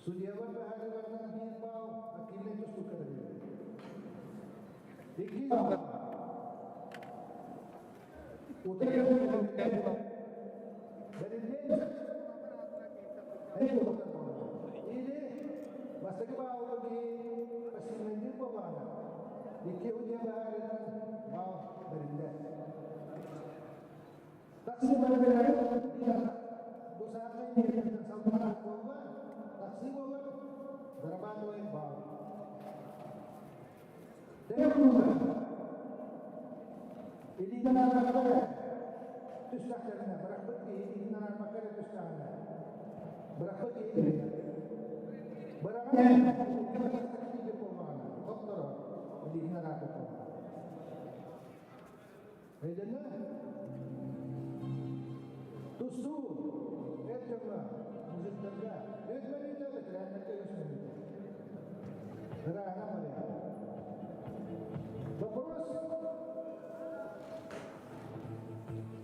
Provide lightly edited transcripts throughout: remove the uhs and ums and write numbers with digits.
Судьялар быһаарыыларынан биир баал активнай тустуукка бэриллэр. Иккис Или бастакы баалга киһи пассивнайдыыр буоллаҕына, икки судья быһаарыынан баал бэриллэр. Такси бэриллэр бу саахай миэрэтин салгынах буолла, такси буолар, зарабатываем балл. Илиитин арбакка эрэ түстэхтэринэ, бырахпыт киһи илиитин арбакка эрэ түстэҕинэ, бырахпыт киһи киһи. Быраҕан буоллаҕына, хотторо илиитин арааппыт буоллаҕына. Өйдөнө? Тустуу эр дьоҥҥо, мужиктарга, үс мүнүүтэ, бэтэрээннэргэ үс мүнүүтэ. Ырааһынан барыа. Вопрос?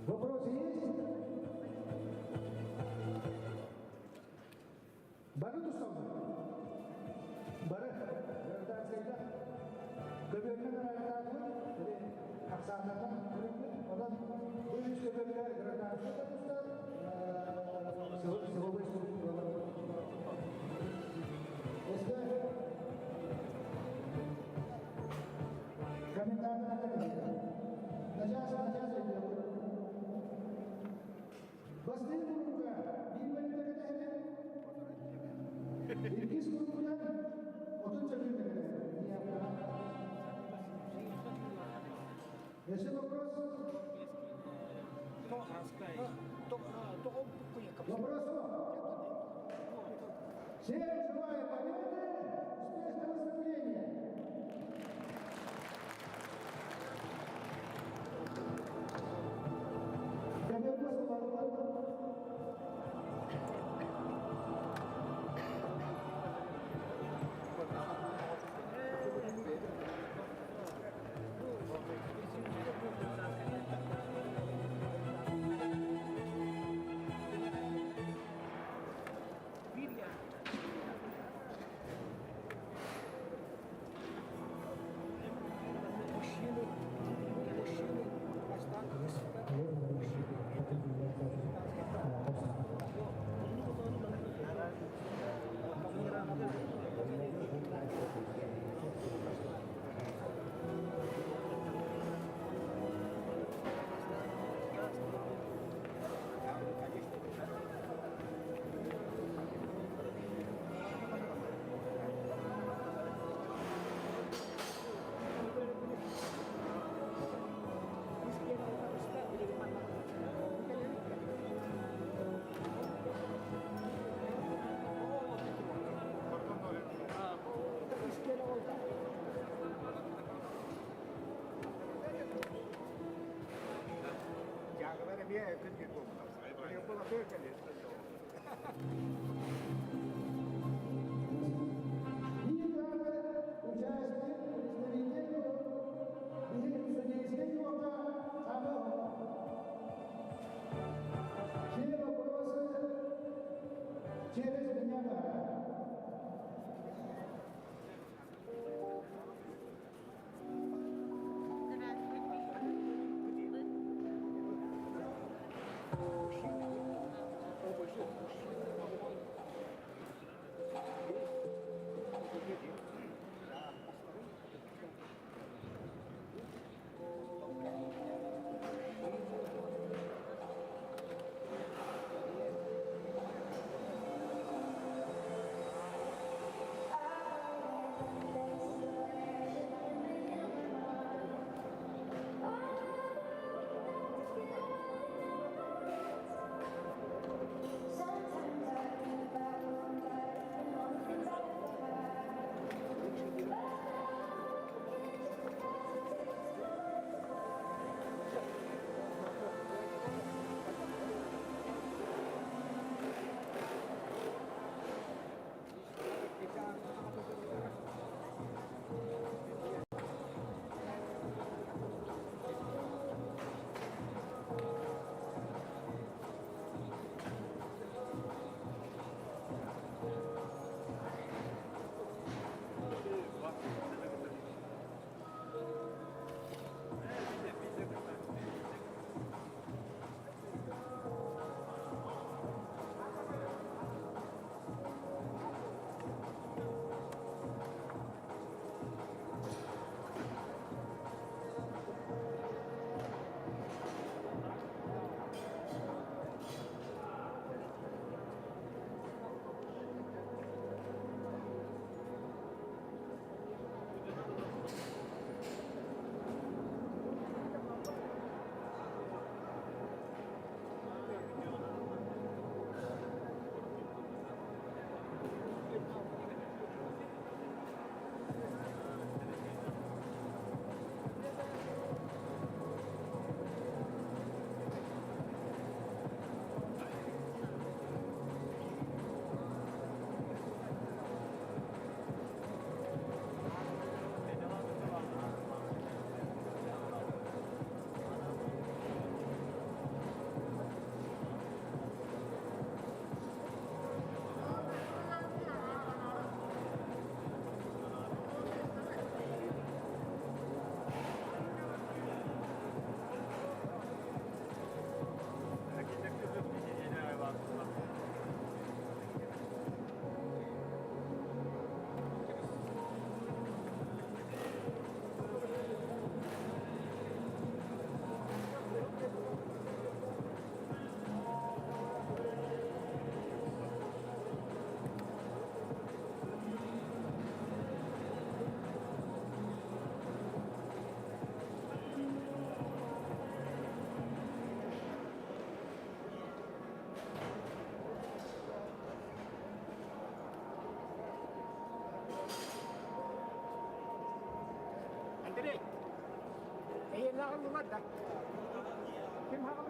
Вопросы есть? Бары тусталлар. Бары гражданскайда көбүөрүнэн ыраахтаатыбыт, или ахсааннарынан көрөммүт. Онон бу үс көбүөргэ гражданскай да тустар, силовой структуралар. Если комментарий начаас, начаас өйдүөҕүт. Бастыҥ куруука биир мүнүүтэ кэтэһэбит. Иккис куруугунан 30 сөкүүндэ кэтэһэбит. Еще вопрос? Вопрос. Всем желаю победы, успешного выступления! Дьааҕылар эмиэ күн буолбута. Участие представитель судейской блока Все вопросы через меня. Эйиэннээҕин да. Ким хаҕылы?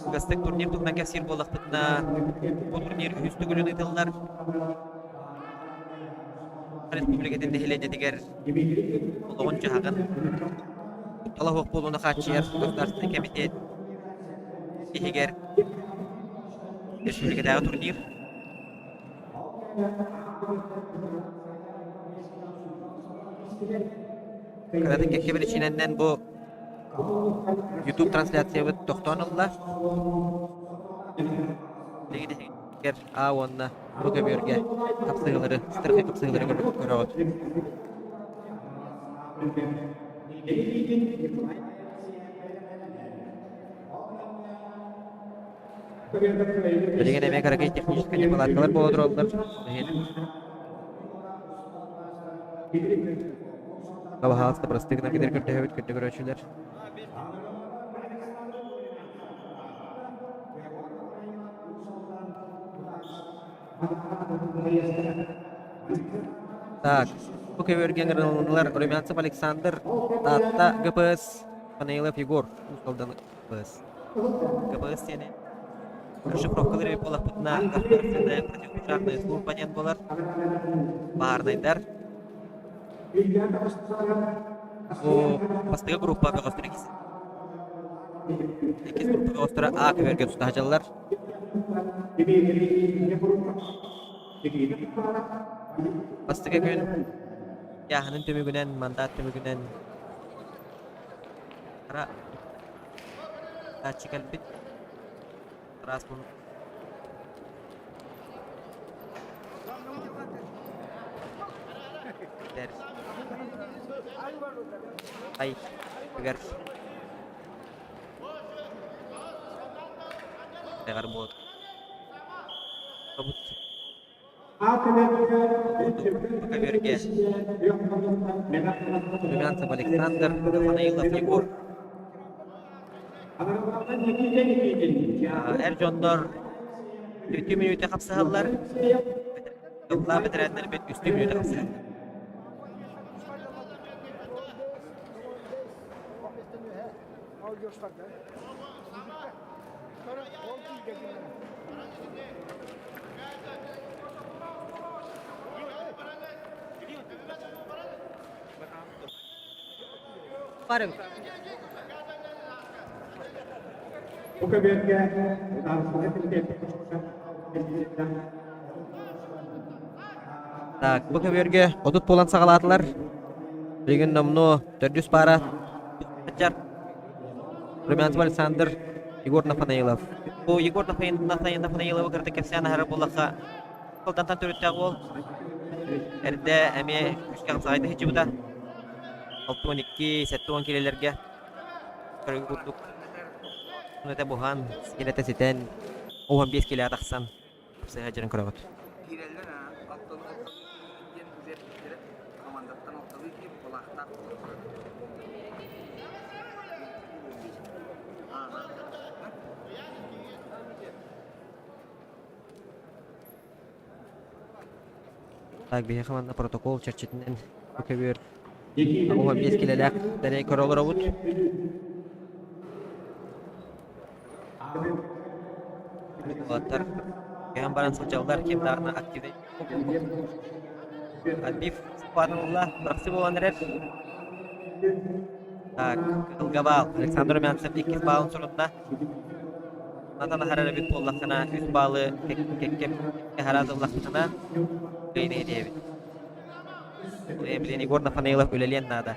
Кылгастык турнир туһунан кэпсиир буоллахпытына, бу турнир үһүс төгүлүн ыытыллар. Республикатын нэһилиэнньэтигэр олоҕун-дьаһаҕын куттала суох буолууну хааччыйар Государственный комитет иһигэр республикатааҕы турнир. Кыратын кэккэ биричиинэнэн бу YouTube трансляциябыт тохтоон ылла. Билигин иһигэр А уонна Б көбүөргэ хапсыһыылары, сытырхай хапсыһыылары көрөҕүт. Билигин эмиэ кыракый техническэй неполадкалар буола тураллар. Баһаалыста бырастыы гынан кэтэр көрдөһөбүт күндү көрөөччүлэр. Так, бу көбүөргэ ыҥырылыннылар Румянцев Александр, Таатта ГПС, Панаилов Егор, Уус Алдан ГПС. ГПС диэни расшифровкалар эбит буоллахпытына государственная противопожарная служба диэн буолар. Баарнайдар. Бу бастакы группа бөҕөстөрө иккис группа бөҕөстөрө А көбүөргэ тута сылдьаллар. Бастакы күн ыйааһынын түмүгүнэн, мандат түмүгүнэн хара тааччы кэлбит. Араас Ай, үгэр. Эҕэр буот. Көбүөргэ Румянцев Александр, Нафанаилов Егор. Эр дьоннор үтүө мүнүүтэ хапсыһаллар. Тыллаах бэтэрээннэрбит үстүү мүнүүтэ хапсыһаллар. Барыҥ. Бу көбүөргэ Так, бу көбүөргэ 30 буолан саҕалаатылар. Билигин номнуо төрдүс паара Румянцев Александр, Егор Нафанаилов. Бу Егор Нафанаиловы кытта кэпсээн аһара буоллахха, Кылтантан төрүттээх уол. Эрдэ эмиэ күүскэ хапсаҕайда сылдьыбыта. 62, 70 килэлэргэ көрүҥ курдук этэ буһан, сигилэтэ ситэн, 15 килэ тахсан сыһа дьарын көрөҕүт. Киирэллэр алталыы диэн билэр командаттан алталыы киир балаахтаах Так, биһиэхэ манна протокол чэрчитинэн бу көбүөр 15 килэлээх тэрэй көрө олоробут. Уолаттар көһөн баран сылдьаллар, ким даҕаны активнай Альбиф сыппаатылла, бырахсы буолан эрэр. Так, кыһылга баал. Александр Румянцев иккис баалын сурунна. Натан аһарар эбит буоллаххына, үс баалы кэккэ аһара ыллахпытына, кыайыыны этиэбит. Билин Егор Нафанаилов үлэлиэн наада.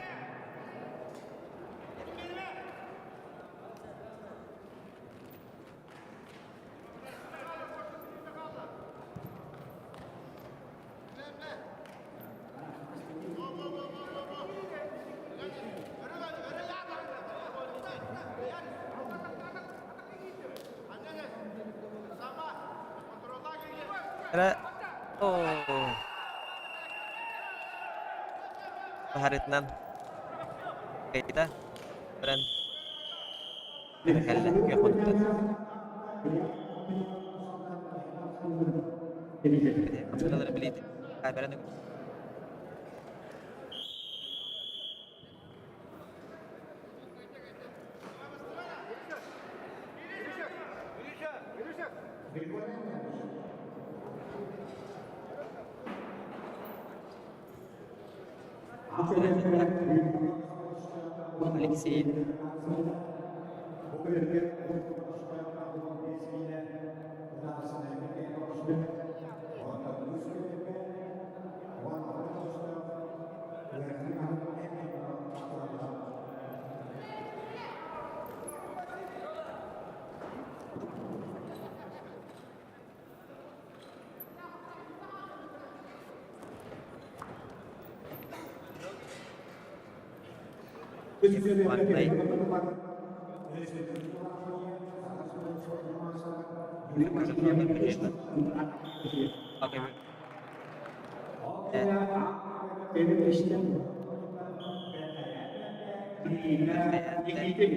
Баһарытынан кайта баран кэллэ күөх хонуктан. Хапсыналары билиит камераны Алексей Маҥнай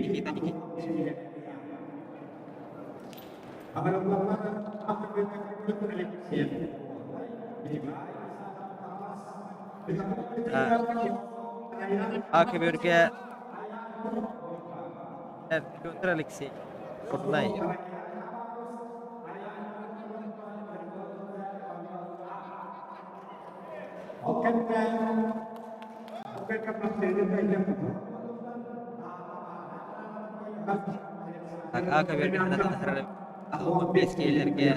Никита Никитич А көбүөргэ Петр Алексеевич Курнай А көбүөргэ 85 киһилэргэ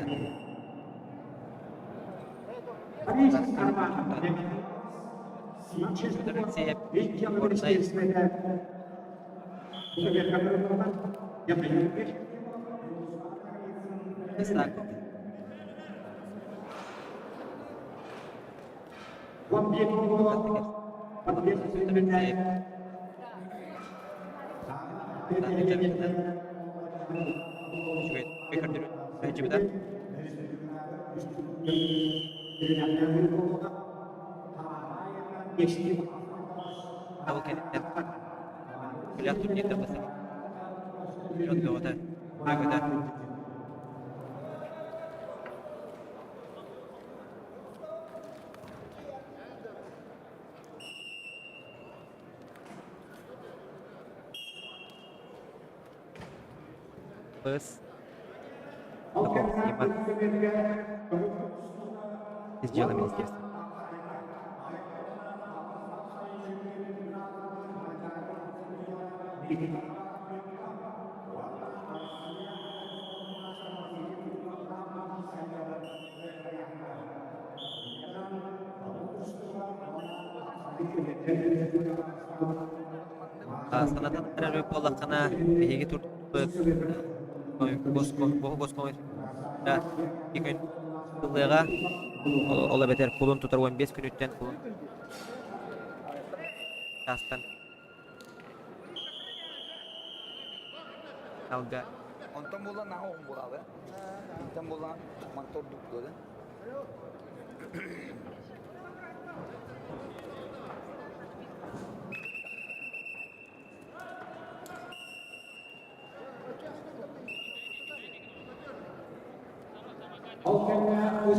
Петр Алексеев Горнай Исаков Петр Алексеев Үчүгэй көрдөрүү сылдьыбыта. Ол кэнниттэн күлэх турнирдар басып дьон бөҕөтө бөҕөтө Быс Из дела министерства. Санатан эрэр буоллаххына, биһиги турбут икки күн ылыаҕа, ол эбэтэр кулун тутар 15 күнүттэн кулун чаастан алга Онтон буолла наһаа оҕум буолаабы. Онтон буолла манта ордук буолуо.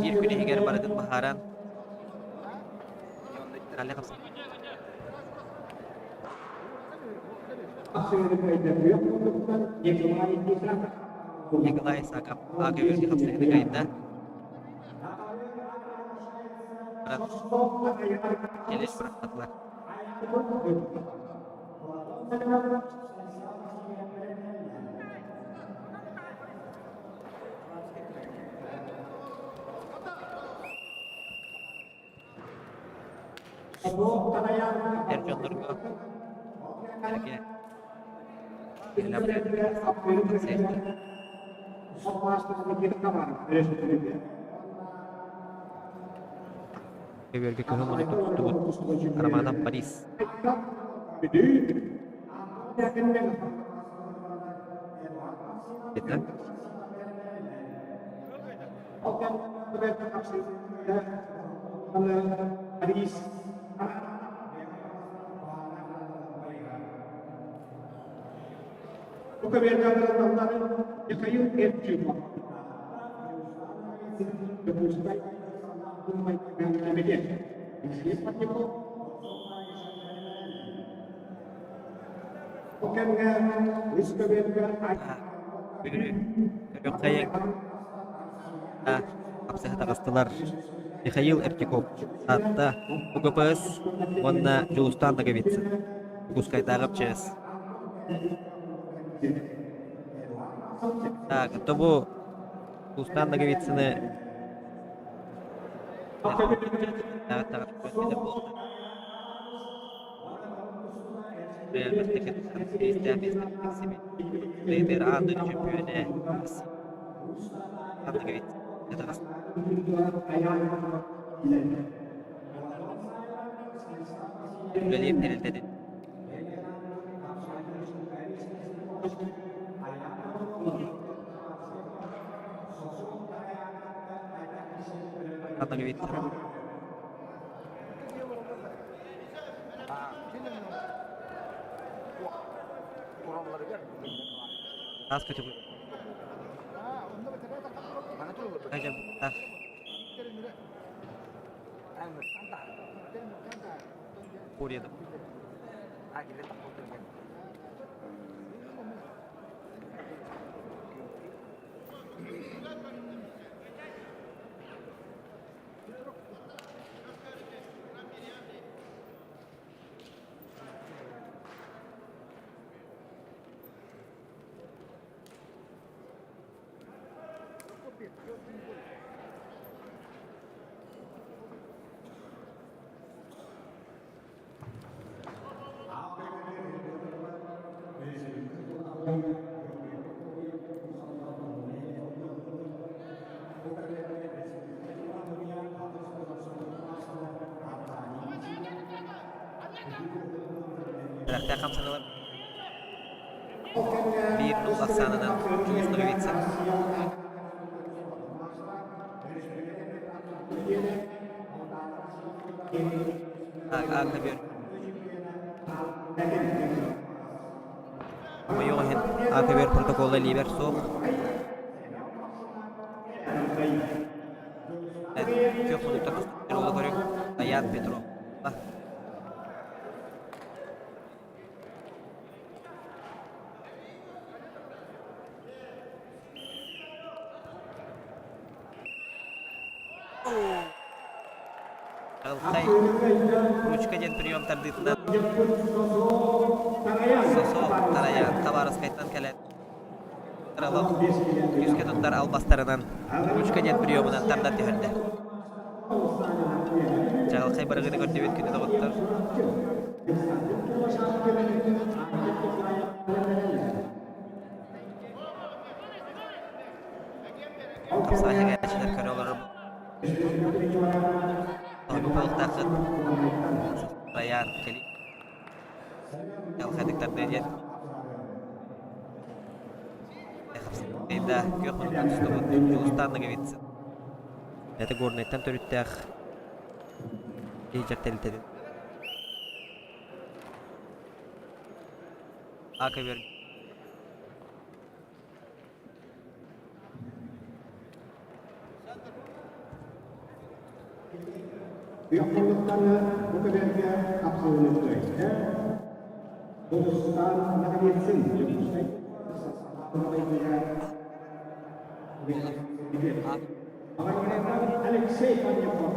Биир күн иһигэр барытын быһааран Николай Исаков АГВ хапсыһыны кайда. Келеш бырахтылар. Эр дьоннорго эргэ Көбүөргэ кыһыл муннукка туттубут Романов Борис. Это Бүгүнү көрүөххэйиҥ. Хапсыһа таҕыстылар Михаил Эртюков, Таатта, УГПС уонна Дьулустаан Ноговицын, Дьокуускайдааҕы МЧС. Так, то бу Дьулустаан Ноговицыны Бэйэтигэр аан дойду чөмпүйүөнэ Үлэлиир тэрилтэтин Таас көтөҕү Үөрэхтээх хамсаныылар биир нуул ахсаанынан Дьулус Ноговицын. Хомойуох иһин, АКБ протокола илиибэр суох. Күөх муннуктар тустар көрүҥ Аян Петров. Чаҕылхай ручка диэн прием тардыытынан Сосо Тараян Хабаровскайтан кэлэн Крылов күүскэ туттар албастарынан ручка диэн приемунан тардан түһэрдэ. Чаҕылхай барыгыны көрдүбүт күнү доҕоттор. Хапсаҕай көрө олорор Буолуохтааххыт Райан кэли Чаҕылхайдык диэн Да, күөх муннуктан тустубут Дьулустаан Ноговицын. Это Горнайтан төрүттээх киһи тэрилтэтин. Ака Үөххоллуктары бу көбүөргэ хапсыһыннарда Дьулустаан Ноговицын Дьокуускай Алексей Паняков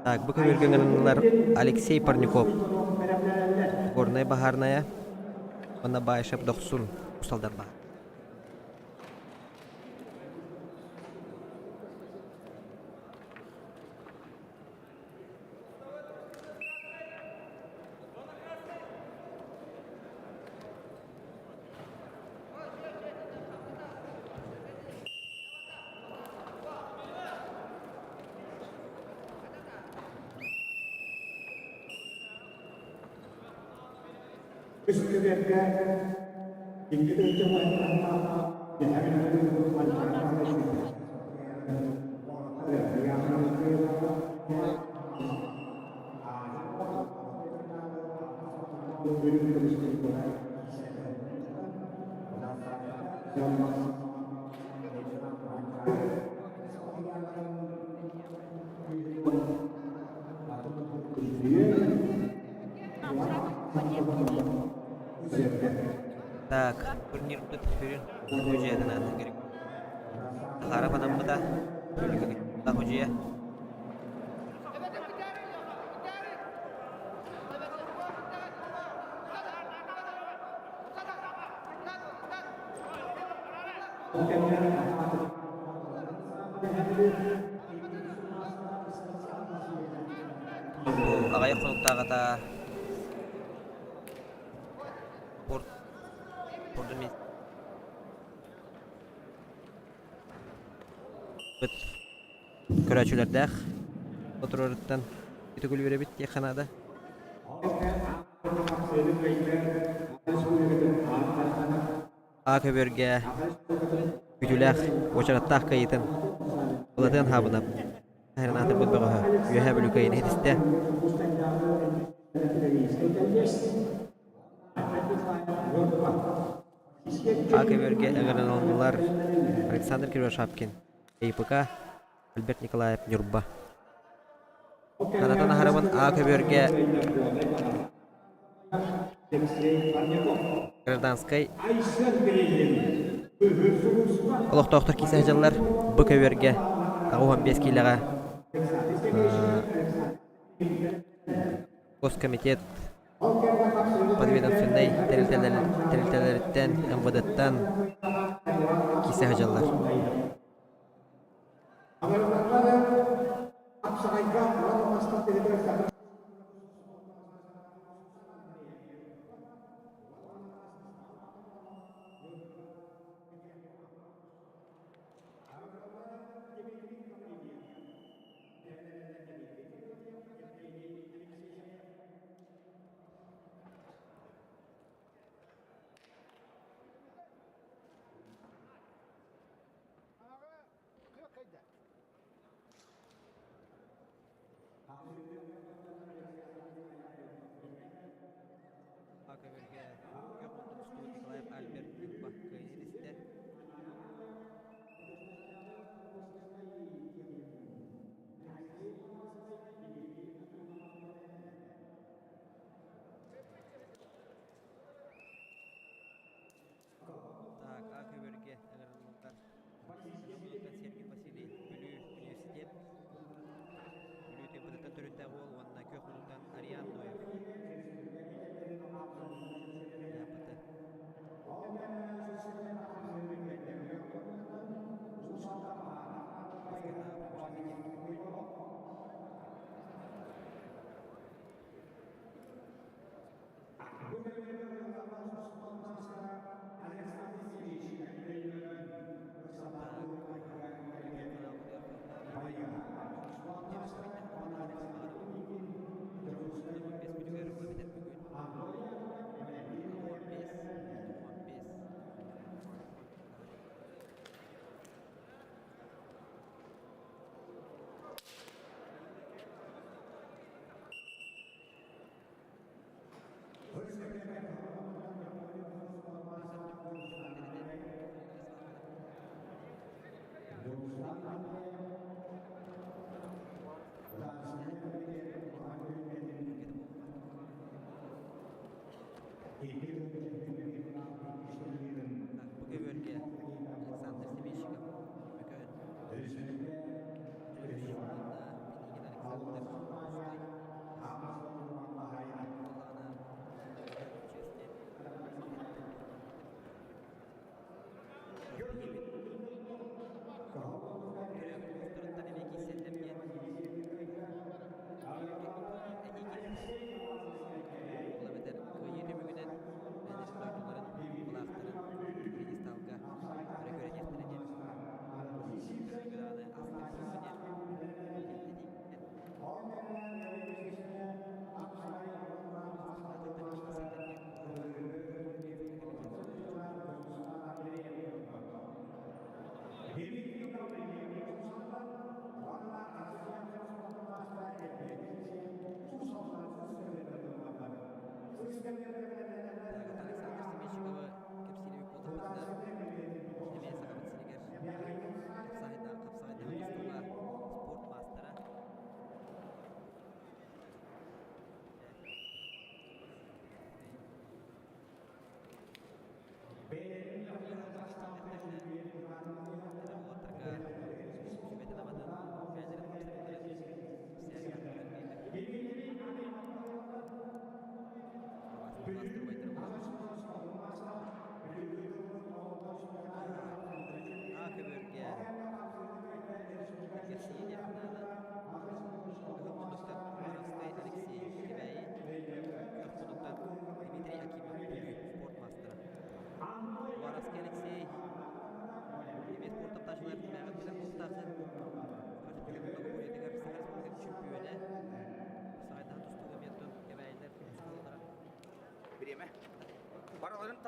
Так, бу көбүөргэ ыҥырыллар Алексей Парнюков, Горнай Баһаарная уонна Баишев Дохсун усталдар баар. Үс көбүөргэ икки тыһыынча Так, турнирбыт сүрүн судьуйатынан Захаров анаммыта. Судьуйа. Аҕыйах хонуктааҕыта Спорт көрөөччүлэрдээх отуруоруттан итигул үөрэбит диэххэ наада. А көбүөргэ бүтүүлээх уочараттаах кыайыытын Былатыан Хаабынап аатырбыт бөҕөһө Үөһээ Бүлүү кыайыыны ситистэ. А көбүөргэ ыҥырылыннылар Александр Кривошапкин, ИПК, Альберт Николаев, Ньурба. Санатан аһарабын А көбүөргэ Гражданскай олохтоохтор киирсэ сылдьаллар. Бу көбүөргэ 85 киилэҕэ Госкомитет подведомственнай тэрилтэлэриттэн, МВД-ттан киирсэ сылдьаллар. Көбүргэ көх тустуу Николаев Альберт Ньурба кыайыы ситистэ. Так, А көбүргэ ыҥырыллыбыттар. Сергей Василий Бүлүү университет Бүлүү ТВ-тан төрүттээх уол уонна Күөх Муннуктан Ариан Ноев. Япыты. Бу көбүөргэ Александр Семенщиков Өкөөн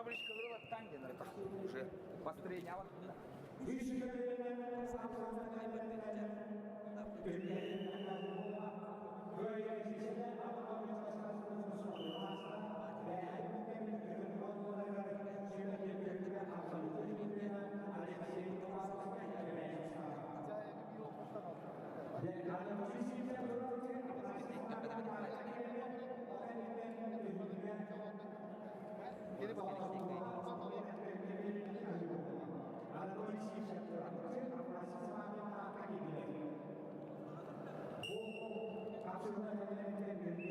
Уже построение.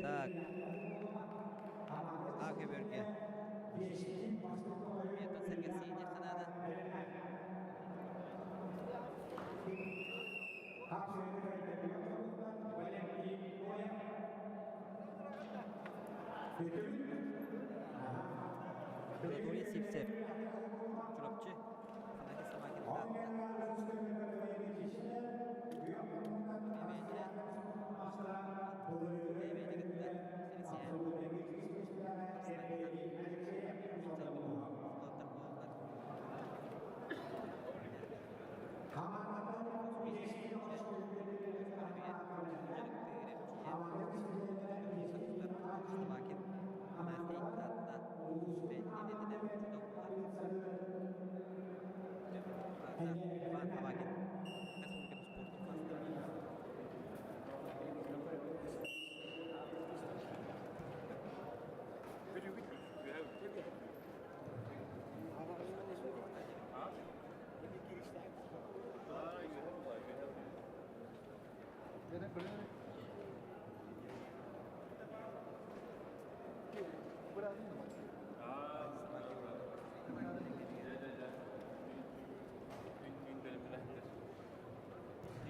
Так. А көбөргө. Метод сэргэсиини ханаада. Анатолий Сивцев. Чурапчы. Афанасий Самакин Иван Табакин республиканы спордун маастара.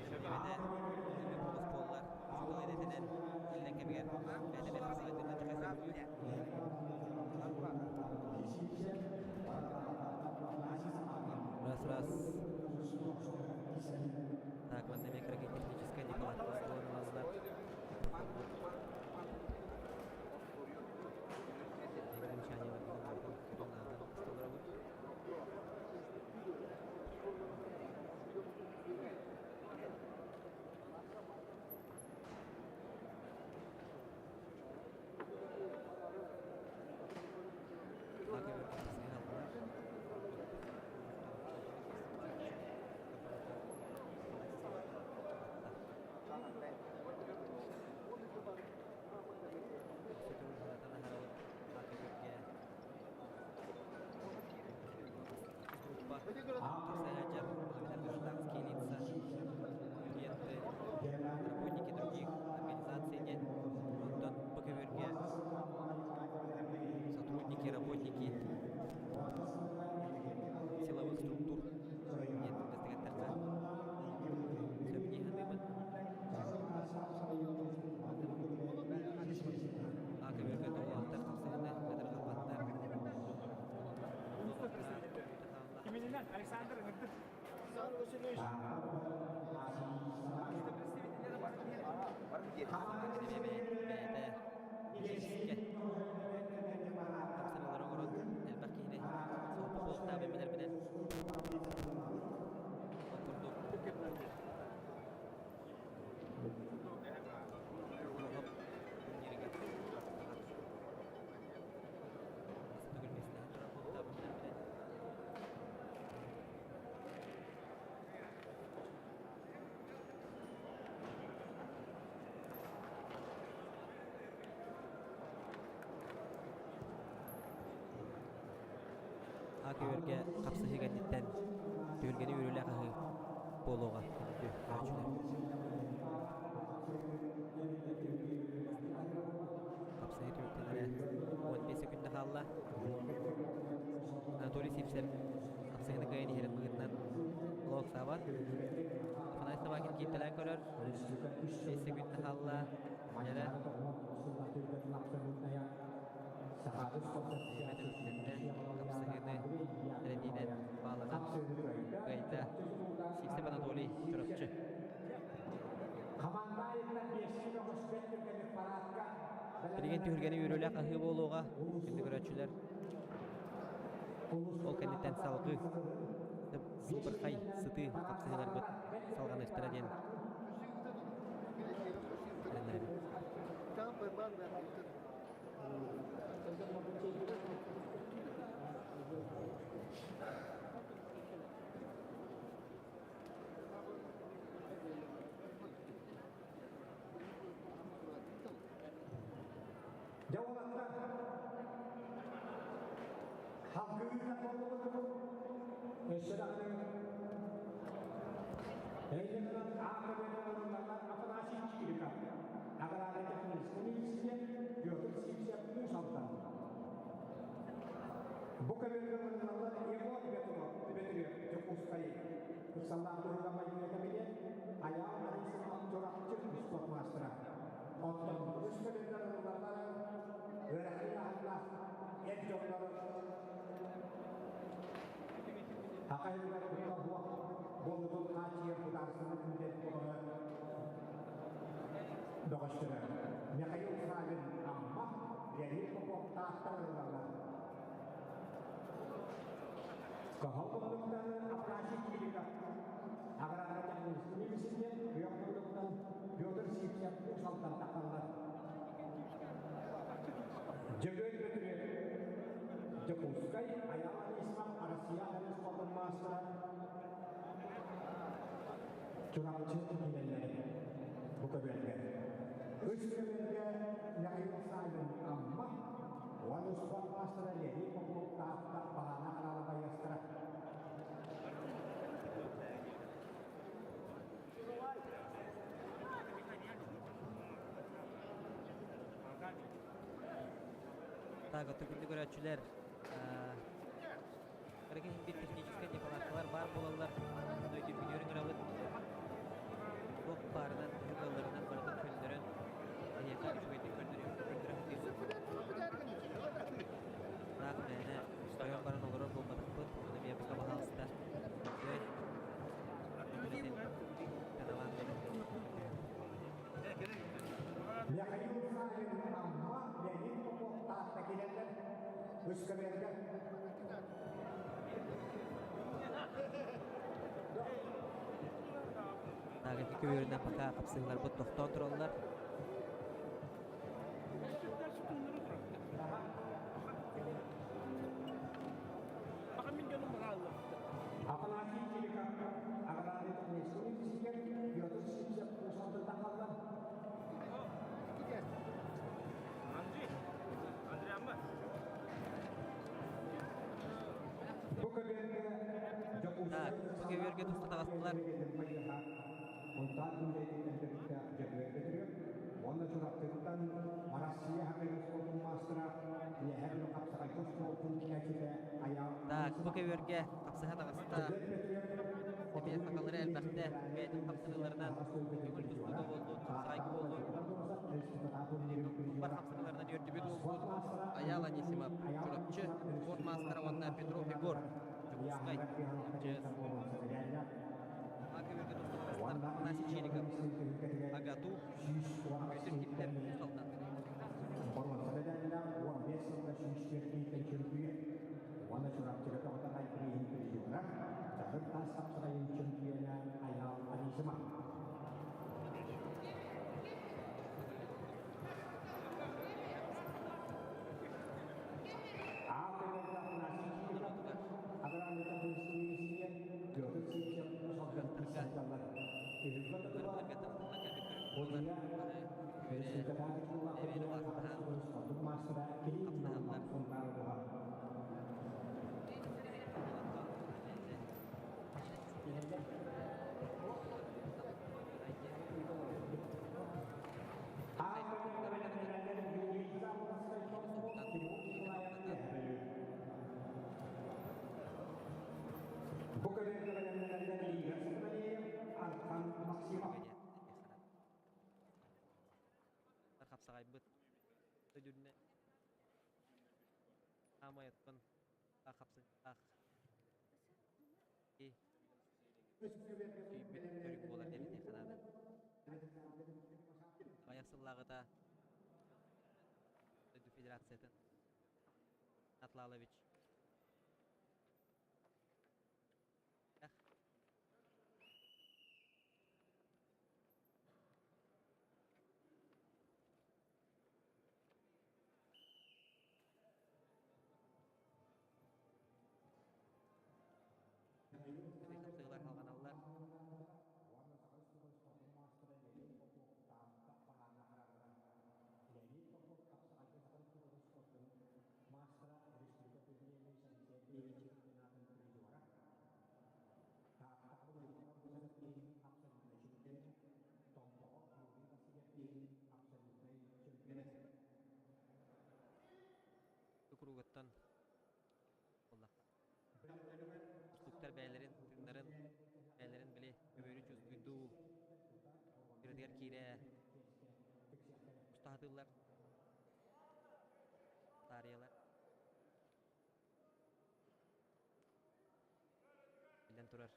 Эбэтэ элбэх оҕус буоллар, учуутал идэтинэн иллэҥ кэмигэр бэйэтэ эмиэ хапсаҕайдыырынан дьэ сөбүлүүр. Раз, раз. Так, манна эмиэ кыракый техническая неполадка буолан ылаллар. Примечаниеларгын көрөн ааҕан олоробут. Группа сылдьар гражданские лица, студенты, работники других организаций диэн. Онтон бу көбүөргэ сотрудники, работники силовых структур диэн бэстигэттэххэ сөп дии саныыбын. А көбүөргэ тоҕолоохтор хапсыһыны кытарҕаппаттар. Кимининен Александр ыҥырды. Бэйэтэ киирсиккэ тапсарыылары оҥорон элбэх киһини соһуппут буолуохтаах билэрбинэн ол курдук Куруһуп турнирыгар төгүл миэстэлэһэн турар буолуохтаах билэрбинэн. Көбүөргэ хапсыһыы кэнниттэн түһүлгэни үөрүүлээх аһыы буолуоҕа көрөөччүлэр. Хапсыһыы түмүктэнэрэ 15 секунда хаалла. Анатолий Сивцев хапсыһыыны кыайан иһэрин быһыытынан лоок саабат. Афанасий Собакин кииртэлээн көрөр. 5 секунда хаалла. Дьэрэ. Бириэмэ түмүктэннэ. Хапсыһыыны эрэниинэн бааланан кыайда Сивцев Анатолий Чурапчы. Билигин түһүлгэни үөрүүлээх аһыы буолуоҕа. Күндү көрөөччүлэр. Ол кэнниттэн салгыы сылбырхай сытыы хапсыһыыларбыт салҕаныахтара диэн эрэннэрэбин. Дьэ уолаттар, халгыыта буоллубут өссө даҕаны Эйгэнэн аакабыналарынан Афанасий Чириков, Аграрный технический университет Петр Сивцев Уус Алдан. Бу көмөлгө Егор Петров, Петров Дьокуускай Ыксаллаах быһыыга майгыга кэмигэр Айаал Борисов Чурапчы спорт маастара. Оттон үс көмөлгө ыарахан ыйааһыннаах эр дьоннору Хахайыгар куттал суох буолуутун хааччыйар судаарыстыбаннай комитет олоро бөҕөстөрө Михаил Савин Амма, Леонид Попов Тааттар ылаллар. Кыһыл муннуктан Афанасий Чириков, Аграрнай техническэй университет күөх муннуктан Петр Сивцев Уус Алдан тахаллар. Дьөгүөр Бөтүрүөп Дьокуускай Айаал Анисимов Россия аһын спордун маастара Чурапчы киинэллэрэ бу көбүөргэ. Үс көбүөргэ Михаил Савин Амма уонна спорт маастара Леонид Попов Таатта Баһаана хараала байыастара. Так, өтөкүллү көрөөччүлэр Кыргыз биир техническэй неполадкалар баар буолаллар. Өйдүүргүтүгэр ыҥырабыт. Туох баарынан, төһө кыалларынан барытын көннөрөн, эһиэхэ үчүгэйдик көрдөрө сатыыбыт. Таах мээнэ тойон баран олорор буолбатахпыт. Ону эмиэ бука баһаалыста өйдөөн, үлэтин сыаналаан Михаил Савин Амма Леонид Попов Таатта килэллэр. Үскэбэргэ Нагайки көбүөрүнэн пока хапсыһыыларбыт тохтоон тураллар. Афанасий Чириков аграрный технический университет Петр Сивцев Уус Алдан Бу көбүөргэ Так, бу көбүөргэ туста таҕыстылар. Онтон үлэтиттэн төрүттээх Дьөгүөр Бөтүрүөп уонна Чурапчыттан Россия хакайын спордун маастара Лэһэр хапсаҕайга спордун кээчитэ Айаал Так, бу көбүөргэ хапсыһа таҕыста. Эмиэ сахалары элбэхтэ бэйэтин хапсыһыыларынан көҥүл тустууга буоллун, хапсаҕайга буоллун, бар хапсыһыыларынан үөрдүбүт уолбут Айаал Анисимов Чурапчы спорт маастара уонна Петров Егор Дьокуускай МЧС. Көбүөргэ тустан таҕыстылар Афанасий Чириков, АГАТУ, Петр Киптер Уус-Алдан. Уонна Чурапчыга тоҕотон айбыриһин призера, Чаһыр таас хапсаҕайын чөмпүйүөнэ Айаал Анисимов. Ырбарга тахсыллан кэлбит көрүҥ буолар. Аны эбиэн улаахтаһан хапсыһаллар. Бу Архан Максимов. Хапсаҕайбыт өдүрүнэ хаамайаттан хапсыктаах Күйбүт көрүҥ буолар диэн этиэххэ наада. Аҕыйах сыллааҕыта дойду федерациятын Атлалович оттон буоллахха. Устуктар бэйэлэрин тыыннарын, бэйэлэрин били көбүөрү чувствуйдуу кырытыгар киирэ устаһатыыллар, таарыйалар. Биллэн турар,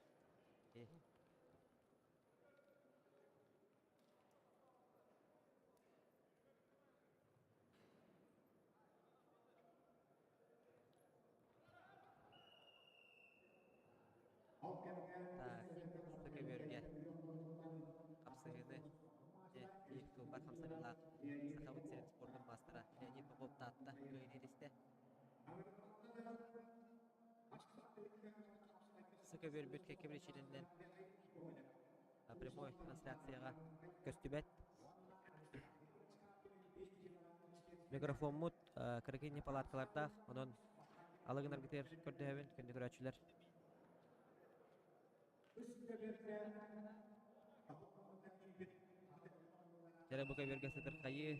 Так, көбүөргэ хапсыһыыны дьэ биир кылбар хамсаныылаах Сахабыт сирин спордун маастара Леонид Попов Таатта кыайыыны ситистэ. Көбүөрбүт кэккэ биричиинэнэн прямой трансляцияҕа көстүбэт. Микрофоммут кыракый неполадкалардаах, онон алы гынаргытыгар көрдөһөбүн, күндү көрөөччүлэр. Дьэ бу көбүөргэ сытырхайыы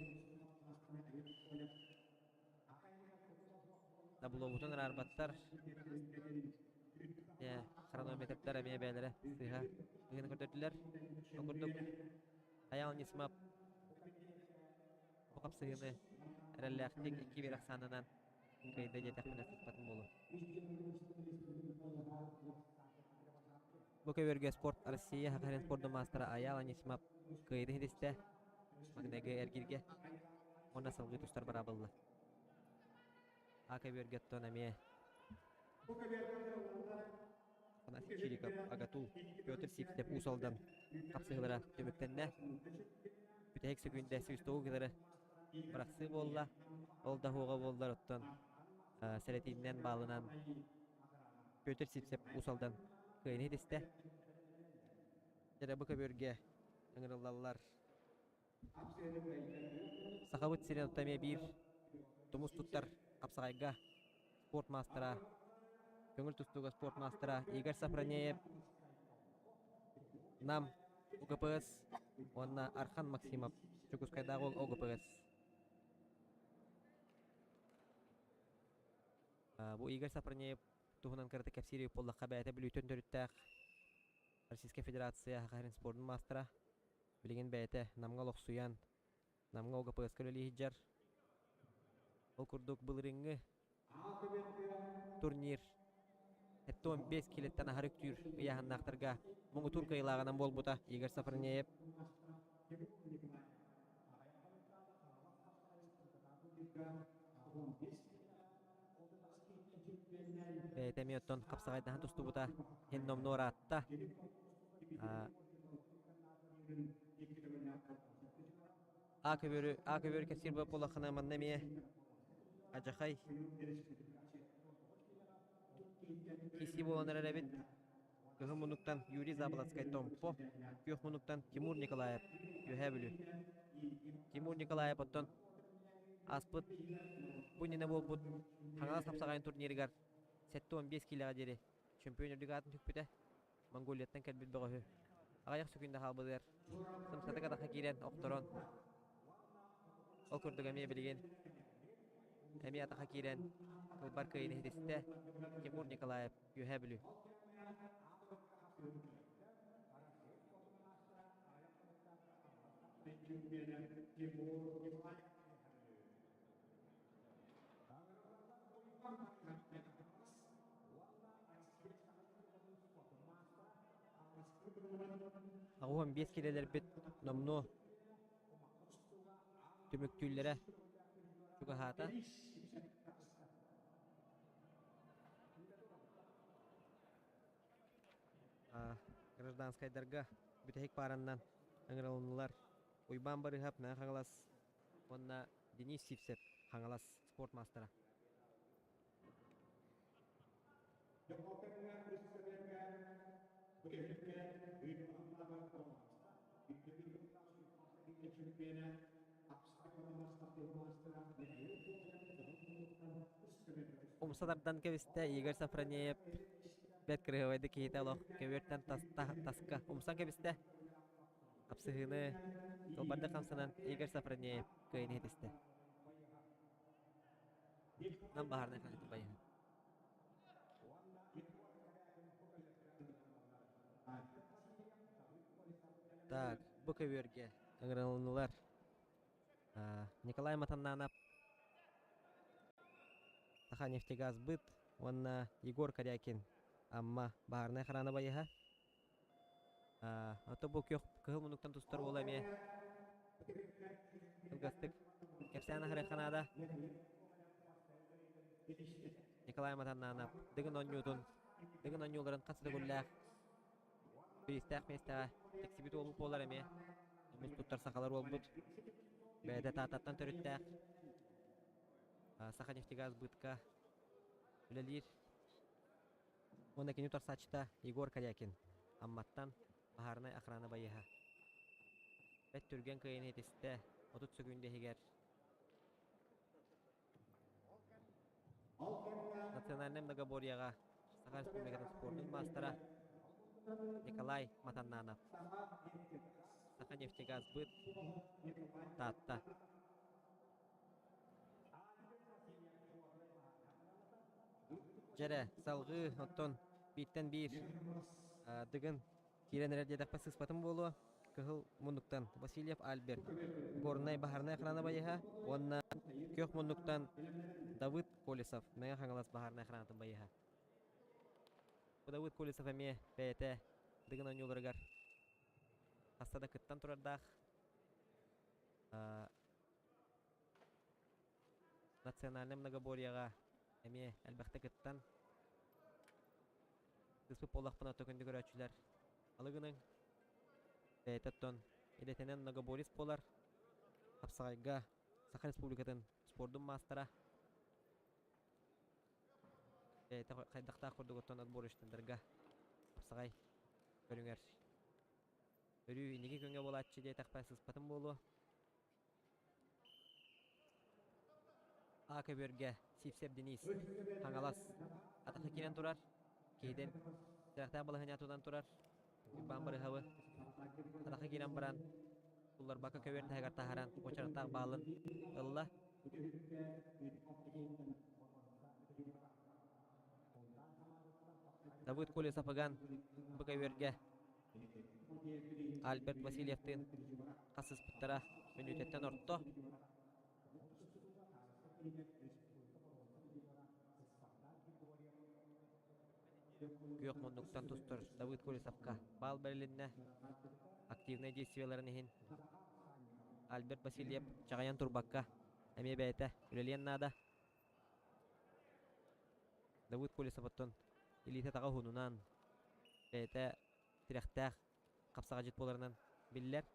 Таблобутун араарбаттар. Ээ, хронометрдар эмиэ бэйэлэрэ сыыһа быһыыны көрдөрдүлэр. Ол курдук Айаал Нисмап бу хапсыһыыны эрэллээхтик 2-1 ахсаанынан кыайда диэтэхпинэ сыспатым буолуо. Бу көбүөргэ спорт Россия Сахалин спордун маастара Айаал Анисимов кыайыыны ситистэ. Маҥнайгы эргииргэ уонна салгыы тустар быраабылла. А көбүөргэ оттон эмиэ Афанасий Чириков, Агату, Петр Сивцев Уус Алдан хапсыһыылара түмүктэннэ. Бүтэһик сөкүүндэ 109 килары бырахсыы буолла. Ол да уоҕа буоллар оттон сэрэтииннэн баалынан Петр Сивцев Уус Алдан кыайыыны ситистэ. Дьэ бу көбүөргэ ыҥырыллаллар. Сахабыт сирин оттон эмиэ биир тумус туттар хапсаҕайга спорт маастара, көҥүл тустууга спорт маастара Игорь Сафронеев, Нам УГПС уонна Архан Максимов Дьокуускайдааҕы ОГПС. Бу Игорь Сафронеев туһунан кыратык кэпсиир буоллахха бэйэтэ Бүлүүттэн төрүттээх Российскай Федерация Саха спордун маастара. Билигин бэйэтэ Намҥа олохсуйан, Намҥа ОГПС-ка үлэлии сылдьар. Ол курдук былырыыҥҥы турнир 75 киилэттэн аһары үктүүр ыйааһыннаахтарга муҥутуур кыайыылааҕынан буолбута Игорь Сафронеев. Бэйэтэ эмиэ оттон хапсаҕайдаһан тустубута иһин номнуо ыраатта. А көбүөрү А көбүөрү кэпсиир буоллаххына манна эмиэ адьахай киси буолан эрэр эбит. Кыһыл муннуктан Юрий Заболоцкай Томпо, күөх муннуктан Тимур Николаев Үөһээ Бүлүү. Тимур Николаев оттон ааспыт бу иннинэ буолбут Хаҥалас хапсаҕайын турнирыгар 75 киилэҕэ диэри чемпион үрдүк аатын сүкпүтэ. Монголияттан кэлбит бөҕөһү аҕыйах сөкүүндэ хаалбытыгар сымсатык атахха киирэн охторон ол курдук эмиэ билигин эмиэ атахха киирэн кылбар кыайыыны ситистэ Тимур Николаев Үөһээ Бүлүү. 85 киилэлэрбит номнуо түмүктүүллэрэ чугаһаата. Гражданскайдарга бүтэһик паараннан ыҥырылыннылар Уйбаан Барыһап, Мэҥэ Хаҥалас уонна Денис Сивцев, Хаҥалас спорт маастара. Умса тардан кэбистэ Игорь Сафронеев бэрт кырыһыбайды киһитэ олох көбүөртэн таска умсан кэбистэ. Хапсыһыыны кылбардык хамсанан Игорь Сафронеев кыайыыны ситистэ. Нам баһаарынай хаһыаты байыһа. Так, бу көбүөргэ ыҥырылыннылар. Николай Матаннанов, Саха нефтегазбыт уонна Егор Корякин Амма баһаарынай охрана байыһа. Ото бу күөх кыһыл муннуктан тустар уола эмиэ кылгастык кэпсээн аһарыахха наада. Николай Матаннанов Дыгын оонньуутун Дыгын оонньууларын хас төгүллээх бириистээх миэстэҕэ тиксибит уолбут буолар эмиэ мус туттар сахалар уолбут бэйэтэ Тааттаттан төрүттээх Саха нефтегаз бытка үлэлиир уонна кини утарсааччыта Егор Корякин Амматтан баһаарынай охрана байыаһа бэт түргэн кыайыыны ситистэ 30 сөкүүндэ иһигэр Национальнай многоборьеҕа Саха Республикатын спордун маастара Николай Матаннанов, Саха нефтегазбыт, Таатта. Дьэрэ, салҕыы оттон бииртэн биир Дыгын Киирэн эрэр диэтэхпэ сыыспатым буолуо. Кыһыл муннуктан Васильев Альберт, Горнай баһаарынай охрана байыһа уонна күөх муннуктан Давыд Колесов, Мэҥэ Хаҥалас баһаарынай охранатын байыһа. Бу Давыд Колесов эмиэ бэйэтэ Дыгын оонньууларыгар хаста да кыттан турардаах. Национальнай многоборьеҕа эмиэ элбэхтэ кыттан Сыспыт буоллахпына төкүндү көрөөччүлэр алы гыныҥ. Бэйэтэ оттон идэтинэн многоборец буолар. Хапсаҕайга Саха Республикатын спордун маастара. Бэйэтэ хайдахтаах курдук оттон отборочнайдарга хапсаҕай көрүҥэр өрүү инники күҥҥэ буолааччы диэтэхпэ сыспатым буолуо. А көбүөргэ Сивцев Денис Хаҥалас атахха киирэн турар. Киһитин сэрэхтээх балаһыанньа тутан турар. Уйбаан Барыһабы атахха киирэн баран тулларбакка көбүөр таһыгар таһааран уочараттаах баалын ылла. Давыд Колесов ыган бу көбүөргэ Альберт Васильевтыын хасыспыттара мүнүүтэттэн орто. Күөх муннуктан тустар Давыд Колесовка баал бэрилиннэ. Активнай действиеларын иһин Альберт Васильев чаҕыйан турбакка эмиэ бэйэтэ үлэлиэн наада. Давыд Колесов оттон илиитэ таҕа уһунунан бэйэтэ тирэхтээх хапсаҕадьыт буоларынан биллэр.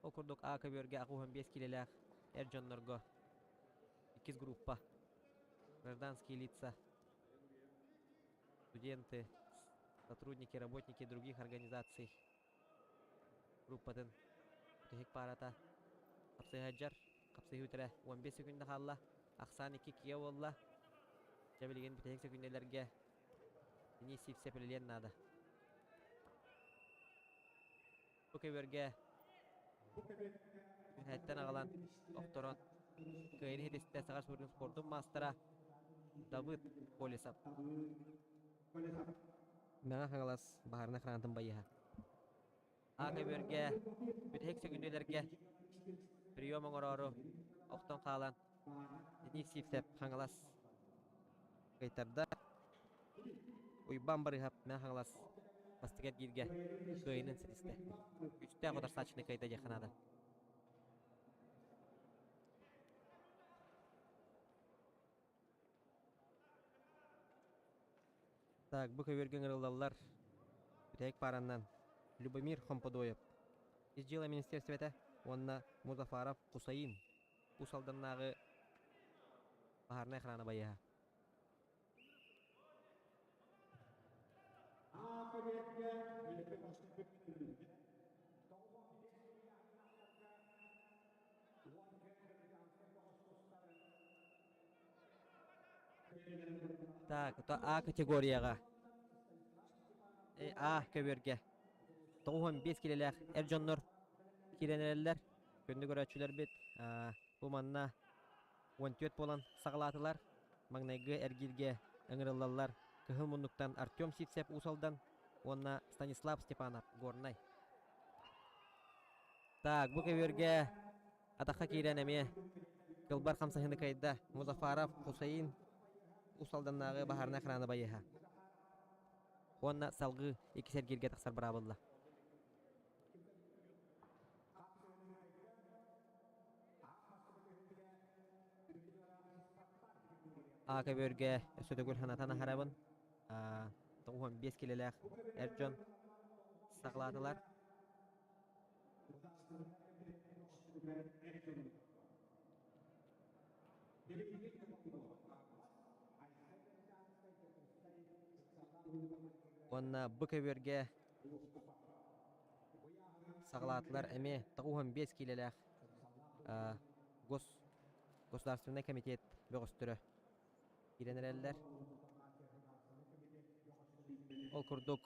Ол курдук А көбүөргэ 85 киилэлээх эр дьоннорго иккис группа гражданские лица, студенты, сотрудники, работники других организаций группатын бүтэһик паарата хапсыһадьар хапсыһыы бүтэрэ 15 секунда хаалла ахсаан 2 киэ буолла дьэ билигин бүтэһик секүндэлэргэ Денис Сивцев үлэлиэн наада бу көбүөргэ үһэттэн аҕалан охторон кыайыны ситистэ Саха Республикатын спордун маастара Давыд Колесов Мэҥэ Хаҥалас баһаарынай охранатын байыһа. А көбүөргэ бүтэһик сөкүндүлэргэ прием оҥороору охтон хаалан Денис Сивцев Хаҥалас кыайтарда. Уйбаан Барыһап Мэҥэ Хаҥалас бастакы эргииргэ кыайыынын ситистэ. Үстээх утарсааччыны кыайда диэххэ наада. Так, бу көбүөргэ ыҥырыллаллар бүтэһик паараннан Любомир Хомподоев, Ис дьыала министиэристибэтэ уонна Музафаров Хусаин Уус Алданнааҕы баһаарынай охрана байыаһа. Так, то А категорияҕа А көбүөргэ. 95 килэлээх эр дьоннор киирэн эрэллэр. Күндү көрөөччүлэрбит бу манна 14 буолан саҕалаатылар. Маҥнайгы эргииргэ ыҥырыллаллар Кыһыл муннуктан Артем Сивцев Уус Алдан уонна Станислав Степанов Горнай. Так, бу көбүөргэ атахха киирэн эмиэ кылбар хамсаһыыны кыайда Музафаров Хусаин Уус Алданнааҕы баһаарынай охрана байыаһа. Уонна салгыы иккис эргииргэ тахсар быраабылла. А көбүөргэ өссө төгүл санатан аһарабын. 95 килэлээх эр дьон саҕалаатылар. Уонна бу көбүөргэ саҕалаатылар эмиэ 95 киилэлээх гос государственнай комитет бөҕөстөрө киирэн эрэллэр. Ол курдук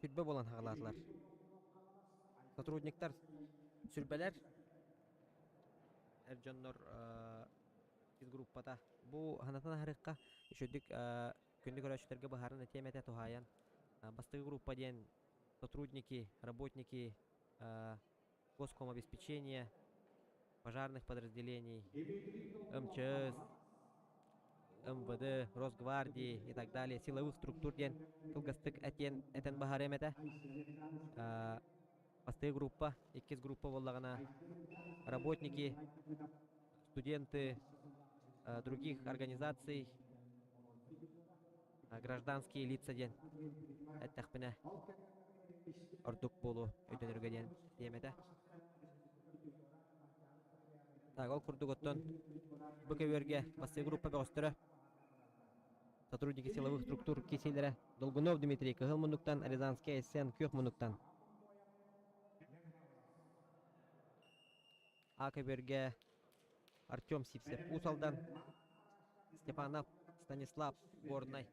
сүрбэ буолан хаҕалаатылар. Сотрудниктар сүрбэлэр эр дьоннор ис группата. Бу санатан аһарыахха үчүгдүк күндү көрөөччүлэргэ быһааран этиэм этэ туһаайан. Бастакы группа диэн сотрудники, работники госкомобеспечения, пожарных подразделений, МЧС, МВД, Росгвардии и так далее, силовых структур диэн кылгастык этиэн этэн баһарыам этэ. Бастакы группа, иккис группа буоллаҕына работники, студенты других организаций, гражданские лица диэн эттэхпинэ ордук буолуо өйдөнөргө диэн диэм этэ. Так, ол курдук оттон бу көбүөргэ бастакы группа бөҕөстөрө сотрудники силовых структур кисиилэрэ Долгунов Дмитрий Кыһыл муннуктан, Рязанский Айсен Күөх муннуктан. А көбүөргэ Артем Сивцев Уус Алдан, Степанов Станислав Горнай.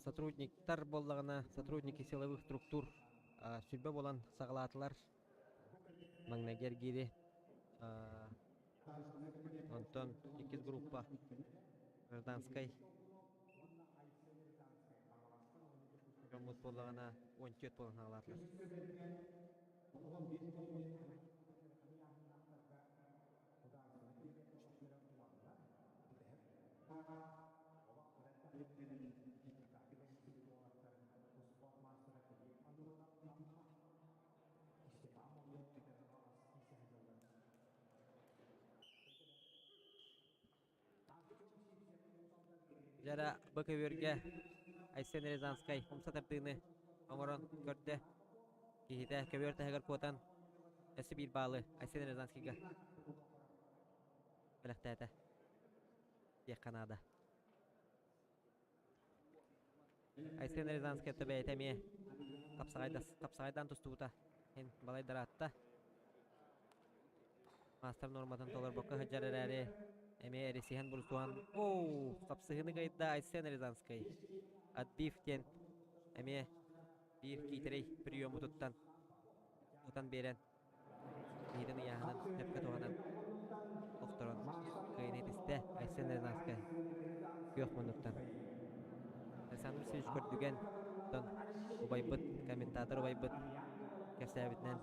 Сотрудниктар буоллаҕына, сотрудники силовых структур сүрбэ буолан саҕалаатылар маҥнайгы эргиири. Онтон иккис группа гражданскай дьоммут буоллаҕына 14 буолан саҕалаатылар. Дьара бу көбүөргэ Айсен Рязанскай умса тардыыны оҥорон көрдө. Киһитэ көбүөр таһыгар куотан өссө биир баалы Айсен Рязанскийга бэлэхтээтэ диэххэ наада. Айсен Рязанскай бэйэтэ эмиэ хапсаҕайдаан тустубута иһин балайдараатта. Маастар нуорматын толорбокко сылдьар эрээри, эмиэ эрисиһэн бурсуһан оу хапсыһыыны кыайда Айсен Рязанскай. Отбив диэн эмиэ биир киитэрэй приему туттан утан биэрэн киһитин ыйааһынын сөпкө туһанан охторон кыайыыны итистэ Айсен Рязанскай күөх муннуктан. Александр Васильевич Көрдүгэн оттон убайбыт, комментатор убайбыт кэпсээбитинэн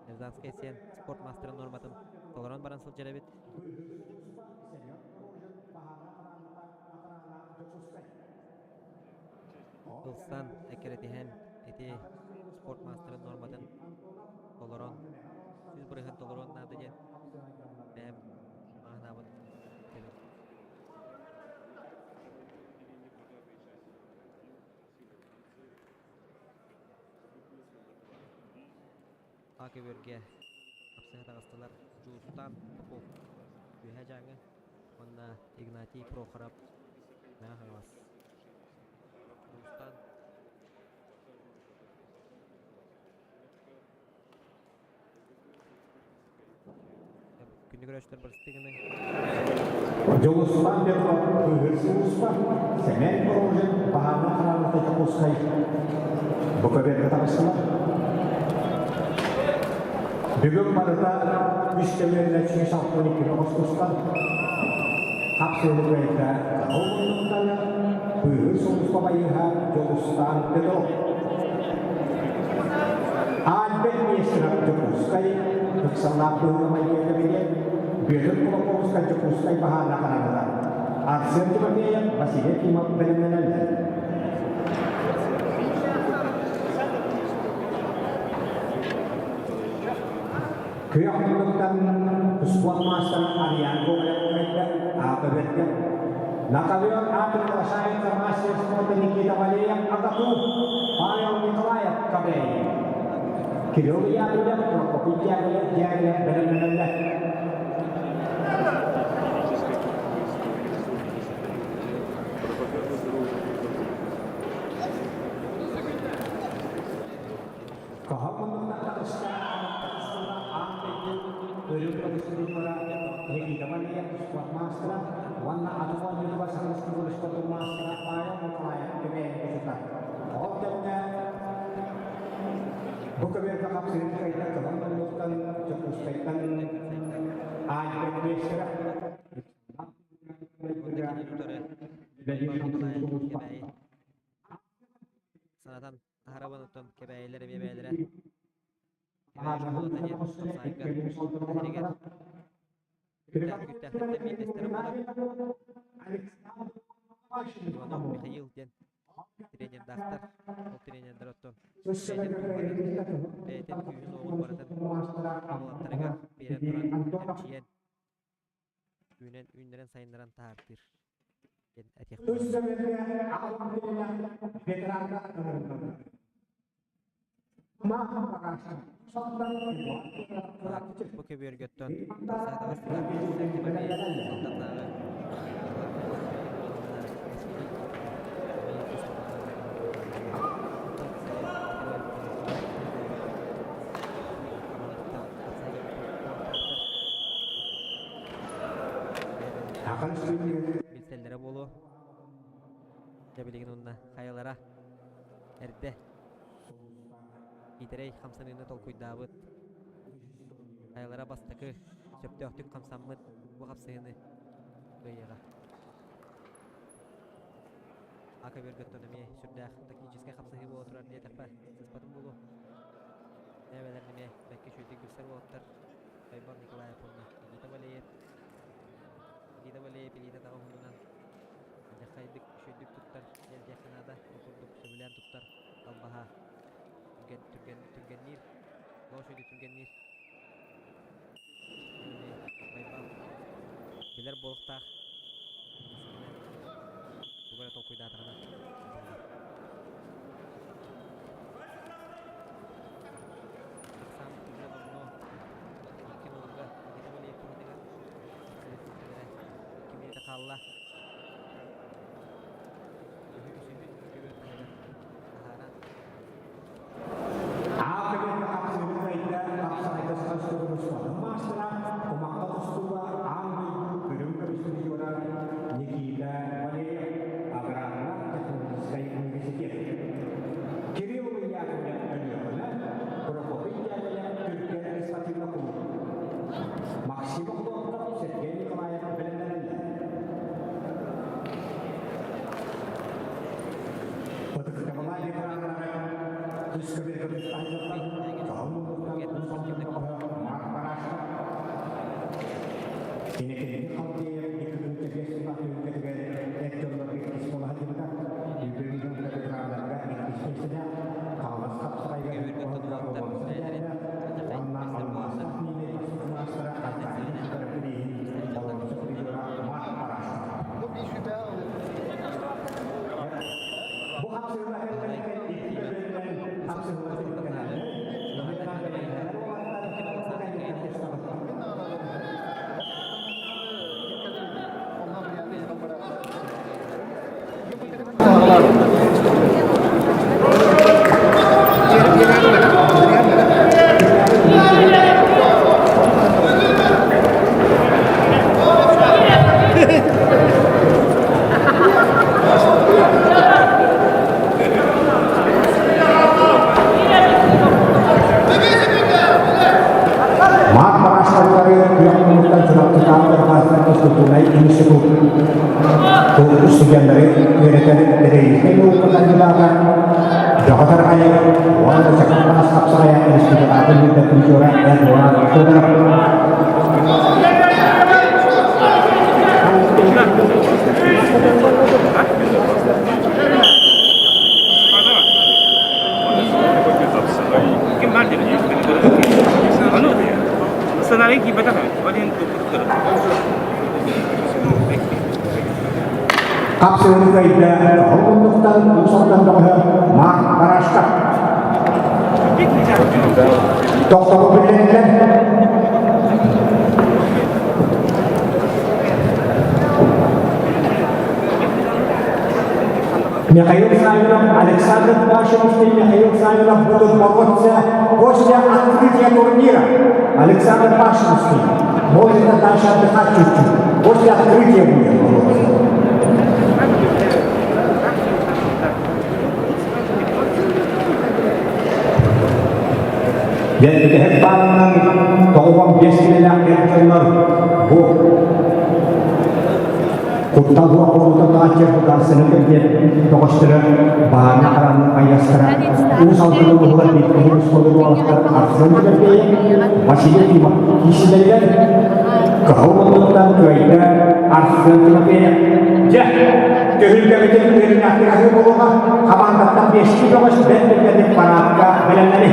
Рязанскай сиэн спорт маастарын нуорматын толорон баран сылдьар эбит. Ылсан, эккирэтиһэн ити спорт маастарын нуорматын толорон, 100% толоруон наада диэн бэйэм санаабын этэбин. А көбүөргэ хапсыһа таҕыстылар Дьулустаан Попов. Үөһээ Дьааҥы уонна Игнатий Прохоров Мэҥэ Хаҥалас улуустан Күндү көрөөччүлэр барыстыы гыныҥ. Дьулусхан Петров Кыыһыр сулууспа, Сэмэн Рожин Баһаарынай хараҥата Дьокуускай бу көбүөргэ таҕыстылар. Бүгүн барыта үс көбүөрүнэн 162 оҕустустар. Хапсыһы кыайда Кыһыл муннуктары Быыһыр сулууспа байыаһа Дьулустаан Петров. Альберт Нестеров Дьокуускай ыксаллаах быһыыга-майгыга кэбиһиэн, Бүөтүр Кулаковскай Дьокуускай баһаарына хараҥата, Арсен Тимофеев, Василий Ефимов бэлэмнэнэллэр. Күөх муннуктан спорт маастара Ариан Гоголев кыайда, аата бэргэн. Наполеон А приглашается мастер спорта Никита Валеев АГАТУ, Павел Николаев КБ. Кирилл Яковлев, Прокопий Дягилев, Дягилев бэлэмнэнэллэр. Хаһан муннуктан таҕыста аан дойду өрүн көмүскүллара Никита Валеев спорт маастара уонна атын оонньууга Саха спортун маастара Павел Николаев көмөйөн кусута. Ол кэмҥэ бу көбүөргэ хапсыһыы кыайда кыһыл муннуктан Дьокуускайтан Альберт Мейстеров Уонна кини тутары Павел Николаев Кэбээйи санатан Таһарабын оттон Кэбээйилэр эмиэ бэйэлэрэ Кэбээйи школата диэн хапсаайга тэригэр күттээх күттээхтэртэн биирдэстэрэ буолар. Иванов Михаил диэн тренердаахтар. Ол тренердэр оттон бэйэтин дууһатын, бэйэтин күүһүн-уоҕун барытын уолаттарыгар биэрэн туран эрчийэн, үүнэн үүннэрэн сайыннаран таһаартыыр диэн этиэхпин Бу көбүөргөттөн тахса таҕыстылар Тимофей Салтаннааҕы Билсэллэрэ буолуо. Дьэ билигин уонна хайалара эрдэ киитэрэй хамсаныыны толкуйдаабыт, хайалара бастакы сөптөөхтүк хамсаммыт бу хапсыһыыны кыайыаҕа. Ака Бөргөттөн эмиэ сүрдээх тактическай хапсыһыы буола турар диэтэхпэ сыспатым буолуо. Эбэлэр эмиэ бэккэ үчүгэйдик билсэр уолаттар Байбал Николаев уонна Никита Валеев. Никита Валеев илиитэ таҕа уһунунан дьаххайдык үчүгэйдик туттар диэн диэххэ наада. Ол курдук сөбүлээн туттар албаһа түргэн түргэн түргэнниир. Лоо үчүгэйдик түргэнниир. Байбал билэр буолуохтаах. Тугу эрэ толкуйдаатаҕына буолар. Ахсаан түгэнэ номнуо икки нолга Никита Валеев туһатыгар тахсыбыт 2 мүнүүтэ хаалла. Үһү үсүһү көбүөр таһыгар таһааран Маастара кумахха тустууга аан дойду үрүҥ көмүс призера Никита Валерьев аграрно-технологическай университет. Кирилл Яковлев Өлүөхүмэ, Прокопий Яковлев Түркэ спортивный клуб. Максим Охлопков, Сергей Николаев бэлэмнэнэллэр. Ытыктабылаах ветераннары үс көбүөргөбүт айылҕаттан Инекенди Халдеев 2005 түһүлгэтигэр эр дьоннорго иккис буола сылдьыбыта. Үбүн ветераннарга иккис миэстэлээх Хаҥалас хапсаҕайга уонна алмаастаах миинэ маастара Аркадий Никифорович олорсу призера Марк Парашев. Бу хапсыһыылар икки бөлүгүнэн хапсыһыылар түмүктэнэллэр. институт студеннары үөрэтэр педагогическай наука кандидата Бөҕө Тарҕайы уонна Саха хапсаҕайа республикатын үрдэ призера Эдуард Федоров. Хапсыһыны кыайда ол муннуктан Уус Алдан бөҕөһө Марк Барашков. Тохтобул биллэриллэр. Михаил Савинов, Александр Пашинский, Михаил Савинов будут бороться после открытия турнира. Александр Пашинский может дальше отдыхать чуть-чуть. После открытия будет бороться. Бүтэһик баанынан 95 килэлээх эр дьоннор бу Куттал суох буолуута тааччы Государственнай кэмитиэт бөҕөстөрө баана харанын айастара Уус Алдан улууһугар биирдэһин оскуола уолаттар Арсен Тимофеев, Василий Тимов киирсилэригэр кыһыл муннуктан кыайда Арсен Тимофеев. Дьэ, түһүлгэбитин үөрүүлээхтик аһыы буолуоҕа, хамаандаттан биэстии бөҕөс бэрт түргэнник параадка бэлэмнэни.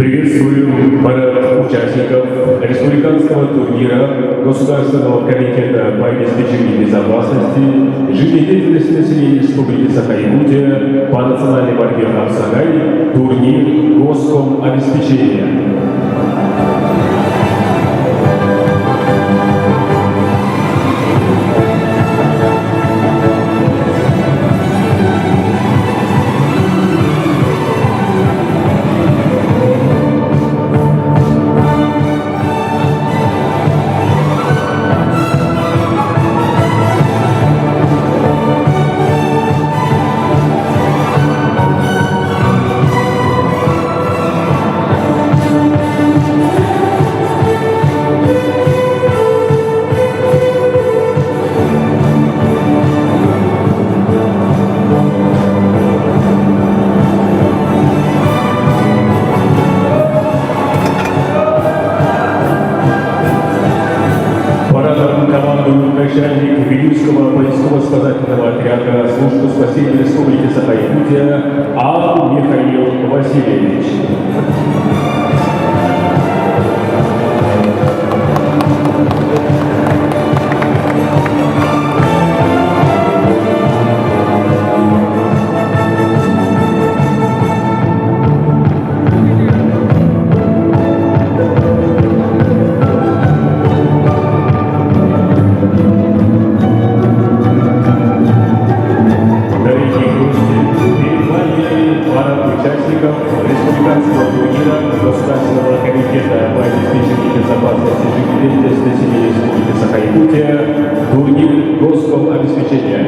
Приветствую парад участников республиканского турнира Государственного комитета по обеспечению безопасности жизнедеятельности населения Республики Саха-Якутия по национальной борьбе Хапсагай турнир Госкомобеспечения. поисково-спасательного отряда службы спасения Республики Саха-Якутия Ан Михаил Васильевич. Дорогие гости, перед вами пара участников республиканского турнира Государственного комитета по обеспечению безопасности жизнедеятельности населения Республики Саха-Якутия, турнир Госкомобеспечения.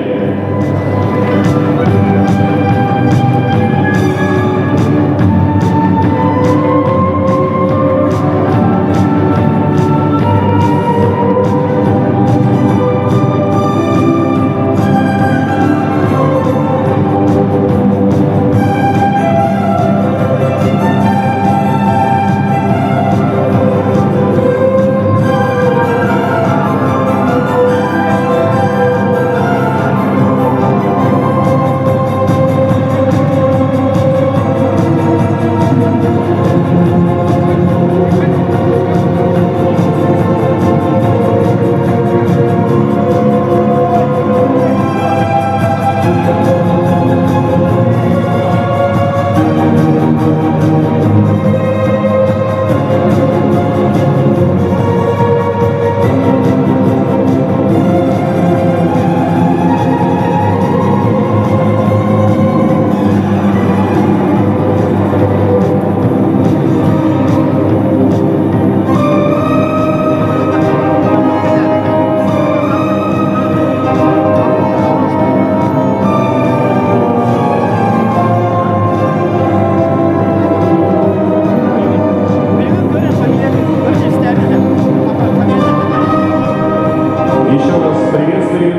Еще раз приветствуем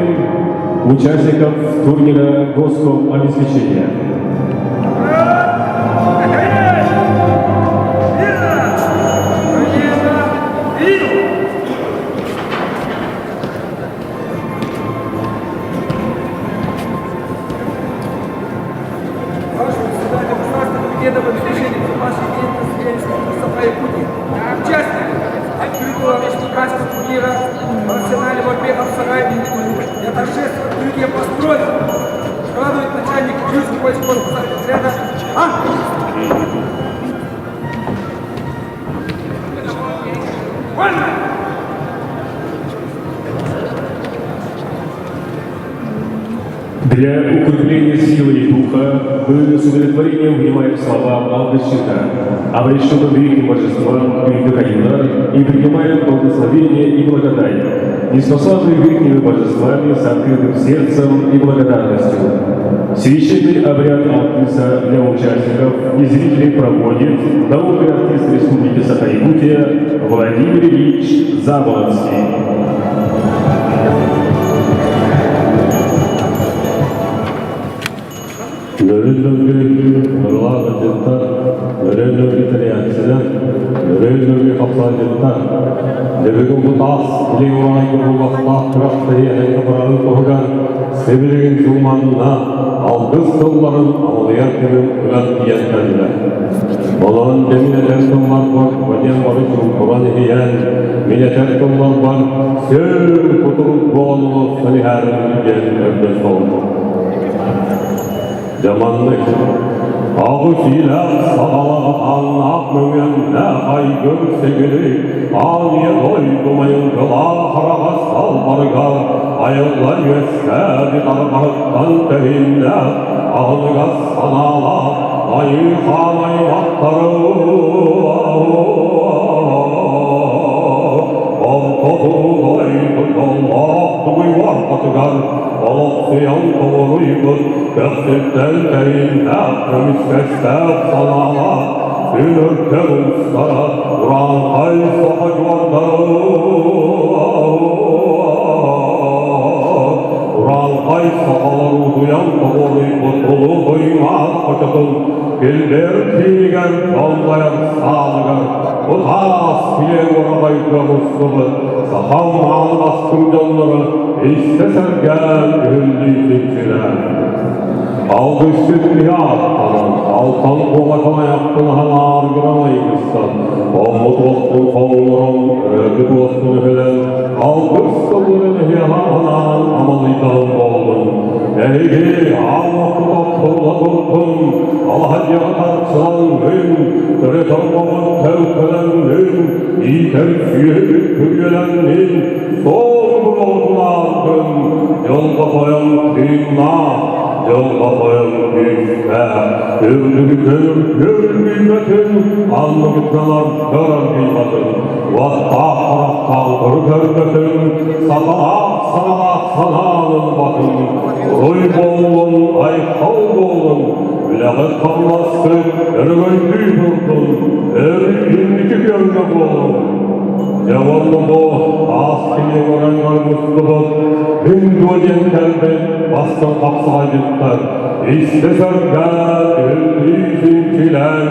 участников турнира Госкомобеспечения. Ваше председатель Государственного комитета по обеспечению безопасности деятельности населения Республики Саха-Якутия. Участники открытого республиканского турнира по национальной борьбе Хапсагай для торжественного открытия построен. Радует начальник Южного поискового отряда А. Вольно! Для укрепления силы и духа мы с удовлетворением внимаем словам Алгысчыта, обращенным великим божествам Юдахайнар, и принимаем благословение и благодать, ниспосланную верхними божествами с открытым сердцем и благодарностью. Священный обряд Алгыса для участников и зрителей проводит народный артист Республики Саха-Якутия Владимир Ильич Заболоцкий. Нөрүн-нөргүй ырылаах ыччаттар, нөрүн-нөргүй тэрийээччилэр, нөрүн-нөргүй хапсаанньыттар. Дьэ бүгүн бу таас илин ураайга буолуохтаах күрэхтэһии этэҥҥэ барарын туһугар сибилигин суманна алгыс тылларын амалыйар кэмим ыган тиийэн кэллэ. Онон дьэ мин этэр тылларбар диэн бары чуҥкуран иһийэн, мин этэр тылларбар сүр кутурук буолан олорсон иһээрин диэн көрдөс буолбут. Дьэ маннык аҕыс иилээх саҕалаах ааннаах мөҥүөннээх айгыр сигили аан ийэ дойду майыҥкылаах араҕас далбарыгар айылла үөскээбит арҕаһыттан тэһииннээх аһыныгас санаалаах айыы хаан аймахтары Орто дойду дьоллоох тугуй уорҕатыгар олохсуйан тоҕуруйбут көхсүттэн тэйиннээх көмүскэстээх санаалаах түмүркэ устара урааҥхай саха дьуордара урааҥхай сахалар утуйан тоҕуруйбут улуу туймаат хочотун килбиэр киинигэр чоллойор саалыгар кутаас килиэ ураҕайга мустубут саха мааны бастыҥ дьонноро истэ сэргээн үһүллүү сүнчүлээн. Алгысчыт киһи ааттанан, алтан куолакан айахпын аһан ааргыран айгыстан, хоммут уоспун хоҥнорон, өрөөбүт уоспун өһүлэн, алгыс тылларын эһиэхэ анаан амалыйдаҕым буоллун. Эһиги аан охтотохтулла турдун, алаһа дьиэҕэ тарсылан үн, төрөтөр оҕоҕун төлкөлөн үн, иитэр сүөһүгүт күрүөлэн ин, суол буруотулаан дьылҕа тойон тыыннаах, дьылҕа тойон күүстээх, үрдүгү көнөр көрбүйбэтин, анныгы көнөр көрөрбүйбэтин, уоттаах харахтаах көрү көрбөтүн, саталаах саҥалаах санаан ылбатын, уруй буоллун, айхал буоллун, үлэҕит хамнаскыт өрөгөйдүү турдун, өрүү инники күөҥҥэ буолун. Дьэ уонна бу аас кини көрөн мустубут, мин дуо диэн кэлбит бастыҥ хапсаҕайдьыттар истэ сэргээн, үһүллүү сүнчүлээн,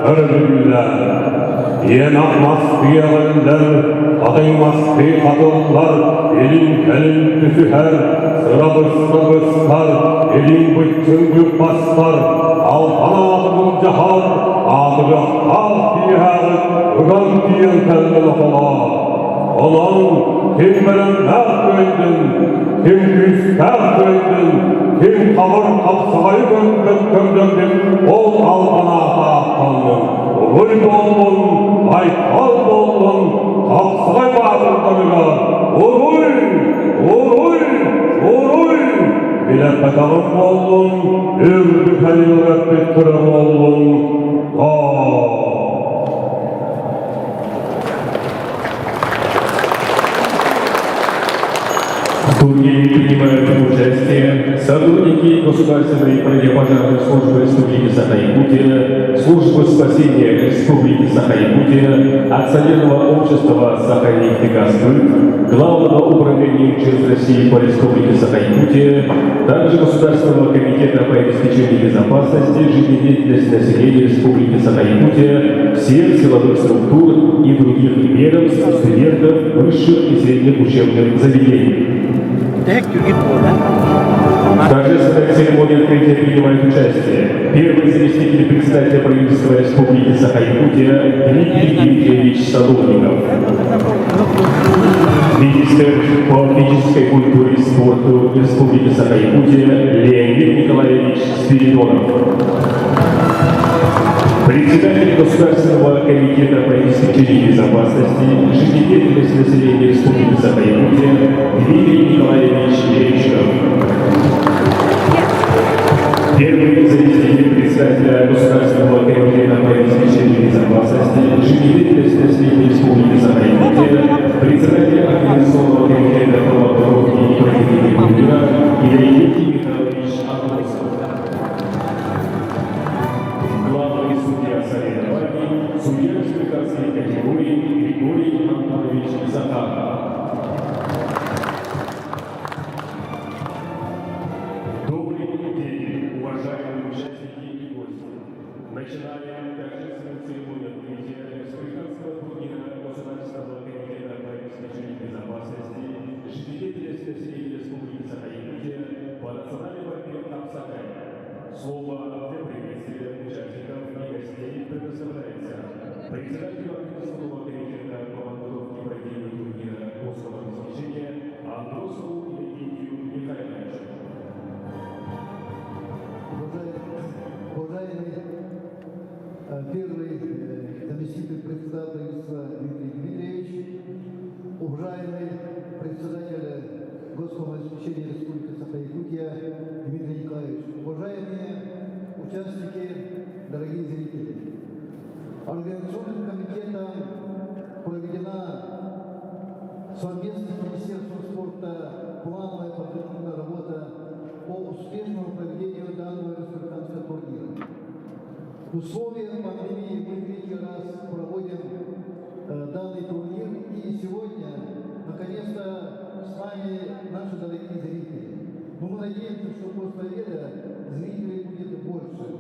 өрөбүллээн. Иэн ах мастыы эҕиллэр, хатыҥ мастыы хатыллар, илин-кэлин түсүһэр, сыра быста быстар, илин быччыҥ быыппастар, албан ааты былдьаһар, аатырыахтаах киэһээҕит ыган тиийэн кэллэ нохолоо. Онон ким бэлэмнээх кыайдын, ким күүстээх кыайдын, ким хабыр хапсаҕайы көрбөт көрдөрдүн, ол албан аата ааттаннын. Уруй буоллун, айхал буоллун, хапсаҕай баатырдарыгар уруй, уруй, уруй! Билэппэтэҕим буоллун, үрдүк айылар эппиттэрэ буоллун, доо! В турнире принимают участие сотрудники Государственной противопожарной службы Республики Саха-Якутия, Службы спасения Республики Саха-Якутия, Акционерного общества «Саханефтегазсбыт», Главного управления МЧС России по Республике Саха-Якутия, также Государственного комитета по обеспечению безопасности жизнедеятельности населения Республики Саха-Якутия, всех силовых структур и других ведомств, студентов высших и средних учебных заведений. В торжественной церемонии открытия принимает участие первый заместитель председателя правительства Республики Саха-Якутия Дмитрий Дмитриевич Садовников, министр по физической культуре и спорту Республики Саха-Якутия Леонид Николаевич Спиридонов, председатель Государственного комитета по обеспечению безопасности жизнедеятельности населения Республики Саха-Якутия Дмитрий Николаевич Левичков, первый заместитель председателя Государственного комитета по обеспечению безопасности жизнедеятельности населения Республики Саха-Якутия, председатель Организационного комитета по подготовке и проведению турнира Иннокентий Михайлович Андросов. Главный судья соревнований, судья республиканской категории Григорий Антонович Захаров. Добрый день, уважаемые участники и гости. Начинаем торжественную церемонию открытия республиканского турнира Государственного комитета по обеспечению безопасности жизнедеятельности населения Республики Саха-Якутия по национальной борьбе Хапсагай. Слово для приветствия участников и гостей предоставляется председателю Организационного комитета по подготовке и проведению турнира обеспечения Андросову Иннокентию Михайловичу. Уважаемый первый заместитель председателя правительства Дмитрий Дмитриевич, уважаемый председатель Госкомобеспечения Республики Саха-Якутия Дмитрий Николаевич, уважаемые участники, дорогие зрители. Организационным комитетом проведена совместно с Министерством спорта плановая подготовительная работа по успешному проведению данного республиканского турнира. В условиях пандемии мы третий раз проводим данный турнир, и сегодня, наконец-то, с нами наши дорогие зрители. Но мы надеемся, что после обеда зрителей будет больше.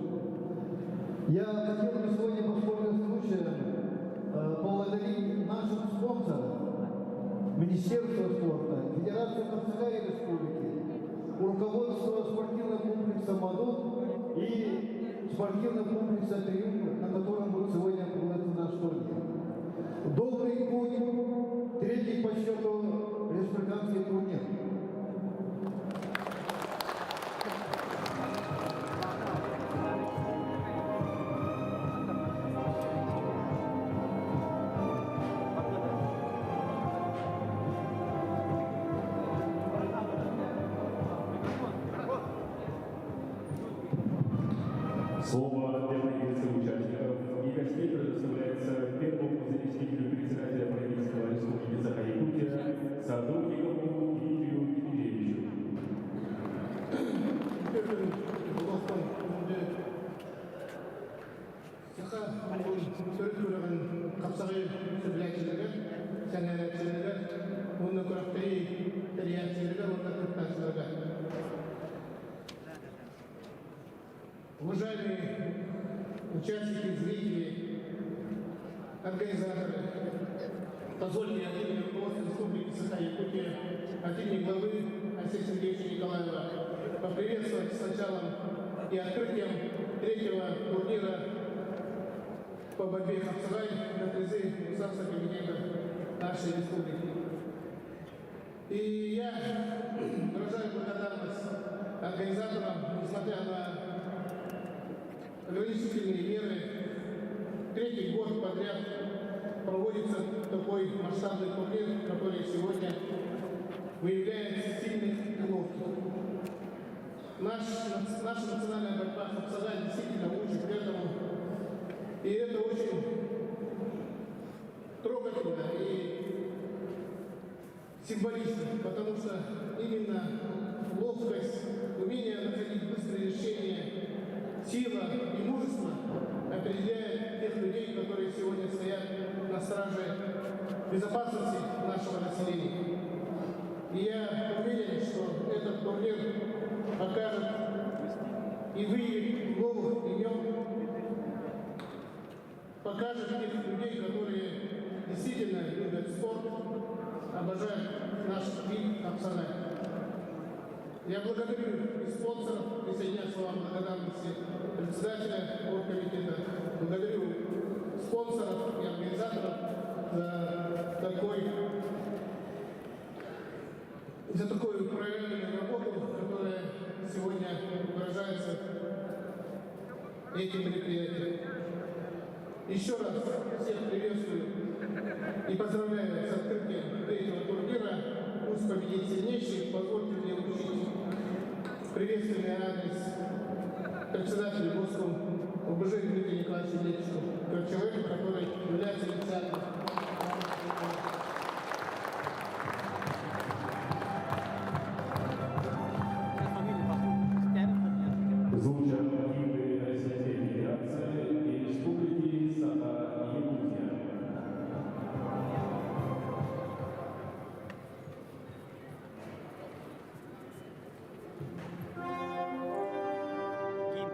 Я хотел бы сегодня, воспользоваться случаем, поблагодарить наших спонсоров. Министерства спорта, Федерации Хапсагай Республики, руководство спортивного комплекса «Модун» и спортивного комплекса «Триумф», на котором будет сегодня проводиться наш турнир. Добрый путь, третий по счету республиканский турнир. Слово для приветствия участников и гостей предоставляется первому заместителю председателя правительства Республики Саха-Якутия Садовникову Дмитрию Дмитриевичу. Олохтон Саха төрүт күрэҕин хапсаҕай сөбүлээччилэригэр, сэҥээрээччилэригэр уонна күрэхтэһии тэрийээччилэригэр уонна кыттааччыларга. Уважаемые участники, зрители, организаторы, позвольте от имени руководства Республики Саха-Якутия, от имени главы Алексея Сергеевича Николаева поприветствовать с началом и открытием третьего турнира по борьбе хапсагай на призы Государственного комитета нашей республики. И я выражаю благодарность организаторам, несмотря на ограничительные меры, третий год подряд проводится такой масштабный турнир, который сегодня выявляет сильных и ловких. Наша национальная борьба хапсагай действительно учит к этому. И это очень трогательно и символично, потому что именно ловкость, умение находить быстрые решения, сила и мужество определяет тех людей, которые сегодня стоят на страже безопасности нашего населения. И я уверен, что этот турнир покажет и выявит новых имен, покажет тех людей, которые действительно любят спорт, обожают наш вид хапсагай. Я благодарю и спонсоров, присоединяюсь к словам благодарности председателя оргкомитета, благодарю спонсоров и организаторов за такую проявленную работу, которая сегодня выражается этим мероприятием. Еще раз всех приветствую и поздравляю с открытием третьего турнира. Пусть победит сильнейший. Позвольте мне вручить приветственный адрес председателю Госком ОБЖ Дмитрию Николаевичу Летчику, как человеку, который является инициатором. Звучат гимны Российской Федерации и Республики Саха-Якутия. Ким?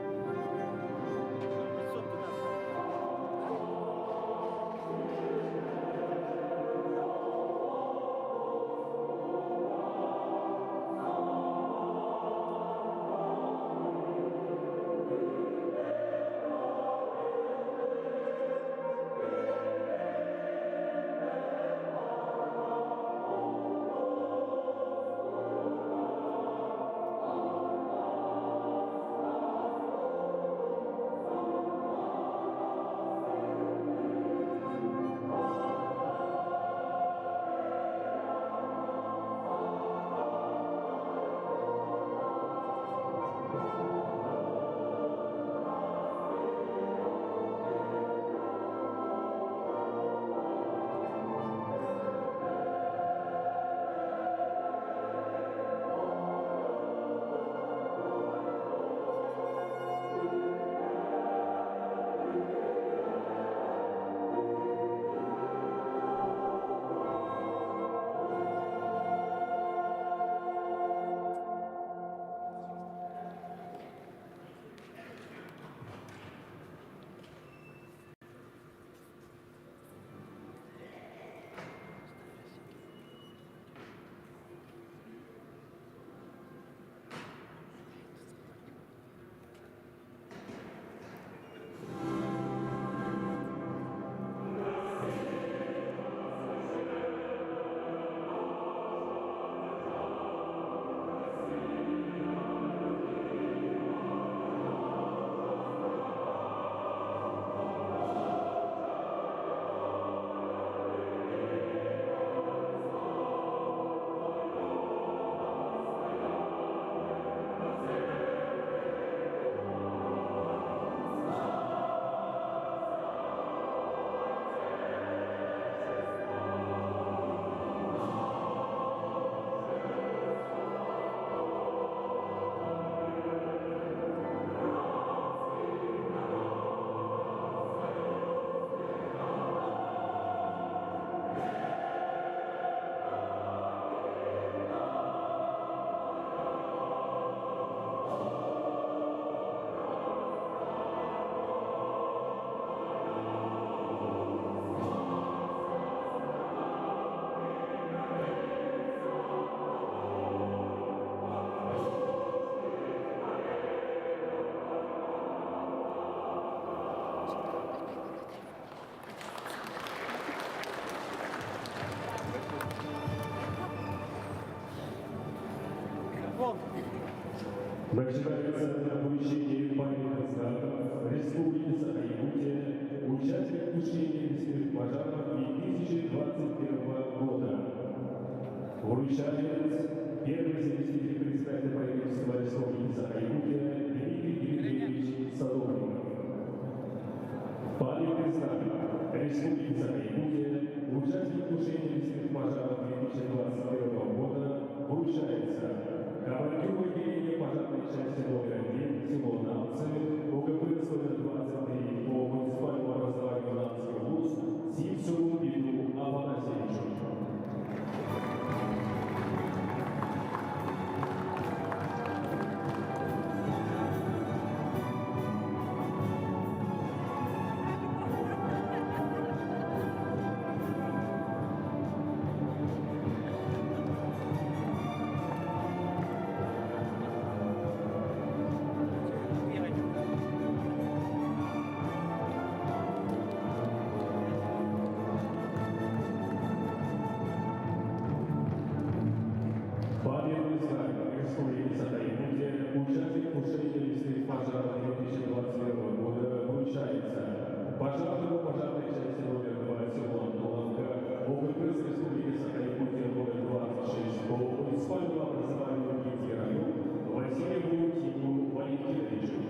Начинается вручение памятных знаков Республики Саха-Якутия, участник тушения лесных пожаров 2021 года. Вручает первый заместитель председателя правительства Республики Саха-Якутия Дмитрий Дмитриевич Садовников. Памятный знак Республики Саха-Якутия, участник тушения лесных пожаров 2021 года вручается командиру отделения пожарной части номер 1 село Намцы ОГПС номер 23 по муниципальному образованию Намский улус Сивцеву Петру Афанасьевичу. Памятный знак Республики Саха-Якутия, участник тушения лесных пожаров 2021 года вручается пожарному пожарной части номер 2 село Антоновка ОГПС Республики Саха-Якутия номер 26 по муниципальному образованию Киевский район Васильеву Тимуру Валентиновичу.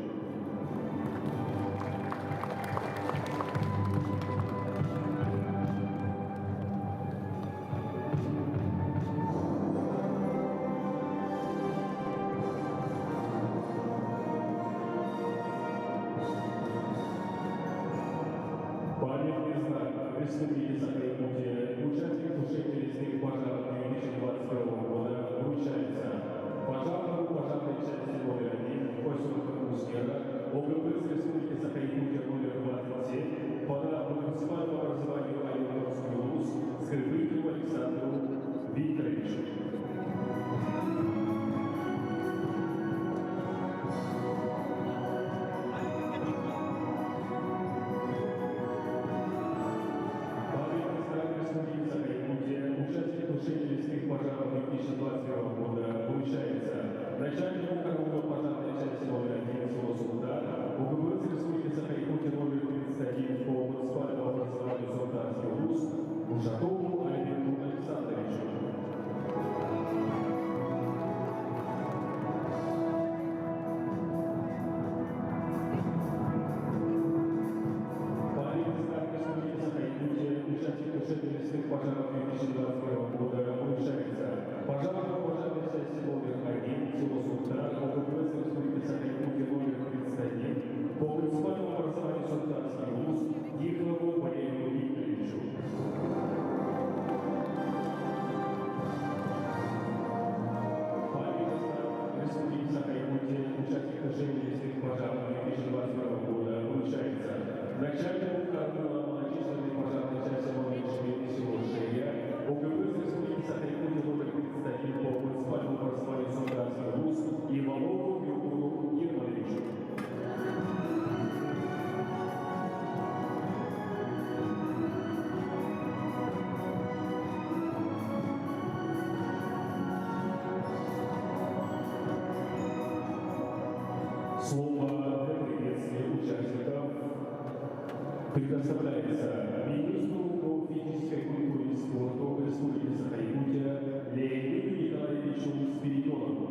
Памятный знак Республики Саха-Якутия, участник тушения лесных пожаров 2021 года вручается пожарному пожарной части номер 1 поселка Усть-Нера ОГПС Республики Саха-Якутия номер 27 по муниципальному образованию Оленегорский улус Скрипыгину Александру Викторовичу. Памятный знак Республики Саха-Якутия, участник тушения лесных пожаров 2021 года вручается начальнику караула пожарной части номер 1 село Сунтар ОГПС Республики Саха-Якутия номер 31 по муниципальному образованию Сунтарский улус Ушакову Альберту Александровичу. Памятный знак Республики Саха-Якутия, участник тушения лесных пожаров 2021 года вручается пожарному пожарной части номер 1 село Сунтар ОГПС Республики Саха-Якутия номер 31 по муниципальному образованию Сунтарский улус Тихонову Валерию Викторовичу. Памятный знак Республики Саха-Якутия, участник тушения лесных пожаров 2021 года вручается начальнику караула малочисленной пожарной части номер 4 село Шея ОГПС Республики Саха-Якутия номер 31 по муниципальному образованию Сунтарский улус Иванову Юрию Германовичу. Слово для приветствия участников предоставляется министру по физической культуре и спорту Республики Саха-Якутия Леониду Николаевичу Спиридонову.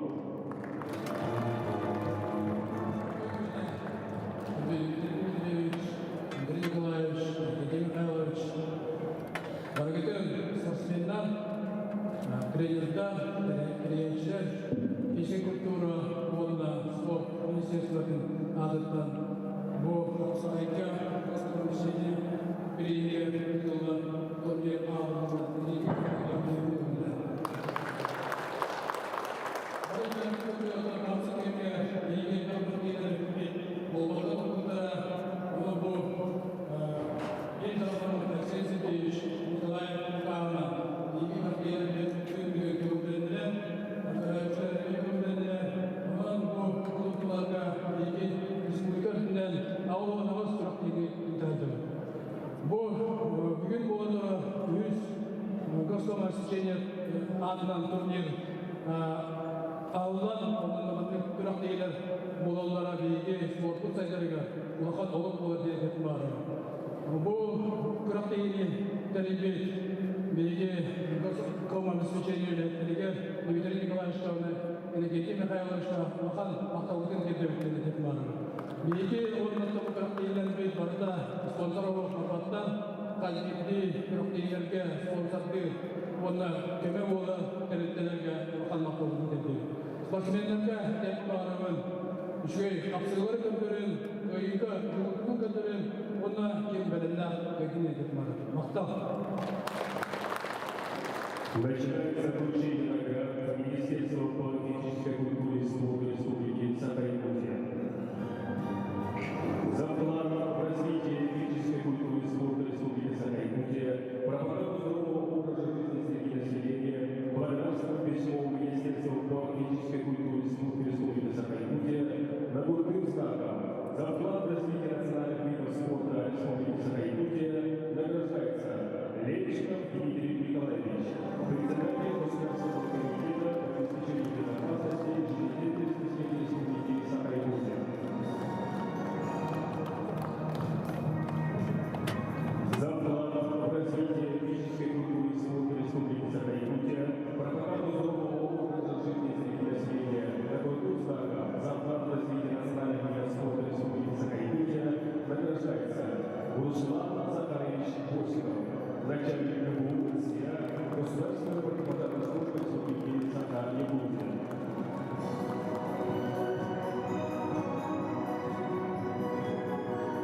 Андрей Дмитриевич, Андрей Николаевич, Евгений Михайлович, барыгытын спортсменнар, тренердар, тэрийээччилэр, физическэй культура уонна спорт министерствотын аатыттан бу хапсаҕайга комиссия премия тыллар турнир Бу бүгүн буолан үһүс Госком освещение аатынан турнир. Аһыллан онон маннык күрэхтэһиилэр буолаллара биһиги спорпут сайдарыгар улахан олук буолар диэн этим баҕарабын. Бу күрэхтэһиини тэрийбит биһиги госкомобеспечение үлэһиттэригэр Дмитрий Николаевичка уонна Иннокентий Михайловичка улахан махталбытын тиэрдэбит диэн этим баҕарабын. Биһиги уонна бу күрэхтэһиилэрбит барыта спонсор оҥорбаттан хас биирдии күрэхтэһиилэргэ спонсордыыр уонна көмө буолар тэрилтэлэргэ улахан махталбытын тиэрдэбит. Спортсменнарга этиэхпин баҕарабын, үчүгэй хапсыһыылары көрдөрүн, кыайыыга дьулуургутун көрдөрүн уонна ким бэлэмнээх кыайдын этиэхпин баҕарабын. Махтал! Начинается вручение наград Министерства по физической культуре и спорту Республики Саха-Якутия. За вклад в развитие физической культуры и спорта Республики Саха-Якутия, пропаганду здорового образа жизни среди населения, благодарственным письмом Министерства по физической культуре и спорту Республики Саха-Якутия, нагрудным знаком за вклад в развитие национальных видов спорта Республики Саха-Якутия награждается Левичков Дмитрий Николаевич, председатель Государственного комитета по обеспечению безопасности жизнедеятельности Республики Саха-Якутия. За вклад в развитие физической культуры и спорта Республики Саха-Якутия, пропаганду здорового образа жизни среди населения, нагрудным знаком за вклад в развитие национальных видов спорта Республики Саха-Якутия награждается Руслан Захарович Босиков, начальник ГБУ СИА Государственной противопожарной службы Республики Саха-Якутия.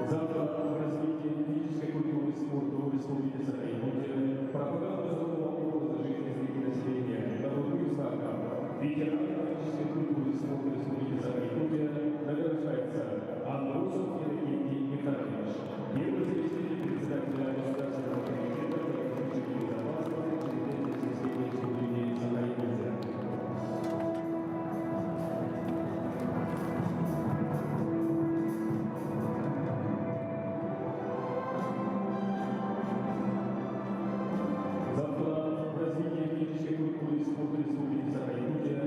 За вклад в развитие физической культуры и спорта в Республике Саха-Якутия, пропаганду здорового образа жизни среди населения, нагрудным знаком ветеран физической культуры и спорта Республики Саха-Якутия награждается Андросов Иннокентий Михайлович, первый заместитель председателя Государственного комитета по обеспечению безопасности жизнедеятельности Республики Саха-Якутия. За вклад в развитие физической культуры и спорта Республики Саха-Якутия,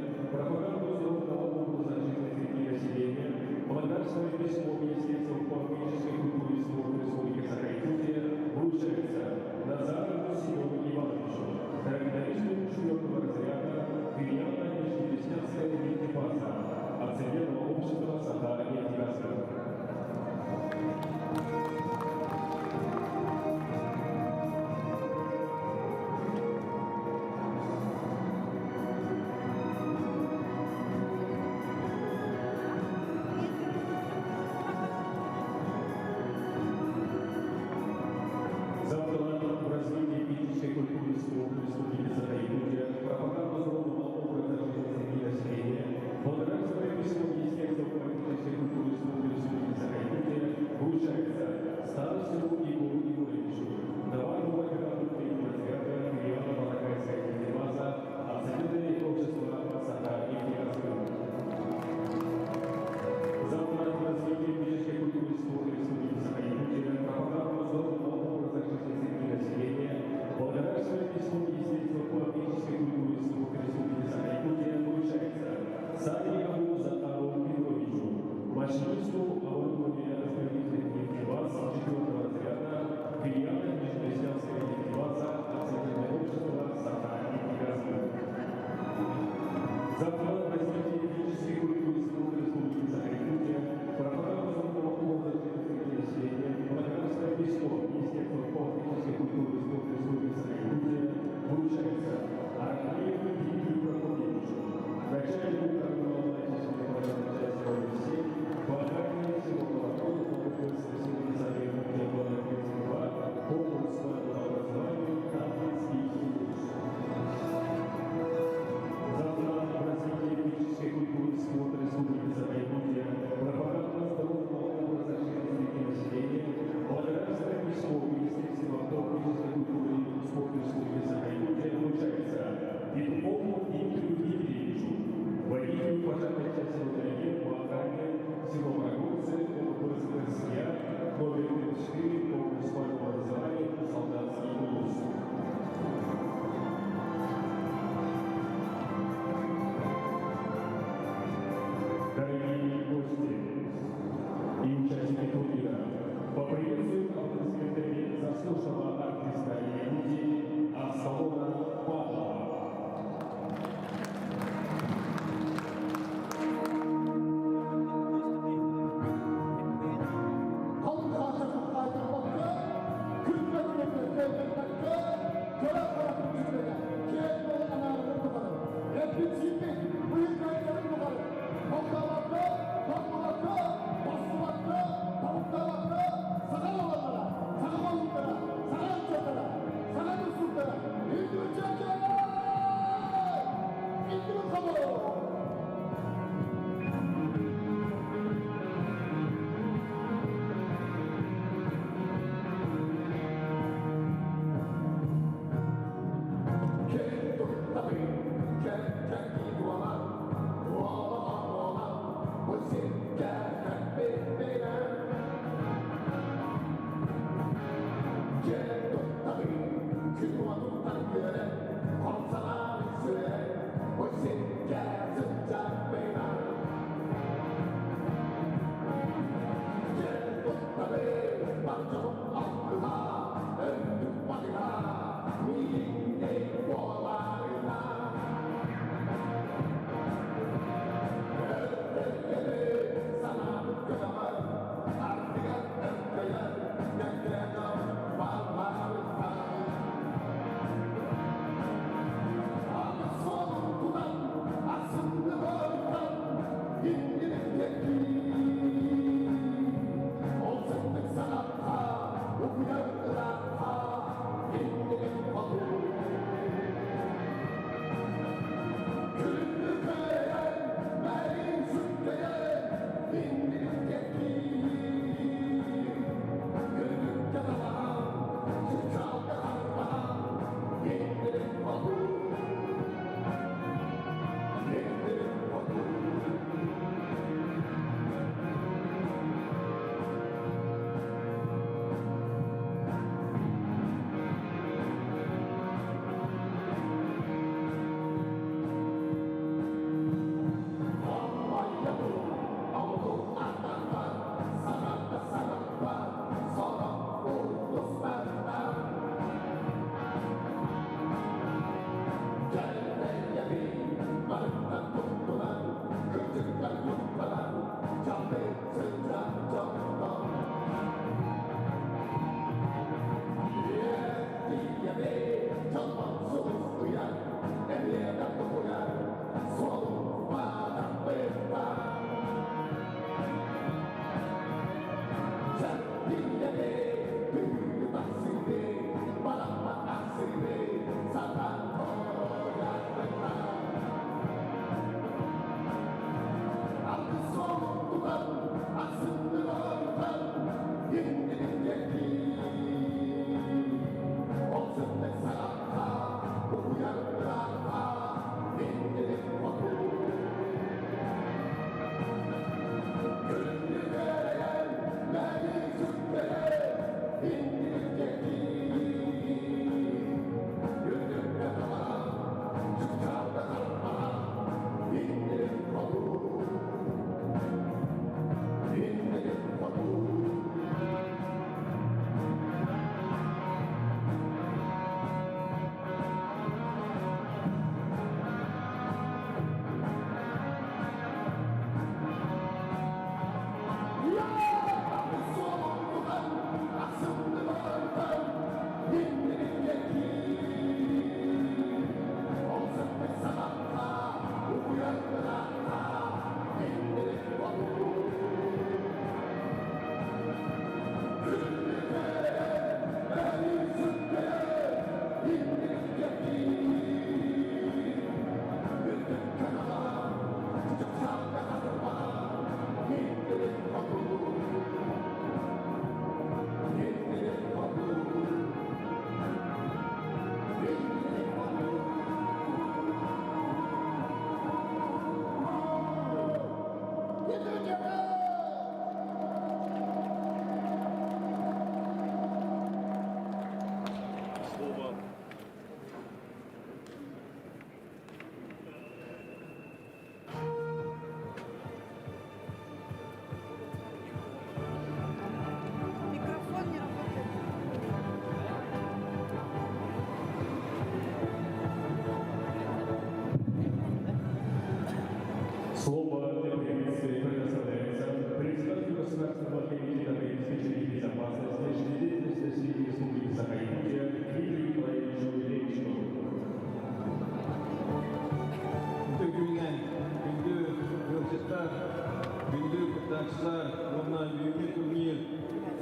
кыттааччылар уонна бүгүҥҥү турнир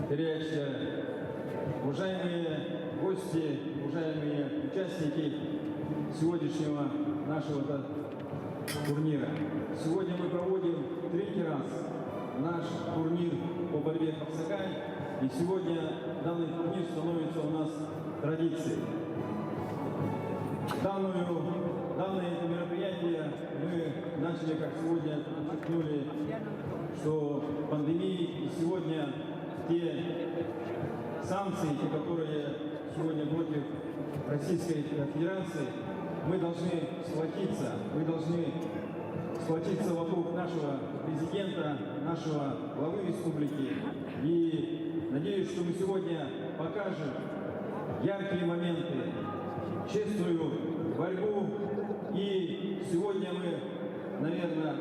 тэрийээччилэрэ. Уважаемые гости, уважаемые участники сегодняшнего нашего турнира. Сегодня мы проводим третий раз наш турнир по борьбе хапсагай. И сегодня данный турнир становится у нас традицией. Данное это мероприятие мы начали, как сегодня подчеркнули, что пандемии и сегодня те санкции, те, которые сегодня против Российской Федерации, мы должны сплотиться, мы должны сплотиться вокруг нашего президента, нашего главы республики. И надеюсь, что мы сегодня покажем яркие моменты, честную борьбу. И сегодня мы, наверное,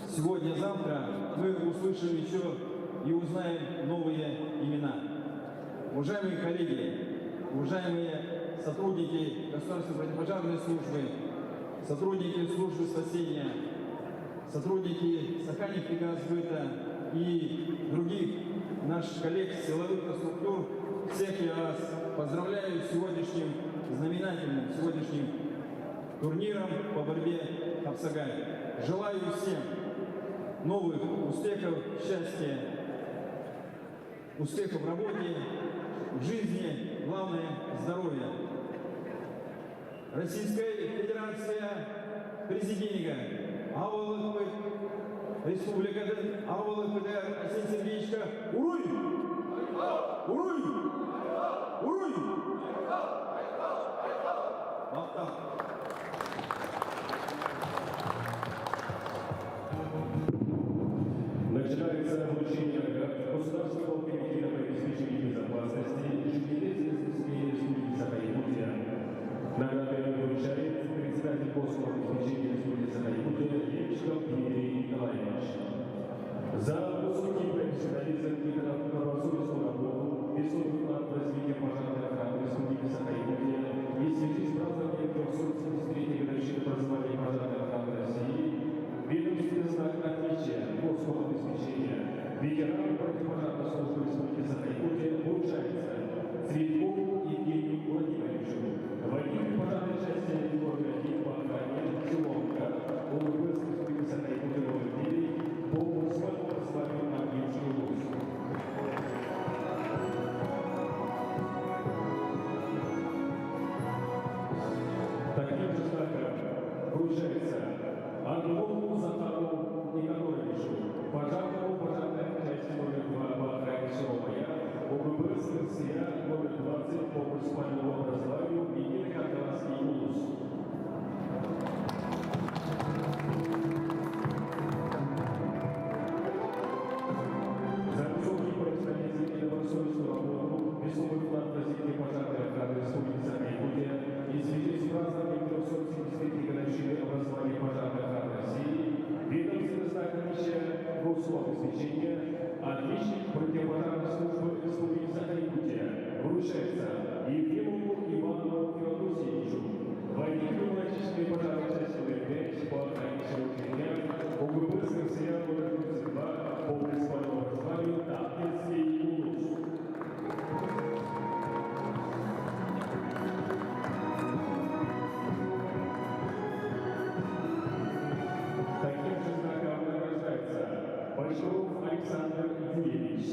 сегодня-завтра мы услышим еще и узнаем новые имена. Уважаемые коллеги, уважаемые сотрудники Государственной противопожарной службы, сотрудники службы спасения, сотрудники Саханефтегазсбыта и других наших коллег силовых структур, всех я вас поздравляю с сегодняшним знаменательным сегодняшним турниром по борьбе хапсагай. Желаю всем новых успехов, счастья, успехов в работе, в жизни, главное – здоровья. Российская Федерация президенигэр, Аҕа Республикатын аҕа баһылыгар Айсен Сергеевичка Уруй! Уруй! Уруй! Махтал! Начинается вручение наград Государственного комитета по обеспечению безопасности жизнедеятельности Республики Саха-Якутия. Награды вручает председатель Госкомобеспечения Республики Саха-Якутия Левчиков Дмитрий Николаевич. За высокий профессионализм и добросовестную работу, весомый вклад в развитие пожарной охраны Республики Саха-Якутия и в связи с празднованием 373-й годовщины образования пожарной охраны России ведомственный знак отличия Госкомобеспечения ветеран противопожарной службы Республики Саха-Якутия вручается Цветкову Евгению Владимировичу, водителю пожарной части номер 1 по охране Селонка, ОГПС Республики Саха-Якутия номер 9 по муниципальному образованию Агинский улус. Таким же знаком вручается Орлову Захару Никаноровичу, пожарному пожарной части номер 2 по охране село Маяк, ОГПС РСЯ номер 20 по муниципальному образованию Едино-Кавказский улус. За высокий профессионализм и добросовестную работу, весомый вклад в развитие пожарной охраны Республики Саха-Якутия и в связи с празднованием 373-й годовщины образования пожарной охраны России, ведомственный знак отличия Госкомобеспечения, отличник противопожарной службы Республики Саха-Якутия вручается Ефремову Ивану Феодосиевичу, водителю многочисленной пожарной части номер 5 по охране село ОГПС РСЯ номер 32 по муниципальному образованию Таткинский улус. Таким же знаком награждается Большов Александр Юрьевич,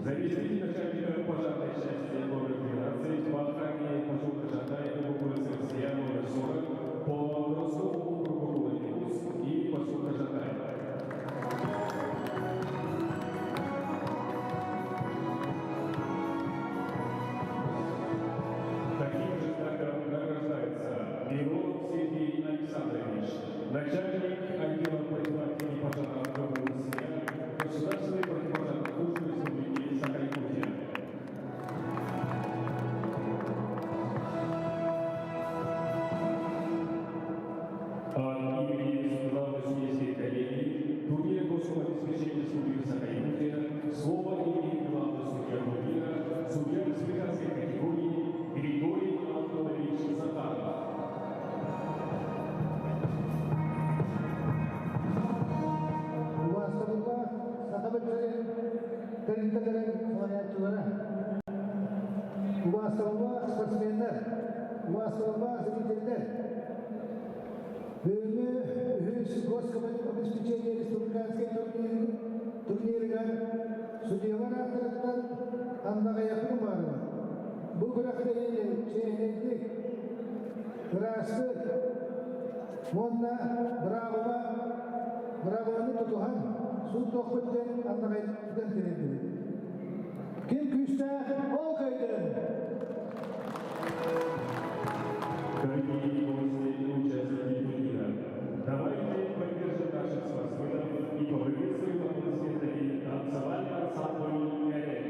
заместитель начальника пожарной части номер 12 по охране поселка Жатай ОГПС РСЯ номер 40 по городскому округу города Якутск и поселка Жатай. Таким же знаком награждается Миронов Сергей Александрович, начальник отдела профилактики пожаров ГБУ Государственной противопожарной службы Республики Саха-Якутия. От имени главной судейской коллегии турнира Госкомобеспечения Республики Саха-Якутия слово имеет главный судья турнира, судья республиканской категории Григорий Антонович Захаров. Убаастабыллаах зрителлэр, бүгүҥҥү үһүс госкомобеспечение республиканскай турнирыгар судьуйалар ааттарыттан андаҕайахпын баҕарабын. Бу күрэхтэһиини чиэһинэйдик, ыраастык уонна быраабыла быраабыланы тутуһан сууттуохпут диэн андаҕайдан тэрийдибит. Ким күүстээх, ол кыайдын! Дорогие гости и участники турнира, давайте поддержим наших спортсменов и поприветствуем аплодисментами танцевальный ансамбль «Эрель».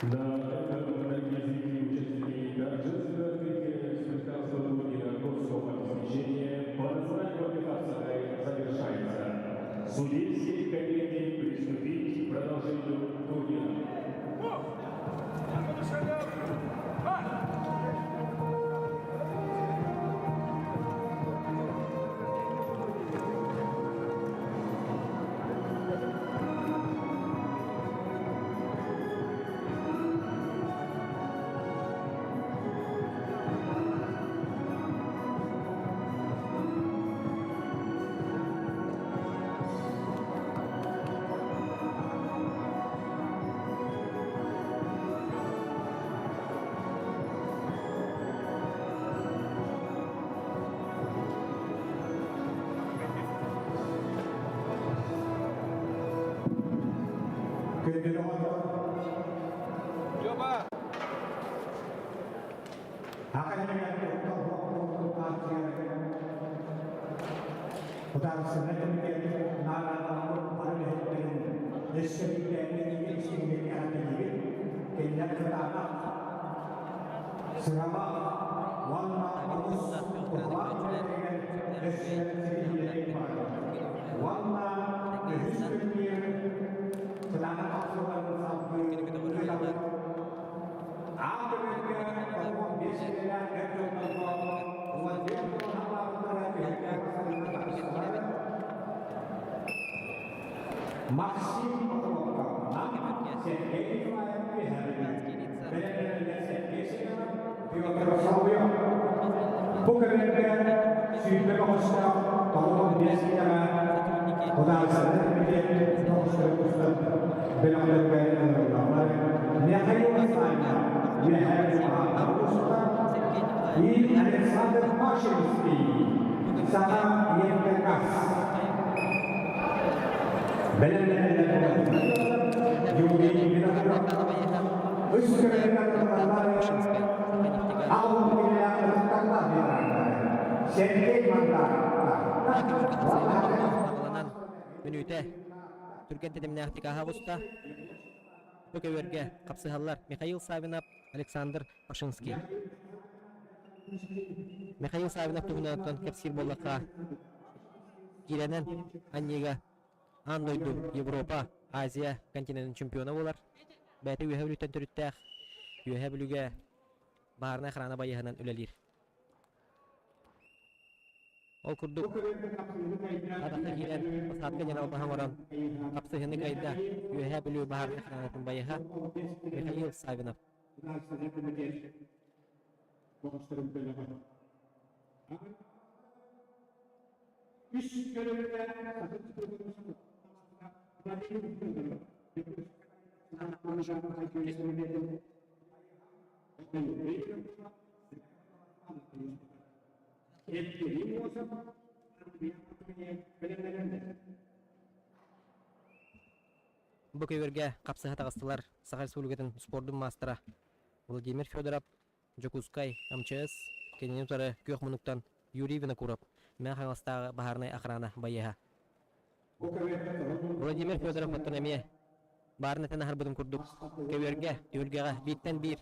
На этом, дорогие зрители и участники, торжественное открытие республиканского турнира госкомобеспечения по национальной борьбе хапсагай завершается. Судейской коллегии приступить к продолжению турнира. Судаарыстыбаннай кэмитиэт наҕараадаламмыт бары үлэһиттэрин өссө биирдэ истиҥник эҕэрдэлиибит. Кинилэр кытаанах, сыралаах уонна олус туһалаах үлэлэригэр өссө ситиһиилэри баҕарабыт. Уонна үһүс күннүүр кытаанах хапсыһыыларын салгыы ыытабыт. Аан көмөлгө 95 киилэлээх эр дьоннорго Владимир Кулаковтара түһүлгэ Максим Охлопковна, Сергей Николаев Пиһэрин, бэлэмнэнэллэр Сергей Семенов, Петр Соловьев. Бу көмөлгө сүүрбэ көҕүстээх 95 киилэҕэ Судаарыстыбаннай кэмитиэт тоҕустары устар бөлөхтөргө ыҥырыллаллар. Михаил Савин, Үөһээ Бүлүү и Александр Пашинский, Саха ЕНКК. Бэлэмнэнэллэр Юрий Винокуров. Үс Сергей Мандаров. Саҕаланан мүнүүтэ түргэн тэтимнээхтик аһа оҕуста. Бу көбүөргэ хапсыһаллар Михаил Савинов, Александр Пашинский. Михаил Савинов туһунан кэпсиир буоллахха, киирэнэн анньыыга аан дойду, Европа, Азия континенын чемпиона буолар. Бэйэтэ Үөһээ Бүлүүттэн төрүттээх, Үөһээ Бүлүүгэ баһаарынай охрана байыаһынан үлэлиир. Ол курдук, атахха киирэн, посадка диэн албаһы оҥорон, хапсыһыыны кыайда Үөһээ Бүлүү баһаарынай охранатын байыаһа Михаил Савинов. Бу көбүөргэ хапсыһа таҕыстылар Саха Республикатын спордун маастара Владимир Федоров, Дьокуускай МЧС, кинини утары күөх муннуктан Юрий Винокуров, Мэҥэ Хаҥаластааҕы баһаарынай охрана байыаһа. Владимир Федоров оттон эмиэ баарын этэн аһарбытым курдук көбүөргэ, түһүлгэҕэ бииртэн биир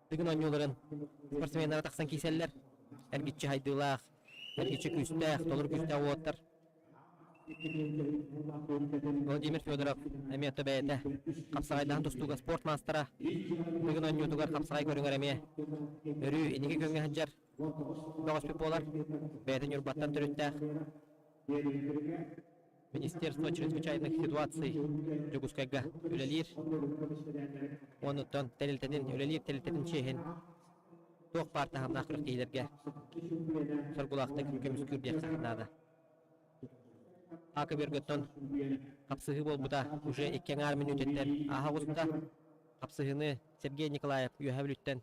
Дыгын оонньууларын спортсменнара тахсан киирсэллэр. Эргиччи хайдыылаах, эргиччи күүстээх, толору күүстээх уолаттар. Владимир Федоров эмиэ то бэйэтэ хапсаҕайдаһан тустууга спорт маастара. Дыгын оонньуутугар хапсаҕай көрүҥэр эмиэ өрүү инники күөҥҥэ сылдьар бөҕөспүт буолар. Бэйэтэ Ньурбаттан төрүттээх. Министерство чрезвычайных ситуаций Дьокуускайга үлэлиир. Онуттан тэрилтэтин, үлэлиир тэрилтэтин чиэһин туох баар таһымнаах күрэхтэһиилэргэ соргулаахтык көмүскүүр диэххэ наада. Ака Бөргөттөн хапсыһыы буолбута уже икки аҥаар мүнүүтэттэн ааһа оҕуста. Хапсыһыыны Сергей Николаев Үөһээ Бүлүүттэн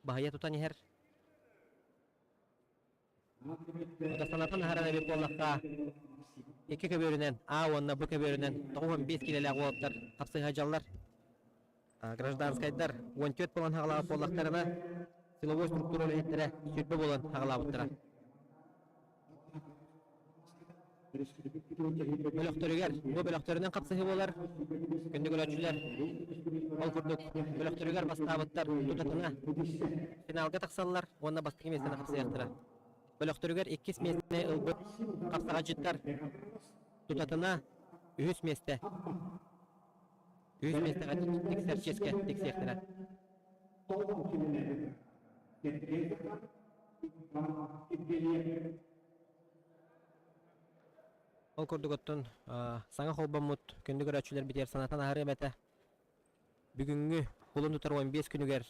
баһыйа тутан иһэр. Санатан аһаран эбит буоллахха, икки көбүөрүнэн А уонна Б көбүөрүнэн 95 киилэлээх уолаттар хапсыһа дьаллар. Гражданскайдар 14 буолан хаҕалаабыт буоллахтарына, силовой структура үлэһиттэрэ 20 буолан хаҕалаабыттара. Бөлөхтөрүгэр, бу бөлөхтөрүнэн хапсыһыы буолар. Күндү көрөөччүлэр, ол курдук бөлөхтөрүгэр бастаабыттар тутатына финалга тахсаллар уонна бастакы миэстэни хапсыйыахтара. Бөлөхтөрүгэр иккис миэстэни ылбыт хапсаҕайдьыттар тутатына үһүс миэстэ үһүс миэстэҕэ тиксэр чиэскэ тиксиэхтэрэ. Ол курдук оттон саҥа холбоммут күндү көрөөччүлэрбитигэр санатан аһарыам этэ. Бүгүҥҥү кулун тутар 15 күнүгэр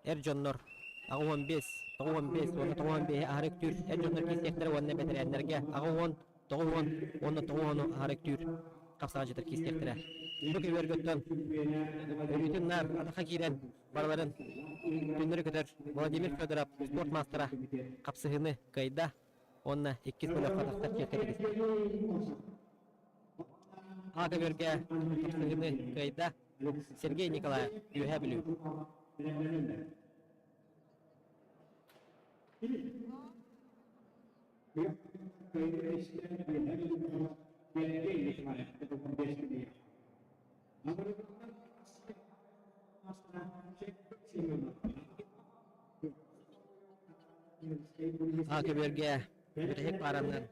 эр дьоннор 85, 95 уонна 95-и аһары үктүүр эр дьоннор киирсиэхтэрэ уонна бэтэрээннэргэ 80, 90 уонна 90-у аһары үктүүр хапсаҕайдьыттар киирсиэхтэрэ. Бу көбүөргөттөн өрүүтүн наар атахха киирэн барыларын түннэри көтөр Владимир Федоров спорт маастара хапсыһыыны кыайда уонна иккис бөлөххө тахсар чиэскэ тигистэ. А көбүөргэ хапсыһыыны кыайда Сергей Николаев, Үөһээ Бүлүү. А көбүөргэ бүтэһик паараннан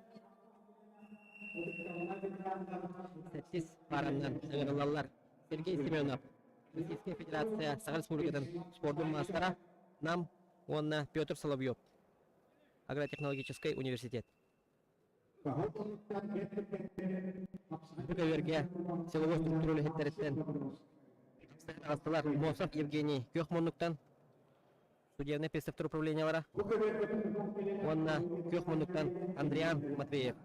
сэттис паараннан ыҥырыллаллар. Сергей Семенов, Российская Федерация Саха Республикатын спордун маастара, Нам уонна Петр Соловьев, Агротехнологическай университет. Бу көбүөргэ силовой структура үлэһиттэриттэн таҕыстылар Мосов Евгений күөх муннуктан судебнай приставтар управлениелара уонна күөх муннуктан Андриан Матвеев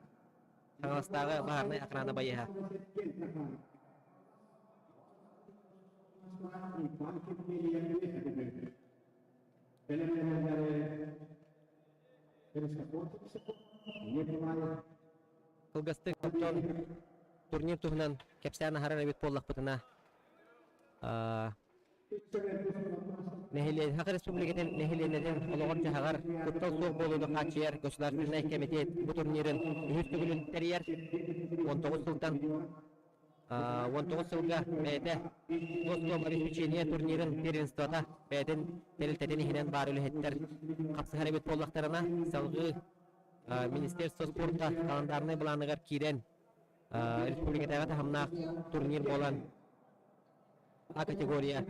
Хаҥаластааҕы баһаарынай охрана байыаһа. Кылгастык оттон турнир туһунан кэпсээн аһарар эбит буоллахпытына, Нэһилиэн Саха Республикатын нэһилиэнньэтин олоҕор-дьаһаҕар куттал суох буолууну хааччыйар Государственнай кэмитиэт бу турнирын үһүс төгүлүн тэрийэр. 19 сылтан 19 сылга бэйэтэ Госкомобеспечение турнирын первенствота бэйэтин тэрилтэтин иһинэн баар үлэһиттэр хапсыһар эбит буоллахтарына, салгыы Министерство спорта календарнай былааныгар киирэн республикатааҕы таһымнаах турнир буолан А категория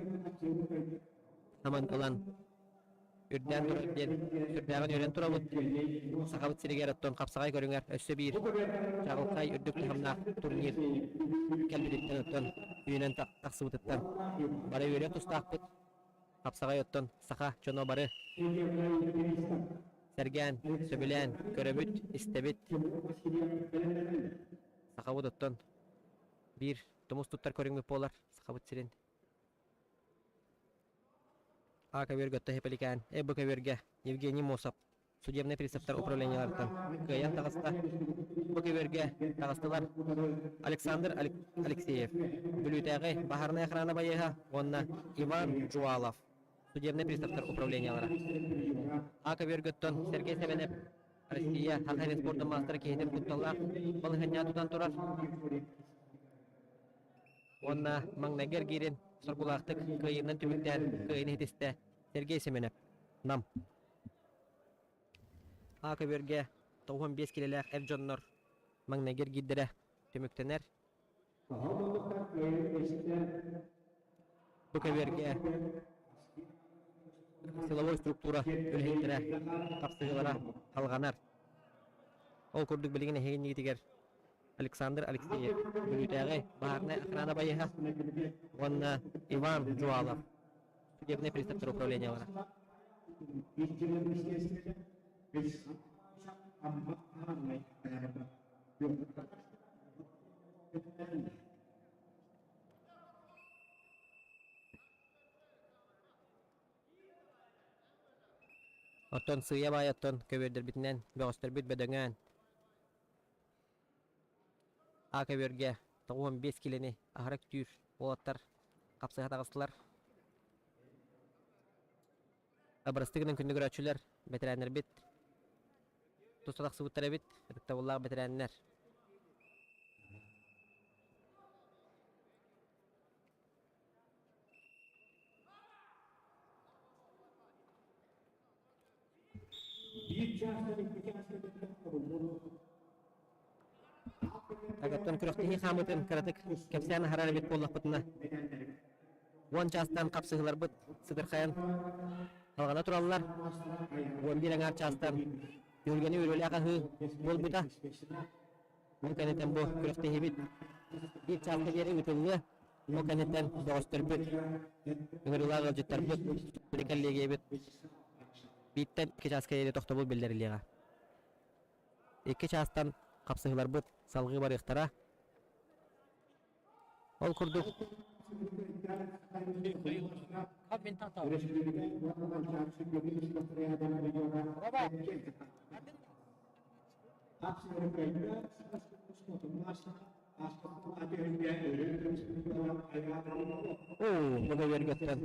хаман ылан үрдээн турар диэн сүрдээҕин үөрэн турабыт. Сахабыт сиригэр оттон хапсаҕай көрүҥэр өссө биир чаҕылхай үрдүк таһымнаах турнир кэлбититтэн оттон үүнэн тахсыбытыттан бары үөрүөх тустаахпыт. Хапсаҕай оттон саха дьоно бары сэргээн, сөбүлээн көрөбүт, истэбит. Сахабыт оттон биир тумус туттар көрүҥмүт буолар Сахабыт сирин. А көбүөргэ отто Хепеликээн, Э Б көбүөргэ Евгений Мосов судебнай приставтар управлениеларыттан кыайан таҕыста. Бу көбүөргэ таҕыстылар Александр Алексеев, Бүлүүтээҕи баһаарынай охрана байыаһа уонна Иван Жуалов, судебнай приставтар управлениелара. А көбүөргөттөн Сергей Сэмэнэп Россия Саха спордун маастара киһитин кутталлаах балаһыанньаҕа тутан турар. Уонна маҥнайгы эргиирин соргулаахтык кыайыынан түмүктээн кыайыыны ситистэ Сергей Семенов. Нам. А көбүөргэ 95 килэлээх эр дьоннор маҥнайгы эргиирдэрэ түмүктэнэр. Бу көбүөргэ силовой структура үлэһиттэрэ хапсыһыылара салҕанар. Ол курдук билигин эһигиннигитигэр Александр Алексеев, Бүлүүтээҕи баһаарынай охрана байыһа уонна Иван Жуалов, судебнай приставтар управлениелара. Оттон сыыйа-баайа оттон көбүөрдэрбитинэн бөҕөстөрбүт бөдөҥөөн А көбүөргэ 95 килини аһара үктүүр уолаттар хапсыһа таҕыстылар. Бырастыы гынан күндү көрөөччүлэр, бэтэрээннэрбит туста тахсыбыттар эбит, ытыктабыллаах бэтэрээннэр. Агаттан күрэхтэһии хаамыытын кыратык кэпсээн аһарар эбит буоллахпытына, 10 чаастан хапсыһыыларбыт сытырхайан салҕана тураллар. 11 аҥаар чаастан түһүлгэни үөрүүлээх аһыы буолбута. Ол кэнниттэн бу күрэхтэһиибит биир чааска диэри ыытыллыа. Ол кэнниттэн бөҕөстөрбүт, ыҥырыылаах ыалдьыттарбыт, кэллиэгийэбит бииртэн икки чааска диэри тохтобул биллэриллиэҕэ. Икки чаастан хапсыһыыларбыт салҕыы барыахтара. Ол курдук Оо, бу көбүөргэттэн.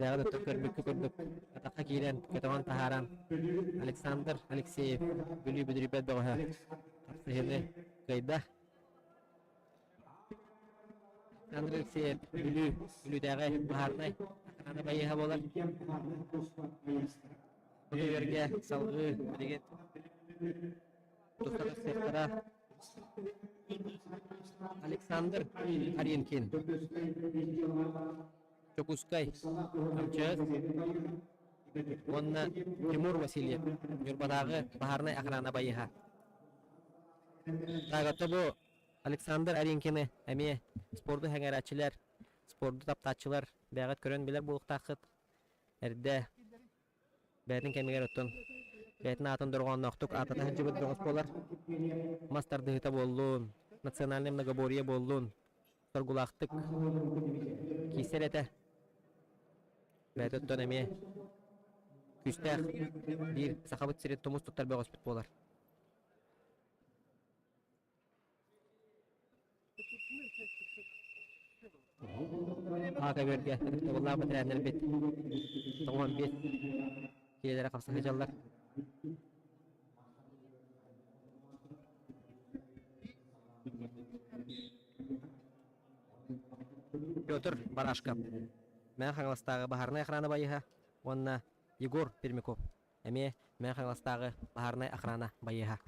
Бэҕэ да көрбүккэ курдук атахха киирэн, көтөҕөн таһааран Александр Алексеев Бүлүү бүдүрүйбэт бөҕөһө хапсыһыыны кыайда. Александр Алексеев Бүлүү Бүлүүтээҕи баһаарынай охрана байыаһа буолар. Бу көбүөргэ салгыы билигин туста тахсыахтара Александр Аринкин Дьокуускай, МЧС уонна Тимур Васильев Ньурбатааҕы баһаарынай охрана байыһа. Таагатта бу Александр Аринкины эмиэ спорду сэҥээрээччилэр, спорду таптааччылар бэйэҕит көрөн билэр буолуохтааххыт. Эрдэ бэйэтин кэмигэр оттон бэйэтин аатын дорҕоонноохтук аатата сылдьыбыт бөҕөс буолар. Мас тардыһыыта буоллун, национальнай многоборье буоллун, соргулаахтык киирсэр этэ. Бэйэтэ оттон эмиэ күүстээх биир Сахабыт сирин тумус туттар бөҕөспүт буолар. Аата бэргэ ытыктабыллаах бэтэрээннэрбит 95 киилэлэрэ хапса сылдьаллар. Петр Барашков, Мэҥэ Хаҥаластааҕы баһаарынай охрана байыһа уонна Егор Пермяков эмиэ Мэҥэ Хаҥаластааҕы баһаарынай охрана байыһа.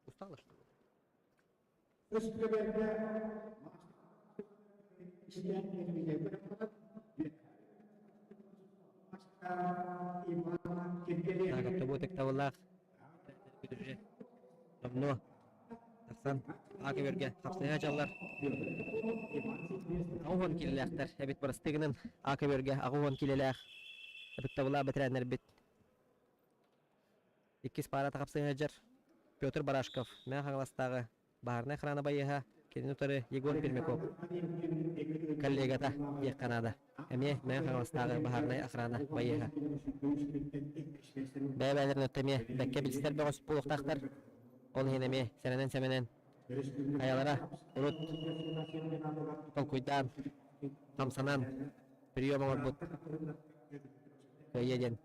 Устала что ли? Тобу тыктабыллаах Номнуо тахсан аакыберге хапсыһа дьаллар. 80 киилэлээхтэр эбит бырастыгынан аакыберге 80 киилэлээх ытыктабылаах бэтэрээннэрбит Иккис паарата хапсыһа Петр Барашков, Мэҥэ Хаҥаластааҕы баһаарынай охрана байыаһа, кинини утары Егор Пермяков коллегата диэххэ наада. Эмиэ Мэҥэ Хаҥаластааҕы баһаарынай охрана байыаһа. Бэйэ-бэйэлэрин өттө эмиэ бэккэ билсэр бөҕөс буолуохтаахтар. Ол иһин эмиэ сэрэнэн-сэмэнэн хайалара урут толкуйдаан, хамсанан прием оҥорбут кыайыа диэн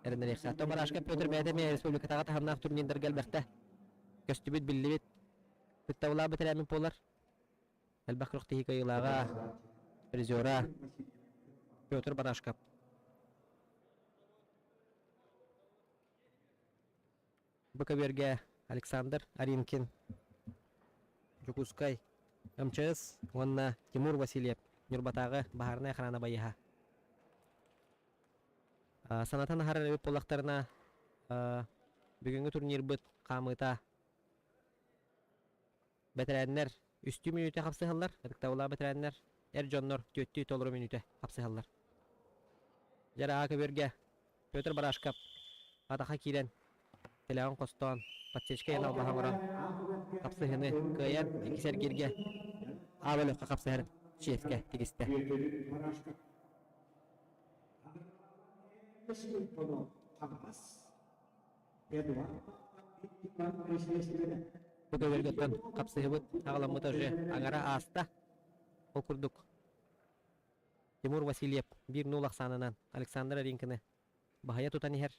эрэнэриэххэ. То Барашка Петр бэйэтэ эмиэ республикатааҕы таһымнаах турнирдарга элбэхтэ көстүбүт, биллибит. Кыттабылаах бэтэрээммит буолар. Элбэх күрэхтэһии кыайыылааҕа, призера Петр Барашков. Бу көбүөргэ Александр Аринкин, Дьокуускай, МЧС уонна Тимур Васильев Ньурбатааҕы баһаарынай охрана байыһа. Санатан аһарар эбит буоллахтарына, бүгүҥҥү турнирбыт хаамыыта бэтэрээннэр үстүү мүнүүтэ хапсыһаллар, ытыктабыллаах бэтэрээннэр, эр дьоннор түөртүү толору мүнүүтэ хапсыһаллар. Дьэ, аа көбүөргэ Петр Барашков атаха киирэн, тэлэҕин хостоон, подсечка иһин албаһа оҥорон, хапсыһыыны кыайан, иккис эргииргэ А бөлөххө хапсыһар чиэскэ тигистэ. Бу көбүөргэттэн хапсыһыбыт аҕаламмыта уже аҥара ааста. Ол курдук Тимур Васильев биир нуул ахсаанынан Александр Аринкины баһыйа тутан иһэр.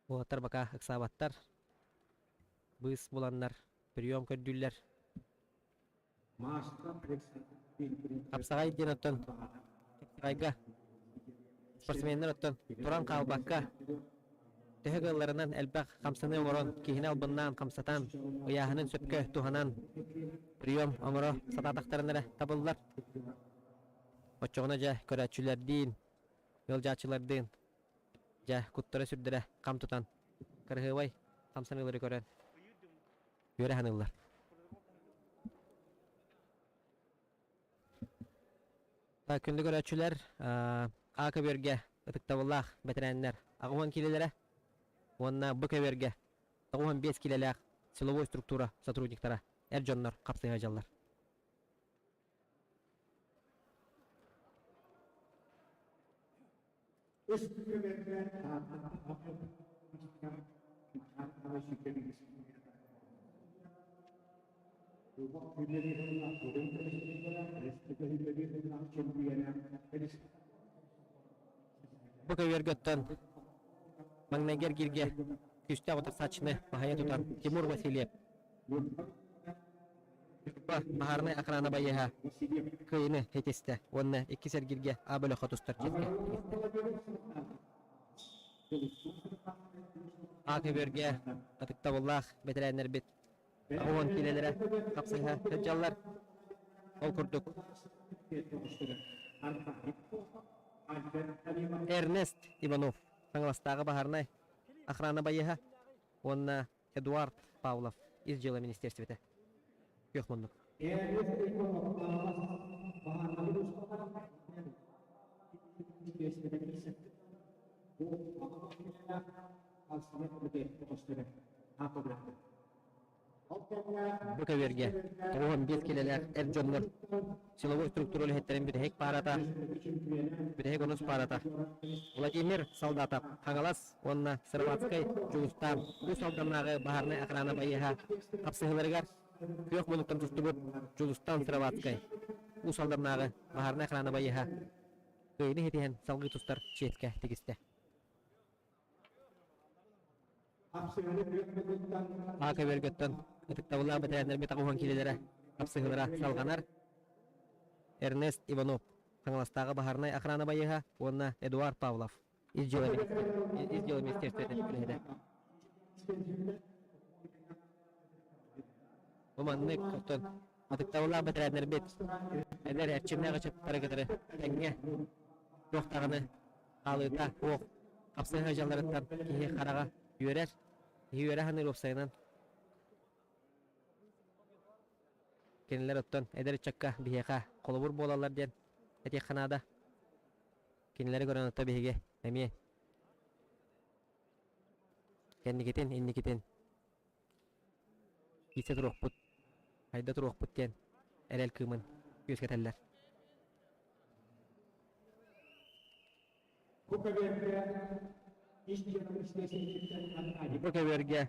Уолаттар бака ыксаабаттар, быыс буланнар прием көрдүүллэр. Хапсаҕай диэн оттон хапсаҕайга спортсменнар оттон туран хаалбакка төһө кыалларынан элбэх хамсаныы оҥорон, киһини албыннаан, хамсатан, ыйааһынын сөпкө туһанан прием оҥоро сатаатахтарына эрэ табыллар. Оччоҕуна дьэ көрөөччүлэрдиин, ыалдьааччылардыын дьэ куттара-сүрдэрэ хам тутан, кыраһыабай хамсаныылары көрөн үөрэ саныыллар. Күндү көрөөччүлэр, А көбүөргэ ытыктабыллаах бэтэрээннэр 80 киилэлэрэ уонна Б көбүөргэ 95 киилэлээх силовой структура сотрудниктара эр дьоннор хапсыһа дьаллар. Бу көбүөргэ оттон маҥнайгы эргииргэ күүстээх утарсааччыны баһыйа тутан Тимур Васильев баһаарынай охрана байыаһа кыайыыны ситистэ уонна иккис эргииргэ А бөлөххө тустар чиэскэ тигистэ. А көбүөргэ ытыктабыллаах бэтэрээннэрбит 10 киилэлэрэ хапсыһа сылдьаллар. Ол курдук Эрнест Иванов Хаҥаластааҕы баһаарынай охрана байыаһа уонна Эдуард Павлов Ис дьыала министиэристибэтэ. Күөх муннук. Бу көбүөргэ 95 килэлээх эр дьоннор силовой структура үлэһиттэрин бүтэһик паарата, бүтэһик онус паарата Владимир Солдатов Хаҥалас уонна Сыроватскай Дьулустаан Уус Алданнааҕы баһаарынай охрана байыаһа хапсыһыыларыгар күөх муннуктан тустубут Дьулустаан Сыроватскай Уус Алданнааҕы баһаарынай охрана байыаһа кыайыыны ситиһэн салгыы тустар чиэскэ тигистэ. Аа көбүөргөттөн ытыктабыллаах бэтэрээннэрбит аҕыс уон киилэлэрэ хапсыһыылара салҕанар. Эрнест Иванов, Хаҥаластааҕы баһаарынай охрана байыаһа уонна Эдуард Павлов, ис дьыала министерствотын үлэһитэ. Бу маннык оттон ытыктабыллаах бэтэрээннэрбит эдэр эрчимнээх ыччаттары кытары тэҥҥэ туох даҕаны хаалыыта суох хапсыһыы дьалларыттан киһи хараҕа үөрэр, киһи үөрэ саныыр уопсайынан. Кинилэр оттон эдэр ыччакка биһиэхэ холобур буолаллар диэн этиэххэ наада. Кинилэри көрөн отто биһиги эмиэ кэнникитин, инникитин киирсэ туруохпут, хайда туруохпут диэн эрэл кыымын үөскэтэллэр. Бу көбүөргэ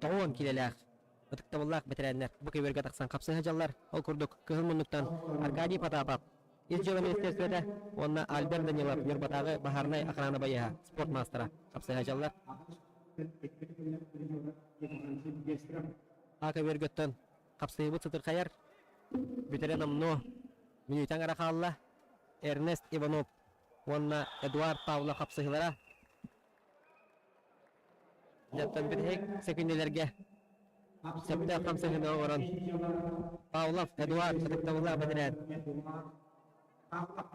Тоҕуон киилэлээх ытыктабыллаах бэтэрээннэр бу көбүөргэ тахсан хапсыһа дьаллар. Ол курдук, кыһыл муннуктан Аркадий Потапов, Ис дьыала министерствота уонна Альберт Данилов Ньурбатааҕы баһаарынай охрана байыаһа, спорт маастара хапсыһа дьаллар. А көбүөргөттөн хапсыһыыбыт сытырхайар. Бүтэрэ номнуо мүнүүтэ аҥара хаалла. Эрнест Иванов уонна Эдуард Павлов хапсыһыылара Дьэттэн бүтэһик сөкүндэлэргэ сөптөөх хамсаһыыны оҥорон Павлов Эдуард ытыктабыллаах бэтэрээн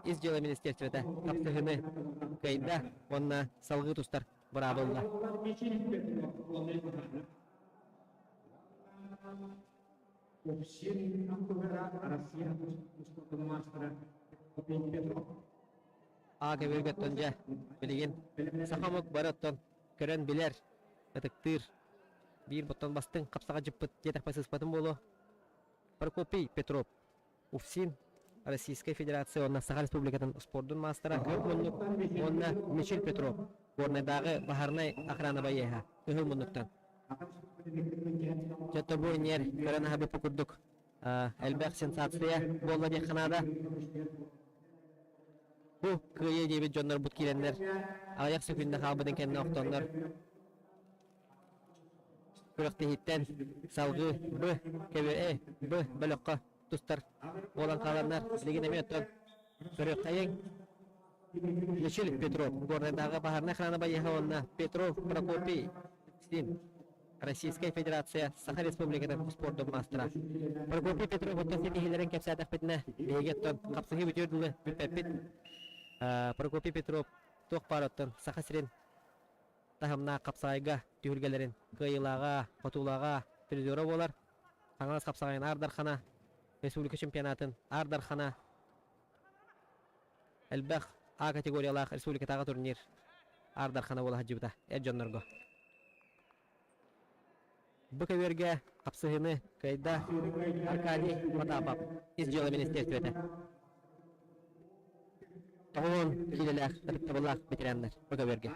Ис дьыала министерствота хапсыһыыны кыайда уонна салгыы тустар быраабы ылла. Аа көбүөргөттөн дьэ билигин саха омук бары оттон көрөн билэр, ытыктыыр биир боттон бастыҥ хапсаҕа дьыппыт диэтэхпэ сыыспатым буолуо. Прокопий Петров, УФСИН, Российскай Федерация уонна Саха Республикатын спордун маастара күөх муннук уонна Мичил Петров, Горнайдааҕы баһаарынай охрана байыаһа кыһыл муннуктан. Дьэ бу иннигэр көрөн аһабыт курдук элбэх сенсация буолла диэххэ наада. Бу кыайыы диэбит дьоннорбут киирэннэр аҕыйах сөкүүндэ хаалбытын кэннэ охтоннор күрэхтэһииттэн салгыы Б КВЭ Б бөлөххө тустар буолан хааланнар билигин эмиэ оттон көрүөххэйиҥ Мичил Петров Горнайдааҕы баһаарынай охрана байыаһа уонна Петров Прокопий Син Российскай Федерация Саха Республикатын спордун маастара. Прокопий Петров оттон ситиһиилэрин кэпсээтэхпитинэ, биһиги оттон хапсыһыы бүтүөр дылы бүппэппит. Прокопий Петров туох баар оттон Саха сирин таһымнаах хапсаҕайга түһүлгэлэрин кыайыылааҕа, хотуулааҕа, призера буолар. Хаҥалас хапсаҕайын Аар Дархана, республика чемпионатын Аар Дархана, элбэх А категориялаах республикатааҕы турнир Аар Дархана буола сылдьыбыта эр дьоннорго. Бу көбүөргэ хапсыһыыны кыайда Аркадий Потапов, Ис дьыала министиэристибэтэ. Тоҕуһун киилэлээх ытыктабыллаах ветераннар бу көбүөргэ.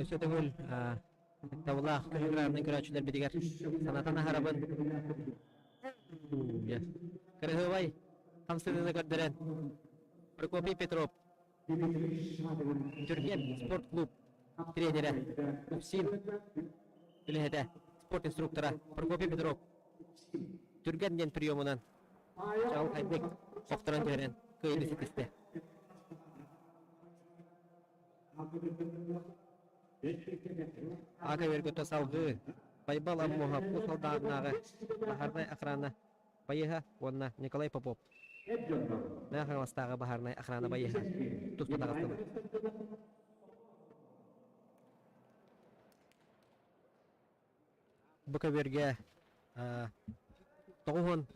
Өссө төгүл ытыктабыллаах көһүгүраарынай көрөөччүлэрбитигэр санатан аһарабын. Кырыһыабай хамсаныыны көрдөрөн Прокопий Петров Түргэн спорт клуб тренерэ Упсин үлэһитэ спорт инструктора Прокопий Петров Түргэн диэн приемунан чаҕылхайдык хохторон түһэрэн кыайыыны ситистэ. Ака өргөтө салгыы Байбал Аммоһов Уус Алданнааҕы баһаарынай охрана байыһа уонна Николай Попов Мэҥэ Хаҥаластааҕы баһаарынай охрана байыһа туспа таҕыстылар. Бу көбүөргэ 90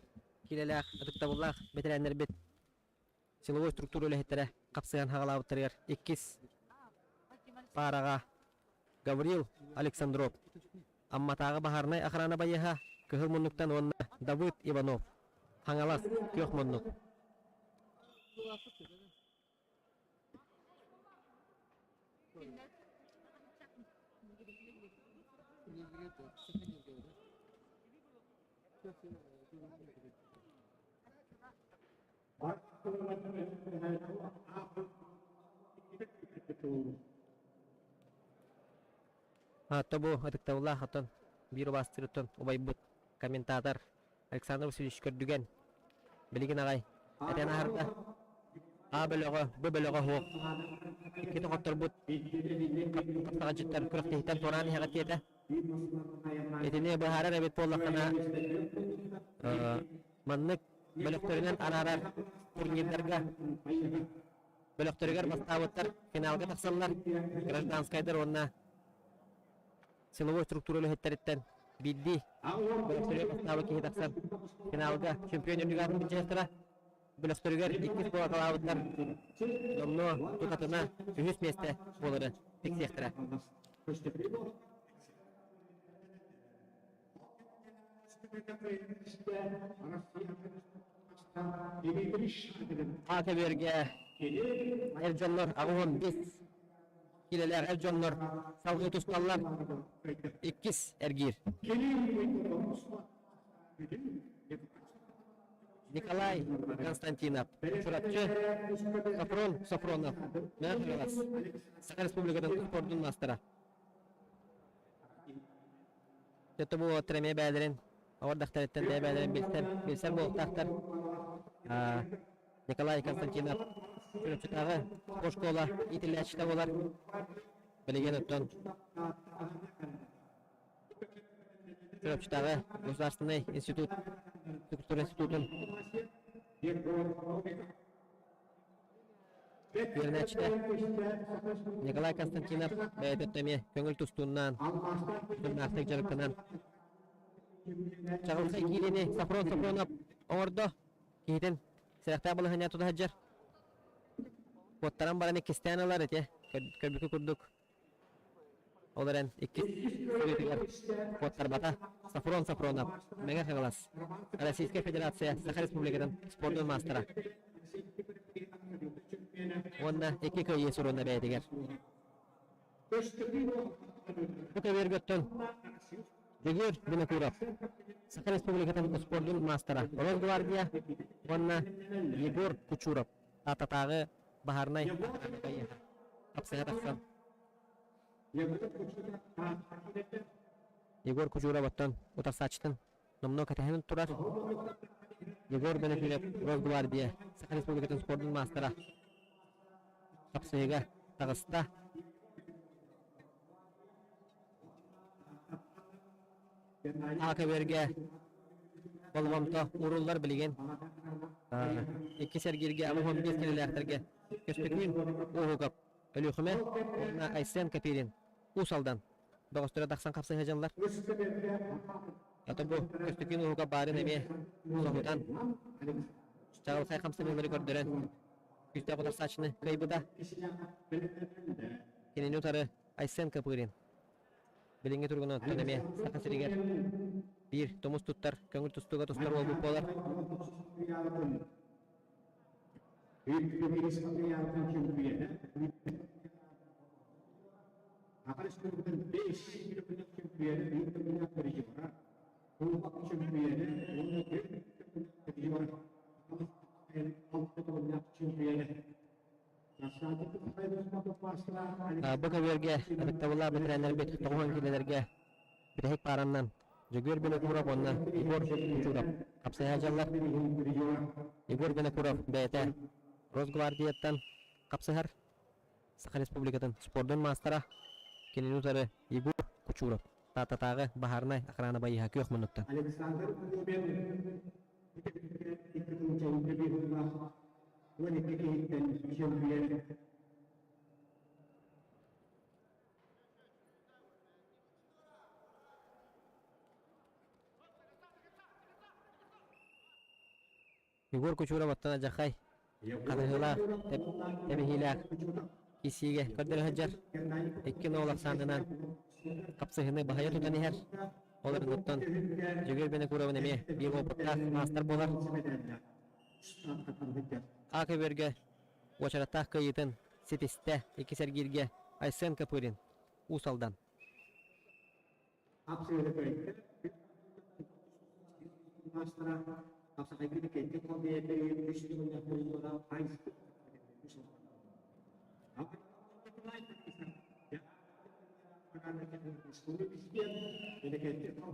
киилэлээх ытыктабыллаах бэтэрээннэрбит силовой структура үлэһиттэрэ хапсыһан хаҕалаабыттарыгар иккис паараҕа Гаврил Александров, Амматааҕы баһаарынай охрана байыаһа Кыһыл муннуктан уонна Давыд Иванов, Хаҥалас, Күөх муннук. Тобу ытыктабыллаах оттон биир убаастыырыттан убайбыт комментатор Александр Васильевич Көрдүгэн билигин аҕай этэн аһарда. А бөлөҕө, Б бөлөҕө суох. Иккитэ хотторбут хаптаҕаччыттар күрэхтэһииттэн туораан иһэҕит диэтэ. Итини быһаарар эбит буоллаххына, маннык бөлөхтөрүнэн араарар турнирдарга бөлөхтөрүгэр бастаабыттар финалга тахсаллар. Гражданскайдар уонна силовой структура үлэһиттэриттэн биирдии бөлөхтөрүгэр бастаабыт киһи тахсан финалга чемпион үрдүгэр сылдьыахтара. Бөлөхтөрүгэр иккис буолаталаабыттар номнуо тутатына үһүс миэстэ буолары тиксиэхтэрэ. Аата бэргэ эр дьоннор 85 киилэлээх эр дьоннор салгыы тусталлар. Иккис эргиир. Николай Константинов, Чурапчы, Софрон Софронов, Мэҥэ Хаҥалас, Саха Республикатын спордун маастара. Дьэ бу уолаттар эмиэ бэйэлэрин оҕордохторуттан бэйэ бэйэлэрин билсэр, билсэр буолуохтаахтар. Николай Константинов Чурапчытааҕы школа иитиллээччитэ буолар. Билигин оттон Чурапчытааҕы государственнай институт культура институтун Үөрэнээччитэ Николай Константинов бэйэтэ эмиэ көҥүл тустууннаан, утумнаахтык дьарыктанан чаҕылхай киириини Софрон Софронов оҥордо. Киһитин сэрэхтээх балаһыанньа тута сылдьар. Куоттаран баран иккистээн ылар ити көрбүкү курдук. Ол эрэн иккис сырыытыгар куоттарбата Софрон Софронов, Мэҥэ Хаҥалас, Российскай Федерация Саха Республикатын спордун маастара уонна икки кыайыы суруна бэйэтигэр. Бу көбүөргөттөн Дьөгүөр Винокуров, Саха Республикатын спордун маастара, Росгвардия уонна Егор Кучуров Тааттатааҕы баһаарынай хапсыһа тахсан Егор Кужуров оттон утарсааччытын номнуо кэтэһэн турар. Егор Бенефилев Росгвардия Саха Республикатын спордун маастара хапсыһыыга таҕыста. Аакабергэ болҕомто ууруллар билигин. Иккис эргииргэ 85 килэлээхтэргэ Көстөкүүн Уоһукап, Өлүөхүмэ уонна Айсен Копирин. Уус Алдан бөҕөстөрө тахсан хапсыһа дьаллар. Ата бу Көстөкүүн уһуга баарын эмиэ соһутан, чаҕылхай хамсаныылары көрдөрөн, күүстээх утарсааччыны кыайбыта. Кинини утары Айсен Копырин. Билиҥҥи туругунан оттон эмиэ Саха сиригэр биир тумус туттар, көҥүл тустууга тустар уолбут буолар. Бу көбүөргэ ытыктабыллаах бэтэрээннэрбит тоҕуһан киилэлэргэ бүтэһик паараннан Дьөгүөр Винокуров уонна Егор Кучуров хапсыһа дьаллар. Егор Винокуров бэйэтэ Росгвардияттан хапсыһар Саха Республикатын спордун маастара, кинини утары Егор Кучуров, Тааттатааҕы баһаарынай охрана байыһа күөх муннуктан. Александр Кузьмин 12 киһиттэн чөмпүйэн. Егор Кучуров оттон адьахай хатыһыылаах, тэбиһиилээх киссиигэ көрдөрө сылдьар. Икки ноол ахсаанынан хапсыһыны баһыйа тутан иһэр. Ол эрэн Дьөгүөр Винокуровын эмиэ биир уопуттаах маастар буолар. А көбүөргэ уочараттаах кыайыытын ситистэ иккис эргииргэ Айсен Копырин, Уус Алдан.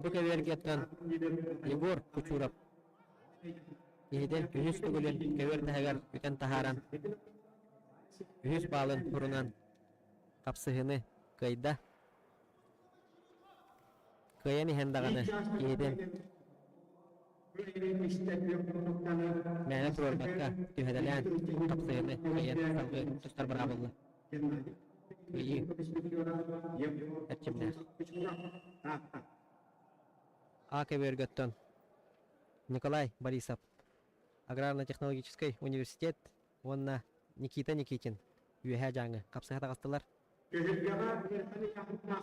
Бу кэбиэргэттэн Егор Кучуров Иһитэн үһүс төгүлүн көбүөр таһыгар үтэн таһааран, үһүс баалын урунан хапсыһыыны кыайда. Кыайан иһэн даҕаны киһитин мээнэ туруорбакка түһэтэлээн хапсыһыыны кыайан салгыы тустар быраабылла. Кыайыы эрчимнээх. А көбүөргөттөн Николай Борисов, Аграрно-технологическай университет уонна Никита Никитин Үөһээ Дьааҥы хапсыһа таҕыстылар.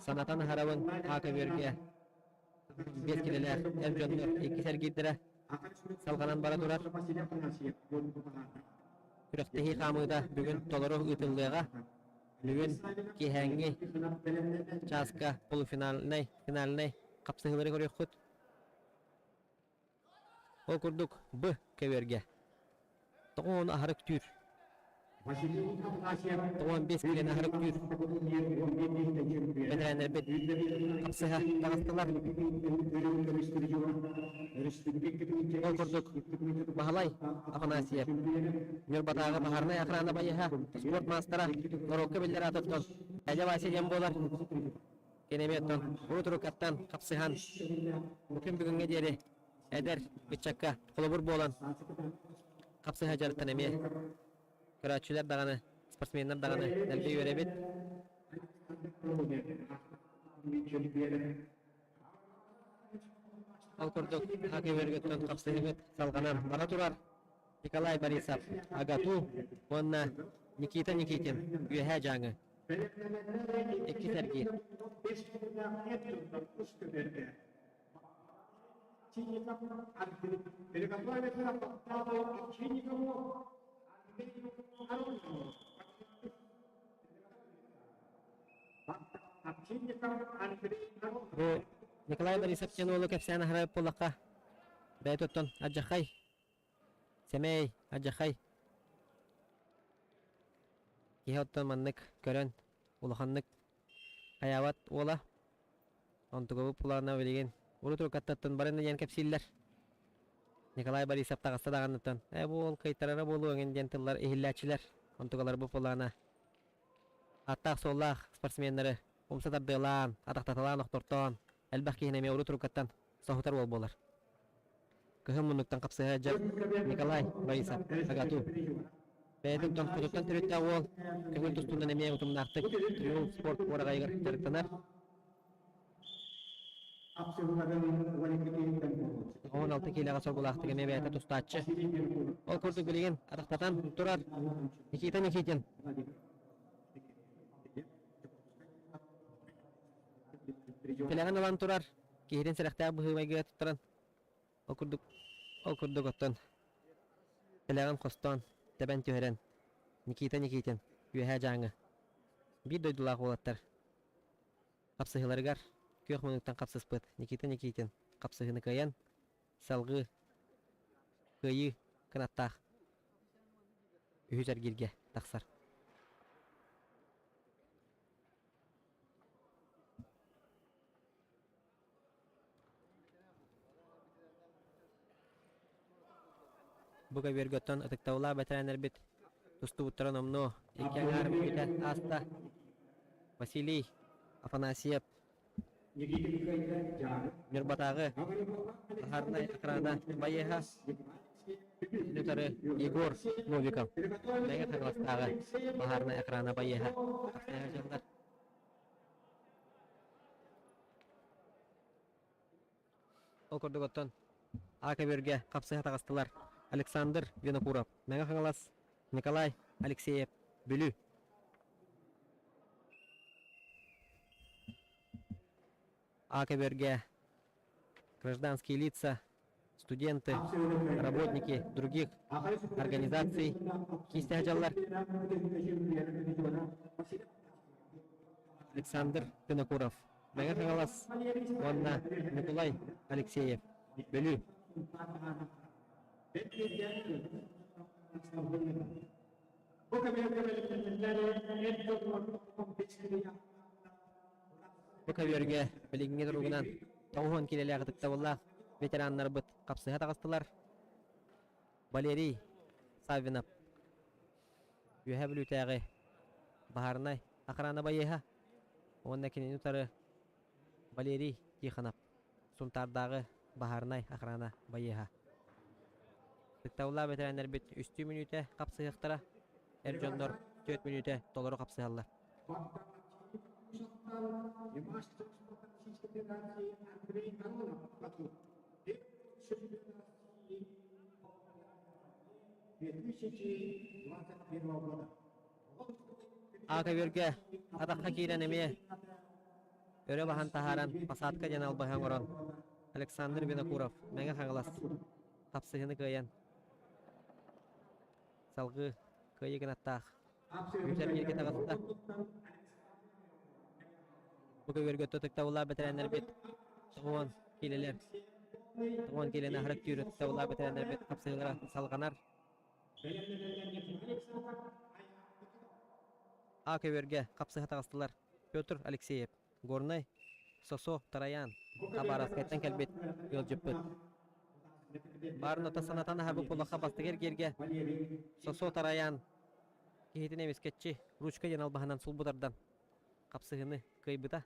Санатан аһарабын А көбүөргэ биэс килэлээх эр дьоннор иккис эргиирдэрэ салҕанан бара турар. Күрэхтэһии хаамыыта бүгүн толору ыытыллыаҕа. Бүгүн киэһээҥҥи чааска полуфинальнай, финальнай хапсыһыылары көрүөххүт. Ол курдук Б көбүөргэ тоҕуону аһары үктүүр. Тоҕуон биэс киилэни аһары үктүүр. Бэтэрээннэрбит хапсыһа таҕыстылар. Ол курдук Баһылай Афанасьев Ньурбатааҕы баһаарынай охрана байыһа, спорт маастара, норуокка биллэр аатыттан Дядя Вася диэн буолар. Кини эмиэ оттон урут-уруккаттан хапсыһан, күн бүгүҥҥэ диэри эдэр ыччакка холобур буолан хапсыһа дьарыктан эмиэ көрөөччүлэр даҕаны, спортсменнар даҕаны дэлби үөрэбит. Ол курдук Хакыйбергыттан хапсыһыыбыт салҕанан бара турар. Николай Борисов, АГАТУ уонна Никита Никитин, Үөһээ Дьааҥы. Иккис эргиир. Бу Николай Борисов диэн уолу кэпсээн аһарар буоллахха, бэйэтэ оттон алдьархай Сэмэй, алдьархай. Киһи оттон маннык көрөн улаханнык хайаабат уола. Онтугабыт плана билигин урут уруккаттан баран диэн кэпсииллэр. Николай Борисов таҕыста даҕаныттан ээ бу уол кыайтарара буолуо эҥин диэн тыллар иһиллээччилэр. Онтугалар бу плана ааттаах-суоллаах спортсменнары умса тардыалаан, атахтаталаан охтортоон, элбэх киһини эмиэ урут уруккаттан соһутар уол буолар. Кыһын муннуктан хапсыһа дьар Николай Борисов, АГАТУ. Бэйэтин томпотуттан төрүттээх уол көҥүл тустуунан эмиэ утумнаахтык Триумф спорт уораҕайыгар дьарыктанар. 16 киилэҕэ соргулаахтык эмиэ бэйэтэ тустааччы. Ол курдук билигин атахтатан турар Никита Никитин. Тилэҕин ылан турар, киһитин сэрэхтээх быһыы-майгыга туттаран Ол курдук, ол курдук оттон тэлэҕин хостоон, тэбэн түһэрэн Никита Никитин Үөһээ Дьааҥы биир дойдулаах уолаттар хапсыһыыларыгар күөх муннуктан хапсыспыт Никита Никитин хапсыһыыны кыайан, салгыы кыайыы кынаттаах үһүс эргииргэ тахсар. Бу көбүөргөттөн ытыктабыллаах бэтэрээннэрбит тустубуттара номнуо икки аҥаар мүнүүтэ ааста. Василий Афанасьев Ньурбатааҕы Сахарнай охрана байыаһа Бүтары Егор Новиков Мэҥэ Хаҥаластааҕы баһаарынай охрана байыаһа дьоннор Ол курдук оттон А көбүөргэ хапсыһа таҕыстылар Александр Винокуров, Мэҥэ Хаҥалас, Николай Алексеев, Бүлүү. А көбүөргэ гражданские лица, студенты, работники других организаций киистэһэ дьаллар. Александр Винокуров, Мэҥэ Хаҥалас уонна Николай Алексеев, Бүлүү. Бу көбүөргэ билиҥҥи туругунан 90 киилэлээх ытыктабыллаах ветераннарбыт хапсыһа таҕыстылар. Валерий Саввинов Үөһээ Бүлүүтээҕи баһаарынай охрана байыаһа уонна кинини утары Валерий Тихонов Сунтаардааҕы баһаарынай охрана байыаһа. Ытыктабыллаах бэтэрээннэрбит үстүү мүнүүтэ хапсыһыахтара, эр дьоннор 4 мүнүүтэ толору хапсыһаллар. А көбүөргэ атахха киирэн эмиэ өрө баһан таһааран посадка диэн албаһы оҥорон Александр Винокуров Мэҥэ Хаҥалас хапсыһыыны кыайан салгыы кыайыы гынаттаах үс эргииргэ таҕыста. Бу көбүөргэ ытыктабыллаах бэтэрээннэрбит 90 киилэлэр 90 киилэни аһара түүр ытыктабыллаах бэтэрээннэрбит хапсыһыылара салҕанар. А көбүөргэ хапсыһа таҕыстылар Петр Алексеев, Горнай, Сосо Тараян, Хабаровскайтан кэлбит ыалдьыппыт. Баарыната санатан аһабы кулаха бастакы эргииргэ Сосо Тараян киһитин эмискэччи ручка диэн албаһынан сулбу тардан хапсыһыны кыайбыта.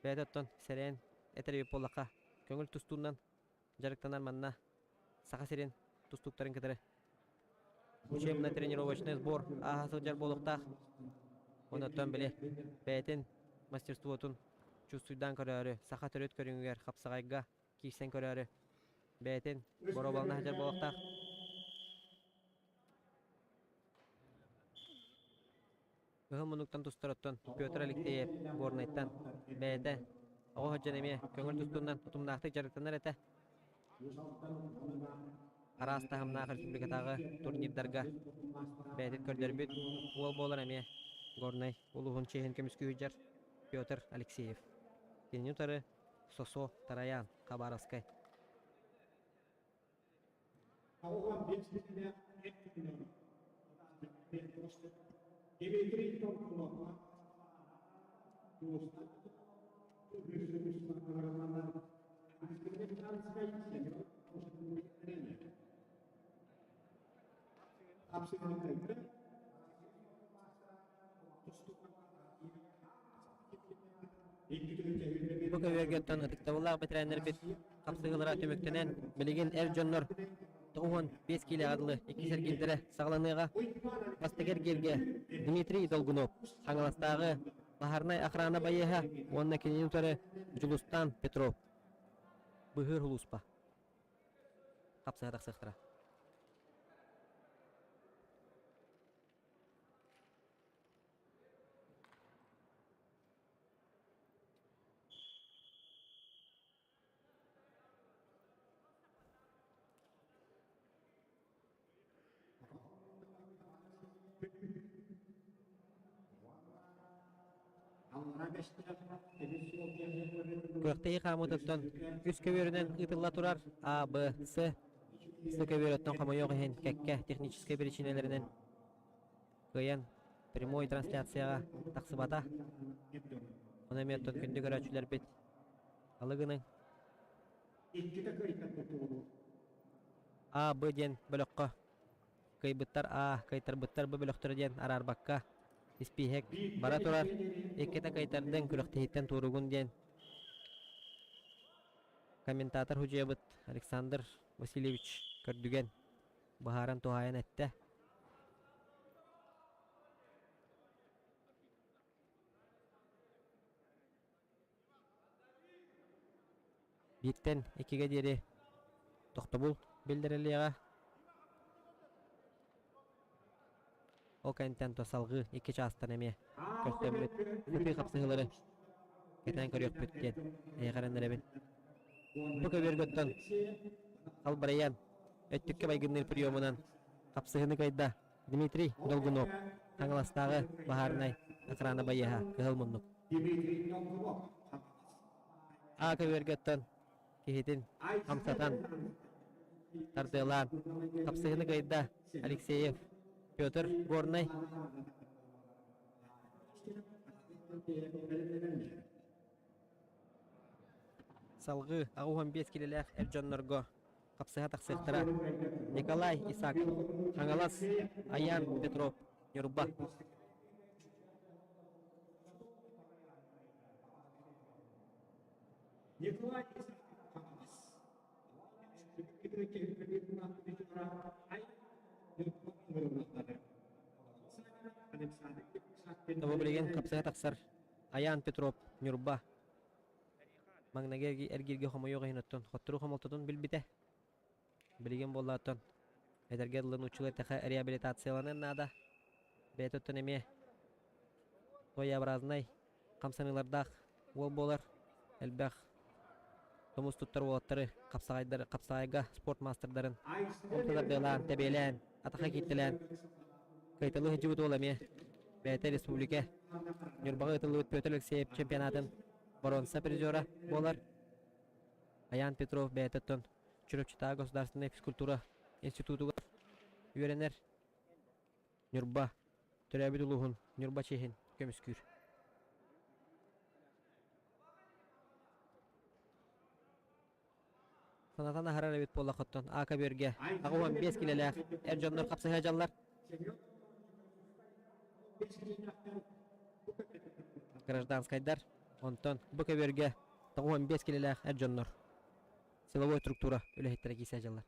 Бэйэтэ оттон сэрэйэн этэр эбит буоллахха, көҥүл тустуунан дьарыктанар манна Саха сирин тустууктарын кытары учебно-тренировочный сбор ааһа сылдьар буолуохтаах. Онон били бэйэтин мастерствотун чувствуйдаан көрөөрү, саха төрүт көрүҥүгэр хапсаҕайга киирсэн көрөөрү бэйэтин боруобалана сылдьар буолуохтаах. Кыһыл муннуктан тустар оттон Петр Алексеев Горнайтан бэйэтэ оҕо сылдьан эмиэ көҥүл тустуунан утумнаахтык дьарыктанар этэ. Араас таһымнаах республикатааҕы турнирдарга бэйэтин көрдөрбүт уол буолар эмиэ Горнай улууһун чиэһин көмүскүү сылдьар Петр Алексеев. Кинини утары Сосо Тараян Хабаровскай. Бу көбүөргэ оттон ытыктабыллаах бэтэрээннэрбит хапсыһыылара түмүктэнэн, билигин эр дьоннор 95 киилэҕэ дылы иккис эргиирдэрэ саҕаланыаҕа. Бастакы эргииргэ Дмитрий Долгунов, Хаҥаластааҕы баһаарынай охрана байыаһа уонна кинини утары Дьулустаан Петров, Быһыыр сулууспа хапсыһа тахсыахтара. Күрэхтэһии хаамыытыттан үс көбүөрүнэн ыытылла турар А, Б, С. С көбүөрүттэн хомойуох иһин кэккэ техническэй биричиинэлэринэн кыайан прямой трансляцияҕа тахсыбата. Ону эмиэ оттон күндү көрөөччүлэрбит алы гыныҥ. А, Б диэн бөлөххө кыайбыттар А, кыайтарбыттар Б бөлөхтөрө диэн араарбакка испииһэк бара турар. Иккитэ кыайтардыҥ, күрэхтэһииттэн туоругун диэн комментатор судьуйабыт Александр Васильевич Көрдүгэн быһааран туһаайан эттэ. Бииртэн иккигэ диэри тохтобул биллэриллиэҕэ. Ол кэнниттэн то салҕыы икки чаастан эмиэ көрсөммүт сытыы хапсыһыылары кэтээн көрүөхпүт диэн эһиэхэ эрэннэрэбин. Бу көбүөргөттөн халбарыйан өттүккэ майгынныыр приемунан хапсыһыыны кыайда Дмитрий Долгунов, Хаҥаластааҕы баһаарынай охрана байыаһа Кыһыл муннук. А көбүөргөттөн киһитин хамсатан, тардыалаан хапсыһыыны кыайда Алексеев Петр Горнай. Салгыы 85 килэлээх эр дьоннорго хапсыһа тахсыахтара Николай Исаков, Хаҥалас, Аян Петров, Ньурба. Николай Исаков, Тобо билигин хапсыһа тахсар Аян Петров, Ньурба. Маҥнайгы эргииргэ хомойуох иһин оттон хотторуу хомолтотун билбитэ. Билигин буоллааттан эдэргэ дылы нууччалыы эттэххэ реабилитацияланыан наада. Бэйэтэ оттон эмиэ своеобразнай хамсаныылардаах уол буолар. Элбэх тумус туттар уолаттары хапсаҕайдар хапсаҕайга спорт маастардарын ортолордыалаан, тэбиэлээн, атаха кииртэлээн кыайталыы сылдьыбыт уол эмиэ бэйэтэ республика Ньурбаҕа ыытыллыбыт Петр Алексеев чемпионатын боруонса призера буолар. Аян Петров бэйэтэ оттон Чурапчытааҕы государственнай физкультура институтугар үөрэнэр. Ньурба төрөөбүт улууһун Ньурба чиэһин көмүскүүр. Санатан аһарар эбит буоллаххыттан Ака Бөргэ 85 килэлээх эр дьоннор хапсыһа дьаллар. Гражданскайдар, онтон бу көбүөргэ 95 килэлээх эр дьоннор силовой структура үлэһиттэрэ киирсэ дьаллар.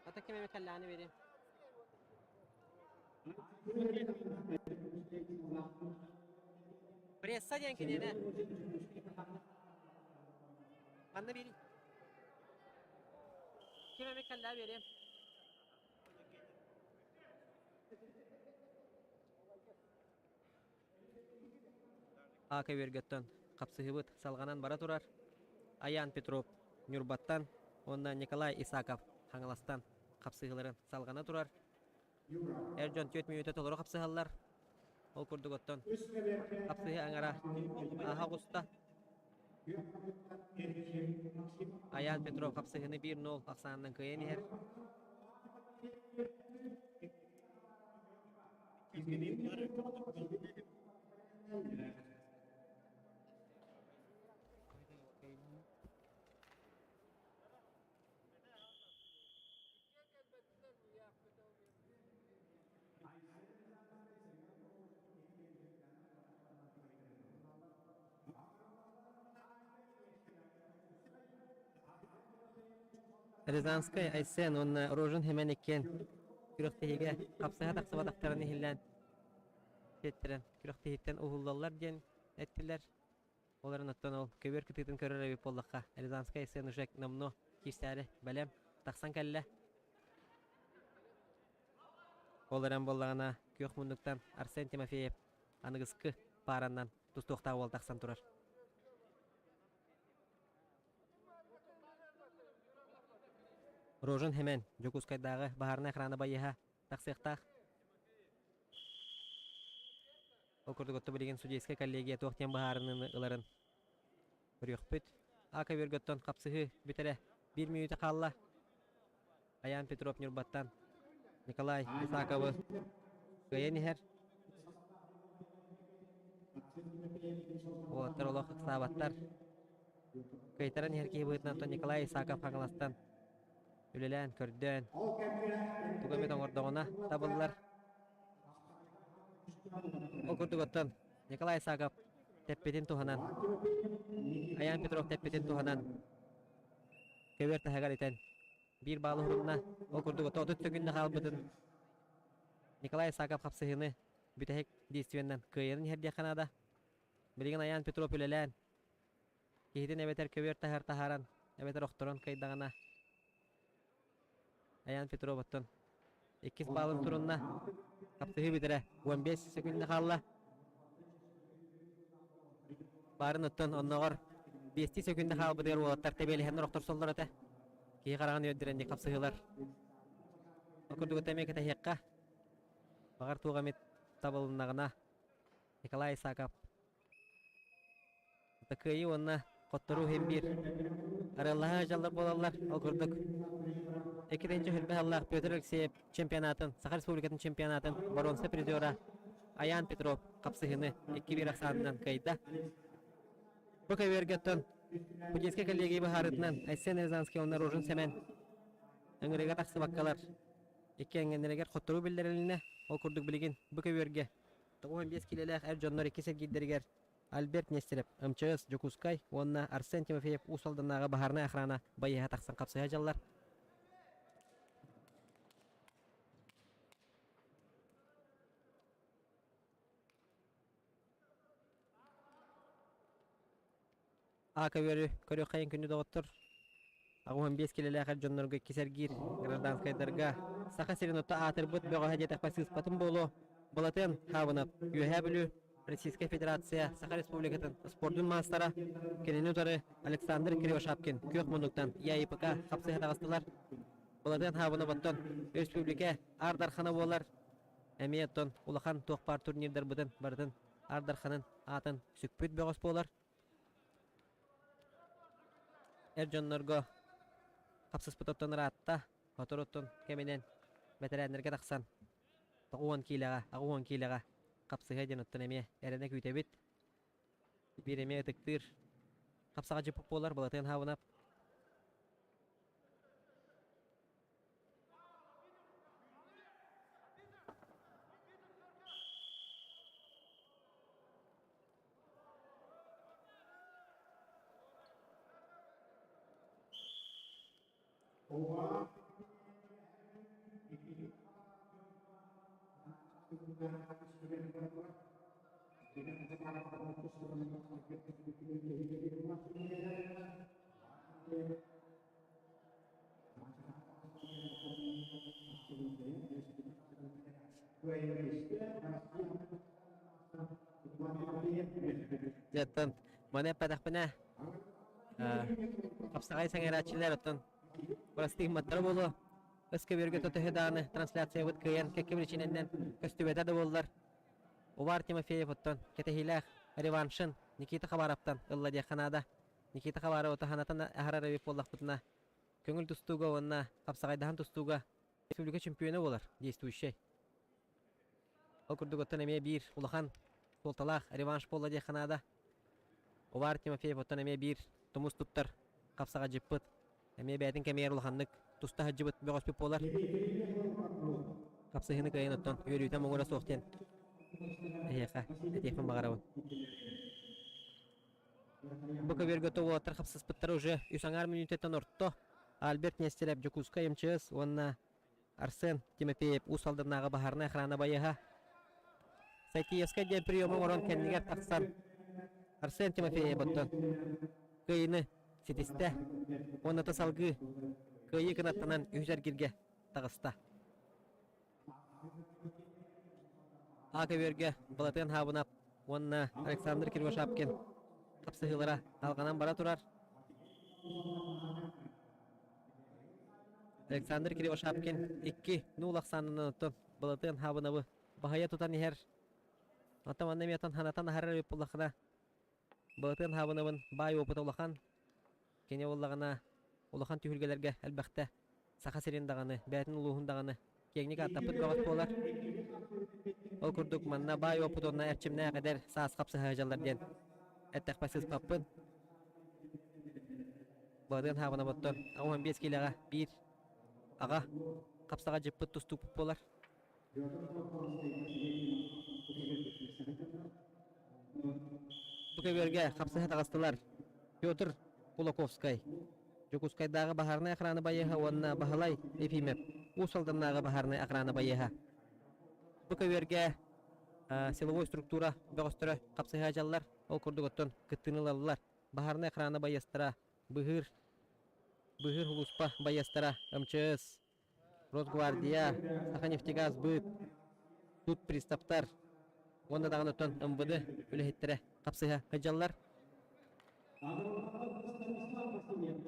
Ата ким эмэ кэллэҕинэ биэриэм. Пресса диэн киниэнэ. Манна биэрий. Ким эмэ кэллэҕэ биэриэм. А көбүөргэттэн хапсыһыыбыт салҕанан бара турар. Аян Петров Ньурбаттан уонна Николай Исаков Хаҥаластан хапсыһыыларын салҕана турар. Эр дьон 4 мүнүүтэ толору хапсыһаллар. Ол курдук оттон хапсыһыы аҥара ааһа оҕуста. Аян Петров хапсыһыыны 1-0 ахсаанынан кыайан иһэр. Рязанскай Айсен уонна Рожин Хэмэн иккиэн күрэхтэһиигэ хапсыһа тахсыбатахтарын иһиллээн сиэттэрэн күрэхтэһииттэн уһуллаллар диэн эттилэр. Ол эрэн оттон ол көбүөр кытыытын көрөр эбит буоллахха, Рязанскай Айсен уже номнуо киирсээри бэлэм тахсан кэллэ. Ол эрэн буоллаҕына күөх муннуктан Арсен Тимофеев аныгыскы паараннан тустуохтаах уол тахсан турар. Рожин Хэмэн Дьокуускайдааҕы баһаарынай охрана байыаһа тахсыахтаах. Ол курдук оттон билигин судейскай коллегия туох диэн быһаарыныыны ыларын көрүөхпүт. А көбүөргөттөн хапсыһыы бүтэрэ биир мүнүүтэ хаалла. Аян Петров Ньурбаттан Николай Исаковы кыайан иһэр. Уолаттар олох ыксаабаттар. Кыайтаран иһэр киһи быһыытынан оттон Николай Исаков Хаҥаластан үлэлээн, көрдөөн, тугу эмит оҥордоҕуна табыллар. Ол курдук оттон Николай Исаков тэппитин туһанан, Аян Петров тэппитин туһанан көбүөр таһыгар итэн биир баалы уһунна. Ол курдук 30 секүндэ хаалбытын Николай Исаков хапсыһыыны бүтэһик действиеннэн кыайарын иһэрдиэххэ наада. Билигин Аян Петров үлэлээн, киһитин эбэтэр көбүөр таһар таһааран, эбэтэр охторон кыайдаҕына Аян Петров оттон иккис баалын турунна. Хапсыһыы бүтэрэ 15 секүндэ хаалла. Баарын оттон онноҕор биэстии сөкүндэ хаалбытыгар уолаттар тэбиэлэһэннэр охторсоллор этэ. Киһи хараҕын үөрдэрэн хапсыһыылар. Ол курдук эмиэ кэтэһиэххэ. Баҕар туох эмит табылыннаҕына Николай Исаков кыайыы уонна хотторуу иһин биир арыаллаһа дьаллар буолаллар. Ол курдук 2 сыллаах Петр Алексеев чемпионатын, Саха Республикатын чемпионатын боруонса призера Аян Петров хапсыһыыны 2-1 ахсаанынан кыайда. Бу көбүөргэ оттон Путинскай коллегия быһаарыытынан Айсен Рязанский уонна Рожин Сэмэн ыҥырыыга тахсыбаккалар икки эҥгэннэригэр хотторуу биллэрилиннэ. Ол курдук билигин бу көбүөргэ 95 киилэлээх эр дьоннор икки сэргиирдэригэр Альберт Нестерев, МЧС Дьокуускай уонна Арсен Тимофеев Уус Алданнааҕы баһаарынай охрана байыаһа тахсан хапсыһа дьаллар. А көбүөрү көрүөххэйин күндү доҕоттор. 85 килэлээх эр дьоннорго иккис эргиир гражданскайдарга Саха сирин отто аатырбыт бөҕөһө диэтэхпэ сыыспатым буолуо. Былатыан Хаабынап, Үөһээ Бүлүү, Российскай Федерация, Саха Республикатын спордун маастара, кинини утары Александр Кривошапкин күөх муннуктан ЯИПК хапсыһа таҕыстылар. Былатыан Хаабынап оттон республика Аар Дархана буолар. Эмиэ оттон улахан туох баар турнирдарбытын барытын Аар Дарханын аатын сүкпүт бөҕөс буолар. Эр дьоннорго хапсыспыт оттон ыраатта, сотору оттон кэминэн бэтэрээннэргэ тахсан 90 киилэҕэ, 80 киилэҕэ хапсыһыа диэн оттон эмиэ эрэнэ күүтэбит. Биир эмиэ ытыктыыр хапсаҕа дьыппыт буолар Былатыан Хаабынап. Дьэ, маны эппэтэхпинэ, хапсаҕай сэҥээрээччилэр оттон бырастыы гымматтара буолуо. Өс көбүөргэ төһө даҕаны трансляциябыт кыайан кэккэ биричиинэнэн көстүбэтэ да буоллар, Увар Тимофеев оттон кэтэһиилээх реваншын Никита Хабаровтан ылла диэххэ наада. Никита Хабаров отаһанатан аһарар эбит буоллахпытына, көҥүл тустууга уонна хапсаҕайдаһан тустууга республика чемпиона буолар, действующай. Ол курдук оттон эмиэ биир улахан суолталаах реванш буолла диэххэ наада. Увар Тимофеев оттон эмиэ биир тумус туттар хапсаҕадьыппыт. Эмиэ бэйэтин кэмигэр улаханнык туста сылдьыбыт бөҕөспүт буолар. Хапсыһыыны кыайан оттон үөрүүтэ муҥура суох диэн эһиэхэ этиэхпин баҕарабын. Бу көбүөргэ уолаттар хапсыспыттара уже үс аҥаар мүнүүтэттэн орто. Альберт Нестерев Дьокуускай МЧС уонна Арсен Тимофеев Уус Алданнааҕы баһаарынай охрана байыаһа. Сайтиевскай диэн приему оҥорон кэннигэр тахсан Арсен Тимофеев оттон кыайыыны ситистэ уонна салгыы кыайыы кынаттанан үһүс эргиргэ таҕыста. А көбүөргэ Балатыан Хаабынап уонна Александр Кривошапкин хапсыһыылара алҕанан бара турар. Александр Кривошапкин 2-0 ахсаанынан оттон Балатыан Хаабынабы баһыйа тутан иһэр. Оттон манна эмиэ ханатан аһарар эбит буоллаххына, Балатыан Хаабынабын баай опыта улахан. Кини буоллаҕына улахан түһүлгэлэргэ элбэхтэ Саха сирин даҕаны, бэйэтин улууһун даҕаны киэҥник ааттаппыт бөҕөс буолар. Ол курдук манна баай уопут уонна эрчимнээх эдэр саас хапсыһа сылдьаллар диэн эттэхпэ сыыспаппын. Баҕадыан Хаабынаботтон 85 киилэҕэ биир аҕа хапсаҕа дьыппыт тустуукпут буолар. Бу көбүөргэ хапсыһа таҕыстылар Петр Кулаковскай, Дьокуускайдааҕы баһаарынай охрана байыаһа уонна Баһылай Ефимов, Уус Алданнааҕы баһаарынай охрана байыаһа. Бу көбүөргэ силовой структура бөҕөстөрө хапсыһа дьаллар, ол курдук оттон кыттыыны ылаллар. Баһаарынай охрана байыастара, быһыыр, быһыыр улууспа байыастара, МЧС, Росгвардия, Саханефтегаз быып, суут приставтар уонна даҕаны оттон МВД үлэһиттэрэ хапсыһа сылдьаллар.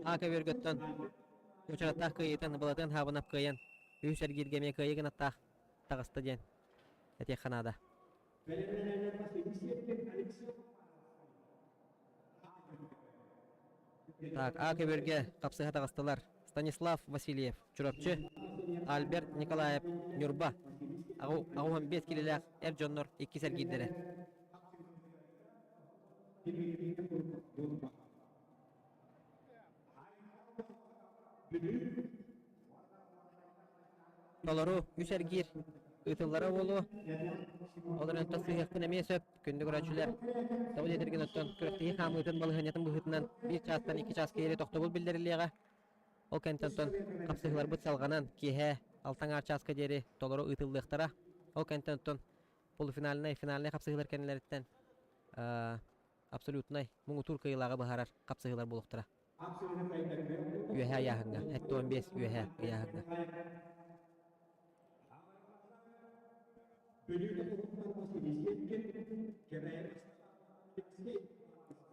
А көбүөргөттөн учараттаах кыайыытын Былатыан Хаабынап кыайан үһүс эргииргэ эмиэ кыайыы гынаттаах таҕыста диэн этиэххэ наада. Так, А көбүөргэ хапсыһа таҕыстылар Станислав Васильев, Чурапчы, Альберт Николаев, Ньурба. 85 килэлээх эр дьоннор иккис эргиирдэрэ. Толору үс эргиир ыытыллара буолуо. Ол эрэн тас сыһыахпын эмиэ сөп. Күндү көрөөччүлэр, тоҕо диэтэргин оттон күрэхтэһии хаамыытын балаһыанньатын быһыытынан биир чаастан икки чааска диэри тохтобул биллэриллиэҕэ. Ол кэнниттэн оттон хапсыһыыларбыт салҕанан киэһэ алта аҥаар чааска диэри толору ыытыллыахтара. Ол кэнниттэн оттон полуфинальнай, финальнай хапсыһыылар кэннилэриттэн абсолютнай муҥутуур кыайыылааҕы быһаарар хапсыһыылар буолуохтара. Үөһээ ыйааһыҥҥа, 75 үөһээ ыйааһыҥҥа.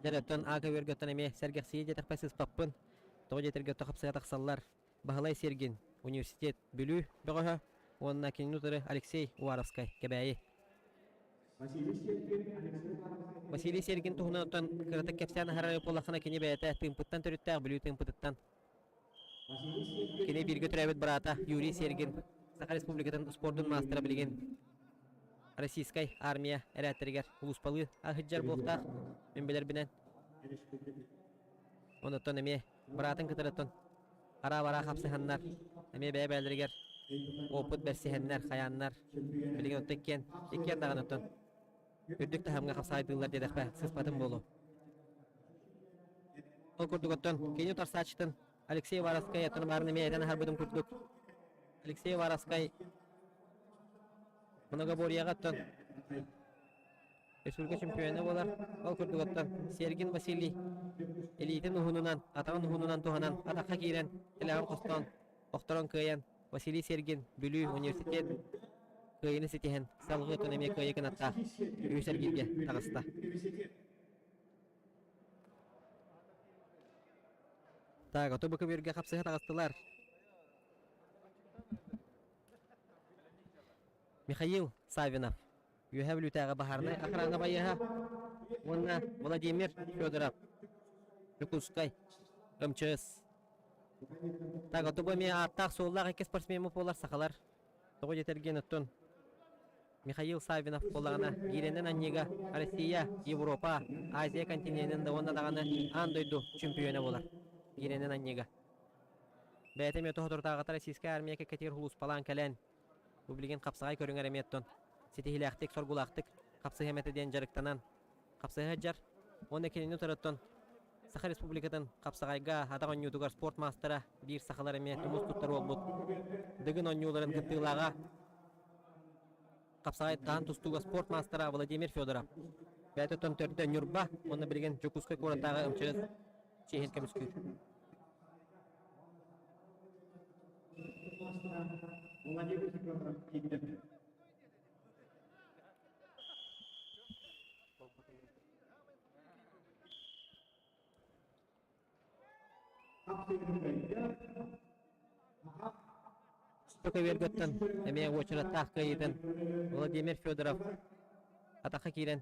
Дьэ, оттон А көбүөргөттөн эмиэ сэргэхсийэ диэтэхпэ сыыспаппын. Тоҕо диэтэргэ хапсыга тахсаллар. Баһылай Сергин, университет Бүлүү бөҕөһө уонна кинини утары Алексей Уваровскай, Кэбээйи. Василий Сергин туһунан оттон кыратык кэпсээн аһарар буоллаххына кини бэйэтэ Тыымпыттан төрүттээх Бүлүү Тыымпытыттан. Кини бииргэ төрөөбүт быраата Юрий Сергин Саха Республикатын спордун маастара билигин Российскай армия эрээттэригэр улууспалыы сылдьар буолуохтаах мин билэрбинэн. Онуттан эмиэ быраатын кытарыттан араа-бараа хапсыһаннар, эмиэ бэйэ-бэйэлэригэр опыт бэрсиһэннэр, хайааннар, билигин оттон иккиэн, иккиэн даҕаны оттон үрдүк таһымҥа хапсаайдыыллар диэтэхпэ сыыспатым буолуо. Ол курдук оттон кини утарсааччытын Алексей Варовскай оттон баарын эмиэ этэн аһарбытым курдук Алексей Варовскай многоборьеҕа оттон Республика чемпиона буолар. Ол курдук оттон Сергин Василий илиитин уһунунан, атаҕын уһунунан туһанан атахха киирэн, тилэҕин хостоон, охторон кыайан Василий Сергин Бүлүү университет кыайыыны ситиһэн салгыы оттон эмиэ кыайыы кынаттаах үһүс эргииргэ таҕыста. Так, ото бу көбүөргэ хапсыһа таҕыстылар. Михаил Савинов Үөһээ Бүлүүтээҕи баһаарынай охрана байыаһа уонна Владимир Федоров, Дьокуускай, МЧС. Так, ото бу эмиэ ааттаах-суоллаах икки спортсмеммыт буолар сахалар. Тоҕо диэтэргин оттон Михаил Савинов буоллаҕына гиирэнэн анньыыга Россия, Европа, Азия континенын да уонна даҕаны аан дойду чемпиона буолар гиирэнэн анньыыга. Бэйэтэ эмиэ тоһоторутааҕыта российскай армия кэккэтигэр сулууспалаан кэлэн Бу билигин хапсаҕай көрүҥэр эмиэ оттон ситиһиилээхтик, соргулаахтык хапсыһыам этэ диэн дьарыктанан хапсыһа сылдьар. Уонна кинини утары оттон Саха Республикатын хапсаҕайга атах оонньуутугар спорт маастара, биир сахалар эмиэ тумус туттар уолбут Дыгын оонньууларын кыттыылааҕа, хапсаҕай таһан тустууга спорт маастара Владимир Федоров. Бэйэтэ оттон төрдө Ньурба уонна билигин Дьокуускай куораттааҕы МЧС чиэһин көмүскүүр. Владимир Федоров киирдэ. Көбүөргөттөн эмиэ уочараттаах кыайыытын Владимир Федоров атахха киирэн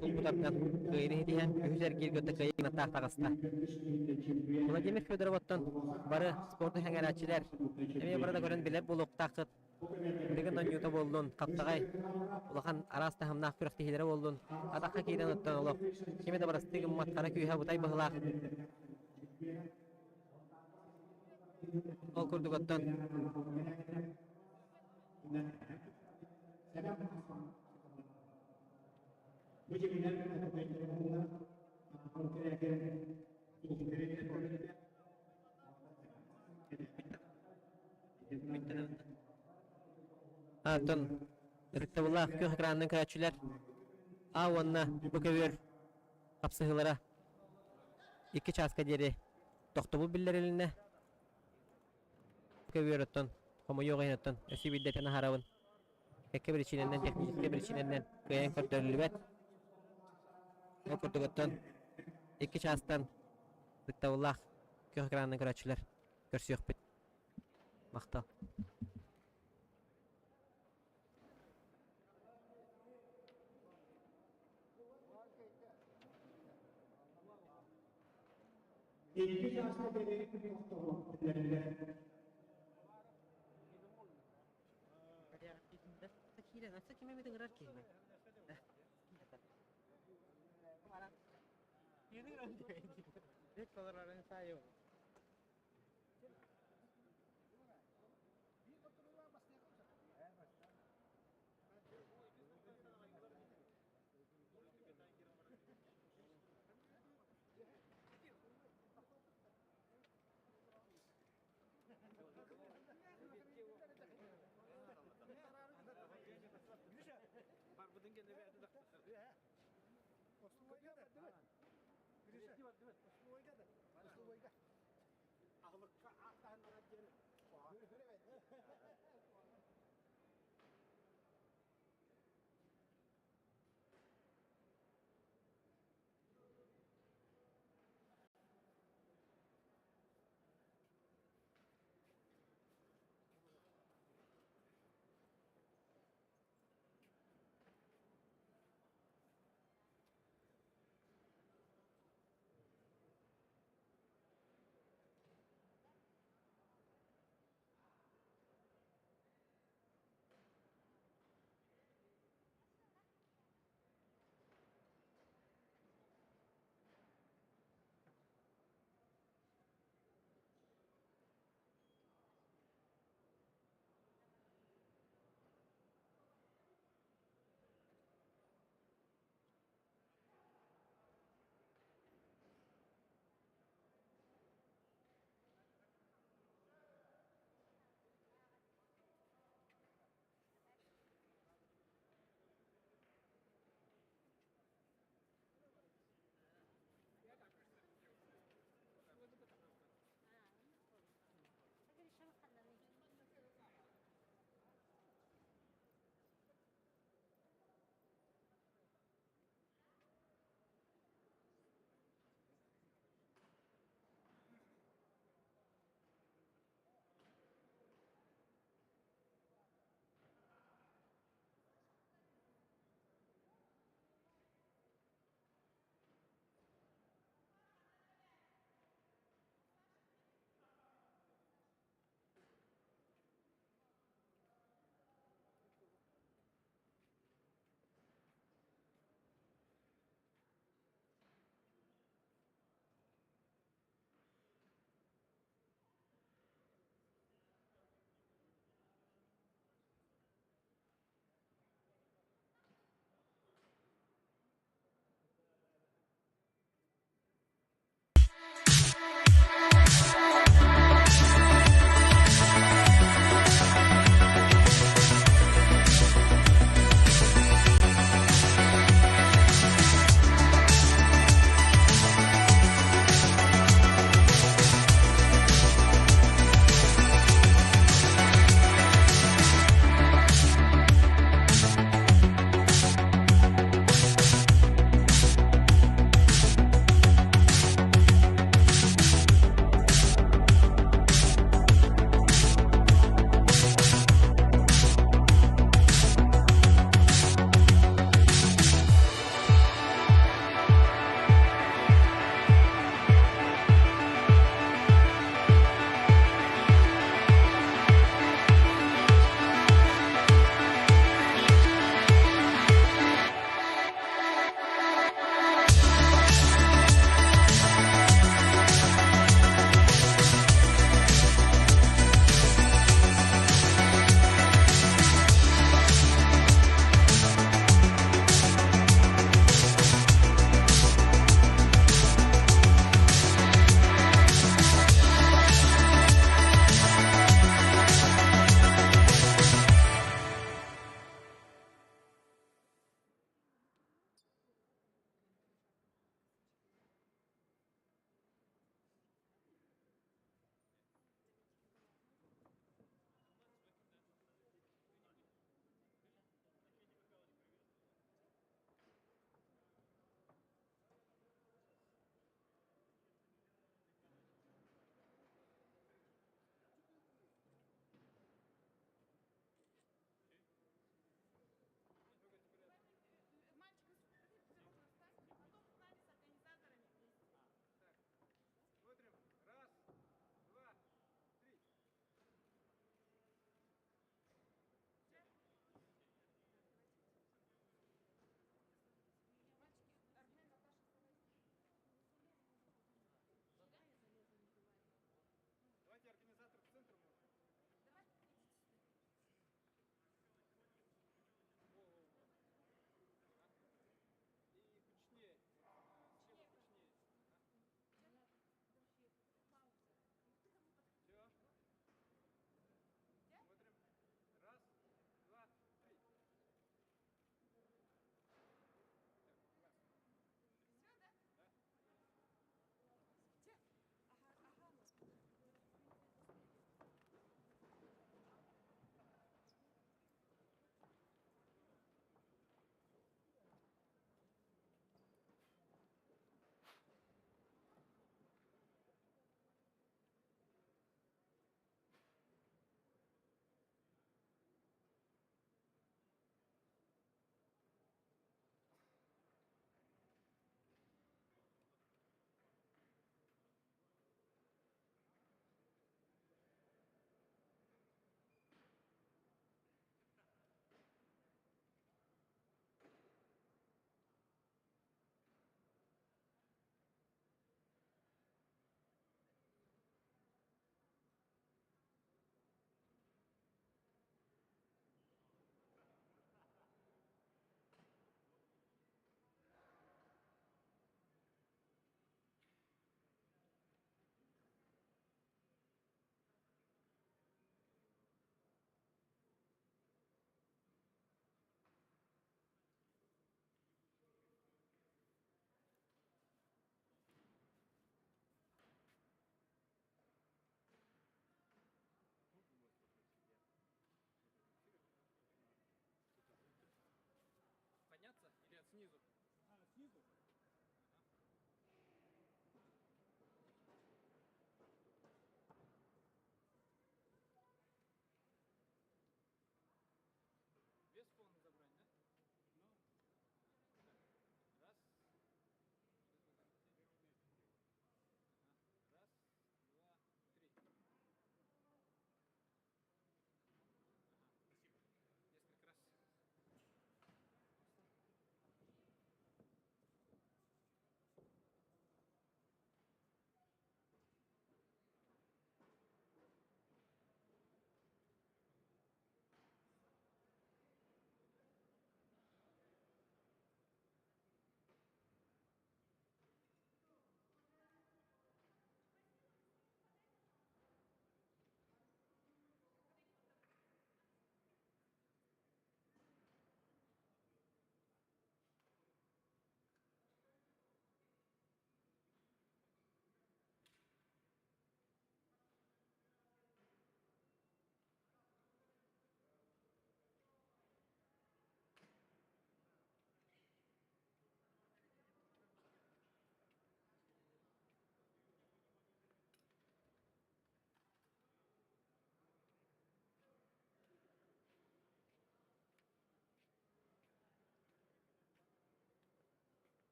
сулбутардан кыайыыны ситиһэн үһүс эргииргэ кыайыыгынаттаах таҕыста. Владимир Федоров оттон бары спорду сэҥээрээччилэр эмиэ бары да көрөн билэр буолуохтааххыт. Билигин оонньуута буоллун, хаптаҕай, улахан араас таһымнаах күрэхтэһиилэрэ буоллун, атахха киирэн оттон олох кими да барастыы гыммат хара күүһэ бутай быһылаах. Ол курдук оттон Оттон ытыктабыллаах күөх экранынан көрөөччүлэр А уонна Б көбүөр хапсыһыылара икки чааска диэри тохтобул биллэрилиннэ. Көбүөр оттон хомойуох иһин оттон өссө биирдэтэн аһарабын. Кэккэ биричиинэнэн, техническэй биричиинэнэн кыайан көрдөрүллүбэт. Ол курдук оттон икки чаастан ытыктабыллаах күөх экранынан көрөөччүлэр көрсүөхпүт. Махтал. Икки чааска кэлии тохтобул биллэриллэр.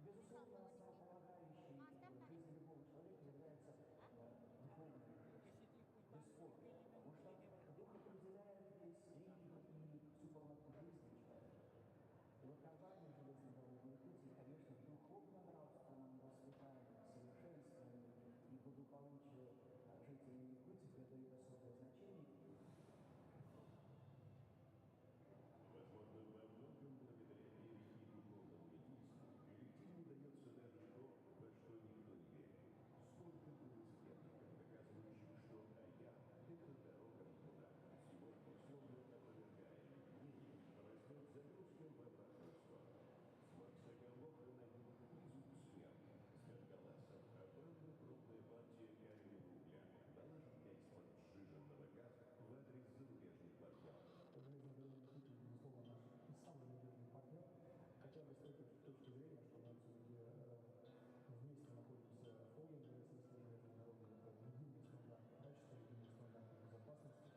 Безусловно, основополагающей в жизни любого человека является духовная жизнь. Бесспорно. Потому что дух определяет весь ритм и всю полноту жизни человека. И вот компания «Железные дороги Якутии», конечно, в духовно-нравственном воспитании, совершенствовании и благополучии жителей Якутии придает особое значение. Возможно, во многом благодаря вере и духовному единству коллективу удается даже то, во что никто не верит. Сколько было скептиков, доказывающих, что Аян – это дорога в никуда. Сегодня, словно опровергая их мнение, растет загрузка в обратную сторону. С Марсаголоха на юг призыв смерти. С Кангаласа обратно крупная партия каменного угля. Налажен экспорт сжиженного газа в адрес зарубежных партнеров. Железные дороги Якутии, безусловно, наш самый надежный партнер. Хотя бы с той точки зрения, что мы все-таки вместе находимся в холдинге Российской железной дороги, это единый стандарт качества, единый стандарт безопасности.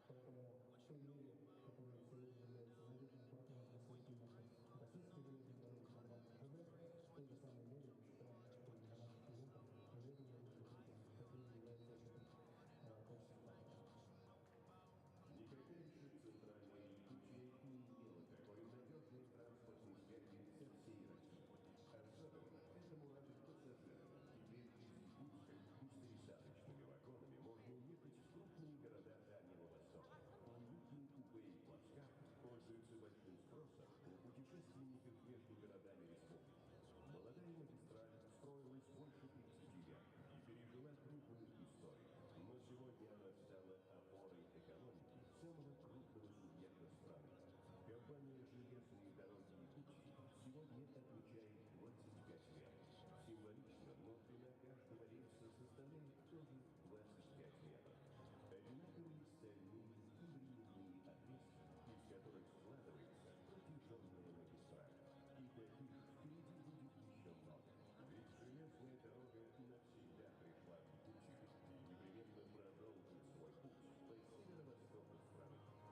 Поэтому в той мере, которая сегодня является надежным партнером для сети нашей российской железной дороги, компании ЖД, в той же самой мере мы считаем, что для наших клиентов железные дороги Якутии также являются качественным партнером. Никогда еще Центральная Якутия не имела такой надежной транспортной связи со всей Россией. Особенно этому рады пассажиры. Теперь из Якутска быстросадочными вагонами можно уехать в крупные города Дальнего Востока. Уютные купе и плацкарты пользуются большим спросом у путешественников между городами республики. Молодая магистраль строилась больше 30 лет и пережила трудную историю. Но сегодня она стала опорой экономики самого крупного субъекта страны. Компания «Железные дороги Якутии» сегодня отмечает 25 лет. Символично, но длина каждого рельса составляет тоже 25 метров. Одинаковые стальные и временные отрезки, из которых складывается протяженная магистраль. И таких впереди будет еще много. Ведь железная дорога навсегда пришла в Якутию и непременно продолжит свой путь по северо-востоку страны. Саха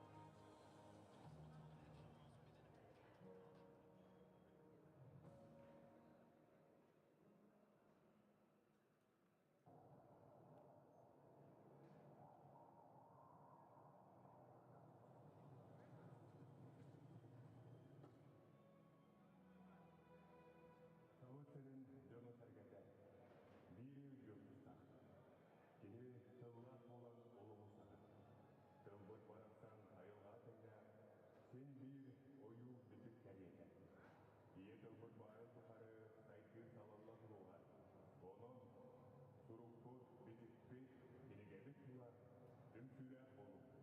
сирин дьоно-сэргэтэ биири өйдүөх тустаах. Кини тыллаах буолан олоҕу саҕар. Тылбыт барахсан айылҕаҕа тэҥнээх, син биир ойуу бүтүк кэриэтэ. Ийэ тылбыт баарын тухары сайдыы салалла туруоҕа. Онон сурукпут, бичикпит, кинигэбит тула түмсүүлээх буолуҥ.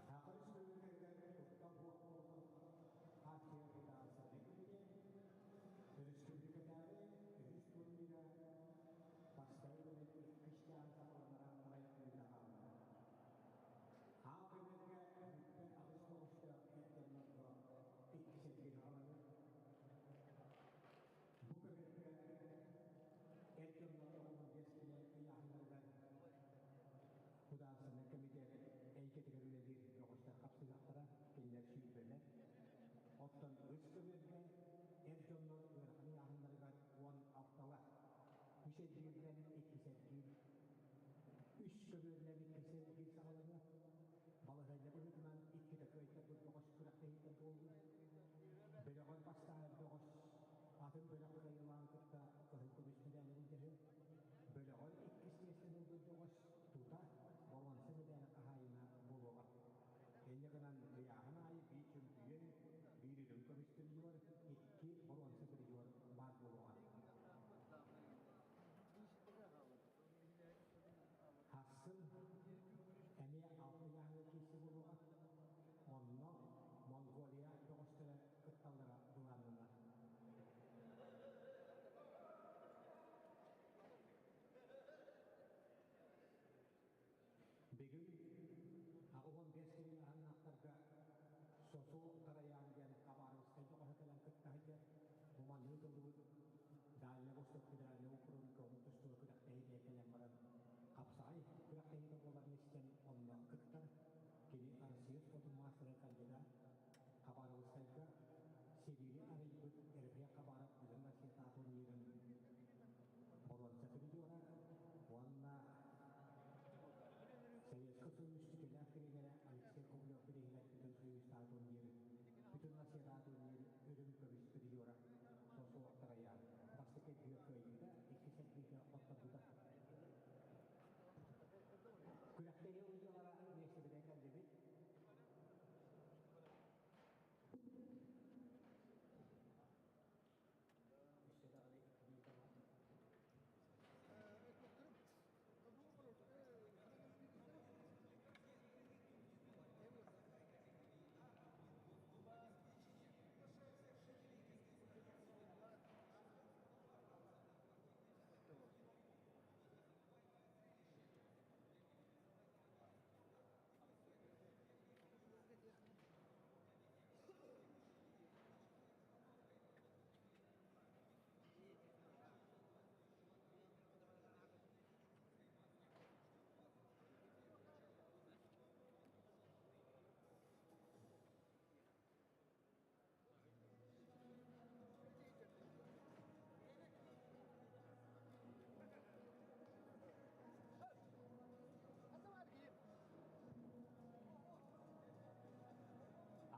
Саха Республикатыгар куттал суох буолуутун хааччыйар федерациятын комитет, Өрөспүүбүлүкэтээҕи үһүс турнира бастакы күнүн иккис чааһын саҕаланара аҕыйах мүнүүтэ хаалла. Аал көбүөргэ бүппэт аҕыс тоҕустаах эр дьоннорго иккис эргиир аҕаланар. Бу көбүөргэ эр дьоннор 95 киилэ ыйааһыннарыгар Судаарыстыбаннай комитет эйгэтигэр үлэлиир бөҕөстөр хапсыһыахтара, кинилэр сүүрбэлэр. Оттон үс көбүөргэ эр дьоннор ыарахан ыйааһыннарыгар 16-лар. Үс эргиирдэн иккис эргиир. Үс көбүөрүнэн иккис эргиир саҕаланыа. Балаһыанньа быһыытынан иккитэ кыайтарбыт бөҕөс күрэхтэһииттэн туоллун. Бөлөҕөр бастаан бөҕөс атын бөлөх кыайыылааҕын кытта кыһыл көмүс мэдээли былдьаһыа. Бөлөҕөр иккис миэстэни ылбыт бөҕөс тута боруонса мэдээли хаһаайына буолуоҕа. Инньэ гынан ыйааһын аайы биир чөмпүйүөн, биир үрүҥ көмүс призер, икки боруонса призер баар буолуоҕа. Сарсын эмиэ алта ыйааһыҥҥа киирсии буолуоҕа. Онно Монголия бөҕөстөрө кытталлара былааннанар. Бүгүн 85 киһи аһыннаахтарга Сосо Тараян диэн Хабаровскай бөҕөһө кэлэн кытта сылдьар. Бу маннык тыллыбыт Дальний Восток федеральный округка омук тустууга күрэхтэһиитэ кэлэн баран хапсаҕай күрэхтэһиитэ буоларын истэн онно кыттар. Кини Россия спордун маастара кандидат Хабаровскайга Сибиири арыйбыт Эрбиэх Хабаров Бүтүн Россиятааҕы турнирын боруонса призера уонна тренерэ Алексей Ковлев бирииһигэр бүтүн Союзтааҕы турнир, бүтүн Россиятааҕы турнир үрүҥ көмүс призера Сосуоктарайа бастакы эргигэ кыайыыта, иккис эргииргэ хотторбута. Күрэхтэһии судьуйалара миэстэтигэр кэллибит. Өссө даҕаны иккилии талаан.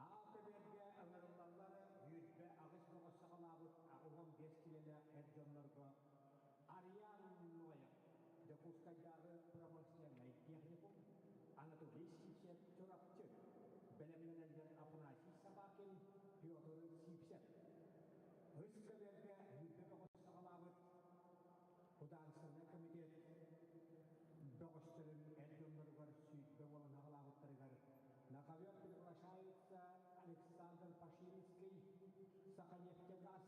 Аал-Тэбэргэ ыҥырыллаллар 28 бөҕөс саҕалаабыт 85 килэлээх эр дьоннорго Ариан Ноев, Дьокуускайдааҕы промышленнай техникум, Анатолий Сивцев, Чурапчы, бэлэмнэнэллэр Афанасий Собакин, Петр Сивцев. Үс көбүөргэ 20 бөҕөс саҕалаабыт Художественнай комитет бөҕөстөрүн эр дьонноругар 20 уолан аҕалаабыттарыгар на ковер приглашается Александр Пашинский, Саханефтегаз,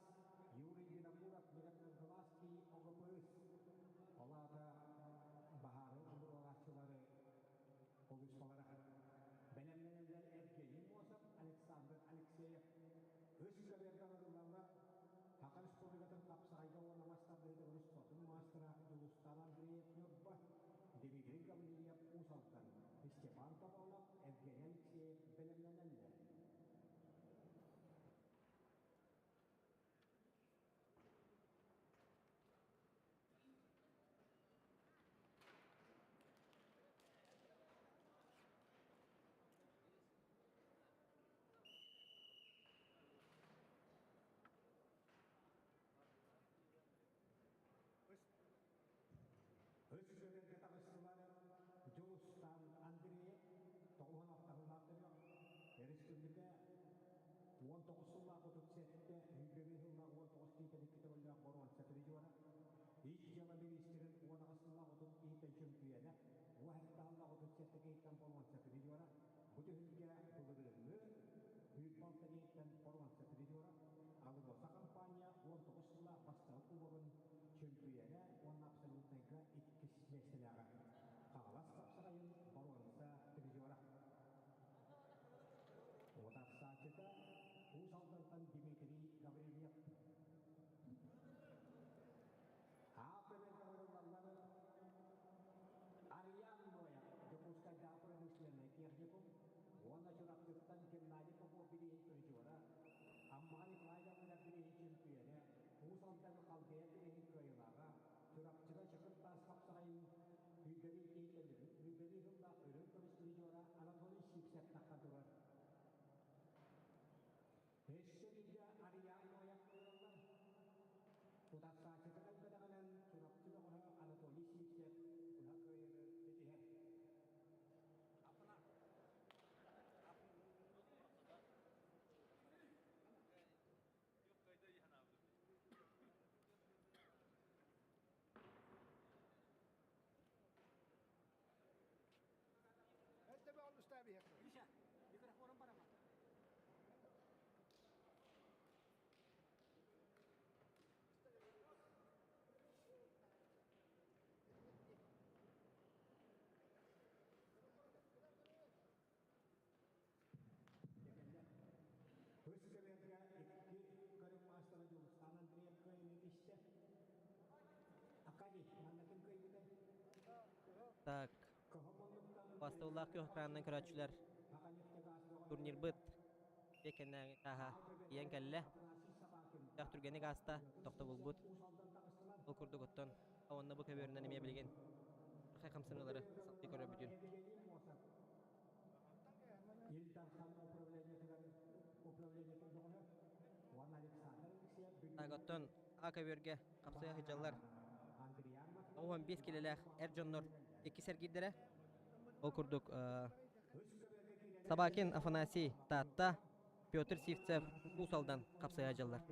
Юрий Винокуров, Мегаглазский ОГПС. Ол аата баһаары умуруорааччылары олуспалара. Бэлэмнэнэллэр Евгений Мосов, Александр Алексеев. Үс көбүөргэ ылыллаллар Саха Республикатын хапсаҕайга уонна мас тардыһыытыгар спордун маастара Дьулустаан Андреев Ньурба, Дмитрий Гаврильев Уус Алдан, Степан Тоболов, Евгений Алексеев бэлэмнэнэллэр. Үс көбүөргэ таҕыстылар Дьулустан Андреев 96 сыллаах төрүөх, республика 19 сыллаах 37, 101 сыллаах 19 киһитэн икки төгүллээх боруонса призера, Ис дьыала министрин 18 сыллаах 30 киһиттэн чөмпүйүөнэ, 17 сыллаах 37 киһиттэн боруонса призера, Бу түһүлгэ былырыыҥҥы 26 диэттэн боруонса призера, АЛРОСА компания 19 сыллаах бастакы кубогын чөмпүйүөнэ уонна абсолютнайга иккис миэстэлээҕэ. Хаҥалас хапсаҕайын боруонса призера. Утарсааччыта Уус Алдантан Дмитрий Гаврильев. Ааппелергэ барыллаллар Ариан Ноев Дьокуускайдааҕы промышленнай техникум уонна Чурапчыттан Геннадий Попов бирииһин призера, Аммаҕа Николай Гаврилов бирииһин чөмпүйүөнэ, Уус Алдаҥҥа Халбыйа бирииһин кыайыылааҕа, Чурапчыга Чакыр таас хапсаҕайын Күүкэбил киһитэ Күүкэбил сыллаах үрүҥ көмүс призера Анатолий Сивцев таххан турар. Өссө биирдэ Ариан Ноев ыҥырыллар. Утарсааччыта кэлбэтэҕинэн Чурапчы бөҕөһө Анатолий Сивцев быһа кыайары ситиһэр. Миша, микрофоном барама. Үс көбүөргэ икки көрүҥ маастара Дьулустаан Андреев кыайыыны истэ. Акадий, манна ким кыайбытай? Так, Бастабыллаах күөх экранынан көрөөччүлэр турнирбыт кэннэ тааһа тиийэн кэллэ. Тах түргэнник ааста, тохтобулбут. Ол курдук оттон уонна бу көбүөрүнэн эмиэ билигин архай хамсаныылары сатыы көрөбүтүн. Ил Дархан управлениетыгар управлениетын бөҕөһө уонна Александр Алексеев Оттон А көбүөргэ хапсыга сылдьаллар. 15 килэлээх эр дьоннор иккис эргиирдэрэ. Ол курдук Собакин Афанасий Таатта, Петр Сивцев Уус Алдан хапсыга сылдьаллар.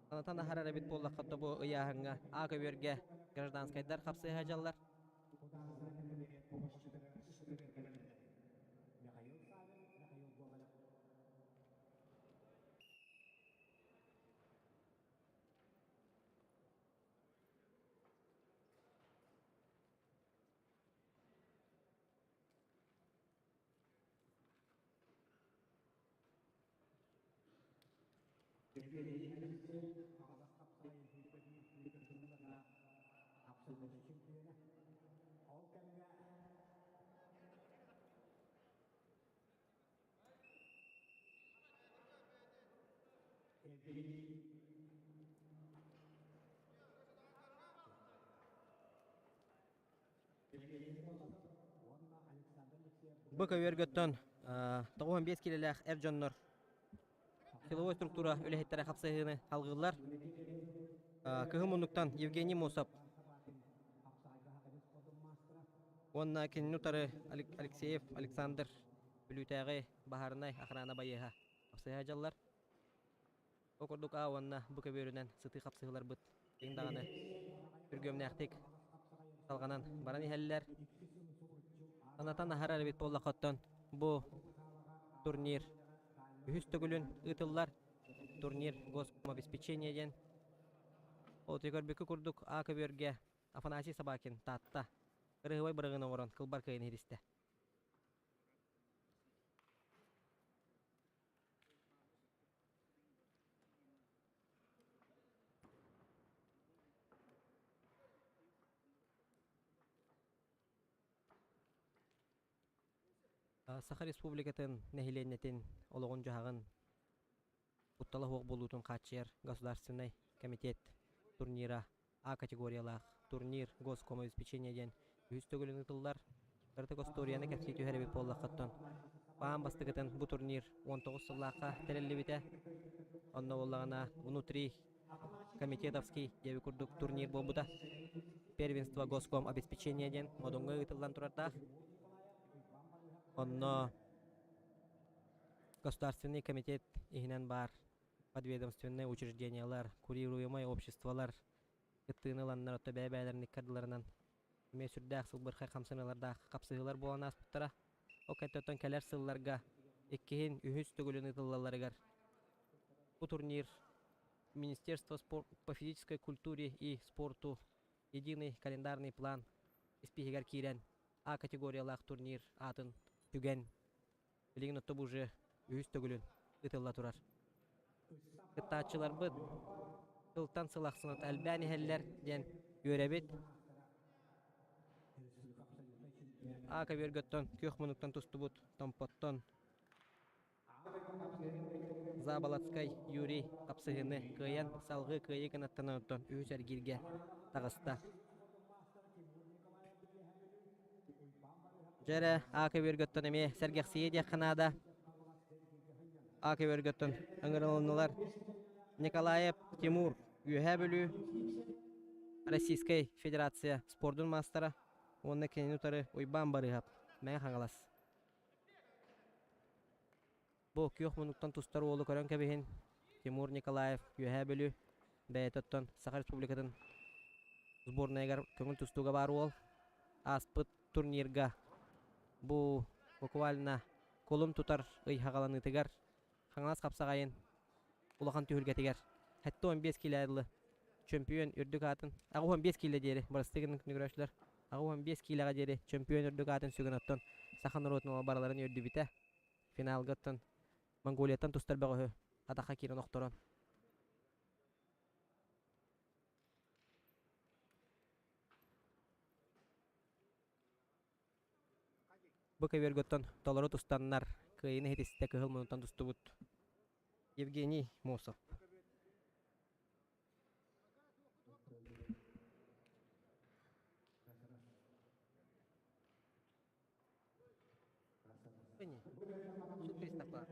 Санатан аһарар эбит буоллахха бу ыйааһыҥҥа А көбүөргэ гражданскайдар хапсыга сылдьаллар. Михаил Савин, Михаил Гоголев. Евгений Алексеев Хаҥалас хапсаҕайын 21 сылларга абсолютнай чемпиона. Ол кэмҥэ Евгений Бу көбүөргөттөн 95 киилэлээх эр дьоннор силовой структура үлэһиттэрэ хапсыһыыны алгыыллар. Кыһыл муннуктан Евгений Мосов уонна кинини утары Алексеев Александр Бүлүүтээҕи баһаарынай охрана байыаһа хапсыһа дьаллар. Ол курдук А уонна Б көбүөрүнэн сытыы хапсыһыыларбыт киэҥ даҕаны күргүөмнээхтик салҕанан баран иһэллэр. Санатан аһарар эбит буоллаххыттан бу турнир үһүс төгүлүн ыытыллар. Турнир госкомобеспечение диэн. Ол көрбүккэ курдук А көбүөргэ Афанасий Собакин Таатта кырыһыбай бырыгын оҥорон кылбар кыайын иһиристэ. Саха Республикатын нэһилиэнньэтин олоҕун-дьаһаҕын куттала суох буолуутун хааччыйар Государственнай комитет турнира А категориялаах турнир госкомобеспечение диэн үһүс төгүлүн ыытыллар. Кыратык остуоруйаны кэпсии түһэр эбит буоллаххыттан баан бастакытын бу турнир 19 сыллаахха тэриллибитэ. Онно буоллаҕына внутри комитетовский диэби курдук турнир буолбута. Первенство госком обеспечение диэн Модуҥҥа ыытыллан турардаах. Онно Государственный комитет иһинэн баар подведомственнай учреждениелар, курируемай обществолар кыттыыны ыланнар отто бэйэ-бэйэлэрин иккардыларынан эмиэ сүрдээх сылбырхай хамсаныылардаах хапсыһыылар буолан ааспыттара. Ол кэнниттэн кэлэр сылларга иккиһин, үһүс төгүлүн ыытыллалларыгар бу турнир Министерство по физической культуре и спорту единый календарный план испииһигэр киирэн А категориялаах турнир аатын түгэн Билигин оттон уже үһүс төгүлүн ытылла турар. Кыттааччыларбыт сылтан сыл ахсын элбээн иһэллэр диэн үөрэбит. А көбүөргөттөн күөх мунуктан тустубут Томпоттон Заболоцкай Юрий хапсыһыыны кыайан салҕыы кыайыы кынаттанан оттон үһүс эргииргэ таҕыста. Дьэ эрэ, А көбүөргөттөн эмиэ сэргэхсийиэ диэххэ наада. А көбүөргөттөн ыҥырылыннылар Николаев Тимур, Үөһээ Бүлүү, Российскай Федерация спордун маастара уонна кинини утары Уйбаан Барыыһап, Мэҥэ Хаҥалас. Бу күөх муннуктан тустар уолу көрөн кэбиһин, Тимур Николаев, Үөһээ Бүлүү, бэйэтэ оттон Саха Республикатын сборнайыгар көҥүл тустууга баар уол. Ааспыт турнирга бу буквально кулун тутар ый хаҕаланыытыгар Хаҥалас хапсаҕайын улахан түһүлгэтигэр 75 киилэ дылы чөмпүйүөн үрдүк аатын 85 киилэ диэри бырастыы гынан күнүгүрөөччүлэр 85 киилэҕэ диэри чөмпүйүөн үрдүк аатын сүгэн оттон саха норуотун барыларын үөрдүбүтэ. Финалга оттон Монголияттан тустар бөҕөһү атахха киирэн охторон Бу көбүөргөттөн толору тустаннар кыайыыны иһитистэ кыһыл муннуттан тустубут Евгений Мосов. ини. Суд пристава.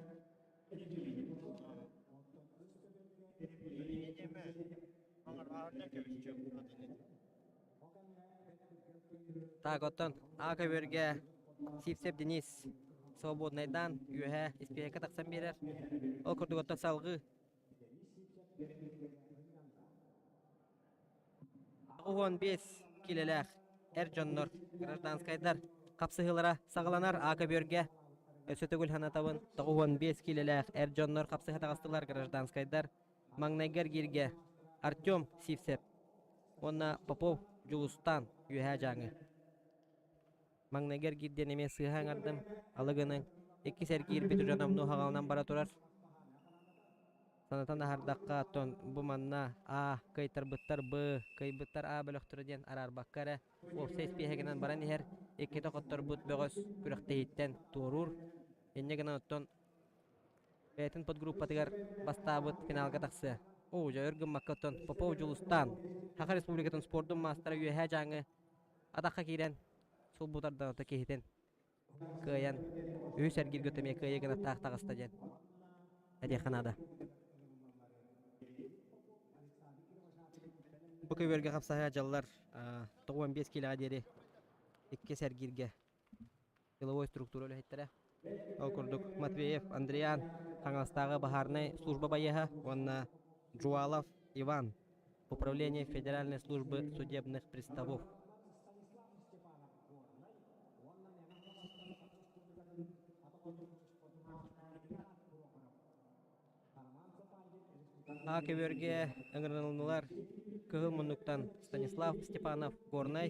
Так, оттон А көбүөргэ Сивцев Денис свободнайдаан үөһэ испиэһэккэ тахсан биэрэр. Ол курдук оттон салгыы 95 киилэлээх эр дьоннор, гражданскайдар хапсыһыылара саҕаланар А көбүөргэ өссө төгүл санатабын 95 киилэлээх эр дьоннор хапсыһа таҕыстылар гражданскайдар маҥнайгы эргииргэ Артем Сивцев уонна Попов Дьулустаан Үөһээ Дьааҥы. Маҥнайгы эргиирдиэн эмиэ сыыһа ыҥырдым, алы гыныҥ. Иккис эргиирбит уже номнуо хаҕаланан бара турар. Санатан аһардахха, оттон бу манна А кыайтарбыттар Б кыайбыттар А бөлөхтөрө диэн араарбакка эрэ уопсай испииһэгинэн баран иһэр, иккитэ хотторбут бөҕөс күрэхтэһииттэн туоруур. Инньэ гынан оттон бэйэтин подгруппатыгар бастаабыт финалга тахсыа. Оо, дьэ өр гыммакка оттон Попов Дьулустаан Саха Республикатын спордун маастара Үөһээ Дьааҥы атахха киирэн сулбутардан ото киһитин кыайан үһүс эргииргэ эмиэ кыайыы гынаттаах таҕыста диэн этиэххэ наада. Бу көбүөргэ хапсаһыы дьаллар 95 киилэҕэ диэри иккис эргииргэ силовой структура үлэһиттэрэ. Ол курдук Матвеев Андриан Хаҥаластааҕы баһаарынай служба байыаһа уонна Жуалов Иван Управление Федеральной службы судебных приставов. А көбүөргэ ыҥырылыннылар Кыһыл муннуктан Станислав Степанов Горнай,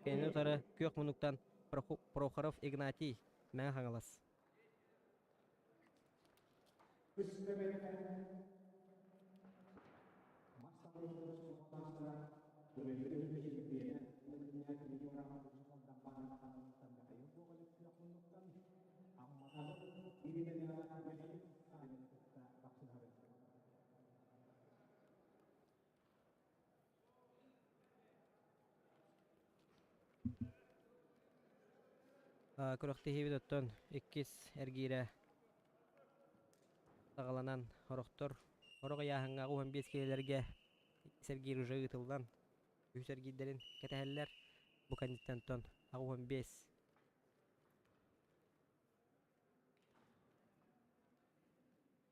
кинини утары Күөх муннуктан Прохоров Игнатий Мэҥэ Хаҥалас. Күрэхтэһиибит оттон иккис эргиирэ саҕаланан орохтор орох ыйааһыҥҥа 15 киилэлэргэ иккис эргиир уже ыытыллан үһүс эргиирдэрин кэтэһэллэр. Бу кэнниттэн оттон 85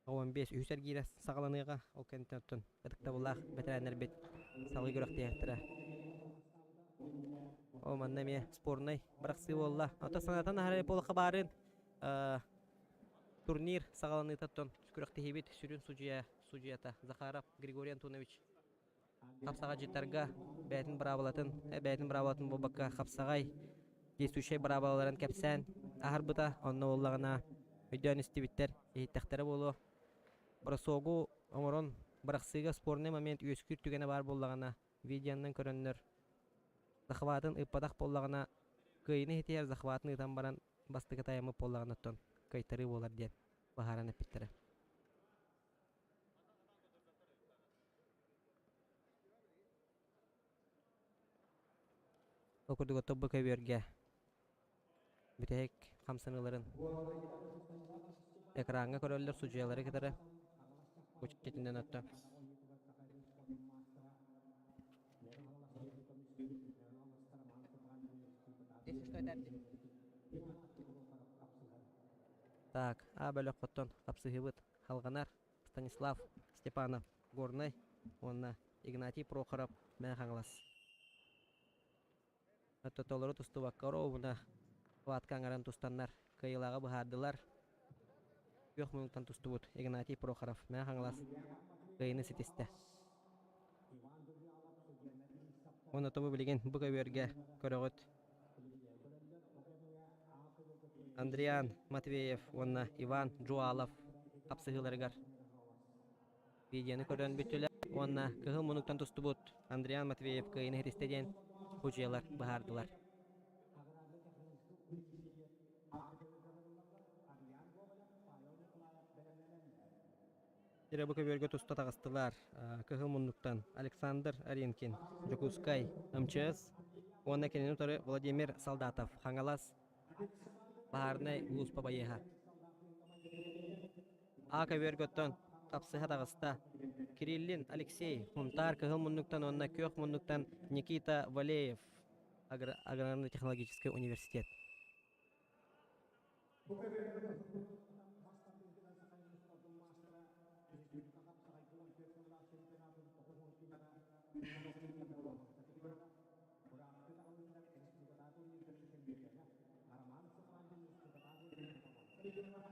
15 үһүс эргиирэ саҕаланыаҕа. Ол кэнниттэн оттон ытыктабыллаах бэтэрээннэрбит салгыы күрэхтэһиэхтэрэ. О, манна эмиэ спорнай бырахсыы буолла. Ото санатан аһара буолахха баарын турнир саҕаланыыта оттон күрэхтэһиибит сүрүн судьуйа судьуйата Захаров Григорий Антонович хапсаҕайдьыттарга бэйэтин быраабылатын бэйэтин быраабылатын буолбакка хапсаҕай действующай быраабылаларын кэпсээн аһарбыта онно буоллаҕына өйдөөн истибиттэр иһиттэхтэрэ буолуо бросогу оҥорон бырахсыыга спорный момент үөскүүр түгэнэ баар буоллаҕына видеоннан көрөннөр захватын ыыппатах буоллаҕына кыайыыны иһитиһэр захватын ыытан баран бастакы тайаммыт буоллаҕына оттон кыайтарыы буолар диэн быһааран эппиттэрэ. Ол курдук оттон бу көбүөргэ бүтэһик хамсаныыларын экраҥҥа көрөллөр судьуйалары кытары уччитинэн отто. Так, А бөлөх оттон хапсыһыыбыт халҕанар Станислав Степанов Горнай уонна Игнатий Прохоров Мэҥэ Хаҥалас. Толору тустубакка оруобуна хватка аҥарын тустаннар кыайыылааҕы быһаардылар. Күөх муннуктан тустубут Игнатий Прохоров Мэҥэ Хаҥалас кыайыыны ситистэ. Уонна тобу билигин бу көбүөргэ көрөҕүт Андриан Матвеев уонна Иван Жуалов хапсыһыыларыгар видеоны көрөн бүттүлэр уонна кыһыл муннуктан тустубут Андриан Матвеев кыайыыны иһитистэ диэн судьуйалар быһаардылар. Бу көбүөргэ туста таҕыстылар. Кыһыл муннуктан Александр Аринкин, Дьокуускай, МЧС уонна кинини утары Владимир Солдатов, Хаҥалас. Баһаарынай улууспа байыаһа. А көбүөргөттөн хапсыһа таҕыста. Кириллин Алексей, Хунтаар кыһыл муннуктан уонна күөх муннуктан Никита Валеев, Аграрно-технологическай университет.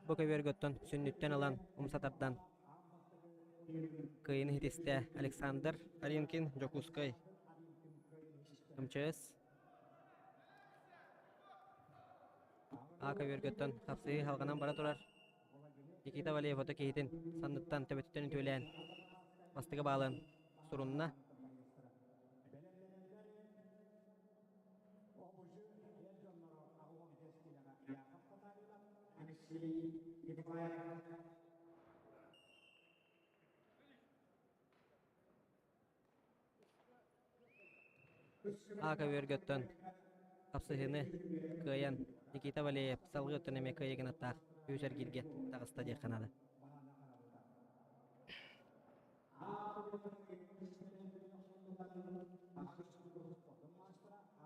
Бу көбүөргөттөн сүннүттэн ылан умса тардан кыайыны ситистэ Александр Аринкин, Дьокуускай, МЧС. А көбүөргөттөн хапсыһыы халҕанан бара турар. Никита Валеев ото киһитин санныттан төбөтүттэн үтүөлээн бастакы баалын сурунна. Ака үөргөттөн хапсыһыыны кыайан Никита Валеев салгыы өттүн эмиэ кыайыы гынаттаах үс эргииргэ таҕыста диэххэ наада.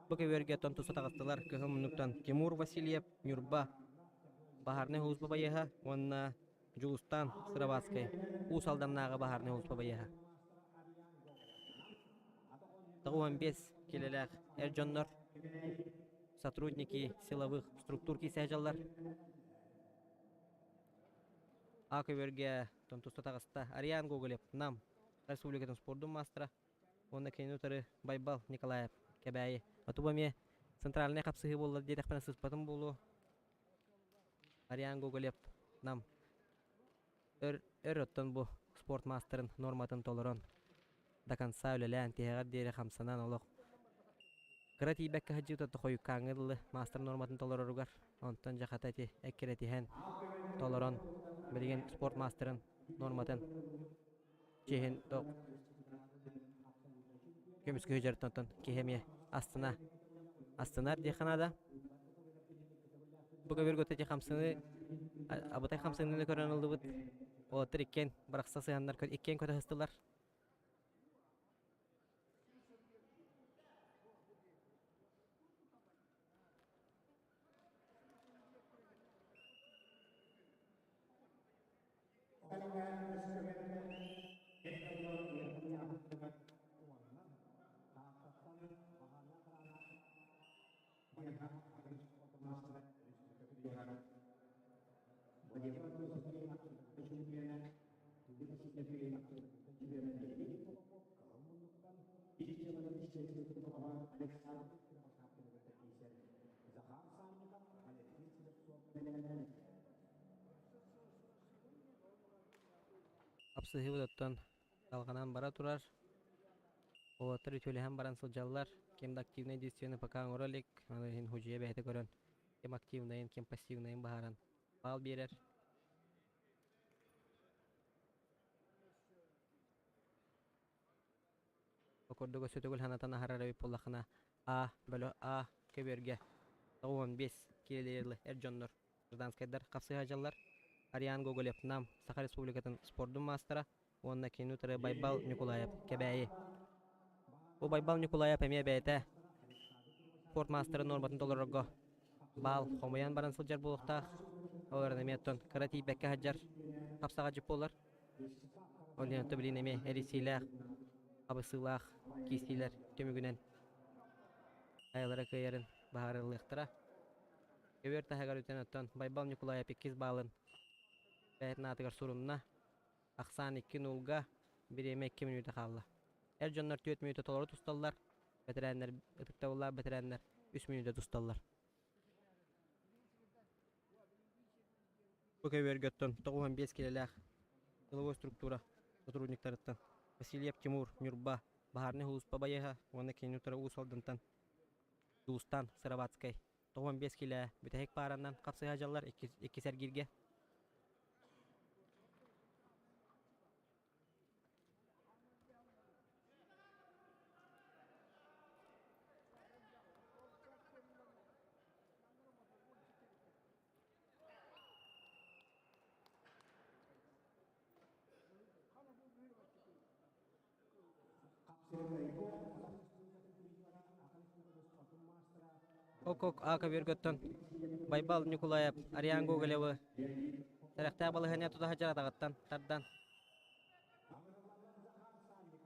Бу көбүөргэ туса таҕыстылар кыһыл муннуктан Тимур Васильев, Ньурба, Баһаарнай сулууспа байыаһа уонна Дьулустаан Сыроватскай, Уус Алданнааҕы баһаарнай сулууспа байыаһа. 95 килэлээх эр дьоннор, сотрудники силовых структур киисэ дьаллар. А көбүөргэ туста таҕыста Ариан Гоголев, Нам Республикатын спордун маастара уонна кинини утары Байбал Николаев, Кэбээйи. Отуба эмиэ центральнай хапсыһыы буолла диэтэхпинэ сыыспатым буолуо. Ариан Гоголев, Нам өр, өр оттон бу спорт маастарын нуорматын толорон до конца үлэлээн тиһэҕэр диэри хамсанан олох кыра тиийбэккэ сылдьыбыта хойуккааҥҥа дылы маастар нуорматын толороругар онтон дьэ хата ити эккирэтиһэн толорон билигин спорт маастарын нуорматын чиэһин көмүскүү сылдьарыттан киһи эмиэ астына астынар диэххэ наада. Бу көбүргү ити хамсыны абытай хамсыныны көрөн ыллыбыт. Уолаттар иккиэн бырахса сыһаннар иккиэн көтө сыстылар. Хапсыһыыбыт оттон салҕанан бара турар. Уолаттар үтүөлэһэн баран сылдьаллар. Ким да активнай действиены пока оҥоро илик. Аны иһин худьуйа бэйэтэ көрөн ким активнайын, ким пассивнайын быһааран баал биэрэр. Бу курдук өссө төгүл санатан аһарар эбит буоллаххына А бөлө А көбүөргэ 95 киилэлэри эр дьоннор гражданскайдар хапсыһа дьаллар Ариан Гоголев Нам Саха Республикатын спордун маастара уонна кини утары Байбал Ньукулаев Кэбээйи. Бу Байбал Ньукулаев эмиэ бэйэтэ спорт маастарын нуорматын толорорго баал хомуйан баран сылдьар буолуохтаах. Ол эрэн эмиэ оттон кыра тиийбэккэ сылдьар хапсаҕа дьип буолар. Ол иһин билин эмиэ эрийсиилээх, абысыылаах киирсиилэр түмүгүнэн айалара кыайарын быһаарыллыахтара. Көбүөр таһыгар үтэн оттон Байбал Ньукулаев иккис баалын бэйэтин аатыгар сурунна. Ахсаан 2 нулга, бириэмэ 2 мүнүүтэ хаалла. Эр дьоннор 4 мүнүүтэ толору тусталлар, бэтэрээннэр ытыктабыллаах бэтэрээннэр 3 мүнүүтэ тусталлар. Бу көбүөргэ оттон 95 килэлээх силовой структура сотрудниктарыттан Васильев Тимур, Ньурба, баһаарынай сулууспа байыаһа уонна кинини утары Уус Алдантан Дьулустаан Сыроватскай 95 килэ бүтэһик пааранан хапсыһа дьаллар иккис эргииргэ. Ок-ок ака бөргөттөн Байбал Ньукулаев Ариан Гоголевы сэрэхтээх балаһыанньа тута сылдьар атаҕыттан тардан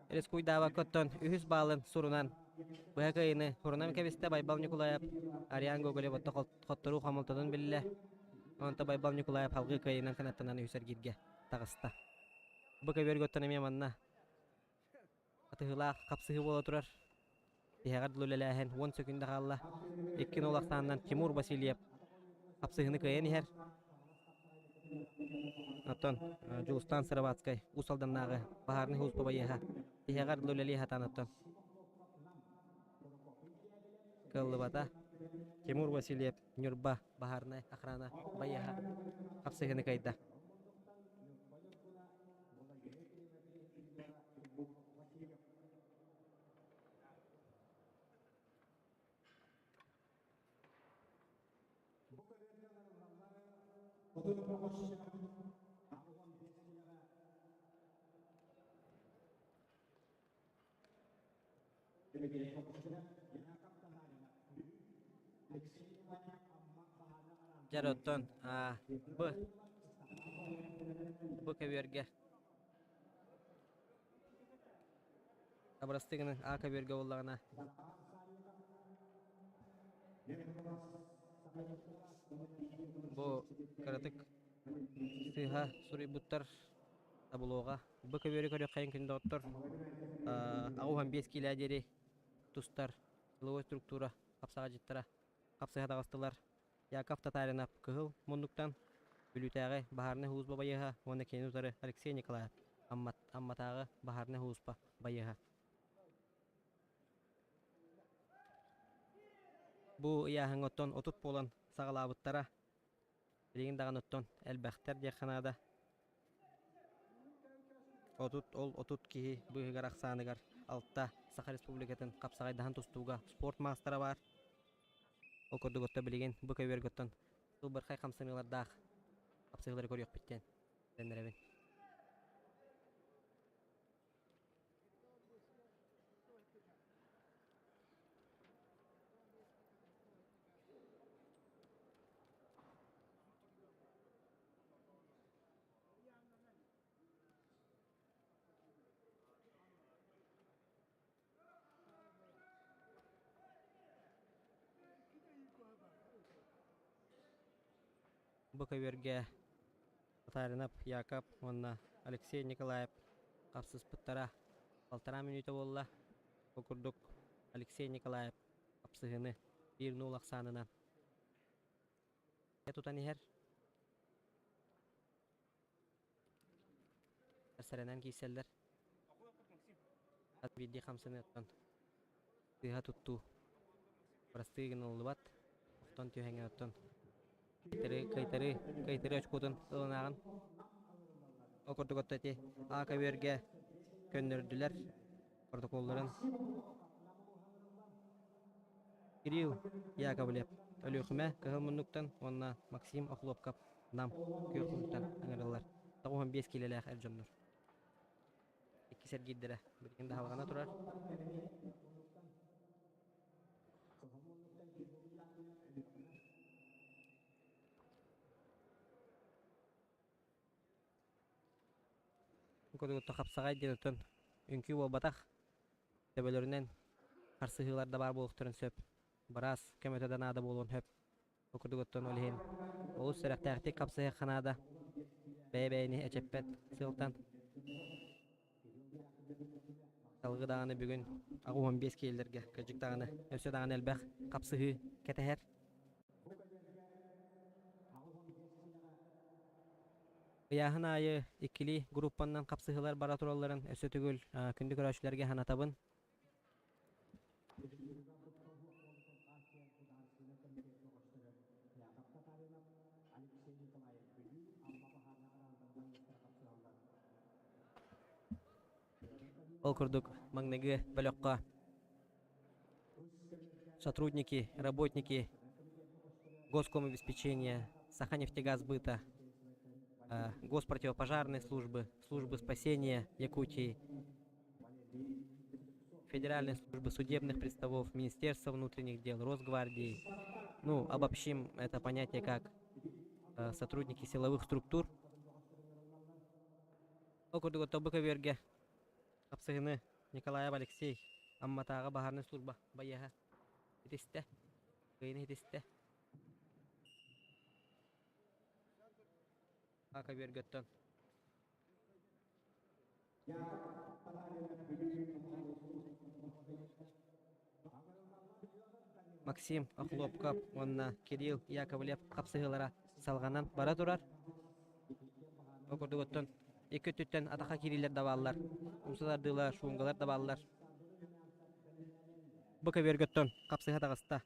Рискуйдаабакка оттон үһүс баалын сурунан быһа кыайыыны сурунан кэбистэ Байбал Ньукулаев Ариан Гоголев отто хотторуу хомолтотун биллэ. Онто Байбал Ньукулаев салгыы кыайыынан кынаттанан үһүс эргииргэ таҕыста. Бу көбүөргэ оттон эмиэ манна Атыһыылаах хапсыһыы буола турар. Тиһэҕэр дылы үлэлээһин 10 сөкүүндэ хаалла. 2-0 ахсаанынан Тимур Васильев хапсыһыыны кыайан иһэр. Оттон Дьулустаан Сыроватскай Уус Алданнааҕы баһаарынай сулууспа байыаһа тиһэҕэр дылы үлэлии сатаан оттон кыаллыбата. Тимур Васильев Ньурба баһаарынай охрана байыаһа хапсыһыыны кыайда. Дьэр оттон б бу көбүөргэ Абырастыы гынан А көбүөргэ буоллаҕына бу кыратык сыыһа суруйбуттар таблоҕа. Бу көбүөрү көрүөххэйин күн доҕоттор 85 киилэ диэри тустар силовой структура хапсаҕадьыттара хапсыһа таҕыстылар. Яков Татаринов Кыһыл муннуктан Бүлүүтээҕи баһаарынай сулууспа байыаһа уонна кинини утары Алексей Николаев Амматааҕы баһаарынай сулууспа байыаһа. Бу ыйааһыҥҥа оттон 30 буолан саҕалаабыттара. Билигин даҕаны оттон элбэхтэр диэххэ наада. 30 ол 30 киһи быыһыгар ахсааныгар алта Саха Республикатын хапсаҕайдаһан тустууга спорт маастара баар. Ол курдук отто билигин бу көбүөргэ оттон сылбырхай хамсаныылардаах хапсыһыылары көрүөхпүт диэн эрэннэрэбин. Бу көбүөргэ Татаринов Яков уонна Алексей Николаев хапсыспыттара балтараа мүнүүтэ буолла. Бу курдук Алексей Николаев хапсыһыыны 1-0 ахсаанынан тутан иһэр. Сэрэнэн киирсэллэр. Хас биирдии хамсаныыттан сыыһа туттуу бырастыы гыныллыбат. Охтон түһэҥҥин оттон кыайтарыы, кыайтарыы, кыайтарыы очкуотун ылынаҕын. Ол курдук отто ити А көбүөргэ көннөрдүлэр протоколларын. Кирилл Яковлев Өлүөхүмэ Кыһыл Муннуктан уонна Максим Охлопков Нам күөх муннуктан ыҥырыллар. 95 киилэлээх эр дьоннор. Иккис эргиирдэрэ билигин да халҕана турар. Курдук хапсаҕай диэн оттон үҥкүү буолбатах. Төбөлөрүнэн харсыһыылар да баар буолуохтарын сөп. Быраас көмөтө да наада буолуон сөп. Ол курдук оттон ол иһин олус сэрэхтээхтик хапсыһыахха наада. Бэйэ-бэйэни эчэппэт сыалтан. Салгыы даҕаны бүгүн 85 киилэлэргэ кырдьык даҕаны өссө даҕаны элбэх хапсыһыы кэтэһэр. Ыйааһын аайы иккилии группаннан хапсыһыылар бара туралларын өссө төгүл күндү көрөөччүлэргэ санатабын. Ол курдук маҥнайгы бөлөххө сотрудники, работники госкомобеспечения, Саханефтегазсбыта, госпротивопожарной службы, службы спасения Якутии. Федеральной службы судебных приставов, Министерства внутренних дел, Росгвардии. Ну, обобщим это понятие как сотрудники силовых структур. Ол курдук тобу көбүөргэ хапсыһыны Николаев Алексей Амматааҕы баһаарынай служба байыаһа итистэ, кыайыны итистэ. А көбүөргөттөн Максим Охлопков уонна Кирилл Яковлев хапсыһыылара салҕанан бара турар. Ол курдук оттон икки өттүттэн атаха киириилэр да бааллар, умса тардыылар, шунгалар да бааллар. Бу көбүөргөттөн хапсыһа таҕыста.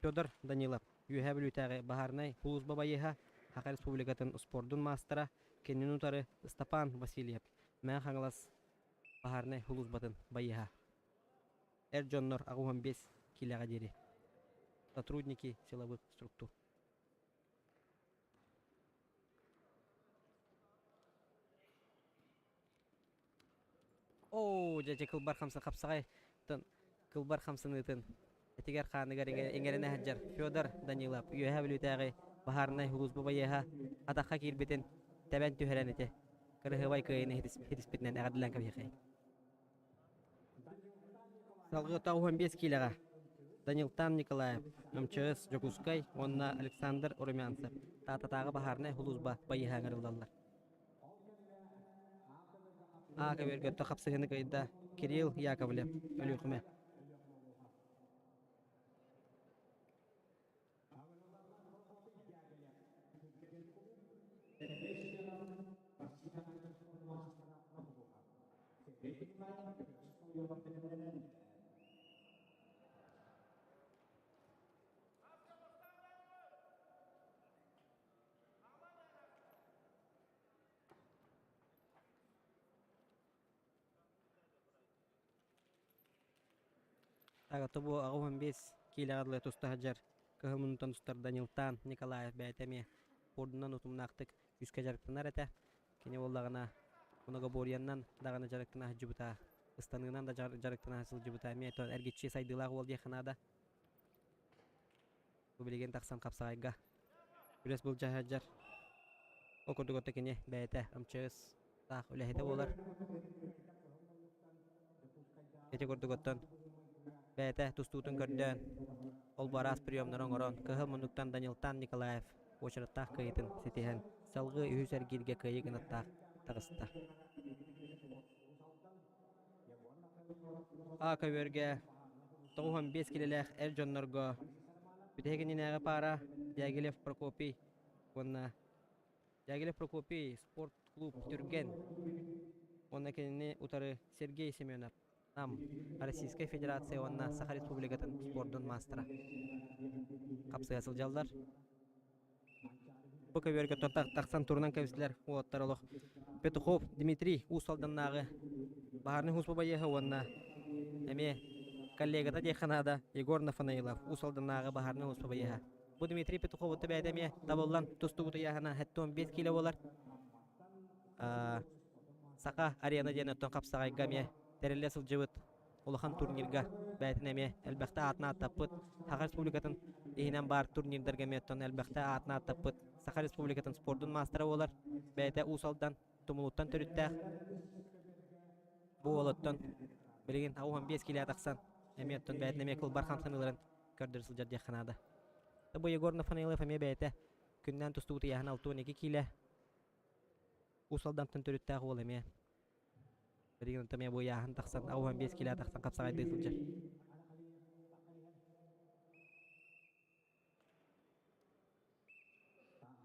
Федор Данилов, Үөһээ Бүлүүтээҕи баһаарынай сулууспа байыаһа, Саха Республикатын спордун маастара, кинини утары Ыстапаан Васильев, Мэҥэ Хаҥалас баһаарынай сулууспатын байыаһа. Эр дьоннор 85 киилэҕэ диэри. Сотрудники силовых структур. Оо, дьэ, дьэ кылбар хамса хапсаҕай кылбар хамсаныытын этигэр хааныгар иҥэринэ сылдьар Федор Данилов Үөһээ Бүлүүтээҕи баһаарынай сулууспа байыаһа атахха киирбитин тэбэн түһэрэн ити кырыһыбай кыайыыны ситиспитинэн эҕэрдэлээн кэбиһиэхэй. Салгыы 95 киилэҕэ Данилтан Николаев, МЧС Дьокуускай уонна Александр Румянцев Таататааҕы баһаарынай сулууспа байыаһа ыҥырыллаллар. А көбүөргэ хапсыһыыны кыайда Кирилл Яковлев, Өлүөхүмэ. Тобу 85 киилэҕэ дылы туста сылдьар кыһыл муннуттан тустар Данилтан Николаев бэйэтэ эмиэ спордунан утумнаахтык күүскэ дьарыктанар этэ. Кини буоллаҕына многоборьеннан даҕаны дьарыктана сылдьыбыта, ыстаныынан да дьарыктана сылдьыбыта эмиэ эргиччи сайдыылаах уол диэххэ наада. Бу билигин тахсан хапсаҕайга күрэс былдьаһа сылдьар. Ол курдук ото кини бэйэтэ МЧС таах үлэһитэ буолар. Ити курдук оттон бэйэтэ тустуутун көрдөөн, ол бу араас приемнары оҥорон, кыһыл муннуктан Данилтан Николаев уочараттаах кыайыытын ситиһэн, салгыы үһүс эргииргэ кыайыы гынаттаах таҕыста. А көбүөргэ 95 килэлээх эр дьоннорго бүтэһик иннинээҕи паара Дягилев Прокопий уонна Дягилев Прокопий спорт клуб Түргэн уонна кинини утары Сергей Семенов Нам Российскай Федерация уонна Саха Республикатын спордун маастара хапсыһа сылдьаллар. Бу көбүөргэ тахсан турунан кэбистилэр уолаттар олох Петухов Дмитрий Уус Алданнааҕы баһаарынай сулууспа байыаһа уонна эмиэ коллегата диэххэ наада Егор Нафанаилов Уус Алданнааҕы баһаарынай сулууспа байыаһа. Бу Дмитрий Петухов бэйэтэ эмиэ табыллан тустубут ыйааһына 75 киилэ буолар. Саха арена диэн оттон хапсаҕайга эмиэ тэриллэ сылдьыбыт улахан турнирга бэйэтин эмиэ элбэхтэ аатын ааттаппыт Саха Республикатын иһинэн баар турнирдарга эмиэ оттон элбэхтэ аатын ааттаппыт Саха Республикатын спордун маастара буолар. Бэйэтэ Уус Алдан Тумулуттан төрүттээх. Бу уолуттан билигин 15 киилэ тахсан эмиэ оттон бэйэтин эмиэ кылбар хамсаныыларын көрдөрө сылдьар диэххэ наада. Бу Егор Нафанаилов эмиэ бэйэтэ күннээн тустубут ыйааһын 62 киилэ. Уус Алдантан төрүттээх уол эмиэ Билигин онтон эмиэ бу ыйааһын тахсан, 85 киилэ тахсан хапсаҕайдыы сылдьар.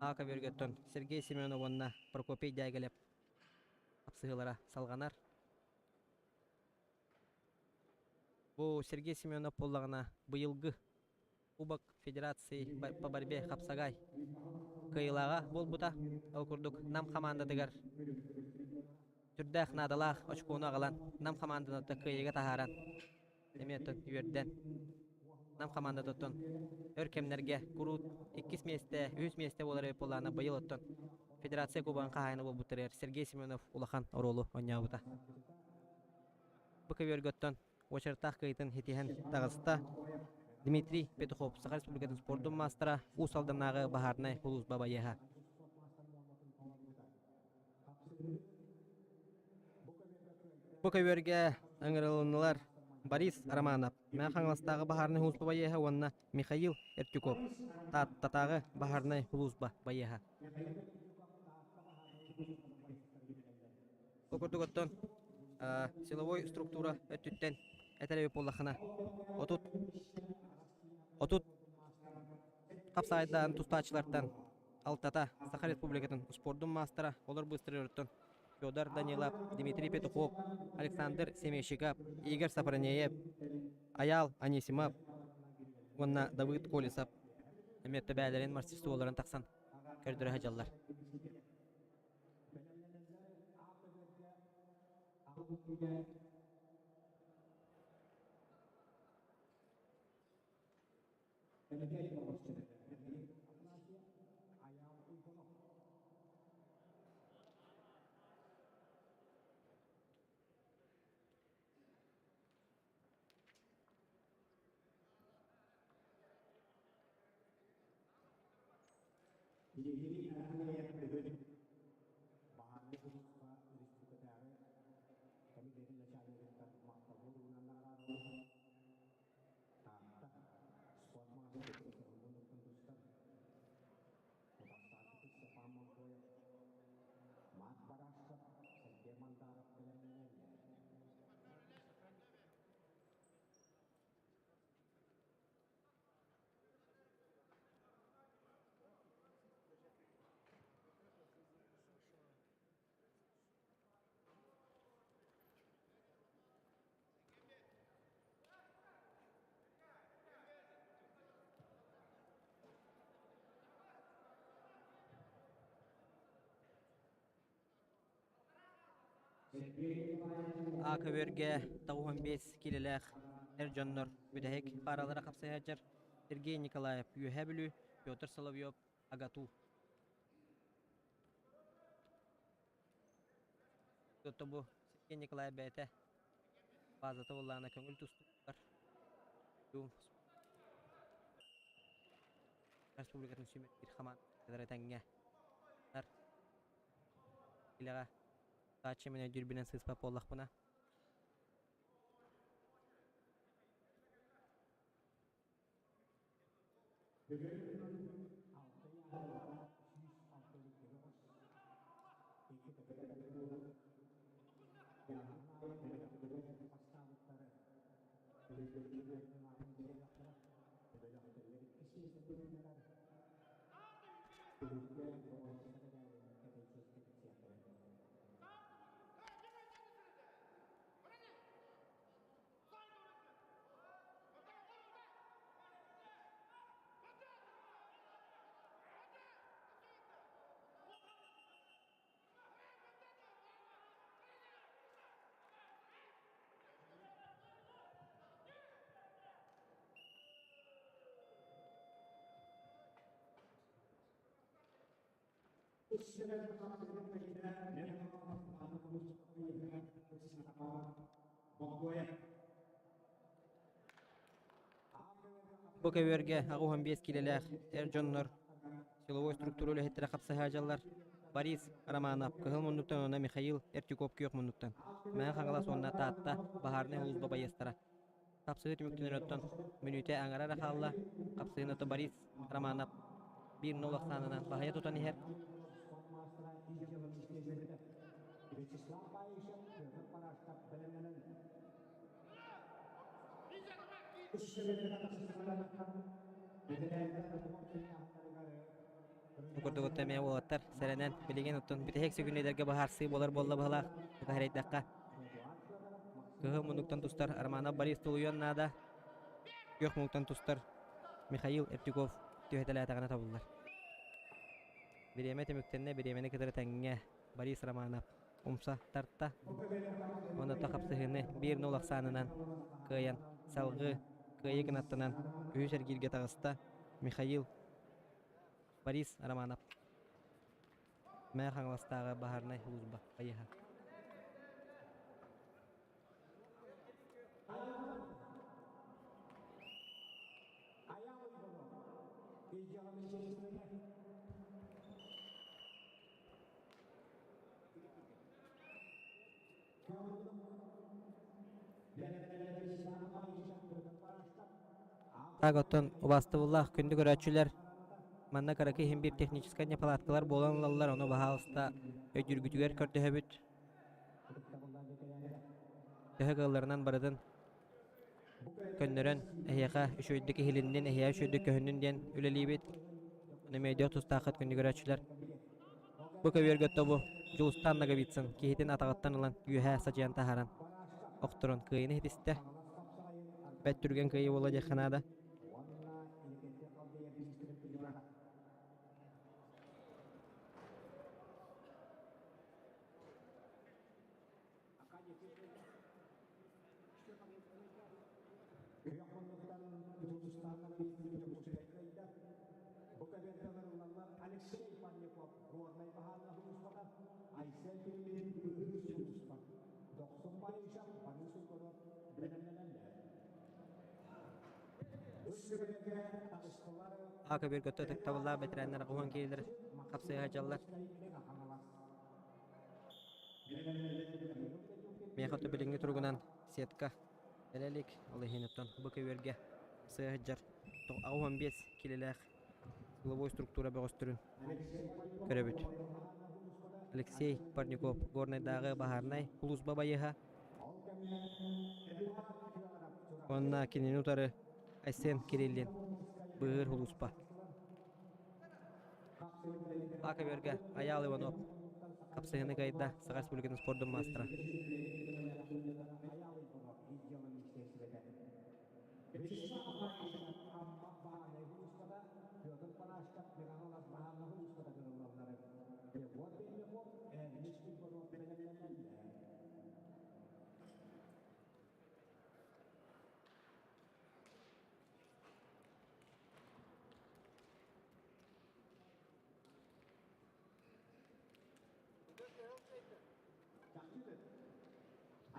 А көбүөргөттөн Сергей Семенов уонна Прокопий Дягилев хапсыһыылара салҕанар. Бу Сергей Семенов буоллаҕына быйылгы Кубок Федерации по борьбе хапсагай кыайыылааҕа буолбута. Ол курдук Нам хамаандатыгар сүрдээх наадалаах очкону аҕалан Нам хамаанданы кыайыыга таһааран эмиэ үөрдэн Нам хамаандатыттан өр кэмнэргэ куруут иккис миэстэ, үһүс миэстэ буолар эбит буоллаҕына быйыл оттон Федерация Кубогын хаһаайына буолбуттарыгар Сергей Семенов улахан оруолу оонньообута. Бу көбүөргэ оттон. уочараттаах кыайыытын ситиһэн таҕыста. Дмитрий Петухов, Саха Республикатын спордун маастара, Уус Алданнааҕы баһаарынай сулууспа байыаһа. Бу көбүөргэ ыҥырылыннылар Борис Романов, Мэҥэ Хаҥаластааҕы баһаарынай сулууспа байыаһа уонна Михаил Эртюков, Тааттатааҕы баһаарынай сулууспа байыаһа. Ол курдук оттон силовой структура өттүттэн этэр эбит буоллаххына, 30 30 хапсаайдаан тустааччылартан алтата Саха Республикатын спордун маастара, олор быстарыттан Федор Данилов, Дмитрий Петухов, Александр Семейщиков, Игорь Сафронеев, Аял Анисимов уонна Давыд Колесов эмиэ төбээлэрин мастерстволарын тахсан көрдөрө сылдьаллар. А көбүөргэ 95 киилэлээх эр дьоннор бүтэһик пааралара хапсыһааччар Сергей Николаев Үөһээ Бүлүү, Петр Соловьев АГАТУ. Бу Сергей Николаев бэйэтэ базата буоллаҕына көҥүл тустуугар Республикатын сүүмэрдиир хамаандалара тэҥҥэ Илэҕэ тааччы мин өйдүүрбүнэн сыыспат буоллахпына. Бу көбүөргэ 85 киилэлээх эр дьоннор силовой структура үлэһиттэрэ хапсыһа дьаллар. Борис Романов Кыһыл муннуктан уонна Михаил Эртюков Күөх муннуктан. Мэҥэ Хаҥалас уонна Таатта баһаарынай сулууспа байыастара. Хапсыһыы түмүктэнэр оттон мүнүүтэ аҥара эрэ хаалла. Хапсыһыыны ото Борис Романов 1-0 ахсаанынан баһыйа тутан иһэр. Бу курдук оттон эмиэ уолаттар сэрэнэн билигин оттон бүтэһик сүгүннэдэргэ быһаарсыы буолар буолла быһалаах бука Кыһыл муннуктан тустар Романов Борис тулуйуон наада. Күөх муннуктан тустар Михаил Эртюков түһэтэлээтэҕинэ табыллар. Бириэмэ түмүктэннэ, бириэмэни кытары тэҥҥэ Борис Романов умса тарта. Онно хапсыһыыны 1-0 ахсаанынан кыайан салгыы кыайыы гынаттанан үһүс эргииргэ таҕыста Михаил Борис Романов. Мэҥэ Хаҥаластааҕы баһаарынай сулууспа хайыһа. Так оттон убаастабыллаах күндү көрөөччүлэр, манна кыракый иһин биир техническай неполадкалар буолан ылаллар, ону баһаалыста өйдүүргүтүгэр көрдөһөбүт. Төһө кыалларынан барытын көннөрөн эһиэхэ үчүгэйдик иһилиннин, эһиэхэ үчүгэйдик көһүннүн диэн үлэлиибит. Ону эмиэ өйдүөх тустааххыт күндү көрөөччүлэр. Бу көбүөргэ тобу Дьулустаан Ноговицын киһитин атаҕыттан ылан үөһээ садьыйан таһааран охторон кыайыыны ситистэ. Бэт түргэн кыайыы буолла диэххэ наада. А көбүөргөттө ытыктабыллаах бэтэрээннэр уһун киһилэр хапсыһа дьаллар. Миэхэ то билиҥҥи туругунан сетка кэлэ илик, ол иһин оттон бу көбүөргэ сыа сылдьар 85 килэлээх силовой структура бөҕөстөрүн көрөбүт. Алексей Парников, Горнайдааҕы баһаарынай сулууспа байыаһа уонна кинини утары Айсен Кириллин, быыһыыр сулууспа. А көбүөргэ Айаал Иванов хапсыһыыны кыайда Саха Республикатын спордун маастара.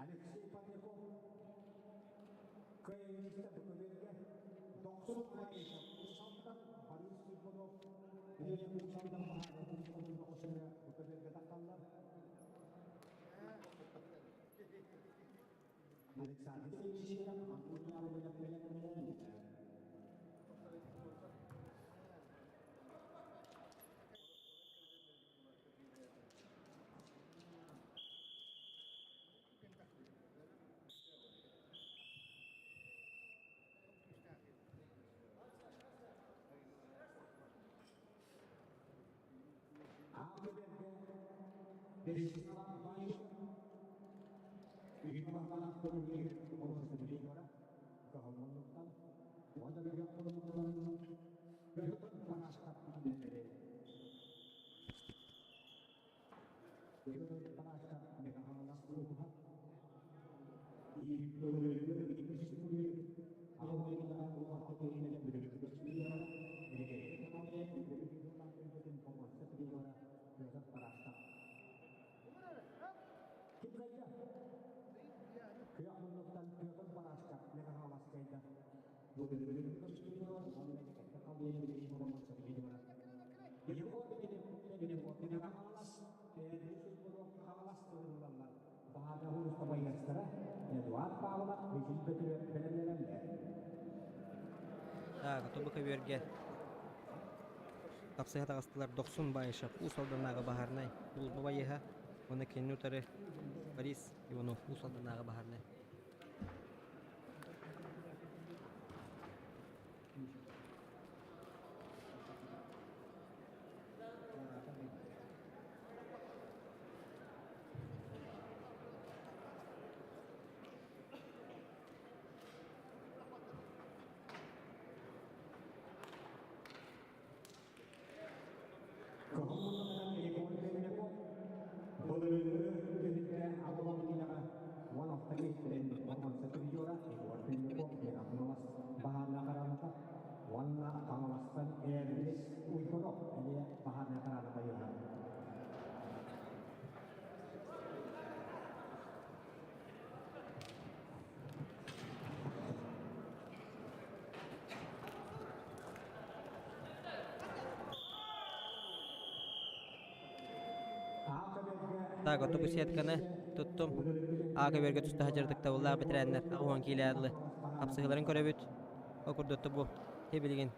Алексей Парников кыайыыта көбүөргэ Дохсун Аишев Усалтан Борис Иванов Ленин Усалдан Баһааратын бөҕөсүнэ көбүөргэ тахталлар. Александр Сергеевич Так, тобу көбүөргэ тапсыһа таҕыстылар Дохсун Баишев, Уус Алданнааҕы баһаарынай сулууспа байыаһа уонна кинини утары Борис Иванов, Уус Алданнааҕы баһаарынай. Так, оту бу сетканы туттум. А көбүөргэ туста сылдьар ытыктабыллаах бэтэрээннэр 80 киилэ дылы хапсыһыыларын көрөбүт. Ол курдук бу билигин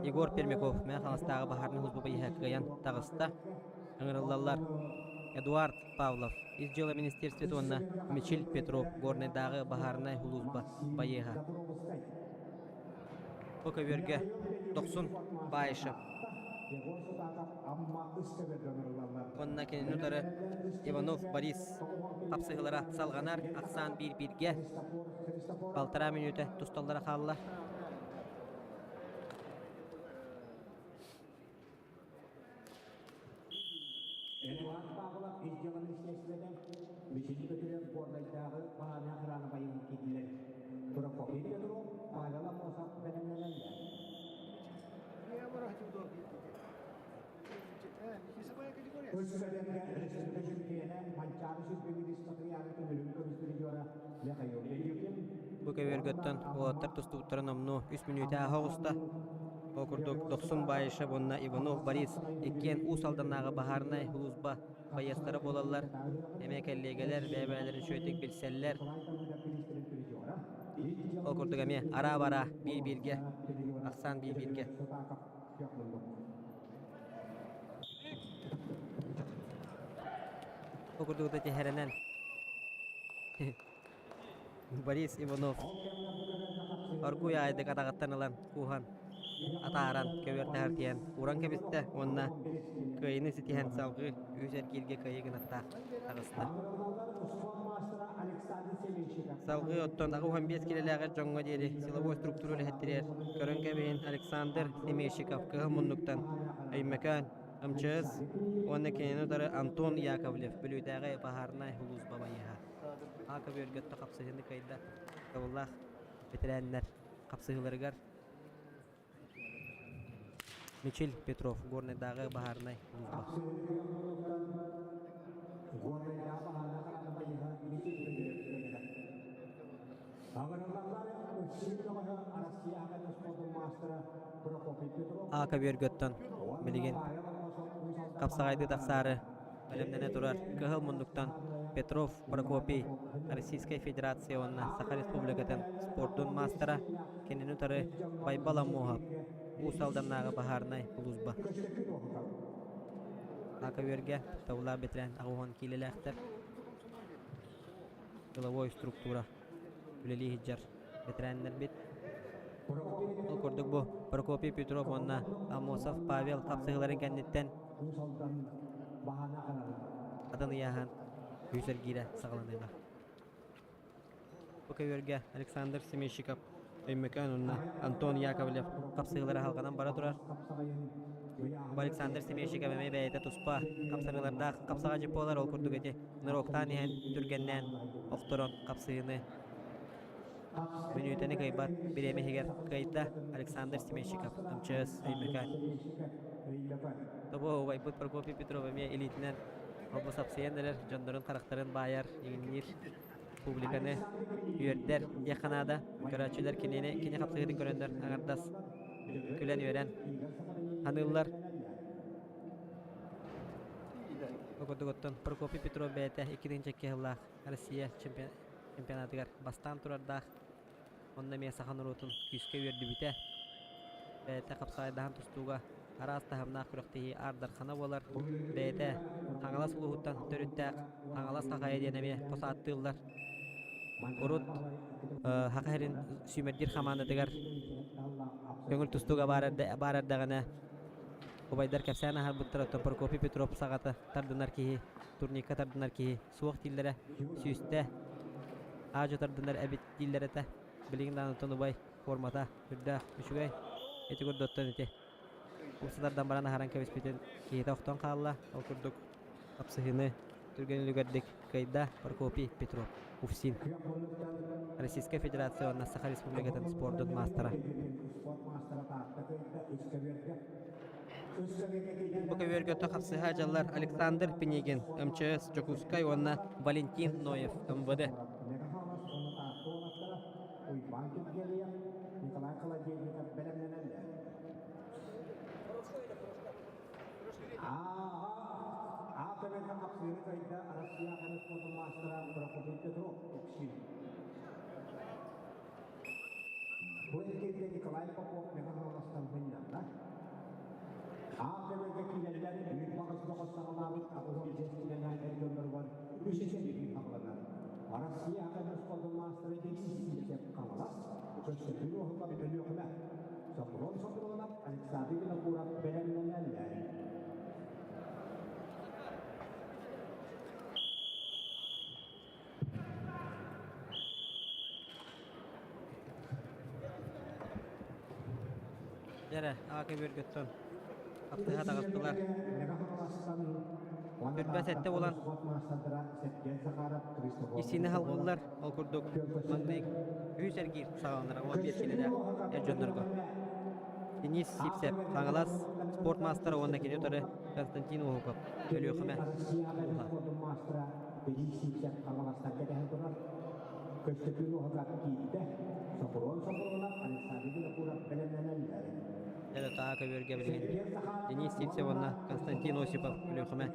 Егор Пермяков Мэҥэ Хаҥаластааҕы баһаарынай служба быйыһа кыайан таҕыста. Ыҥырыллаллар Эдуард Павлов, Ис дьыала министерствота уонна Мичил Петров, Горнайдааҕы баһаарынай сулууспа байыаһа. Бу көбүөргэ Дохсун Баишев уонна кинини утары Иванов Борис хапсыһыылара салҕанар. Ахсаан биир-бииргэ балтараа мүнүүтэ тусталлара хаалла. Эдуард Павлов ис дьыала министиэристибэтэ Мичили Петров Горнайдааҕы баһаарынай охрана байыһын киирдилэр. Прокопий Петров, Павел Аммосов бэлэмнэнэллэр. Үс көбүөргэ республика чөмпүйүөнэ Манчаары сүрбүгү Сатыйааны көмүлүн көмүс призера Михаил Ильюхин Бу көбүөргөттөн уолаттар тустубуттарын номнуо үс мүнүүтэ ааһа оҕуста. Ол курдук Дохсун Баишев уонна Иванов Борис иккиэн Уус Алданнааҕы баһаарынай сулууспа байыастара буолаллар. Эмиэ кэллиэгэлэр бэйэ-бэйэлэрин үчүгэйдик билсэллэр. Ол курдук эмиэ араа-бараа биир-бииргэ, ахсаан биир-бииргэ. Ол курдук да түһэринэн Борис Иванов оргууй аайдык атаҕыттан ылан кууһан атааран көбүөрдэһэр тиийэн ууран кэбистэ уонна кыайыыны ситиһэн салгыы үһүс эргииргэ кыайыы гынаттаах таҕыста. Салгыы оттон 85 килэлээҕэр дьоҥҥо диэри силовой структура үлэһиттэригэр көрөн кэбиһин Александр Семейщиков кыһыл муннуктан Өймөкөөн МЧС уонна кинини утары Антон Яковлев Бүлүүтээҕи баһаарынай сулууспа байыаһа. Аакап үөргөттө хапсыһыыны кыайда. Табыллаах бэтэрээннэр хапсыһыыларыгар Мичил Петров, Горнайдааҕы баһаарынай сулууспа. Ака Бөргөттөн билигин хапсаҕайдыы тахсаары бэлэмнэнэ турар Кыһыл муннуктан Петров Прокопий Российскай Федерация уонна Саха Республикатын спордун маастара, кинини утары Байбал Аммосов, Уус Алданнааҕы баһаарынай сулууспа. Ака Үөргэ табылаах бэтэрээн 80 киилэлээхтэр. Силовой структура үлэлии сылдьар бэтэрээннэрбит. Ол курдук бу Прокопий Петров уонна Аммосов Павел хапсыһыыларын кэнниттэн атын ыйааһын күүс эргиирэ саҕаланыаҕа. Бу көбүөргэ Александр Семейщиков Өймөкөөн уонна Антон Яковлев хапсыһыылара салҕанан бара турар. Бу Александр Семейщиков эмиэ бэйэтэ туспа хамсаныылардаах хапсаҕа буолар, ол курдук ити ныроктаан иһэн түргэннээн охторон хапсыһыыны мүнүүтэни кыайбат бириэмэ иһигэр кыайда Александр Семейщиков МЧС Өймөкөөн. Тобо убайбыт Прокопий Петров эмиэ илиитинэн холбу сапсыйан эрэр, дьоннорун харахтарын баайар, иҥинниир публиканы үөрдэр диэххэ наада. Көрөөччүлэр кинини кини хапсыһыытын көрөннөр аҥардас күлэн-үөрэн ханыыллар. Бу курдук оттон Прокопий Петров бэйэтэ 2002 сыллаах Россия чемпионатыгар бастаан турардаах. Онно эмиэ саха норуотун күүскэ үөрдүбүтэ. Бэйэтэ хапсаҕайдаһан тустууга араас таһымнаах күрэхтэһии Аар Дархана буолар. Бэйэтэ Хаҥалас улууһуттан төрүттээх Хаҥалас Хахайа диэн эмиэ хос ааттыыллар. Урут Саха сирин сүүмэрдиир хамаандатыгар көҥүл тустууга баар эрдэҕинэ убайдар кэпсээн аһарбыттар, оттон Прокопий Петров саҕата тардынар киһи, турникка тардынар киһи суох дииллэрэ, сүүстэ аадьу тардынар эбит дииллэр этэ. Билигин даҕаны оттон убай формата үрдээх үчүгэй. Ити курдук оттон ити умса тардан баран аһаран кэбиспитин киһитэ охтон хаалла. Ол курдук хапсыһыыны түргэн үлүгэрдик кыайда Прокопий Петров, УФСИН. Российскай Федерация уонна Саха Республикатын спордун маастара. Бу көбүөргэ хапсыһа дьаллар Александр Пинигин, МЧС Дьокуускай уонна Валентин Ноев, МВД. хапсыыны кыайда Россия ХН спордун маастара Прокопий Петров Туксин. Бу эргииргэ Николай Попов Мэҥэ Хаҥаластан мунньанна. Аах көбөлгө киирэллэр үүт баҕас бөҕөс саҕалаабыт 85 киилэлээх эр дьонноругар үс эсэбиһи хаҕыланар. Россия ХН спордун маастара Денис Сивцев Хаҥалас, Көстөкүүн Уоһукап Өлүөхүмэ, Сокурон Сокуронов Александр Винокуров бэлэмнэнэллэр. Дьэрэ, аҕа көбүөргөттөн аптыһа таҕыстылар. Үрбэ сэттэ буолан исини халҕыллар. Ол курдук маҥнай үһүс эргиир саҕаланара 15 киилэлээх эр дьоннорго. Денис Сивцев, Хаҥалас спорт маастара уонна кини утары Константин Уһуков, Өлүөхүмэ улууһа. Денис Сивцев Хаҥаластарга дэһэн турар. Көстөкүүн Уһуков киирдэ. Сокурон Сокуронов, Александр Винокуров бэлэмнэнэллэр. Дьэ, таа көбүөргэ билигин Денис Сивцев уонна Константин Осипов Өлүөхүмэ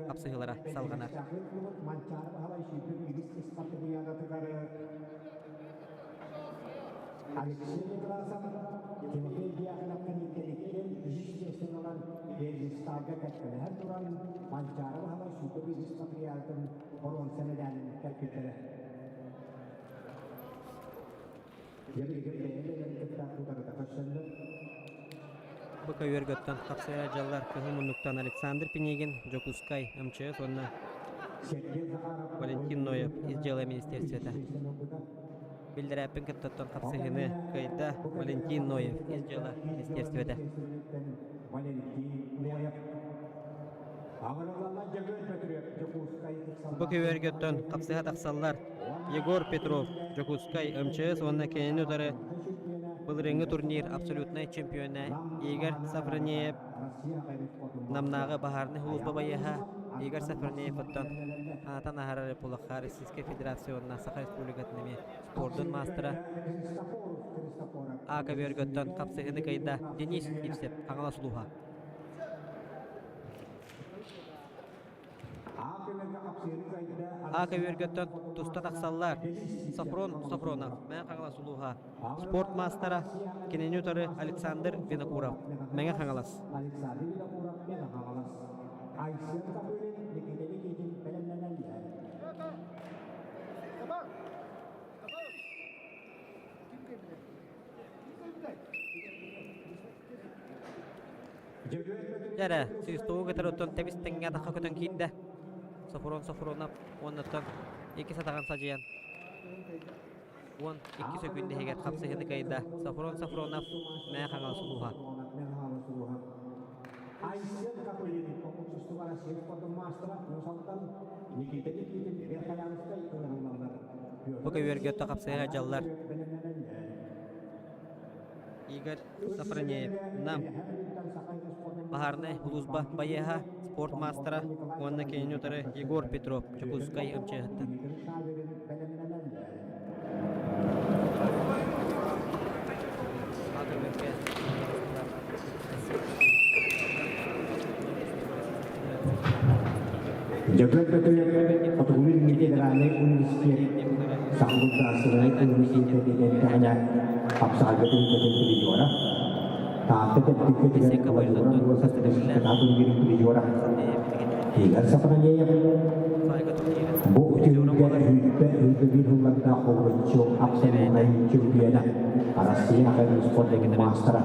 хапсыһыылара салҕанар. Манчаары Баһылай сүүрбэ биирис спартакиадатыгар Алексей Некрасов, Тимофей Дьяконов кэнниттэн үһүс миэстэни ылан пьедесталга кэккэлэһэн туран Манчаары Баһылай сүүрбэ биирис спартакиадатын боруонса мэдээлин кэлбиттэрэ. Дьэ билигин бэйэ-бэйэлэрин кытта утарыта көрсөллөр. Бу көйүөргөттөн хапсыйа дьаллар кыһыл муннуктан Александр Пинигин, Дьокуускай, МЧС уонна Валентин Ноев ис дьыала министиэристибэтэ. Биллэрээппин кыттаттан хапсыһыыны кыайда Валентин Ноев ис дьыала министиэристибэтэ. Бу көбүөргөттөн хапсыһа тахсаллар Егор Петров, Дьокуускай, МЧС уонна кинини утары былырыыҥҥы турнир абсолютнай чемпиона Игорь Сафронеев, Намнааҕы баһаарынай сулууспа байыаһа Игорь Сафронеев оттон аатан аһарар Республика Российскай Федерация уонна Саха Республикатын эмиэ спордун маастара А көбүөргөттөн хапсыһыыны кыайда Денис Сивцев, Хаҥалас улууһа. А көбүөргөттөн туста тахсаллар. Софрон Софронов, Мэҥэ Хаҥалас улууһа, спорт маастара, кинини утары Александр Винокуров, Мэҥэ Хаҥалас. Александр Винокуров, Мэҥэ Хаҥалас. Айсен Копырин, Никита Никитин бэлэмнэнэллэр. Дьэ эрэ, сүүстугу кытары оттон тэбис-тэҥҥэ атахха көтөн киирдэ. Софрон Софронов уоннаттан икки сатаҕын садьыйан 12 сөкүүндэ иһигэр хапсыһыыны кыайда. Софрон Софронов Мэҥэ Хаҥалас улууһа. Айсен Копырин Общество России спордун маастара Уус-Алдан Никита Никитин Верхоянскай ыҥырыллаллар. Бу көбүөргэ өттө хапсыһа дьаллар. Игорь Сафронеев, Нам, баһаарынай улууспа байыаһа, спорт маастара уонна кинини утары Егор Петров, Дьокуускай МЧС-тан. Дьөгүөр Бөтүрүөп Хотугулуу-Илиҥҥи федеральнай университет Саха государственнай университета диэн хапсаҕайга түһүлгэтин призера, Таатта төрдүккэ Владимир Аммосов Кытаат турнирын призера Игорь Сафронеев бу түһүлгэ сүүрбэ сүүрбэ биир сыллардаах хобуруччу абсолютнай чемпиона, Арассыыйа аҕай спордун маастара.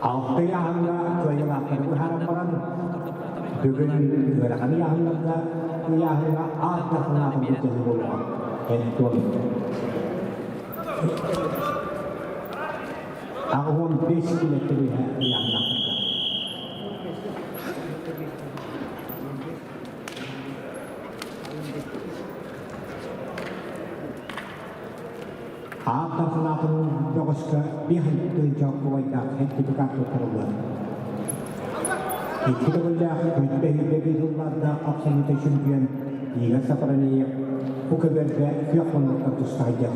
Алты ыйааһыҥҥа кыайыылаахтары быһааран баран, бүгүн ыарахан ыйааһыннарга ыйааһыҥҥа аат дахынаатын былдьаһыы буолуоҕа. Антон 85 килэттэн үөһэ ыйааһыннаахтарга. Аат дарханаатын бөҕөскө 5 кубайдаах сертификат туттарыллар. Икки төгүллээх 121 сыллардаах абсолютнай чемпион Игорь Сафронеев бу көбүөргэ күөх муннуктан тустаһыйар.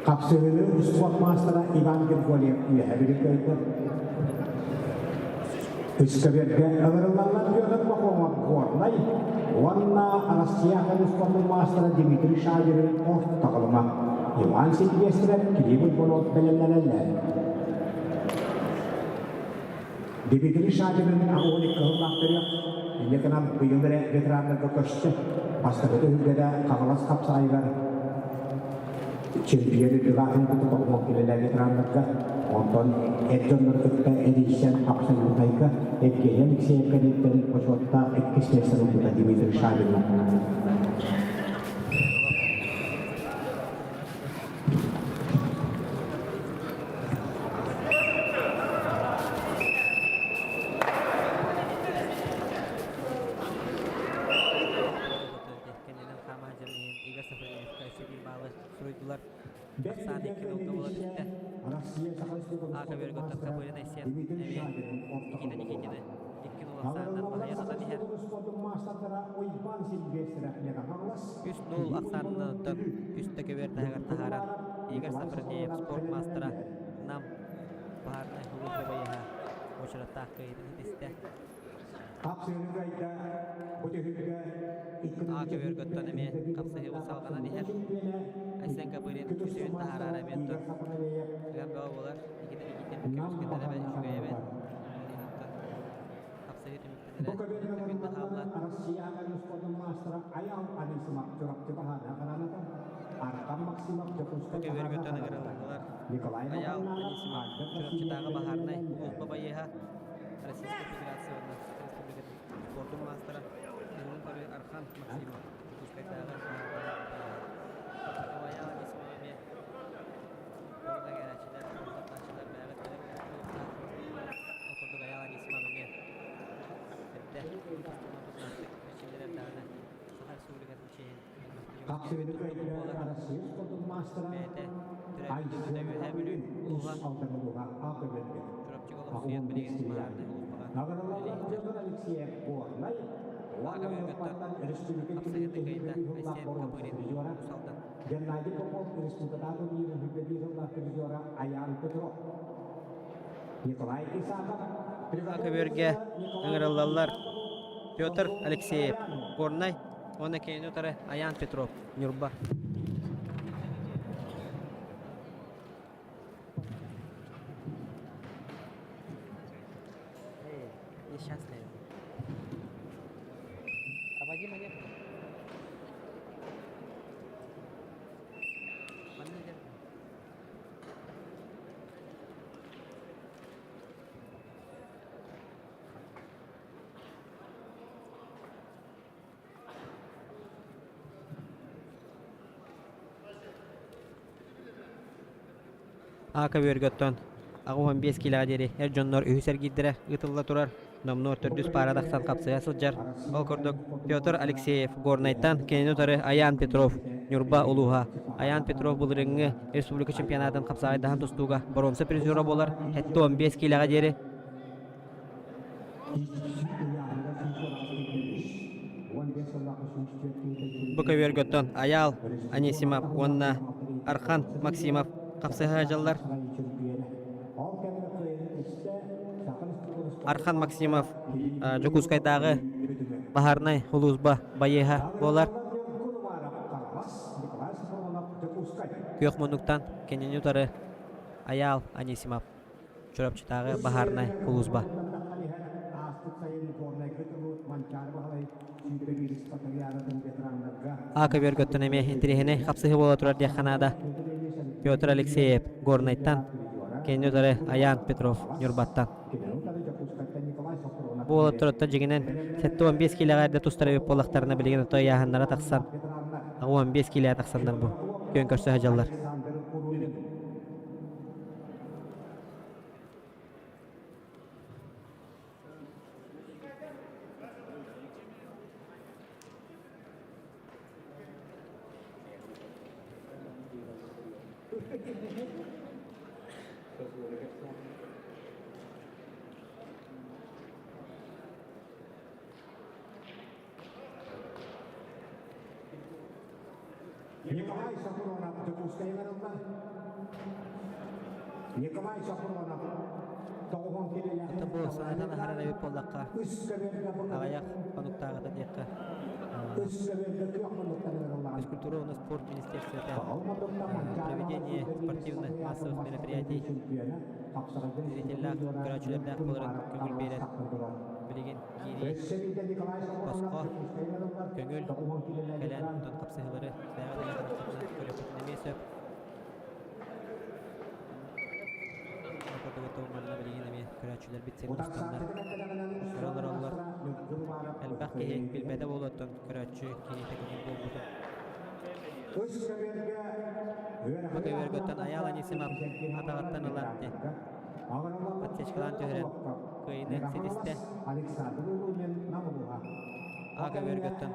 Хапсыһыыны спорт маастара Иван Григорьев үөһэ бүрүкөйдө. Үскэбэргэ ылырыллаллар Петр Пахомов Горнай уонна Россия спортун маастара Дмитрий Шадерин орто кылыма. Иван Сильвестров Кирилл Болот бэлэмнэнэллэр. Дмитрий Шадерин аҕыһын кыһыллаах төрүөх, инньэ гынан быйыл эрэ ветераннарга көстө. Бастакы түһүлгэдэ Хаҥалас хапсаҕайыгар чемпион үрдүк аатын кытта тоҕуһуох үлэлээх ветераннарга, онтон эр дьоннору кытта эрийсэн абсолютнайга Евгений Алексеев кэнниттэн бочуоттаах иккис миэстэни ылбыта Дмитрий Шабин. Кэннинэн хаама сылдьар иһин Игорь Сафронеевка өссө биир баалы суруйдулар. Ахсаан икки нолга буола түстэ. Ака Бөргөттөн Копырин Айсен эмиэ Никита Никитины 2-0 ахсаанынан баһыйа сатан иһэр. 3-0 ахсаанынан оттон үстэ көбүөр таһыгар таһааран Игорь Сафронеев спорт маастара Нам баһаарынай сулууспа байыаһа уочараттаах кыайыытын ситистэ. А көбүөргөттөн эмиэ хапсыһыыбыт салҕанан иһэр. Айсен Копырин үсүһүн таһаараары эмиэ оттон ыган бөҕө буолар. Никита Никитин көмүскэнэр эбэ үчүгэй эбэт. Хапсыһыы Бу түмүктэнэрэ көбүөргэ күн да хаалла. Россия спордун маастара Аял Анисимов Чурапчы баһаарына хараната, Аркан Максимов Дьокуускай Көбүөргөттөн баһаарына ыҥырыллаллар. Николай Аял Макаров Анисимов Альберт Чурапчытааҕы Васильев баһаарынай бэлэмнэнэллэр. улууспа байыаһа Российскай Федерация уонна Саха Республикатын спордун маастара Кыһынын көрүү Архан Максимов Дьокуускайдааҕы баһаарынай байыаһа. Аял Анисимов эмиэ спорда кэлээччилэр, таптааччылар бэйэҕит бэлэм буолуохтаах. Ол курдук Аял Анисимов эмиэ эрдэ тустууна эрчиллэр даҕаны Саха Республикатын чиэһин Хапсыһыыны кыайда Россия спордун маастара Бэйэтэ төрөөбүт Айсен дойдута Үөһээ Бүлүү Копырин улууһа Алдан улууһа АКБ-гэ. Чурапчыга олохсуйан билигин Баһаарынай улууспаҕа Наградалар үлэлии Петр Алексеев Горнай Аҕа уонна Бөргөттөн Ньурбаттан республика хапсыһыыны кыайда киинин Айсен Копырин призера Уус Алдан. Геннадий Попов республикатааҕы турнирын сүүрбэ сыллаах призера Аян Петров. Николай Исаков Аҕа Бөргэ ыҥырыллаллар Петр Алексеев Горнай уонна кинини утары Аян Петров Ньурба. Эй, несчастные. А Вадима нет. Манна Ака үөргөттөн 85 килоҕа диэри эр дьоннор үһүс эргиирдэрэ ыытылла турар. Номнуо төрдүс паара тахсан хапсыһа сылдьар. Ол курдук Петр Алексеев Горнайтан кинини утары Аян Петров Ньурба улууһа. Аян Петров былырыыҥҥы республика чемпионатын хапсаҕайдаһан тустууга боруонса призера буолар. 75 килоҕа диэри Бу көбүөргөттөн Айаал Анисимов уонна Архан Максимов хапсыһа сылдьаллар. Архан Максимов Дьокуускайдааҕы баһаарынай улууспа байыаһа буолар. Күөх муннуктан кинини утары Айаал Анисимов Чурапчытааҕы баһаарынай сулууспа. Ааспыт сайын Горнайга тылы Манчаары Баһылай сүүрбэ биирис батареяларын ветераннарга. А көбүөргөттөн эмиэ интириэһинэй хапсыһыы буола турар диэххэ наада. Петр Алексеев Горнайтан, кини утары Аян Петров Ньурбаттан. Бу уолаттарыттан дьиҥинэн 75 киилэҕэ эрдэ тустар эбит буоллахтарына билигин ото ыйааһыннара тахсан 15 киилэҕэ тахсаннар бу күөн көрсө сылдьаллар. Николай Сокуронов Дьокуускайга ылла. Николай Сокуронов тоҕуһун килэлээх Бу санатан аһарар эбит буоллахха, аҕыйах хонуктааҕыта диэххэ, физкультура уонна спорт министерствота проведение спортивных массовых мероприятий зрителлээх, көрөөччүлэрдээх буоларын көҥүл биэрэр. Билигин киирии босхо көҥүл кэлэн онтон хапсыһыылары бэйэҕэ бэйэҕэ көрүөххүтүн эмиэ сөп. Курдук манна билигин эмиэ көрөөччүлэрбит сир мустаннар көрө олороллор. Элбэх киһи билбэтэ буолуоттан көрөөччү киһитэ көҥүл буолбутун. Бу көбүөргөттөн Айаал Анисимов атаҕыттан ылан подсечкалаан түһэрэн кыайыыны ситистэ. Ага Вергаттан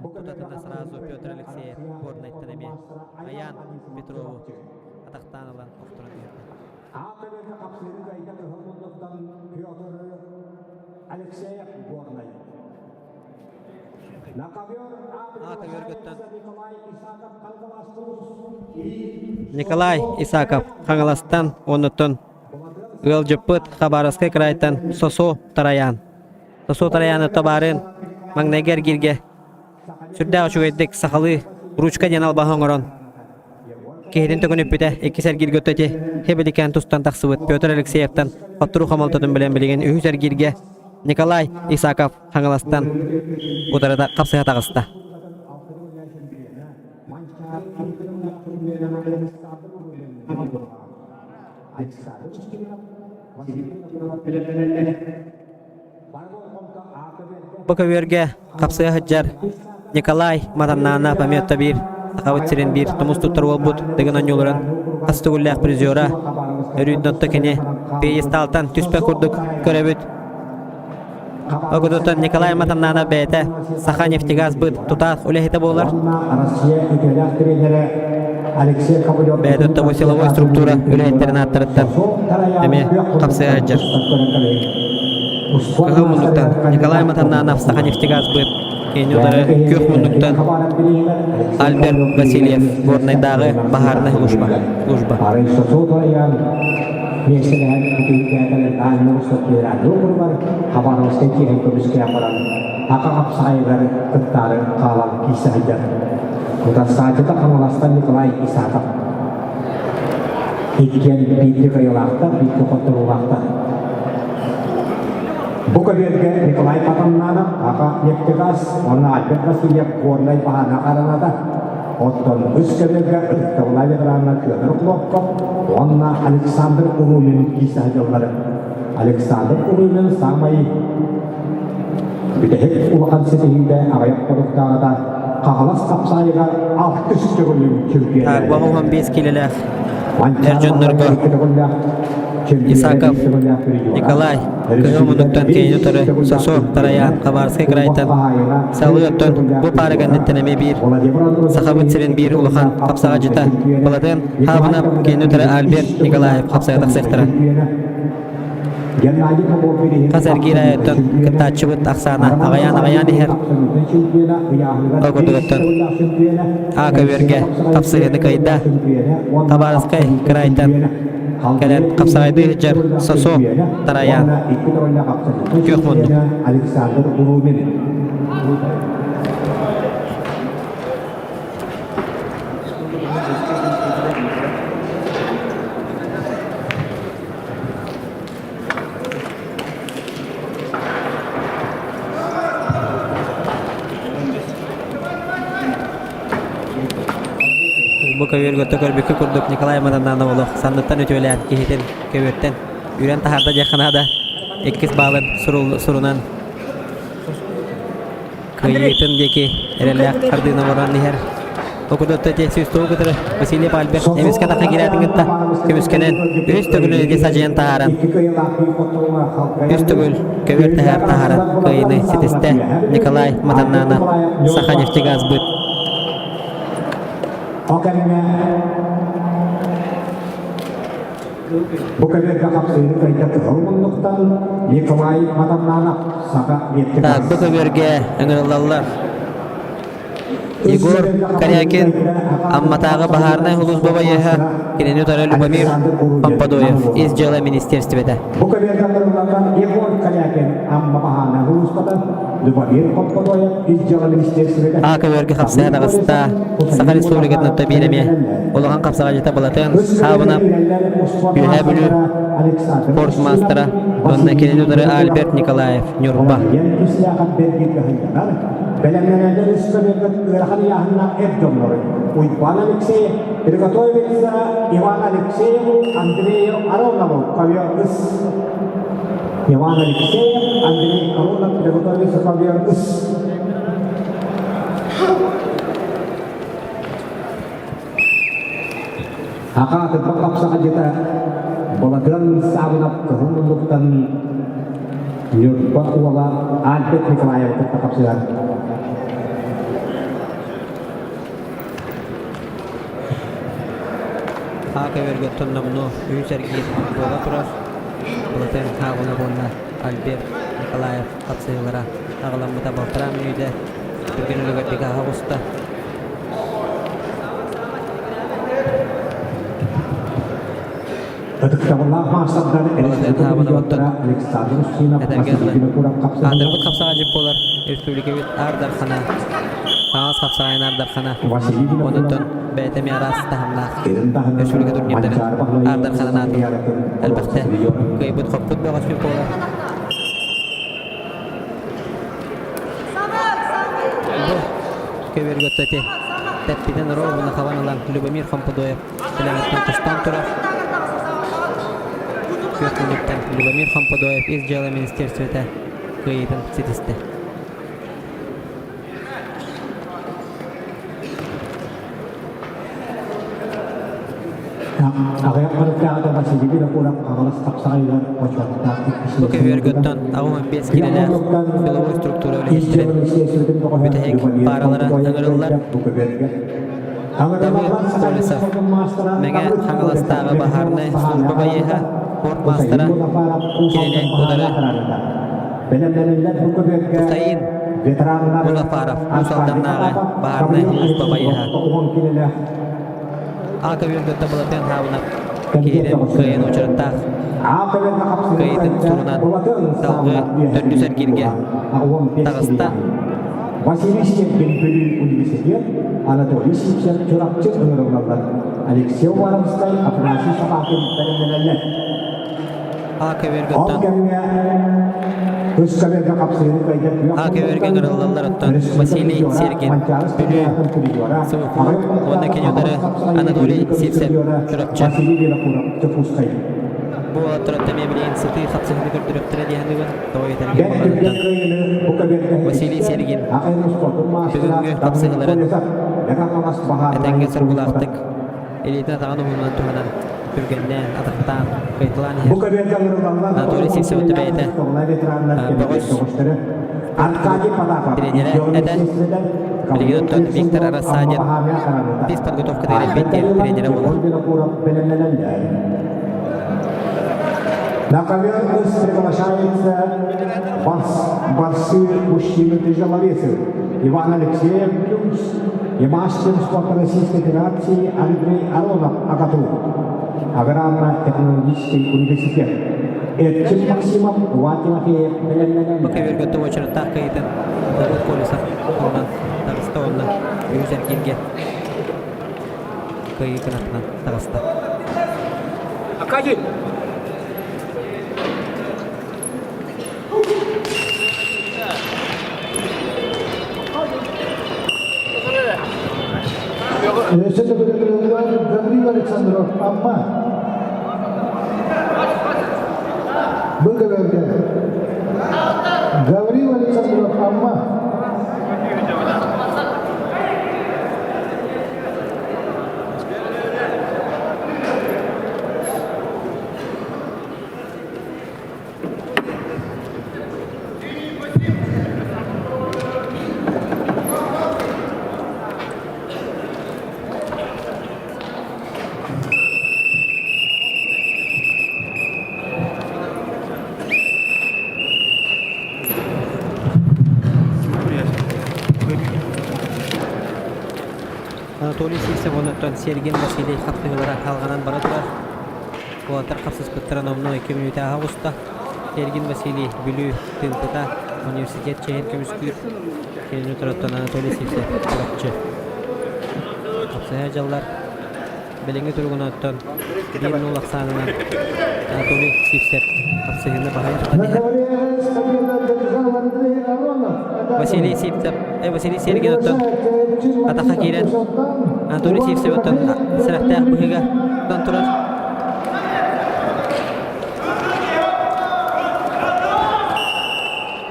тутатына сразу Петр Алексеев Горнайтан эмиэ Аян Петрову атахтаан ылан охторон түһэрдэ. Аакаберга хапсыыры кайда кыһыл муннуктан Петр Алексеев Горнай. Николай Исаков Хаҥаластан уоннуттан ыалдьыппыт Хабаровскай кыраайтан Сосо Тараян. Сосо Тараяны табаарын маҥнайгы эргииргэ сүрдээх үчүгэйдик сахалыы ручка диэн албаһы оҥорон киһитин төкүнүппүтэ иккис эргииргэ өттө ити хебиликээн тустан тахсыбыт Петр Алексеевтан хотторуу хомолтотун билэн билигин үһүс эргииргэ Николай Исаков Хаҥаластан утарыта хапсыһа таҕыста. Бу көбүөргэ хапсыһа сылдьар Николай Матаннаана памятта биир Сахабыт сирин биир тумус туттар уолбут Дыгын оонньууларын хас төгүллээх призера өрүүннотто кини пьедесталтан түспэт курдук көрөбүт. Огудутан Николай Матаннанов бэйэтэ Саха нефтегазбыт тутаах үлэһитэ буолар. Россия үтүөлээх тренерэ Алексей Кобылев Бэйэтэ бу силовой структура үлэһиттэрин ааттарыттан эмиэ хапсыа сылдьар. Кыһыл муннуктан Николай Матаннанов Саха нефтегазбыт кини утары күөх муннуктан Альберт Васильев Горнайдааҕы баһаарынай служба. служба. Миэстэлэһэн бүтүүрдээтэлэр аанньа устатыыраадыы курбар Хабаровскай киэһэн көмүскээн баран аха хапсаҕайыгар кыттаары хаалан киирсэ сылдьар. Утарсааччыта Хаҥаластан Николай Исаков. Иккиэн биирдэ кыайыылаахтар, биирдэ хотторуулаахтар. Бу көбүөргэ Николай Патаннанов, аха нефтегаз уонна Альберт Васильев Горнай баһаана хараҥата Оттон үс көбүөргэ ытыктабыллаах ветераннар Федор Хлопков уонна Александр Урумин киирсэ сылдьаллар. Александр Урумин саамай бүтэһик улахан ситиһиитэ аҕыйах хонуктааҕыта Хаҥалас Хапсаайыгар алтыс төгүлүн чемпионат. 15 киилэлээх эр дьоннорго Исаков Николай кыһыл муннуктан киэни утары Сосо Тараян Хабаровскай крайтан салыы оттон бу паара кэнниттэн эмиэ биир Сахабыт сирин биир улахан хапсаҕадьыта Балатын Хаабынап киэни утары Альберт Николаев хапсаҕа тахсыахтара. Хас эргиир айыттан кыттааччыбыт ахсаана аҕыйаан-аҕыйаан иһэр. Ол курдугуттан А көбүөргэ хапсыһыыны кыайда. Хабаровскай кыраайтан кэлэн хапсаҕайдыы сылдьар Сосо Тараян күөх муннук. Александр Урумин. Бу көбүөргэ көрбүккэ курдук Николай Мадананов олох санныттан үтүөлээн киһитин көбүөртэн үрэн таһаарда диэххэ наада. Иккис баалын сурунан кыайыытын диэки эрэллээх хардыына оҥорон иһэр. Окудотто сүүс кытары Василий Пальбер эмискэ таха кирээтин кытта көмүскэнэн үс төгүл эти садьыйан таһааран үс төгүл көбүөр таһаар таһааран кыайыыны ситистэ Николай Матаннанов Саха нефтегазбыт. О кэмҥэ Бу көбүөргэ хапсыһыы кыайда кыһыл муннуктан Николай Матаннанов Саха Так, бу көбүөргэ ыҥырыллаллар. Егор Корякин Амматааҕы баһаарынай сулууспа байыаһа, кинини утары Любомир Помпадоев ис дьыала министиэристибэтэ. Бу көбүөргэ ыҥырыллаллар Егор Корякин Амма баһаарынай сулууспата, Любомир Помпадоев ис дьыала министиэристибэтэ. А көбүөргэ хапсыһа таҕыста Саха Республикатын отто биир эмиэ улахан хапсаҕайдьыта Былатыан Хаабынап, Үөһээ Бүлүү спорт маастара уонна кинини утары Альберт Николаев, Ньурба. Бэлэмнэнэллэр үс көбүөргэ ыарахан ыйааһыннаах эр дьоннору Уйбаан Алексеев, приготовиться Иван Алексееву, Андрею Аронову, ковер ыс. Иван Алексеев, Андрей Аронов, приготовиться ковер ыс. Аха атырбах хапсаҕа Балаган Саабынап кыһыл муннуктан Ньурба уола Альберт Николаевы кытта хапсыһар. Аак эбэргэ тонномну үс эргиир буола турар. Былатын Хаабына уонна Альберт Николаев хапсыһыылара аҕаламмыта балтараа мүнүүтэ түргэн үлүгэрдик ааһа оҕуста. Ытыктабыллаах маастардар Александр Устинов, Василий Винокуров Аатырбыт хапсаҕайдьыт буолар республикабыт Аар Дархана, Хаҥас хапсаҕайын Аар Дархана, онуттан бэйэтэ эмиэ араас таһымнаах республика турнирдарын Аар Дарханын аатын элбэхтэ кыайбыт-хоппут бөҕөспүт буолар. Бу көбүөргэ ити тэппитин ровно хабан ылан Любомир Хомпудоев Тилэҕиттэн тустан турар. Күөх муннуктан Любомир Хомподоев ис дьыала министерствота кыайыытын ситистэ. Аҕыйах хонуктааҕыта Василий Винокуров Хаҥалас хапсаҕайыгар бочуоттаах Бу көбүөргөттөн 85 киилэлээх силовой структура үлэһиттэрин бүтэһик пааралара ыҥырыллар. Давыд Колесов, Мэҥэ Хаҥаластааҕы баһаарынай служба байыаһа, спорт маастара, кинини утары Хусаин Музафаров, Уус Алданнааҕы баһаарынай сулууспа байыаһа. А көбүөргөттө Былатыан Хаабынап киирэн кыайан учараттаах кыайыытын сурунан салгыы төрдүс эргииргэ таҕыста. Василий Щепкин Бүлүү университет, Анатолий Сивцев Чурапчы ыҥырыллаллар. Алексей Уваровскай, Афанасий Собакин бэлэмнэнэллэр. А көбүөргөттөн Ол кэмҥэ үс көбүөргэ хапсыһыыны кыайда күөх А көбүөргэ ыҥырыллаллар оттон Василий Сергин Бүлүү СВПУ уонна кини утары Анатолий Сивцев Чурапчы. Василий Винокуров Дьокуускай. Бу уолаттар эмиэ билигин сытыы хапсыһыыны көрдөрүөхтэрэ диэхинигин тоҕо этэргэ буоларыттан Василий Сергин бүгүҥҥү хапсыһыыларын этэҥҥэ соргулаахтык илиитин атаҕын уһунунан туһанан түргэннээн атахтаан кыайталаан иһэр Анатолий Сивцев бэйэтэ бөҕөс тренерэ этэ билигин оттон Виктор Рассадин физподготовкатыгар эппиэттиир тренерэ буолар. На ковер приглашается борцы мужчины тяжеловесы Иван Алексеев Плюс и мастер спорта Российской Федерации Андрей Аронов АГАТУ, Аграрно-технологический университет. Эрчим Максимов, Иван Тимофеев, Бу көбүөргэ очередтаах кыйытын Давыд Колесов туһунан таҕыста уонна үһүс эргииргэ кыайыы кынатынан таҕыста. Акадий! Өссө төгүл Гаврил Александров, Амма. Быковерге. Гаврил Александров, Амма. Анатолий Сивцев онуттан Сергин Василий хапсыһыылара алҕанан бара турар. Уолаттар хапсыспыттара номнуо 2 мүнүүтэ оҕуста. Сергин Василий Бүлүү Тыымпыта университет чэһин көмүскүүр. Кинини туруттан Анатолий Сивцев Чурапчы. Хапсыһа дьаллар билиҥҥи туругунан оттон 1-0 ахсаанынан Анатолий Сивцев хапсыһыыны баһыйа тутан иһэр. Василий Сивцев, Василий Сергин оттон атаха киирэн Анатолий Сивцев оттон сэрэхтээх быһыыга турар.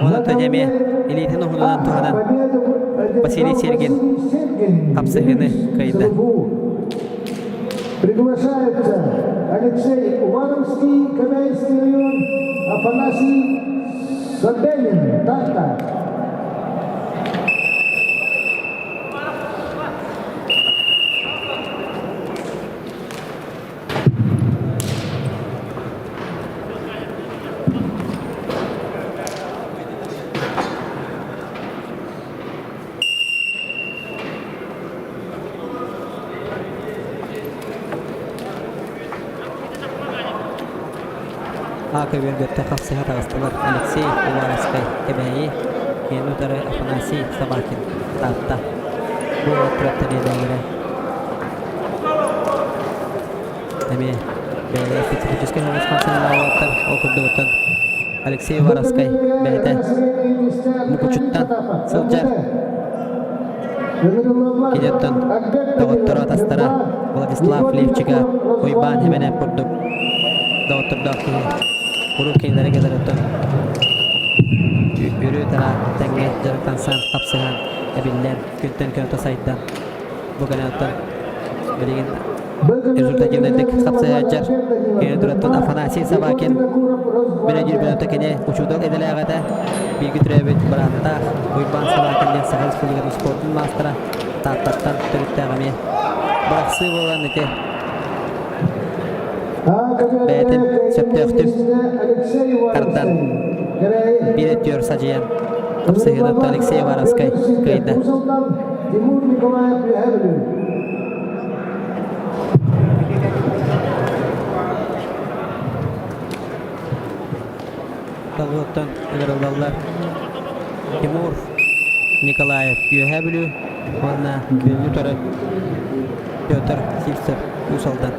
Онон эмиэ илиитин уһунунан туһанан Василий Сергин хапсыһыыны кыайда. Приглашается Алексей Уваровский, Каменский район, Афанасий Собянин, Тата. Ака үөргөттө хапсыһа таҕыстылар Алексей Уваровскай Кэбээйи, киэн утары Афанасий Собакин Таатта. Бу уолаттар эдээлэрэ Эмиэ бэйэлэрэ специфическэй соҕус хамсаныылаах ол курдугуттан Алексей Уваровскай бэйэтэ Мукучуттан сылдьар. Киниттэн доҕотторо атастара Владислав Левчика, Уйбаан Хименев курдук доҕоттордоох киһи куруук кинилэри кэлэриттэн өрүү-тараа тэҥҥэ дьарыктансан, хапсыһан, эбиллэн, күнтэн күн сайдан бу кэлэн билигин результативнайдык хапсыһааччар кини тураттан Афанасий Собакин менеджер бөлөтө кини учуутал идэлээх этэ бииргэ төрөөбүт бырааттаах Уйбаан Собакин диэн Саха Республикатын спордун маастара Тааттаттан төрүттээх эмиэ бырахсыы буолан ити бэйэтин сөптөөхтүк тардан биир өттүгэр садьыйан хапсыһыыны Алексей Уваровскай кыайда. Тимур Николаев үөһэ Бүлүү. Талыаттан ыҥырыллаллар Тимур Николаев Үөһээ Бүлүү уонна Күннү Торы Петр Сивцев Уус Алдан.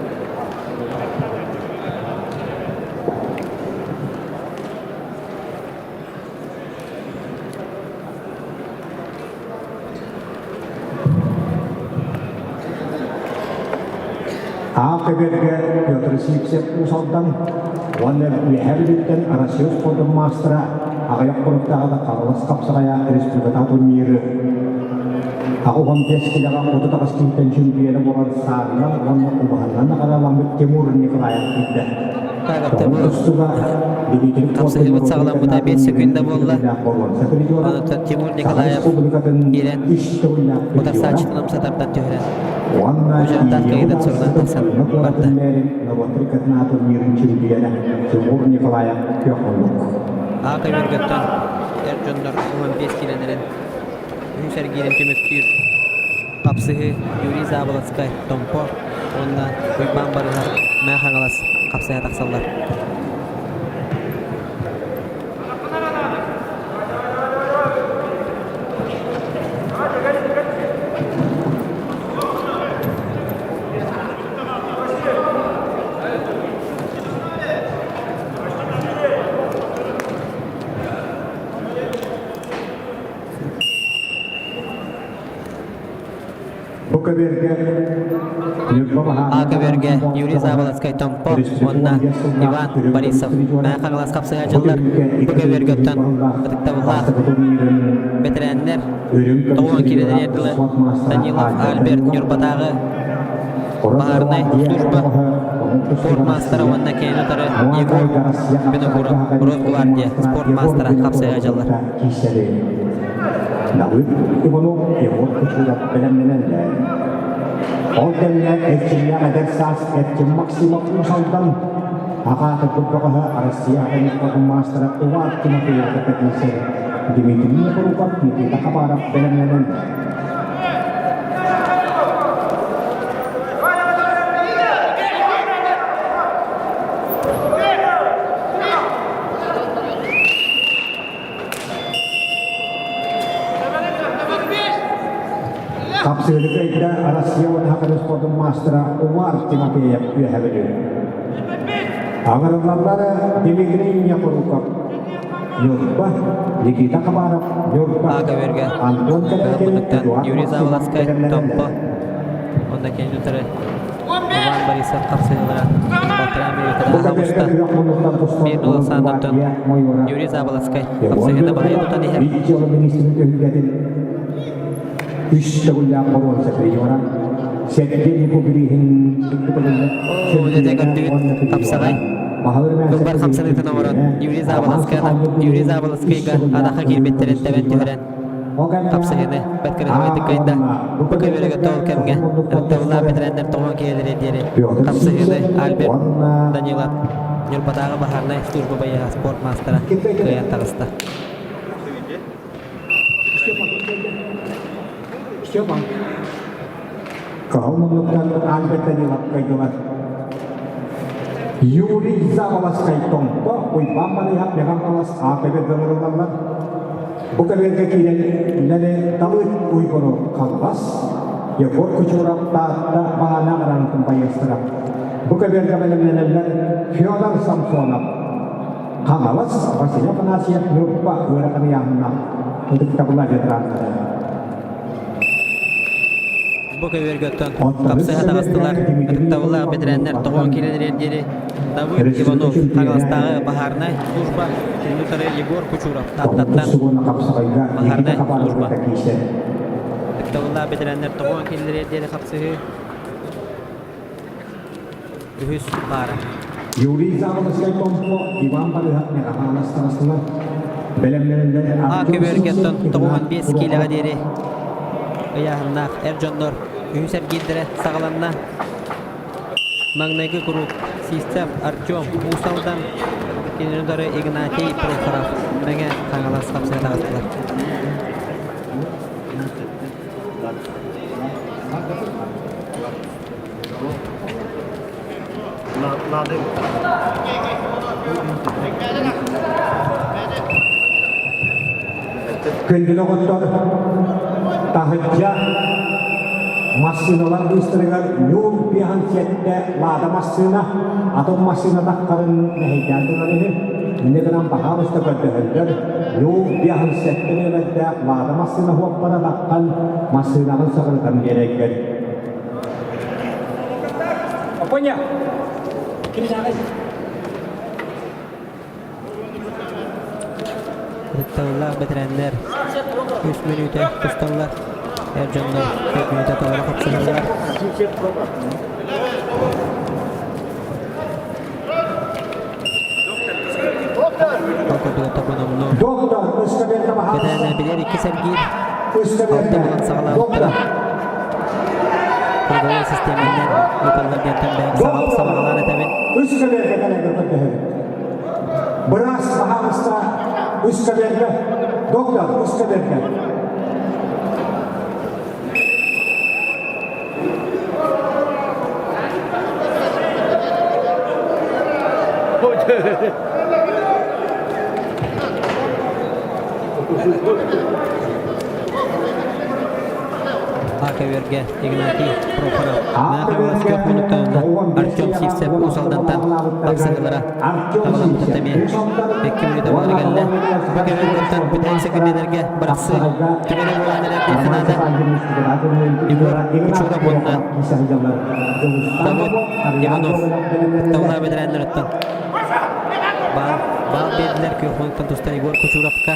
Аах көбүөргэ Петр Сивцев Уус Алдан уонна Үөһээ Бүлүүттэн Россия спордун маастара аҕыйах хонуктааҕыта Хаҥалас хапсаҕайа республикатааҕы турниры 85 килэҕэ 38 киһиттэн чемпиона буолан саарынан уонна убаһаннан наҕарааламмыт Тимур Николаев киирдэ. Хапсыһыыбыт саҕаламмыта 5 секунда буолла. Онуттан Тимур Николаев киирэн утарсааччытын умса тардан түһэрэн удьурдаах кыайыытын сурунан тахсан барда. Тимур Николаев күөх муннук. Аҕа көбүөргөттөн эр дьоннор 15 киилэнэрин үһүс эргиирин түмүктүүр хапсыһыы Юрий Заболоцкай Томпо уонна Уйбаан Барыһар Мэҥэ Хаҥалас хапсыһа тахсаллар. Бу көбүөргэ А көбүөргэ Юрий Заболоцкай Томпо уонна Иван Борисов Мэҥэ Хаҥалас хапсыһааччылар бу көбүөргөттөн ытыктабыллаах бэтэрээннэр тоҕуон киирэлэр дылы Данилов Альберт Ньурбатааҕы баһаарынай служба спорт маастара уонна кэйэн утары Егор Винокуров Росгвардия спорт маастара хапсыһааччылар. Давыд Иванов Егор Кучуров бэлэмнэнэллэр. Ол кэмҥэ эрчимнээх эдэр саас Эрчим Максимов Уус-Алдан аҕаатырбыт бөҕөһө Россия атын маастара Иван Тимофеев кытта киирсэр Дмитрий Михруков, Никита Хабаров бэлэмнэнэллэр. Хапсыһыыга ыйда Россия уонна Саха спордун маастара Умар Тимофеев үөһэ Бүлүү. Аҥырыллаллар Дмитрий Якуруков, Ньурба, Никита Хабаров, Ньурба, Көбүөргэ Антон Кэлэкин, Эдуард Юрий Максимов Заволоцкай, Томпо бэлэмнэнэллэр. уонна кини утары Иван Борисов хапсыһыылара балтараа Бу мүнүүтэ көбүөргэ оҕуста. күөх муннуктан тустар Биир нула сааннартан Юрий Заболоцкай хапсыһыыны баһыйа тутан иһэр. Дьыала министрин түһүлгэтин үс төгүллээх боруонса призера Сергей Липубриһин Дьэ көрдүгүт хапсаҕай. Кылбар хамсаныытын оҥорон Юрий Заболоцкай Юрий Заболоцкайга адаха киирбиттэрин тэбэн түһэрэн хапсыһыыны бэрт кыраһыабайдык кыайда. Бу көбүөрүгэ тоол кэмҥэ ытыктабыллаах бэтэрээннэр тоҕон киһилэри диэри хапсыһыыны Альберт Данилов Ньурбатааҕы баһаарынай служба байыаһа спорт маастара кыайан таҕыста. Степан. Кыһыл муннуктан Альберт Данилов кыайдылар. Юрий Заболоцкай Томпо, Уйбаан Барыһап, Меган Палас АТБ ыҥырыллаллар. Бу көбүөргэ киирэн үлэни Талыт Уйгуру Халбас, Егор Кучуров Таатта баһаана араҥатын байыастара. Бу көбүөргэ бэлэмнэнэллэр Федор Самсонов, Хаҥалас, Василий Афанасьев Ньурба ыарахан ыйааһыннаах ытыктабыла ветераннара. Бу көбүөргөттөн хапсыһа таҕыстылар. Ытыктабыллаах бэтэрээннэр тоҕон киирэн диэри Давыд Иванов Хаҥаластааҕы баһаарынай служба кинини утары Егор Кучуров Тааттаттан баһаарынай служба. Ытыктабыллаах бэтэрээннэр тоҕон киирэлэр диэри хапсыһыы үһүс паара. Юрий Заболоцкай Томпо, Иван Барыһов Михайлов таҕыстылар. Бэлэмнэринэн А көбүөргэттэн 95 киилэҕэ диэри ыйааһыннаах эр дьоннор үһүс эргиирдэрэ саҕаланна. Маҥнайгы куруук Систев Артем Уус Алдан, кинини утары Игнатий Прохоров Мэҥэ Хаҥалас хапсыга таҕыстылар. Күндүл оҕоттор таһырдьа массыыналар быыстарыгар ньуул биэһэн сиэттэ Лада массыына атын массыына таххарын мэһэйдээн турар үһү. Инньэ гынан баһаалыста көрдөһөллөр ньуул биэһэн сэттэ нүөмэрдээх Лада массыына хуоппара таххан массыынаҕын саҕырытан биэрэргэр. Опоня! Кини Ытыктабыллаах бэтэрээннэр үс мүнүүтэ тусталлар. Эр дьоннор 4 мүнүүтэ толору хапсыһаллар. Ол курдук тобономну бэтэрээннэр билэр икки сэргиир алта булан саҕалаабыттара. Круговой систиэмэннэн ыытыллар диэнтэн бэйэм сабаҕалаан этэбин. Быраас баһаалыста үс каберга, доктор үс каберга. Көбүөргэ Игнатий Прохоров, Мэҥэ Хаҥалас муннуктан Артем Сивцев Уус Алдантан тахсыһыылара табаламмытын эмиэ икки мүнүүтэ буолан кэллэ. Бу көбүөргөттөн бүтэһик секүндэлэргэ бырахсыы түгэнэ буолан эрэр диэххэ наада. Егор Кучуров уонна Давыд Иванов кытталлаах бэтэрээннэриттэн баал, баал биэрдилэр күөх муннуктан тустар Егор Кучуровка.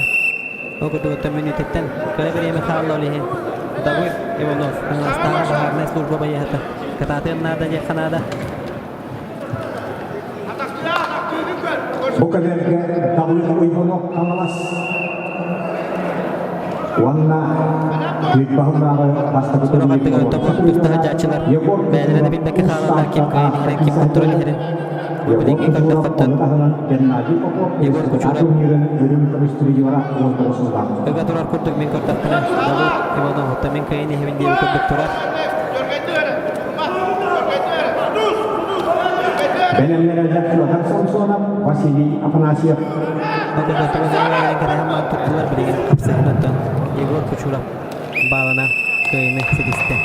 Ол курдук мүнүүтэттэн кыра бириэмэ хаалла ол иһин Давыд Иванов Хаҥаластааҕы баһаарынай служба байыаһата кытаатыан наада диэххэ наада. Бу кэлэргэ Давыд Иванов Хаҥалас уонна Бүт баһыллааҕы бастакы Сорох аттыгар туста сылдьааччылар бэйэлэрэ да билбэккэ хаалаллар ким кыайан иһэрин, ким хотторон иһэрин. Билиҥҥи көрдөххөттөн Егор Кучуров ыга турар курдук мин көрдөхпүнэ Давыд Иванов мин кыайан иһэбин диэбит курдук турар. Бэлэмнэнэллэр Федор Самсонов, Василий Афанасьев. Туттулар билигин хапсыһынаттан Егор Кучуров баалана кыайыны ситистэ.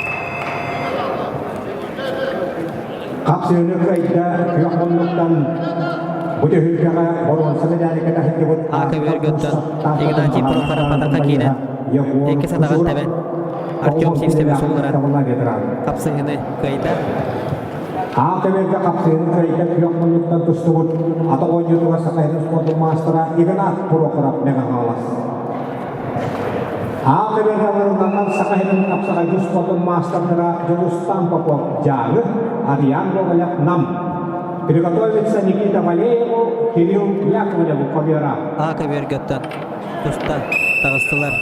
Хапсыһыны кыайда күөх муннуктан бу түһүлгэҕэ боруонса медали кэтэһиллибит Ака Игнатий Прохоров атака киирэн икки сатаҕын тэбэн Артем Сивцеви суулларан хапсыһыны кыайда. Аал көбүөргэ хапсыһыны кыайда күөх муннуктан тустубут атах оонньуутугар Сахаһын спордун маастара Игнат Прохоров Мэҥэ Хаҥалас. Аал көбүөргэ ыҥырылланнар Саха сирин хапсаҕайдыы спордун маастардара Дьулустан Попов Дьааҥы, Ариан Гоголев Нам. Приготовиться Никита Валееву, Кирилл Яковлеву Ковера. А көбүөргөттөн туста таҕыстылар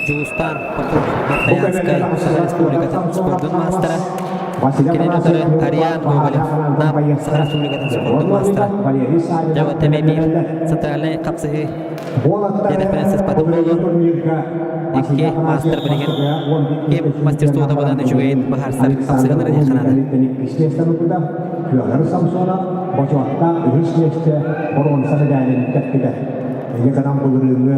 Дьулустаан Попов Верхоянскай Саха Республикатын спордун маастара, кинини утары Ариан Гоголев Нам Саха Республикатын спордун маастара. Дьэ вот эмиэ биир центральнай хапсыһыы диэтэхпинэ сыспатым буолуо. Икки маастар билигин ким мастерствота быдан үчүгэйин быһаарсар хапсыһыылара диэххэ наада. Федор Самсонов бочуоттаах үһүс миэстэ боруонса мэдээлин кэппитэ. Инньэ гынан былырыыҥҥы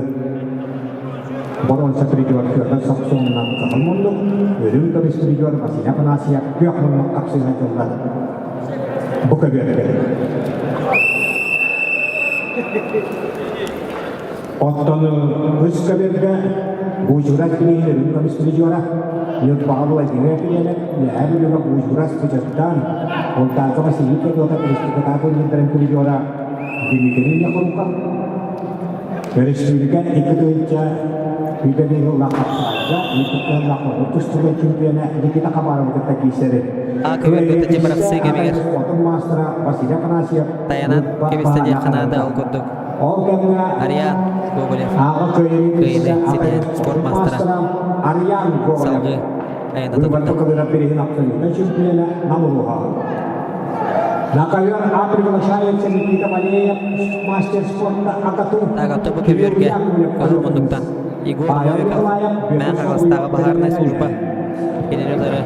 боруонса призер Федор Самсонынан кыһыл муннук, үрүҥ көмүс призер Василий Афанасьев күөх муннук хапсыһа дьыллар. Бу көбүөргэ. Оттон үс көбүөргэ Буучурас билиһин үрүҥ көмүс призера Ньурбаҕа Владимир Кириэлэп, Үөһээ Бүлүүгэ Буучурас Кычаттаан, Сунтаарга Василий Федотов республикатааҕы турнирдарын призера Дмитрий Яхруков, Өрөспүүбүлүкэ 2021 сыллаах хапсаҕайга икки тыһыынча тустууга чемпиона Никита Хабаровы кытта киирсэрин. А көбүөргэ бырахсыы кэмигэр тайанан кэбистэ диэххэ наада ол курдук Ол кэмҥэ Ариан Гоголев ааҕа кыайыыны ситиһэн спорт маастара Ариан Гоголев салгыы айаната турда. Кылыра абсолютно чемпиона Нам улууһа. На ковер А приглашается Никита Валеев, мастер спорта АГАТУ. АГАТУ бу көбүөргэ кыһыл муннуктан Егор Новиков, Мэҥэ Хаҥаластааҕы баһаарынай служба кинини утары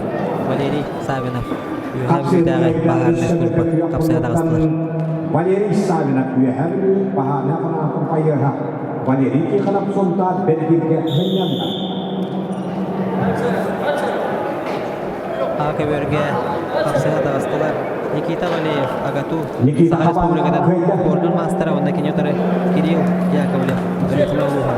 Валерий Савинов, Үөһээ Бүлүүтээҕи баһаарынай служба хапсыһа таҕыстылар. Валерий Савинов Үөһээ Бүлүү баһаарынай ханаатын байыаһа Валерий Тихонов Сунтаар Бэргиргэ сынньанна. А көбүөргэ хапсыһа таҕыстылар Никита Валеев, АГАТУ, Никита Саха Республикатын кыайда. спордун маастара уонна кини утары Кирилл Яковлев, Өлүөхүмэ улууһа.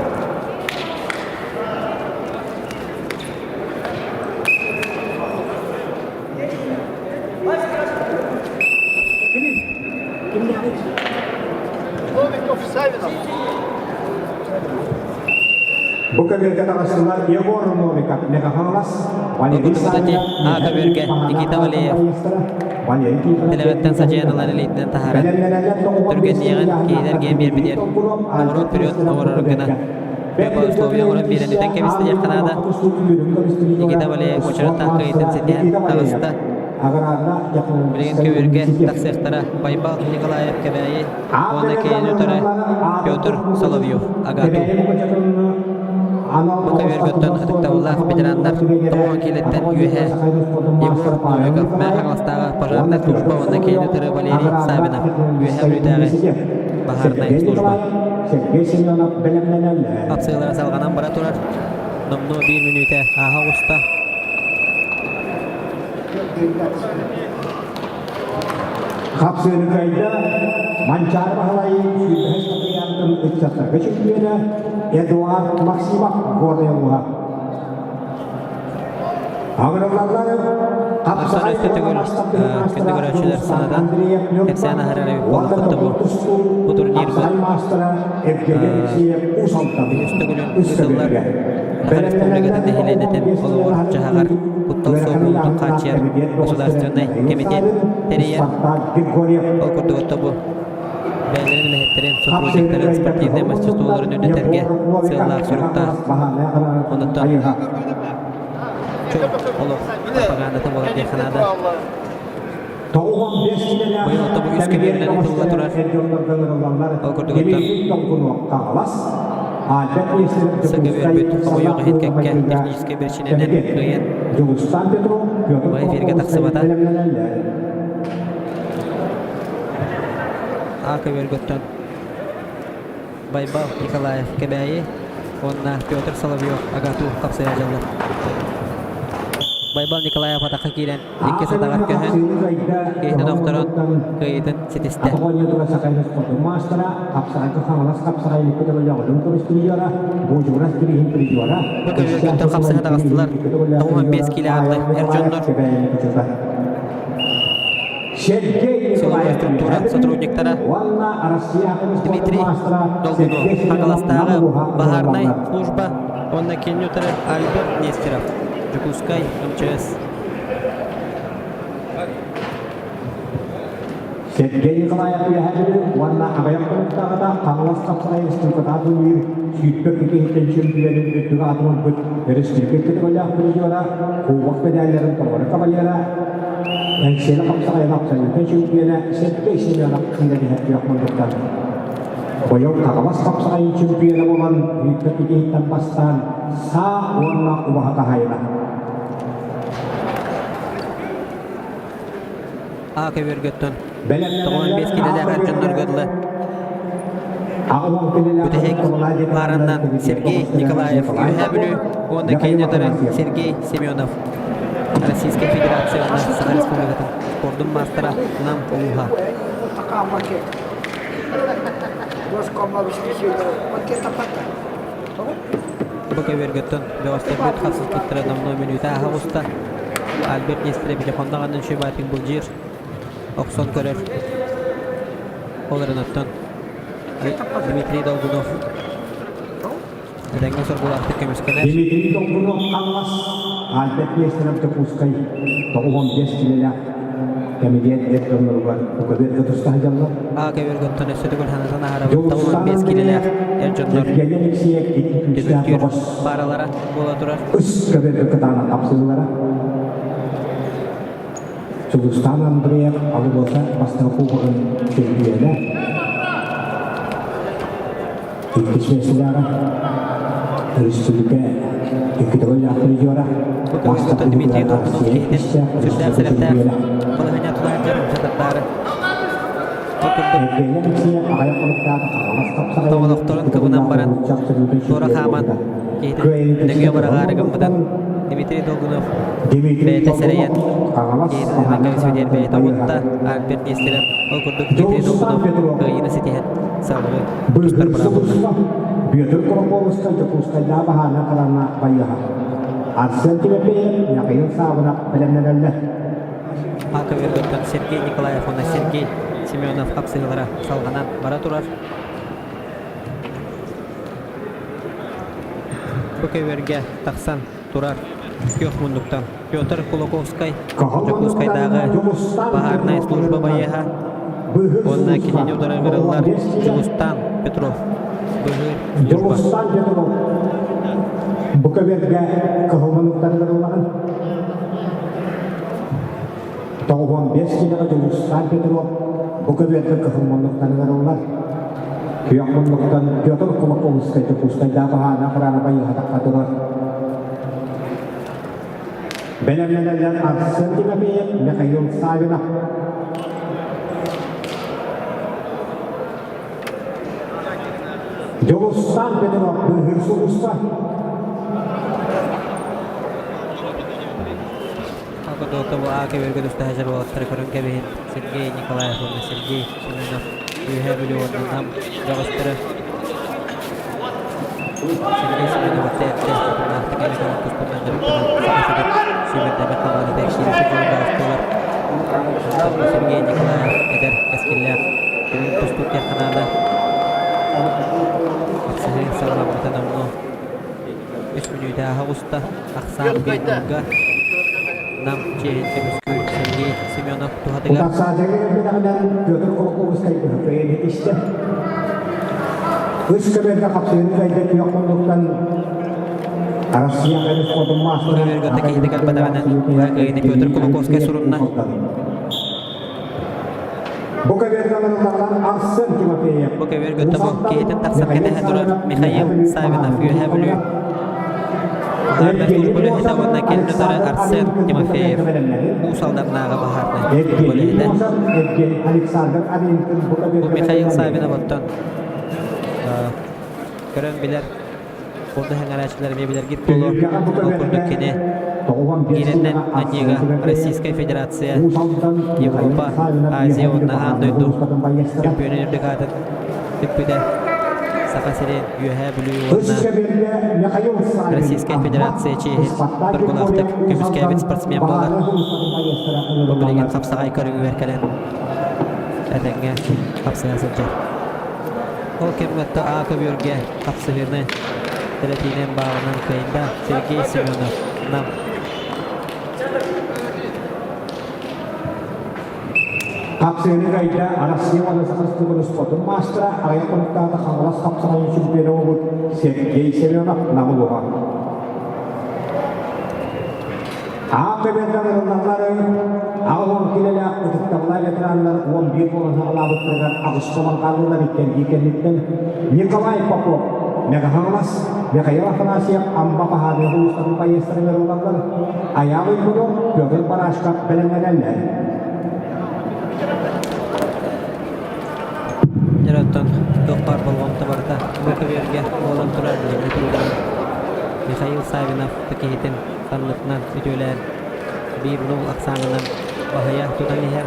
Бу көбүөргэ таҕыстылар Егор Новиков, Мегафонлас, Валерий Савинов, А көбүөргэ Никита Валеев Телеветтэн садьыйан ылан илиитинэн таһааран түргэнниэҕин киһилэргиэн биэрбитигэр поворот вперед оҥорор гына условия оҥорон биэрэн үтэн кэбистэ диэххэ наада. Никита Валеев уочараттаах кыайыытын ситиһэн таҕыста. Билигин көбүөргэ тахсыахтара Байбал Николаев Кэбээйи уонна Кэйэни утары Петр Соловьев АГАТУ. Бу көбүөргөттөн ытыктабыллаах ветераннар тоҕо киилэттэн үөһэ Егор Новиков, Мэҥэ Хаҥаластааҕы пожарнай служба уонна Кэйэни утары Валерий Савинов Үөһээ Бүлүүтээҕи баһаарынай служба. Сергей Семенов бэлэмнэнэллэр. Хапсыылара салҕанан бара турар. Номнуо биир мүнүүтэ ааһа оҕуста. Хапсыыны кыайда Манчаары Баһылайын сүүрбэһис татыйаантын ыччаттарга чөмпүйүөнэ Эдуард Максимов Горнай улууһа. Аҕырыллаллар Онтон өссө төгүл күндү көрөөччүлэр санатан кэпсээн аһарар эбит буоллахпыт бу бу турнирбыт үһүс төгүлүн ыытыллар Саха Республикатын нэһилиэнньэтин олоҕор-дьаһаҕар куттал суох буолуутун хааччыйар государственнай кэмитиэт тэрийэр. Ол курдук отто бу бэйэлэрин үлэһиттэрин, сотрудниктарын спортивнай мастерстволарын үрдэтэргэ сыаллаах-соруктаах. Онуттан чөл олох пропагандата буолар диэххэ наада. Быйыл отто бу үс көбүөрүнэн ытылла турар. Ол курдук оттон Сака үөрбүт, хомойуох иһин кэккэ техническэй биричиинэнэн кыайан бу эфиргэ тахсыбата. А көбүөргөттөн Байбал Николаев Кэбээйи уонна Петр Соловьев АГАТУ хапсыйа дьаллар. Байбал Николаев атахха киирэн иккис атаҕар көһөн, киһитин охторон кыайыытын ситистэ. Бу көбүөргүттэн хапсыһа таҕыстылар. 95 киилэ ааттай эр дьоннор Силовая структура сотрудниктара Дмитрий Долгунов, Хаҥаластааҕы баһаарынай служба уонна кинини утары Альберт Нестеров, Дьокуускай МЧС. Сергей Николаев үөһээ уонна аҕыйах хонуктааҕыта Хаҥалас хапсаҕай республикатааҕы турнир 22 киһиттэн чемпионун үрдүк аатын ылбыт өрөспүүбүлүкэ көтөҕөлөөх призера, кубок медалларын толору кавалера, Эҥсиэли хапсаҕайын абсолютнай чемпиона Сергей Семенов кыыла түһэр күөх муннуктан. Быйыл Хаҥалас хапсаҕайын чемпиона буолан 22 киһиттэн бастаан саа уонна убаһа хаһаайына. А көбүөргөттөн 95 киилэлээх эр дьоннорго дылы бүтэһик паараннан Сергей Николаев Үөһээ Бүлүү уонна кеннедары Сергей Семенов Российскай Федерация уонна Саха Республикатын спордун маастара Нам улууһа. Бу көбүөргөттөн бөҕөстөрбүт хасыспыттара номнуо мүнүүтэ ааһа оҕуста. Альберт Нестерович хонноҕунан Шибатин былдьыыр, охсон көрөр. Ол эрэн оттон Дмитрий Долгунов этэҥҥэ соргулаахтык көмүскэнэр. Дмитрий Долгунов Хаҥалас, Альберт Нестеров Дьокуускай 95 килэлээх кэмитиэт эр дьонноругар көбүөргэ туста сылдьаллар. А көбүөргөттөн өссө төгүл санатан аһарабыт 95 килэлээх эр дьоннор Евгений Алексеев икки күүстээх түмүктүүр бөҕөс пааралара буола турар. Үс көбүөргэ кытаанах хапсыһыылара. Сулустаан Андреев Алыбыата бастакы кубогын чөмпүйүөнэ. Иккис миэстэлээҕэ өрөспүүбүлүкэ икки төгүллээх призера. Бу көбүөргөттөн Дмитрий Долгунов киһитин сүрдээх сэрэхтээх балаһыанньа тулаһар умсатардаары Тоҕолохторун кыбынан баран туора хааман киһитин нөҥүө быраҕаары гыммытын Дмитрий Долгунов бэйэтэ сэрэйэн киһитин ылан кэбиспитигэр бэйэтэ оҕутта Альберт Нестеров ол курдук Дмитрий Долгунов кыайыыны ситиһэн салгыы тустар быраабылла. Бүөтүр Кураковскай Дьокуускайдааҕы баһаарынай хараҥа байыаһа. Арсен Тимофеев, Михаил Саввинов бэлэмнэнэллэр. Аковергаттан Сергей Николаев уонна Сергей Семенов хапсыһыылара салҕанан бара турар. Бу көбүөргэ тахсан турар күөх муннуктан Петр Кулаковскай, Дьокуускайдааҕы баһаарынай служба байыаһа уонна кинини утары ыҥырыллар Дьулустаан Петров быһыыр служба. Дьулустаан Петров бу көбүөргэ кыһыл муннуктан ыҥырыллаҕын. 95 киилэҕэ Дьулустаан Петров бу көбүөргэ кыһыл муннуктан ыҥырыллар. Күөх муннуктан Петр Кулаковскай Дьокуускайдаах баһаана охрана байыһатахха турар. Бэлэмнэнэллэр Арсен Тимофеев, Михаил Савинов. Дьулустаан Петров быыһыыр сулууспа. Кодотову аага өргө тустаһа уолаттары көрөн кэбиһин Сергей Николаев уонна Сергей Семенов Үөһээ Бүлүү уонна Нам бөҕөстөрө Сергей Семенов эрдэ утумнаахтык эмэ көрөн туспутунан дьарыктанан Саха сирин сүүмэрдэммит хамаандата киирэ сылдьар бөҕөс буолар. Оттон Сергей Николаев эдэр кэскиллээх бүгүн тустуук диэххэ наада. Хапсыһыы саҕаламмыта номнуо үс мүнүүтэ ааһа оҕуста. Ахсаан Бейнурга Нам чиэһин көмүскүүр Сергей Семенов туһатыгар. Утарсааччыга кэлбэтэҕинэн Петр Кулаковскай кыайан этистэ. Үс көбүөргэ хапсыһыыны кыайда күөх муннуктан Россия көмүс хотун маастара Көбүөргэ киһитэ кэлбэтэҕинэн кыайыыны Петр Кулаковскай сурунна. Бу көбүөргэ ылыныллан Арсен Тимофеев. Бу көбүөргэ тобу киһитин тахсар кэтэһэ турар Михаил Савинов Үөһээ Бүлүү Баһаарнай служба үлэһитэ уонна кэлин утары Арсен Тимофеев Уус Алданнааҕы баһаарнай служба үлэһитэ. Бу Михаил Савинов оттон көрөн билэр Курдук эҥэрээччилэр эмиэ билэргит буолуо. Ол курдук кини Гиреннен анньыыга Российскай Федерация, Европа, Азия уонна аан дойду чөмпүйүөнүн үрдүк аатын сүкпүтэ. Саха сирин, Үөһээ Бүлүү уонна Российскай Федерация чиэһин доргулаахтык көмүскээбит спортсмен буолар. Бу билигин хапсаҕай көрүҥүгэр кэлэн этэҥҥэ хапсыһа сылдьар. Ол кэмҥэ А көбүөргэ хапсыһыыны тэрэтиинэн баалынан кыайда Сергей Семенов Нам. Хапсыһыыны кыайда Россия уонна Саха Республикатын спордун маастара, аҕыйах хонуктааҕыта Хаҥалас хапсаҕайын чемпиона буолбут Сергей Семенов Нам улууһа. Аҕа көбүөргэ ылыллаллары 80 килэлээх ытыктабылаах ветераннар 11 буолан саҕалаабыттарыгар аҕыс сомон хааллылар иккэргии кэнниттэн Николай Попов, Мегаһаҥалас, Михаил Афанасьев Амма Паһаадыах улуустарын байыастарыгар ылаллар, Айаал Уйгунов, Петр Барашков бэлэмнэнэллэр. Дьэ оттон туох баар болҕомто барыта бу көбүөргэ буолан турар билиҥҥи туругунан Михаил Савинов киһитин саннытынан үтүөлээн биир нул ахсаанынан баһыйа тутан иһэр.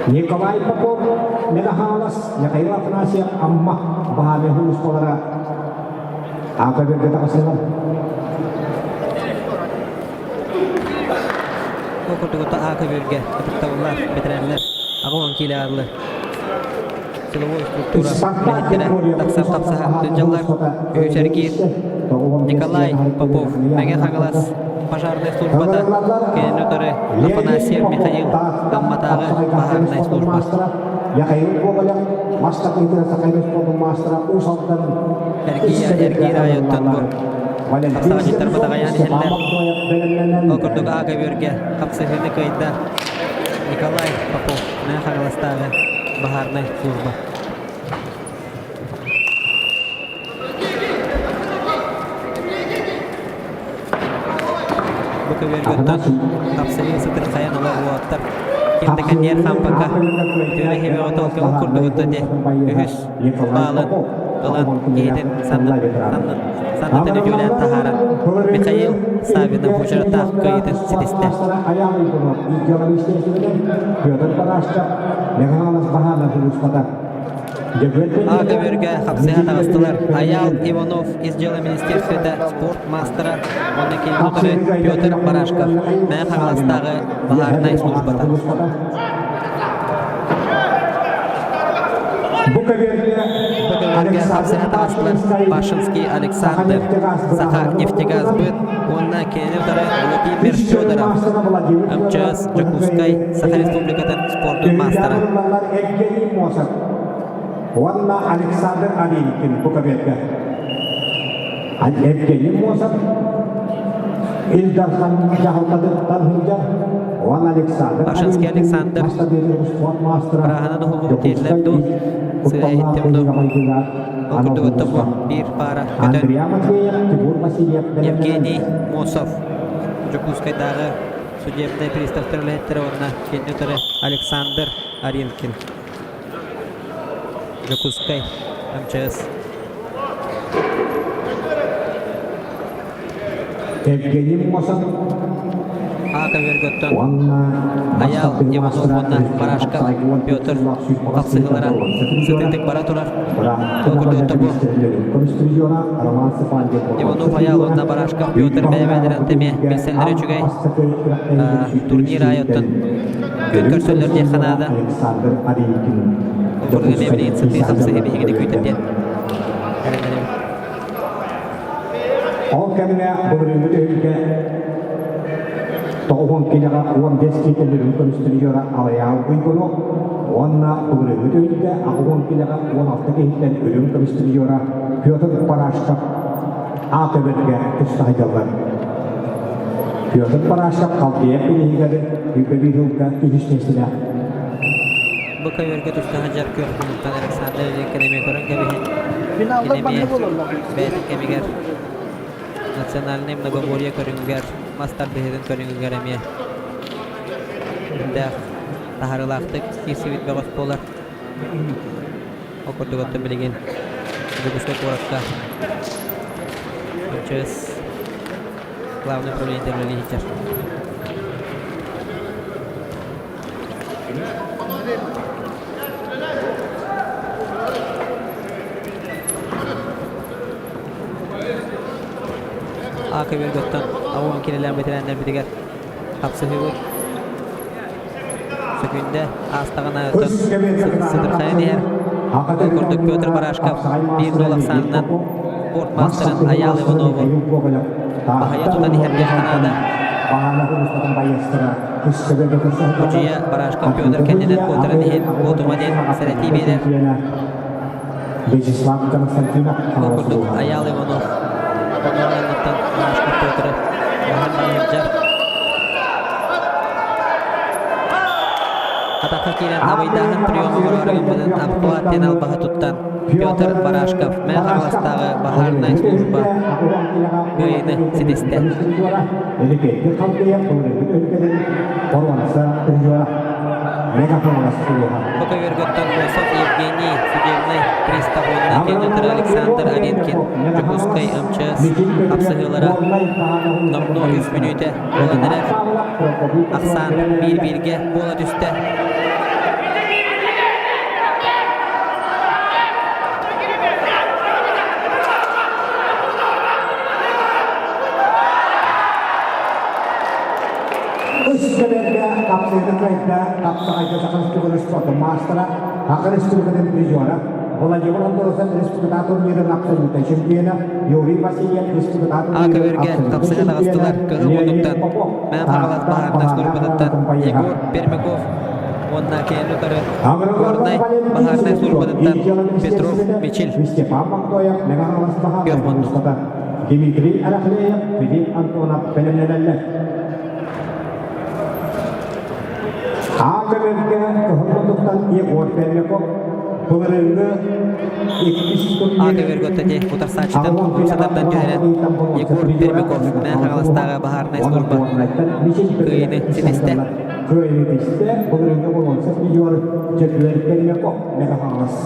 Николай Попов, Мегаһаалас, Михаил Афанасьев, Амма баһаамы улуусталара аата бэргэ таҕысылар. Ол курдук А көбүөргэ ытыктабыллаах бэтэрээннэр 80 киилэ аарлы силовой структура үлэһиттэрэ тахсар тапсаһа сылдьаллар. Үһүс эргиир Николай Попов, Мэҥэ Хаҥалас пожарнай службата, кинини утары Афанасьев Михаил Амматааҕы баһаарынай служба. Михаил Гоголев, мас такыытыгар Сахайбас спордун маастара Уус Алдан Эргиир аайыттан бу хапсаҕайдьыттар батаҕайаан иһэллэр. Ол курдук А көбүөргэ хапсыһыыны кыайда Николай Попов, Мэҥэ Хаҥаластааҕы баһаарынай служба. Бу көбүөргэ оттон хапсыһыы сытырхайан олох уолаттар ким да кэнниэр хаампакка үтүөрэ хебеҕэ ол курдук отто де үһүс баалын ылан киһитин саннытын үтүөлээн таһааран Михаил Савинов учараттаах кыайыытын ситистэ. Петр Парашков, Михаил Баханов А көбүөргэ хапсыһа таҕыстылар. Айаал Иванов ис дьыала министерствота спорт маастара уонна киин утары Петр Барашков Мэҥэ Хаҥаластааҕы баһаарынай службата. Бу көбүөргэ Бу көбүөргэ хапсыһа таҕыстылар Пашинский Александр, Саха нефтегазбыт уонна кинини утары Владимир Федоров, МЧС Дьокуускай Саха Республикатын спордун маастара. Уонна Александр Аверикин бу көбүөргэ. Евгений Мосов Ил Дархан дьаһалтатыттан сылдьар уонна Александр Пашинский Александр Бырааһынан уһуллубут дииллэр дуу, сыа иһиттим дуу. Ол курдук оттон бу биир паара көтөн Евгений Мосов Дьокуускайдааҕы судебнай приставтар үлэһиттэрэ уонна кинини утары Александр Аринкин. Дьокуускай МЧС. Евгений Мосов Ака Өргөттөн уонна Аял бастакы Иванов маастара уонна Барашков Петр хапсыһыылара сытыытык бара турар. Ол курдук тобу Иванов Аял уонна Барашков Петр бэйэ-бэйэлэрин тэми билсэллэрэ үчүгэй. Турнир аайыттан күөн көрсөллөр диэххэ наада. Александр Аринкин. Ол курдук эмиэ билигин сытыы хапсыһыы биһигини күүтэр диэн эрэнэбит. Ол кэмҥэ былырыыҥҥы түһүлгэ 90 киилэҕэ 15 киитэллэрин көмүстүрүйүөҕэ Алайаал Уйгуну уонна былырыыҥҥы түһүлгэ 80 киилэҕэ 16 киһиттэн үрүҥ көмүстүрүйүөҕэ Петр Парашков А көбөргө туста сылдьаллар. Петр Парашков Халдеев бирииһигэр үкөбүү сылга үһүс миэстэлээх. Бу көбүөргэ туста сылдьар күөх муннуктан Александр Ильинкин эмиэ көрөн кэбиһин. Финаллар Кини манна эмиэ буолаллар. бэйэтин кэмигэр национальнай многоборье көрүҥүгэр, мас тардыһыытын көрүҥүгэр эмиэ үрдээх таһаарыылаахтык киирсибит бөҕөс буолар. Ол курдук оттон билигин Дьокуускай куоракка МЧС главное управление үлэлии сылдьар. А көбүөргөттөн ауан кирилээн бэтэрээннэрбитигэр хапсыһыыбыт сөкүндэ аастаҕына сытырхайан иһэр. Ол курдук Петр Барашков биир нол ахсаанынан спорт маастарын Айаал Иванову баһыйа тутан иһэр диэххэ наада. Удьуйа Барашков Петр кэннинэн куотарын иһин куотума диэн сэрэтии биэрэр. Вячеслав Константинов Ол курдук Айаал Иванов хонугунан Барашков Петры баһан барыһырдьар. Атахха киирэн абыйдааһын приема оҥороору гыммытын обхват диэн албаһы туттан Петр Барашков Мэҥэ Хаҥаластааҕы баһаарынай служба кыайыыны ситистэ. Бу көбүөргөттөн Носов Евгений, судебный пристав уонна кеннетер Александр Аринкин, Дьокуускай МЧС хапсыһыылара номнуо үс мүнүүтэ буолан эрэр. Ахсаан биир-бииргэ буола түстэ. Үс кэмэргэ хапсыыны кыайда Хапсаҕайга Саха Республикатын спордун маастара, Саха Республикатын призера, Владимир Андросов республика турнирын абсолютнай чемпиона, Юрий Васильев республика А турнирын көбүөргэ абсолютнай хапсыга чемпиона, таҕыстылар кыһыл Леонид муннуктан Попов, Мэҥэ Хаҥалас Таатта баһаарынай службатыттан Егор Пермяков уонна кинини утары Горнай баһаарынай службатыттан Петров Мичил Степан Мондоев, Мэҥэ Хаҥалас баһаарынай күөх муннук. Дмитрий Арахлеев, Филипп Антонов бэлэмнэнэллэр. Аакөмөлгө кыһыл муннуктан Егор Пермяков былырыыҥҥы иккис турнир Аакөмөлгө тати утарсааччытын умса тардан түһэрэн Егор Пермяков Мэҥэ Хаҥаластааҕы баһаарынай служба кыайыыны ситистэ. Кыайыыны ситистэ. Былырыыҥҥы болуонса призер Дьөгүөр Пермяков Мэҥэ Хаҥалас.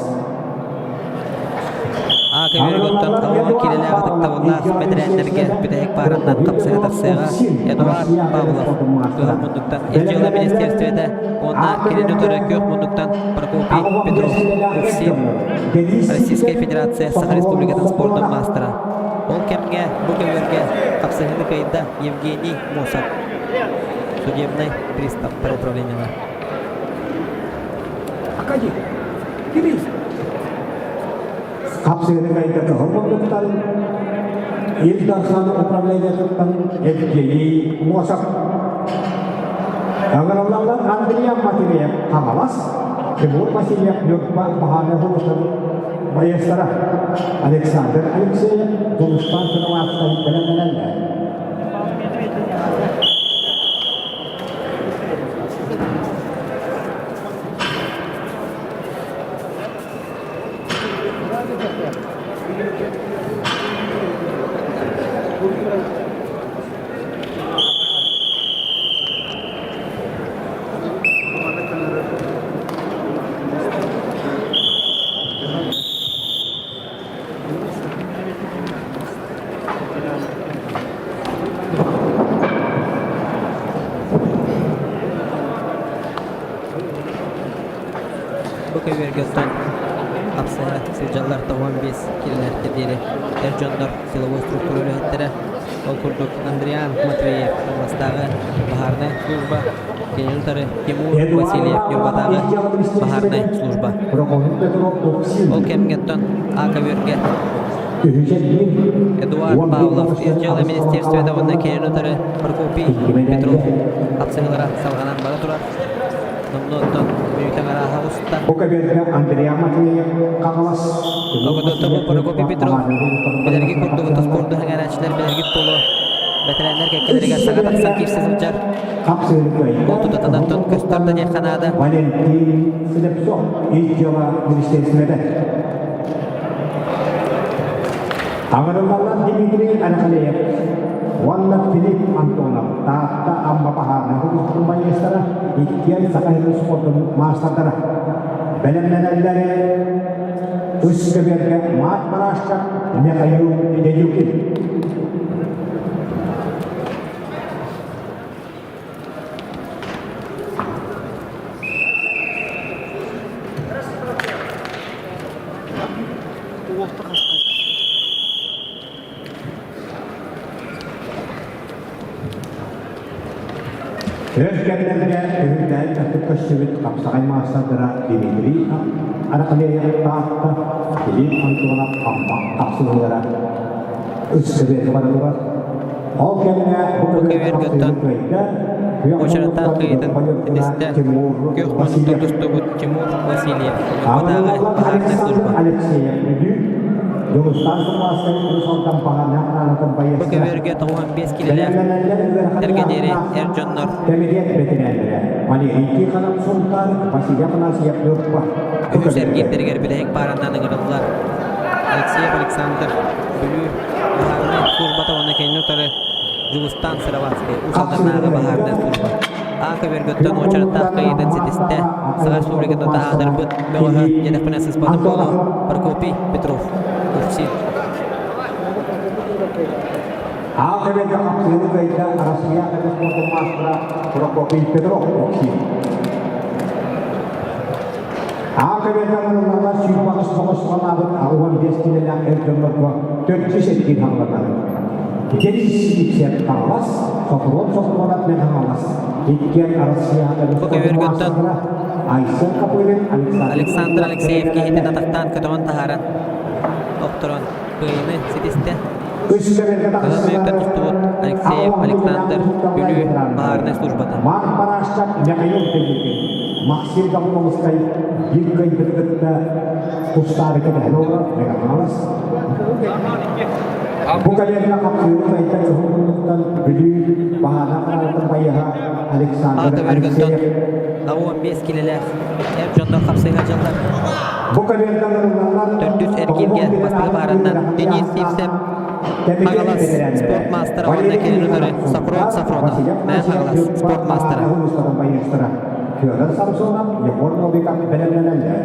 А көбүөргөттөн талаан киирэлээх ытыктабыллаах бэтэрээннэргэ бүтэһик паараннан хапсыһа тахсыаҕа Эдуард Павлов кыһыл муннуктан Ис дьыала министиэристибэтэ уонна кинини утары күөх муннуктан Прокопий Петров УФСИН Российскай Федерация Саха Республикатын спордун маастара. Ол кэмҥэ бу көбүөргэ хапсыһыыны кыайда Евгений Мосов, судебнай приставтар управлениелара. Акади, Кирилл. Хапсыыны кайда кыһыл муннуктан Ил Дархан управлениетыттан Евгений Мосов. Ыҥырыллаллар Андриан Матвеев Хаҥалас, Тимур Васильев Ньурба Баһааны Хулусун байыастара Александр Алексеев Дулустан Сыроватскай бэлэмнэнэллэр. көбүөргэ оттон хапсыһа сылдьаллар 95 килэлэргэ диэри эр дьоннор силовой структура үлэһиттэрэ. Ол курдук Андриан Матвеев Хаҥаластааҕы баһаарынай служба, кинини утары Тимур Васильев Ньурбатааҕы баһаарынай служба. Ол кэмҥэ оттон А көбүөргэ Эдуард Павлов Ис дьыала министерствота уонна кинини утары Прокопий Петров хапсыһыылара салҕанан бара турар. Номнуоттан мүнүүтэ арааһа уста. Бу көбүөргэ Андриан Матвеев Хаҥалас Огодоттобу Прокопий Петров билэрги курдук спорду сэҥээрээччилэр билэргит буолуо. Бэтэрээннэр кэккэлэригэр саҥа тахсан киирсэ сылдьар. Ол тутатынан тот көстөр да диэххэ наада. Валентин Слепцов Ис дьыала министерствота. Аҥырыллаллар Дмитрий Арахалеев уонна Филипп Антонов Таатта Амма баһаарынай улууспутун байыастара иккиэн Саха сирин спордун маастардара. Бэлэмнэнэллэр үс көбүөргэ Маат Барашка, Михаил Дедюкин. Өр кэмнэргэ үһүннээн өттүк көстүбүт хапсаҕай маастардара Дмитрий Арахлеев Таатта, Филипп Антонов Амма хапсыһыылара үс көбүөргэ барыллар. Ол кэмҥэ бу Бу көбүөргэ көбүөргэ хапсыһыы оттон кыайда күөх уочараттаах муннуктан кыайыытын Тимур ситистэ күөх муннуктан Васильев. тустубут Тимур Васильев Ньурбатааҕы Аҕырыллаллар баһаарынай Александр служба. Алексеев Бүлүү, Дьулустаан Сыллааскай Урусалтан Баҕанах Аанатын Бу байыастара көбүөргэ 95 килэлээх бэлэмнэнэллэр ыарахан эргэ диэри ыйааһыннаах эр дьоннор кэмитиэт бэтэрээннэрэ Валерий Тихонов Сунтаар, Василий Афанасьев Ньурба бу үһүс көбүөргэ. эргиирдэригэр бүтэһик пааранан ыҥырыллар. Алексеев Александр Бүлүү баһаарынай службата уонна кинини утары Дьулустаан Сыроватский Уус Алданнааҕы баһаарынай служба. А көбүөргөттөн уочараттаах кыайыытын ситистэ. Саха Республикатын таһаатырбыт бөҕөһө диэтэхпинэ сыспатым буолуо Прокопий Петров. Уксин. А көбүөргэ хапсыыны кыайда Россия спортун маастара Прокопий Петров Уксин. А көбүөргэ ыҥырыллаллар сүүрбэҕис тоҕус санаабыт 85 киилэлээх эр дьоннорго төрдүс эргиир хаҥалатар. Денис Сивцев Хаҥалас, Сокурон Сокуронов Мэҥэ Хаҥалас, иккиэн Россия Бу спортун көбүөргөттөн маастардара Айсен Копырин, Александр Александр Алексеев киһитин бэлэмнэнэллэр. атахтаан көтөҕөн таһааран охторон кыайыыны ситистэ. Үс көбүөргэ Кыһыл мүөктэн тахсаллар тустубут Алексеев аҕа Александр уһукталлар Бүлүү ветераннар. баһаарынай службата. Марк Барашков, Михаил Пеликин, Максим Давловскай биир кыайбыты кытта тустаары кэтэһэн олорор Мегаполис. Бу кэлиэҥҥэ хапсыыры сайдар кыһыл муннуктан Бүлүү баһаана хараалтын байыһа Александр Аата Өргөнтөн Алексеев. 15 килэлээх эр дьоннор хапсыһа дьаллар. Бу кэлиэҥҥэ ылыллаллар Төрдүс эргииргэ бастакы баарынан Денис Сивцев Хаҥалас спорт маастара уонна кинини утары Сафрон Сафронов, Мэҥэ Хаҥалас спорт маастара. Федор Самсонов, Егор Новиков бэлэмнэнэллэр.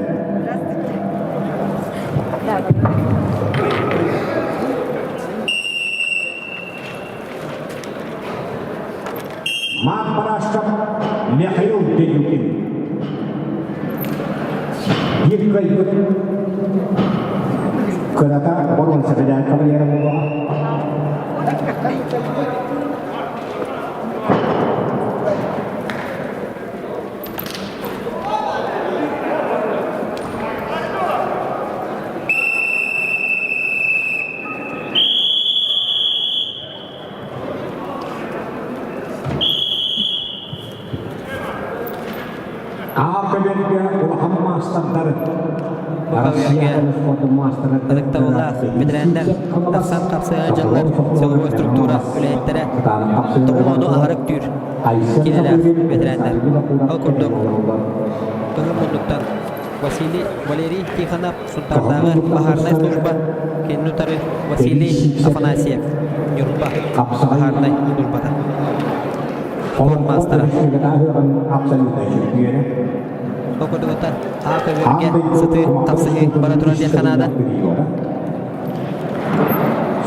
Марк Барашков, Михаил Дедюкин. Биир кыайбыт кырата боруонса бэдээн кавалера буолуоҕа. Аҕа көбүөргэ улахан маастардар Бу ытыктабыллаах бэтэрээннэр тахсан хапсыһа дьаллар силовой структура үлэһиттэрэ тоҕолоону аһарык түүр киинэлээх бэтэрээннэр. Ол курдук кыһыл муннуктан Василий Валерий Тихонов Сунтаардааҕы баһаарынай служба кинини утары Василий Афанасьев Ньурба баһаарынай службата. Спорт маастара. Ол курдугуттан А көбүөргэ сытыы тапсыһыы бара турар диэххэ наада.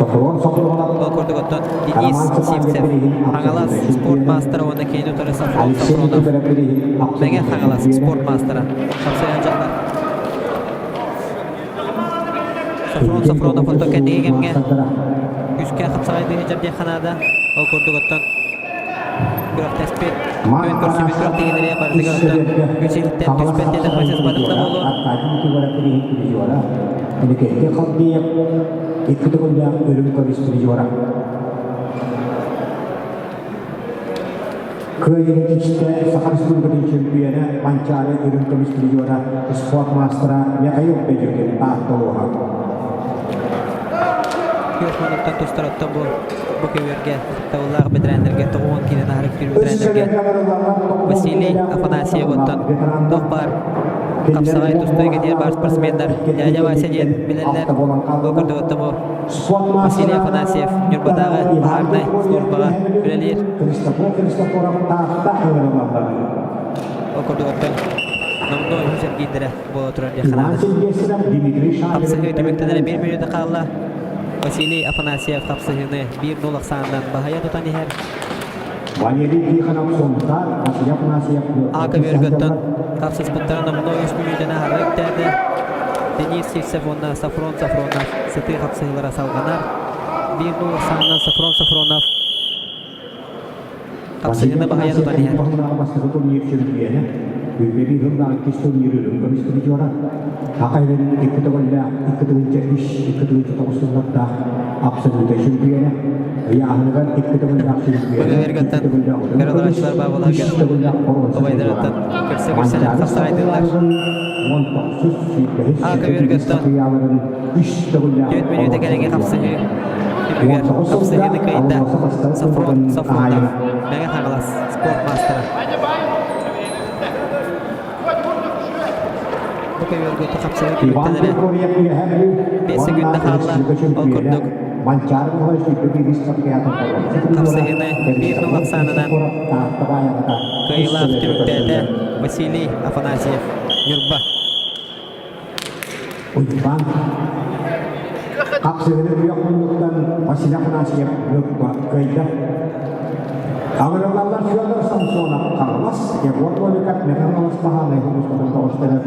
Ол курдугуттан Денис Сивцев Хаҥалас спорт маастара уонна кинини утары Сафрон Сафронов Мэҥэ Хаҥалас спорт маастара хапсыһан дьаллар. Софрон Софронов онтон кэнники кэмҥэ күүскэ хапсаҕайдыы сылдьар диэххэ наада. Ол курдук оттон күрэхтэспит, күөн көрсүбүт күрэхтэһиилэри барытыгар оттон үс иһиттэн түспэт диэтэххэ сыспатым да буолуо. Аркадий Никифоров призера, Никита Халдеев икки төгүллээх үрүҥ көмүс призера. Кыайыыны тикстэ Саха Республикатын чемпиона Манчаары үрүҥ көмүс призера спорт маастара Михаил Бедюкин Таатта улууһа. Күөх муннуктан тустар оттон бу бу көбүөргэ ытыктабыллаах бэтэрээннэргэ 90 киилэ аһарык түүр бэтэрээннэргэ Василий Афанасьев оттон туох баар хапсаҕай тустуу эйгэтигэр баар спортсменнар дядя Вася диэн билэллэр. Бу курдук оттон бу Василий Афанасьев Ньурбатааҕы баһаарынай службаҕа үлэлиир. Ол курдук оттон номнуо үһүс эргиирдэрэ буола турар диэххэ наада. Хапсыһыы түмүктэнэрэ биир мүнүүтэ хаалла. Василий Афанасьев хапсыһыыны 1-0 ахсаанынан баһыйа тутан иһэр. Валерий Тихонов Сунтаар, Василий Афанасьев Ака Бөргөттөн хапсыспыттара номнуо үс мүнүүтэни аһара үктээтэ. Денис Сивцев уонна Сафрон Сафронов сытыы хапсыһыылара салҕанар. 1-0 ахсаанынан Сафрон Сафронов хапсыһыыны баһыйа тутан иһэр. Бастакы турнир чемпионэ, Бүлбэби сыллаах иккис турнир үрүҥ көмүс призера, Хахайдын икки төгүллээх 2 3 2 9 сыллардаах абсолютнай чемпионэ, ыйааһыныгар икки төгүллээх чемпионэ, Быгыыргаттан көрөлөрөөччүлэр баабаларга убайдарыттан көрсө-көрсөн хапсаҕайдыыллар. Ака Бөргөттөн 4 мүнүүтэ кэриҥэ хапсыһыы түмүгэр хапсыһыыны кыайда Сафрон Сафронов, Мэҥэ Хаҥалас спорт маастара. Бу көбүөргүтэ хапсыһыы түмүктэнэрэ 5 секунда хаалла. Ол курдук хапсыһыыны 1-0 ахсаанынан кыайыылаах түмүктээтэ Василий Афанасьев, Ньурба. Уйбаан Хапсыһыны күөх муннуктан Василий Афанасьев Ньурба кыайда. Аҕырыллаллар Федор Самсонов Хаҥалас, Егор Новиков Мэҥэ Хаҥалас улуустарын тоҕустарар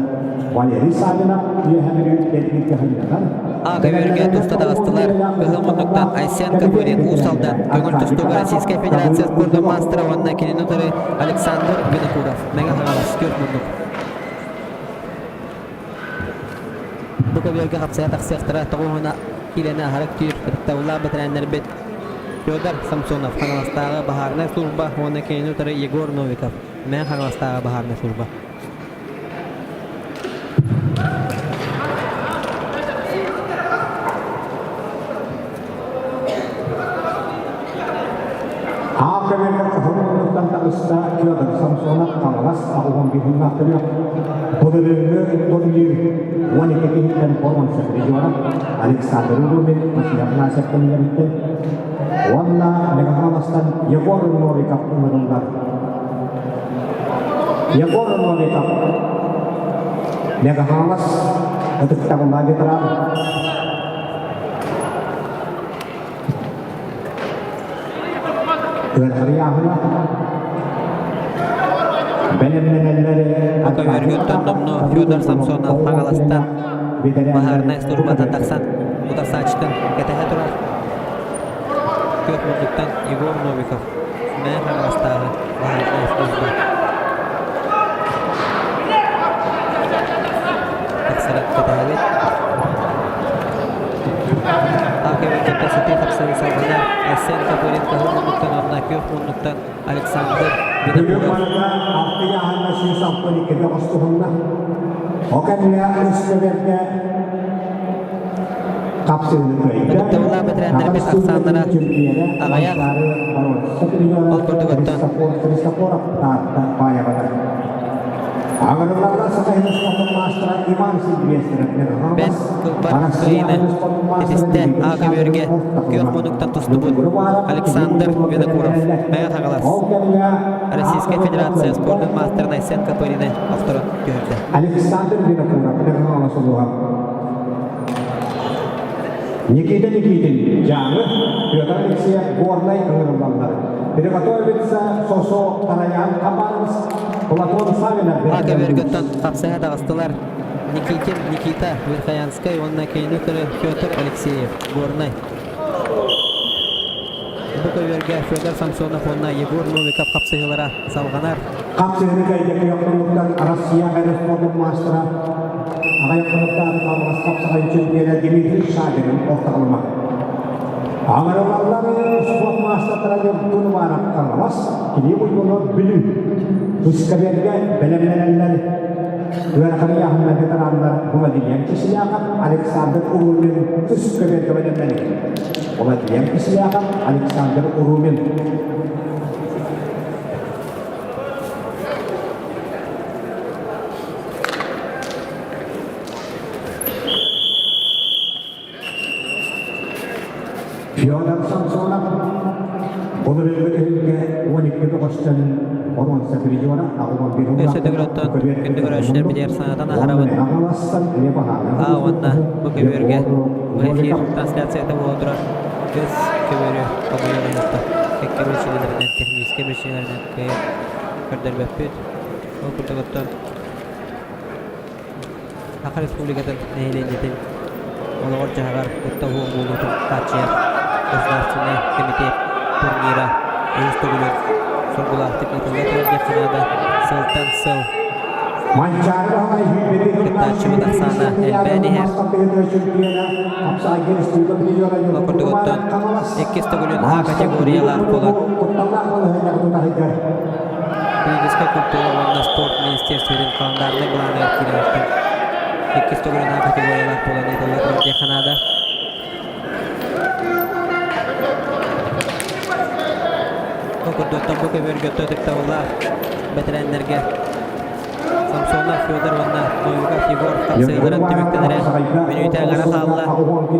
Валерий Савинов Үөһэ Бүлүү Кэлбит Кыһыннатан А көбүөргэ туста таҕыстылар. Кыһыл муннуктан Айсен Копырин Уус Алдан көҥүл тустууга Российскай Федерация спордун маастара уонна кинини утары Александр Винокуров Мэҥэ Хаҥалас түөрт муннук. Бу көбүөргэ хапсыйа тахсыахтара тоҕуһуна киилэни аһара үктүүр ытыктабыллаах бэтэрээннэрбит Федор Самсонов Хаҥаластааҕы баһаарынай служба уонна кинини утары Егор Новиков Мэҥэ Хаҥаластааҕы баһаарынай служба. Аал көбүөргэ кыһыл муннуктан таҕыста Федор Самсонов Хаҥалас аҕуһун биһуннаах төрүөх былырыыҥҥы турнир 12 киһиттэн боруонса призера Александр Румин Василий Афанасьев кэмнэриттэн уонна Мегахаластан Егор Новиков ыҥырыллар. Егор Новиков Мегахалас ытыктабыллаах ветеран Көбүөргүттэн номнуо Федор Самсонов Хаҥаластан баһаарынай службата тахсан утарсааччытын кэтэһэ турар. Күөх муннуктан Егор Новиков Мэҥэ Хаҥаластааҕы баһаарынай служба тахсарын кэтэһэбит. Акевичтан сытыы хапсыы салҕанар Айсен Копырин кыһыл муннуктан уонна күөх муннуктан Александр Бүгүн Винокуров. манна алты ыйааһынна 162 оҥостуһунна. Ол кэннэ үс көбүөргэ хапсыыны кыайда. Ытыктабыллаах бэтэрээннэрбит ахсааннара аҕыйах. Ол курдук оттон Христофоров Таатта Баайаҕата. Аҕырылларга Саха спортун маастара Иван Сильвестров Бэрт кылбар кыайыыны ситистэ А көбүөргэ күөх муннуктан тустубут Александр Винокуров, Мэҥэ Хаҥалас, Российскай Федерация спордун маастарын Айсен Копырины охторон түһэрдэ. Александр Винокуров, Мэҥэ Хаҥалас улууһа. Никита Никитин, Дьааҥы, Петр Алексеев, Горнай ыҥырыллаллар. Приготовиться Сосо Тараян Хабаровск, Платон Савинов. А көбүөргөттөн хапсыһа таҕыстылар. Никитин Никита Верхоянскай уонна кинини утары Петр Алексеев, Горнай. Бу көбүөргэ Федор Самсонов уонна Егор Новиков хапсыһыылара салҕанар. Хапсыһыыны кэйдэ күөх Россия аэрофлотун маастара аҕыйах хонуктааҕы Хаҥалас хапсаҕай чемпиона Дмитрий Шадрин ортоҕолума. Аҥарылаллар спорт маастардара Ньургун Иванов Хаҥалас, Килип Уйгунов Бүлүү. Тускабергэ бэлэмнэнэллэр. Ыарахан ыйааһыннар ветераннар Владимир Кисляхов, Александр Урумин тускабергэ бэлэмнэнэр. Владимир Кисляхов, Александр Урумин. Федор Самсонов былырыыҥҥы түһүлгэ 12 бөҕөстөн боруонса призера 81 Өссө төгүл күндү көрөөччүлэр билэр санатан аһарабын. А уонна бу көбүөргэ бу эфир трансляцията буола турар. Көс көбүөрү хомуйан оҥосто. Кэккэ биричиинэлэринэн, техническэй биричиинэлэринэн кыайан көрдөрбөппүт. Ол курдук оттон Саха Республикатын нэһилиэнньэтин олоҕор-дьаһаҕар куттал суох буолуутун хааччыйар Государственнай комитет турнира үһүс төгүлүн соргулаахтык ыытылла турар диэххэ наада. Сылтан сыл кыттааччыбыт ахсаана элбээн иһэр. Ол курдук оттон иккис төгүлүн А категориялаах буолан Физическай культура уонна спорт министерствотын халандаарынай былааныгар киирэн иккис төгүлүн А категориялаах буолан ыытылла турар диэххэ наада. Ол курдук бу көбүөргэ ытыктабыллаах бэтэрээннэргэ Самсонов Федор уонна Новиков Егор хапсыһыыларын түмүктэнэрэ мүнүүтэ аҥара хаалла.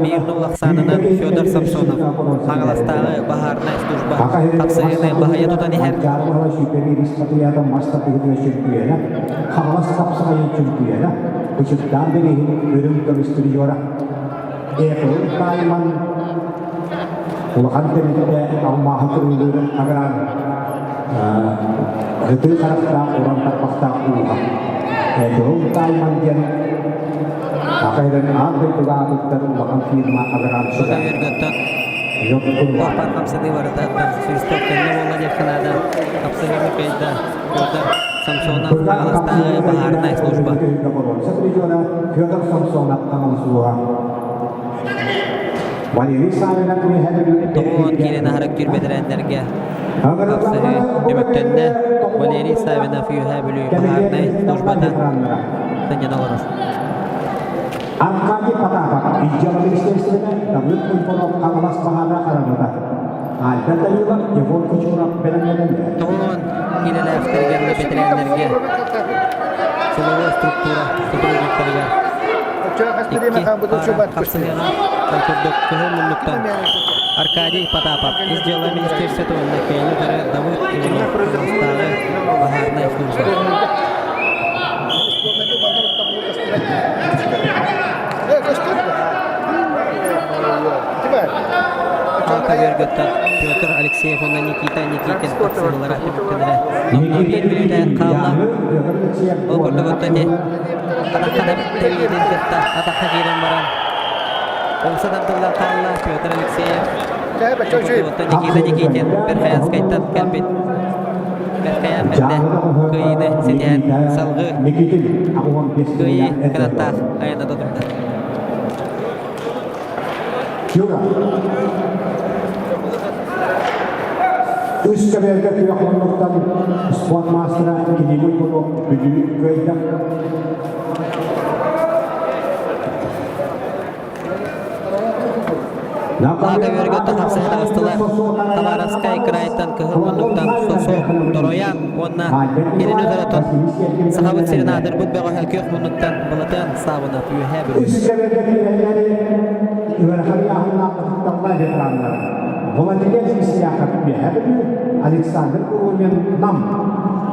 Биир нул ахсаанынан Федор Самсонов Хаҥаластааҕы баһаарынай служба хапсыһыыны баһыйа тутан иһэр. Хаҥалас хапсаҕайын чөмпүйүөнэ, Бычыктаан бирииһин үрүҥ көмүс призера, Эпыл Тайман улахан тэрилтэ алмааһы кырыылыыр аграр Ытыы харахтаах, уран тарбахтаах ууга. Эпыл Тайман диэн Саха аан дойдуга аатыттар улахан фирма аграр Саха үөргөттөн туох хамсаныы барыта свисток кэннэ буолла диэххэ наада. Хапсыһыыны кыайда Федор Самсонов Хаҥаластааҕы баһаарынай служба. Федор Самсонов Хаҥалас Валерий Савинов Тоҕуон киирэн аһара күүр бэтэрээннэргэ хапсыһыы түмүктэннэ. Валерий Савинов Үөһээ Бүлүү баһаарынай службата сынньана олорор. Аркадий Потапов, Идеала министерствота Давыд Куйбонов Хаҥалас баһаара хараҥата. Альберт Данилов, Егор Кучуров бэлэмнэнэллэр. Тоҕуон киилэлээхтэргэ бэтэрээннэргэ силовой структура сотрудниктарыгар икки пара хапсыһыаҕа ол курдук кыһыл муннуктан Аркадий Потапов ис дьыала министерствота уонна киэҥ утары Давыд Иванов Хаҥаластааҕы баһаарынай служба. Алка Петр Алексеев уонна Никита Никитин хапсыһыылара түмүктэнэрэ номнуо биир мүнүүтэ хаалла. Ол курдук оттон ити атахха тэбиитин кытта атахха киирэн баран умса тардыллан хаалла Петр Алексеев. Оттон Никита Никитин Верхоянскайтан кэлбит Верхоян бэрдэ кыайыыны ситиһэн салгыы кыайыы кынаттаах айана тутурда. Үс көбүөргэ күөх муннуктан спорт маастара Кирилл Кулов Бүлүү кыайда. Лаага үөргөттө хапсыһа таҕыстылар. Хабаровскай кыраайтан кыһыл муннуктан Сосо Тороян уонна кинини утаратон Сахабыт сирин аатырбыт бөҕөһө күөх муннуктан Былатыан Саабынов үөһээ Бүлүү. Үс көбүөргэ киирэллэри ыарахан ыйааһыннаах ытыкталлаах ветераннар Владимир Кисляхов Үөһээ Бүлүү, Александр Курумин Нам,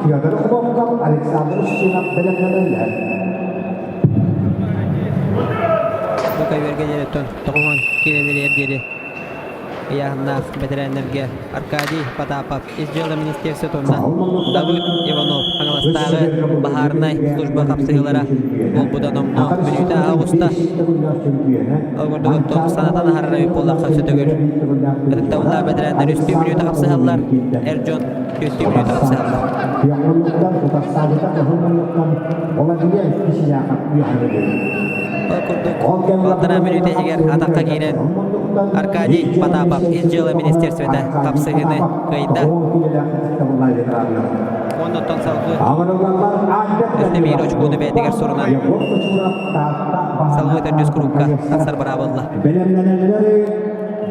Федор Хлопков, Александр Устинов бэлэмнэнэллэр. Бу көбүөргэ диэриттэн тоҕуһун киирэлэригэр диэри ыйааһыннаах бэтэрээннэргэ Аркадий Потапов, Ис дьыала министерствотунна Давыд Иванов Хаҥалас. Хаҥаластааҕы баһаарынай служба хапсыһыылара буолбута номнуо мүнүүтэ аҕыста. Ол курдук оттон санатан аһарар эбит буоллахха сөтөгүл. Ытыктабыллаах бэтэрээннэр үстүү мүнүүтэ хапсыһаллар, эр дьон түөртүү мүнүүтэ хапсыһаллар. Ол курдук балтараа мүнүүтэ иһигэр атахха киирэн Аркадий Потапов Ис дьыала министерствота хапсыһыыны кыайда. Оннуттан салгыы өссө биир очкону бэйэтигэр сурунан салгыы төрдүс курукка тахсар быраабы ылла. Бэлэмнэнэллэри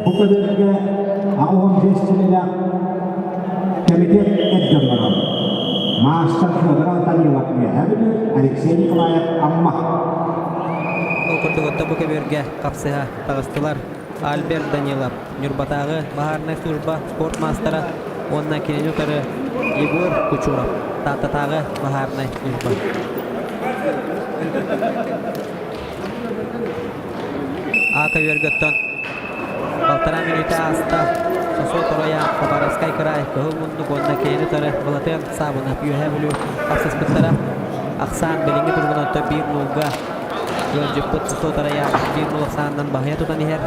бу көбүөргэ 85 силэлээх комитет эрдэллэрэ. Маастар Федор Данилов Үөһээ Бүлүү, Алексей Николаев Амма. Ол курдук отто бу көбүөргэ хапсыһа таҕыстылар. Альберт Данилов, Ньурбатааҕы баһаарынай служба спорт маастара уонна кинини утары Егор Кучуров, Тааттатааҕы баһаарынай служба. А көбүөргөттөн балтараа мүнүүтэ ааста. Сосуо Тороя, Хабаровскай кыраай, Кыһыл муннук уонна кинини утары Былатыан Саабынов Үөһээ Бүлүү хапсыспыттара. Ахсаан билиҥҥи туругунан 1-0-га ыалдьыппыт Сосуо Тороя 1-0 ахсаанынан баһыйа тутан иһэр.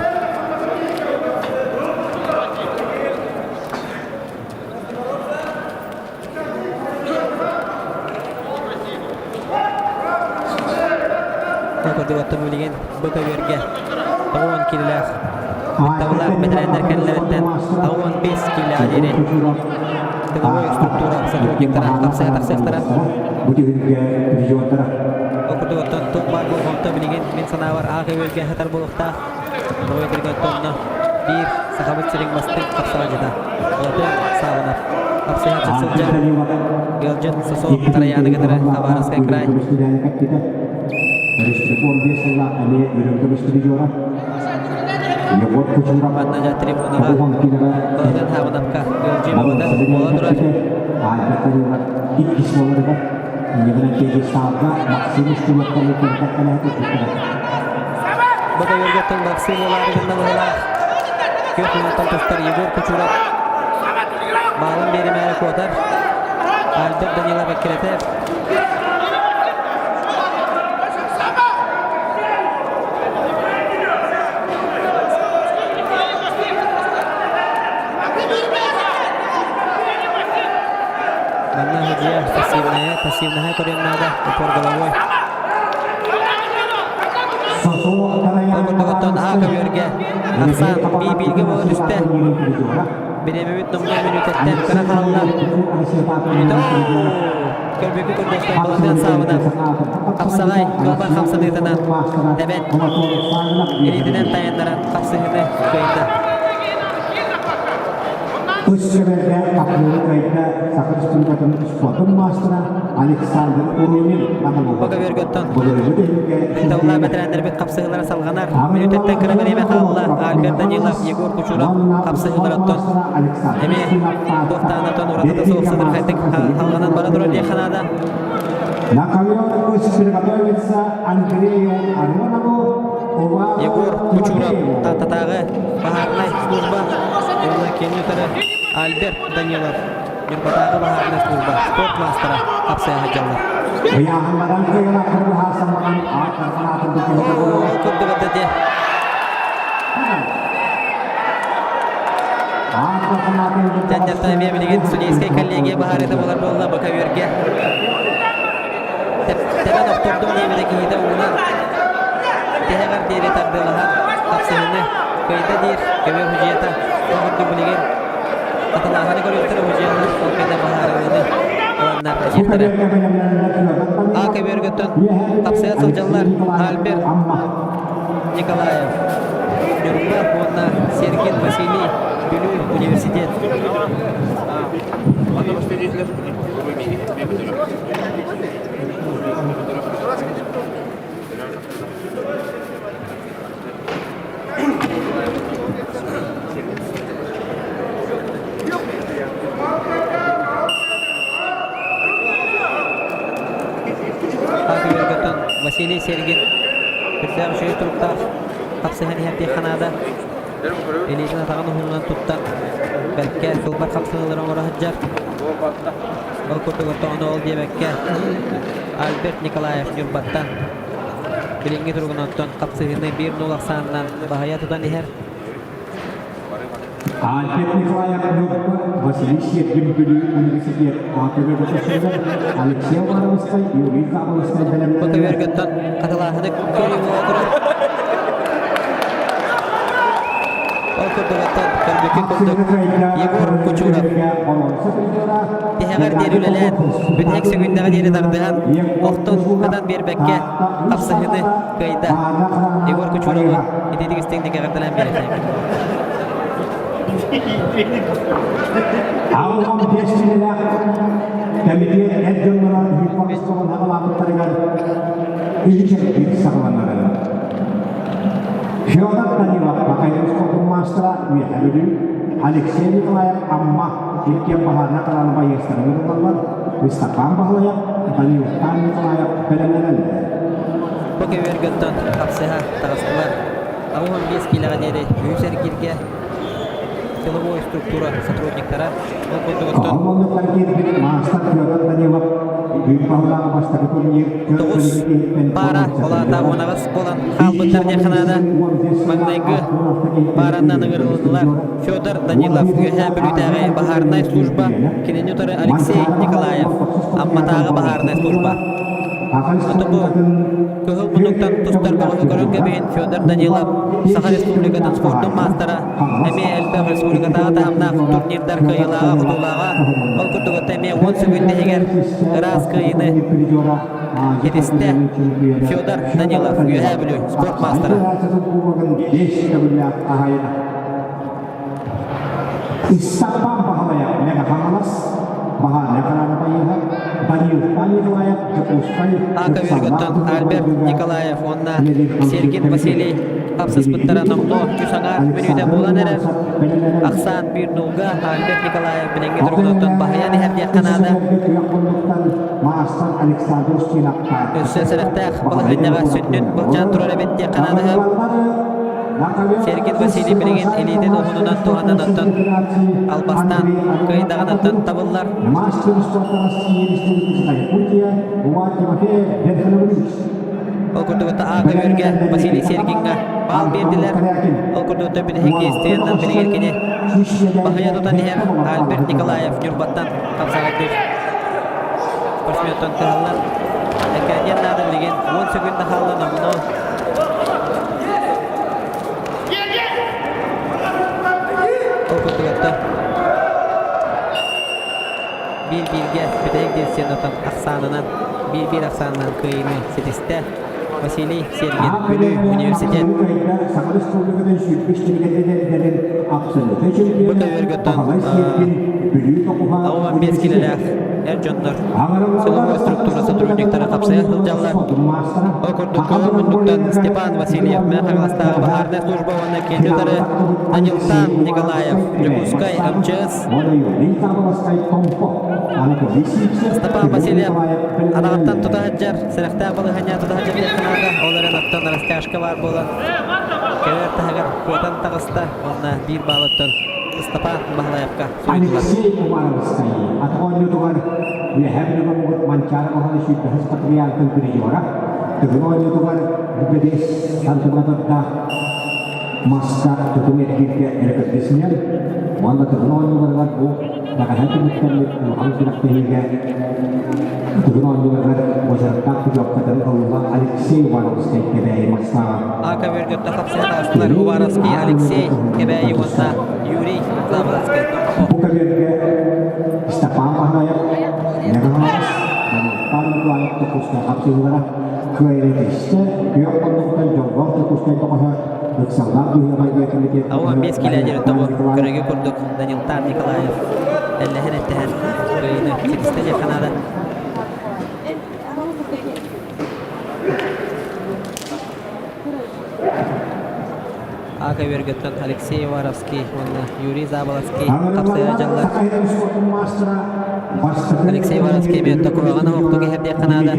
Курдугаттан билигин бу көбүөргэ 90 киилэлээх кыттабылаах бэтэрээннэр кэллэриттэн 95 киилэҕэ диэри тыловой структура сотрудниктара хапсыһа тахсыахтара. Бу түһүлгэ призердара. Ол курдугаттан туох баар болҕомто билигин мин санаабар аах көбүөргэ сытар буолуохтаах. Тоҕо Биргантонно биир Сахабыт сирин бастыҥ хапсаҕайдьыта Олотон Сааланов хапсыһааччы сылдьар ыалдьыт Сосо Тараяны кытары Хабаровскай край. Манна дьэ трибунаҕа Балатын Хаабыновка ыалдьыы бөҕөтө буола турар. Иккис буоларыгар Максим Бу Максим Ларигинна быһылаах күөх муннуктан тустар Егор Кучуров баалын биэримээри куотар. Альберт Данилов эккирэтэр. Манна судья пассивная, пассивная көрүөн наада, упор головой. Оттон А көбүөргэ Ахсаан би-бииргэ буола түстэ. Бириэмэбит номнуо мүнүүтэттэн кыра хаалла. Мүнүүтэ көрбүккү курдуктан Балатыан Саабына хапсаҕай кылбар хамсаныытынан тэбэн илиитинэн тайаннаран хапсыһыыны кыайда. Үс сөбөргө таптыыры кыайда Саха Республикатын спордун маастара Александр Урунин анабылга. Көбүөргөттөн Тылла бэтэрээннэрбит хапсыһыылара салҕанар. Мүнүүтэттэн кыра бириэмэ хаалла. Альберт Данилов, Егор Кучуров хапсыһыыларыттан эмиэ туохтаанатон уратыта суох сытырхайдык халҕанан бара турар диэххэ наада. На ковер пусть приготовится Андрею Аронову, Егор Кучуров Тааттатааҕы баһаарынай служба уонна кини утары Альберт Данилов Ньурбатааҕы баһаарынай служба спорт маастара хапсыһа сылдьаллар. Ол курдук этэ Дьэ, эмиэ билигин судейскай коллегия баһаарыта буолар буолла бу көбүөргэ. Тэбэн охтордум диэбитэ киһитэ уунан тиһэҕэр диэри тардыалаһан хапсыһыыны кыайда диир көбүөр судьуйата. Ол курдук билигин хатылааһыны көрүөхтэрэ судьуйалар ол кэннэ баһаарыыны ыланнар этиэхтэрэ. А көбүөргөттөн хапсыһа сылдьаллар Альберт Николаев, Ньурба уонна Сергин Василий, Бүлүү университет. Василий Сергин үрдээх үчүгэй туруктаах хапсыһан иһэр диэххэ наада. Илиитин атаҕын уһунунан туттан бэркэ кылбар хапсыһыылары оҥоро сылдьар. Ол курдук оттоҕуна ол диэбэккэ Альберт Николаев Ньурбаттан билиҥҥи туругунан оттон хапсыһыыны 1-0 ахсаанынан баһыйа тутан иһэр. Альберт Николаев Ньурба, Василий Сергин Бүлүү университет АТВ выпускнига Алексей Уваровскай, Юрий Заболоцкай Бу бэлэмнэнэллэр. көбүөргөттөн хатылааһыны көрүү буола турар. Ол курдугаттан көрбүккүн курдук Егор Кучуров тиһэҕэр диэри үлэлээн, бүтэһик сөкүүндэҕэ диэри тардыһан, охтон хатан биэрбэккэ хапсыһыыны кыайда. Егор Кучурову итиитик истиҥник эҕэрдэлээн биэрэхтээбит. Аҕалҕам биэс кэмитиэт эр дьонноро үһү аҕалаабыттарыгар үһү саҕаланара. Федор Данилов Бакайын спордун маастара Үөһэ Бүлүү, Алексей Николаев Амма иккиэн баһаарына талаан байыастарын ылаллар, Ыстапаан Баһылайап, Даниловтаан Николаев бэлэмнэнэллэр. Бу көбүөргөттөн хапсыһа таҕыстылар. 85 киилэҕэ диэри үһүс эргииргэ силовой структура сотрудниктара ол курдугуттан Холмоннуктан киирбит маастар Федор Данилов Бүлүү баһылаах бастакы турнир Тоҕус паара холаата уонаҕас буолан хаалбыттар диэххэ маҥнайгы пааранан ыҥырылыннылар Федор Данилов Үөһээ Бүлүүтээҕи баһаарынай служба кинини утары Алексей Николаев Амматааҕы баһаарынай служба Ото бу кыһыл муннуктан тустар бөҕөһү көрөн кэбиһин Федор Данилов Саха Республикатын спордун маастара эмиэ элбэх республикатааҕы таһымнаах турнирдар кыайыылааҕа хотуулааҕа ол курдук эмиэ 10 секунд иһигэр ыраас кыайыыны ситистэ Федор Данилов Үөһээ Бүлүү спорт маастара. Истаппан Баһылайа Мэҥэ Хаҥалас, Баһаанньа Хараанапайыһа, Данилтан Николаев, Дьокуускай, Ака Верготтон Альберт Николаев уонна Сергин Василий хапсыспыттара номнуо үс аҥаар мүнүүтэ буолан эрэр. Ахсаан биир нулга Альберт Николаев билиҥҥи туругунан баһыйан иһэр диэххэ наада. Өссө сэрэхтээх балаһыанньаҕа сүнньүн былдьаан турар эбит диэххэ наада. Сергин Василий билигин илиитин уһунунан туһанан оттон албастаан кыайдаҕын оттон табыллар. Ол курдук А көбүөргэ Василий Сергиҥҥа баал биэрдилэр. Ол курдук бүтэһик действиянан билигин кини баһыйа тутан иһэр Альберт Николаев Ньурбаттан хапсаҕайдыыр спортсментон кыһаллар. Эккирэтиэн наада билигин 10 секунда хаалла номнуо. Ол курдук биир-бииргэ бүтэһик диэн ахсаанынан биир-биир ахсаанынан кыайыыны ситистэ Василий Сергин Бүлүү университет. Бу көбүөргөттөн 15 килэлээх эр дьоннор силовой структура сотрудниктара хапсайа сылдьаллар. Ол курдук көмө муннуктан Степан Васильев Мэхэ баһаарынай служба уонна киэҥ утары Данилтан Николаев Дьокуускай МЧС Степан Васильев анаҕыттан тута сылдьар, сэрэхтээх балаһыанньа тута сылдьар диэххэ наада. Ол эрэн оттон растяжка баар буолан кэлэр таһыгар куотан таҕыста уонна биир баалыттан Степан Баһылаевка суруйдулар. Алексей Уваровскай атах оонньуутугар Үөһээ Бүлүү Манчаары Баһылай сүүрбэһис патриархын призера, Тыгын оонньуутугар 25 сантиметрдаах маска тутум эргииргэ эрэ уонна Тыгын оонньууларыгар бу бэҕэһээ түмүктэммит улахан күрэхтэһиигэ Тыгын оонньууларыгар уочараттаах путевкатын ылла Алексей Уваровскай Кэбээйи мастааҕа. А көбүөргөттө хапсыһан аастылар Уваровский Алексей Кэбээйи уонна Юрий Заболоцкай. Бу көбүөргэ Степан Баһылаев, Леонид Павел Николаев Дьокуускай хапсыһыылара кыайан күөх хоннуктан дьоллоох Дьокуускай тоҕоһо Ауан 5 килэ тобу көрөгү курдук Данилтан Николаев эллэһэн эттэһэн кыайыыны ситистэ диэххэ наада. Ака Вергеттон Алексей Уваровский уонна Юрий Заболоцкий хапсыһа дьаллар. Алексей Уваровский эмиэ токураҕын оһохтук иһэр диэххэ наада.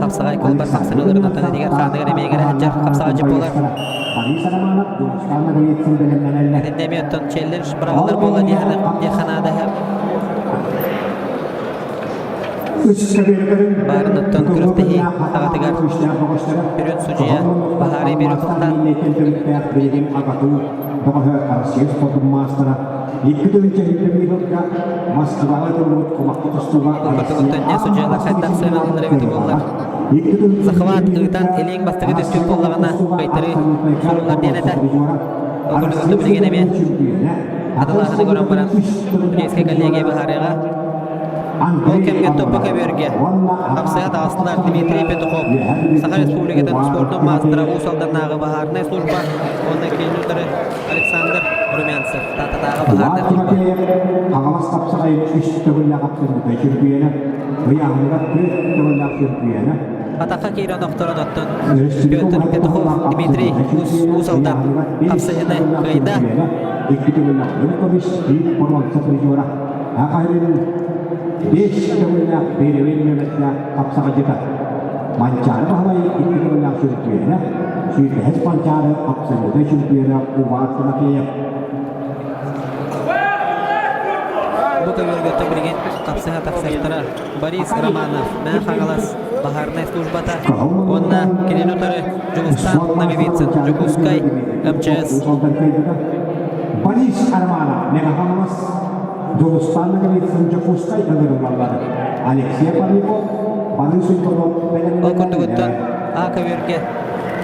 Хапсаҕай кулбар хапсырыларын оттон этигэр хааныгар эмиэгэрэ сылдьар хапсаҕайдьыт буолар. Итиннэ эмиэ оттон челлендж быраҕыллар буолла диэххэ наада. Баарын оттон күрэхтэһии аҕатыгар сүрүн судьуйа баһаарай биэрэ Билигин АГАТУ бөҕөһө Россия спордун маастара икки тыһыынча сүүрбэ Москваҕа ыытыллыбыт кумахха тустууга Россия судьуйалар хайдах сыаналыыллар эбитэ буоллар. Захват ыытан илииҥ бастакы түстүүр буоллаҕына кыайтарыы суруллар диэн этэ. Ол курдук билигин эмиэ хатылааһыны көрөн баран судейскай коллегия быһаарыаҕа. Ол кэмҥэ топпо көбүөргэ хапсыһа таҕыстылар Дмитрий Петухов, Саха Республикатын спордун маастара Уус Алданнааҕы баһаарынай служба уонна киин утары Александр Румянцев, Тааттатааҕы баһаарынай служба. Хаҥалас хапсаҕайын үс төгүллээх абсолютнай чөмпүйүөнэ, ыйааһыныгар түөрт төгүллээх чөмпүйүөнэ. Атахха киирэн охторон оттон Петр Петухов Дмитрий Уус Алдан хапсыһыны кыайда. Икки төгүллээх Лукович, биир боруонса призера. Ахайрын бес төгүллээх перевин нүөмэрдээх хапсаҕайдьыта. Манчаары Баһылай икки төгүллээх чөмпүйүөнэ, сүүрбэһис Манчаары абсолютнай чөмпүйүөнэ Увар Тимофеев. Бу көбүөргөттө билигин хапсыһа тахсыахтара Борис Романов, Мэҥэ Хаҥалас баһаарынай службата уонна кинини утары Дьулустаан Ноговицын, Дьокуускай МЧС. Борис Романов, Мэҥэ Хаҥалас, Дьулустаан Ноговицын, Дьокуускай ыҥырыллаллар. Алексей Парников, Борис Уйгунов Ол курдугуттан А көбүөргэ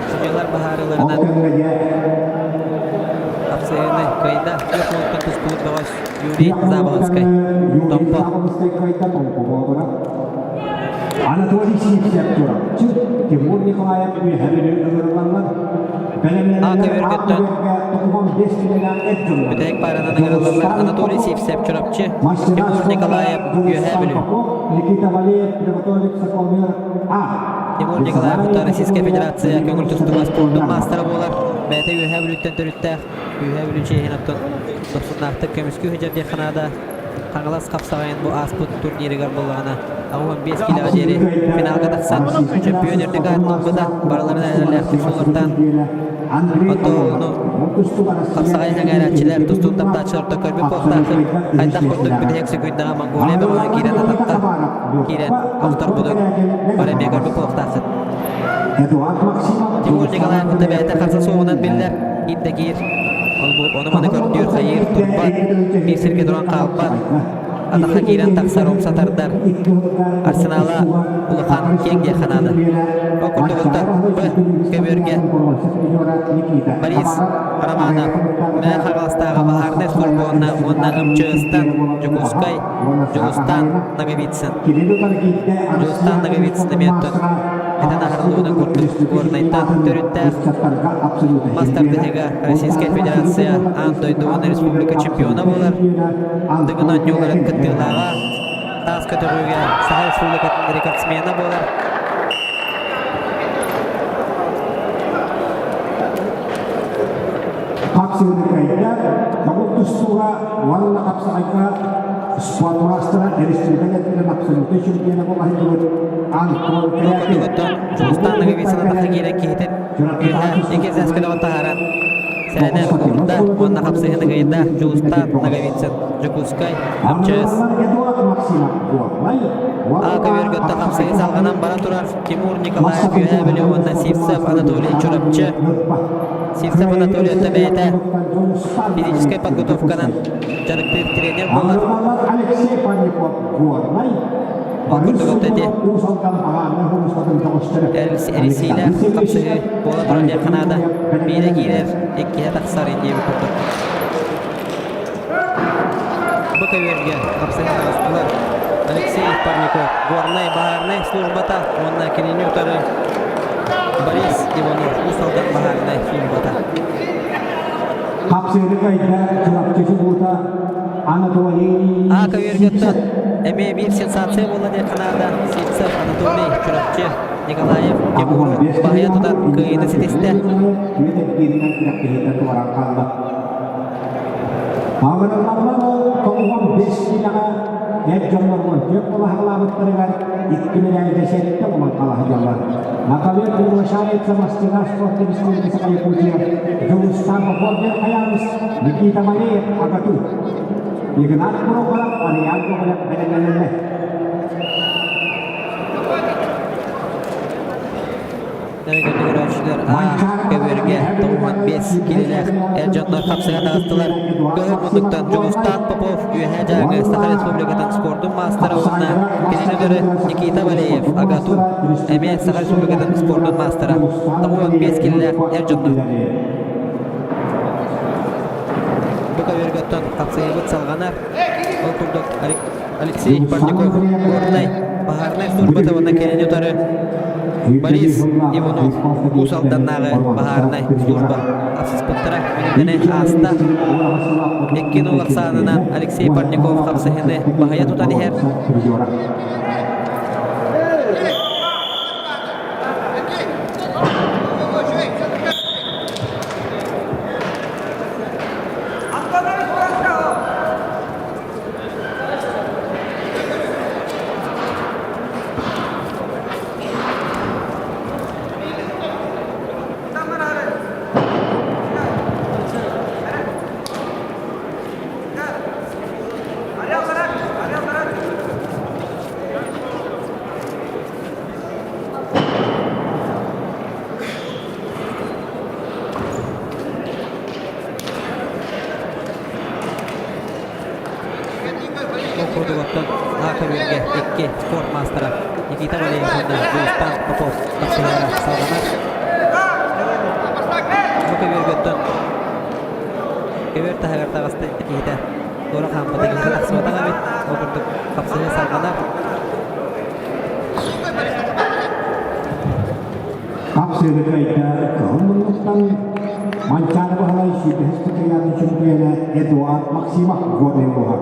судьуйалар быһаарыыларынан хапсыһыыны кыайда. Түөрт уонтан тустубут бөҕөс Юрий Заболоцкай. Томпо. Анатолий Сивцев Чурапчы, Тимур Николаев Үөһэ Бүлүү ыҥырыллаллар. А көбүөргөттөн бүтэһик пааранан ыҥырыллаллар Анатолий Сивцев Чурапчы, Тимур Николаев Үөһэ Бүлүү. Никита Валеев Приготовиться А. Тимур Николаев кытта Российская Федерация көҥүл тустууга спордун маастара буолар. Бэйэтэ Үөһээ Бүлүүттэн төрүттээх. Үөһээ Бүлүү чиэһин оттон дохсуннаахтык көмүскүү сылдьар диэххэ наада. Хаҥалас хапсаҕайын бу ааспыт турнирыгар буоллаҕына 85 килоҕа диэри финалга тахсан чөмпүйүөн үрдүк аатын ылбыта. Барыларын эрэллээхтик суллартаан оттон хапсаҕай сэҥээрээччилэр, тустуук таптааччылар көрбүт буолуохтааххыт. Хайдах курдук бүтэһик секундаҕа Монголия бөҕөҕө киирэн атахха киирэн охторбутун бары эмиэ көрбүт буолуохтааххыт. Тимур Николаев кытта бэйэтэ харса суоҕунан биллэр, киир да киир. Ону-маны көрдүүр, хайыыр, турбат, биир сиргэ туран хаалбат. Атахха киирэн тахсар, умса тардар. Арсенала улахан киэҥ диэххэ наада. Ол курдук оттон Б көбүөргэ Борис Романов Мэҥэ Хаҥаластааҕы баһаарынай служба уонна уонна МЧС-тан Дьокуускай Дьулустаан Ноговицын. Дьулустаан Ноговицын эмиэ оттон этэн аһарыллыбытын курдук Горнайтан төрүттээх мас тардыһыыга Российскай Федерация аан дойду уонна республика чемпиона буолар. Дыгын оонньууларын кыттыылааҕа таас көтөҕүүгэ Саха Республикатын рекордсмена буолар. Хапсыгыныкайда тобул тустууга уонна хапсаҕайга спорт маастара республика өттүнэн абсолютнай чемпиона буолаһыйдыбыт Антон Корякин. Дьулустаан Ноговицын атахха киирэн киһитин үөһэ икки сээскэлэҕин таһааран сэрэнэн уурда уонна хапсыһыыны кыайда Дьулустаан Ноговицын Дьокуускай МЧС. А көбүөргөттө хапсыһыы салҕанан бара турар Тимур Николаев Үөһээ Бүлүү уонна Сивцев Анатолий Чурапчы. Сивцев Анатолий өттө бэйэтэ физическэй подготовканан дьарыктыыр тренер буолар. Алексей Панников Горнай Ол курдук ити эрисиилээх хапсыһыы буола турар диэххэ наада. Биирэ киирэр, иккиһэ тахсар диэбит курдук. Бу көбүөргэ хапсыһан таҕыстылар Алексей Парников, Горнай баһаарынай службата уонна кинини утары Борис Иванов, Уус Алдан баһаарынай службата. Хапсыһыны кыайда Чурапчы чулуута Анатолий А көбүөргөттөн эмиэ биир сенсация буолла диэххэ наада. Сивцев Анатолий Чурапчы Николаев Тимур баһыйа тутан кыайыыны ситистэ. Үөтэргииринэн күрэхтэһиитэ туоран хаалла. Аҕырыллаллар 95 киилэҕэ эр дьоннорго түөрт балаһалаабыттарыгар икки медальга сэттэ буолан халаһыйаллар. Наталья приглашается мастера спорта Республики Саха-Якутия Дьулустан Попов Хаянус, Никита Малеев АГАТУ. Игнат Прохоров, Ариан Гоголев бэлэмнэнэллэр. Өрөгөнү көрөөччүлэр А көбүөргэ 95 киилэлээх эр дьоннор хапсыга таҕыстылар. Көһө муннуктан Дьулустаан Попов Үөһээ Дьааҥы Саха Республикатын спордун маастара уонна кинини өтөрү Никита Валеев АГАТУ эмиэ Саха Республикатын спордун маастара 95 киилэлээх эр дьоннор. Бу көбүөргөттөн хапсыһыыбыт салҕанар. Ол курдук Алексей Парников Горнай баһаарынай службата уонна кинини утары Борис Иванов Уус Алданнааҕы баһаарынай служба хапсыспыттара мүнүүтэни ааста. 2-0 ахсаанынан Алексей Парников хапсыһыны баһыйа тутан иһэр. Ол курдук оттон А-көбүөргэ икки спорт маастара Никита Валеев уонна Дьулустан Попов тахсыһыылара салҕанар. Бу көбүөргэ оттон көбүөр таһыгар таҕыста киһитэ туора хаампыта киһитэ тахсыбатах эбит. Ол курдук хапсыһыы салҕанар. Хапсыһыы кыайда кыһыл муннуктан Манчаары Баһылай сүүрбэһис кытыйаатын чөмпүйүөнэ Эдуард Максимов Горнай улууһа.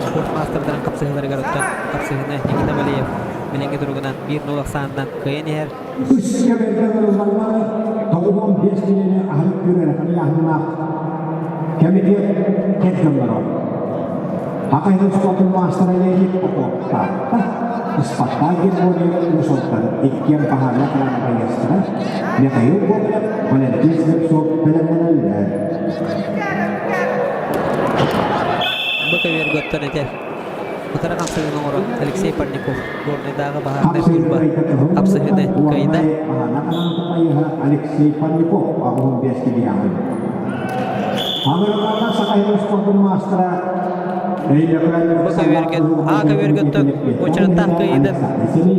Спорт маастардарын хапсыһыыларыгар оттон хапсыһыыны Никита Валеев билиҥҥи туругунан 1-0 ахсаанынан кыайан иһэр. Үс кэбэргэ ылыллаллар 95 киилэни аһылык үөрэхин ыйааһыннаах кэмитиэт кэргэннэрэ. Хатайын спортун маастара Леонид Попов Таатта, Спартак Григорьев Уус-Алдан иккиэн баһаарга хараҥа байыастара Михаил Гоголев, Валентин Слепцов бэлэмнэнэллэр. Бу көбүөргэ оттон этэ утары хамсыгын оҥорон Алексей Парников Горнайдааҕы баһаарынай служба хапсыһыыны кыайда. Алексей Парников 85 килограмм. Амырыкаата Сахайын спортун маастара Бу көбүөргэ А көбүөргөттөн уочараттаах кыайыытын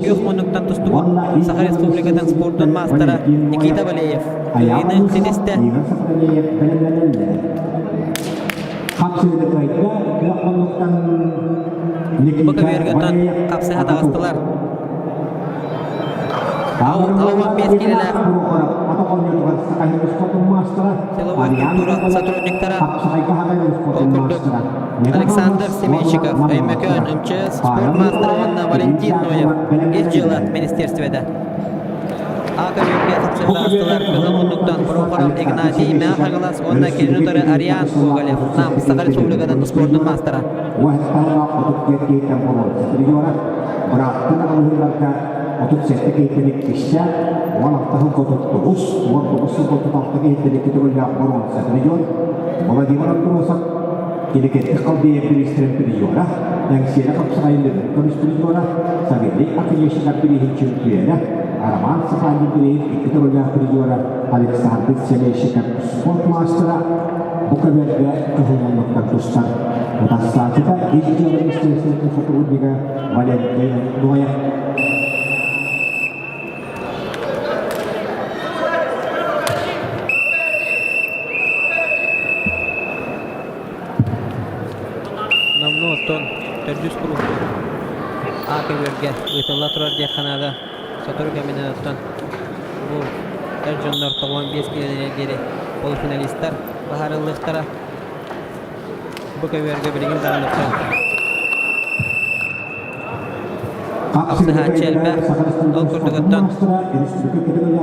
күөх муннуктан тустубут Саха Республикатын спордун маастара Никита Валеев кыайыыны ситистэ. Бу көбүөргөттөн хапсыһа таҕыстылар. Алма 5 киилэлээх силовой структура сотрудниктара ол курдук Александр Семейщиков, Өймөкөөн МЧС спорт маастара уонна Валентин Ноев Ис дьыала министерствода. А көбүөргэ хапсыһаастылар Кыһыл муннуктан Прохоров Игнатий Мяхагалас уонна кинини утары Ариан Гоголев Нам Саха Республикатын спордун маастара. Бырааттын аҕалыһыыларга 37 киһиттэн иккистээх, 16 сылга 39, 19 сылга 36 киһиттэн икки төгүллээх боруонса призер, Владимир Андросов, Иликеттик Халбеев бириистэрин призера, Эҥсиэли хапсаҕайын Лөбөк көмүс призера, Савелий Оконешников бирииһин чөмпүйүөнэ, Роман Саханин бирииһин икки төгүллээх призера, Александр Селещиков спорт маастара бу көбүөргэ кыһыл муннуктан тустар. Утарсааччыта ис дьыала министерствотын сотруднига Валентин Ноев. Номнуо оттон төрдүс куруук А көбүөргэ ыытылла турар диэххэ наада. Сотору кэминэн оттон бу эр дьоннор 95 киилэлэригэр диэри полуфиналистар баһаарыллыахтара. Бу көбүөргэ билигин даҕаны хапсыһааччы элбэх. Ол курдук оттон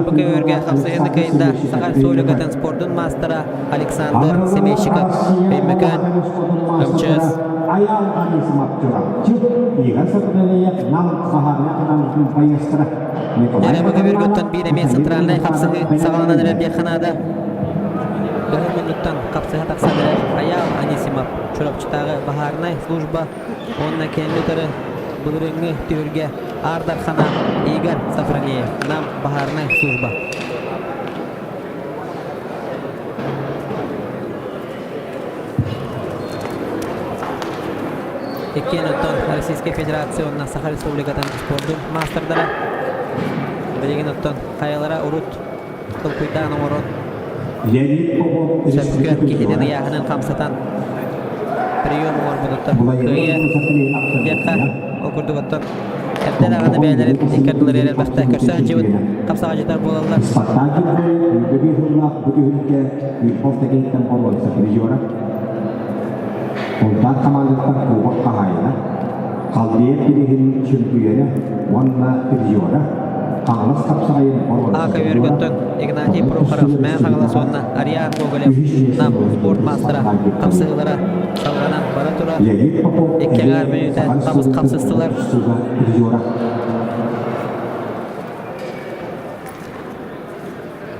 бу көбүөргэ хапсыһыыны кыайда Саха Республикатын спордун маастара Александр Семейщиков, Өймөкөөн, МЧС. Дьэ, бу көбүөргэ оттон биир эмиэ центральнай хапсыһыы саҕаланан эрэр диэххэ наада. Кыһыл муннуктан хапсыһа тахсан эрэр Айаал Анисимов Чурапчытааҕы баһаарынай служба уонна кэнни утары былырыыҥҥы түһүлгэ. Аар Дархана Игорь Сафронеев, Нам баһаарынай служба. Иккиэн оттон Российскай Федерация уонна Саха Республикатын спордун маастардара. Билигин оттон хайалара урут толкуйдаан оҥорон Леонид Попов сөпкө киһитин ыйааһынын хамсатан прием оҥорбутуттан кыайа диэххэ ол курдук оттон эрдэ даҕаны бэйэлэрин икки ардылар элбэхтэ көрсө сылдьыбыт хапсаҕайдьытар буолаллар. Спартак Григорий сыллаах бу түһүлгэ Михов Текейтен боруонса призера. Сунтаар хамаандаттан кубок хаһаайына, Халдеев бирииһин чөмпүйүөнэ уонна призера, Хаҥалас хапсаҕайын А көбүөргөттөн Игнатий Прохоров, Мэҥэ Хаҥалас уонна Ариан Гоголев Нам спорт маастара хапсыһыылара салҕанан бара турар. Леонид Попов Икки аҥаар мүнүүтэ хапсыстылар. Призера.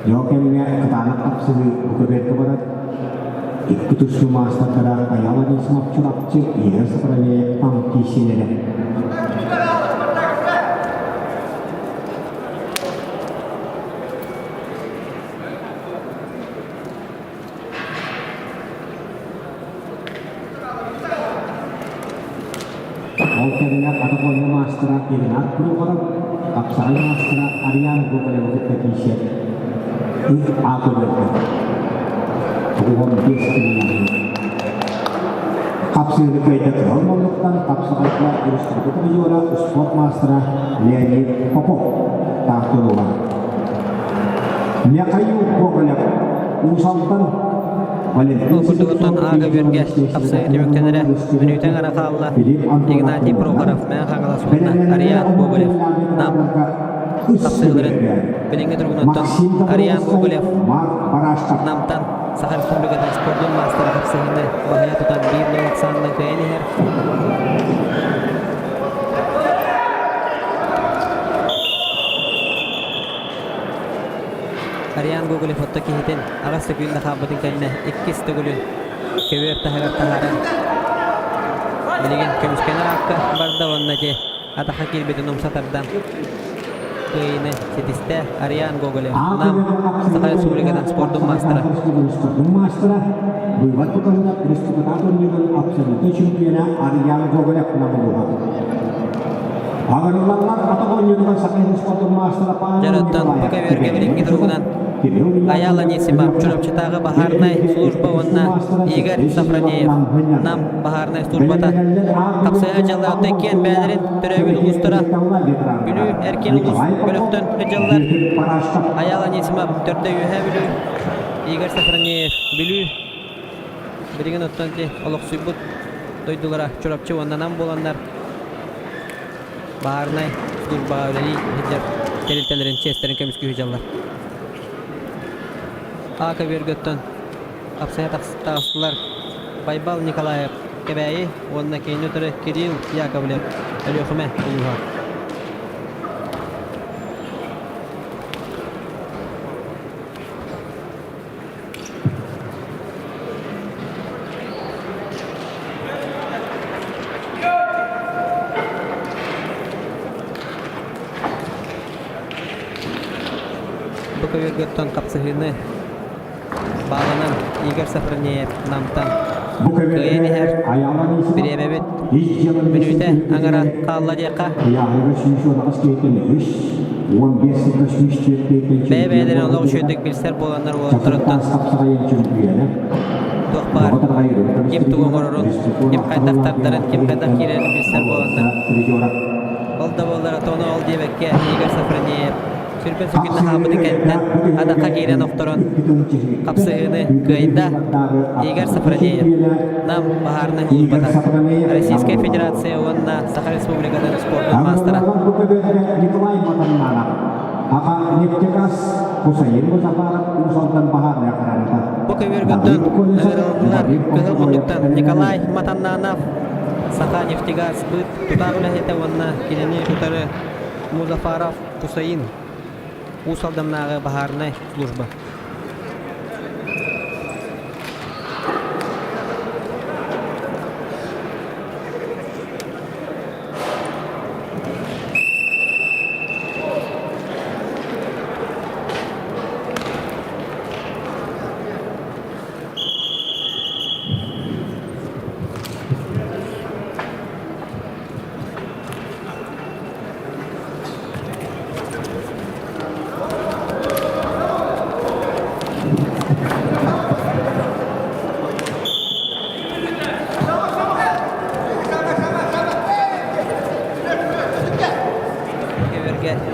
Дьол кэмҥэ кытаанах хапсыһыы бу көбүөргэ барар. Икки тустуу маастардара Айаал Анисимов Чурапчы, Игорь Сафронеев Нам киирсиилэрэ. Ол кэмҥэ ата оонньуу маастара Игнат Прохоров, хапсаҕай маастара Ариан Гоголевы кытта киирсэр үс А көбүөргэ 95 километр. Хапсыыны кыайда кыһыл муннуктан хапсаҕайга республика призера спорт маастара Леонид Попов таахтылыга. Михаил Гоголев Уус Алдан Ол курдук оттон А көбүөргэ хапсаҕай түмүктэнэрэ мүнүүтэ аҥара хаалла. Игнатий Прохоров, Мэҥэ Хаҥалас уонна Ариан Гоголев Нам хапсыһыыларын билиҥҥи туругунан Ариан Гоголев Намтан Саха Республикатын спордун маастара хапсыһыыны баһыйа тутан биир нөл ахсаанынан кыайан иһэр. Ариан Гоголев отто киһитин аҕыс сөкүүндэ хаалбытын кэннэ иккис төгүлүн көбүөр таһыгар таһааран билигин көмүскэнэр аакка барда уонна ити атахха киирбитин умса тардан кыайыыны ситистэ Ариан Гоголев Нам Саха Республикатын спордун маастара. Спордун маастара, быыбар тутаһына республика турнирын абсолютнай чемпиона Ариан Гоголев намылуга. Аҕырылланнар атах оонньуутугар Саха спордун маастара Павел Дьароттон бу Николаев көбүөргэ билиҥҥи туругунан Айаал Анисимов, Чурапчытааҕы баһаарынай служба уонна Игорь Сафронеев Нам баһаарынай службата хапсыһыы дьаллаабыта иккиэн бэйэлэрин төрөөбүт улуустара Бүлүү эркин улуус бөлөхтөн сылдьаллар. Айаал Анисимов төрдө Үөһээ Бүлүү, Игорь Сафронеев Бүлүү. Билигин оттон ити олохсуйбут дойдулара Чурапчы уонна Нам буоланнар баһаарынай службаҕа үлэлии сылдьар тэрилтэлэрин чиэстэрин көмүскүү сылдьаллар. А көбүөргөттөн хапсыһа таҕыстылар Байбал Николаев Кэбээйи уонна кинини утары Кирилл Яковлев Өлүөхүмэ улууһа. Бу көбүөргөттөн хапсыһыыны бааланан Игорь Сафронеев Намтан Бу кыайан көбүөргэ иһэр Айаал Анисимов бириэмэбит ис дьыала мүнүүтэ аҥара хаалла диэххэ. Ыйааһыга 118 киһиттэн үс, 15 сылга 104 киһиттэн чемпион Бэйэ-бэйэлэрин олох буолбут үчүгэйдик билсэр буоланнар уолаттарыттан Чакыртаас хапсаҕайын чөмпүйүөнэ туох баар ким тугу оҥорорун, ким хайдах тардарын, ким хайдах киирэрин билсэр буоланнар. Ол да буоллар отону ол диэбэккэ Игорь Сафронеев сүрбэ сүгүннэ хаалбытын кэнниттэн атахха киирэн охторон хапсыһыыны кыайда. Игорь Сафронеев Нам баһаарынай службата Российскай Федерация уонна Саха Республикатын спордун маастара. Николай Матаннанов Аха нефтегаз Хусаин Музафаров Уус Алдан баһаарынай хараҥата. Бу көбүөргөттөн ыҥырыллар кыһыл муннуктан Николай Матаннанов Саха нефтегаз быт тутаах үлэһитэ уонна кинини утары Музафаров Хусаин Уус Алданнааҕы баһаарынай служба.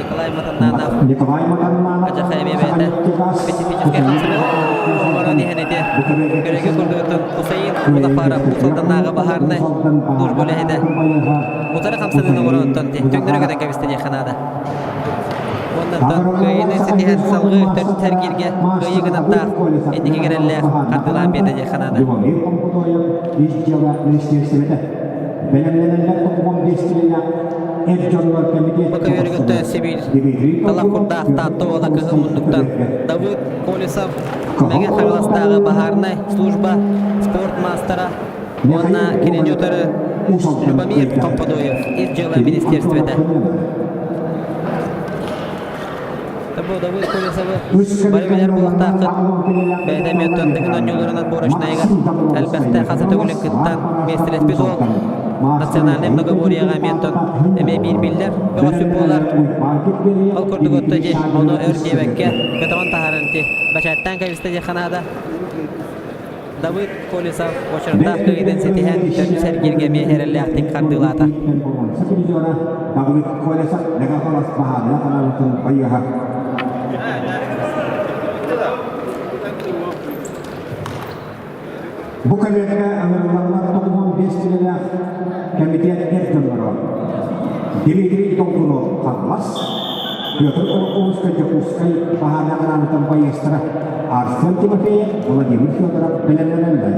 Николай Матаннанов. Николай Матаннанов. Ажаха эмиэ бэйэтэ специфическэй хамсаныы оҥорон иһэн ити көрөгө курдугуттан Хусейн Музафаров Усалданнааҕы баһаарынай служба үлэһитэ утары хамсаныыны оҥорон төҥнөрү көтөн кэбистэ диэххэ наада. Уоннаттан кыайыыны ситиһэн салгыы сэргииргэ кыайыы гынаттаах инники кэрэллээх хардыылаан биэрдэ диэххэ наада. Ис дьыала министиэристибэтэ бэлэмнэнэллэр 95 килэлээх эр дьоннор кэмитиэт Бакавергөттө Сибиир талах курдаах Таатта уола кыһыл муннуктан Давыд Колесов Мэҥэ Хаҥаластааҕы баһаарынай служба спорт маастара уонна кинини утары Любомир Хомподоев Ис дьыала министерствета. Табу Давыд Колесовы бары билэр буолуохтааххыт. Бэйэтэ эмиэ оттон Дыгын оонньууларынан буорочнайыгар элбэхтэ хас төгүлүн кыттан миэстэлэспит уол. Национальнай многоборьеҕа эмиэ оттон эмиэ биир биллэр бөҕөсү буолар. Ол курдук отто дьи ону өр диэбэккэ көтөҕөн таһааран ти бачааттаан кэбистэ диэххэ наада. Давыд Колесов очердаах кыайыытын ситиһэн төрдүс эргииргэ эмиэ эрэллээхтик хардыылаата. Давыд Колесов Мегаполос баһаарына ханаабытын байыаһа. Бу кэмиэккэ ыҥырыллаллар 95 килэлээх кэмитиэт эр дьонноро Дмитрий Долгунов Хаҥалас, Петр Кулаковскай Дьокуускай баһаарына ханаабытын байыастара Арсен Тимофеев, Владимир Федоров бэлэмнэнэллэр.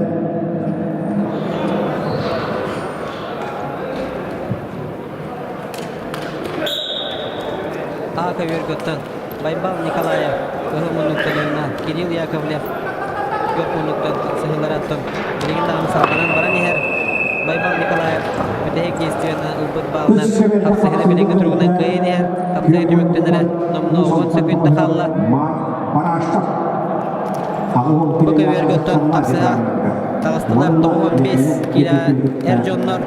А көбүөргөттөн Байбал Николаев кыһыл муннуктан уонна Кирилл Яковлев күөх муннуктан сыһыылараттан билигин даҕаны салҕанан баран иһэр Байбал Николаев бүтэһик действиены ылбыт баалынан хапсыһыны билиҥҥи туругунан кыайан иһэр. Хапсыһыы түмүктэнэрэ номнуо 10 секунда хаалла. Бу көбүөргэ оттон хапсыһа таҕыстылар 95 киилэ эр дьоннор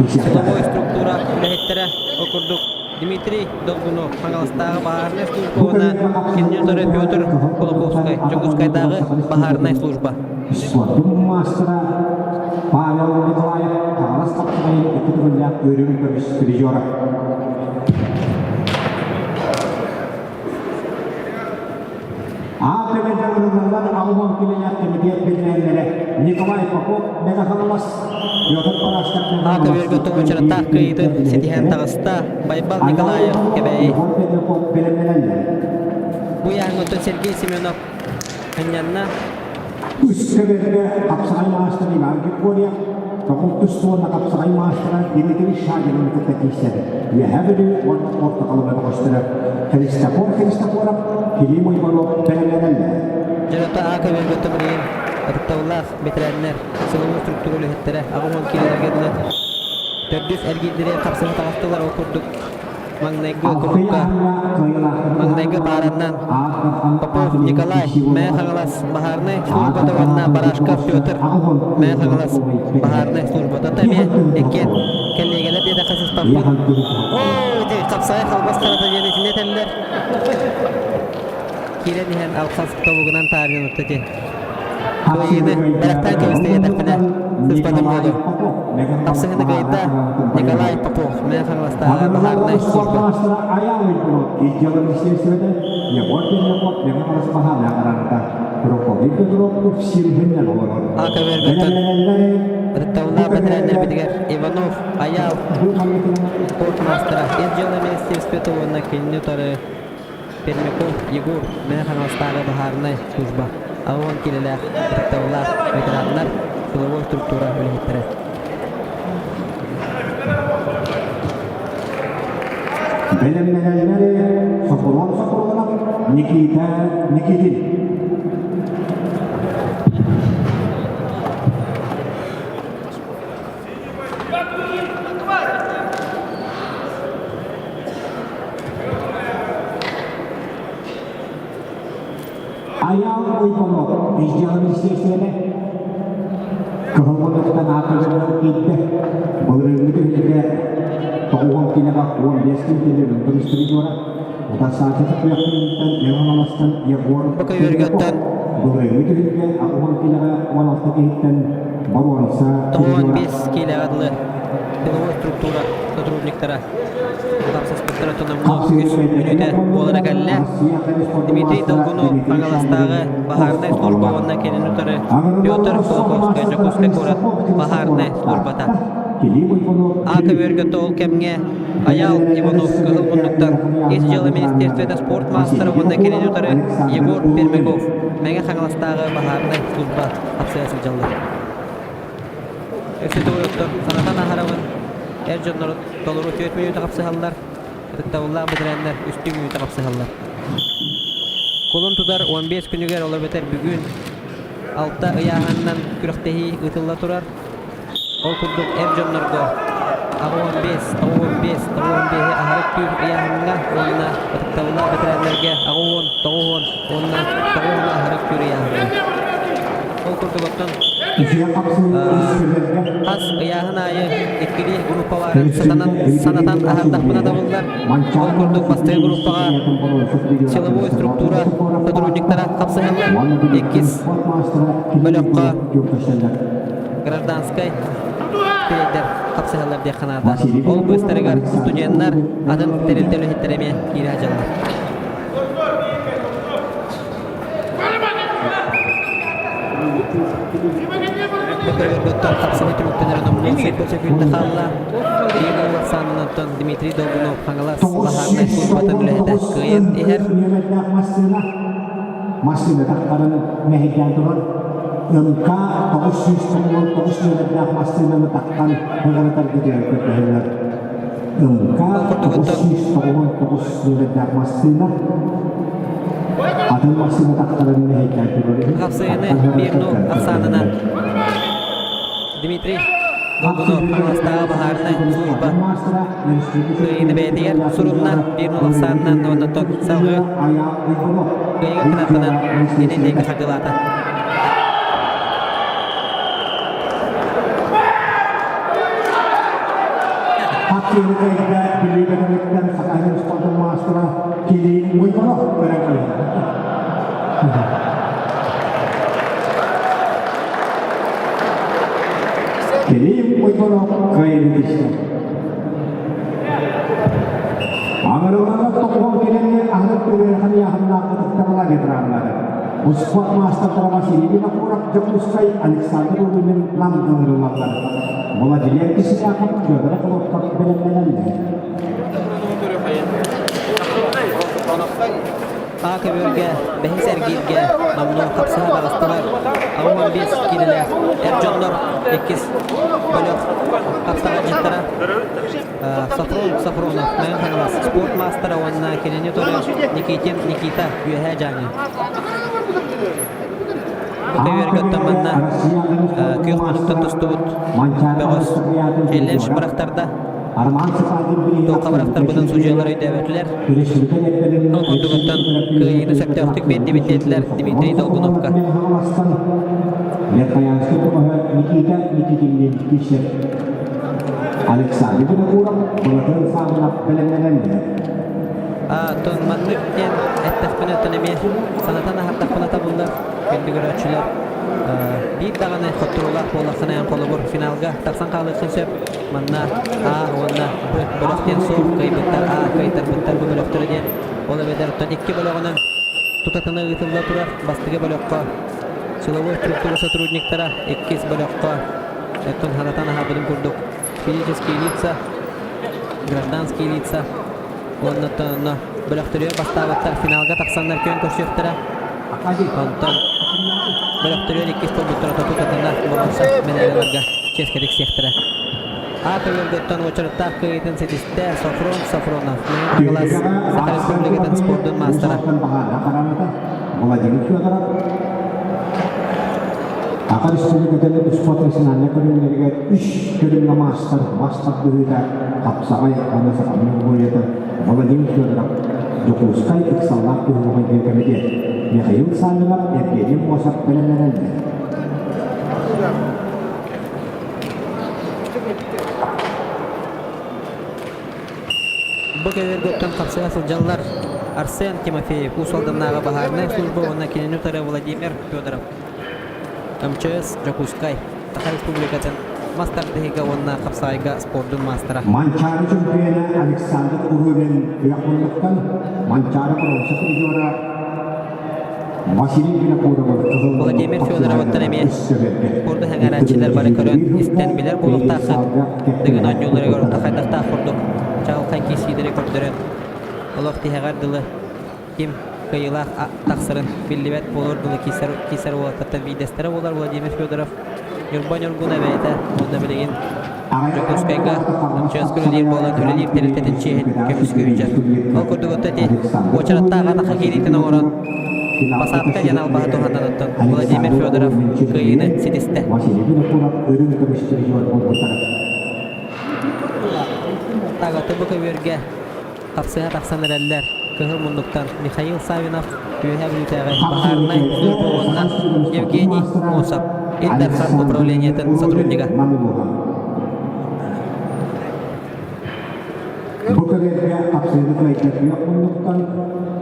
силовой структура үлэһиттэрэ ол курдук Дмитрий Долгунов Хаҥаластааҕы баһаарынай служба уонна кинини утары Петр Кулаковскай Дьокуускайдааҕы баһаарынай служба. Спортун маастара Павел Николаев Хаҥалас хапсаҕайын икки төгүллээх үөрүүн көмүс призера. Аат дьарыгыраллар 80 килэлээх кэмитиэт биллээннэрэ Николай Попов Мэҥэ-Хаҥалас, Петр Парашков Аата Өргөттөн уочараттаах кыайыытын ситиһэн таҕыста Байбал Николаев Кэбээйи. Бу ыйааһыҥҥыттан Сергей Семенов Ханньанна. Үс көбөргө хапсаҕай маастара Иван Григорьев, Тоҕус уонна хапсаҕай маастара Дмитрий Шагинын кытта киирсэр. Үөһээ Бүлүү уонна Орто Халыма бөҕөстөрө Христофор Христофоров, Кирилл Уйбанов бэлэмнэнэллэр. Дьарыкта А көбөргө тымырыйын ытыктабыллаах бэтэрээннэр, сыловой структура үлэһиттэрэ 80 киилэлэргэ дылы төрдүс эргиирдэри хапсыһа таҕыстылар ол курдук маҥнайгы курукка маҥнайгы паараннан Попов Николай Мэҥэ Хаҥалас баһаарынай службата уонна Барашков Петр Мэҥэ Хаҥалас баһаарынай службата эмиэ иккиэн кэллиэгэлэр диэтэххэ сыспаппыт оо ити хапсаҕай халбас харата диэн итини этэллэр киирэн иһэн алхас тобугунан таарыйан ити Кыайыыны бэлэхтээн кэбистэ диэтэхпинэ сыспатым буолуо. Тапсыһыны кыайда Николай Попов, Мэҥэ Хаҥаластааҕы баһаарынай служба. АКВР-гыттан ытыктабыллаах бэтэрээннэрбитигэр Иванов, Айаал, спорт маастара, Ис дьыала министерствота уонна кинини утары Пермяков Егор Мэҥэ Хаҥаластааҕы баһаарынай служба 80 киилэлээх ытыктабыллаах ветераннар, силовой структура үлэһиттэрэ. Бэлэмнэнэллэри Сокурон Сокуронов, Никита Никитин. Айаал Уйбанов ис министиэристибэтэ кыһыл аатыгар киирдэ. Былырыыҥҥы түһүлгэ 90 киилэҕэ 15 киилэ көмүс призера Утарсааччы күрэхтэһииттэн Иван Егор Бу көбүөргөттөн Былырыыҥҥы түһүлгэ 60 киилэҕэ 16 киһиттэн боруонса 95 киилэҕэ дылы силовой структура. сотрудниктара утарсыспыттара тономно үс мүнүүтэ буолара кэллэ. Дмитрий Долгунов Хаҥаластааҕы баһаарынай служба уонна кинини утары Петр Кулаковскай Дьокуускай куорат баһаарынай службата. А көбүөргэ ол кэмҥэ Айаал Иванов Кыһыл муннуктан Ис дьыала министерствота спорт маастара уонна кинини утары Егор Пермяков Мэҥэ Хаҥаластааҕы баһаарынай служба хапсыйа сылдьаллар. Өссө төгүл санатан аһарабын, эр дьоннору толору 4 мүнүүтэ хапсыһаллар, ытыктабыллаах бэтэрээннэр үстүү мүнүүтэ хапсыһаллар. Кулун тутар 15 күнүгэр, ол эбэтэр бүгүн алта ыйааһынынан күрэхтэһии ыытылла турар. Ол курдук эр дьоннорго 85, 95, 95-и аһары түүр ыйааһыҥҥа уонна ытыктабыллаах бэтэрээннэргэ 80, 90 уонна 90 аһары түүр ыйааһыҥҥа. Ол курдук оттон хас ыйааһын аайы иккилии группа баарын сатанан санатан аһардахпына табыллар. Ол курдук бастакы группаҕа силовой структура сотрудниктара хапсыһаллар. Иккис бөлөххө гражданскай пиэйдэр хапсыһаллар диэххэ наада. Ол быыстарыгар студеннар, атын тэрилтэ үлэһиттэрэ эмиэ киирэ сылдьаллар. Бөтөлөргөттөн хапсыһыы түмүктэнэрин номнуо сүүрбэ сөкүүндэ хаалла. Биир Александровтан Дмитрий Долгунов Хаҥалас баһаарынай службатын үлэһитэ кыайан иһэр. Массыына тахтарын мэһэйдээн турар МК 999 нүөмэрдээх массыынаны тахтан ыҥыратаргытыгар көрдөһөллөр. МК 999 нүөмэрдээх массыына атын массыына тахтарын мэһэйдээн турар. Хапсыйаны биир ахсаанынан Дмитрий Долгунов Хаҥаластааҕы баһаарынай служба кыайыыны бэйэтигэр сурунна биир ахсаанынан уонна салгыы кыайыыга кынаттанан инин диэки хардыылаата. Хаттыыны кыайда Бүлүү бөтөлүктэн Сахалин спортун маастара Кирилл Муйгунов көрөн кэллэ. Кирилл Муйгунов кыайыыны тистэ. Аҥырылланар тоҕуһун кэлэнни аһылык түгэрэхэн ыйааһыннаах ытыктабыла ветераннары. Успуорт маастардара Василий Винокуров, Дьокуускай, Александр Рубин Нам ыҥырыллаллар. Владимир Кисиняков, Федор Холодков бэлэмнэнэллэр. А көбүөргэ, бэһис эргииргэ номнуо хапсыһа таҕыстылар. 85 киилэлээх эр дьоннор иккис бөлөх хапсаҕайдьыттара Сафрон Сафронов, Мэҥэ Хаҥалас спорт маастара уонна кинини тору Никитин Никита Үөһээ Дьааҥы. Бу көбүөргэ оттон манна күөх муннуктан тустубут бөҕөс челлендж бырахтарда. Туохха бырахтарбытын судьуйалар өйдөөбөтүлэр. Ол курдугуттан кыайыыны сөптөөхтүк биэрдибит диэтилэр Дмитрий Долгуновка. Верхоянский көмөһө Никита Никитинниин киирсэр. Александр Винокуров Былатын Саамынап бэлэмнэнэллэр. Оттон маннык диэн эттэхпинэ оттон эмиэ санатан аһардахпына табыллар күндү көрөөччүлэр биир даҕаны хотторуулаах буоллаххына эн холобур финалга тахсан хаалыаххын сөп манна А уонна Б бөлөх диэн суох кыайбыттар А кыайтарбыттар бу бөлөхтөрө диэн ол эбэтэр оттон икки бөлөҕүнэн тутатына ыытылла турар бастакы бөлөххө силовой структура сотрудниктара иккис бөлөххө оттон санатан аһарбытым курдук физические лица гражданские лица уонна онно бөлөхтөрүгэр бастаабыттар финалга тахсаннар күөн көрсүөхтэрэ онтон бөлөхтөрүгэр иккис буолбуттара тутатына боруонса медалларга чиэскэ тиксиэхтэрэ А көбүөргөттөн уочараттаах кыайыытын ситистэ Софрон Софронов Мэҥэ Хаҥалас Саха Республикатын спордун маастара. Владимир Федоров Саха Республикатын спорт национальнай көрүҥнэригэр үс көрүҥҥэ маастар, маастар быһыыта хапсаҕай уонна сахаммыт буойата Владимир Федоров, Дьокуускай ыксаллаах быһыылаах кэмитиэт Михаил Саввинов, Евгений Мосов бэлэмнэнэллэр. Бу көбүөргөттөн хапсыһа сылдьаллар Арсен Тимофеев, Уус Алданнааҕы баһаарынай служба уонна кинини утары Владимир Федоров. МЧС Дьокуускай, Саха Республикатын мас тардыһыыга уонна хапсаҕайга спордун маастара. Манчаары чөмпүйүөнэ Александр Урубин күөх муннуктан, Манчаары боруонса призера Василий Винокуров кыһыл Владимир Федоровыттан эмиэ спорду сэҥээрээччилэр бары көрөн, истэн билэр буолуохтааххыт. Дыгын оонньууларыгар орто хайдахтаах курдук чаҕылхай киирсиилэри көрдөрөн, олох тиһэҕэр дылы ким кыайыылаах тахсарын биллибэт буолуор дылы киирсэр уолаттартан биирдэстэрэ буолар Владимир Федоров. Ньурба Ньургуна бэйэтэ уонна билигин Дьокуускайга МЧС үлэлиир буолан үлэлиир тэрилтэтин чиэһин көмүскүүр. Ол курдук отто ити уочараттаах атахха киириитин оҥорон посадка диэн албаһы туһанан оттон Владимир Федоров кыайыыны ситистэ. Тагаты бу көбүөргэ Хапсыһа тахсан эрэллэр. Кыһыл муннуктан Михаил Савинов, Үөһээ Бүлүүтээҕи баһаарынай служба уонна Евгений Мосов, Ил Дархан управлениетын сотруднига. Бу көбүөргэ хапсыһыыны кыайда күөх муннуктан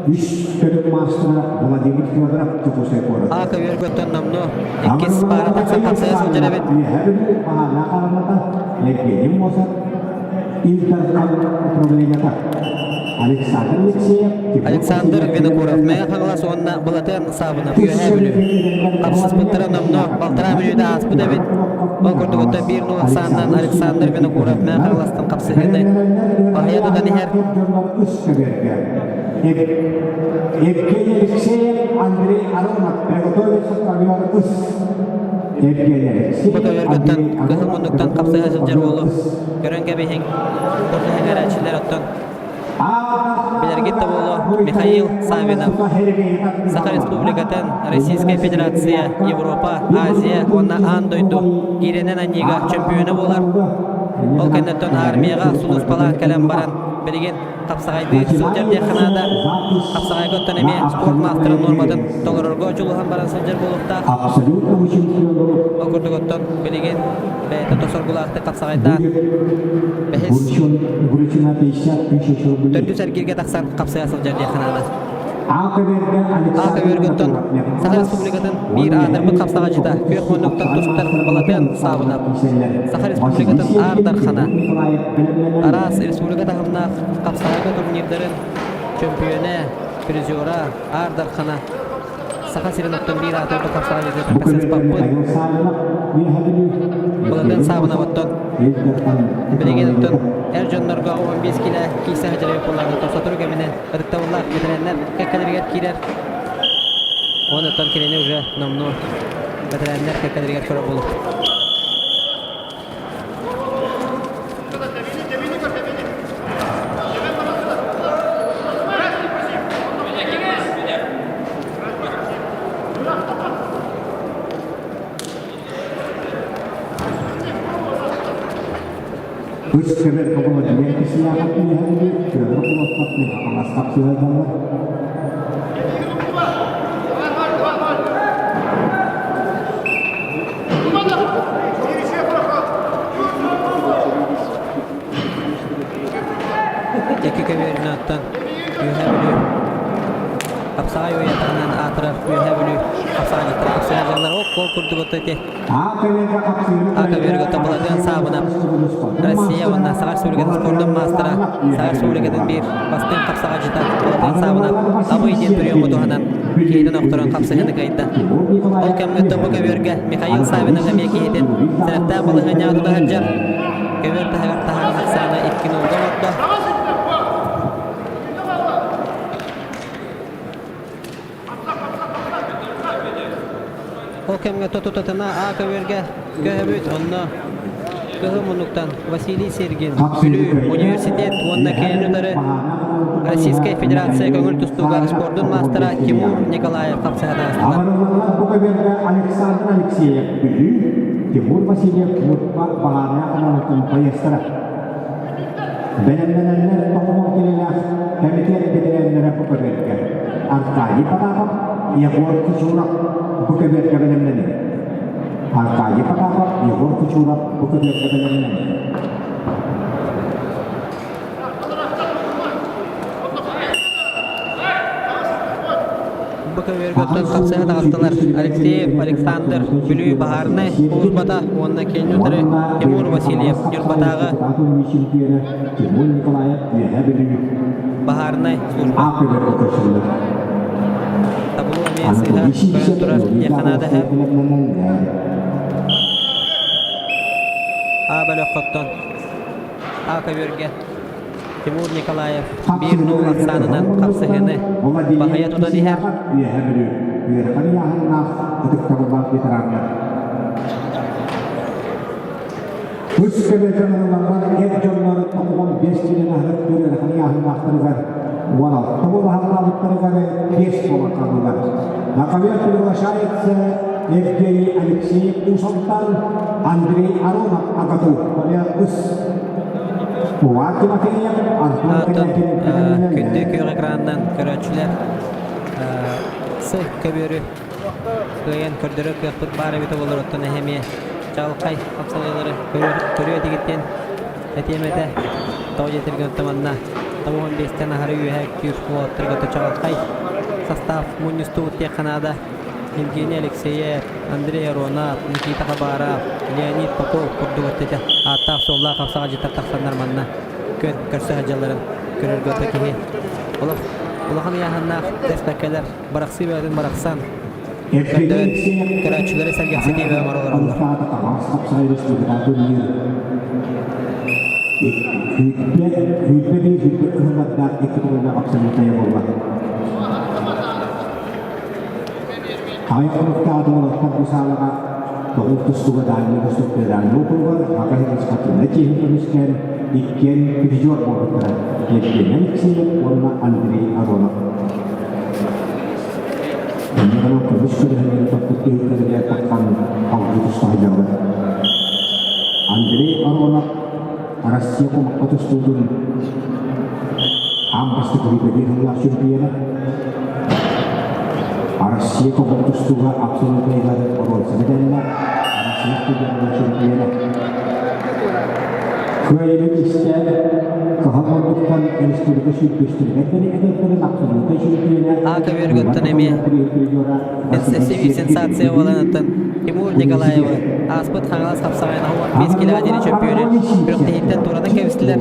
үс төрүт маастара Владимир Федоров Дьокуускай куорат. А көбүөргэ оттон номнуо иккис паара тахсан хапсыһа сылдьар эбит. Үөһээ Бүлүү баһаарына харамата Евгений Мосов Ил Дархан управлениета Александр Алексеев Александр Винокуров Мэҥэ Хаҥалас уонна Былатыан Саабынов Үөһээ Бүлүү хапсыспыттара номнуо балтараа мүнүүтэ ааспыт эбит. Ол курдук оттон биир нуу ахсаанынан Александр Винокуров Мэҥэ Хаҥаластан хапсыһыыны баһыйа тутан иһэр. Евгений Алексеев, Андрей Аронов приготовиться ковер ыс. Бу көбүөргүттэн кыһыл муннуктан хапсыһа сылдьар уолу көрөн кэбиһиҥ. Курдуһуҥ эрээччилэр оттон билэргит да буолуо Михаил Савинов Саха Республикатын, Российскай Федерация, Европа, Азия уонна аан дойду киирэнэн анньыыга чөмпүйүөнэ буолар. Ол кэнниттэн армияҕа сулууспалаан кэлэн баран билигин хапсаҕайдыы сылдьар диэххэ наада. Хапсаҕайга оттон эмиэ спорт маастарын нуорматын толорорго дьулуһан баран сылдьар буолуохтаах. Ол курдук оттон билигин бэйэтэ тосоргулаахтык хапсаҕайдаан бэһис төрдүс эргииргэ тахсан хапсыйа сылдьар диэххэ наада. А көбүөргүттэн Саха Республикатын биир аатырбыт хапсаҕайдьыта күөх муннуктан тустар Балатыан Саабынап, Саха Республикатын Аар Дархана, араас республика таһымнаах хапсаҕайга турнирдарын чөмпүйүөнэ, призера Аар Дархана, Саха сирин оттон биир аатырбыт хапсаҕайдьыта Паппыт Балатыан Саабынап оттон билигин оттон эр дьоннорго 15 килэ киирсэ сылдьар буоллаҕына сотору кэминэн ытыктабыллаах бэтэрээннэр кэккэлэригэр киирэр. Онтон кинини уже номнуо бэтэрээннэр кэккэлэригэр көрөр буолук. Үс көбөр тобула диэн кисияҕа түһэрби, Федор Кулаковтар Хаҥалас хапсыһаллар. Икки көбүөрүнэн оттон Үөһээ Бүлүү хапсаҕай уйатаҕынан аатырар Үөһээ Бүлүү хапсаҕайдьыттара хапсыһаллар. Ол курдук отто ити Ака Былатыан Саабынап Россия уонна Саха Республикатын спордун маастара, Саха Республикатын биир бастыҥ хапсаҕайдьыта Былатыан Саабынап Абый диэн приему туһанан киһитин охторон хапсыһыыны кыайда. Ол кэмҥэ бу көбүөргэ Михаил Савинов эмиэ киһитин сэрэхтээх балаһыанньаҕа тута сылдьар. Көбүөр таһыгар таһаар ахсаана 2-0 оҥордо. Ол кэмҥэ тутатына А көбүөргэ көһөбүт, онно кыһыл муннуктан Василий Сергин, Бүлүү университет уонна кэлин утары Российскай Федерация көҥүл тустууга спордун маастара Тимур Николаев хапсыһан аастылар. Абарыллаллар бу көбүөргэ Александр Алексеев Бүлүү, Тимур Васильев Ньурба баһаарынай хамаандатын байыастара. Бэлэмнэнэллэр тоҕомор килэлээх кэмитиэт бэтэрээннэрэ бу көбүөргэ Аркадий Потапов, Егор Кучуров бу көбүөргэ бэлэмнэнэр. Аркадий Потапов, Егор Кучуров бу көбүөргэ бэлэмнэнэр. Бу көбүөргөттөн хапсыһа таҕыстылар Алексеев Александр Бүлүү баһаарынай службата уонна киэҥ утары Тимур Васильев Ньурбатааҕы Тимур Николаев Үөһээ Бүлүү баһаарынай служба. Табылу эмиэ сыыһа көрөн турар диэххэ наада А бөлөххөттөн А көбүөргэ Тимур Николаев биир нуул ахсаанынан хапсыһыыны баһыйа тутан иһэр. Үөһээ Бүлүү үөрэхэр ыйааһыннаах ытыктабыллаах ветераннар. Үс көбөтөн ылларбар эр дьоннор 95 килин аһыттыр ыарахан ыйааһыннаахтарыгар 16 буолаһаллаабыттарыгар 5 буолан хааллылар. На ковер приглашается Евгений Алексеев Усалтан, Андрей Аронов Агату. Ковер үс. Оттон күндү күөх экранынан көрөөччүлэр сы көбүөрү кыайан көрдөрөр кыахпыт баар эбитэ буоллар оттон эһэмиэ чаҕылхай хапсаҕайлары көрүө этигиттэн этиэм этэ тоҕо диэтэргэ манна 95-тэн аһары үөһэ үктүүр уолаттарга чаҕылхай состав мунньустубут диэххэ наада Евгений Алексеев, Андрей Аронов, Никита Хабаров, Леонид Попов курдук өттүтэ ааттаах-суоллаах хапсаҕайдьыттар тахсаннар манна күөн көрсө сылдьалларын көрөргө ото киһи олох улахан ыйааһыннаах тэспэккэлэр барахсыы бөҕөтүн барахсан көрдөөн көрөөччүлэри сэргэхситии бөҕө оҥороллор. Күүппэ биир сүүрбэ кыһыллардаах икки төгүллээх абсолютная буолла. Аҕыйах хонуктаах уолаттар бу саалаҕа тоҕус тустууга Дальний Восток федеральнай округар Саха сирин спортивнай чиэһин көмүскээн иккиэн призер буолбуттара Евгений Алексеев уонна Андрей Аронов. Инньэ гынан көмүс күрэһинэн топпут түһүлгэлэригэр таххан салгыы туста сылдьаллар. Андрей Аронов Россия кумахха тустуутун аан бастакы биир сыллаах чемпиона. Россия кумах тустууга абсолютныйгар боруонса мэтээллээх Россия студеннар чемпиона. Кыайыыны истэн кыһыл муннуктан республика сүүрдүстэригэр бэрэкэтэрдэрин абсолютнай чемпиона А көбүөргөттөн эмиэ сенсация буолан Тимур Николаевы ааспыт Хаҥалас хапсаҕайын 15 килоҕа диэри чөмпүйүөнүн күрэхтэһииттэн туоратан кэбистилэр.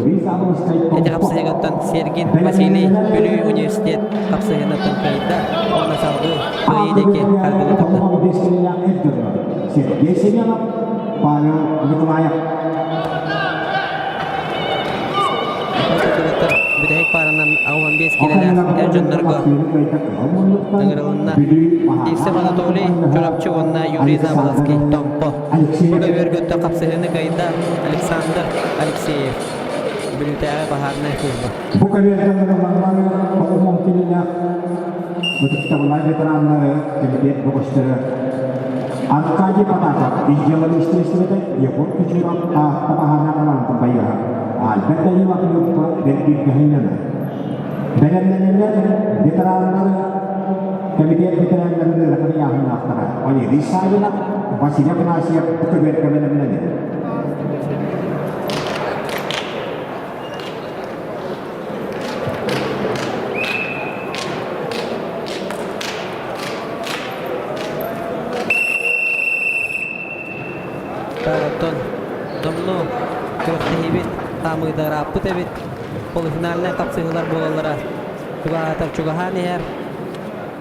Ити хапсыһыыгыттан Сергин Василий Бүлүү университет хапсыһыыныттан кыайда уонна салгыы кыайыы диэки хардыыны турда. Сергей Семенов, Павел Николаев. Бүтэһик пааранан 15 килэлээх эр дьоннорго ыҥырылынна. Тиисэп Анатолий Чурапчы уонна Юрий Заболоцкий Томпо. Бу көбүөргөттө хапсыһыыны кыайда Александр Алексеев. Бүлүүтээҕи баһаарынай служба. Бу көбүөргө тоҕус килэлээх ытыктабыллаах ветераннары кэмитиэт бөҕөстөрө Аркадий Потапов ис дьыала министиэристибэтэ Егор Кучеров Таатта баһаарына хамаандатын байыаһа Альберт Данилов Ньурба бэрдиргэһиннэнэ. Бэлэмнэниллэр ветераннары кэмитиэт ветераннарын ыарахан ыйааһыннаахтара Валерий Савинов, Василий Афанасьев көбүөргэ бэлэмнэнэр. Оттон домно күрэхтэһиибит хаамыыта ырааппыт эбит. Полуфинальнай хапсыһыылар буолаллара чугаһаатар чугаһаан иһэр.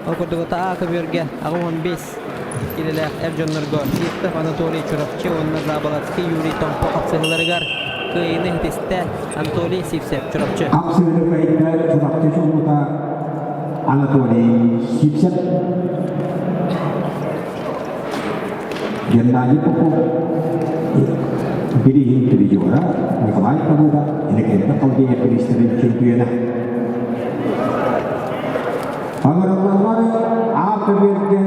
Ол курдук А көбүөргэ 85 килэлээх эр дьоннорго Сивцев Анатолий Чурапчы уонна Заболоцкий Юрий Томпо хапсыһыыларыгар кыайыыны ситистэ Анатолий Сивцев Чурапчы. Хапсыһыыны кыайда Чурапчы чулуута Анатолий Сивцев. Геннадий Попов бирииһин призера Николай Павлов Иннокентий Халдеев бириистэрин чөмпүйүөнэ. Аҥырыллаллар аат көбүөргэ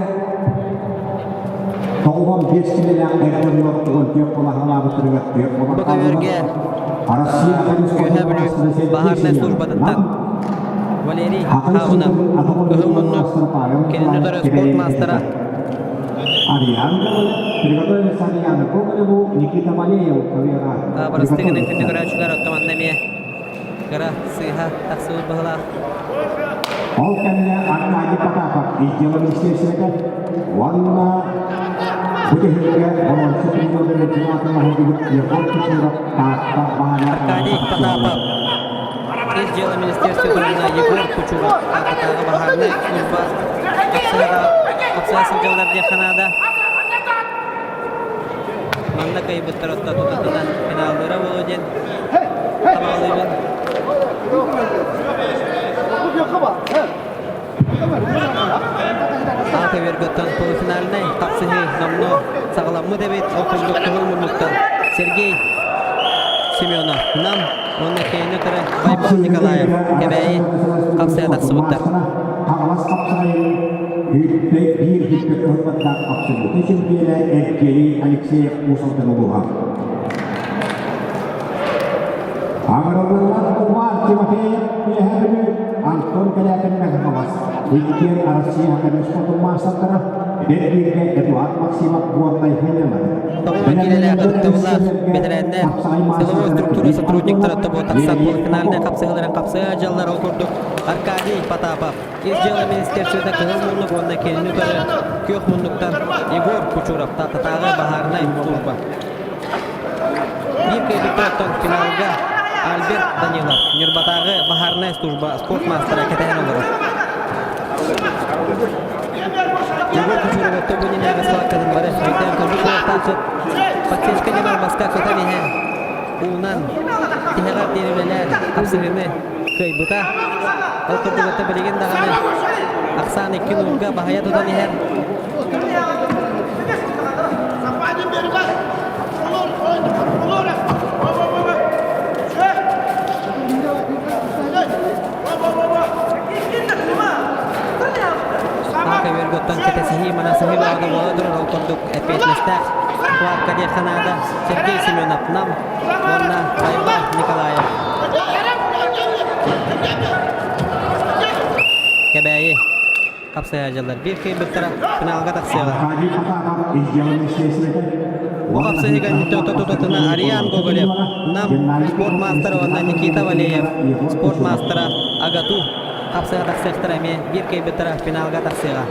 95 килэлээх эр дьоннор 14 балаһалаабыттарыгар түөрт Бу көбүөргэ Россия Үөһээ Бүлүү баһаарынай службатыттан Валерий Хабунов кыһыл муннук кинини утары спорт маастара Ариан приготовился Ариану Гоголеву, Никита Малеев, Барыстыгынан күндү көрөөччүлэр оттон манна эмиэ кыра сыыһа тахсыбыт быһылаах. Ол кэмҥэ Аркадий Потапов ис дьыала министиэристибэтэ уонна бу түһүлгэ боруонса призердарын чемпионатын оһолдубут Егор Кучуров Таатта баһана Аркадий Потапов Ис дьыала министерствотын Егор Кучуров Тааттатааҕы баһаарынай служба хапсыһа сылдьаллар диэххэ наада. Манна кыайбыттар отто тутатына финаллыыра буолуо диэн табаҕалыыбын. Аата Верготтан полуфинальнай хапсыһыы номнуо саҕаламмыт эбит. Ол курдук кыһыл муннуктан Сергей Семенов Нам уонна Кэйни утары Байбал Николаев Кэбээйи хапсыһа тахсыбыттар. Хаҥалас хапсаҕайын биир бүппүт кыһыллардаах абсолютнай чемпиона Евгений Алексеев Уус Алдан улууһа. Аҥырыллылар Умар Тимофеев Үөһээ Бүлүү, Антон Кэлээкин Хаҥалас, иккиэн Россия көмүс спортун маастардара, Бэрдииргэ Эдуард Максимов Горнай Ханньалар. Тоҕо киилэлээх ытыктабыллаах бэтэрээннэр, силовой структура сотрудниктара тобо тахсан полуфинальнай хапсыһыыларын хапсыһа дьаллар ол курдук Аркадий Потапов, Ис дьыала министерствота кыһыл муннук уонна кинини утары күөх муннуктан Егор Кучуров Тааттатааҕы баһаарынай служба. Биир кыайбыттартан финалга Альберт Данилов, Ньурбатааҕы баһаарынай служба спорт маастара кэтэһэн олорор. Егор Кучуров тобунинээҕи сылааккатын бары өйдөөн көрбүт буолуохтааххыт. Подсечка диэн албаска көтөн иһэн уунан тиһэҕэр диэри үлэлээн хапсыһыыны кыайбыта. Ол курдук билигин даҕаны ахсаан икки нуурга баһыйа тутан иһэр. Көбүөргөттөн кэтэсиһии манасыһыы баҕана буола турар ол курдук эппиэтинэстээх Клавка диэххэ наада Сергей Семенов Нам уонна Байбал Николаев Кэбээйи хапсыһааччылар биир кыайбыттара финалга тахсыаҕа. Бу хапсыһыыга тутатына Ариан Гоголев, Нам спорт маастара уонна Никита Валеев спорт маастара АГАТУ хапсыһа тахсыахтара эмиэ биир кыайбыттара финалга тахсыаҕа.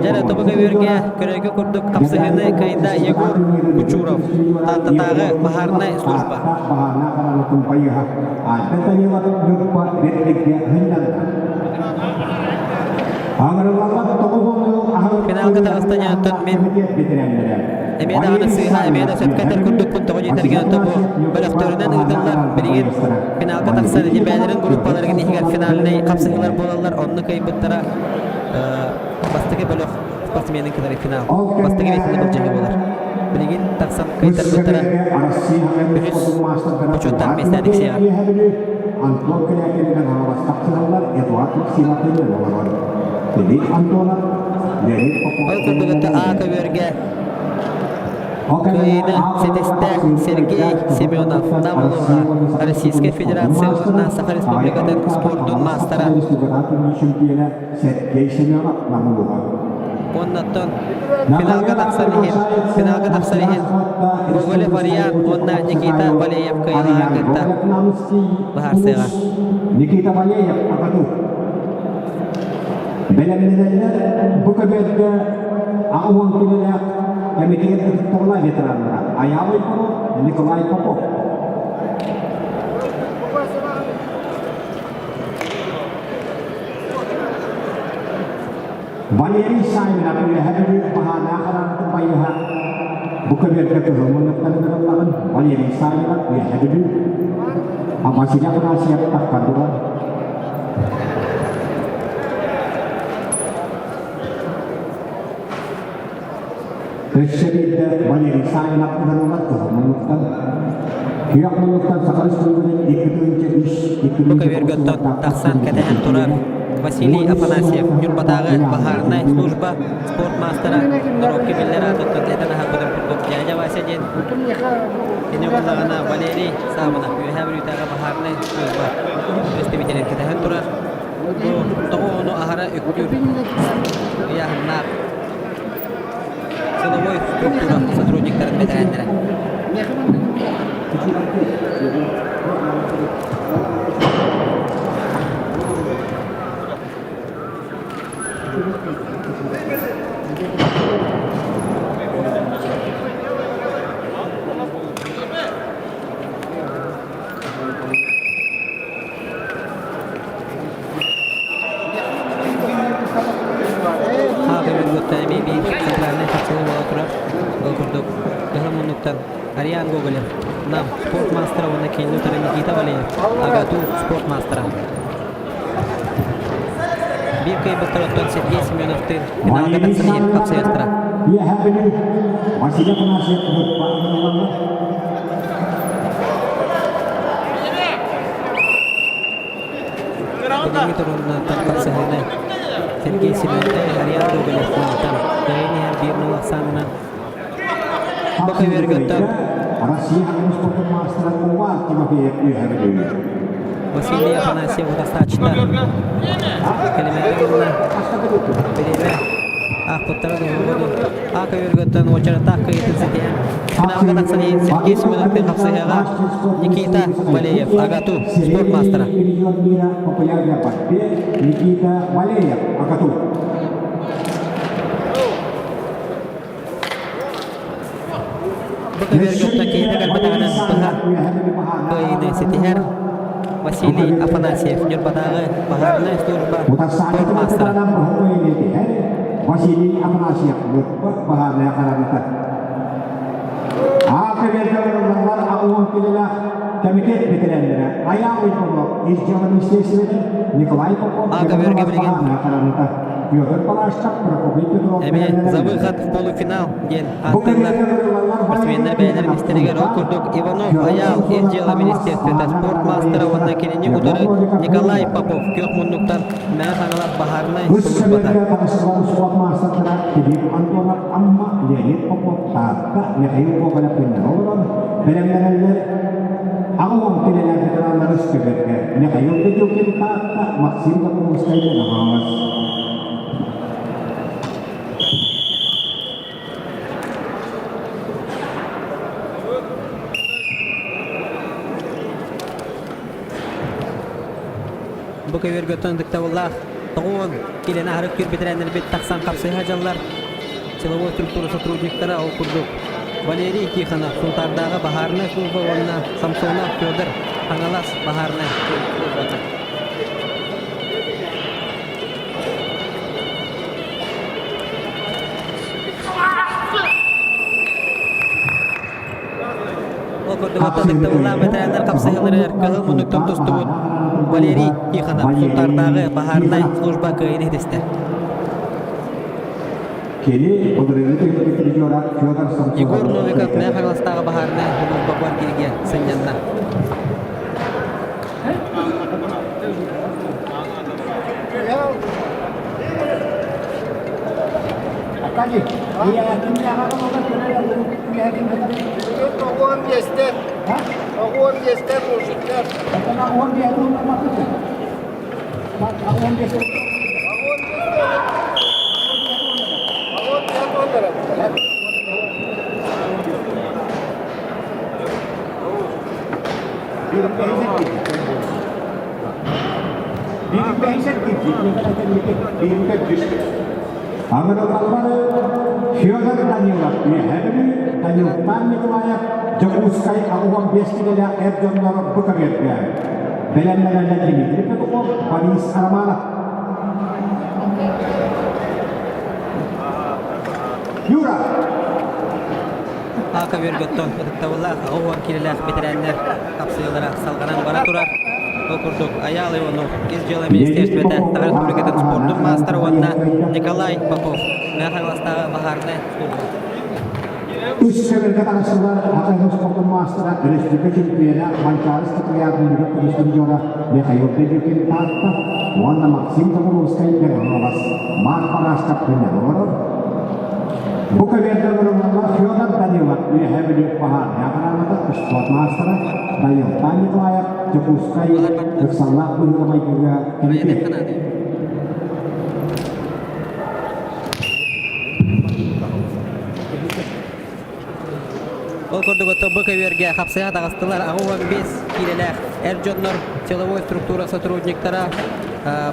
Дьэ, тобу көбүөргэ көрөргө курдук хапсыһыыны кыайда Егор Кучуров, Тааттатааҕы баһаарынай служба. Финалга таҕыста дьонтон мин эмиэ даҕаны сыыһа, эмиэ да сөпкө этэр курдукпун тоҕо диэтэргэ онто бу бөлөхтөрүнэн ыытыллар. Билигин финалга тахсар бэйэлэрин группаларыгын иһигэр финальнай хапсыһыылар буолаллар. Онно кыайбыттара бастакы бөлөх спортсменын кытары финал бастакы миэстэни былдьаһыы буолар. Билигин тахсан кыайтарбыттара үһүс бочуоттаах миэстэни тиксиэҕэ. Антон Кэлээкининэн аһаҕастах сыһаллар Эдуард Максимов олорор. Филипп Антонов, Леонид Попов. Ол курдук А көбүөргэ Кыайыыны ситистэ Сергей Семенов Нам улууһа Российскай Федерация уонна Саха Республикатын спордун маастара. Сергей Семенов Нам улууһа. Уоннаттан финалга тахсар иһин, финалга тахсар иһин Гоголев Ариан уонна Никита Валеев кыайыылаах кытта быһаарсыаҕа. Никита Валеев АГАТУ. Бэлэмнэнэллэр бу көбүөргэ 80 килэлээх кэмитиэт ытыктабыла ветераннара Айаал Уйбанов, Николай Попов. Валерий Савинов Үөһээ Бүлүү баһаардаах хараҥатын байыһа бу көбүөргэ кыһыл муннуктарын ырыллаҕын Валерий Савинов Үөһээ Бүлүү Василий Афанасьев Тахтардылар Өссө биирдэ Валерий Савинов ырыллар кыһыл муннуктан Күөх муннуктан Саха Республикатын 2-3 Бу көбүөргөттөн тахсан кэтэһэн турар Василий Афанасьев Ньурбатааҕы баһаарынай служба спорт маастара норуокка биллэр аатыттан этэн аһарбытын курдук дядя Вася диэн кини буоллаҕына Валерий Саабынов Үөһээ Бүлүүтээҕи баһаарынай служба представителин кэтэһэн турар. Бу тоҕо ону аһара үктүүр ыйааһыннаах силовой структура сотрудниктарын бэтэрээннэрэ. Ариан Гоголев, Нам, спорт маастара уонна кинини утары Никита Валеев, АГАТУ спорт маастара. Биир кыайбыттар оттон Сергей Семеновтыын финалга тахсан иһин хапсыйахтара. Үөһээ Бүлүү Василий Афанасьев ылаллар. Билиҥҥи туругунан хапсыһыыны Сергей Семенов, Ариан Гоголев Намтан кыайан иһэр 1-0 ахсаанынан Бу көбүөргөттөн Россия спортун маастара Увар Тимофеев үөһэ Бүлүү. Василий Афанасьев утастааччыта кэлимээри гынна. Бириэмэ аахпыттара дуһугуну А көбүөргөттөн уочараттаах кыайыытын ситиһэн финалга тахсан иһин Сергей Семеновтыын хапсыһыаҕа Никита Валеев, АГАТУ спорт маастара. Регион мира популярный борьбе Никита Валеев, АГАТУ. Бу көбүөргөттөн киһитэ кэлбэтэҕинэн быһа кыайыыны ситиһэр Василий Афанасьев Ньурбатааҕы баһаарынай служба спорт маастара. Василий Афанасьев баһаарынай хараҥата. Аата бердалар аҕуон килэлээх комитет бэтэрээннэрэ Айаал Уйбанов ис дьыала министиэристибэтин Николай Попов Аата бөргө билигин хараҥата Петр Палашчак, Прокопий Петров Эмиэ за выход в полуфинал диэн ааттыыллар. Спортсменнэр бэйэлэрин истэригэр ол курдук Иванов Айаал ис дьыала министерствота спорт маастара уонна кинини утары Николай Попов күөх муннуктан Мэҥэ Хаҥалас баһаарынай службата. спорт маастардара Филипп Антонов Амма, Леонид Попов Таатта, Михаил Гоголев олорон бэлэмнэнэллэр. Аҕа кинилэр ветераннары көбөргө Михаил Петюкин Таатта, Максим Запорожскай Хаҥалас. Бу көбүөргөттөн ытыктабыллаах тоҕуон килэни аһарык түр бэтэрээннэрбит тахсан хапсыһа дьаллар. Силовой структура сотрудниктара ол курдук Валерий Тихонов Сунтаардааҕы баһаарынай служба уонна Самсонов Федор Хаҥалас баһаарынай службата. Ол курдук ытыктабыллаах бэтэрээннэр хапсыһыыларыгар кыһыл муннуктан тустубут Валерий Тихонов Сунтаардааҕы баһаарынай служба кыайыыны иһитистэ. Егор Новиков Мэҥэ Хаҥаластааҕы баһаарынай служба квартирге сынньанна. Агрокаллары Федор Данилов Үөһээ Бүлүү, Данилтан Николаев Дьокуускай 85 кинилээх эр дьоннор бу көбүөргэ. Бэлэмнэнэллэр Дмитрий Петухов, Борис Романов. Юра! А көбүөргөттөн ытыктабыллаах 80 киилэлээх бэтэрээннэр хапсыһыылара салҕанан бара турар. Ол курдук Айаал Иванов ис дьыала министерствота Саха Республикатын спордун маастара уонна Николай Попов Мэҥэ Хаҥаластааҕы баһаарынай служба. Үс көбүөргэ таҕыстылар Аҕа спордун маастара, республика чемпиона Манчаары Статуятын көмүс призера Михаил Дедюкин Таатта уонна Максим Заболоцкай Мэҥэ Марк Парашков олорор. Бу көбүөргэ олороллор Федор Данилов Үөһээ Бүлүү баһаарынай аппараата спорт маастара Данилтан Николаев Дьокуускай ыксаллаах быһыыга-майгыга кэмитиэт. Ол курдук оттон бу көбүөргэ хапсыһа таҕыстылар 85 киилэлээх эр дьоннор силовой структура сотрудниктара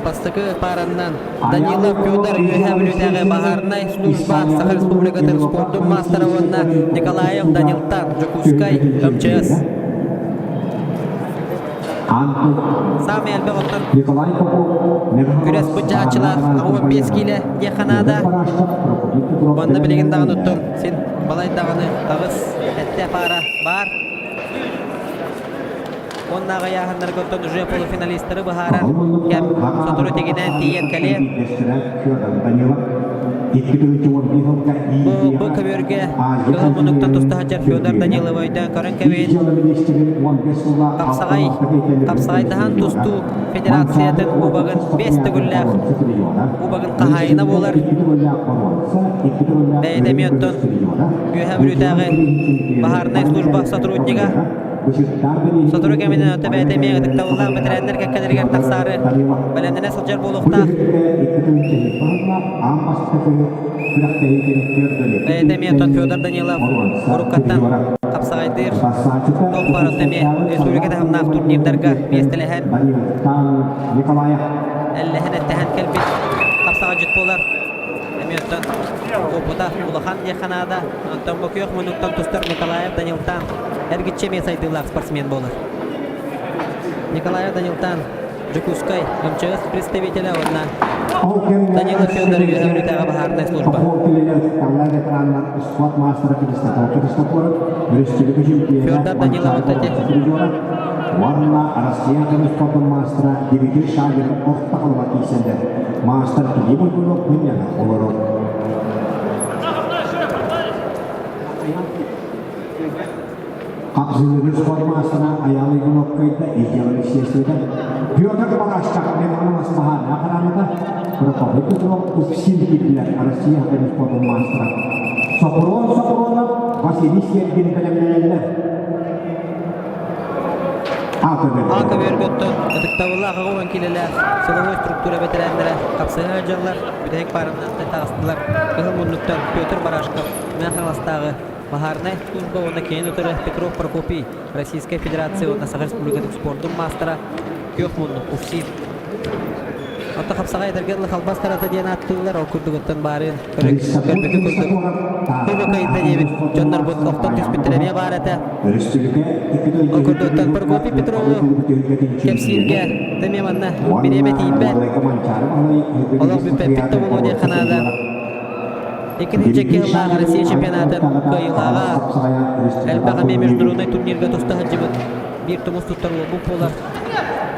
бастакы паараннан Данилов Федор Үөһээ Бүлүүтээҕи баһаарынай служба Саха Республикатын спордун маастара уонна Николаев Данилтан Дьокуускай МЧС. Саамай элбэх оттон Николай Попов күрэс быдьааччылаах 85 киилэ диэххэ наада. Манна билигин даҕаны оттон син. Балай даҕаны аҕыс сэттэ паара баар. Уоннааҕы ыйааһыннарга оттон уже полуфиналистары быһаарар кэм сотору тигинээн тиийэн кэлиэ. Бу, бу көбүөргэ кыһыл муннуктан туста сылдьар Федор Данилов өйдөөн көрөн кэбиһин. Хапсаҕай, хапсаҕайдаһан тустуу федерациятын кубогын биэс төгүллээх кубогын хаһаайына буолар. Бэйэтэ эмиэ оттон Үөһээ Бүлүүтээҕи баһаарынай служба сотруднига. Сотору кэминэн ото бэйэтэ эмиэ ытыктабыллаах бэтэрээннэр кэккэлэригэр тахсаары бэлэмнэнэ сылдьар буолуохтаах. Бэйэтэ эмиэ оттон Федор Данилов уруккаттан хапсаҕайдыыр туох баар отто эмиэ республика таһымнаах турнирдарга миэстэлэһэн эллэһэн эттэһэн кэлбит хапсаҕайдьыт буолар. Эмиэ оттон опыта улахан диэххэ наада. Онтон бу күөх муннуктан тустар Николаев Данилтан эргиччи эмиэ сайдыылаах спортсмен буолар. Николаев Данилтан Дьокуускай МЧС представителэ уонна Данила Федоров Үөһээ Бүлүүтээҕи баһаарынай служба. Федор Данилов ити Уонна Россия спортун маастара Дмитрий Шагин орто халыма киирсэллэр. Маастар Филипп Уйгунов мунньана олорор. Хапсыһыыны спорт маастара Айаал Уйгунов кыайда, Илья Алексеевич Петр Барашков Мемориал Астаһаана хараҥата, Прокопий Петров Уксин киирдилэр Россия спортун маастара. Сопрун Сопрунов Василий Сергин бэлэмнэнэллэр. А көбүөргөттөн ытыктабыллаах аҕа уон киилэлээх силовой структура бэтэрээннэрэ хапсыһа сылдьаллар, бүтэһик пааранан таҕыстылар. Кыһыл муннуктан Петр Барашков, Мэҥэ Хаҥаластааҕы баһаарынай служба уонна киин утары Петров Прокопий, Российскай Федерация уонна Саха Республикатын спордун маастара Күөх муннук УФСИН. Онто хапсаҕай этэргэ дылы халбас тарата диэн ааттыыллар, ол курдугуттан баарын көрбүтү курдук кубок ыйда диэбит дьоннорбут охтон түспүттэрэ эмиэ баар этэ. Ол курдуктан Прокопий Петрову кэпсииргэ эмиэ манна бириэмэ тиийбэт. Олох бүппэппит да буолуо диэн ханаада. Иккитинчи сыллаах Россия чемпионатын кыайыылааҕа элбэх эмиэ международнай турнирга туста сылдьыбыт биир тумус туттар уолбут буолар.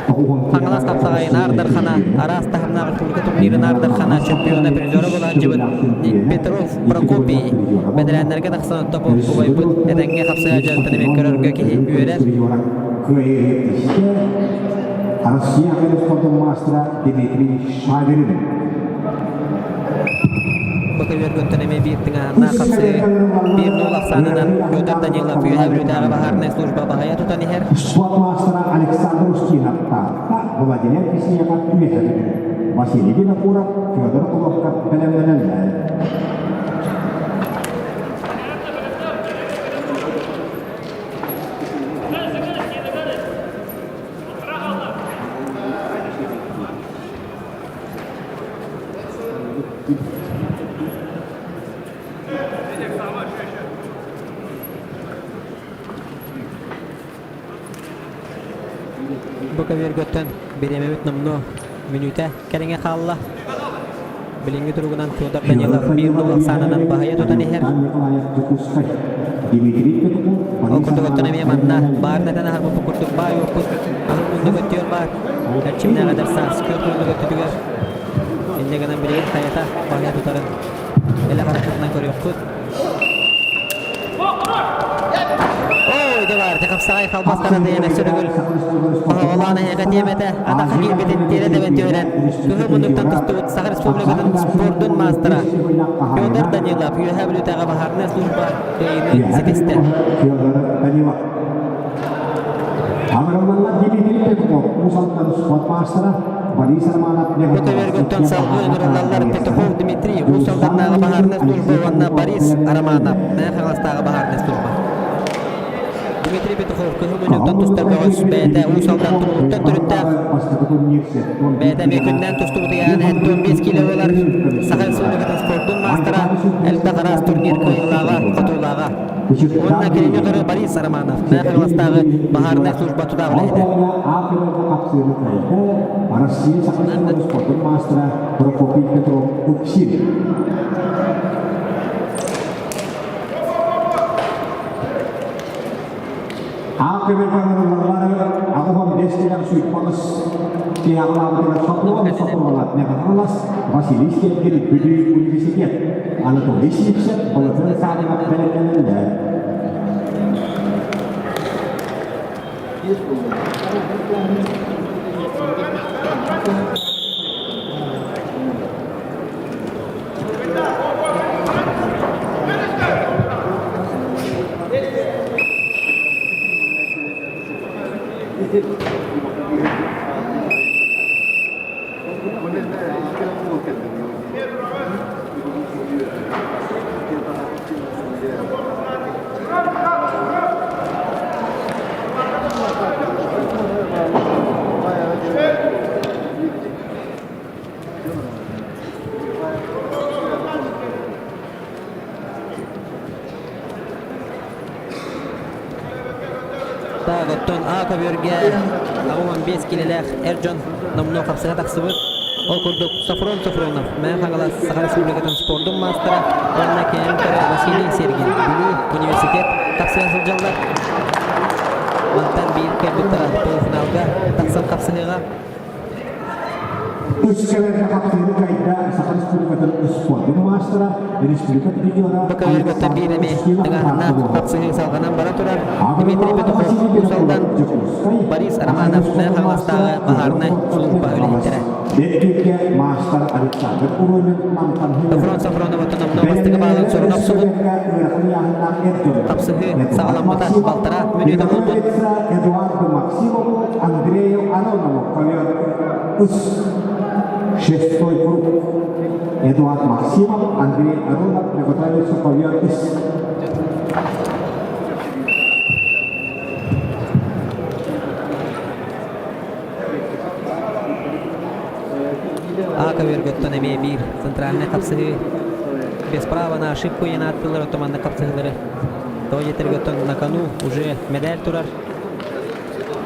Хаҥалас хапсаҕайын Аар Дархана араас таһымнаах республика турнирын Аар Дархана чемпиона призера буолааччыбыт Петров Прокопий бэтэрээннэргэ тахсан оттопу убайбыт этэҥҥэ хапсыһа дьарыктан эмиэ көрөргө киһи үөрэр. Россия спортун маастара Дмитрий Шаверин. Бакывергөттөн эмиэ биир тыҥааһыннаах хапсыы биир нуул ахсаанынан Федор Данилов Үөһээ Бүлүүтээҕи баһаарынай служба баһыйа тутан иһэр. Спорт маастара Александр Устинов Таатта, Владимир Кисиев Үөһээ Бүлүү, Василий Винокуров, Федор Куловков бэлэмнэнэллэр. Бу көбүөргөттөн бириэмэбит номнуо мүнүүтэ кэриҥэ хаалла. Билиҥҥи туругунан Федор Данилов биир нуул ахсаанынан баһыйа тутан иһэр. Ол курдук оттон эмиэ манна баар дэтэн аһарбыппыт курдук баай уоппут кыһыл муннук өттүгэр баар. Эрчимнээх эдэр саас күөх муннук өттүтүгэр Инньэ гынан билигин хайата баһыйа тутарын элэ харахпытынан көрүөхпүт. Ой, дьэ баар, хапсаҕай халбас таратыйан өссө төгүл оһоҕолоон эһиэхэ тиэмэтэ атахха киирбитин тиэрэ тэбэн түһэрэн кыһыл муннуктан тустубут Саха Республикатын спордун маастара Федор Данилов Үөһээ Бүлүүтээҕи баһаарынай служба кыайыыны ситистэ. Федор Данилов. Аҕыралланна Дмитрий Петров, Уус Алдан спорт маастара Борис Романов Бу көбүөргөттөн салгыы ыҥырыллаллар Петухов Дмитрий, Уус Алданнааҕы баһаарынай служба уонна Борис Романов, Мэҥэ Хаҥаластааҕы баһаарынай служба. Дмитрий Петухов кыһыл мунньуктан тустар бөҕөс бэйэтэ Уус Алдан Тумулуттан төрүттээх. Бэйэтэ эмиэ күннээн тустубут ыйаан 75 киилэ буолар Саха Республикатын спордун маастара, элбэх араас турнир кыайыылааҕа, хотуулааҕа. Уонна кинини утары Борис Романов, Мэҥэ Хаҥаластааҕы баһаарынай служба тутаах үлэһитэ. Россия Саха спордун маастара Прокопий Петров Уксин. Аах көмөр 85 килэм сүүрпаҕыс киһи аҕалаабытыгар Софрон Софронов Мэхахалас Василий Сергин Бүлүү университет Анатолий Сивцев Балатын Саадынов бэлэмнэнэллэр. Так, оттон А көбүөргэ 85 килэлээх эр дьон номнуо хапсыга тахсыбыт. Ол курдук Софрон Софронов, Мэҥэ Хаҥалас Саха Республикатын спордун маастара уонна кеҥтэрэ Василий Сергин Бүлүү университет тахсыга сылдьаллар. Мантан биир кэлбиттэрэ полуфиналга тахсан хапсыһыаҕа. Үс кэлэргэ хапсыһыы кайда Саха Республикатын спордун маастара, республика призера Бакалавргаттан биир эмиэ тыҥааһыннаах хапсыһыы салҕанан бара турар. Дмитрий Петухов Уус-Алдан, Борис Романов Мэҥэ Хаҥаластааҕы баһаарынай сулууспа үлэһиттэрэ. Бэрдииргэ маастар Александр Уромин мантан Софрон Софронов номнуо бастакы баалын суруна охсубут. Хапсыһыы саҕаламмыта балтараа мүнүүтэ буолбут. Эдуарду Максимову, Андрею Аронову ковер ыс шестой круг. Эдуард Максимов, Андрей Аронов приготовился ковер ыс. А көбүөргөттөн эмиэ биир центральнай хапсыһыы без права на ошибку диэн ааттыыллар оттон хапсыһыылары тоҕо диэтэргөттөн на кону уже медаль турар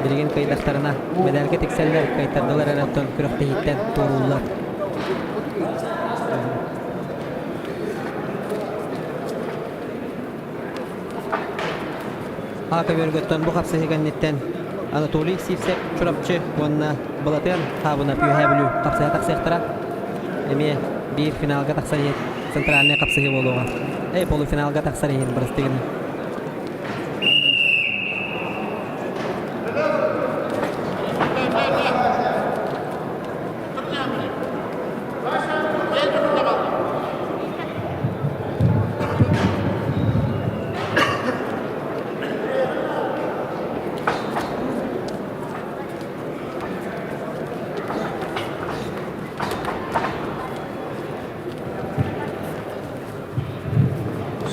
билигин кыайдахтарына медальга тиксэллэр кыайтардылар эрэ оттон күрэхтэһииттэн туорууллар А көбүөргөттөн бу хапсыһыы кэнниттэн Анатолий Сивцев Чурапчы уонна Былатыан Хаабынап Үөһээ Бүлүү хапсыһа тахсыахтара. Эмиэ биир финалга тахсар иһин центральнай хапсыһыы буолуоҕа. Эй, полуфиналга тахсар иһин бырастыы гына.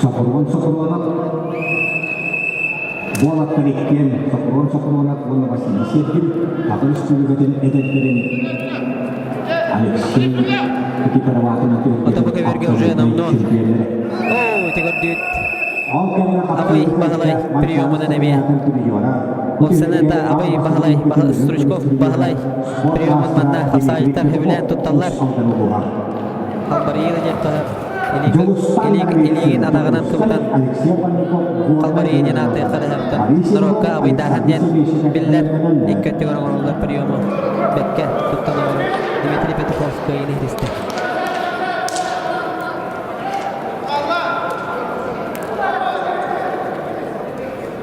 Сокуруон Сокуруонап буолаттар иккиэн Сокуруон Сокуруонап уонна Василий Сергин Саха Республикатын эдэрдэрин Алексей Никифоров аатынан Отобу көбүөргэ уже номнуо. Оо, ити көрдүүт. Абый Баһылай приемунан эмиэ. Лапсанета Абый Баһылай Стручков Баһылай приемун манна хапсаайыттар сөбүлээн тутталлар. Халбарыйыны диэххэ илиигин атаҕынан кыбытан Халбарыйы диэн ааттыахха да норуокка абыйдааһын диэн биллэр икки өттүгэр оҥороллор приему бэккэ туттан оҥорор Дмитрий Петухов кыайыыны иһиристэ.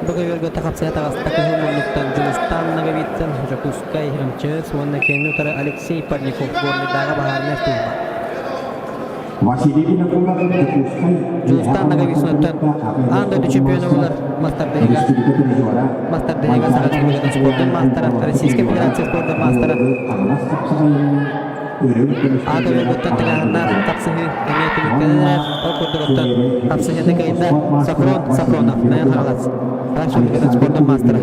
Бу көбүөргэ хапсыһа таҕыста кыһыл муннуктан Дьулустан Ноговицын, Дьокуускай, МЧС уонна киэҥи утары Алексей Парников Горнайдааҕы баһаарынай служба. Василий Винокуров Дьокуускай Дьулустан Ноговицыноттан аан дойду чемпиона буолар мастардыһыга мастардыһыга Саха Республикатын спордун маастара, Российскай Федерация спордун маастара Аата өлөрбүттэн тыҥааһыннаах хапсыһыы эмиэ түмүктэнэн эрэр. Ол курдук оттон хапсыһыыны кыайда Сафрон Сафронов, Мэҥэ Хаҥалас Республикатын спордун маастара.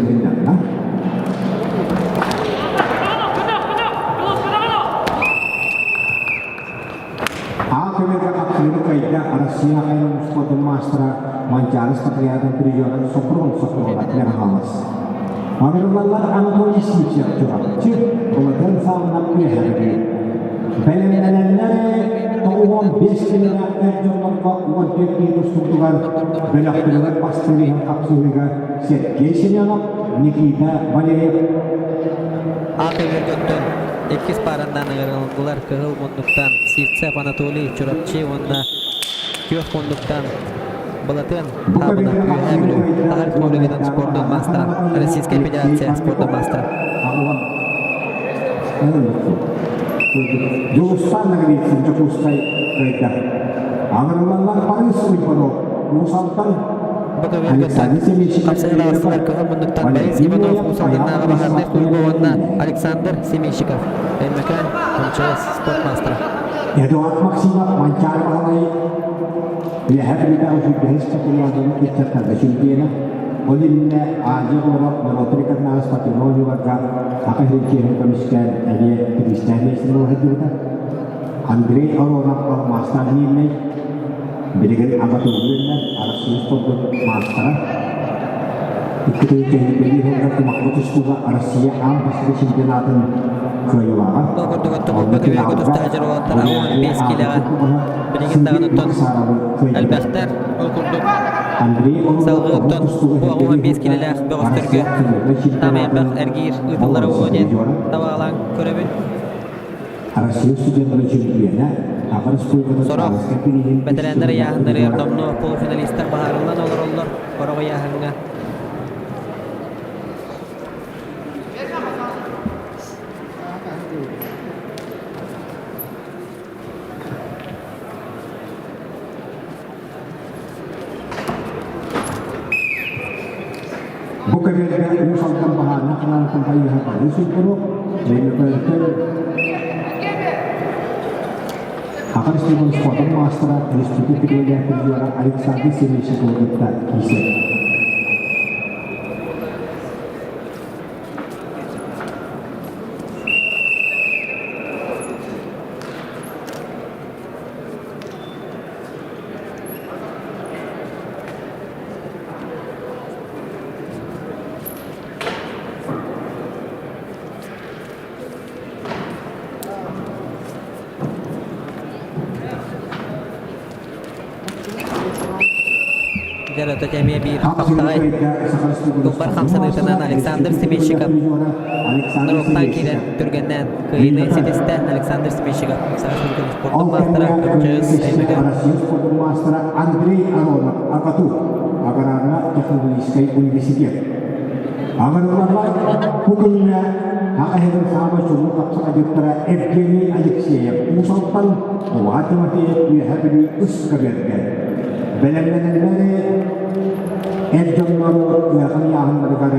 Аа көмөҕө хапсыһыыны кыайда Россия айан спордун маастара Манчаары Спартакиадатын призера Сопрон Соколова Мэҥэ Хаҥалас. Аҥырыллаллар Анатолий Сивцев Чурапчы, Былатыан Саалынан Үөһээ Бүлүү. Бэлэмнэнэллэр 95 килэлээх эр дьоннорго 14 киһи тустубутугар бөлөхтөрүгэр бастыыр иһин хапсыһыыга Сергей Семенов, Никита Валерьев. Аата Өргөттөн иккис паараннаан ыҥырыллылар Кыһыл муннуктан Сивцев Анатолий Чурапчы уонна Күөх муннуктан Былатыан Хаабынов Үөһээ Бүлүү Саха Республикатын спордун маастара, Российскай Федерация спордун маастара. Дьулустаан Ноговицын Дьокуускай кыайда. Аҥырыллаллар Парыс Уйбанов Уус-Алтан Бөкөбүөргөттөн хапсыһыылаахсылар Кыһыл муннуктан Борис Иванов Уус-Алданнааҕы баһаарынай служба уонна Александр Семейщиков Өймөкөөн МЧС спорт маастара. Эдуард Максимов Манчаары Баһылай Үөһээ Бүлүүтээҕи сүүрбэһис чемпионатын ыччаттарга чемпиона. Ол иннинэ Азия оҕолоро норуоттар иккардынааҕы спортивнай оонньууларга Саха сирин чиэһин көмүскээн эмиэ бириистээх миэстэни ыла сылдьыбыта. Андрей Аронов алмаастаах Миирнэй билигин АГАТУ үөрэнэр Арассыыйа спордун маастара. 2 тыһыынча сылга кумахха тустууга Россия аан бастакы чемпионатын кыайыылааҕа. Ол курдук оттон көбүөргэ туста сылдьар уолаттар 15 киилэҕэ билигин даҕаны оттон элбэхтэр. Ол курдук салгыы оттон бу 15 киилэлээх бөҕөстөргө саамай элбэх эргиир ыытыллара буолуо диэн табаалаан көрөбүн. Россия студенттарын чемпиона, Саха Республикатын Сорох бирииһин бэтэрээннэр ыйааһыннарыгар номнуо полуфиналистар быһаарыллан олороллор. Сорох ыйааһыҥҥа Бу көбүөргэ Уус Алдан баһаарынай ханаалыттан хайыһа барыы сылдьар Өймөкөөнтөн Саха Республикатын спордун маастара, республика педагогия призера Александр Семенчиковы кытта киирсэр. Дьэ, эмиэ биир хаптаҕай туппар хамсаныытынан Александр Семенщиков норуоктаан киирэн түргэннээн кыайыыны ситистэ. Александр Семенщиков Саха Республикатын спордун маастара, МЧС Өймөкөөн. Россия спордун маастара Андрей Аронов АГАТУ, Аграрно-технологическай университет. Аҕырыллаллар бу күҥҥэ Аҕа иһин саамай чулуу хапсаҕайдьыттара Евгений Алексеев Уус-Алтан, Улахан Тимофеев Үөһээ Бүлүү үс көбүөргэ. Бэлэмнэнэллэри эр дьоннору ыарахан ыйааһыннарыгар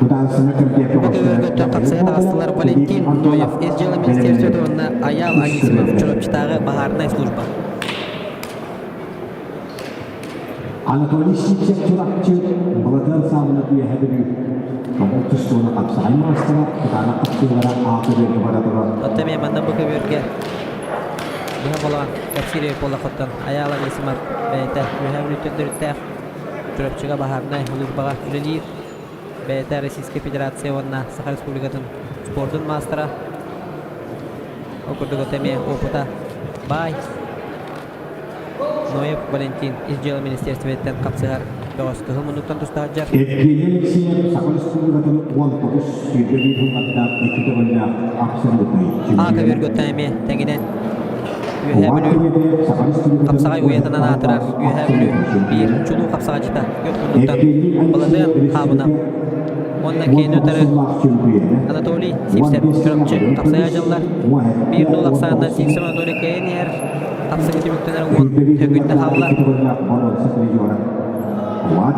Удаансына Бу көбүөргөттөн хапсыһа таҕыстылар Валентин Ноев, Ис дьыала министерствота уонна Айаал Анисимов Чурапчытааҕы баһаарынай служба. Анатолий Сивцев Чурапчы Былатыан Саабынап Үөһээ Бүлүү Тобул тустууна хапсаҕай маастара, кытаанах хапсыылара ааты көбүөргэ бара турар. Оттон эмиэ манна бу көбүөргэ быһа холоон кэпсиир буоллаххыттан Айаал Анисимов бэйэтэ Үөһээ Бүлүүттэн төрүттээх Чурапчыга баһаарынай службаҕа үлэлиир. Бэйэтэ Российскай Федерация уонна Саха Республикатын спордун маастара. Ол курдук это эмиэ опыта баай. Ноев Валентин Ис дьыала министерствотыттан хапсыһар бөҕөс кыһыл муннуктан туста сылдьар. Евгений Алексеев Саха Республикатын 19 сүүрбэ сыллардаах икки төгүллээх абсолютнай А чемпиона. көбүөргөттөн эмиэ тэҥинэн Үөһээ Бүлүү хапсаҕай уйатынан аатырар Үөһээ Бүлүү биир чулуу хапсаҕайдьыта күөх муннуктан Баладыан Хаабынап уонна киэни утары Анатолий Сивцев Чурапчы хапсаҕай дьыллар биир нул ахсаанынан Сивцев Анатолий кыайан иһэр Тахсыгы түмүктэнэр уон төгүннэ хаалла.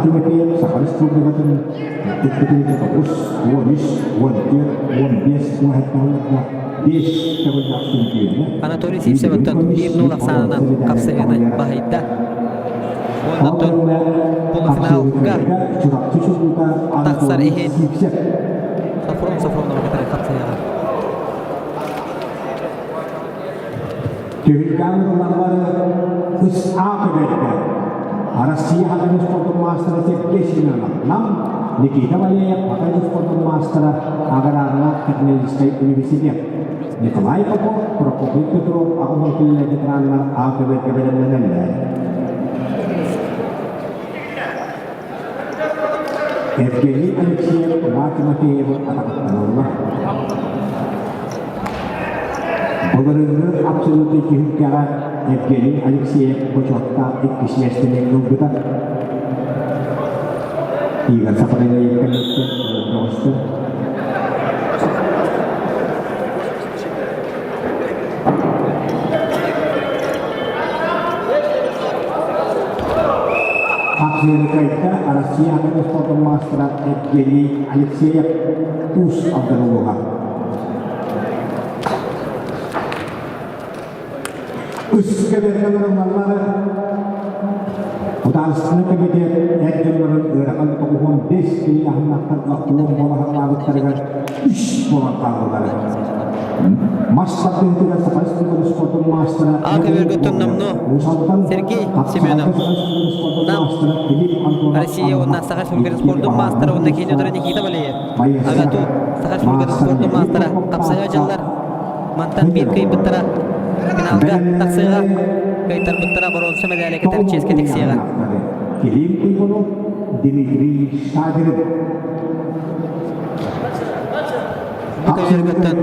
Тимофеев Саха Республикатын 2009, 13, 14, 15 уоһаттаһыларга 5 төгүллээх чемпиона. Анатолий Сивцевыттан 1-0 ахсаанынан хапсыһыыны баһыйда. Уонна полуфиналга тахсар иһин Софрон Софронова кытары хапсыһыаҕа. Түһүлгээн ыллаллары ыс-аа көбүөргэ Россия Хатырык спордун маастара Сергей Семенов, Нам, Никита Валеев, Хатырык спордун маастара Аграрно-технологическай университет, Николай Попов, Прокопий Петров аҕыс күнүнэ ветераннар аа көбүөргэ бэлэмнэнэллэр. Евгений Алексеев Иван Тимофеевы атаҕыттан ылла. Былырыыҥҥы абсолютнай түһүлгэҕэ Евгений Алексеев бочуоттаах иккис миэстэни ылбыта. Игорь Сафаралиев кэнниттэн бөҕөстөр. Хапсыырыкайга Россия аҕа спордун маастара Евгений Алексеев Уус Алдан улууһа. Үс кэбэргэлэр Судаарыстыбаннай кэмитиэт эр дьоннорун ыарахан 95 киһи аһымнахтан охтуон буолаһалаабыттарыгар үс буолан хааллылар. Мас тардыһыытыгар Саха Республикатын спордун маастара Ака номно Сергей Семенов. Нам Россия уонна Саха Республикатын спордун маастара уонна киин утары Никита Валеев. Агату Саха Республикатын спордун маастара хапсаһыы дьыллар Мантан биир кыайбыттара финалга тахсыаҕа, кыайтарбыттара боруонса мэдээлэ кэтэр чиэскэ тиксиэҕэ. Килим Туйгунов, Дмитрий Шадрин. Бу көбүөргөттөн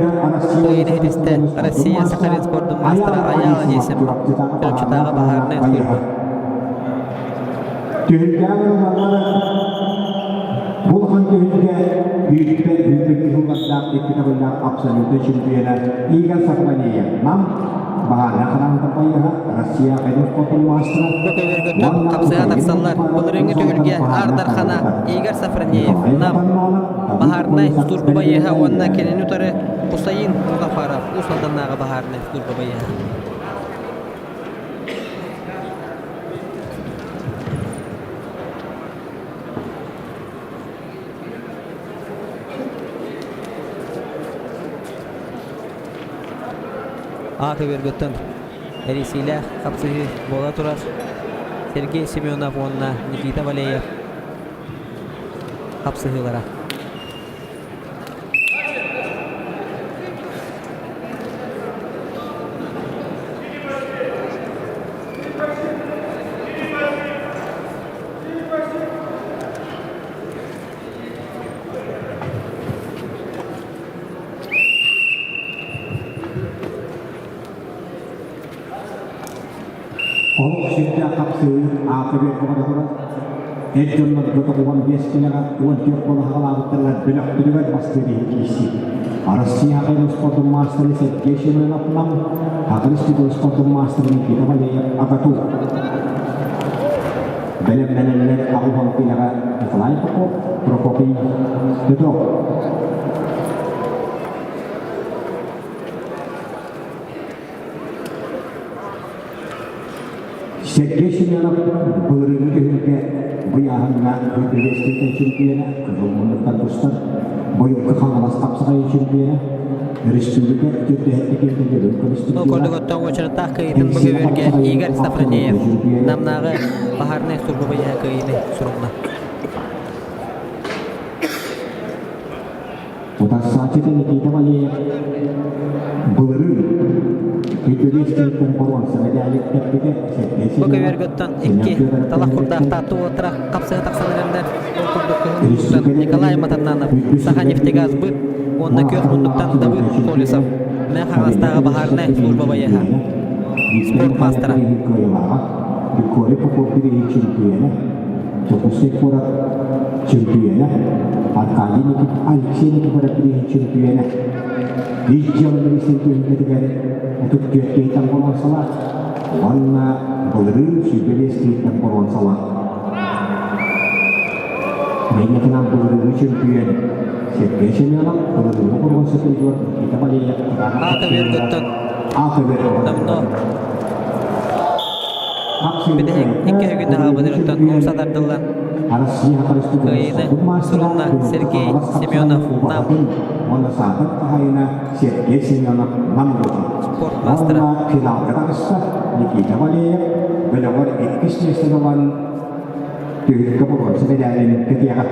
кыайыыны ситистэ Россия Сахалин спордун маастара Айаал Анисим, Чурапчытааҕы баһаарынай служба. Түһүлгэҕэ ылаллар бу улахан түһүлгэ күүспэ күүспэ сыллардаах икки төгүллээх абсолютнай чемпиона Игорь Сахванеев Нам баһаарга хараҥата байыһа Россия хайдах спортун маастара Бу көбүөргөттөн хапсыһа тахсаллар былырыыҥҥы түһүлгэ Аар Дархана Игорь Сафронеев Нам баһаарынай служба байыһа уонна кинини утары Хусаин Музафаров Уус Алданнааҕы баһаарынай служба байыһа. Ааты Өргөттөн эрийсиилээх хапсыһыы буола турар. Сергей Семенов уонна Никита Валеев хапсыһыылара. Олох сүрдээх хапсыһыы аата биэрбэҕэ турар. Эр дьоннорго 95 килэҕэ 14 балаһаҕалаабыттарыгар бөлөхтөрүгэр бастыыр иһин киирсии. Россия Хакын спордун маастара Сергей Семенов Нам, Хакын спордун маастара Никита Валеев Агату. Бэлэмнэнэллэр аҕыс килэҕэ Николай Попов, Прокопий Петров. Сергей Семенов былырыыҥҥы түһүлгэ бу ыйааһыҥҥа Бүлүүстэн чемпиона, Кыһыл муннуктан тустар, быйылгы Хаҥалас хапсаҕайын чемпиона, республика түрдэһэттик кэлин Ол курдук оттон уочараттаах кыайыытын бу көбүөргэ Игорь Сафронеев Намнааҕы баһаарынай служба байыаһа кыайыыны сурунна. Утарсааччыта Никита Валеев былырыын Күтүрүөскэйтэн боруонса мэдээлик тэппитэ Сергей Бу көбүөргөттөн икки талах курдаах таатты уолаттара хапсыһа тахсан эрэллэр. Ол курдук кыһыл муннуктан Николай Матаннанов, Саха нефтегазбыт уонна күөх муннуктан Давыд Колесов, Мэҥэ Хаҥаластааҕы баһаарынай служба байыаһа, спорт маастара. Виктория Попов бирииһин чемпиона, Дьокуускай куорат чемпиона, Аркадий Никит, Алексей Никифоров бирииһин чемпиона, Ис дьыала министрин түһүлгэтигэр 34 киһиттэн боруонсалаах уонна былырыын 25 киһиттэн боруонсалаах. Мэҥэтинэн былырыыҥҥы чемпион Сергей Семенов, былырыыҥҥы боруонса призер Никита Валеев Аата Өргөттөн давно Бүтэһик икки өгүн аһаабытыттан умса тардыллан кыайыыны сурунна Сергей Семенов Нам Сергей Семенов Нам спорт маастара. Финалга таҕыста Никита Валеев бөлөҕөр иккис миэстэни ылан түһүлгэ боруонса мэдээлин кэтиэҕэ.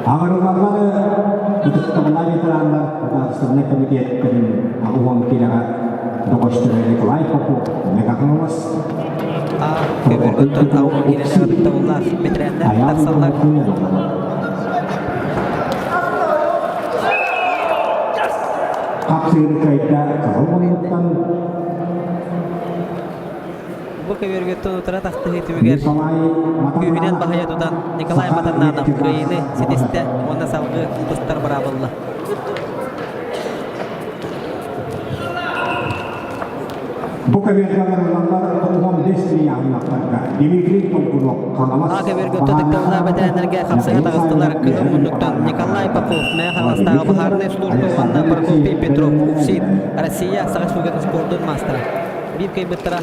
Аҕырылаллары ытыктабыллаах ветераннар Судаарыстыбаннай комитеттарын 80 киилэҕэ доҕочторо Николай Попов, Мегафонос. А көбүөргөттөн ауыл киилэлээх ытыктабыллаах бэтэрээннэр тахсаллар. Хапсыыр кайда кыһыл муннуктан Бу көбүөргөттөн утара тахтыһыы түмүгэр күүһүнэн баһыйа тутан Николай Матаннанов кыайыыны ситистэ уонна салгыы тустар быраабылла. Бу көбүөргэ ылаллар 95 миллионнарга Дмитрий Толкунов Хаҥалас А көбүөргэ ытыктабыллаах бэтэрээннэргэ хапсыһа таҕыстылар кыһыл муннуктан Николай Попов, Мэҥэ Хаҥаластааҕы баһаарынай служба уонна Прокопий Петров, УФСИН, Россия Саха Республикатын спордун маастара. Биир кыайбыттара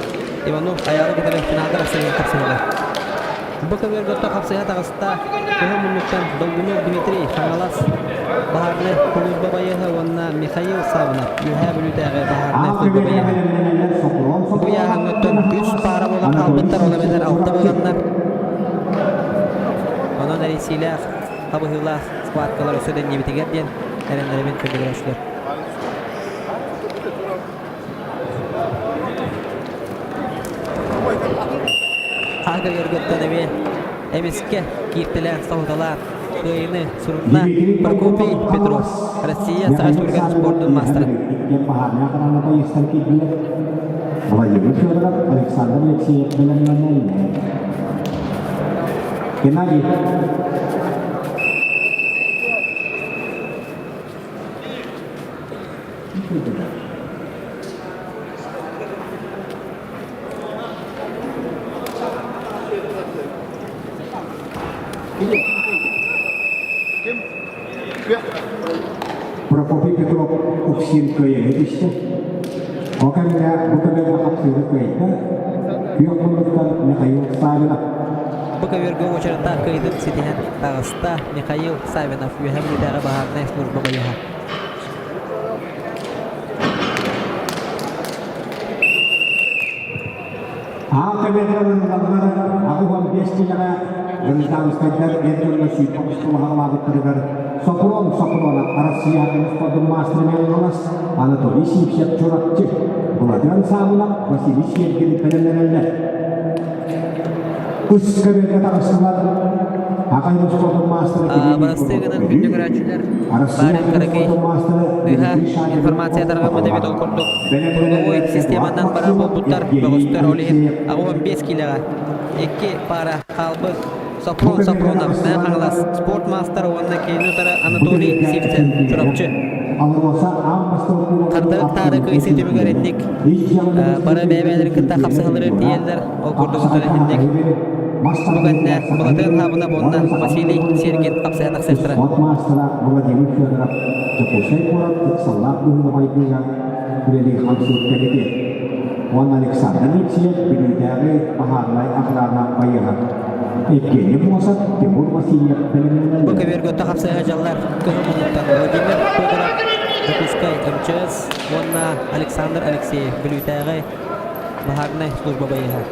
Иванов Айаалы кытары финалга Россияҕа хапсыһаллар. Бу көбүөргэ хапсыһа таҕыста кыһыл муннуктан Долгунов Дмитрий Хаҥалас баһаарынай сулууспа байыаһа уонна Михаил Саввинов Үөһээ Бүлүүтээҕи баһаарынай сулууспа байыаһа. Бу ыйааһыҥҥыттан үс паара буолан хаалбыттар, ол эбэтэр алта буоланнар. Онон эрийсиилээх, хабыһыылаах схваткалар өссө да иннибитигэр диэн эрэннэрэбин көрдөрөөччүлэр. Ага Өргөттөн эмиэ эмискэ кииртэлээн соһуталаан кыайыыны сурунна Прокопий Петров, Россия Саха Республикатын спордун маастара. Владимир Федоров, Александр Алексеев бэлэмнэнэллэр. Геннадий Прокопий Петров Уксин кыайыыны түстэ. Ол кэмҥэ бу көбүөргэ хапсыыны кыайда. Күөх муннуктан Михаил Савинов. Бу көбүөргэ уочараттаах кыайыытын ситиһэн таҕыста Михаил Савинов Үөһээ Бүлүүтээҕи баһаарынай служба байыаһа. Аал көбүөргэ 85 киилэҕэ гражданскайдар эр дьоҥҥо сүүрбэ устулаһалаабыттарыгар Сопрун Сопрунов Россия спордун маастарынан Ылас Анатолий Сивцев Чурапчы, Былатыан Саамынап Василий Сергин бэлэмнэнэллэр. Үс көбүөргэ таҕыстылар. Аҕай спордун маастара Барастыы гынан күндү көрөөччүлэр Барин Каракей тыһа информация тарҕаммыт эбит ол курдук круговой системанан барар буолбуттар бөҕөстөр ол иһин 85 киилэҕэ икки паара хаалбыт Сопрон Сапронов Мэҥэ Хаҥалас спорт маастара уонна киин утары Анатолий Сивцев Чурапчы Хардырык таары кыйсы түмүгэр инник бары бэйэ-бэйэлэрин кытта хапсыһалары тиийэллэр ол курдук утары инник бу кэннэ Былатыан Хаабынап уонна Василий Сергин хапсыһа тахсыахтара. Спорт маастара Владимир Федоров Дьокуускай куорат ыксаллаах быһыыга-майгыга үлэлии хамсыыр кэмитиэт уонна Александр Алексеев Бүлүүтээҕи баһаарынай охрана байыаһа Евгений Мосов, Тимур Васильев бэлэмнэнэллэр. Бу көбүөргэ хапсыһа дьаллар кыһыл муннуктан Владимир Федоров, Дьокуускай МЧС уонна Александр Алексеев Бүлүүтээҕи баһаарынай служба байыаһа.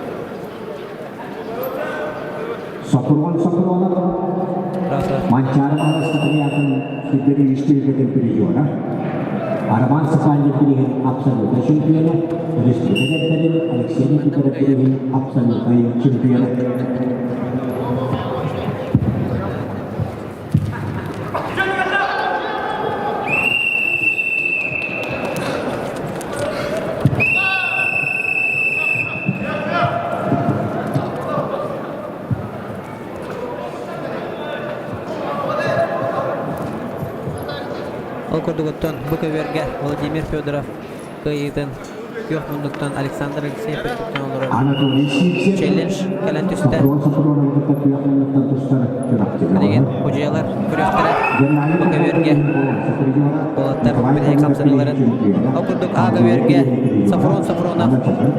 Сопрун Сопрунов Манчаары Маһарыстатыйатын сүрдэрии призера, Роман Саханьев билигин абсолютнай чемпиона, республика эрдэрин Алексей Никифоров билигин абсолютнай чемпиона. Ол курдук оттон бу көбүөргэ Владимир Федоров кыайыытын күөх муннуктан Александр Алексеев өттүттэн олорор челлендж кэлэн түстэ. Билигин удьуйалар күрэхтэрэ бу көбүөргэ уолаттар бүтэһик хамсаныыларын ол курдук А көбүөргэ Софрон Софронов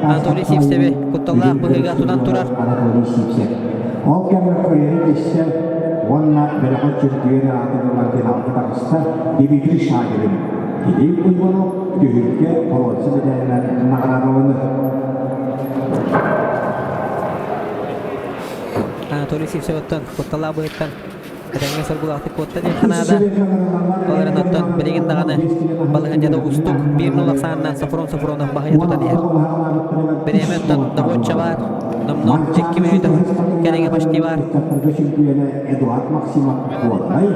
Анатолий Сивцеви кутталлаах быһыыга тутан турар. Ол кэмҥэ кыайары тиссэ уонна бэлэҕэ чөмпүйүөн аатын ылан финалга таҕыста Дмитрий Шагин. Филипп Иванов түһүлгэ боруонса мэдээлинэн наҕараадаланар. Анатолий Сивцевыттан кутталаах быһыттан этэҥҥэ соргулаахтык куотта диэн санаада. Ол эрэн оттон билигин даҕаны балаһыанньата уустук 1-0 ахсаанынан Софрон Софронов баһыйа тутан иһэр. Бириэмэ оттон добуочча баар. Номнуо икки мүнүүтэ кэриҥэ почти баар. Чемпионы Эдуард Максимов Горнай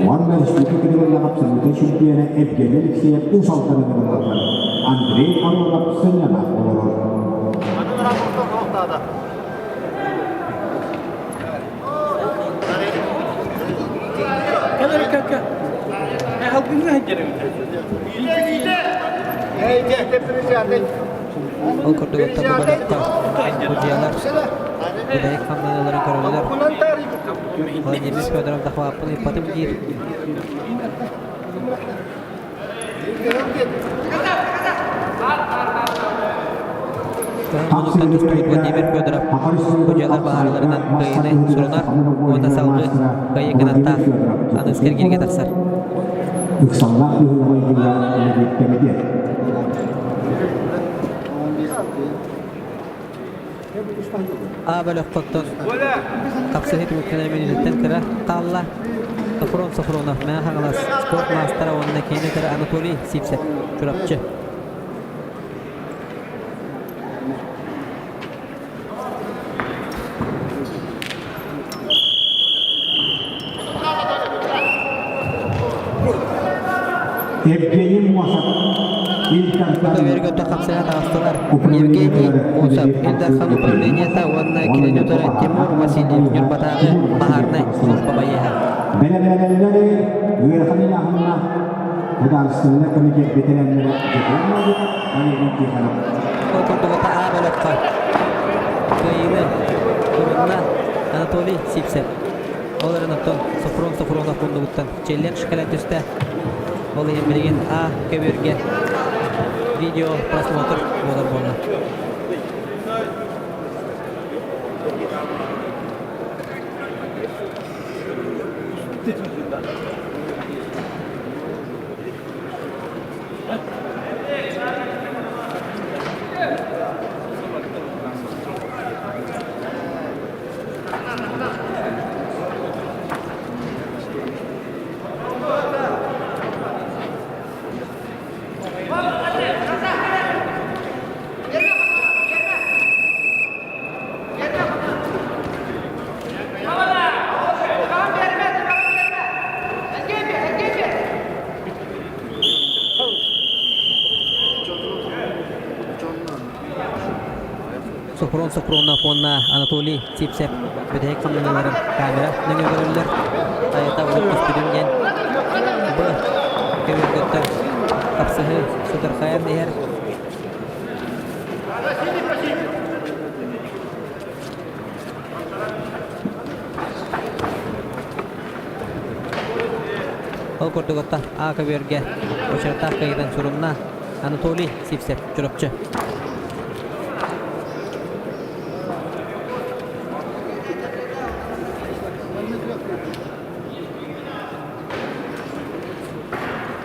уонна республика кытыллаах абсолютнай чемпиона Евгений Алексеев Уус Алдан ыҥырыллар Андрей Аронов сынньана олорор. Ол курдук оттон бу бөлөххө судьуйалар бүтэһик хамнаныыларын көрөллөр. Владимир Федоров дахвааппын ыыппатым диир. Кыһыл тустубут Владимир Федоров судьуйалар баһаарыларынан кыайыыны сурунар уонна салгыы кыайыы кынаттаах аныгыс кэргииргэ тахсар. Ыксаллаах быһыыга кэмитиэт. А бөлөххөттөн тахсыһыы түмүктэнэр мүнүүтүттэн кыра хаалла. Софрон Софронов, Мэҥэ Хаҥалас спорт маастара уонна киинэ кыра Анатолий Сивцев, Чурапчы. Евгений Мосов, Ил Дархан Көбүөргөтө хапсыһа таҕыстылар. Евгений Мосов, Ил Дархан управлениета уонна кинини утары Тимур Васильев Ньурбатааҕы баһаарынай служба байыаһа. Бэлэмнэнэллэри ыарахан ыйааһынна Государственнай комитет бэтэрээннэрэ Валерий Тихонов. Ол курдук А бөлөххө кыайыыны турунна Анатолий Сивцев. Ол эрэн оттон Софрон Софронов муннугуттан челлендж кэлэн түстэ. Ол иһин билигин А көбүөргэ видео просмотр буолар буолла. Сопрун Сопрунов уонна Анатолий Сивцев бүтэһик хамнаныыларын камера нөҥүө көрөллөр. Айата урут көстүбүн диэн Б көбүргөттөр тапсыһыы сытырхайан иһэр. Ол курдук отта А көбүөргэ очередтаах кыайыытын сурунна Анатолий Сивцев Чурапчы.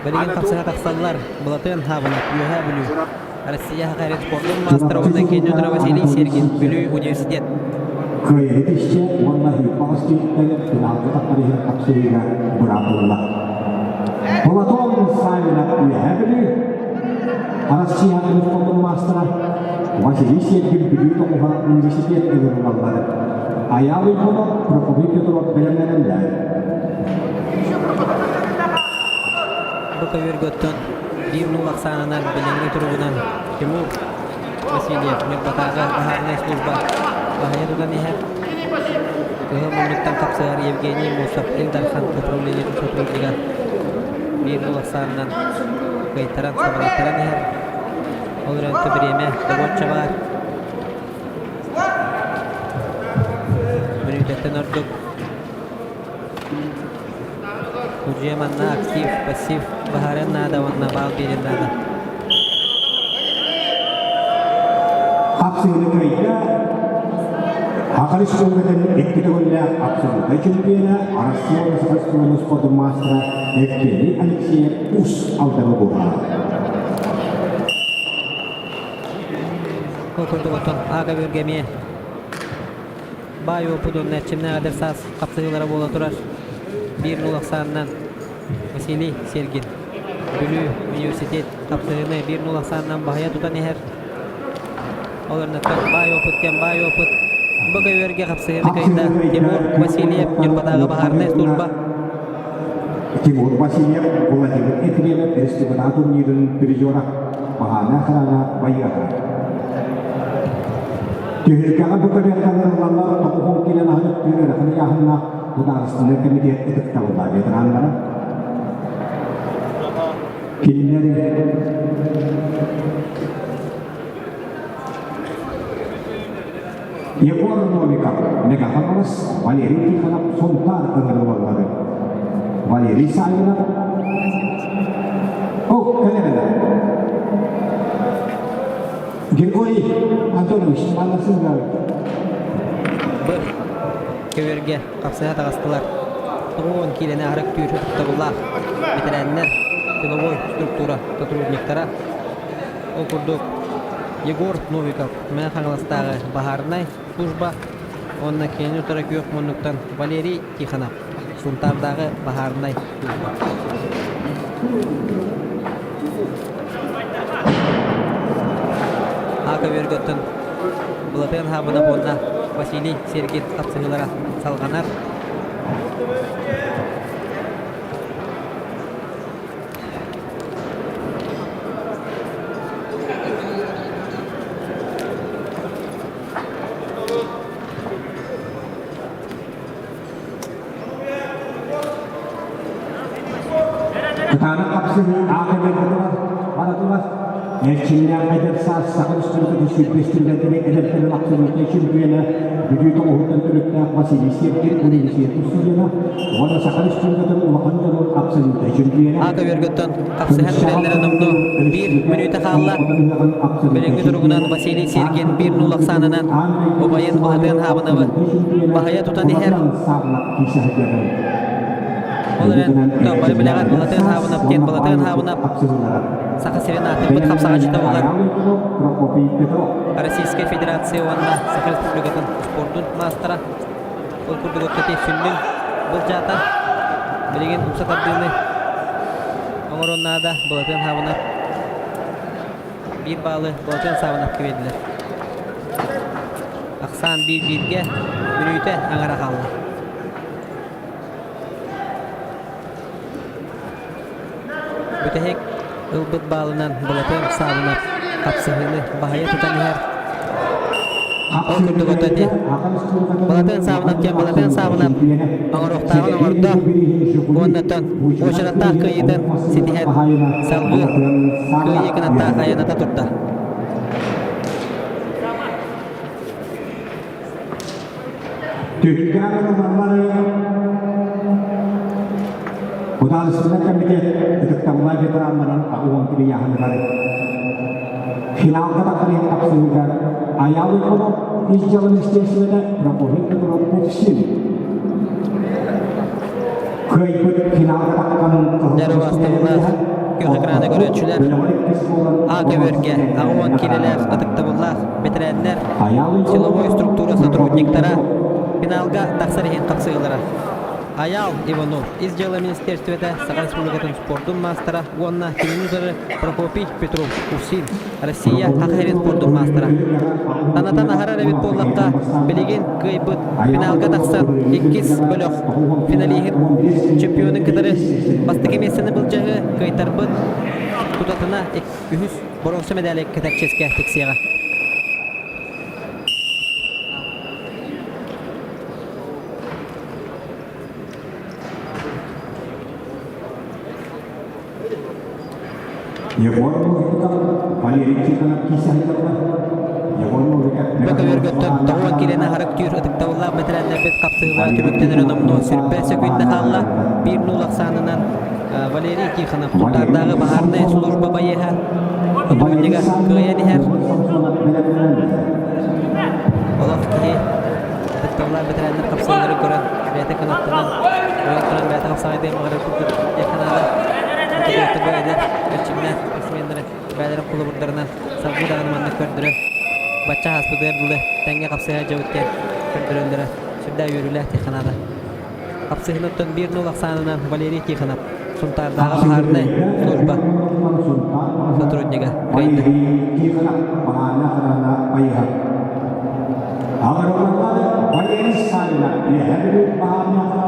Билигин тахсыһа тахсаллар Былатыан Хабынов, Үөһээ Бүлүү, Россия Хахарин спордун маастара уонна киин Василий Сергин, Бүлүү университет. Кыайыы тисчэ уонна Хыппаҕас киһиттэн финалга тахсар иһин тахсыыга быраабылла. Платон Савинов Үөһээ Бүлүү, Россия спордун маастара Василий Сергин Бүлүү тоҕуһа университет ыҥырылаллар. Айаал Уйбонов, Прокопий Петров бэлэмнэнэллэр. Бу көбүөргэ оттон биир нуул ахсаанынан билиҥҥи туругунан Тимур Васильев Ньурбатааҕы баһаарынай служба баһыйа тутан иһэр. Кыһыл муннуктан хапсыһар Евгений Мусов Ил Дархан управлениетын сотруднига биир нуул ахсаанынан кыайтаран сабалайтаран иһэр. Ол эрэн бириэмэ добуочча баар. Мүнүүтэттэн ордук Судьуйа манна актив, пассив баһаарыан наада уонна баал биэриэн наада. Хапсыһыны кыайда Саха Республикатын икки төгүллээх абсолютнай чемпиона, Россия Саха спордун маастара Евгений Алексеев Ус Алданы буолла. Ол курдук оттон Ага Бөргемиэ баай уопут уонна эрчимнээх эдэр саас хапсыһыылара буола турар. Биир нул ахсаанынан Василий Сергин Бүлүү университет хапсыһыыны биир нул ахсаанынан баһыйа тутан иһэр. Ол эрнэттэн баай опыт диэн баай опыт. Бу көйүөргэ хапсыһыыны кыайда Тимур Васильев, Ньурбатааҕы баһаарынай служба. Тимур Васильев, Владимир Ефремов республика турнирын призера, баһаарынай охрана байыаһа. Түһүлгэҕэ бу көрүөххэ тоҕуһун килэн аһылык түүн ыарахан ыйааһыннаах Судаарыстыбаннай комитет ытыктабыллаах ветераннара. Кинилэр Егор Новиков, Мегафонос, Валерий Тихонов, Сунтаар ыҥырыллаллары. Валерий Савинов, О, кэлэбэлэ. Григорий Антонович, манна Быр көбүөргэ хапсыһа таҕыстылар. 90 киилэни аһарык түүр туттабыллаах бэтэрээннэр, тыловой структура сотрудниктара. Ол курдук Егор Новиков Мэҥэ Хаҥаластааҕы баһаарынай служба уонна кинини утары күөх муннуктан Валерий Тихонов Сунтаардааҕы баһаарынай служба. Ака Бөргөттөн Былатыан Хаабынап уонна Василий Сергин хапсыһыылара салҕанар. Кытаанах хапсыһыы аата бэргэтигэр баратыгар эрчимнээх эдэр саас Саха Республикатын сүүрбэстиллэрдэрэ эдэрдэрин абсолютнай чемпиона Бүлүү тоҕуһуттан төрүттээх Василий Сергин университет студена уонна Саха Республикатын улахан дьонун абсолютнай чемпиона Аата Бөргөттөн хапсыһан бүтэллэрэ номнуо биир мүнүүтэ хаалла. Билиҥҥи туругунан Василий Сергин биир нул ахсаанынан убайын Былатыан Хаабыновы баһыйа тутан иһэр. Ол эрэн, бары билэҕит Былатыан Хаабынап диэн Былатыан Хаабынап Саха сирин аатырбыт хапсаҕайдьыта буолар. Российскай Федерация уонна Саха Республикатын спордун маастара. Ол курдук өттөтэ сүннүн былдьаата. Билигин умса тардыыны оҥорон наада Былатыан Хаабынап биир баалы Былатыан Саабынапка биэрдилэр. Ахсаан биир-бииргэ мүнүүтэ аҥара хаалла. Бүтэһик ылбыт баалынан Былатыан Саабынап хапсыһыыны баһыйа тутан иһэр. Ол курдук ото ити Былатыан Саабынап диэн Былатыан Саабынап оҥоруохтааҕын оҥордо уонна уочараттаах кыайыытын ситиһэн салгыы кыайыы кынаттаах айаната турда. Судаарыстыбаннай комитет ытыктабыллаах ветераннарын аҕыон тирийааһыныгар финалга тахсар тахсыыга Айаал Иванов ис дьыала министиэристибэтэ Прокопий Петров Куксин кыайбыт финалга тахсан Дьаруобастабыллаах күөх экраны көрөөччүлэр А көбүөргэ 80 киилэлээх ытыктабыллаах бэтэрээннэр силовой структура сотрудниктара финалга тахсар иһин хапсыһыылара. Айаал Иванов Ис дьыала министиэристибэтэ Саха Республикатын спордун маастара уонна кинини утары Прокопий Петров Усин Россия Саха сирин спордун маастара. Санатан аһарар эбит буоллахха, билигин кыайбыт финалга тахсан иккис бөлөх финалиһын чемпионун кытары бастакы миэстэни былдьаһыы кыайтарбыт тутатына үһүс боруонса медали кэтэр чиэскэ тиксиэҕэ. Егор Новиков, Валерий Тихонов киисэһэллэр. Егор Новиков Бөкөбөргөттөн тоҕуон киирэн аһарык түүр ытыктабыллаах бэтэрээннэрбит хапсыһыылара түмүктэнэрэ номнуо сүрбэ сөкүүндэ хаалла. Биир нуул ахсаанынан Валерий Тихонов Тутаардааҕы баһаарынай служба байыаһа сотруднига кыайан иһэр. Олох киһи ытыктабыллаах бэтэрээннэр хапсыһыылары көрөн бэйэтэ кынаттанан уйан туран бэйэтэ хапсаҕайдыан баҕарар курдук диэххэ наада. Бу эдэр эрчимнээх спортсменнары бэйэлэрин холобурдарынан салгыы даҕаны маннык көрдөрөн бачча ааспытыгар дылы тэҥҥэ хапсыһа дьабыт диэн көрдөрөллөрө сүрдээх үөрүүлээх диэххэ наада. Хапсыһыыныттан 1-0 ахсаанынан Валерий Тихонов. Сунтаардааҕы баһаарынай служба сотруднига кыайда.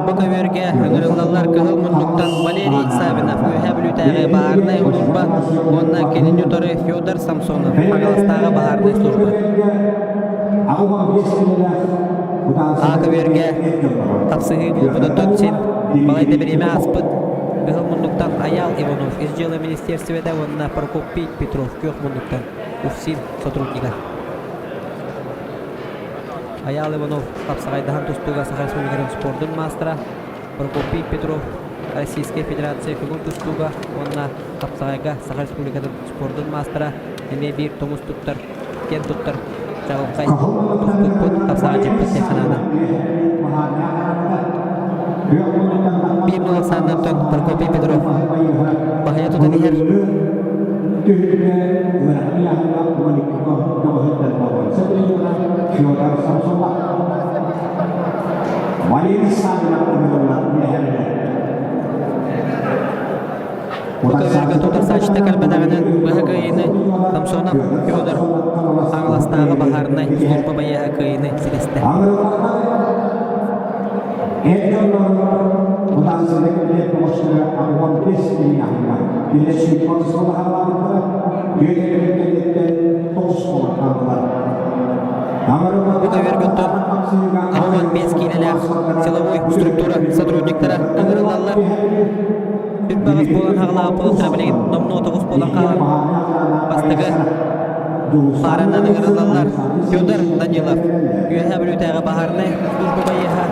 Бу көбүөргэ ыҥырыллаллар Кыһыл муннуктан Валерий Савинов, Үөһээ Бүлүүтээҕи баһаарынай служба уонна кинини утары Федор Самсонов, Хаҥаластааҕы баһаарынай служба. А көбүөргэ хапсыһыы буолбутуттан син балайда бириэмэ ааспыт. Кыһыл муннуктан Айаал Иванов, Ис дьыала министиэристибэтэ уонна Прокопий Петров күөх муннуктан УФСИН сотруднига. Айаал Иванов хапсаҕайдаһан тустууга Саха Республикатын спордун маастара, Прокопий Петров Российскай Федерация көҥүл тустууга уонна хапсаҕайга Саха Республикатын спордун маастара эмиэ биир тумус туттар, киэн туттар чаҕылхай тустукпут, хапсаҕайдьыппыт диэн санаана. Биир Александртон Прокопий Петров баһыйа тутан иһэр. Бу көбүөргэ тутарсааччыта кэлбэтэҕинэн быһа кыайыыны Самсонов Федор Хаҥаластааҕы баһаарынай служба байыаһа кыайыыны ситистэ. Бу көбүөргөттөн 65 киилэлээх силовой структура сотрудниктара ыҥырыллаллар. Үп-баҕас буолан хаҕылаабыт буолуохтара билигин номнуо тоҕус буолан хаалан бастакы пааранан ыҥырыллаллар. Федор Данилов, Үөһээ Бүлүүтээҕи баһаарынай служба байыаһа,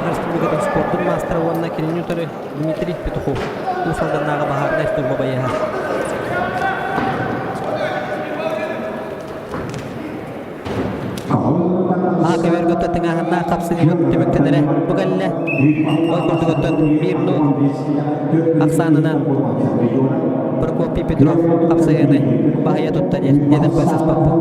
республикатын спордун маастара уонна кинини утары Дмитрий Петухов, Уус Алданнааҕы баһаарынай служба байыаһа. Аха көбөргөттө тыҥааһыннаах хапсыһыыбыт түмүктэнэрэ бу кэллэ. Ол курдугуттан биир нуул ахсаанынан Прокопий Петров хапсыһыыны баһыйа тутта диэн сыспаппыт.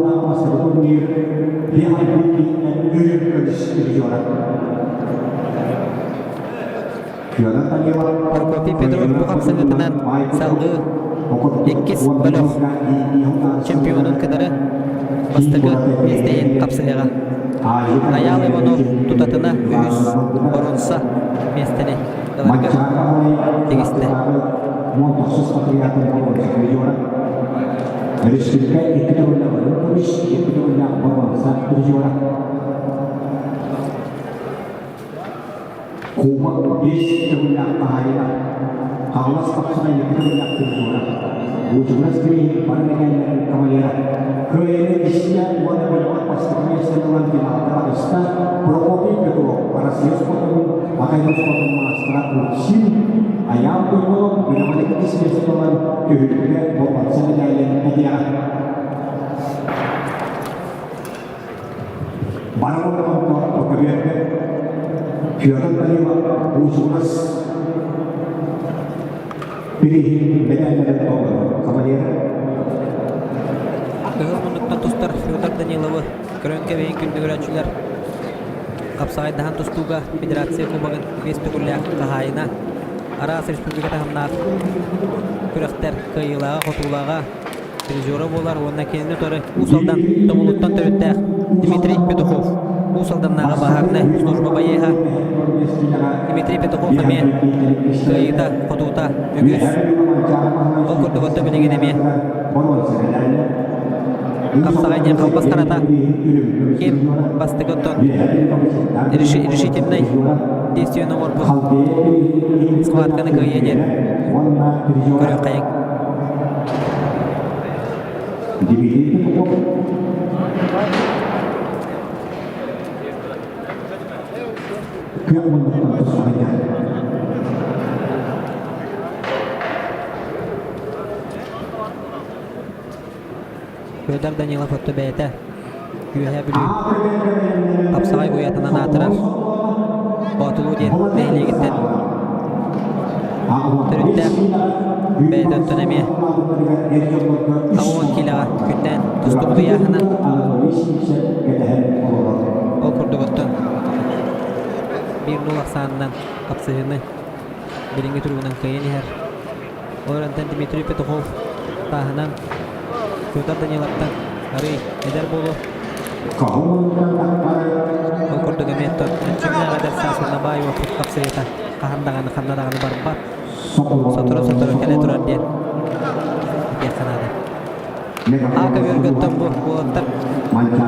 Прокопий Петров бу хапсыһыытынан салгыы иккис бөлөх чемпионун кытары бастакы миэстэ иһин хапсыһыаҕа. Айаал Иванов тутатына үһүс боруонса миэстэни ыларга тигистэ. Республика икки төгүллээх үрүҥ көмүс, икки төгүллээх боруонса призера. Кубок биэс төгүллээх хаһаайына, Хаҥалас тахсына икки төгүллээх призера, Буучугурас бирииһин бары мэтээллэрин кавалера, кыайыыны истэ уонна бөлөҕөр бастакы миэстэни ылан финалга таҕыста Прокопий Петров, Россия спордун, Атай спордун маастара Урсин, Айаал Туйгунов бөлөҕөр иккис миэстэни ылан түһүлгэ боруонса мэтээлин кэтиэҕэ. Барыларыгар көбүөргэ Федор Данилов Уусугурас бирииһин мэтээллэрин толорор кавалера. Кыһыл муннуктан тустар Федор Даниловы көрөн кэбиһин күндүгүрөөччүлэр хапсаҕайдаһан тустууга Федерация Кубогын биэс төгүллээх хаһаайына, араас республика таһымнаах күрэхтэр кыайыылааҕа-хотуулааҕа призера буолар уонна кинини утары Уус Алдан Тумулуттан төрүттээх Дмитрий Петухов Уус Алданнааҕы баһаарынай служба байыаһа Дмитрий Петухов эмиэ кыайыыта хотуута үгүс. Ол курдук отто билигин эмиэ хапсаҕай диэн халбас харата ким бастакы оттон решительнай действиены оҥорбут схватканы кыайыа диэн көрүөххэйиҥ. Федор Данилов отто бэйэтэ Үөһээ Бүлүү хапсаҕай уйатынан аатырар Боотулуу диэн нэһилиэгиттэн төрүттээх бэйэтэ оттон эмиэ 80 киилэҕэ күннээн тустубут ыйааһына. Ол курдук оттон биир нуул ахсаанынан хапсыһыыны билиҥҥи туругунан кыайан иһэр. Ол эрэн Дмитрий Петухов тааһынан Федор Даниловтан арый эдэр буолуо. Ол курдук эмиэ эрчимнээх эдэр саас уонна баай уопут хапсыйыта хаһан даҕаны ханна даҕаны барбат. Сотору-сотору кэлэ турар диэн этиэххэ наада. Ака Өргөттөн бу уолаттар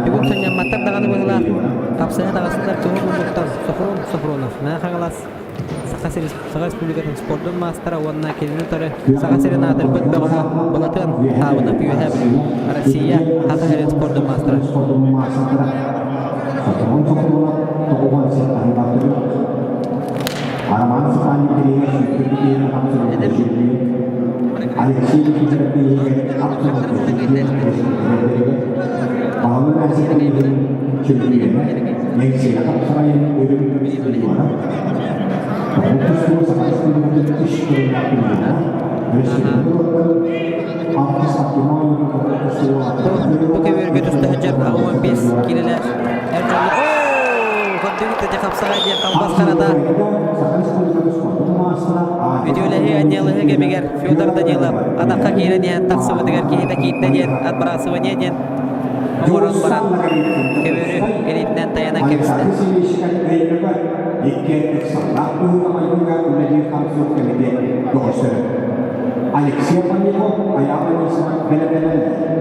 бүгүн сынньамматтар даҕаны быһыылаах. Хапсыһа таҕыстылар туһу муннуктан Софрон Софронов, Мэҥэ Хаҥалас Саха сирин Саха Республикатын спордун маастара уонна кинини утары Саха сирин аатырбыт бөҕөһө Былатыан Таабынов Үөһээ Бүлүү Россия Саха сирин спордун маастара. Роман Степанович Алексей Бу көбүөргэ түстэ сылдьар 85 киилэлээх эр дьоннор Көрдүгүт ити хапсаҕай диэн талбас харата Үтүөлэһии отделыһы кэмигэр Федор Данилов атахха киирэн иһэн тахсыбытыгар киһитэ киирдэ диэн отбрасывание диэн оҥорон баран көбүөрү илиитинэн тайанан кэбистэ.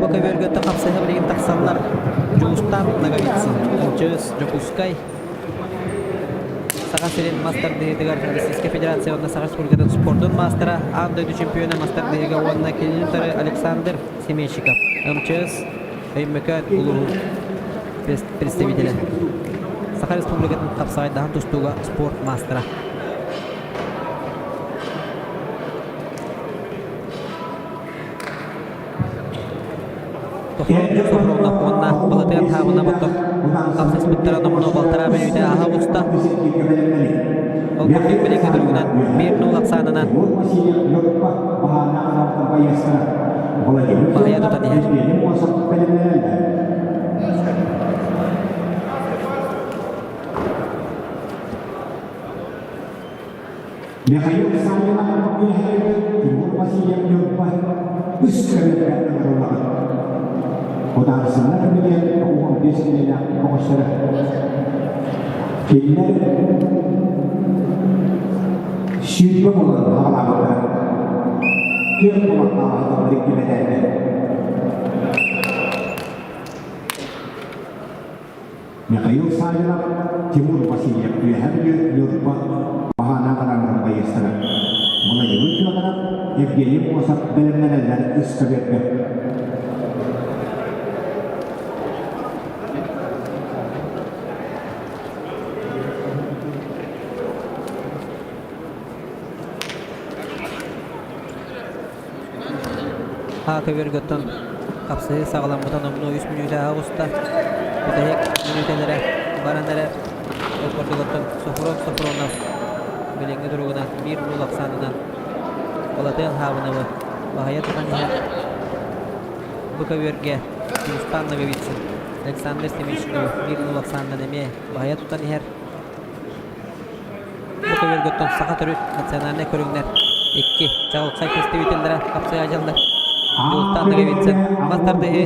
Бу көбүөргэ хапсыһа билигин тахсаллар Дьулустаан Ноговицын, МЧС Дьокуускай, Саха сирин мас тардыһыытыгар Российскай Федерация уонна Саха Республикатын спордун маастара, аан дойду чемпиона мас тардыһыыга уонна кинини утары Александр Семейщиков, МЧС Өймөкөөн улууһун представителэ, Саха Республикатын хапсаҕайдаһан тустууга спорт маастара. Сопронов уонна Балатыан Хаабына ботох хапсыспыттара номнуо балтараа мүнүүтэ аһа оҕуста. Ол курдук билиҥҥи туругунан 1-0 ахсаанынан баһыйа тутан иһэр. Михаил Саввинов үөһээҥҥи Тимур Васильев Ньурба үс көрүҥҥэ ыҥырыллаҕын. Утаарсыннар кэмигэр 15 киилэлээх оҕустара. Кинилэр 20 буолан аҕалаабыттара. Түөрт буолан аҕалаабыттар икки мэтээллэр. Михаил Савинов, Тимур Васильев Үөһээ Бүлүү Ньурба баһаана бараанын байыастара. Владимир Федоров, Евгений Мосов бэлэмнэнэллэр ыскабыарга. А көбүөргөттөн хапсыһыы саҕаламмыта номнуо үс мүнүүтэ оҕуста. Бүтэһик мүнүүтэлэрэ баран эрэр. Ол курдугуттан Софрон Софронов билиҥҥи туругунан биир нуул ахсаанынан Балатыан Хаабыновы баһыйа тутан иһэр. Бу көбүөргэ Дьулустаан Ноговицын, Александр Семичков биир нуул ахсаанынан эмиэ баһыйа тутан иһэр. Бу көбүөргөттөн саха төрүт национальнай көрүҥнэр икки чаҕылхай представителлэрэ хапсыйаачаллар. Дьулустаан Ноговицын, мас тардыһыы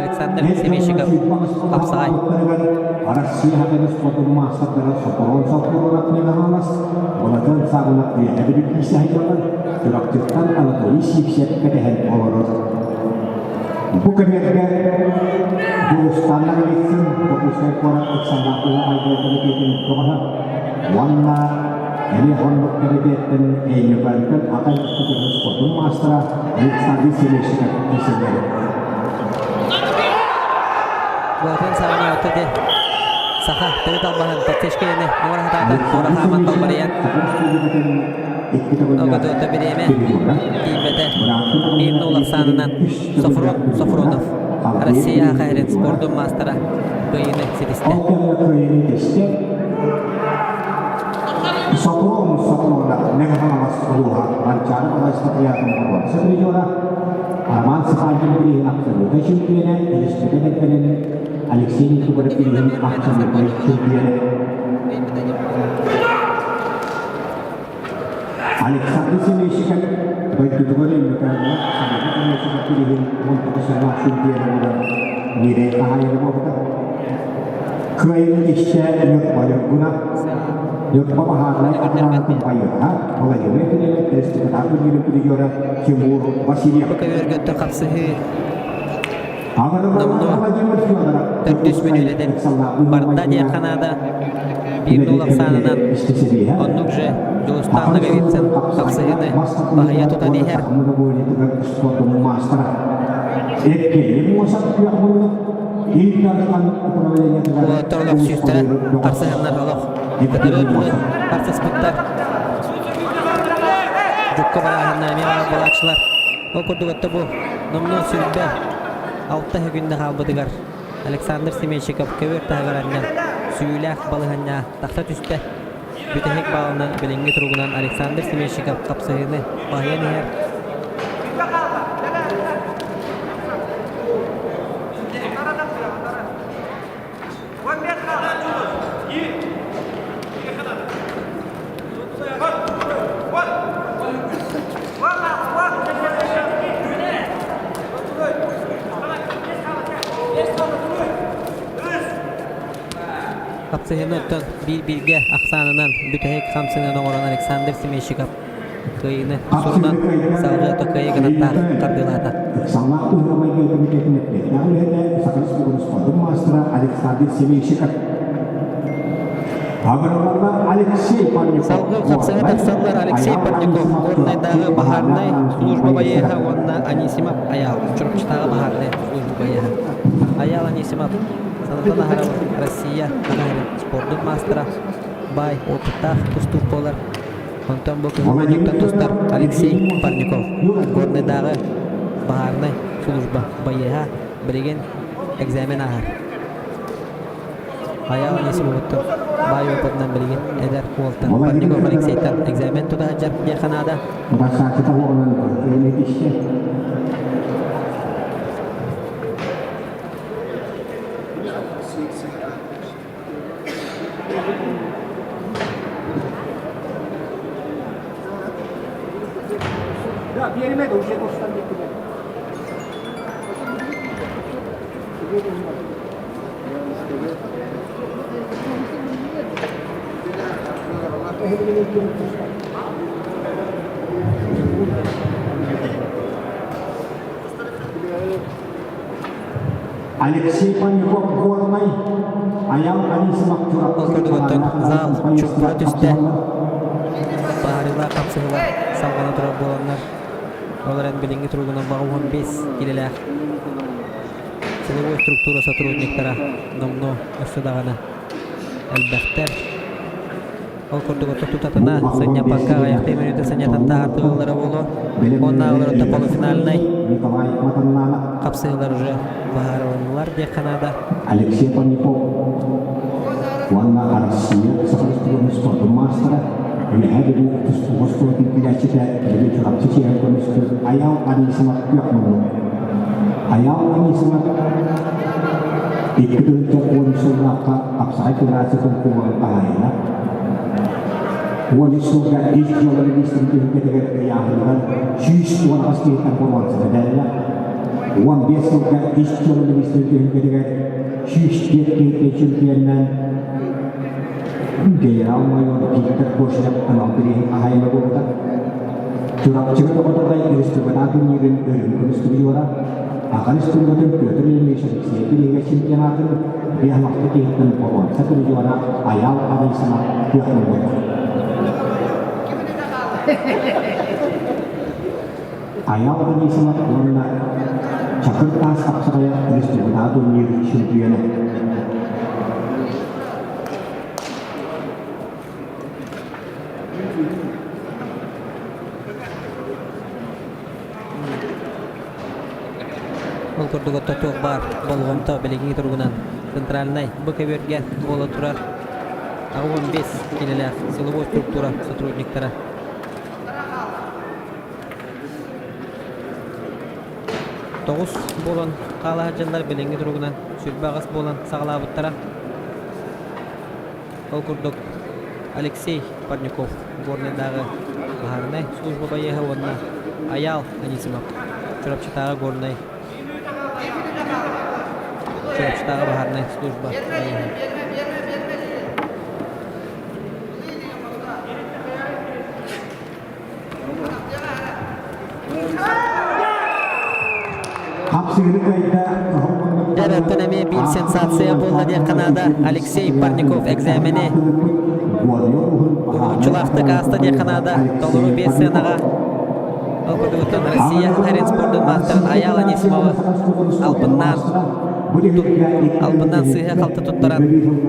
Александр Семейщиков, хапсаҕай. Россия хатырыс хотун маастардара Сокурон Сокуров Меганалас, Былатын Саҕынах Үөһэ Бүлүү саһыйалар, Чурапчыттан Анатолий Сивцев кэтэһэн олорор. Бу кэмнэргэ Дьулустаан Ноговицын Дьокуускай куорат ыксаллаах уһаайба кэмитиэтин көҕөһө уонна эмиэ оннук кэмитиэттэн Өймөкөөнтөн атай көмүс хотун маастара Александр Селещиков киирсэллэр. Былатын саҕана отто де саха төрүт албаһын тактическайыны оҥоро сатаата туора хааман балбарыйан Оготуота бириэмэ тиийбэтэ. Биир нуул ахсаанынан Софрон Софронов Россия аха спордун маастара кыайыыны ситистэ. Ол кэмҥэ кыайыыны ситистэ. Софрон Софронов Мэҥэ Хаҥалас улууһа Манчаары Алайспатриатын боруонса призера Роман Сахалин бирииһин абсолютнай чемпионэ Елизавета Бэргэнин Алексей Никифоров бирииһин абсолютнай чемпионэ Александр Семейщиков дойду Дойдутугар Өймөкөөҥҥө Самара Ильича Кириһин 19 сыллаах чемпиона буолан ньирэй хаһаайына буолбута. Кыайыыны истэ Ньурба Ньургуна, Ньурба баһаарынай аппараатын байыаһа Владимир Кириллов республикатааҕы турнирын призера Тимур Васильев. Бу көбүөргэ хапсыһыы номнуо төрдүс мүнүүтэтин барда диэххэ наада. Биир нуул ахсаанынан оннук же Дьулустаан Ноговицын хапсыһыыны баһыйа тутан иһэр. Уолаттар олох сүүстэрэ харсыһаннар олох кытары харсыспыттар. Дьукка барааһынна эмиэ баар буолааччылар. Ол курдук өттө бу номнуо 26 күннэ хаалбытыгар Александр Семенщиков көбүөр таһыгар анньан сүүйүүлээх балаһыанньа тахса түстэ. Бүтэһик баалынан билиҥҥи туругунан Александр Семенщиков хапсыһыыны баһыйан иһэр. Хапсыһыыны оттон биир-бииргэ ахсаанынан бүтэһик хамсыынан оҥорон Александр Семенщиков кыайыыны сурунан салгыы кыайыы гынаттаах тардыылаата. Ыксаллаах туһуламайга комитетин эппиэттээх үлэһитэ Саха Республикатын спордун маастара Александр Семенщиков. Салгыы хапсыһа тахсаллар Алексей Парников, Горнайдааҕы баһаарынай служба байыаһа уонна Анисимов Айаал, Чурапчытааҕы баһаарынай служба байыаһа. Айаал Анисимов санатан аһарабыт Россия баһаарын спордун маастара, баай опыттаах тустуук буолар. Онтон бу күһүн мунньуктан тустар Алексей Парников, Горнайдааҕы баһаарынай служба байыаһа, билигин экзамен ааһар. Айаал Анисимовыттан баай опытынан билигин эдэр уолтан Парников Алексейтан экзамен тута сылдьар диэххэ наада. Алексей Панюков Горнай, Аял Анисимов Ол курдук зал чуҥкура түстэ. Баһаарыылаах хапсыһыылар салҕана турар буоланнар, ол эрэн билиҥҥи туругунан баҕа 15 килэлээх Силовой структура сотрудниктара номнуо өссө даҕаны элбэхтэр. Ол курдук ото тутатына сынньаппакка аҕыйахтыы мүнүүтэ сынньатан таһаартыыллара буолуо. Уоннааҕылар ото полуфинальнай хапсыһыылар уже быһаарылыннылар диэххэ наада. Алексей Панюков уонна Россия Саха Республикатын спордун маастара, Үөһээ Бүлүү тустууга оскуолатын иитээччитэ Билигин Чурапчы чиэһин көмүскүүр Айаал Анисимов күөх муннук. Айаал Анисимов 2013 сыллаахха Хапсаҕай Федерациятын кубогын хаһаайына. 13 сылга ис дьыала министрин түһүлгэтигэр ыйааһыныгар 118 киһиттэн боруонса бэриллэ. 15 сылга ис дьыала министрин түһүлгэтигэр 104 киһиттэн чемпионнаан генерал-майор Виктор Кошелев анал бирииһин хаһаайына буолбута. Чурапчыга доҕоттордай республикатааҕы турнирын өрүһүн көмүс призера, Аҕа республикатын Петр Ильич Алексеев бирииһигэр чемпионатын биэс киһиттэн боруонса призера Айаал Анисимов күөх муннук. Айаал Анисимов уонна Чакыр таас хапсаҕайа республикатааҕы турнир чемпиона. Ол курдук отто туох баар болҕомто билиҥҥи туругунан центральнай бу көбүөргэ буола турар 85 киилэлээх силовой структура сотрудниктара Тоҕус буолан хаала сылдьаллар билиҥҥи туругунан 28 буолан саҕалаабыттара. Ол курдук Алексей Парников Горнайдааҕы баһаарынай служба байыаһа уонна. Айаал Анисимов, Чурапчытааҕы Горнай Чурапчытааҕы баһаарынай служба байыаһа. Дьэ, эмиэ биир сенсация буолла диэххэ наада. Алексей Парников экзамени уһулуччулаахтык ааста диэххэ наада. Толору биэс сыанаҕа ол курдугуттан Россия Харин спордун маастарын Аял Анисимова албыннаан албыннаан сыыһа-халты туттаран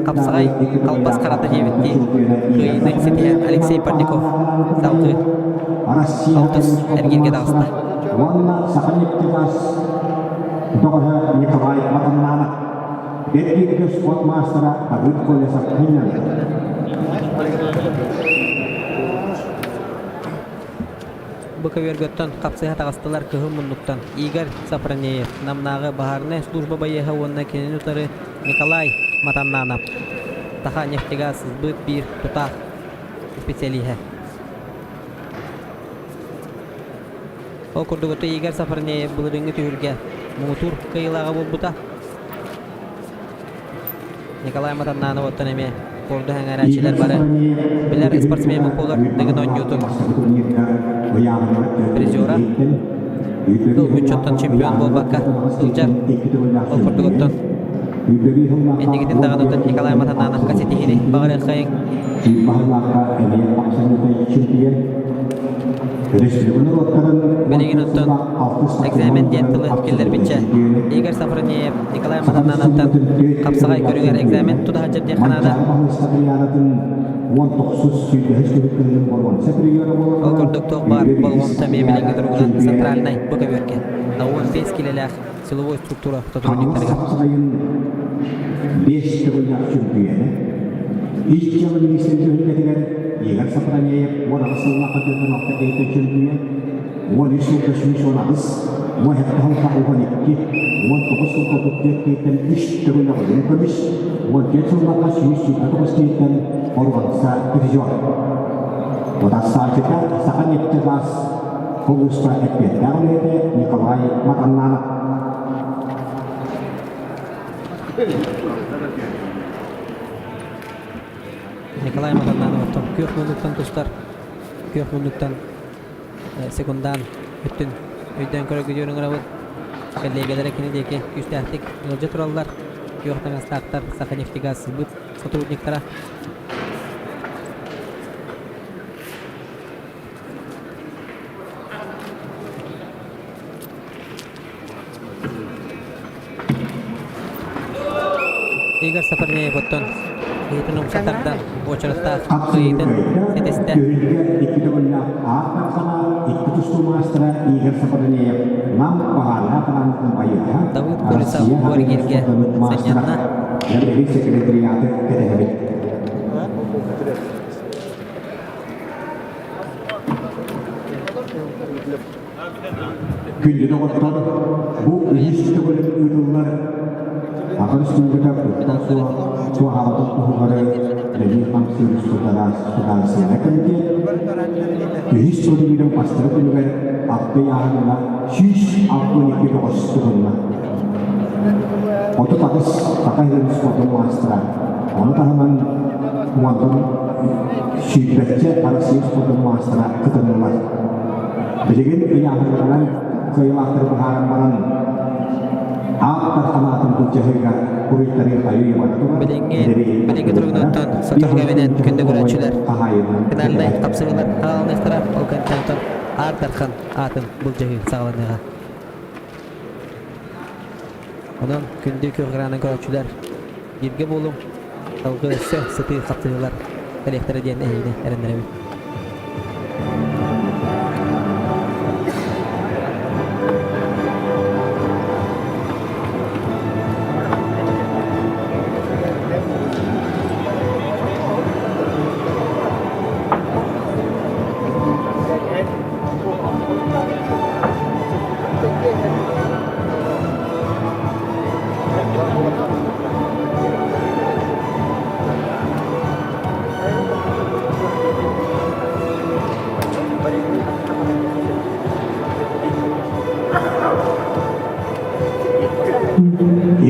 хапсаҕай халбас харата диэбиттии кыайыыны ситиһэн Алексей Парников салгыы алтыс эргииргэ таҕыста. Уонна Саханефтегаз бөҕөһө Николай Матаннанов Бэргииргэ спорт маастара Давыд Колесов хынньанар. Бу көбүөргөттөн хапсыһа таҕыстылар кыһыл муннуктан Игорь Сафронеев, Намнааҕы баһаарынай служба байыаһа уонна кинини утары Николай Матаннанов, Саха нефтегаз сбыт биир тутаах специалиһэ. Ол курдук Игорь Сафронеев былырыыҥҥы түһүлгэ муҥутуур кыайыылааҕа буолбута. Николай Матаннанов оттон эмиэ спорду сэҥээрээччилэр бары билэр спортсмен буолар Дыгын оонньуутун призера. Ылбыччоттон чемпион буолбакка сылдьар. Ол курдук оттон инникитин даҕаны Николай Матаннановка ситиһиини баҕарыаххайыҥ. Билигин оттон экзамен диэн тылы киллэрбиччэ Игорь Сафронеев Николай Матаннановтан хапсаҕай көрүҥэр экзамен тута сылдьар диэххэ наада. Ол курдук туох баар болҕомто эмиэ билиҥҥи туругунан центральнай бу көбүөргэ 15 килэлээх силовой структура сотрудниктарыгар. Биэс төгүллээх чөмпүйүөнэ, Ис дьыала министрин түһүлгэтигэр Игорь Сафронеев 18 сыллаах 46 киһиттэн чөмпүйүөн, 13 сылга 118, 17 сылга 12, 19 сылга 34 киһиттэн үс төгүл үрүҥ көмүс, 14 сылларга 129 киһиттэн боруонса призер. Утарсааччыта Саха нефтегаз улууска эппиэттээх үлэһитэ Николай Матаннанов. Николай Матаннанов оттон күөх муннуктан тустар, күөх муннуктан секундаан өттүн өйдөөн көрөргүтүгэр ыҥырабыт. Кэллиэгэлэрэ кини диэки күүстээхтик ыалдьа тураллар. Күөх таҥастаахтар Саханефтегаз сылбыт сотрудниктара. Игорь Сафарнеев оттон киһитин умса тардан уочараттаах кыайыытын ситистэ. Түһүлгэ икки төгүллээх аат тархана, икки тустуу маастара Игорь Сафарнеев Нам баһаардаах хамаандатын байыаһа, Давыд Колесов Россия бу эргииргэ маастара. сынньанна. Эргиир секретариаты кэтэһэбит. Күндү доҕоттор, бу үһүс төгүлүн ыытыллар Саха Республика куттал суох суоһаабатын туһугар үлэлиир-хамсыыр Судаарыстыбаннай комитет үһүс көрүҥүнэн бастакы күнүгэр алта ыйааһыҥҥа 162 бөҕөс туһунна. 38 саха сирин спордун маастара, ону таһынан уонтан сүүрбэччэ Россия спордун маастара кытыннылар. Билигин ыйааһыннарынан кыайыылаахтары быһааран баран, ааптар санаатын былдьаһыыга буруйдары хайыы бара турар. Билиҥҥи билиҥҥи туругунан сотору кэминэн күндү көрөөччүлэр финальнай хапсыһыылар хаалыныахтара. Ол кэнниттэн Аар Дархан аатын былдьаһыы саҕаланыаҕа. Онон күндү күөх экранын көрөөччүлэр бииргэ буолуҥ, салгыы өссө сытыы хапсыһыылар кэлиэхтэрэ диэн эһигини эрэннэрэбин.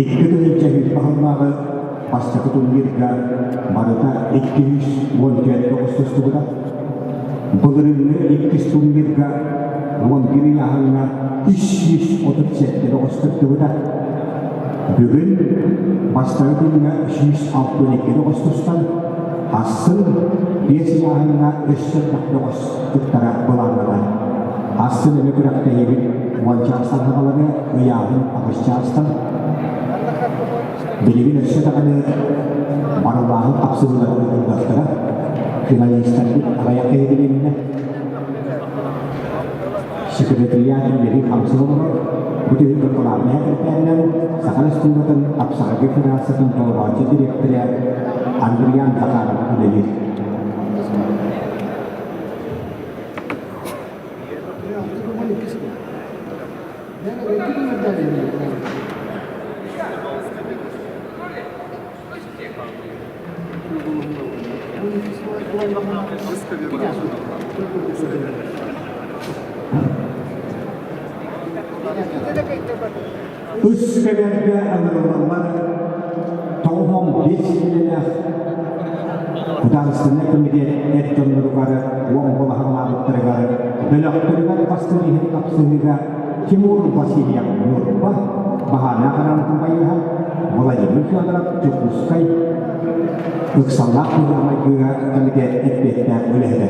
2000 баһыллааҕы бастакы турнирга барыта 214 оҕус тустубута. Былырыыҥҥы иккис турнирга 11 ыйааһыҥҥа 337 оҕус кыттыбыта. Бүгүн бастакы күҥҥэ 162 оҕус тустан, ахсын биэс ыйааһыҥҥа өссө элбэх бөҕөс кыттара былааннанар. Ахсын эмэ күрэхтэһиибит уон чаастан саҕаланыа, ыйааһын аҕыс чаастан. Билигин өссө даҕаны барыллааһын хапсыһыылары ыытыллыахтара. Финалистарбыт аҕыйах киһи билиннэ. Секретариат үлэлии хамсыы олорор. Бу түһүлгэ кылаабынай кирпээнинэн Саха Республикатын Хапсаҕайга Федерациятын толорооччу дириэктэрэ Андриан Захаров үлэлиир. Үс кэмэргэ ыҥырыллаллар 95 киилэлээх Государственнай комитет эр дьонноругар уон балаһалаабыттарыгар бөлөхтөрүгэр бастыҥ иһин тапсыһыыга Тимур Васильев Ньурба, Баһаана Хараҥатын байыһа, Владимир Федоров Дьокуускай ыксаллаах быһыы-майгыга комитет эппиэттээх үлэһитэ.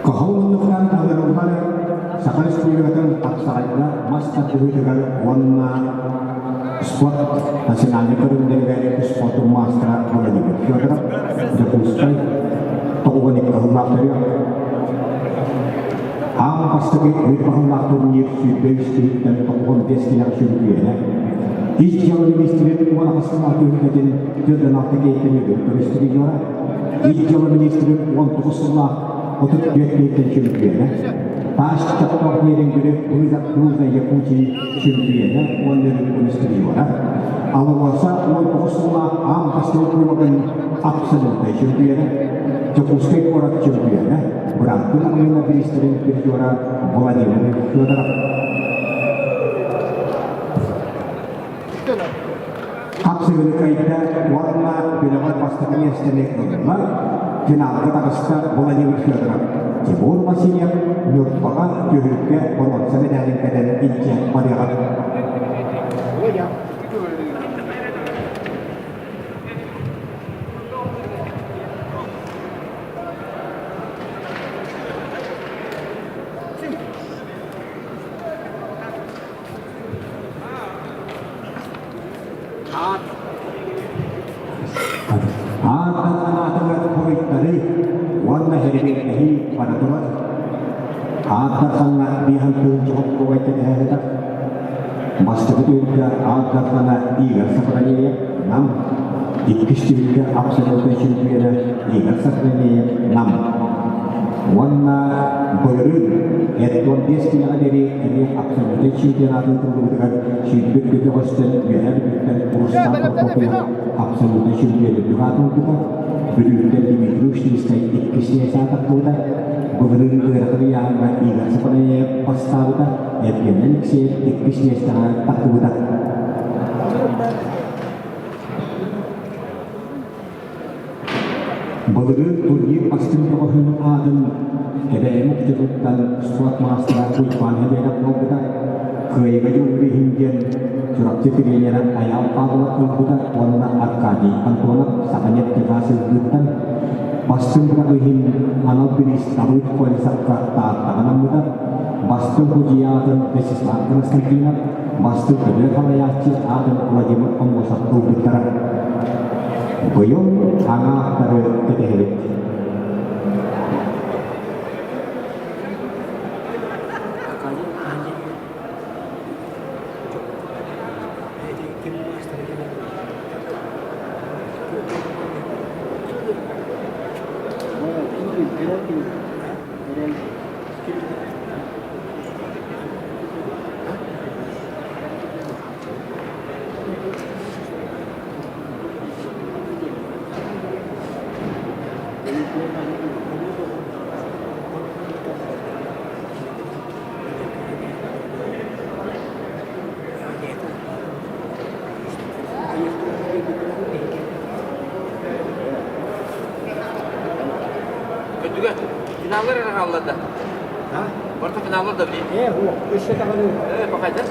Кыһыл муннуктан ыҥырыллар Саха Республикатын хапсаҕайга мас тардыһыытыгар уонна спорт национальнай көрүҥнэригэр спордун маастара Владимир Федоров, Дьокуускай 92 сыллаах төрүөх. Аан бастакы үт баһыллаах турнир 23 киһиттэн 95 киһиэхэ чөмпүйүөнэ. Ис дьыала министрин 18 сыллаах түһүлгэтин 46 киһиттэн үгүн көрүстүрүйүөҕэ. Ис дьыала министрин 19 сыллаах 34 киһиттэн чөмпүйүөнэ. Таас чохтоох Нерюнгри Вызов Круза Якутии чөмпүйүөнэ уонна үрүҥ көмүс призера. АЛРОСА 19 сыллаах аан бастакы кубогын абсолютнай чөмпүйүөнэ. Дьокуускай куорат чөмпүйүөнэ. Бырааттыы Алина бириистэрин призера Владимир Федоров. Хапсыгыны кыайда уонна бөлөҕөр бастакы миэстэни ылла. Финалга таҕыста Владимир Федоров. Тимур Васильев Ньурбаҕа түһүлгэ боруонса мэдээлин кэтэн илдьэ барыаҕа. Аатынан анаатыгар буруйдары уонна хэрибиэрдэһии бара турар. Аат Дархаҥҥа биэһэн тыһыынча холкуобай кэтэһэ Бастакы түһүлгэ Аат Дархана Игорь Сахаранеев, Нам. Иккис түһүлгэ абсолютнай чемпиона Игорь Сахаранеев, Нам. Уонна былырыын 75 киилэҕэ диэри эмиэ абсолютнай чемпионат ыытыллыбытыгар сүүрбүт көтөҕөстөн Үөһээ Бүлүүттэн Рустам Прокопьев абсолютнай чемпион үрдүк аатын ылбыта. Бүлүүттэн Дмитрий Ушницкай иккис миэстэ тахсыбыта. Былырыын ыарахан ыйааһыҥҥа Игорь Сапанаев бастаабыта, Евгений Алексеев иккис миэстэҕэ тахсыбыта. Былырыын турнир бастыҥ бөҕөһүн аатын Кэбээйи Мукчутуттан спорт маастара Уйбаан Хабианов буолбута. Кыайыыга дьулуур иһин диэн Чурапчы тренерэ Айаал Павлов ылбыта уонна Аркадий Антонов Саханет-Техас ылбыттан бастыҥ бырах иһин анал бириис Давыд Колесовка Тааттаҕа анаммыта. Бастыҥ судьуйа аатын Вячеслав Константинов, бастыҥ көбүөр салайааччы аатын Владимир Аммосов ылбыттара. Быйыл аҥааттары кэтэһэбит. Көтүгэ финаллар эрэ хаалла да. Орто финаллар да билии. Ээ, өссө даҕаны. Ээ, пахайда.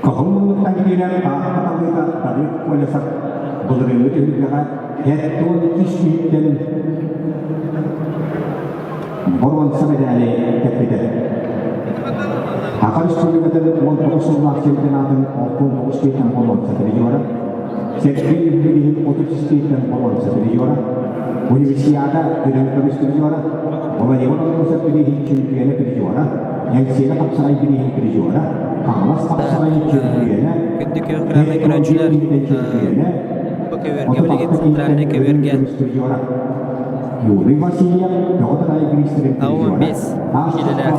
Кохоммуттан киирэн Таатта талыыта Давид Колесов былырыыҥҥы түһүлгэҕэ 72 сүүттэн боруонса мэдээли кэппитэ. Саха Республикатын 19 сыллаах чемпионатын 69 киһиттэн боруонса призера, Сергей Евгеньевич 33 киһиттэн боруонса призера, Универсиада үрүҥ көмүс призера, Владимир Андросов бирииһин чемпиона призера, Эҥсиэли хапсаҕай бирииһин призера, Хаҥалас хапсаҕай чемпиона, Күндү күөх экраннай көрөөччүлэр, бу көбүөргэ билигин центральнай көбүөргэ Юрий Васильев Петр Айгристерин 15 киилэлээх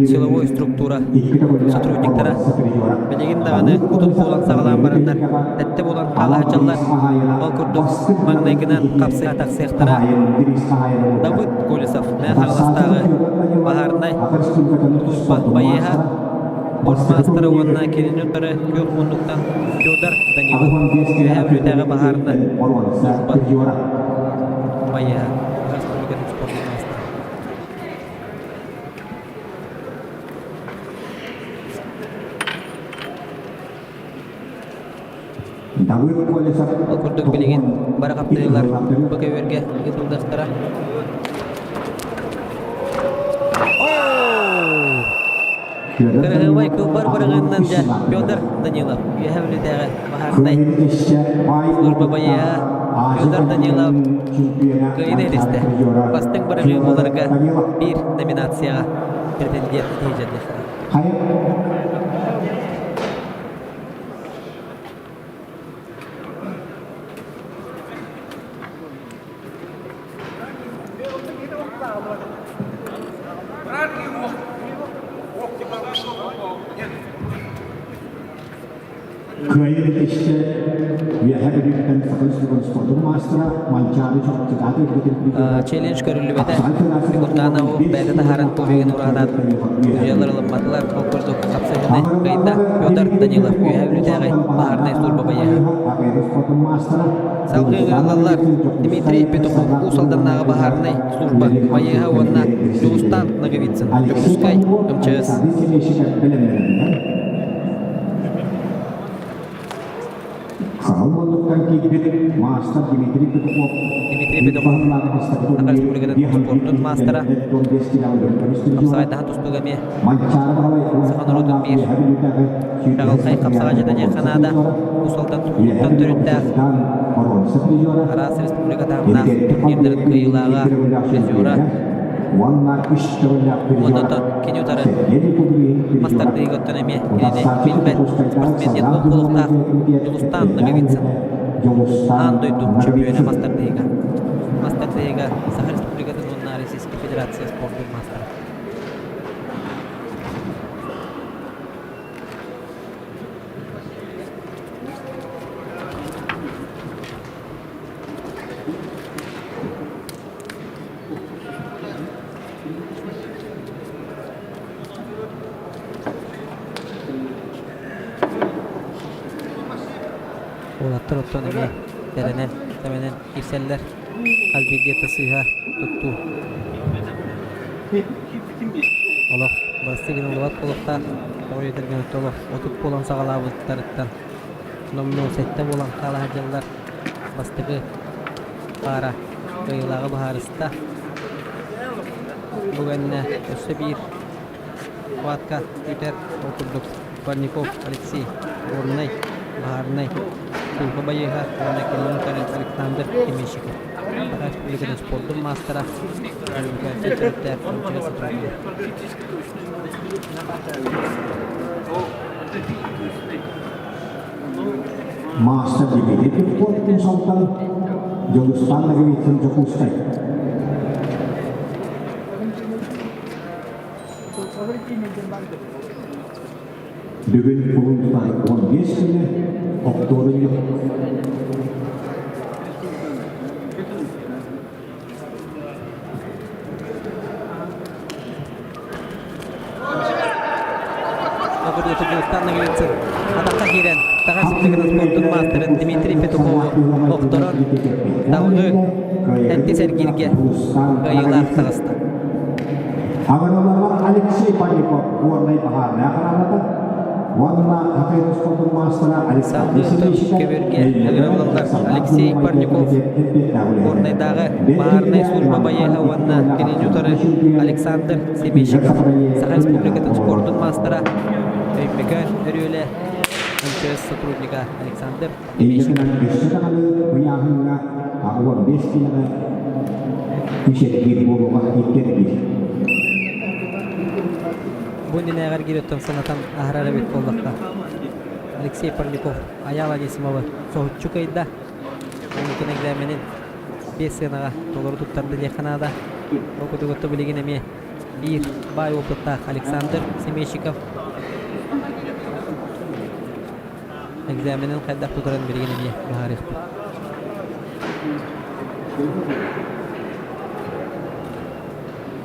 силовой структура сотрудниктара билигин даҕаны утут буолан саҕалаан бараннар сэттэ буолан хаалааччылар ол курдук маҥнайгынан хапсыга тахсыахтара Давыд Колесов Мэҥэ Хаҥаластааҕы баһаарынай служба байыаһа Спортмаастара уонна кинини утары күөх муннуктан Федор Данилов Үөһээ Бүлүүтээҕи баһаарынай служба байыаһа республикатын спордун маастара. Ол курдук билигин бары хаптыылар бу көбүөргэ ыытыллыахтара. Кырыһыбай кылбар бырыгыннан дьэ Петр Данилов Үөһээ Бүлүүтээҕи баһаарынай служба байыаһа Петр Данилов кыайыыны илистэ. Бастыҥ бырыгыы буоларга биир номинацияҕа претендент тиһидьэллэхтэрэ. Кыайыы итиччэ. Үөһээ Бүлүүттэн Саха Республикатын спордун маастара Манчаары Чурапчытааты үрдүкүн призера Челлендж көрүллүбэтэ. Курдаана ол бэйэтэ таһааран пубигын ураатаат судьуйалар ылымматылар. Ол курдук хапсыһыыны кыайда Петр Данилов Үөһээ Бүлүүтээҕи баһаарынай служба байыаһа. Салгыы ыҥырыллаллар Дмитрий Петухов Уус Алданнааҕы баһаарынай служба байыаһа уонна Дьулустаан Ноговицын Дьокуускай МЧС. Саһыл муннуктан киирбит маастар Дмитрий Петухов Дмитрий Петухов Саха Республикатын спордун маастара хапсаҕайдаһан тустууга эмиэ саха норуотун биир чаҕылхай хапсаҕайдьыта диэн ханаада Уус Алдан тутулуттан төрүттээх араас республика таһымнаах турнирдарын кыайыылааҕа призера Уонна оттон кини утары мас тардыыга оттон эмиэ кинини билбэт спортсмен диэн буолуохтаах Дьулустаан Ноговицын аан дойду чөмпүйүөнэ мас тардыыга. Мас тардыыга Саха Республикатын уонна Российскай Федерация спордун маастара. Уолаттар оттон эмиэ тэрэнэн, сэмэнэн киирсэллэр. Хас биирдии сыыһа туттуу. Олох бырастыы гыныллыбат буолуохтаах. Тоҕо диэтэргин олох 30 буолан саҕалаабыттарыттан номнуо сэттэ буолан хаала сылдьаллар. Бастакы паара кыайыылааҕы быһаарыста. Бу кэннэ өссө биир хватка күүтэр. Ол курдук Парников Алексей Горнай, Баһаарынай служба байыаһа уонна кинини утары Александр Тимещиков. Саха Республикатын спордун маастара, Өрөбүкээччи төрүттээх МЧС сотруднига. Маастар Дмитрий Петухов Салтан, Дьулустаан Ноговицын Дьокуускай. Бүгүн кулун тутар 15 күнэ, октуобунньук. Огурду Дьулустаан Ноговицын атахха киирэн Саха Республикатын спордун маастарын Дмитрий Петухову охторон салгыы сэттис эргииргэ кыайыылаах таҕыста. Аҕыраларга Алексей Павликов Горнай баһаарынай охраната уонна хоккей спордун маастара Александр Салгыы көбүөргэ ыҥырыллаллар Алексей Парников Горнайдааҕы баһаарынай служба байыаһа уонна кинини утары Александр Семещиков Саха Республикатын спордун маастара Өймөкөөн Өрүөлэ МЧС сотруднига Александр Семещиков. Өссө даҕаны ыйааһыҥҥа 15 киилэҕэ үс эргиир буолуоҕа икки эргиир. Бу иннинээҕи эргиир санатан аһарар эбит буоллахха Алексей Парников Айаал Анисимовы соһуччу кыайда. Оннукун экзаменин биэс сыанаҕа толору туттарда диэххэ наада. Ол курдук билигин эмиэ биир баай опыттаах Александр Семейщиков экзаменин хайдах тутарын билигин эмиэ быһаарыахпыт.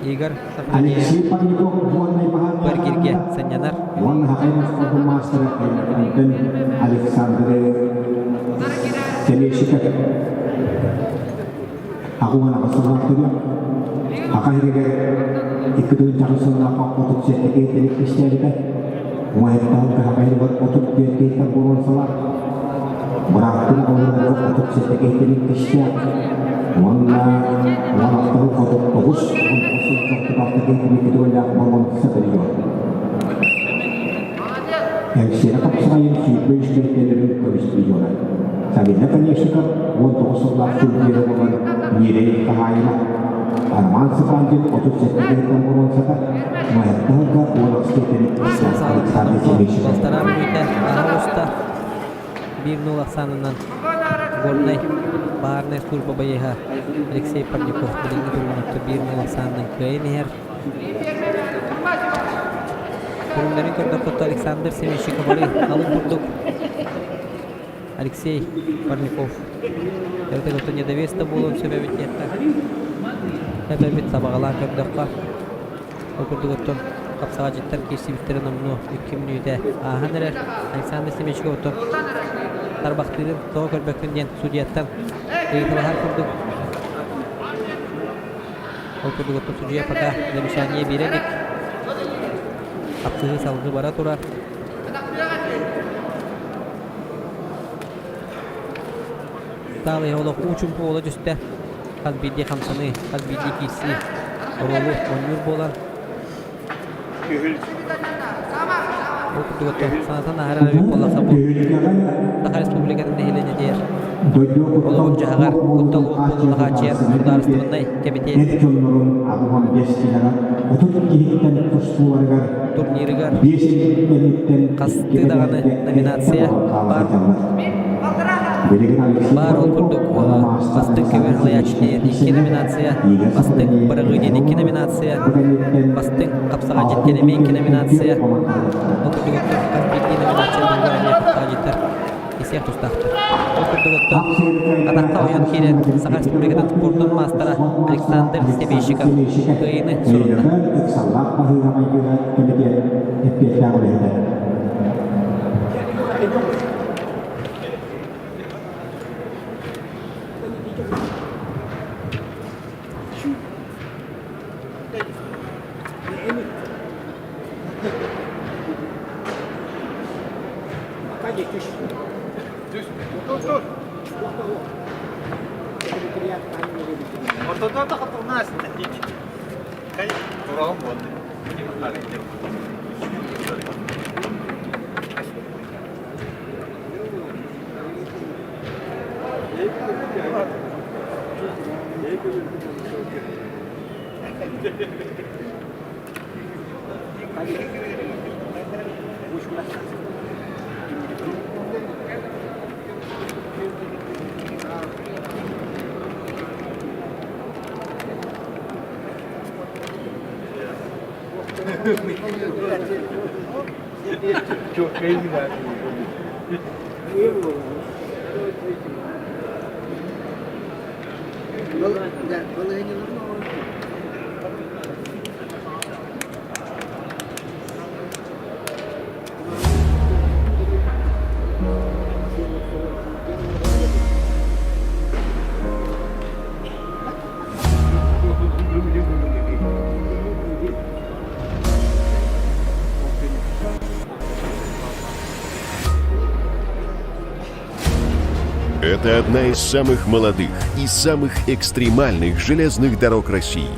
Игорь Сафронеев Алексей Парников Горнай баһаарынай Баргиргэ сынньанар. Уонна хоккей спордун маастара Александр Семейщиков Аҕуон аҕыс сыллаах төрүөх Хаха иһигэр 2 тыһыынча сыллаахха 37 киһи истээбитэ. Уҥаһыттаһылга Хаха иһигэр 34 киһиттэн буолуон сылаах. Бырааттын оҕолоругар 37 киһи истээх. Уонна уон 39 19 киһи төгүллээх боруонса бөлүөр. Элсиэрэ хапсаҕайын 23 киһи көмүс призера. Савина Конечников 19 сыллаах чемпиона буолан Ньирэй хаһаайына. Роман Цыпандин 37 киһиттэн боруонсата, Майаттаһылга 18 киһиттэн Александр Семейщиков. Балтараа мүнүүтэ аһа уста 1-0 ахсаанынан Горнай баһаарынай служба байыаһа Алексей Парников билиҥҥи туругунан 1-0 ахсаанынан кыайан иһэр. Көрүҥнэрин көрдөххө Александр Семейщиков алын курдук. Алексей Парников. Эбэтэр оттон недовес да буолуон сөп эбит диэххэ. Эбэбит сабаҕалаан көрдөххө, ол курдук оттон хапсаҕадьыттар киирсибиттэрэ номнуо 2 мүнүүтэ ааһан эрэр. Александр Семечков оттон тарбахтыырын тоҕо көрбөккүн диэн судьуйаттан ыйыталаһар курдук. Ол курдук оттон судьуйа пока замечание биэрэ илик. Хапсыһыы салгыы бара турар. Таалыйа олох уу-чумпу буола түстэ. Хас биирдии хамсаныы, хас биирдии киирсии оруолу оонньуур буолан Ол курдук оттон санатан аһарар эбит буоллахха бу Саха Республикатын нэһилиэнньэтигэр олоҕун-дьаһаҕар куттал уот буолууну хааччыйар судаарыстыбаннай кэмитиэт Эр дьоннорун аҕыһан биэстилэҕэ 30 киһиттэн тустууларыгар турнирыгар биэс илииттэн хастыы даҕаны номинация баар. Билигин Алексей Баар ол курдук уонна маастар бастыҥ көмө Александр салайааччы диэн икки номинация, Игорь бастыҥ Сатанеев быраҕыы диэн икки номинация, бу кэнниттэн бастыҥ хапсаҕайдьыт диэн эмиэ икки номинация. Ол курдук оттон хас биирдии номинация туһугар эмиэ хапсаҕайдьыттар исиэх тустаахтар. Ол курдук оттон атахха ойон киирэн Саха Республикатын спордун маастара Александр Семейщиков кыайыыны сурунна. Өймөкөөн ыксаллаах баһыыга-майгыга кэмитиэт эппиэттээх үлэһитэ. Это одна из самых молодых и самых экстремальных железных дорог России.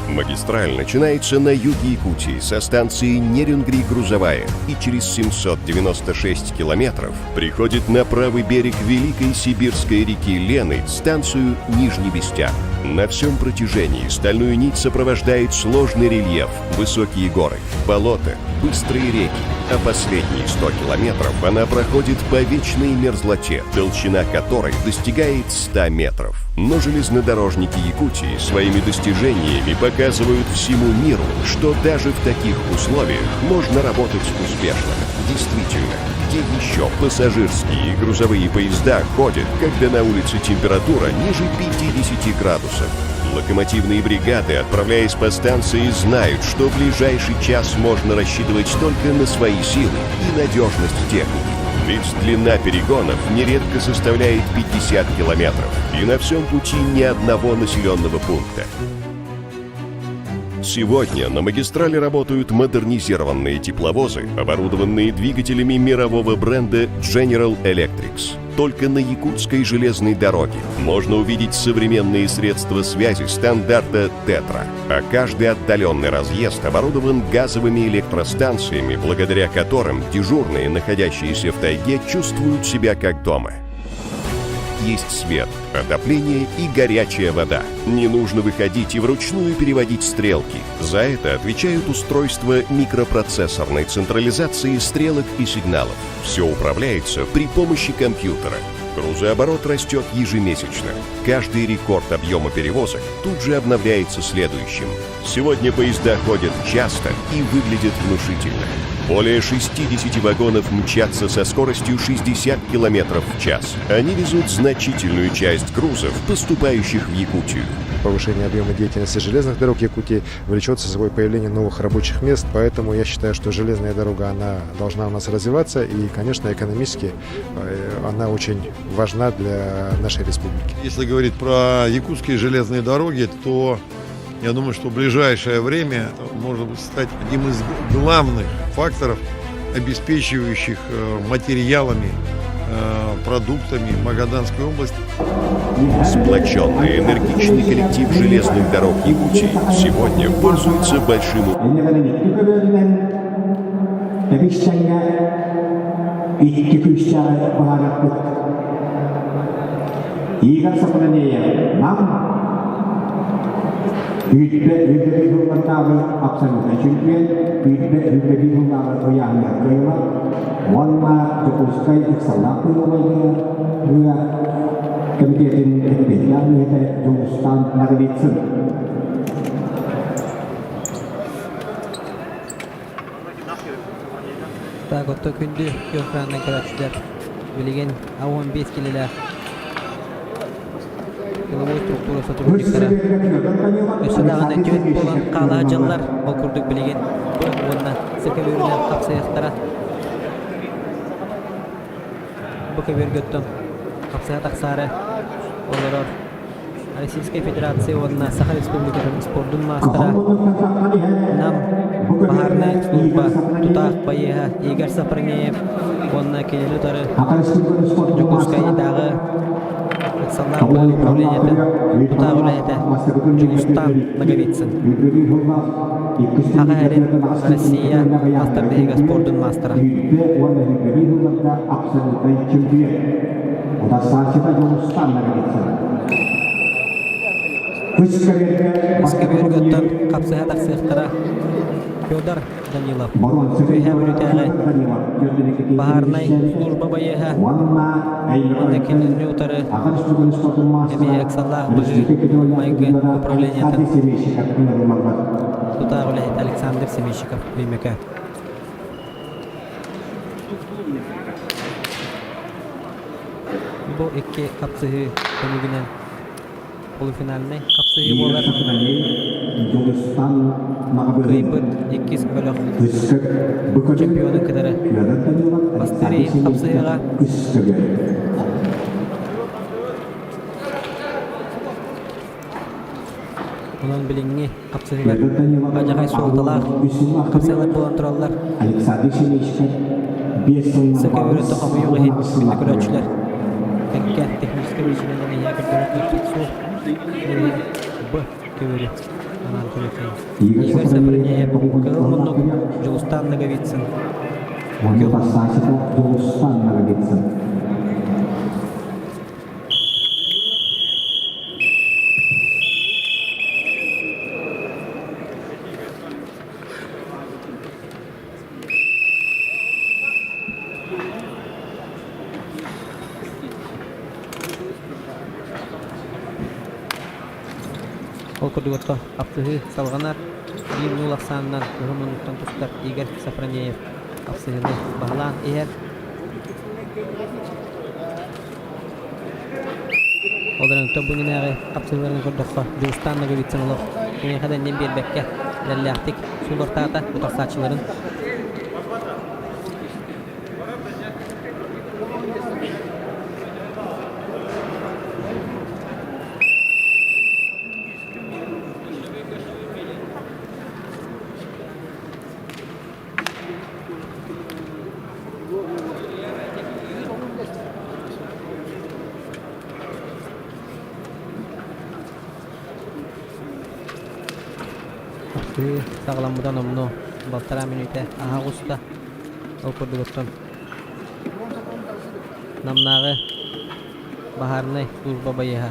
Магистраль начинается на юге Якутии со станции Нерюнгри-Грузовая и через 796 километров приходит на правый берег Великой Сибирской реки Лены станцию Нижний Бестяк. На всем протяжении стальную нить сопровождает сложный рельеф, высокие горы, болота, быстрые реки. А последние 100 километров она проходит по вечной мерзлоте, толщина которой достигает 100 метров. Но железнодорожники Якутии своими достижениями показывают всему миру, что даже в таких условиях можно работать успешно. Действительно, где еще пассажирские и грузовые поезда ходят, когда на улице температура ниже 50 градусов? Локомотивные бригады, отправляясь по станции, знают, что ближайший час можно рассчитывать только на свои силы и надежность техники. Ведь длина перегонов нередко составляет 50 километров, и на всем пути ни одного населенного пункта. Сегодня на магистрали работают модернизированные тепловозы, оборудованные двигателями мирового бренда General Electric. Только на Якутской железной дороге можно увидеть современные средства связи стандарта «Тетра». А каждый отдаленный разъезд оборудован газовыми электростанциями, благодаря которым дежурные, находящиеся в тайге, чувствуют себя как дома есть свет, отопление и горячая вода. Не нужно выходить и вручную переводить стрелки. За это отвечают устройства микропроцессорной централизации стрелок и сигналов. Все управляется при помощи компьютера. Грузооборот растет ежемесячно. Каждый рекорд объема перевозок тут же обновляется следующим. Сегодня поезда ходят часто и выглядят внушительно. Более 60 вагонов мчатся со скоростью 60 километров в час. Они везут значительную часть грузов, поступающих в Якутию. Повышение объема деятельности железных дорог Якутии влечет за собой появление новых рабочих мест, поэтому я считаю, что железная дорога, она должна у нас развиваться, и, конечно, экономически э, она очень важна для нашей республики. Если говорить про якутские железные дороги, то я думаю, что в ближайшее время это может стать одним из главных факторов, обеспечивающих э, материалами, э, продуктами Магаданской области. Сплоченный, энергичный коллектив железных дорог Якутии сегодня пользуется большим Икки күүстээҕи баһаараппыт. Игорь Сапранеев Нам Үүтбэ үүтбэ сыллардааҕы абсолютнай чемпион, үүтбэ үүтбэ сыллааҕы ыйааһыныгар кыайыылаах уонна Дьокуускай ыксаллаах быһыыга кэмитиэтин эппиэттээх үлэһитэ Дьулустаан Ноговицын. Так, отто күндү Йоханна көрөөччүлэр билигин 15 килэлээх силовой структура сотрудниктара өссө даҕаны түөрт буолан хаалаһа дьыллар ол курдук билигин бу уонна сыкөбүөрүнэн хапсыйахтара бу көбүөргэ оттон хапсыһа тахсаары олорор Российскай Федерация уонна Саха Республикатын спордун маастара Нам баһаарынай служба тутаах байыаһа Игорь Сафронеев уонна кинини утары Дьокуускайдааҕы ыксаллаах быһыы управлениетын тутаах үлэһитэ Дьулустаан Ноговицын. Саха сирин Россия мастер спордун маастара. Үскэбиэргэ оттон хапсыһа тахсыахтара Федор Данилов, Үөһээ Бүлүүтээҕи баһаарынай служба байыаһа уонна кинини утары эмиэ ыксаллаах быһыы майгы управлениетын тутаах үлэһит Александр Семищиков Өймөкө. Бу икки хапсыһыы түмүгүнэн полуфинальнай хапсыһыы буолар. Кыайбыт иккис бөлөх чемпионун кытары бастыыр иһин хапсыһыыга Онон билиҥҥи хапсыһыылар бадьаҕай суолталаах хапсыһыылар буолан тураллар. Саха өрүтэ хомуйуох иһин күндү көрөөччүлэр кэккэ техническэй биричиинэнэн эһиэхэ көрдөрөр кыахпыт суох. Б көбүөрү анаан көрүөххэйиҥ. Игорь Сапрынеев, Кыһыл муннук, Дьулустаан Ноговицын. Дьулустаан Ноговицын. Ол курдук отто хапсыһыы салҕанар. Биир нуул ахсаанынан кыһыл муннуктан тустар Игорь Сафронеев хапсыһыыны баһылаан иһэр. Ол эрэн бу иннинээҕи хапсыһыыларын көрдөххө, Дьулустаан Ноговицын олох киниэхэ да иннин биэрбэккэ, эрэллээхтик суулартаата утарсааччыларын. Саҕаламмыта номнуо балтараа мүнүүтэ аһа оҕуста. Ол курдук оттон Намнааҕы баһаарынай служба байыаһа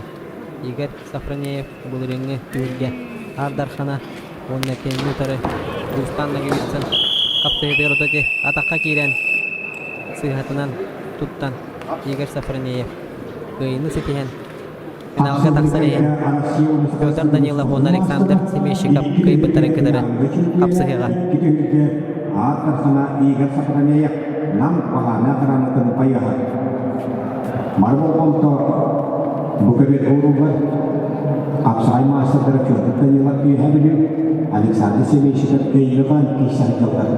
Игорь Сафронеев былырыыҥҥы түһүлгэ Аар Дархана уонна кинини утары Дьулустаан Ноговицын хапсыһыытыгар утати атахха киирэн сыыһатынан туттан Игорь Сафронеев кыайыыны ситиһэн финалга тахсар иһин Петр Данилов уонна Александр Семещиков кыайбыттарын кытары хапсыһыаҕа. Аат Дархана Игорь Сафронеев, Нам баһаарынай охранатын байыаһа. Бары болҕомто бу көбүөр ууруллар. Хапсаҕай маастардара Петр Данилов Үөһээ Бүлүү, Александр Семейщиков Өймөкөөн киирсэ сылдьаллар.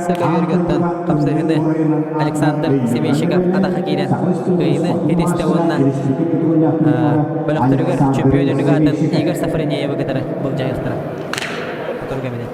Саха хапсыһыны Александр Семейщиков атаха киирэн кыайыыны итистэ уонна бөлөхтөрүгэр чөмпүйүөн аатын Игорь Сафронеевы кытары былдьаһыахтара. Сотору кэминэн.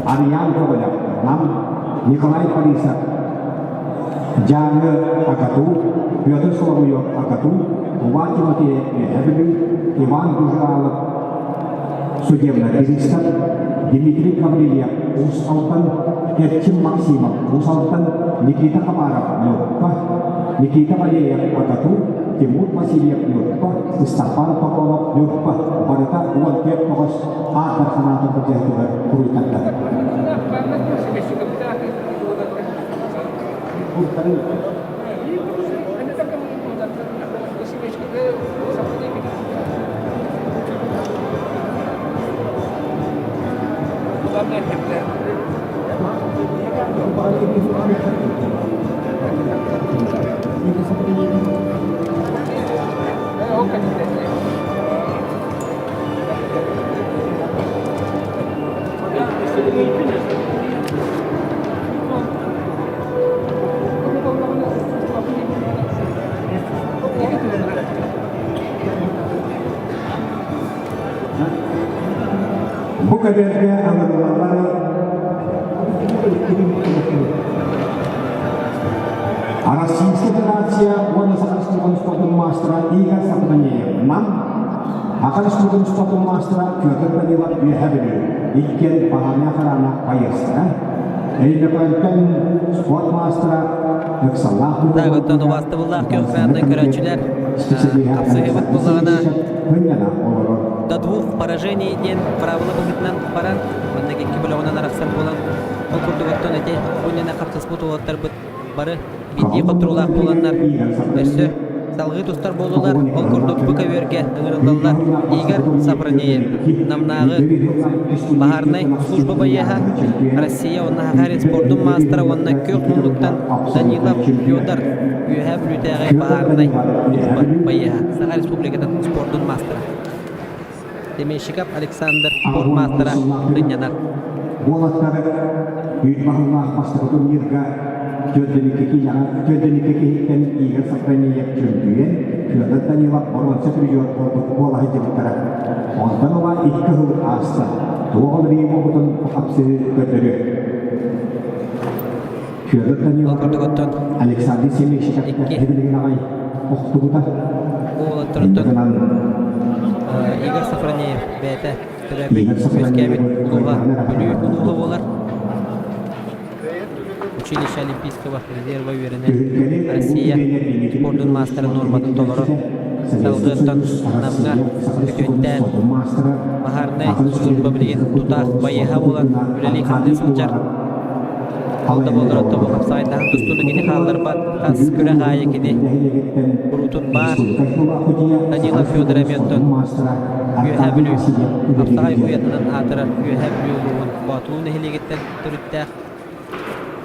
Арыйаан Гоголев, Нам, Николай Борисов, Дьааҥы Акату, Петр Соловьев Акату, Иван Тимофеев Үөһээ Бүлүү, Иван Бужалов судебный пристав, Дмитрий Гаврильев Уус Алтан, Эрчим Максимов Уус Алтан, Никита Хабаров Ньурба, Никита Валеев Акату, Тимур Васильев Ньурба, Степан Павлов Ньурба барыта 14 аатар санаатын былдьаһыытыгар буруйданна. Бу көбүөргэ ыҥырыллаллар Российская Федерация уонна Саха Республикатын спордун маастара Игорь Сапронеев Нам, Саха Республикатын спордун маастара Петр Данилов Үөһээ Бүлүү, иккиэн Баһаарнай охрана байыастара, Өймөкөөнтөн спорт маастара ыксаллаах Так, оттон убаастабыллаах көх көрөөччүлэр хапсыһыыбыт буллаҕына до двух поражений диэн правила быһыытынан баран, манна икки бөлөҕүнэн арахсар буолан, ол курдук оттон ити бу иннинэ хапсыспыт уолаттарбыт бары биирдии хотторуулаах буоланнар өссө салгыы тустар буоллулар. Ол курдук бу көбүөргэ ыҥырыллаллар Игорь Сапронеев, Намнааҕы баһаарынай служба байыаһа, Россия уонна Сахалин спордун маастара уонна күөх муннуктан Данилов Федор, Үөһээ Бүлүүтээҕи баһаарынай служба байыаһа, Саха Республикатын спордун маастара. Демещиков Александр спорт маастара сынньанар. Уолаттары үүт баһыллаах бастакы турнирга 402 киһиттэн Игорь Сапронеев чөмпүйүөн, Федор Данилов боруонса призер буолбут буола сылдьыбыттара. Онтон ыла икки сыл ааста. Туох уларыйыы буолбутун хапсыһыы көрдөрүө. Федор Данилов Александр Семейщиков билигин аҕай охтубута. Уолаттарыттан Игорь Сафронеев бэйэтэ төрөөбүт үөскээбит улууһа Бүлүү улууһа буолар. Училище Олимпийского резерва үөрэнэн Россия спордун маастарын нуорматын толорор. Салгыаттан Намҥа Өтүөттээн баһаарынай служба билигин тутаах байыаһа буолан үлэлии-хамныы сылдьар. Ол да буоллар тобу хапсаҕайдаһан тустууну кини хаалларбат, хас күрэх аайы кини куруутун баар. Данилов Федор Эмиоттон Үөһээ Бүлүү Хапсаҕай уйатынан аатырар Үөһээ Бүлүү улууһун Боотулуу нэһилиэгиттэн төрүттээх.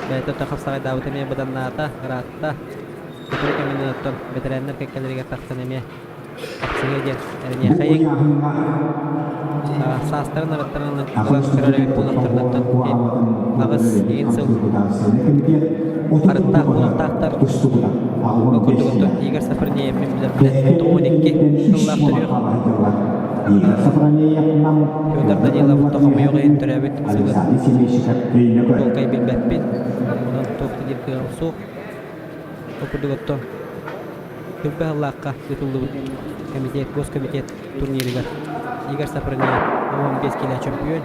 Бэйэтэ оттон хапсаҕайдаабыта эмиэ быданнаата, ыраатта. Сотору кэминэн оттон бэтэрээннэр кэккэлэригэр тахсан эмиэ хапсыһыа диэн эрэниэхэйиҥ. Саастарын арыттаран ылан көрөр эбит буоллахтарыттан аҕыс игин сыл арыттаах буолуохтаахтар. Ол курдук оттон Игорь Сафронеев мин билэрбинэн 92 сыллаах төрүөх. Федор Данилов хомойуох иһин төрөөбүт сылын толкай билбэппин. Онон туох да диир кыаҕым суох. Ол курдук оттон Түрбэ Аллаахха ыытыллыбыт комитет, госкомитет турнирыгар Игорь Сафронеев 15 килэ чөмпүйүөн,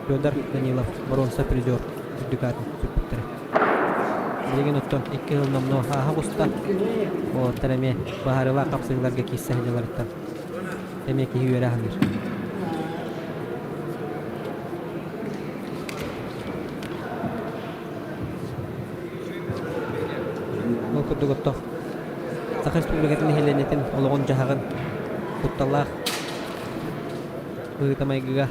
Федор Данилов боруонса призер үрдүк аатын сүкпүттэрэ. Билигин оттон икки сыл номнуо ааһа оҕуста. Уолаттар эмиэ быһаарыылаах хапсыһыыларга киирсэ сылдьалларыттан эмиэ киһи үөрэ аһыныыр. Ол курдук оттох Саха Республикатын нэһилиэнньэтин олоҕун-дьаһаҕын кутталлаах быһыыта-майгыга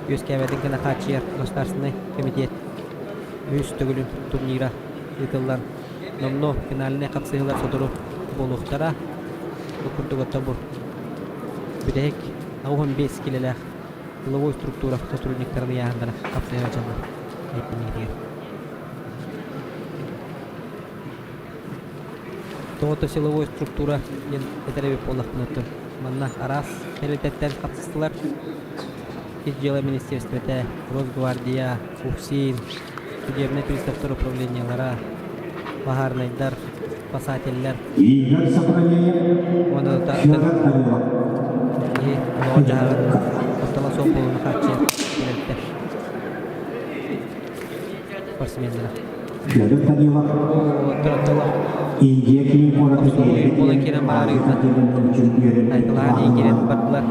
үөскээбэтин гына хааччыйар Государственнай комитет үһүс төгүлүн турнира ыытыллан номнуо финальнай хапсыһыылар сотору буолуохтара. Бу курдук оттон бу бүтэһик 85 килэлээх тыловой структура сотрудниктарын ыйааһыннара хапсыһа дьаллар эппиниитигэр. Тоҕото силовой структура диэн этэр эбит буоллахпына манна араас тэрилтэттэн хапсыстылар. Ис дьыала министерствотэ, Росгвардия, УФСИН, судебнай приставтар управлениелара, баһаарынайдар, спасателлэр. Уонна да киһи олоҕун-дьаһаҕын куттала суох буолууну хааччыйар тэрилтэ спортсменнара. Федор Данилов Индия киин куораты буолан киирэн бараарыгытын айгылаан киирэн бардылар.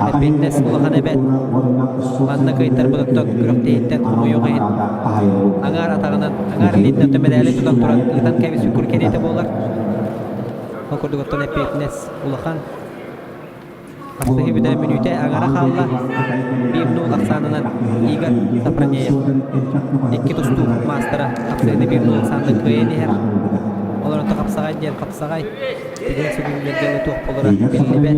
Эппиэтинэс улахан эбээт. Манна кыайтарбытыттан күрэхтэһииттэн хомойуох иһин аҥаар атаҕынан, аҥаар илиитинэн оттон мэдээли тутан туран ыытан кэбиспит кур кэриэтэ буолар. Ол курдук оттон эппиэтинэс улахан. Хапсыһыы бүтэ мүнүүтэ аҥара хаалла. Биир нуул ахсаанынан Игорь Сафронеев икки тустуу маастара хапсыһыыны биир нуул ахсаанынан кыайан иһэр. Олор онто хапсаҕай диэн хапсаҕай түгэн сүгүннэргэ туох буолара биллибэт.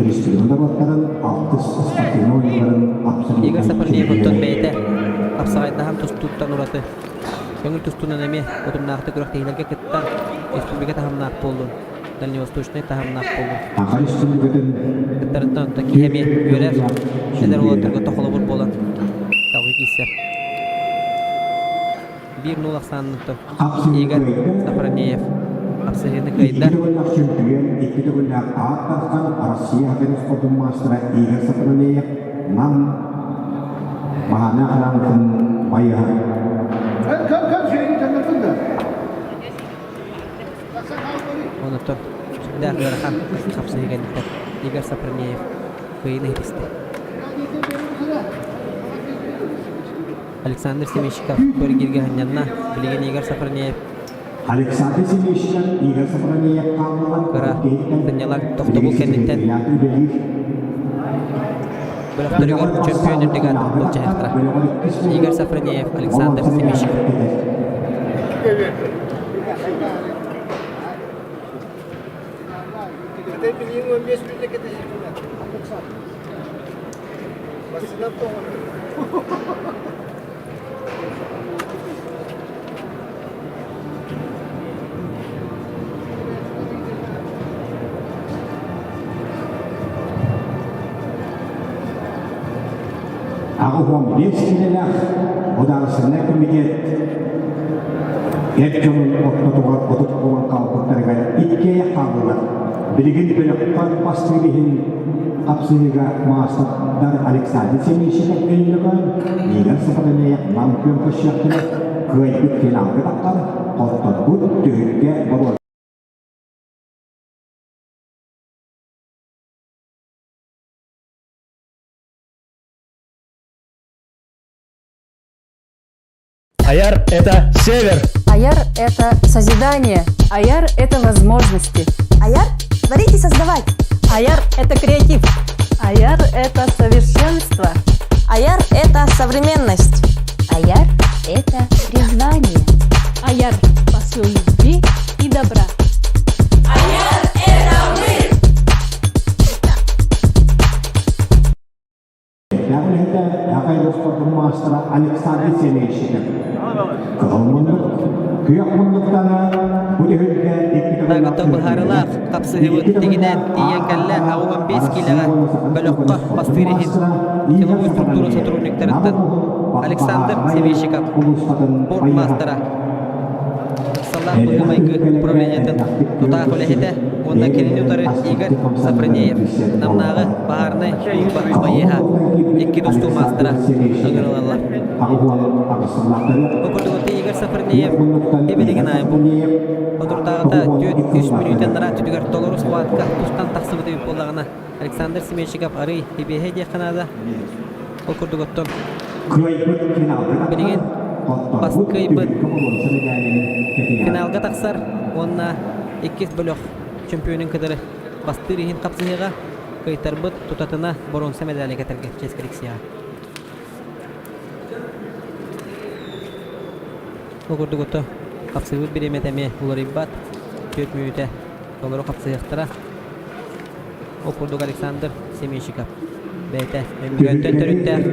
республика норуоттарын алтыс спортивнай оонньууларын абсолютнай Игорь Сапарниев оттон чемпиона. бэйэтэ хапсаҕайдаһан тустууттан ураты көҥүл тустуунан эмиэ утумнаахтык күрэхтэһиилэргэ кыттан республика таһымнаах буоллун, дальневосточнай таһымнаах буоллун. Саха Республикатын Кыттарыттан оттон киһи эмиэ үөрэр, эдэр уолаттарга тохолобур буолан салгыы киирсэр. 1-0 ахсаанныттан Игорь Сафронеев хапсыһыыны кыайда. Икки төгүллээх чөмпүйүөн, икки төгүллээх аат тархан Россия хатырык спордун маастара Игорь Сафронеев Нам Баһаана хараҥатын байыһа. Онотон сүрдээх ыарахан хапсыһыы кэнниттэн Игорь Сафронеев кыайыыны иһитистэ. Александр Семещиков көргиргэ сынньанна. Билигин Игорь Сафронеев Александр Семещиков Игорь Сафронеев хааллылар кыра сынньалаҥ тохтобул кэнниттэн бөлөхтөрүгэр чөмпүйүөн үрдүк аатын былдьаһыахтара. Игорь Сафронеев, Александр Семещиков. 85 киилэлээх Судаарыстыбаннай комитет эр дьонун ортотугар 30 буолан хаалбыттарыгар иккиэйэх хааллылар. Билигин бөлөххө бастыыр иһин хапсыһыыга маастардар Александр Семенщиков өймөкөөн, Игорь Сафронеев Нам күөн көрсүөхтэрэ, кыайбыт финалга таххар, хотторбут түһүлгэ боруо Аяр – это север. Аяр – это созидание. Аяр – это возможности. Аяр – творить и создавать. Аяр – это креатив. Аяр – это совершенство. Аяр – это современность. Аяр – это призвание. Аяр – посыл любви и добра. Аяр – это мы! Үлэһитэ аҕай спордун маастара Александр Семейщиков. Кыһыл муннук, күөх муннуктана бу түһүлгэ икки Тагыта быһаарылаах хапсыһыбыт тигинэн тиийэн кэллэ 85 киилэҕэ бөлөххө бастыыр иһин силовой структура сотрудниктарыттан Александр Семейщиков спорт маастара Саллаах быһыы-майгы управлениетын тутаах үлэһитэ уонна кинини утары Игорь Сафронеев Намнааҕы баһаарынай служба байыаһа икки тустуу маастара ыҥырылаллар. Бу курдук Игорь Сафронеев эбилигин аайы бу соторутааҕыта 4-3 мүнүүтэ анараа өттүгэр толору схватка тустан тахсыбыт эбит буоллаҕына Александр Семенщиков арый хибиэһэ диэххэ наада. Ол курдук оттон билигин баскыйбыт финалга тахсар уонна иккис бөлөх чөмпүйүөнүн кытары бастыыр иһин хапсыһыыга кыайтарбыт тутатына боруонса медали кэтэргэ чиэс кэликсиэҕэ. Ол курдук ото хапсыһыыбыт бириэмэтэ эмиэ уларыйбат. 4 мүнүүтэ толору хапсыһыахтара. Ол курдук Александр Семенщиков бэйэтэ Өймөкөөнтөн төрүттээх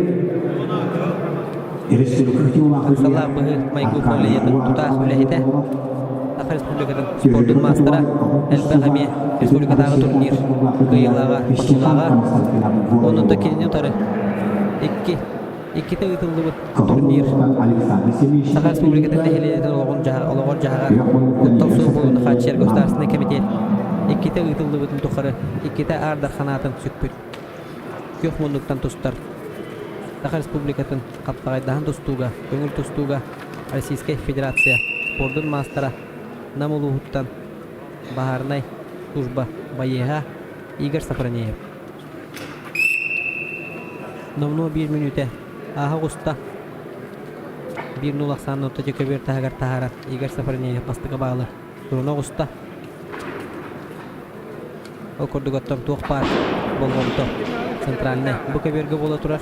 ыксаллаах быһыы майгы управлениетын тутаах үлэһитэ, Саха Республикатын спордун маастара, элбэх эмиэ республикатааҕы турнир кыайыылааҕа, хотуулааҕа. Онон да кинини утары икки иккитэ ыытыллыбыт турнир Саха Республикатын нэһилиэнньэтин олоҕор-дьаһаҕар куттал суох буолууну хааччыйар Государственнай комитет иккитэ ыытыллыбытын тухары иккитэ Аар Дархан аатын сүкпүт күөх муннуктан тустар Саха Республикатын хаптаҕайдаһан тустууга, көҥүл тустууга Российскай Федерация спордун маастара Нам улууһуттан баһаарынай служба байыаһа Игорь Сафронеев. Номнуо биир мүнүүтэ ааһа оҕуста. Биир нул ахсаан орто көбүөр таһыгар таһаарар Игорь Сафронеев бастакы баалы туруна оҕуста. Ол курдук оттон туох баар болҕомто центральнай бу көбүөргэ буола турар.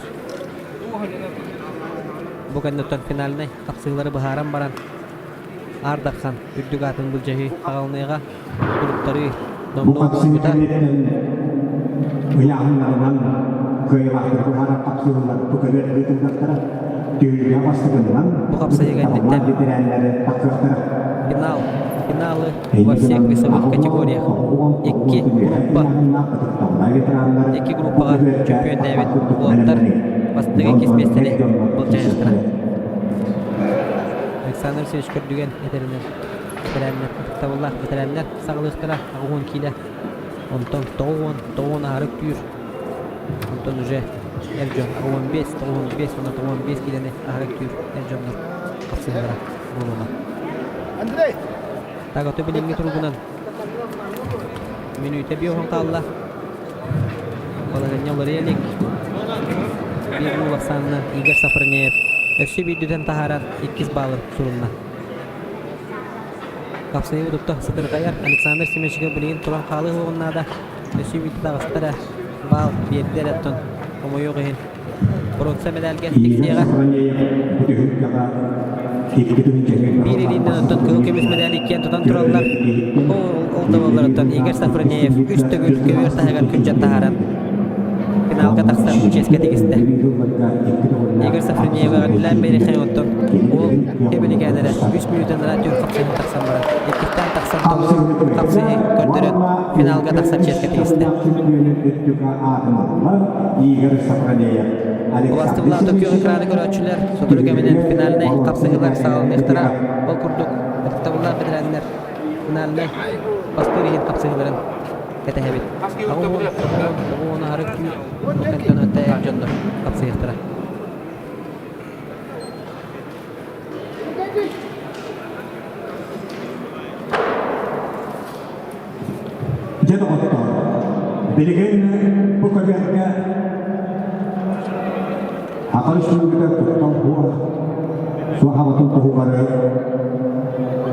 Бу кэнниттэн финальнай хапсыһыылары быһааран баран Аар Дархан үрдүк аатын былдьаһыы хаҕалыныаҕа, туруктарыы Бу номнуо хапсыһыы буолбута. кэнниттэн Ыйааһыннарынан кыайыылаахтары быһаарар хапсыһыылар бу көбүөр ыытыллыахтара. Түһүлгэ бастакыннан Бу хапсыһыыга инниттэн ветераннары тахсыахтара. Финал. Финалы во всех весовых категориях. Икки группа. Икки группаҕа чөмпүйүөннээбит уолаттар бастакы иккис миэстэни былдьаһыахтара. Александр Васильевич Көрдүгэн этэринэн бэтэрээннэр ытыктабыллаах бэтэрээннэр саҕалыахтара 80 киилэ. Онтон 90, 90 аһары үктүүр. Онтон уже эр дьон 15, 95 уонна 95 киилэни аһары үктүүр эр дьоннор хапсыһыылара буолуоҕа. Андрей! Так, ото билиҥҥи туругунан мүнүүтэ биэс хаалла. Балаһыанньа уларыйа илик. Биир уол ахсаанынан Игорь Сафронеев өссө биирдүтэн таһааран иккис баалын сурунна. Хапсыһыы тутта сытырҕайар Александр Семеновичка билигин туран хаалыы уһугун наада. Өссө биирдэ таҕыста эрэ баал биэрдэ эрэ оттон хомойуох иһин боруонса мэдээлгэ тиксиэҕэ. Биир илиинэн оттон кыһыл көмүс мэдээли иккиэн тутан тураллар. Ол, ол да буоллар оттон Игорь Сафронеев үс төгүл көбүөр таһыгар күрдьэн таһааран финалга тахсар чиэскэ тигистэ. Игорь Сафронеевы эҕэрдэлээн биэриэххэ оттон уол кэбиликээн эрэ үс мүнүүтэн ыраат түөрт хапсыһыы тахсан баран иккистээн тахсан толору хапсыһыы көрдөрөн финалга тахсар чиэскэ тигистэ. Убастыбылаах Токио экраны көрөөччүлэр сотору кэминэн финальнай хапсыһыылар саҕаланыахтара. Ол курдук ытыктабыллаах бэтэрээннэр финальнай бастыыр иһин хапсыһыыларын кэтэһэбит. 80 90 аһары түүр чемпионатта эр дьоннор хапсыһыахтара. Дьэ доҕоттоор, билигин бу көбүөргэ Саха Республиката куттал суох суоһаабатын туһугар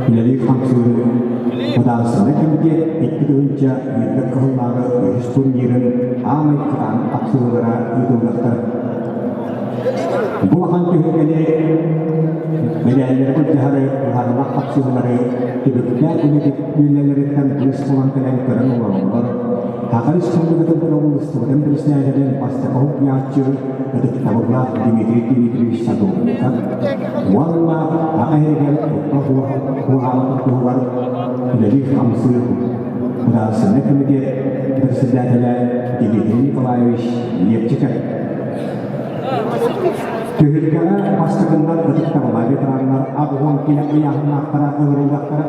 үлэлиир-хамсыыр Судаарыстыбаннай кэмитиэт 2001 кыһыллааҕы үһүс турнирын аамай кытаанах хапсыһыылара ыытыллыахтара. Бу улахан түһүлгэни мэдээллэри былдьаһары, быһаарылаах хапсыһыылары түбүктээх үлэлэриттэн быыс булан кэлэн көрөн олороллор. Саха Республикатын Бырабыыталыстыбатын председателин бастакы уһуйааччы ытыктабыллаах Дмитрий Дмитриевич Садовников уонна Саха иһигэр куттал суоһаабатын туһугар үлэлиир-хамсыыр Судаарыстыбаннай комитет председателэ Дмитрий Николаевич Лепчиков. Түһүлгэҕэ бастакыннар ытыктабыла ветераннар 80 киилэ ыйааһыннаахтара ыҥырыллыахтара.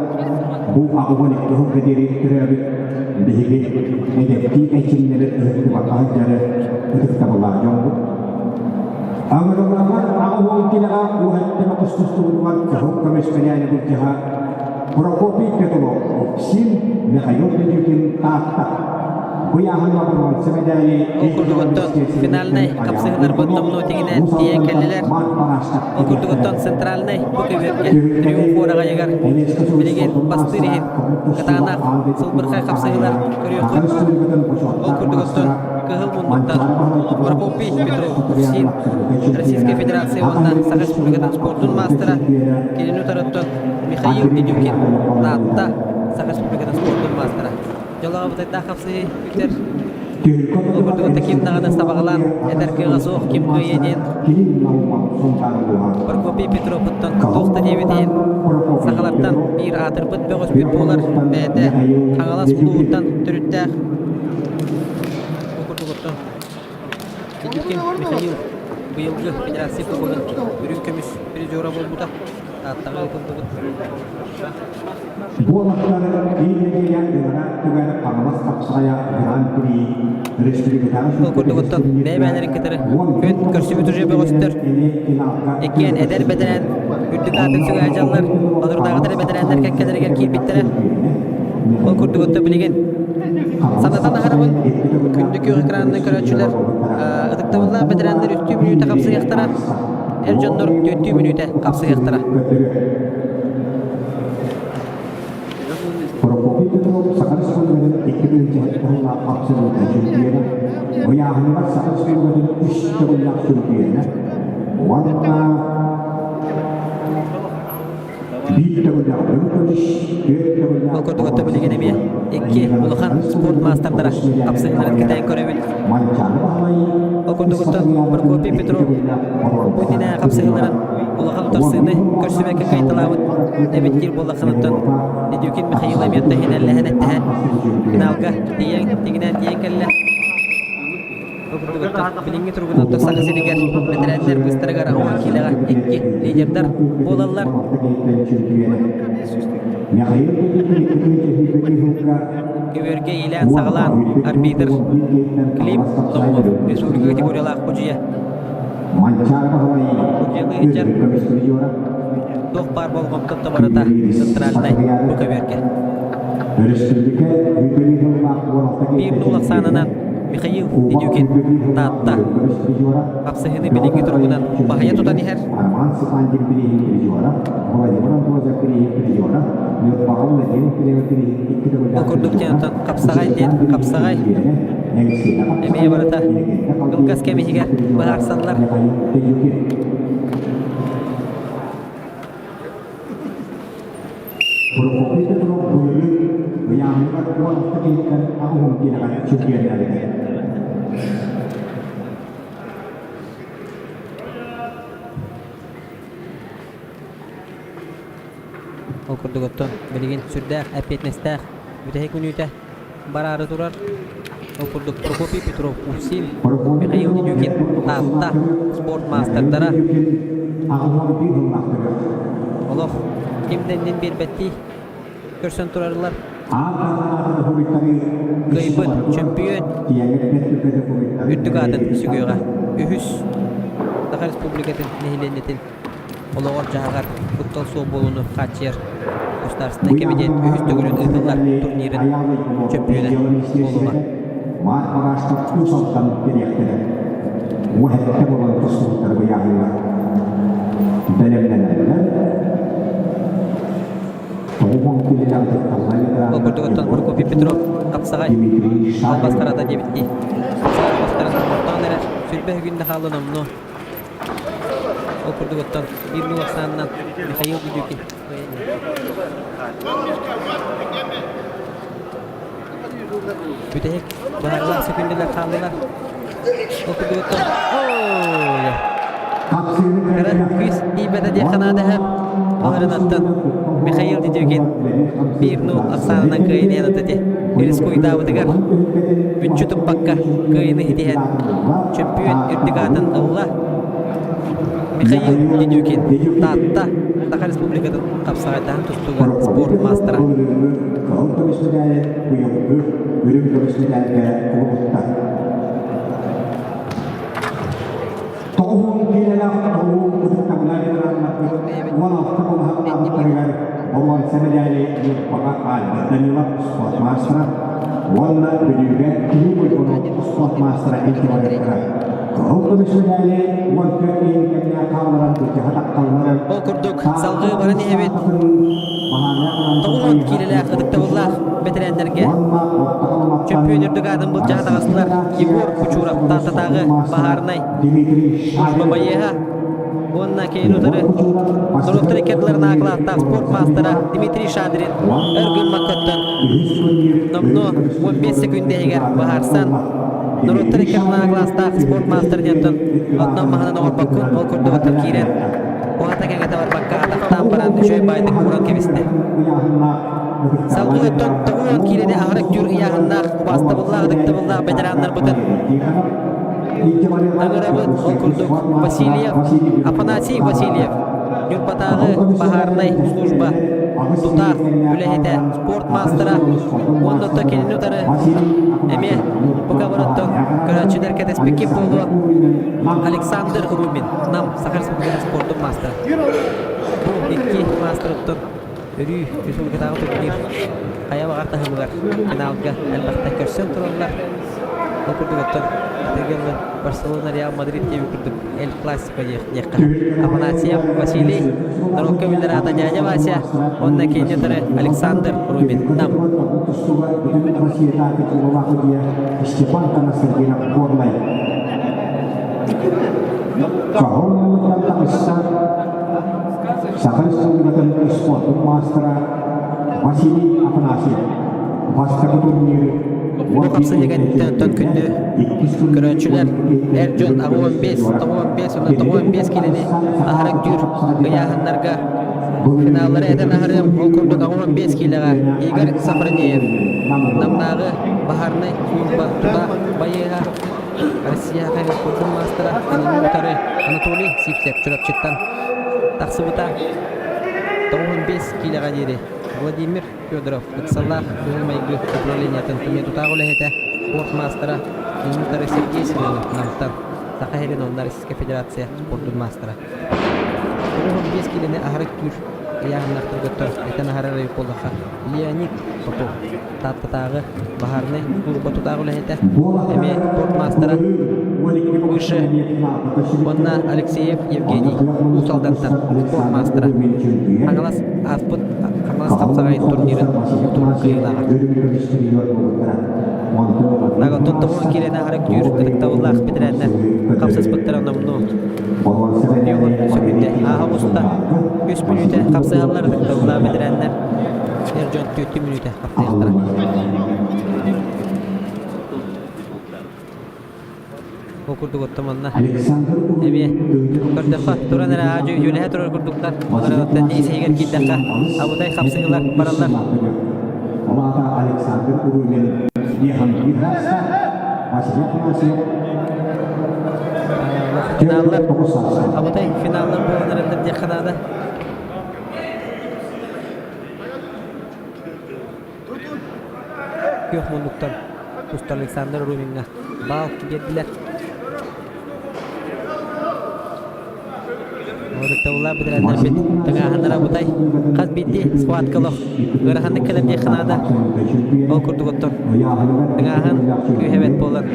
Бу 82 сылга диэри төрөөбүт биһиги эдэптии эчиннэри ыһыктыбакка сылдьары ытыктабыллаах дьоммут. Ыҥырыллаллар 80 киилэҕэ уоһэттэн оҕустустубутугар кыһыл көмүс мэдээли былдьаһа Прокопий Петров, Уксин, Михаил Дедюкин, Таатта. Бу ыйааһыҥҥа боруонса мэдээли Ол курдук оттон финальнай хапсыһыыларбыт номнуо тигинээн тиийэн кэллилэр. Ол курдук оттон центральнай бу көбүөргэ Триумф уораҕайыгар билигин бастыыр иһин кытаанах сылбырхай хапсыһыылар көрүөххүт. Ол курдук оттон кыһыл муннуктан Прокопий Петров УФСИН Российскай Федерация уонна Саха Республикатын спордун маастара кинини утарыттан Михаил Дедюкин Таатта Саха Республикатын спордун маастара. Дьолоҕо бытайдаах хапсыһыы үтэр. Ол курдук ким даҕаны сабаҕалаан этэр кыаҕа суох ким кыайыа диэн Прокопий Петровуттан туох да диэбит иһин сахалартан биир аатырбыт бөҕөспүт буолар бэйэтэ Хаҥалас улууһуттан төрүттээх. Ол курдугуттан Дедюкин Михаил быйылгы Федерация Кубогын үрүҥ көмүс призера буолбута. Тааттаҕа ыытыллыбыт. Буолаттар биир нэдиэлэ ынараа өттүгэр Хаҥалас хапсаҕайа Гран-при республикатааҕы Ол курдук оттон бэйэ-бэйэлэрин кытары күн көрсүбүт уже бөҕөстөр иккиэн эдэр бэтэрээн үрдүк аатын сүгээдьаллар одурдааҕытары бэтэрээннэр кэккэлэригэр киирбиттэрэ. Ол курдук оттон билигин санатан аһарабын күндү күөх экранынан көрөөччүлэр ытыктабыллаах бэтэрээннэр үстүү мүнүүтэ хапсыһыахтара эр дьоннор түөртүү мүнүүтэ хапсыһыахтара. Прокопий Петров Саха Республикатын 2007 сыллаах абсолютнай чемпиона, ыйааһыныгар Саха Республикатын үс төгүллээх чемпиона уонна Ол курдук отто билигин эмиэ икки улахан спорт маастардара хапсыһыыларын кэтээн көрөбүт. Ол курдук оттон Прокопий Петров бу иннинэ хапсыһыыларын улахан утарсыыны көрсүбэккэ кыайталаабыт эбит диир буоллаххыныттан Дедюкин Михаил эмиэ тэһинэллэһэн эттэһэн финалга тиийэн тигинээн тиийэн кэллэ. Ол курдук оттон билиҥҥи туругунан Саха сиригэр бэтэрээннэр быыстарыгар 10 киилэҕэ икки лидердар буолаллар. Көбүөргэ иилээн саҕалаан арбитр Клим Наумов республика категориялаах судьуйа. Судьуйалыы сылдьар туох баар болҕомтото барыта центральнай бу көбүөргэ. Биир нуул ахсаанынан Михаил Дедюкин Таатта хапсыһыыны билиҥҥи туругунан баһыйа тутан иһэр. Ол курдук диэн оттон хапсаҕай диэн хапсаҕай эмиэ барыта кылгас кэм иһигэр быһаарсаллар. Прокопий Петров былырыын ыйааһыныгар 16 киһиттэн 80 киилэҕэ чемпионнаабыта. Ол курдук оттон билигин сүрдээх эппиэтинэстээх бүтэһик мүнүүтэ бараары турар. Ол курдук Прокопий Петров, Усин, Михаил Дедюкин, Таатта спорт маастардара олох ким да иннин биэрбэттии көрсөн турарлар. Кыайбыт чөмпүйүөн үрдүк аатын сүгүөҕэ. Үһүс Саха Республикатын нэһилиэнньэтин олоҕор-дьаһаҕар куттал суох буолууну хааччыйар Государственнай кэмитиэт үһүс төгүлүн ыытыллар турнирын чөмпүйүөнэ буолуоҕа. Маат багаштар куус алтан кэлиэхтэрэ. Уһэттэ буолан тустубуттар быйааһыҥҥа. Бэлэмнэнэллэр. Ол курдук оттон Прокопий Петров хапсаҕай албастарата диэбиттии. Хапсаҕай албастарын оҥортоон эрэр сүрбэ үгүн да хаалан омнуо. Ол курдук оттон биир нуул ахсаанынан Михаил Дедюкин Бүтэһик быһаарылаах сөкүндэлэр хааллылар. Ол курдук оттон Кыра күүс тиийбэтэ диэххэ наада Олорунаттан Михаил Дедюкин биир нуул ахсаанынан кыайыны ити рискуйдаабытыгар мүччү туппакка кыайыны итиһэн чөмпүйүөн үрдүк аатын ылла. Михаил Дедюкин Таатта Саха Республикатын хапсаҕайдаһан тустууга спорт маастара. Кыһыл көмүс медали быйылгы үрүҥ көмүс медальга кубулутта. Тоҕуһун киилэлээх толуу ытыктабылаах ветераннарбыт 16 балаһаттаахтарыгар боруонса медали Ньурбаҕа Альберт Данилов спорт маастара уонна Бүлүүгэ Киһи Уйгунов спорт маастара илдьэ барыахтара. Кыһыл көмүс медали 14 киһи кэмҥэ хаалларан былдьаһа тахталлар. Ол курдук салгыы баран иһэбит. 90 киилэлээх ытыктабыллаах бэтэрээннэргэ чөмпүйүөн үрдүк аатын былдьаһа таҕыстылар Егор Кучуров Тааттатааҕы баһаарынай служба байыаһа уонна киин утары норуоттар икки ардыларын аакылааттаах спорт маастара Дмитрий Шадрин өр гыммаккаттан номнуо 15 секүндэ иһигэр быһаарсан норуоттар икки ардыларын аакылаастаах спорт маастара диэнтэн оттон маһынан оҥорбоккун ол курдук оттон киирэн уһата кэҥэтэ барбакка атахтаан баран үчүгэй баайдык ууран кэбистэ. Салгыы оттон 90 киилэни аһара үктүүр ыйааһыннаах убаастабыллаах ытыктабыллаах ветераннарбытын ыҥырабыт. Ол курдук Васильев, Афанасий Васильев, Ньурбатааҕы баһаарынай служба тутаах үлэһитэ, спорт маастара уонна оттон кинини утары эмиэ бука барыттан көрөөччүлэр кэтэспиккит буолуо Александр Румин, Нам Саха Республикатын спордун маастара. Бу икки маастарыттан өрүү республикатааҕы турнир хайа баҕар таһымыгар финалга элбэхтэ көрсөн тураллар. Ол курдук оттон атыгылы Барселона Реал Мадрид диэби курдук Эль Классико диэххэ. Афанасьев Василий, норуокка биллэр аата дядя Вася, уонна кини утары Александр Рубин Нам. Степан Константинов Горнай. Саха Республикатын спордун маастара Василий Афанасьев. Бастакы турнир Бу хапсыһыы кэнниттэн оттон күндү көрөөччүлэр эр дьон 85, 95 уонна 95 киилэни аһара үктүүр ыйааһыннарга финаллары этэн аһарыам. Ол курдук 85 киилэҕэ Игорь Сафронеев, Намнааҕы баһаарынай служба тута байыаһа, Россия спордун маастара кинини утары Анатолий Сивцев Чурапчыттан тахсыбыта. 95 киилэҕэ диэри Владимир Федоров ыксаллаах быһыы-майгы управлениетын эмиэ тутаах үлэһитэ, спорт маастара, кинини утары Сергей Семенов Намтан, Саха сирин уонна Российскай Федерация спордун маастара. 95 киилэни аһара үктүүр ыйааһыннаахтаргыттар этэн аһарар эбит буоллахха, Леонид Попов Тааттатааҕы баһаарынай служба тутаах үлэһитэ, эмиэ спорт маастара, выше уонна Алексеев Евгений Уус Алдантан спорт маастара. Хаҥалас ааспыт Хаҥалас хапсаҕайын турнирын муҥутуур кыайыылааҕа. Наготтон тоҕо киирэн аһара күтүүр ытыктабыллаах бэтэрээннэр хапсыспыттара номнуо Бүөҕүн сөкүндэ ааһа оҕуста. Үс мүнүүтэ хапсыһаллар ытыктабыллаах бэтэрээннэр эр дьон түөртүү мүнүүтэ хаптыахтара. Ол курдук оттон манна эмиэ көрдөххө туран эрэ аа дьүлэһэ турар курдуктар. Олорон исиһигэр киирдэххэ абытай хапсыһыылар бараллар. Ол аата Александр Урумин Финаллар абытай финаллар буолан эрэллэр диэххэ наада. Күөх муннуктан тустар Александр Румиҥҥа баал биэрдилэр. Ытыктабыллаах бэтэрээннэрбит тыҥааһыннара бутай хас биирдии схватка олох ыараханнык кэлэр диэххэ наада. Ол курдук оттон тыҥааһын күүһэ бэрт буолан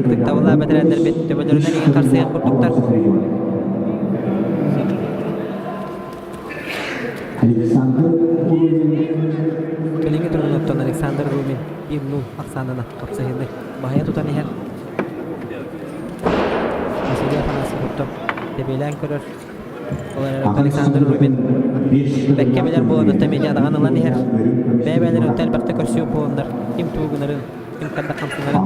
ытыктабыллаах бэтэрээннэрбит төбөлөрүнэн иҥин харсыйар курдуктар. Александр Румин Билиҥҥи туругунан Александр Румин 1-0 ахсаанынан хапсыһыыны баһыйа тутан иһэр. Василий Афанасьев оттон тэбиэлээн көрөр. Ол эрээри Александр Румин бэккэ билэр буолан оттон медиадаҕан ылан иһэр. Бэйэ-бэйэлэрин оттон элбэхтэ көрсүө буоланнар ким тугу гынарын, ким ханна хамсанарын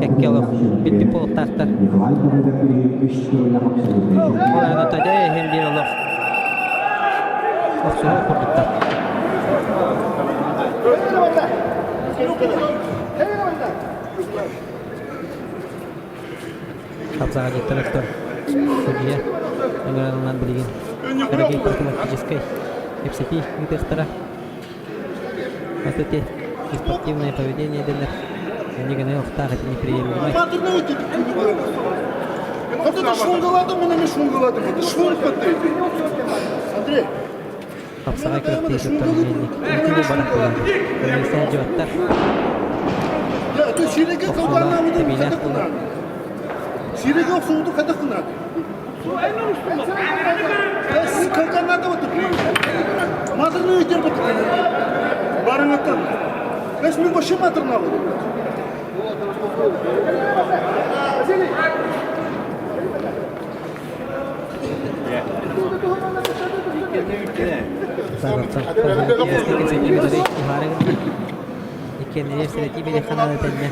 кэккэ олох билбит буолуохтаахтар. Ол эрэн оттон дьэ иһин биир олох охсуһуу курдуктар. Хапсаҕайдьыттар өттө судьуйа ыҥыранынан билигин дорогой профилактическай кэпсэтии ыытыахтара. Вот эти неспортивное поведение дэнэр иннигини охтаах ити неприемлемый. Вот это шунгалады, мен эми шунгалады. Это шунг Андрей. Хапсаҕай күрэхтэһии туттар мельник. Үҥкүү барах буолар. Комиссия дьуоттар. Охсуулаах, тэбиилээх буолар. Сиреге охсууду хайдах гынады? Матырны өтер Барыңаттан. Бес мен вообще матырна Иккиэннэригэр сэрэтии биэриэххэ тэннэ.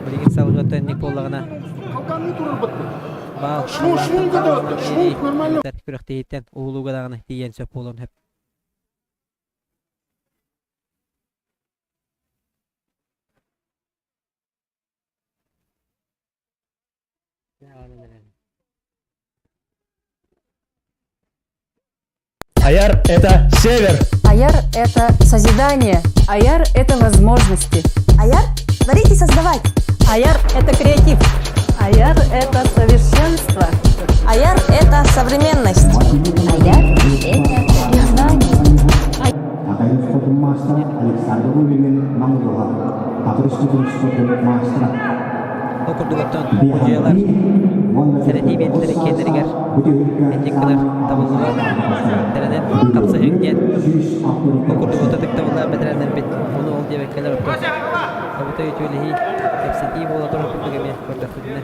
Билигин салгыы тэнник буоллаҕына баал күрэхтэһииттэн уһулууга даҕаны тиийэн сөп буолуон сөп. Аяр – это север. Аяр – это созидание. Аяр – это возможности. Аяр – творить и создавать. Аяр – это креатив. Аяр – это совершенство. Аяр – это современность. Аяр – это призвание. Академический маастара Александр Рубин Маңдуга, Академический маастара Ол курдук оттон судьуйалар сэрэтии биэрдилэр иккиэннэригэр инник гынар табыллыбат тэрэнэн хапсыһыҥ диэн ол курдук ото тыктабыллаах бэтэрээннэрбит ону ол диэбэккэлэр оттон абытай үтүөлэһии кэпсэтии буола турар курдук эмиэ көрдөхпүтүнэ.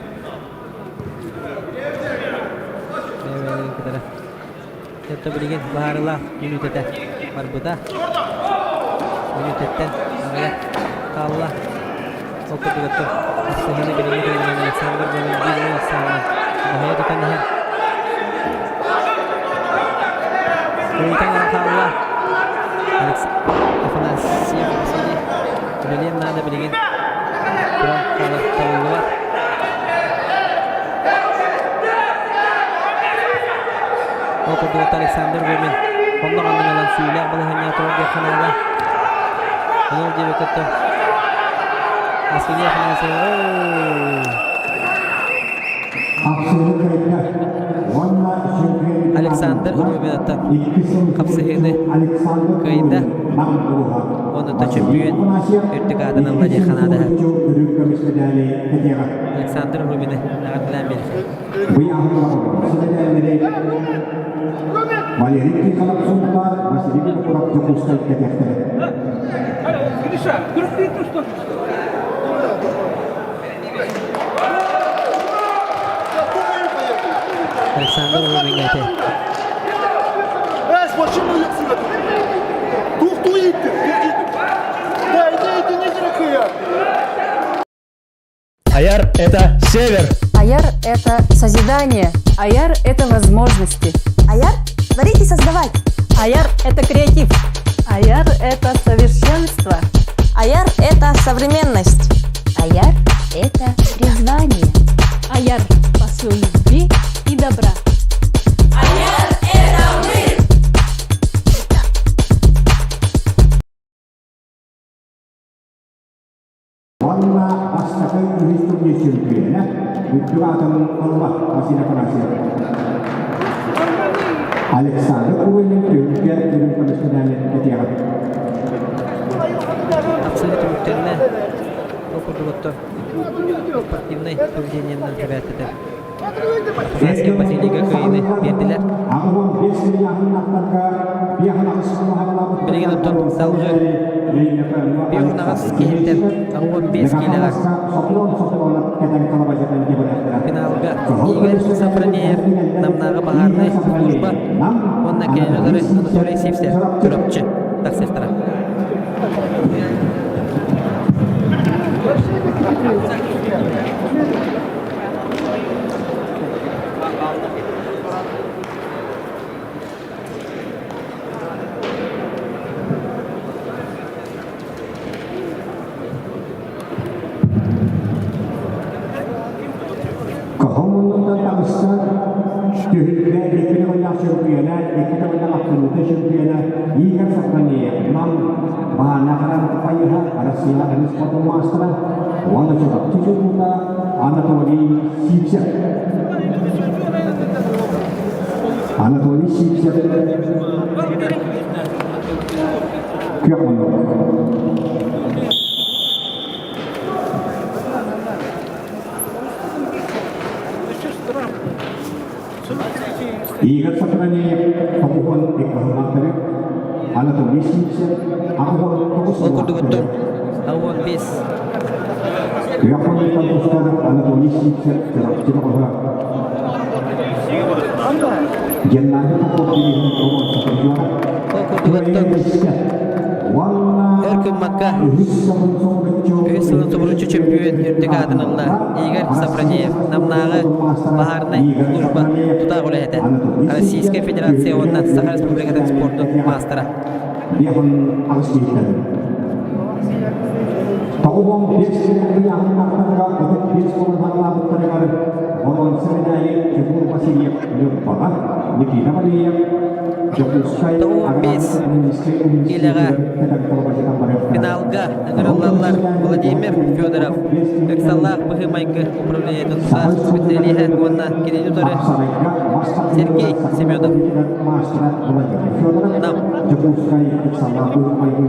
Камераларын кытары. Өттө билигин баһаарылаах мүнүүтэтэ барбыта. Мүнүүтэттэн аҕыйах хаалла. Ол курдук өттө хапсыһыыны билиҥҥи туругунан Александр Бөмүн биир ахсаанынан баһыйа тутан иһэр. Ыйтан эрэ хаалла. Афанасьев Василий үлэлиэн наада билигин. Туран хаалар табыллыбат. Ол курдук Александр Вымин онно ханнык ылан сүүлээх балаһыанньаҕа турар диэххэ наада. Онон диэбиккэ Василий Афанасьев Александр Рубинаттан хапсыһыыны кыайда. Онно чөмпүйүөн үрдүк аатын ылла диэххэ наада. Александр Рубины эҕэрдэлээн биэрдэ. Валерий Тихонов Сунтаар, Василий Винокуров Дьокуускай кэтиэхтэрэ. Александр Рубин этэ. Аяр – это север. Аяр – это созидание. Аяр – это возможности. Аяр – творить и создавать. Аяр – это креатив. Аяр – это совершенство. Аяр – это современность. Аяр – это призвание. Аяр – посыл любви и добра. Аяр – это мы! Уонна бастакы үһүс турнир чөмпүйүөнэ үрдүк аатын ылла Василий Афанасьев. Александр Курынин түмүккэ үрүҥ көмүс медалин кэтиэҕэ. Тахсыы түмүктэринэ ол курдук оттон спортивнай поведениенан эбээтэтэр Афанасьев Василийга кыайыыны биэрдилэр. Билигин оттон салгыы 5 киһиттэн 85 киилэҕэ финалга Игорь Сафронеев Намнааҕы баһаарынай служба уонна кинилэри Анатолий Сивцев Чурапчы тахсыахтара. Кохомуннуттан таҕыста түһүлгэ икки төгүллээх чөмпүйэнэ, икки төгүллээх абсолютнай чөмпүйэнэ Игорь Сафронеев Нам Баанахаран Пайыһа Россия эмис спортун маастара уонна Чурапчы чулуута Анатолий Сивцев. Анатолий Сивцев күөх муннук. Игорь Сафронеев тоҕуһун иккиһин Анатолий Сивцев аҕыһын тоҕус Ол курдук оттон 15 Күөх муннуктан тустар Анатолий Сивцев Чурапчы тоҕуһа Геннадий Попов билиһин Ол курдук оттон өр гыммакка үһүс сылын субуруччу чөмпүйүөн үрдүк аатын ылла Игорь Сафронеев Намнааҕы баһаарынай служба тутаах үлэһитэ, Российскай Федерация уонна Саха Республикатын спордун маастара. Тоҕуһун биэс ыйааһыннаахтарга 35 буолан боруонса медали Тимур Васильев Ньурбаҕа, Никита Валеев Дьокуускай 95 киилэҕэ финалга ыҥырыллаллар Владимир Федоров, ыксаллаах быһыы-майгы управлениетын тутаах специалиһэ уонна кинини утары Сергей Семенов. Нам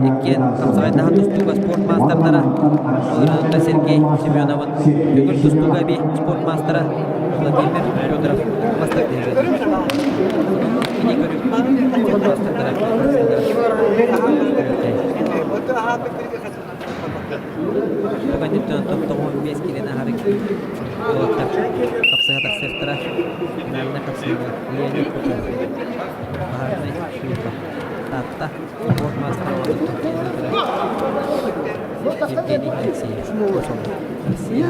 иккиэн хапсаҕайдаһан тустууга спорт маастардара Олорунта Сергей Семеновын бүгүн тустууга эбии спорт маастара Владимир Федоров бастакы Ини көрүк спорт маастардара Бүгүн топтоҕун 5 киилэни аһары уолаттар хапсыһа тахсыахтара. Финальна хапсыһыы. Леонид Попов. Баһаарынай служба. Таатта спорт маастара уонна Евгений Алексеев. Россия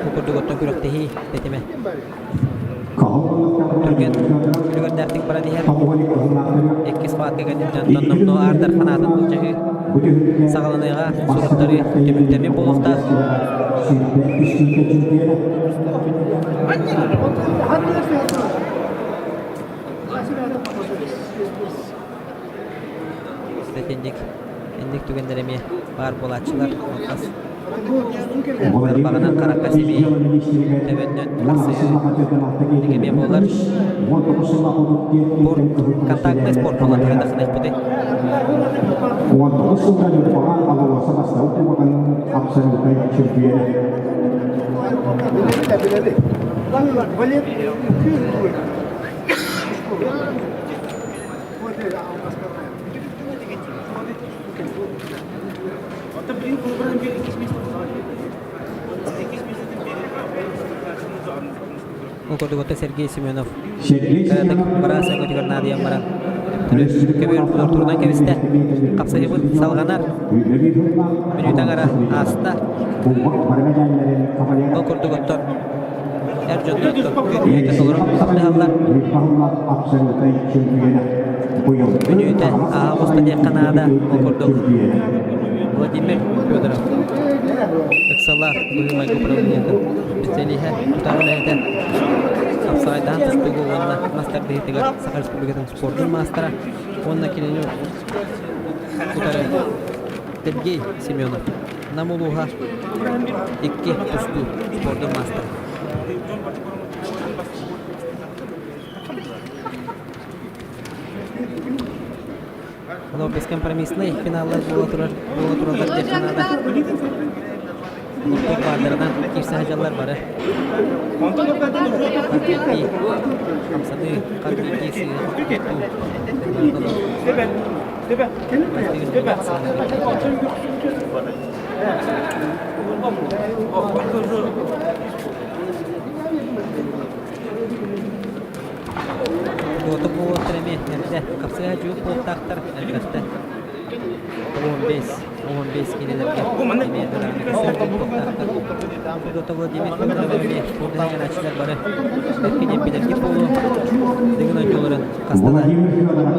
Бу курдук оттон күрэхтэһии тэтимэ Түргэн үлүгэрдээхтик баран иһэр. Иккис схватка кэнниттэн тонномно аардар ханаатын былдьаһыы саҕаланыаҕа суруктары түмүктэммит буолуохтаах. Итинник инник түгэннэр эмиэ баар буолааччылар. Алҕас тарбаҕынан харахха сибии төбөннөн тахсыы эмиэ буолар. Спорт, контактный спорт буолан хайдахыныахпытый? 19 сылга Ньурбаҕа АЛРОСА бастакы кубогын абсолютнай чемпиона. Ол курдук отто Сергей Семенов бараас өҥөтүгэр наадыйан баран көбүөр турунан кэбистэ. Хапсыһыбыт салҕанар. Мүнүүтэ аҥара ааста. Ол курдук оттон эр дьоннор күн толору хапсыһаллар. Мүнүүтэ ааҕа оҕуста диэххэ наада. Ол курдук Владимир Федоров ыксалаах быһыы-майгы управлениетын специалиһэ, тутаах үлэһитэ, хапсаҕайдаһан тустууга уонна мас тардыһыытыгар Саха Республикатын спордун маастара уонна кинини утары Сергей Семенов Нам улууһа икки тустуу спордун маастара. Оно бескомпромиссный финаллар буола турар буола тураллар диэххэ наада. Олохтоох баардарынан киирсэ сылдьаллар бары. Хас биирдии хамсаныы, хас биирдии сыыһа туттуу Туота буолуохтар эмиэ эрдэ хапсыһа дьуук буолтаахтар элбэхтэ. 15, 15 киилэлэргэ эмиэ дырааммыкка буолтаахтар. Туота Владимир Федоров эмиэ спорт бары эркиниэн билэргит буолуо. Дыгын ойууларын хаста да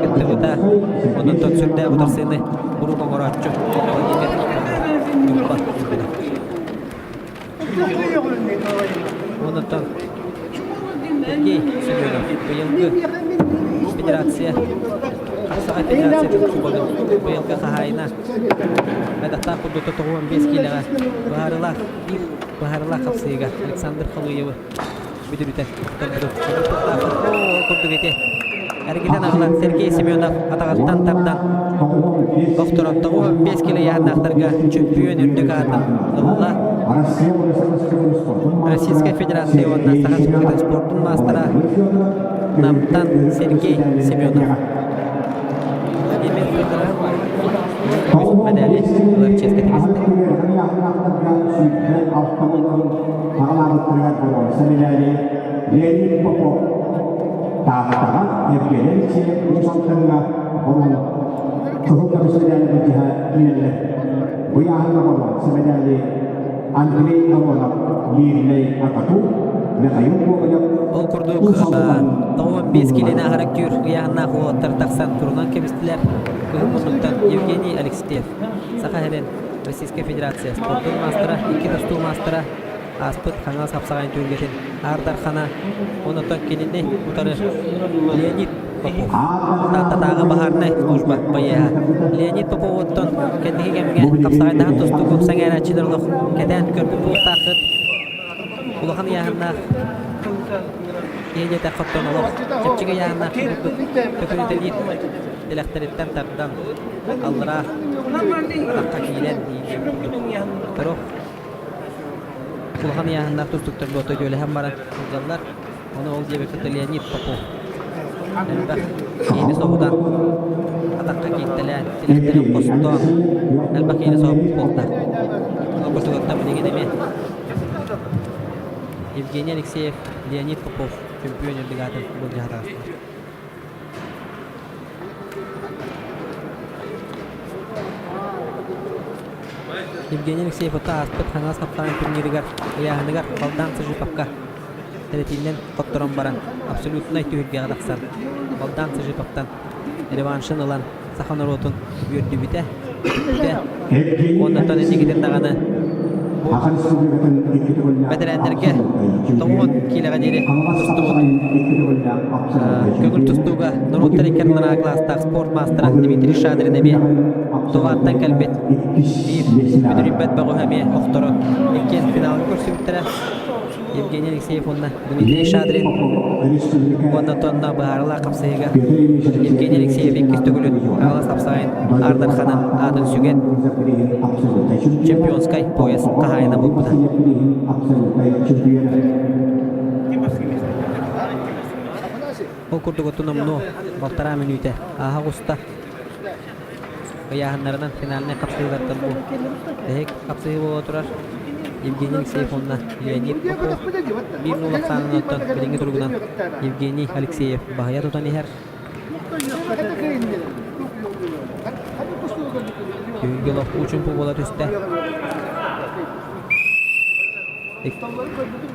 кыттыбыта. Онон сүрдээх утарсыыны куруук оҥорооччу Владимир Ньурба Ньурбина. Онтон Сергей Семенов быйылгы федерация Саха Федерациятын кубогын быйылгы хаһаайына Хайдахтаах курдук 95 киилэҕэ быһаарыылаах биир быһаарыылаах хапсыыга Александр Халуевы бүдүрүтэн охторбутун Оо, курдук ити эргитэн аҕалан Сергей Семенов атаҕыттан тардан охторон 95 кило ыйааһыннаахтарга чөмпүйүөн үрдүк аатын ылла. Российская Федерация уонна Саха Республикатын спордун маастара Намтан Сергей Семенов. Владимир Федоров көмүс медали ылар чиэскэ тигистэ. Леонид Попов Тааттаҕа Евгений Алексеев Уус Алдаҥҥа Боруон кыһыл көмүс мэдээли былдьаһа киирэллэр. Бу ыйааһыҥҥа боруонса мэдээли Андрей Аронов, Миирнэй Акату, Михаил Гоголев Ол курдук, Уус Алдан 95 киилэни аһара күр ыйааһыннаах уолаттар тахсан турунан кэбистилэр. Кыһыл муннуктан Евгений Алексеев, Саха сирин Российскай Федерация спордун маастара, икки тустуу маастара, ааспыт Хаҥалас хапсаҕайын түһүлгэтин Аар Дархана, онтон кинини утары Леонид Попов, Тааттатааҕы баһаарынай служба байыаһа. Леонид Поповуттан кэнники кэмҥэ хапсаҕайдаһан тустуугу сэҥээрээччилэр олох кэтээн көрбүт буолуохтааххыт. Улахан ыйааһыннаах киһи диэтэххэ оттон олох чэпчэки ыйааһыннаах курдук төкүнүтэлиир тилэхтэриттэн тардан аллараа атахха киирэн курдук. Улахан ыйааһыннаах тустууктар буота үтүөлэһэн баран сылдьаллар. Ону ол диэбэккэ Леонид Попов элбэх киһини соһутан, атахха кииртэлээн, тилэхтэрин хостоон, элбэх киһини соһуппут буолта. Ол курдугуттан билигин эмиэ Евгений Алексеев, Леонид Попов чөмпүйүөн үрдүк аатын былдьаһа таҕыстылар. Евгений Алексеев отто ааспыт Хаҥалас хапсаҕай турнирыгар ыйааһыныгар Балдан Сыжиповка тэрэтиинэн хотторон баран абсолютнай түһүлгэҕэ тахсан Балдан Сыжиповтан реваншын ылан саха норуотун үөрдүбүтэ, үтүктүбүтэ. Уоннаттан инникитин даҕаны бу бэтэрээннэргэ тоҕуон киилэҕэ диэри тустубут көҥүл тустууга норуоттар икки ардыларыгар кылаастаах спорт маастара Дмитрий Шадрин эмиэ Туваттан кэлбит биир бүдүрүйбэт бөҕөһө эмиэ охторон иккиэн финалга көрсүбүттэрэ. Евгений Алексеев уонна Дмитрий Шадрин уонна тонна быһаарылаах хапсыһыыга Евгений Алексеев иккис төгүлүн аҕалас хапсаҕайын Аар Дарханын аатын сүгэн чемпионскай пояс хаһаайына буолбута. Ол курдук оттон номнуо балтараа мүнүүтэ ааһа оҕуста. Ыйааһыннарынан финальнай хапсыһыылартан бу тэһик хапсыһыы буола турар. Евгений Алексеев уонна Леонид Попов биир нуул ахсаанынан оттон билиҥҥи туругунан Евгений Алексеев баһыйа тутан иһэр. Түһүлгэ олох уу-чумпу буола түстэ.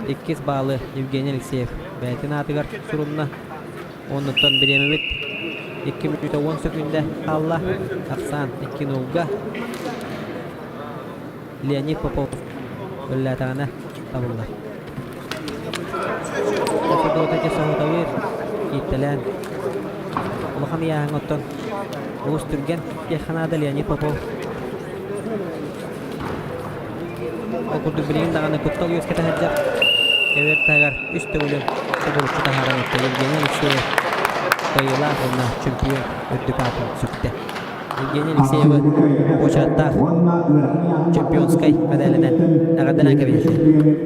Иккис баалы Евгений Алексеев бэйэтин аатыгар сурунна. Оннуттан бириэмэбит 2 мүнүүтэ 10 сөкүүндэ хаалла. Ахсаан 2 нулга. Леонид Попов өллөөтөҕүнэ табыллар. Федота соһуталыыр ииттэлээн улахан ыйааһыҥҥа оттон олус түргэн диэххэ наада Леонид Попов. Ол курдук билигин даҕаны куттал үөскэтэ сылдьар. Көбүөр таһыгар үс төгүлүн субуруччу таһааран өттө Евгений Алексеев кыайыылаах уонна чөмпүйүөн үрдүк аатын сүктэ. Евгений Алексеевы уочараттаах чемпионскай мэдээлинэн эҕэрдэлээн кэбиһэллэр.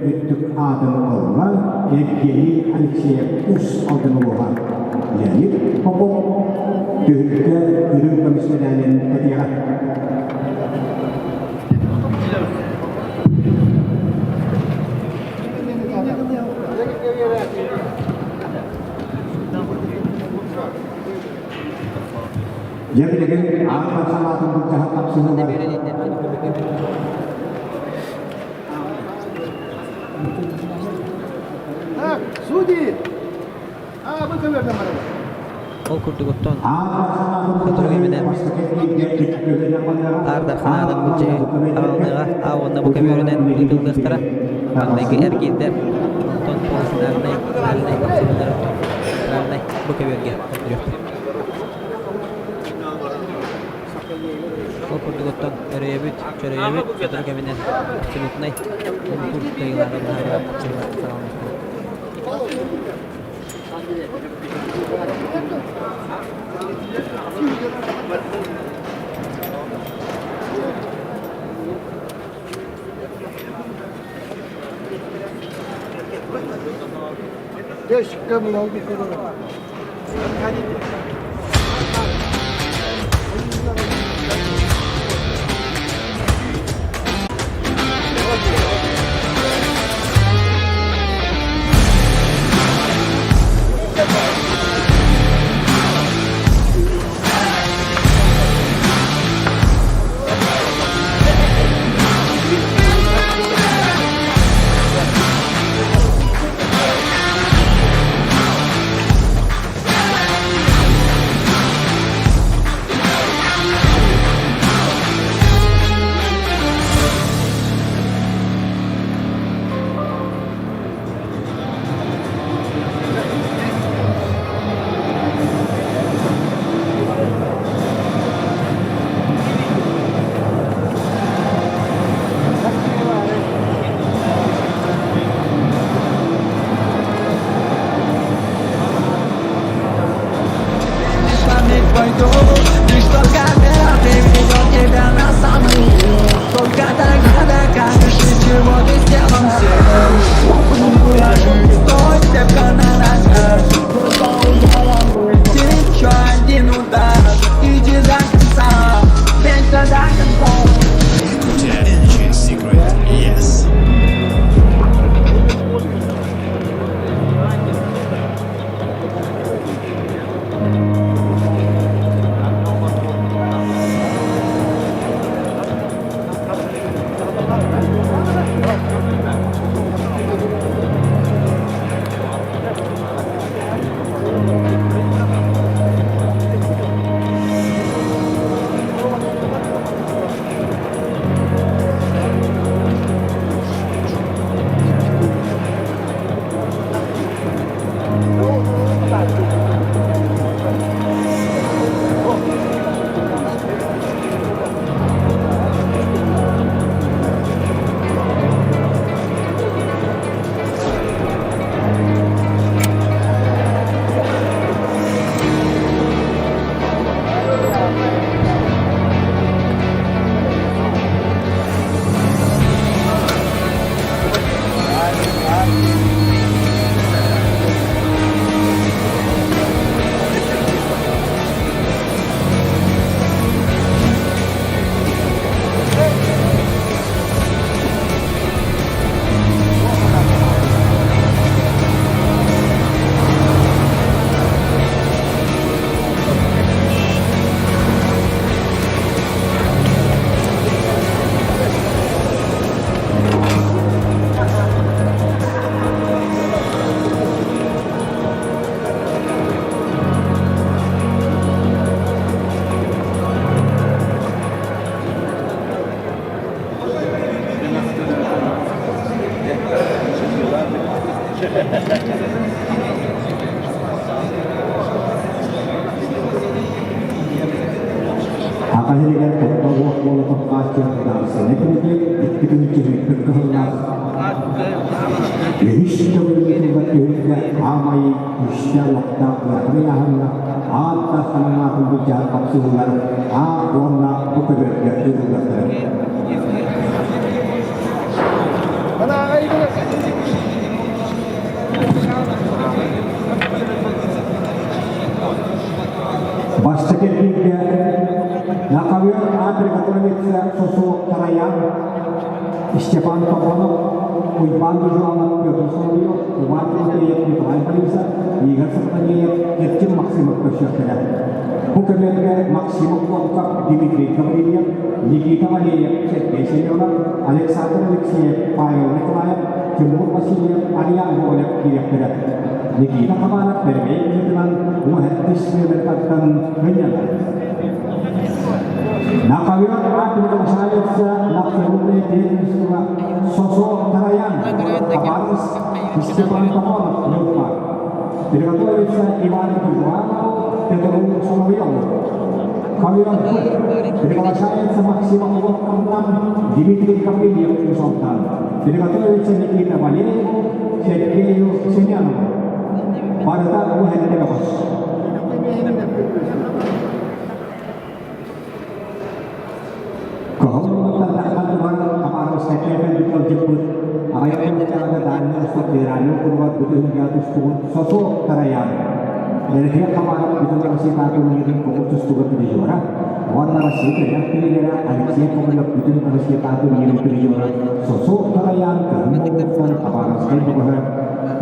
Үрдүк аатын ылла Евгений Алексеев ус Алдан улууһа. Леонид Попов түһүлгэ үрүҥ көмүс мэдээлин кэтиэҕэ. Дьэ билигин аан барсалаатын былдьаһар хапсыһыылар. Так, судьи! А, вы көмөрдөн барабын. Ол курдук оттон сотору кэминэн Аар Дарханаадан былдьаһыы аҕалыныаҕа а уонна бу көбүөрүнэн ыытыллыахтара. Маҥнайгы эргиирдэр онтон полуфинальнай, финальнай хапсыһыылар оттон финальнай бу көбүөргэ көрдөрүөхпүт. Ол курдук оттон өрөйөбүт, чөрөйөбүт сотору кэминэн абсолютнай муҥутуур кыайыылааҕы быһаарар хапсыһыылар саҕаланыахтара. Аҕа сиригэр куттал уох буола турдааччы Дарсыны кэмитиэт икки тыһыынча сүүрбэт кыһыллаах үһүс төгүл ыытыллар түһүлгэ аамай күүстээх-уохтаах ыарахан ыйааһыҥҥа аат Дарханын аатын былдьаһар хапсыһыылар А уонна Б көбүөргэ ыытыллыахтара. Бастакы эргииргэ Наковер А приготовится Сосо Тараян, Степан Павлов, Уйбан Дужуанов, Петр Соловьев, Иван Тимофеев, Николай Борисов, Игорь Сатанеев, Эрчим Максимов көрсүөхтэрэ. Бу көмөлөргө Максимов Волков, Дмитрий Гаврильев, Никита Валерьев, Сергей Семенов, Александр Алексеев, Павел Николаев, Тимур Васильев, Ариан Гоголев киириэхтэрэ. Никита Хабанов бэрэмэй быһыытынан уһэттис нүөмэртэн мынньанар. На ковер А приглашается на абсолютное первенство Сосо Тараян, Хабаровск, Степан Томонов, Нюрба. Приготовится Иван Дужуанов, Петру Соловьеву. Ковер Б. Приглашается Максим Лоткандан, Дмитрий Гаврильев, Уус-Алдан. Приготовится Никита Валееву, Сергею Семенову. Барыта уһэннэ бөҕөс. Кыһыл муннуктан Хабаровскайтан кэлбит ыалдьыппыт аҕыйах мүнүүтэҕэ Дальнай Восток федеральнай округар бу түһүлгэҕэ тустубут Сосо Тараян Эрхиэ Хабаров Бүтүн Россиятааҕы турнирын көҥүл тустууга призера уонна Россия күрэх тренерэ Алексей Ковалев Бүтүн Россиятааҕы турнирын призера Сосо Тараян кыһын муннуктан Хабаровскай бөҕөһө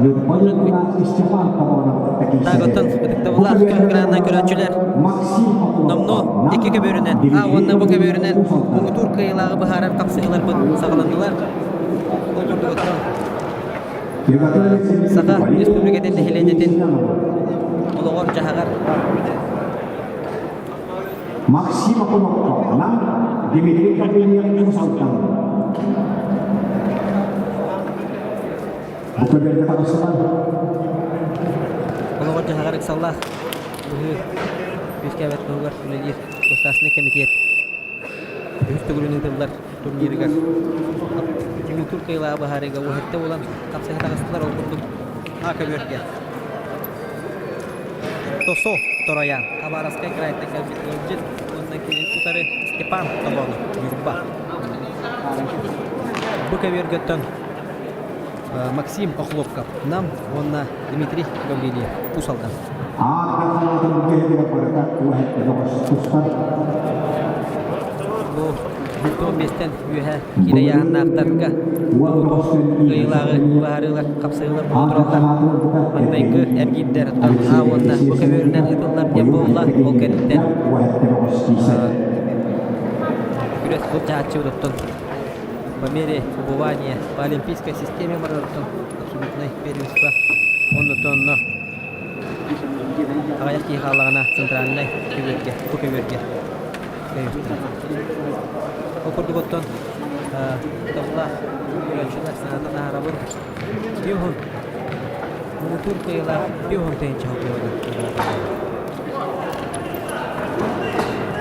Ньурба Ньургуна Степан Тобонов кытта Тагыттан киирсэр. ытыктабыллаах көргүлээннэн көрөөччүлэр номнуо икки көбүөрүнэн А уонна Б көбүөрүнэн муҥутуур кыайыылааҕы быһаарар хапсыһыыларбыт саҕаланнылар. Ол курдук оттон Саха Республикатын нэһилиэнньэтин олоҕор-дьаһаҕар Максим Окунокко, Дмитрий Гаврильев Уус-Алдан. Бу көбүөргэ таҕыстылар. Олоҕор-дьаһаҕар ыксаллаах быһыы үөскээбэт туһугар үлэлиир Государственный комитет үһүс төгүлүн ыытыллар турнирыгар муҥутуур кыайыылааҕы быһаарыыга уһэттэ буолан хапсыһа таҕыстылар. Ол курдук А көбүөргэ Тосо Тороян Хабаровскай кыраайтан кэлбит ыалдьыт уонна кини утары Степан Тобонов Ньурба. Бу көбүөргөттөн Максим Охлопков Нам уонна Дмитрий Гаврильев Уус Алдан. Бу 15-тэн үөһэ киирэ ыйааһыннаахтарга кыайыылааҕы быһаарыылар хапсыһыылар буола Маҥнайгы эргиирдэр оттон А уонна Б көбүөрүнэн ыытыллар диэн буолла. Ол кэнниттэн күрэс былдьааччыбыт оттон по мере убывания по олимпийской системе барарыттан абсолютнай первенство оннотонно аҕыйах киһи хааллаҕына центральнай көбүөргэ бу көбүөргэ Ол курдук оттон табылаах көрөөччүлэр санаатын аһарабын. Биоһун муҥутуур кыайыылаах биоһун тыһыынча холбуйабын.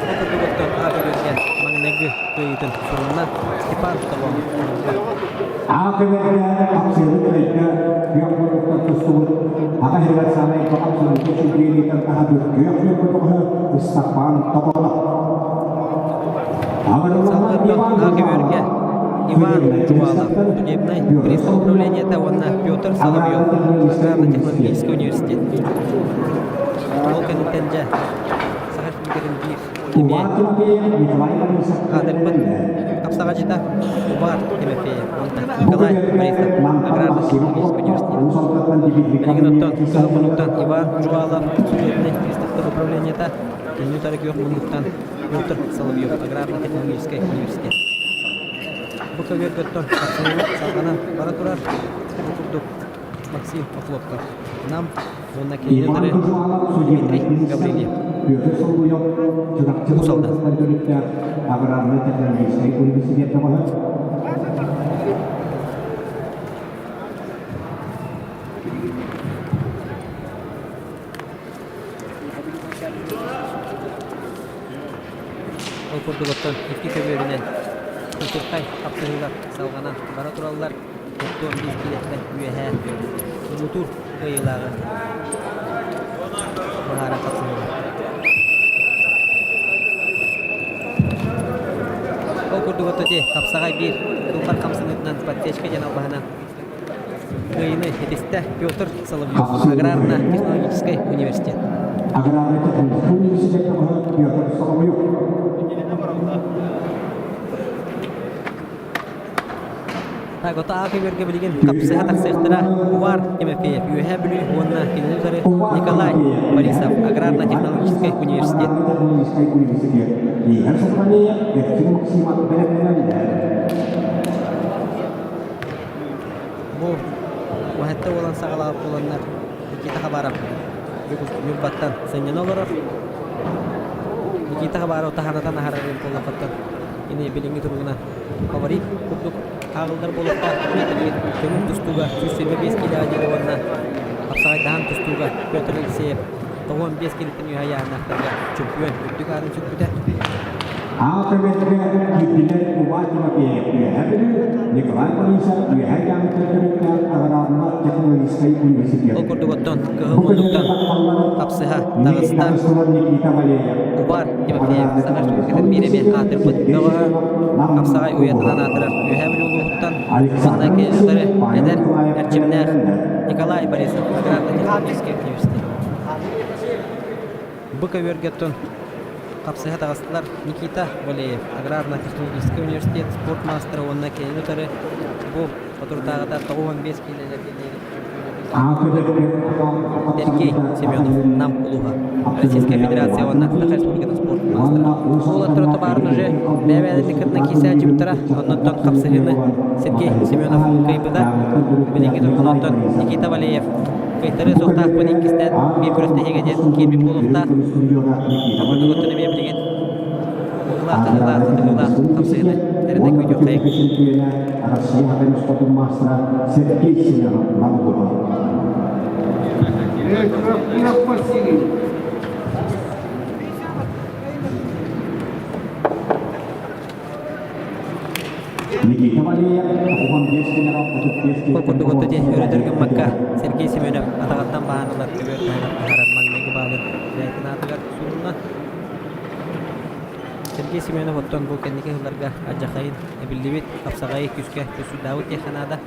Ол курдук оттон А көбүөргэ маҥнайгы кыайыытын сурунна Степан Тобон. А көбүөргэ хапсыыбыт өйгө күөх муннуктан тустубут аҕа иһигэр саамай абсолютно чемпионитан таһабыт күөх ньургутуҕуһу Ыстапаан Тобонов. Салгыттан А көбүөргэ Иван Жуалов, судебнай пристав управлениета уонна Петр Соловьев, аграрно-технологический университет. Ол кэнниттэн дьэ Саха Республикатын биир эмиэ кадрбыт хапсаҕадьыта Увар Тимофеев уонна Николай Борисов, аграрно-технологический университет. Билигин оттон кыһыл муннуктан Иван Жуалов, судебнай приставтар управлениета, кинини утары күөх муннуктан Петр Соловьев, аграрно-технологическай университет. Бу көбүөргөттөн хапсыһыы салҕанан бара турар. Бу курдук Максим Охлопков Нам уонна кинини утары Дмитрий Гаврильев. Петр Соловьев Чурапчы Уус Алдан. аграрно-технологическай университет бөҕөһө. Ол курдук оттон икки көбүөрүнэн сытырхай хапсыһыылар салҕанан бара тураллар. 45 киилэттэн үөһээ муҥутуур кыайыылааҕы быһааран хапсыһыылар. Ол курдук оттон ити хапсаҕай биир тулхар хамсаныытынан подсечка диэн албаһынан кыайыыны ситистэ Петр Соловьев, Аграрно-технологическай университет. Аграрно-технологическай университет Петр Соловьев. Так, ото аак көбүөргэ билигин хапсыһа тахсыахтара Увар Тимофеев, Үөһээ Бүлүү уонна кинини утары Николай Борисов, Аграрно-технологическай университет. Аграрно-технологическай университет. Игорь Сатвалеев, Эрчим Максимов бэлэмнэнэллэр. Бу уһатта буолан саҕалаабыт буоланнар Никита Хабаров Ньурбаттан сынньана олорор. Никита Хабаров таһанатан аһарарын буоллаххыттан ини билиҥҥи туругунан фаворит курдук ааҕыллар буолуохтаах. Көҥүл тустууга 125 киилэҕэ диэри уонна хапсаҕайдаһан тустууга Петр Алексеев 95 киилэттэн үөһэ ыйааһыннаахтарга чөмпүйүөн үрдүк аатын сүкпүтэ. Аҕа көмөтүгэр киирдилэр Иван Тимофеев Үөһээ Бүлүү, Николай Борисов Үөһээ Дьааҥыттан төрүттээх аграрно-технологическай университет. Ол курдук оттон Кыһыл Мундуктан хапсыһа таҕыста Убар Тимофеев Саха Республикатын биир эмиэ аатырбыт бөҕөһө хапсаҕай уйатынан аатырар Үөһээ Бүлүү улууһуттан уонна кинилэри эдэр эрчимнээх Николай Борисов аграрно-технологическай университет. Бу көбүөргэ оттон хапсыһа таҕыстылар Никита Валеев, аграрно-технологическай университет спорт маастара уонна кинини утары бу соторутааҕыта 95 киилэлэргэ диэри Сергей Семенов, Нам улууһа, Российская Федерация уонна Саха Республикатын спорт маастара. Уолаттар ото уже бэйэ-бэйэлэрин кытта киисээччибиттара, оннуттан хапсыһыыны Сергей Семенов кыайбыта. Билиҥҥи туругунан Никита Валеев кыайтарыы суохтаахпын иккистээн биир күрэхтэһиигэ диэн киирбит буолуохтаах. Курдугуттан эмиэ билигин уһулаах таһыылаах хатыһыылаах хапсыһыыны эрэнэ күүтүөххэйиҥ. Россия спортун маастара Сергей Семенов Нам Ол курдук отто дьэ өрөтөр гыммакка Сергей Семенов атаҕыттан баһан ылар көбүөр таһынан аһаран маҥнайгы баалын бэйэтин аатыгар сурунна. Сергей Семенов оттон бу кэнники сылларга алдьархайын эбиллибит хапсаҕайы күүскэ түсүйдаабыт диэххэ наада.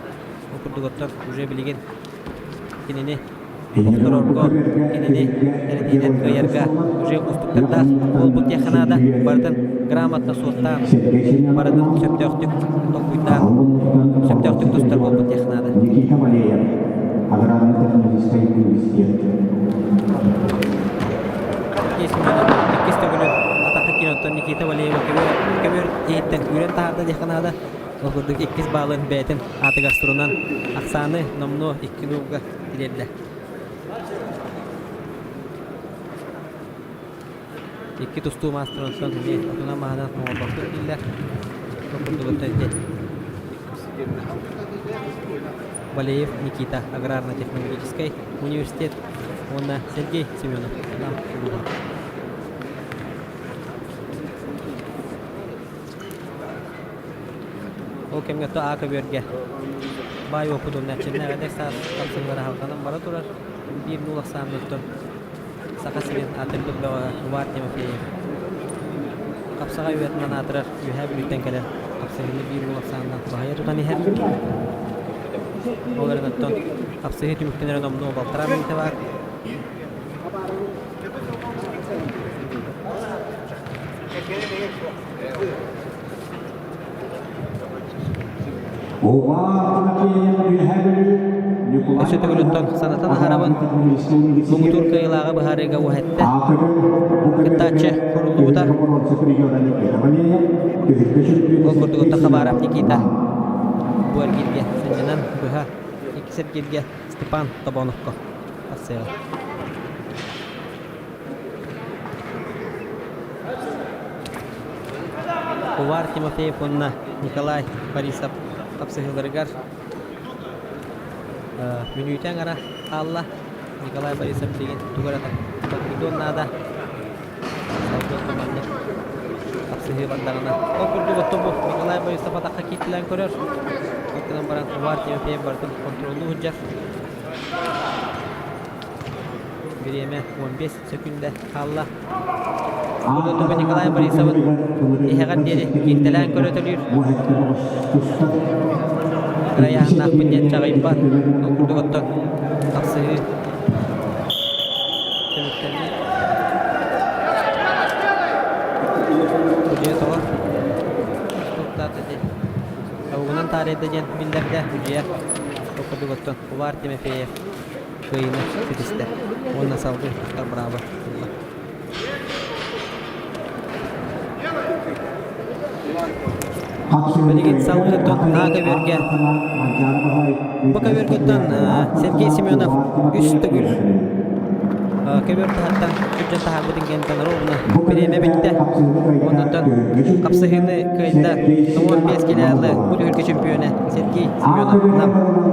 Ол курдук оттон уже билигин кинини охторорго, кинини эрэтиинэн кыайарга уже уустуктардаах буолбут диэххэ наада. Барытын грамотно суоттаан, барытын сөптөөхтүк толкуйдаан, сөптөөхтүк тустар буолбут диэххэ наада. Никита Валеев, аграрно-технологическай университет. Сергей Семенов иккис төгүлүн атака киирэн Никита Валеева көбүөр иһиттэн үүрэн таһаарда диэххэ наада. Ол курдук иккис баалын бэйэтин аатыгар сурунан ахсааны номнуо икки нуулга тириэрдэ. Икки тустуу маастарын онтон эмиэ отунан маһынан оҥорбоппут дииллэр. Ол курдук оттон ити Валеев Никита аграрно-технологическай университет уонна Сергей Семенов Нам улууһа. Ол кэмҥэ то Аа көбүөргэ баай уопут уонна эрчимнээх эдэр саас хапсыһыылара салҕанан бара турар. Биир нуул ахсаанныттан Саха сирин аатырбыт бөҕөһө Увар Тимофеев хапсаҕай уйатынан аатырар Үөһээ Бүлүүттэн кэлэн хапсыһыыны биир уол ахсаанынан баһыйа тутан иһэр. Ол эрэн оттон хапсыһыы түмүктэнэрэ номнуо балтараа мүнүүтэ баар. Өссө төгүлүттэн санатан аһарабын, муҥутуур кыайыылааҕы быһаарыыга уһэттэ. Кыттааччы куруллубута. Ол курдук Хабаров Никита бу эргииргэ сынньанан быһа иккис эргииргэ Степан Тобоновка тахсыаҕа. Увар Тимофеев уонна Николай Борисов хапсыһыыларыгар мүнүүтэ аҥара хаалла. Николай Борисов билигин тугу эрэ толкуйдуон наада. Салгыы маннык. Хапсыһыы бардаҕына. Ол курдук оттон бу Николай Борисов атахха кииртэлээн көрөр. Ол гынан баран Увар Тимофеев барытын хонтуруоллуу сылдьар. Бириэмэ 15 сөкүндэ хаалла. Бу Николай Борисовын тиһэҕэр диэри кииртэлээн көрөтөлүүр. Кырайааһыннаахпын диэн чаҕыйбат. Ол курдук оттон хапсыһыы түмүктэннэ. Удьуйа тоҕо туттаата дии. Тавугунан таарыйда диэн биллэрдэ Удьуйа. Ол курдук оттон Увар Тимофеев кыайыыны ситистэ уонна салгыы тустар бырааба ылла. Билигин салгыттан А көбүөргэ бу көбүөргүттэн Сергей Семенов үс төгүл көбүөр таһыттан күрдьэн таһаарбытын кэнниттэн ровно бириэмэ бүттэ. Оннуттан хапсыһыыны кыайда 95 килэлы бу түһүлгэ чемпиона Сергей Семенов Нам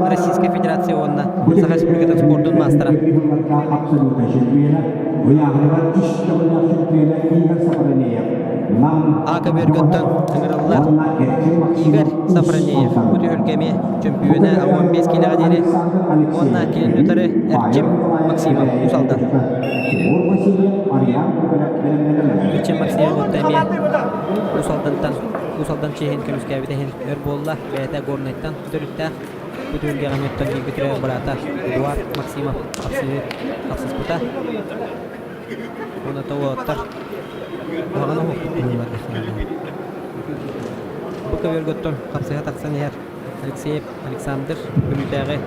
Российскай Федерация уонна Саха Республикатын спордун маастара. А көбүөргөттөн ыҥырыллар Игорь Сафронеев бу түһүлгэ эмиэ чөмпүйүөнэ 15 киилэҕэ диэри уонна кинини утары Эрчим Максимов Уус Алдан. Эрчим Максимов эмиэ Уус Алдантан Уус Алдан чиэһин көмүскээбитэ иһин өр буолла. Бэйэтэ Горнайтан төрүттээх. Бу түһүлгэҕэ мүөттэн бииргэ төрөөбүт быраата Эдуард Максимов хапсыһыы хапсыспыта. Уонна тоҕооттор куһаҕан оһохпут быһыылар Бу көбүөргөттөн хапсыһа тахсан иһэр Алексеев Александр Бүлүүтээҕи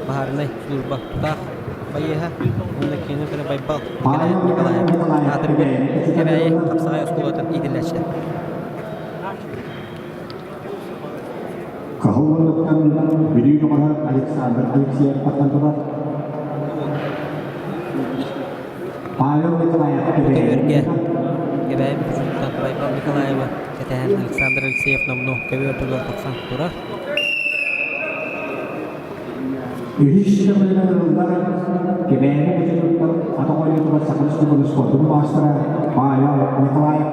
баһаарынай служба тутаах байыаһа уонна киинэ көрө Байбал Николаев аатырбыт Кэбээйи хапсаҕай оскуолатын иитиллээччитэ. Кыһыл муннуктан Бүлүү көҕөһө Александр Алексеев тахсан турар. Павел Николаев Көбүөргэ Кэбээйи Бүтүчүттэн Байбал Николаевы кэтэһэн Александр Алексеев номнуо көбүөр тылыгар тахсан турар. Үһүс төгүлүнэн ылыллар Кэбээйи Бүтүчүттэн атах оонньуутугар Саха Республикатын спордун маастара Павел Николаев.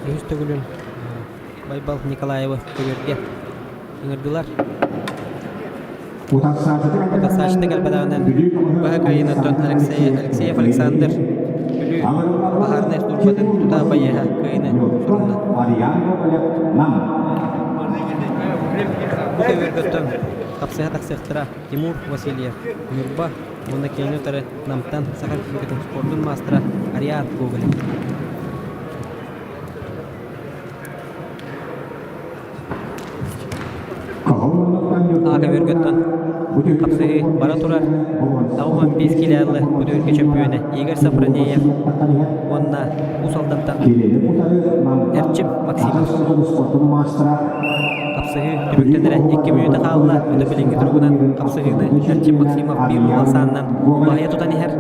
Үһүс төгүлүн Байбал Николаевы көбүөргэ ыҥырдылар. Утарсааччыта кэлбэтэҕинэн быһа кыайыыттан Алексеев Александр Бүлүү баһаарынай службатын тута байыаһа кыайыыны сурунна. Бу көбүөргөттөн хапсыһа тахсыахтара Тимур Васильев, Ньурба уонна кинини утары Намтан Саха Республикатын спордун маастара Ариан Гоголев. Аҕа Өргөттөн хапсыһыы бара турар. 85 килэлы бу чөмпүйүөнэ Игорь Сафронеев уонна Уус Алдантан Эрчим Максимов. Хапсыһыы түмүктэнэрэ 2 мүнүүтэ хаалла. Өтө билиҥҥи туругунан хапсыһыыны Эрчим Максимов биир уол саанынан баһыйа тутан иһэр.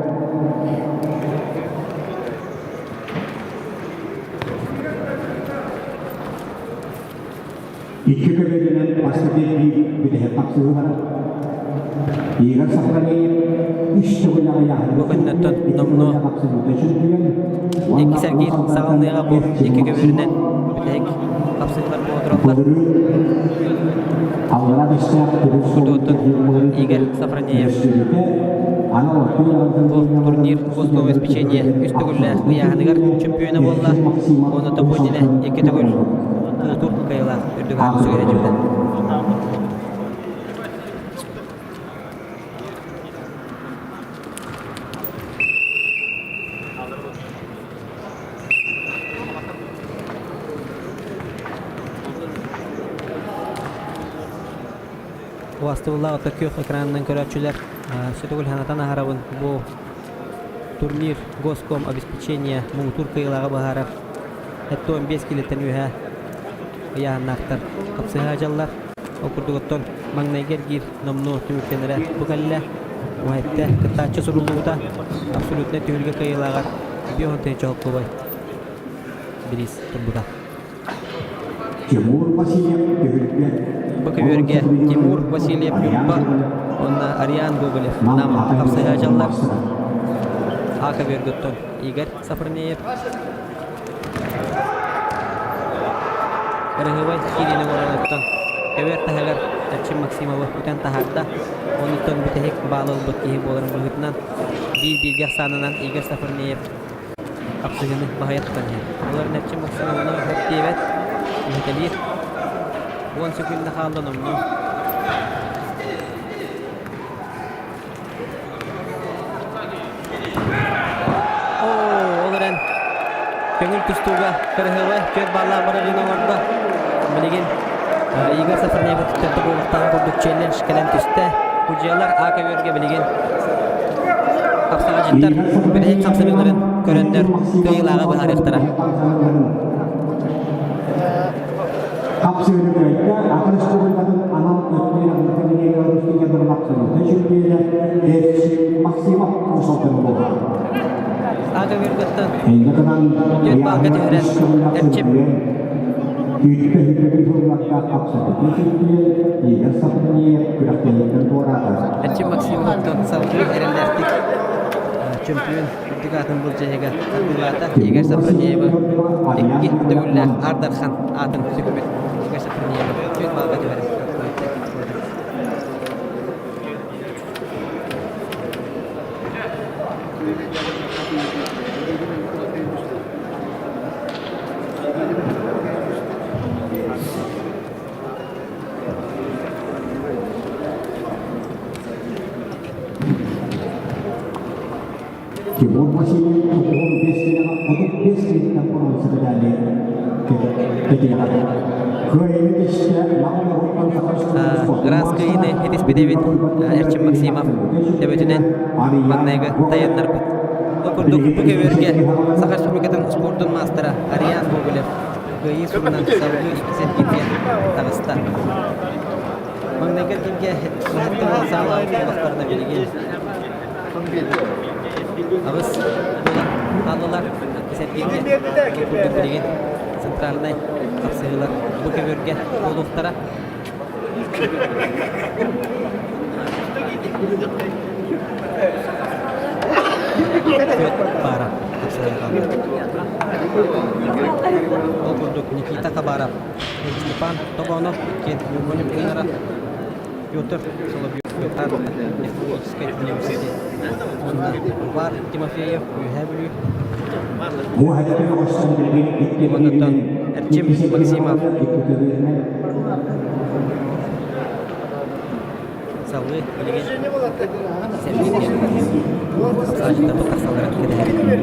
Икки көбүөрүнэн бастакы биир бүтэһик хапсыһыылара. Игорь Сахаранеев үс төгүл аҕыйааһын Бу күннэттэн номнуо икки сэргиир саҕаланыаҕа бу икки көбүөрүнэн бүтэһик хапсыһыылар буола тураллар. Кутуоттун Игорь Сафронеев бу турнир госгообеспечение үс төгүллээх ыйааһыныгар чөмпүйүөнэ буолла. Уонна Тобонина икки төгүл муҥутуур кыайыылаах үрдүк ааты сүгэрэ дьүллэ. Убастыбыллаах ото күөх экранынан көрөөччүлэр сөтөгүл санатан аһарабын бу турнир госком обеспечение муҥутуур кыайыылааҕы быһаарар 75 килоттан үөһэ ыйааһыннаахтар хапсыһа дьаллар. Ол курдук оттон маҥнайгы эргиир номнуо түмүктэнэрэ бу кэллэ. Уһайта кыттааччы суруллубута абсолютнай түһүлгэ кыайыылааҕар 50 чоһоккубай бириис турбута. Тимур Васильев түһүлгэ. Бу көбүөргэ Тимур Васильев Ньурба уонна Ариан Гоголев Нам хапсыһаачаллар. А көбүөргөттөн Игорь Сафарнеев Кырыһыбай киириини оҥороруттан көбүөр таһыгар Эрчим Максимовы үтэн таһаарда. Онуттан бүтэһик баал ылбыт киһи буоларын быһыытынан биир-бииргэ ахсаанынан Игорь Сафарнеев хапсыһыыны баһыйа тутан иһэр. Олор Эрчим Максимовны өп диэбэт, үһүтэлиир. 10 секунда хаалла номнуо. Оо, ол эрэн көҥүл тустууга кырыһыба түөрт баллаах быраҕыыны оҥордо. Билигин Игорь Сафарнеев туттарда буолуохтааҕын курдук челлендж кэлэн түстэ. Кудьялар А көбүөргэ билигин хапсаҕадьыттар бүтэһик хамсаныыларын көрөннөр кыайыылааҕы быһаарыахтара. Хапсыыры кыайда, Атын республикатын анал өттүнэн Академия Русских Абсолютно чемпиона Эрчим Максимов Усалтын буолла. Ага Виргаттан түөрт балга түһэрэн Эрчим Күүтүкэ хүппэ хыллардаах абсолютно чемпион Игорь Сапрынеев күрэхтэһииттэн туораата. Эрчим Максимовтан салгыы эрэллээхтик чемпион үрдүк аатын былдьаһыга тардыылаата. Игорь Сапрынеевы икки төгүллээх Аар Дархан аатын сүкпүт Игорь Сапрынеевы түөрт балга түһэрэн Тимур Васильев 95 килоҕа 35 килоттан боруонса медали кэтиэҕэ. Кыайыы истэ Ыраас кыайыыны этиспит Эрчим Максимов төбөтүнэн маҥнайгы тайаннарбыт. Ол курдук бу көбүөргэ Саха Республикатын спордун маастара Ариан Гоголев кыайыы суругунан салгыы сэргииргэ таҕыста. Маҥнайгы эргииргэ уһаттан саалаабыт буоллахтарына билигин Аҕыс буолан хааллылар. Сэргииргэ ол курдук билигин центральнай хапсыһыылар бу көбүөргэ буолуохтара. Түөрт паара хапсыһан хаалла. Ол курдук Никита Хабаров, Степан Тобонов иккиэн Ньурба чемпионнара Петр Соловьев технологическай университет уонна Увар Тимофеев Үөһээ Бүлүү уоннаттан Эрчим Максимов салгыы билигин сэргииргэ саадьыттар тахсалларын кэтэһэбит.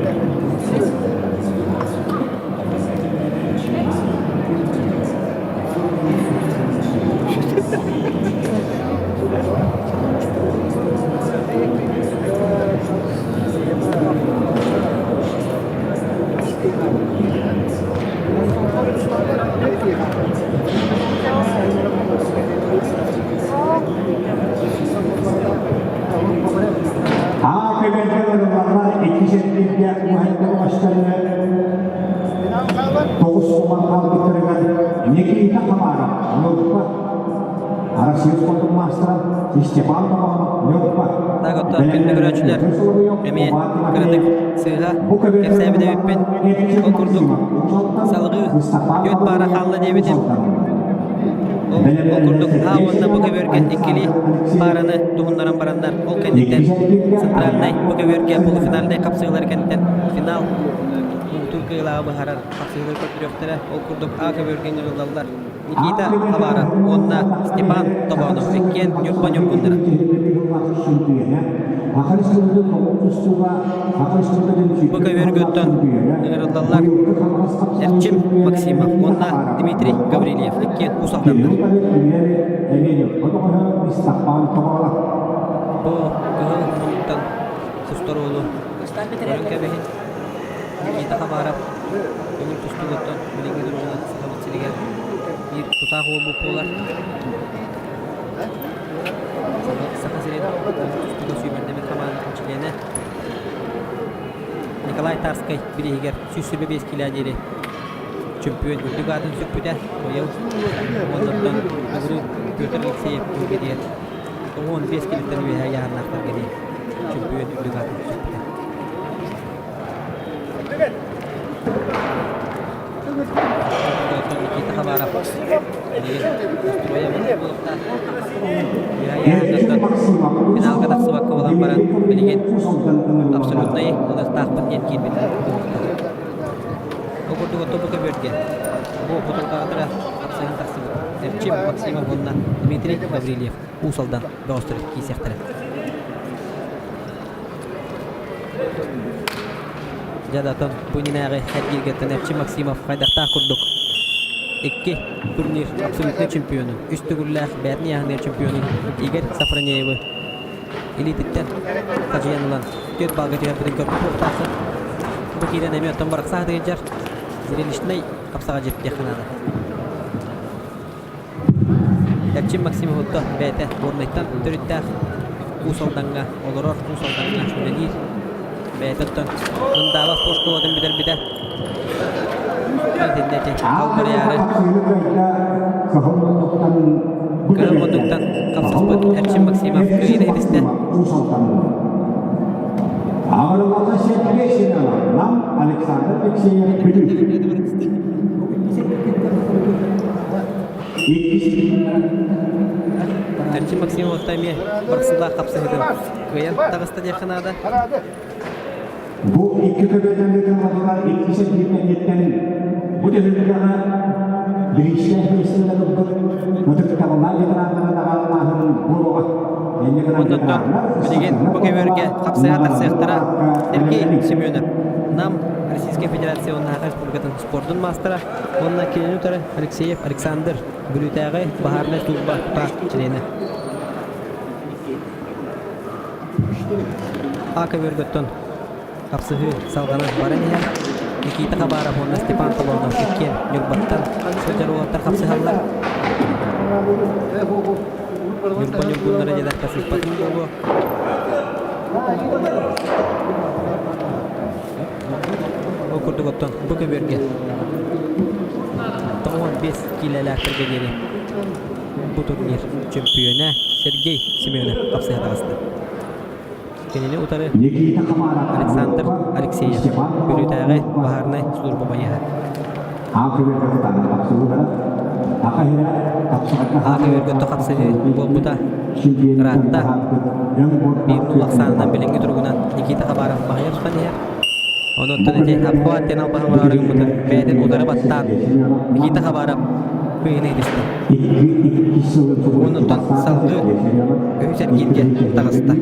Аа көбөлгө икки сэргииргэ уһайда оҕостарыгар тоҕус улахан хаалбыттарыгар Никита Хабаров Ньурба Россия спортун маастара Степан Тобоонов Ньурба Так оттон күндү көрөөччүлэр эмиэ кыратык сыыһа кэпсээбит эбиппин. Ол курдук салгыы түөрт паара хаалла диэбитим. Ол, ол курдук А уонна Б көбүөргэ иккилии паараны туһуннаран бараннар, ол кэнниттэн центральнай Б көбүөргэ полуфинальнай хапсыһыылар кэнниттэн финал муҥутуур кыайыылааҕы быһаарар хапсыһыылары көрдөрүөхтэрэ. Ол курдук А көбүөргэ ыҥырыллаллар. Никита Хабаров уонна Степан Тобонов иккиэн Ньурба ньургуннара. Бу көбүөргөттөн ыҥырыллаллар Эрчим Максимов уонна Дмитрий Гаврильев иккиэн уус алданнар. Бу кыһыл муннуктан тустар уолу көрөн кэбиһин. Никита Хабаров көҥүл тустуугуттан билиҥҥи туругунан Сахабыт сиригэр биир тутаах уолбут буолар. Саха сирин тустууга сүүмэрдэммит хамаандатын чилиэнэ Николай Тарскай бирииһигэр 125 килэ диэри. чөмпүйүөн үрдүк аатын сүкпүтэ. Быйыл уоннаттан Бугурук Петр Алексеев түһүлгэтигэр 15 килиттэн үөһэ ыйааһыннаахтарга диэн чөмпүйүөн үрдүк аатын сүкпүтэ. Никита Хабаров билигин устуруойа буолуохтаах. Финалга тахсыбакка буолан баран билигин абсолютнай ылыахтаахпыт диэн киирбит буолуохтаах. Ол курдук оттон бу көбүөргэ бу хотурдаҕытыра хапсыһан тахсыбыт Эрчим Максимов уонна Дмитрий Гаврильев Уус Алдан бөҕөстөрө киирсиэхтэрэ. Дьэ да оттон бу иннинээҕи эргииргэттэн Эрчим Максимов хайдахтаах курдук икки турнир абсолютнай чемпионун, үс төгүллээх бэйэтин ыйааһыныгар чемпионун Игорь Сафронеевы илиититтэн хадьыйан ылан түөрт балга түһэрбитин көрбүт буолуохтааххын. Бу киирэн эмиэ оттон барахсаах дыйдьар зрелищнэй хапсаҕа дьиптиэххэ наада. Эрчим Максимов отто бэйэтэ Горнайтан төрүттээх Уус Алдаҥҥа олорор, Уус Алдаҥҥа үлэлиир. Бэйэтэ оттон Мындаба спортшколатын бүтэрбитэ. Итиннэ ити Халбарыйаары Кыра муннуктан хапсыспыт Эрчим Максимов кыайыыны ситистэ. Аҕырылата Сергей Нам Александр Алексеев Бүлүү. Эрчим Максимов эмиэ барсылаах хапсыһыытын кыайан таҕыста диэххэ наада. Бу икки көбүөтэллиитин хотулар икки сэргииртэн бу түһүлгэҕэ бириистээх миэстэлэр ылбыт ытыктабыллаах ветераннары наҕараадалааһын буолуоҕа. Оннуттан билигин бу көбүөргэ хапсыһа тахсыахтара Сергей Семенов, Нам Российскай Федерация уонна Саха Республикатын спордун маастара уонна кинини утары Алексеев Александр, Бүлүүтээҕи баһаарынай служба тутаах чилиэнэ. А көбүөргөттөн хапсыһыы салҕана баран иһэр. Никита Хабаров уонна Степан Толонов иккиэн Ньурбаттан сылдьар уолаттар хапсыһаллар. Ньурба ньургуннара диэтэххэ сыыспатым буолуо. Ол курдук оттон бу көбүөргэ 95 киилэлээхтэргэ диэри бу турнир чөмпүйүөнэ Сергей Семенов хапсыһа таҕыста. Кинини утары Александр Алексеев, Бүлүүтээҕи баһаарынай служба байыаһа. Аа көбүөргэ хапсыһыы буолбута ыраатта. Биир нул ахсаанынан билиҥҥи туругунан Никита Хабаров баһыйа тутан иһэр. Онуттан ити Аппа диэн албаһы оҥороору гыммытын бэйэтин утары баттаан Никита Хабаров кыайыыны ситистэ. Онуттан салгыы үһүс эргииргэ таҕыста.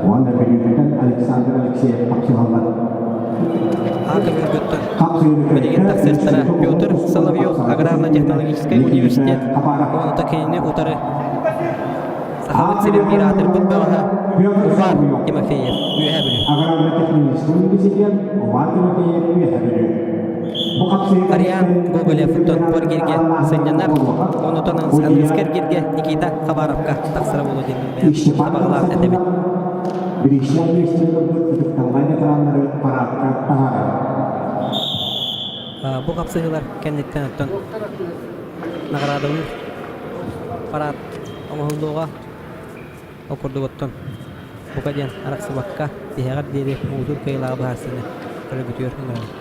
Уонна Бүлүүттэн Александр Алексеев хапсыһаллар. Аата Бүлгөттөн билигин тахсыахтара Петр Соловьев аграрно-технологическай университет уонна кинини утары Сахабыт сирин биир аатырбыт бөҕөһө Уфар Тимофеев Үөһээ Бүлүү. Аграрно-технологическай университет Уфар Тимофеев Үөһээ Бүлүү. Ариан Гоголев-тон Поргиргэ сынньанар, онутан аныгыскы эргиргэ Никита Хабаровка тахсара буолуо диэн бэйэм сабаҕалаан этэбин. Бириистээх миэстэлэрбит ытыкталлаан ветераннары параадка таһаарар. Бу хапсыһыылар кэнниттэн оттон наҕараадалыыр парад оҥоһуллуоҕа. Ол курдук оттон бука диэн арахсыбакка тиһэҕэр диэри муҥутуур кыайыылааҕы быһаарсыыны көрөргүтүгэр ыҥырабын.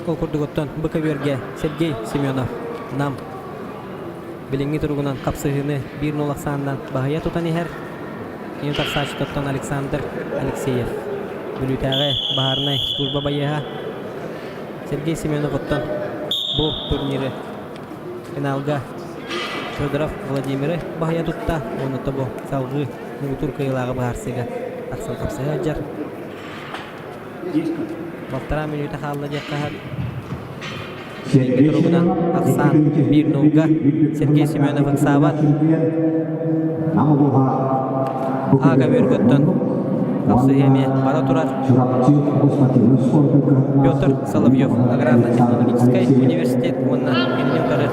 Ол курдук оттон бу көбүөргэ Сергей Семенов Нам билиҥҥи туругунан хапсыһыыны биир нол ахсаанынан баһыйа тутан иһэр. Кини тахсааччытыттан Александр Алексеев. Бүлүүтээҕи баһаарынай служба байыаһа Сергей Семенов оттон бу турниры финалга Федоров Владимиры баһыйа тутта уонна бу салгыы муҥутуур кыайыылааҕы быһаарсыыга тахсан хапсыһа сылдьар. Балтараа мүнүүтэ хаалла диэххэ сөп. Билиҥҥи туругунан ахсаан биир нуулга Сергей Семенов ыксаабат. Ага Бөргөттөн хапсыһыы эмиэ бара турар. Петр Соловьев аграрно-технологическай университет уонна кинини утары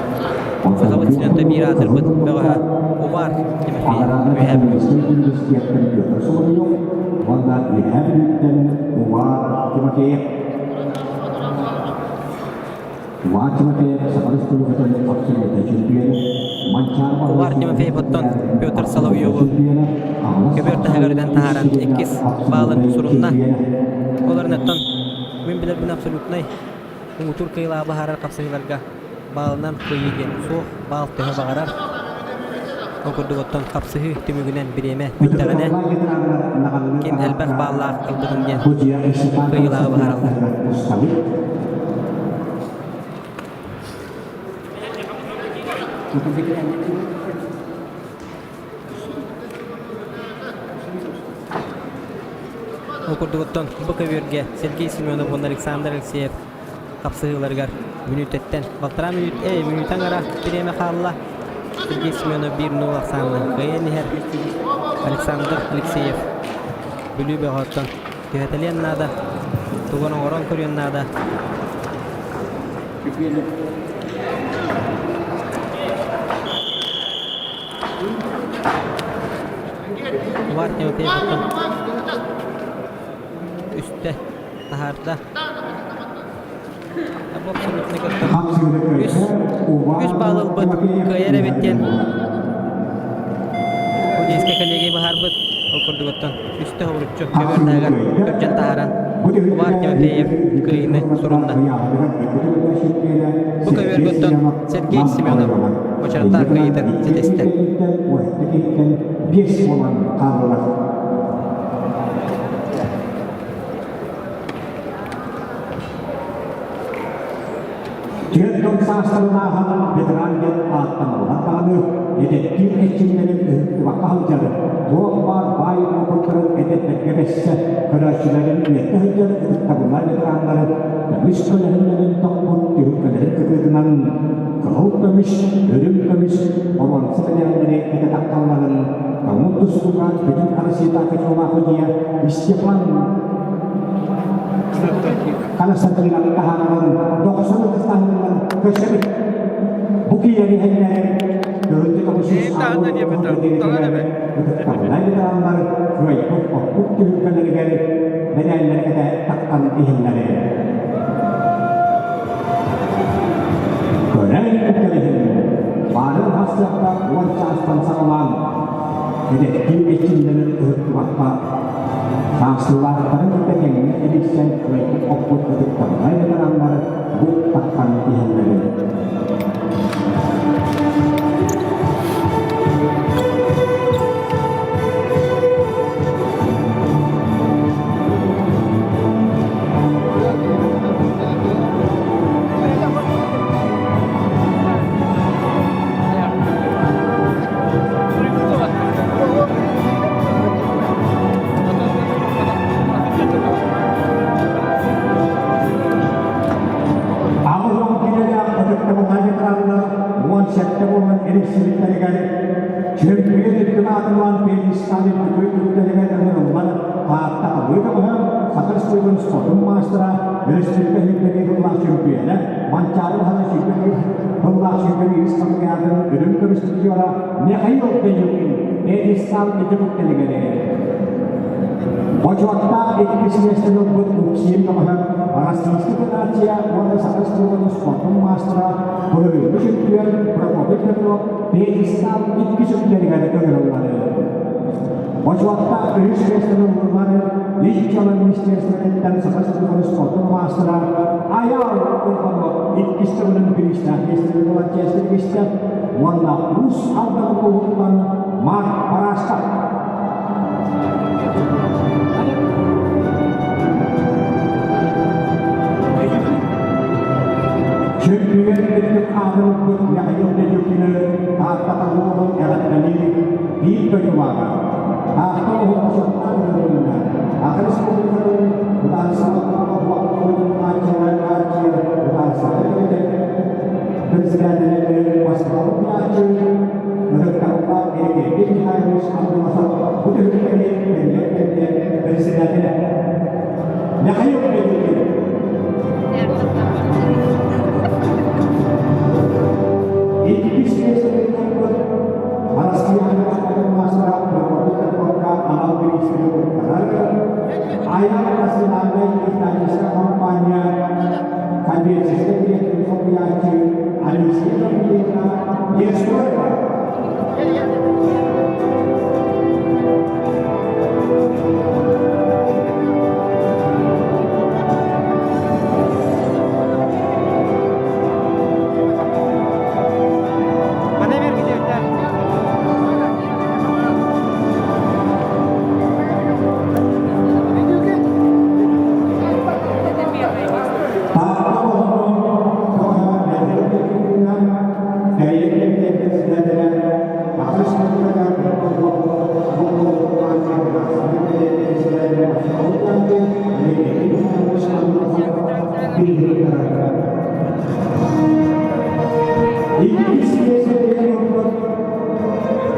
Сахабыт сирин биир аатырбыт бөҕөһө Увар Тимофеев Үөһээ Бүлүү. Петр Соловьев уонна Үөһээ Бүлүүттэн Увар Тимофеев. Увар Тимофеев Саха Республикатын абсолютнай чемпионы, Манчаары Увар Тимофеев оттон Петр Соловьеву көбүөр таһыгар үтэн таһааран иккис баалын сурунна. Олорун оттон мин билэрбин абсолютнай муҥутуур кыайыылааҕы быһаарар хапсыһыыларга баалынан кыайыы диэн суох, баал төһө баҕарар. Ол курдук оттон хапсыһыы түмүгүнэн бириэмэ бүттэҕинэ ким элбэх бааллаах ылбытын диэн кыайыылааҕы быһаараллар. Ол курдук оттон бу көбүөргэ Сергей Семенов уонна Александр Алексеев хапсыһыыларыгар мүнүүтэттэн балтараа мүнүүт, мүнүүтэ аҥара бириэмэ хаалла. Сергей Семенов 1-0 ахсаанынан кыайан иһэр. Александр Алексеев Бүлүү бөҕөттөн түһэтэлиэн наада, тугун оҥорон көрүөн наада. Увар Тимофеевтан үстэ таһаарда. Бу абсолютно кыттан үс баал ылбыт кыайар эбит диэн судейскай коллегия быһаарбыт. Ол курдук оттон үстэ хобуруччу көбүөр таһыгар күрдьэн таһааран Увар Тимофеев кыайыыны сурунна. Бу көбүөргэ оттон Сергей Семенов уочараттаах кыайыытын ситистэ. Биэс буолан хааллылар. Түөрт дьон саастарын ааһан ветеран диэн ааттаналлар даҕаны, эдэттиир эрчимнэрин ыһыктыбакка сылдьар, туох баар баай уопуттарын эдэрдэргэ бэссэ, көрөөччүлэрин үөттэ сылдьар ытыктабыллаах ветераннары көмүс көлөһүннэрин тохпут түһүлгэлэрин кытыытынан кыһыл көмүс, үрүҥ көмүс, боруонса бэлэхтэри кэтэ тахталларын көҥүл тустууга бүтүн Россиятааҕы Чолаахудьуйа Степан Константинов таһааран дохсун ытыстаһынынан көрсөбүт. Бу киирэн иһэллэрин көһүнтү тоҕус ытыктабыллай ветераннар кыайбыт оппут түһүлгэлэригэр мэдээллэргэ таххан иһэллэрин. Көрөн кэбиһин, баарын хасыахта 10 чаастан саҕалаан, эдэттии эрчимнэрин ыһыктыбакка Саастыылаахтарын кытта тэҥҥэ иликсэн кыайбыт-хоппут ытыктабыллай ветераннар бу таххан иһэллэрин. 80 киилэлээх ытыктабыллаах ветераннар 17 буолан эрийсибиттэригэр Чөркүйэ үрдүк аатырылаан пианистан үрдүкү үктэлигэр ыҥырыллан Таатта Абыы көҕөһө Саха Республикатын спордун маастара, өрөспүүбүлүкэ сүүрбэ сыллаах чөмпүйүөнэ, Манчаары Баһылай 21 сыллаах 21 хамыйаатын үрүҥ көмүс призера Михаил Деюкин пьедестал үрдүк үктэлигэр Бочуоттаах иккис миэстэни ылбыт Уксин көҕөһө Российскай Федерация уонна Саха Республикатын спордун маастара былырыыҥҥы чөмпүйүөн Прокопий Петров пьедестал иккис үктэлигэр ыҥырыллар. Бочуоттаах үһүс миэстэни ыллылар Ис дьыала министерствотыттан Саха Республикатын спордун маастара Айаал Иванов иккис төгүлүн бириистээх миэстэни ылан чиэстиргистэ уонна Уус Алдан улууһуттан Марк Барашков. Чөмпүйүөн үрдүк аатын ылбыт Михаил Дедюкины Тааттата уолун эҕэрдэлии биир дойдулааҕа Таатта уһуктаах ыҥырыылаах Саха Республикатын Председателэ Москва Михайлович Аммосов. Бу түһүлгэни тэрийэр кэмитиэт председателэ Михаил Петюкин. Иккис миэстэтин Арассыыйа маастара Прокопий Карповка анал бириистэри туттарар Айар национальнай издательскай компания коммерческай дириэктэрин солбуйааччы Алисия Гаврильевна Несторова.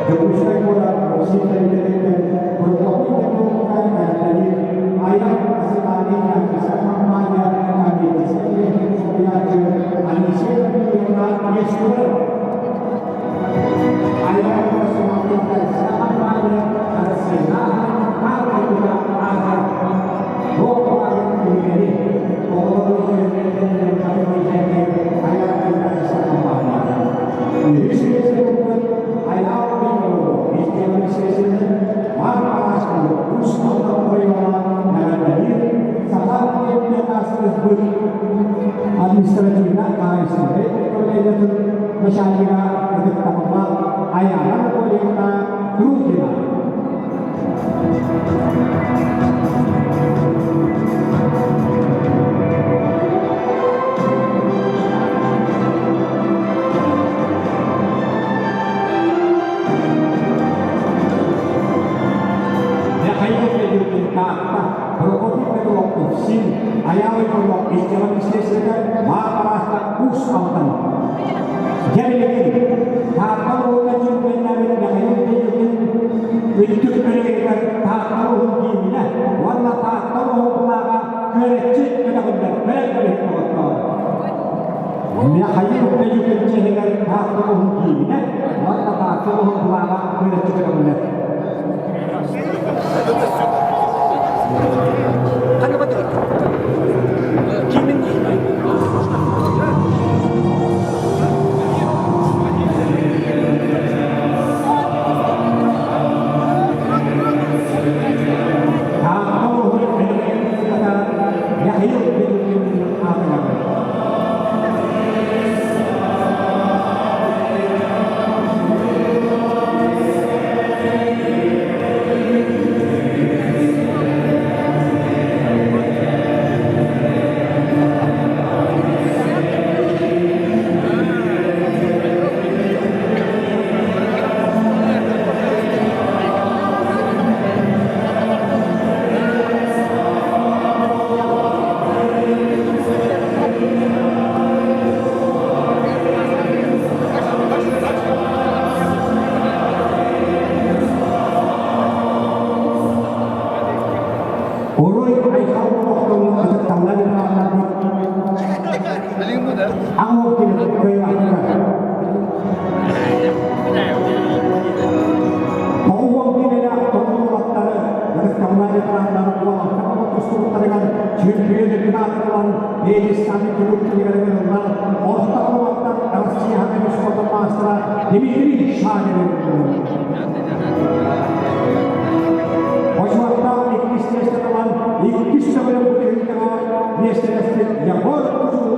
Дьокуускай куорат Россия тэрилтэтиттэн Прокопий Петровка эрдэни Айар национальнай финансистскай компания коммерческай дириэктэрин солбуйааччы Анисия Гаврильевна Нестерова. Айар национальнай финансистскай компания Россияҕа каартатыгар ааһар. Бу түгэни оҕолору Айар финансистскай компания. Үһүс миэстэ Айаал Административно хаһаайыстыбаннай управлениетын начальнига ытыктабыллаах Айаана Анатольевна Трутина. Михаил Федоров Таатта, Прокопий Петров Упсин, Айаал Иванов Истина Министерствотыгар Маар Уус Алдан. Дьэ билигин Таатта уолга чемпионнарын Михаил Федоров үрдүк өрөгөйүгэр Таатта уһун киининэ уонна Таатта уһун былааҕа күөрэччи көтөҕүллэр бэрт эбит доҕоттоор. Михаил Федоров чиэһигэр Таатта уһун киининэ уонна Таатта уһун былааҕа күөрэччи көтөҕүллэр. Таатта уһун Михаил Федоров аатынан. Уруй айхал олохтон ытыкталлар Аҥор кыайбаттар. Тоҕуон кинилээх тоҕуолаттары ытыкталлар ветераннар уолаттар тустубуттарыгар чөмпүйүөн ылан Бейлистаны түмүк кинигэлэрин ыллар орто уолаттар Россия спортун маастара Дмитрий Шанин. Бочуоттаах иккис миэстэни ылан, иккис төгүлүн бу түһүлгэҕэ миэстэлэспит Егор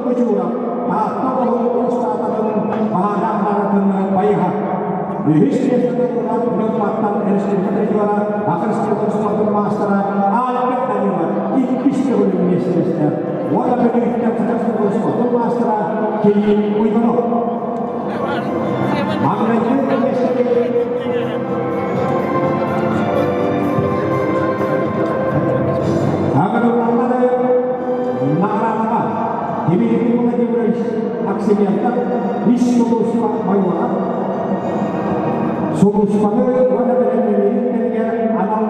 Кучуров Таатта оһол устаататын баһаардаах барытын байыһа. Үһүс миэстэни ылан Ньурбаттан республика призера, Ахырстыытын спортун маастара Альберт Данилов иккис төгүлүн миэстэлэстэ. Уонна Бүлүүттэн Саха спортун маастара Кирилл Уйгунов. Маҥнайгы миэстэни Агадыллаллары наҕараадалар Дмитрий Владимирович Аксененко ис сулууспа майора. Сулууспаны уонна бэлэмнэниини кэмигэр анал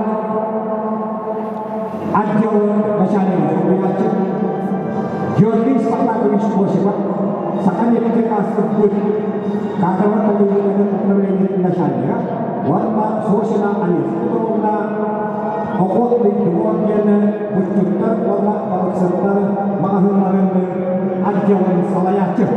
отдел начальника суруйааччы Георгий Спартакович Осипов, Саха нефтегазсбыт кадровай политикатын управлениетын начальнига уонна Сосина Алиса Петровна Охотный двор диэн булчуттар уонна балыксыттар маҕаһыыннарын отделын салайааччы.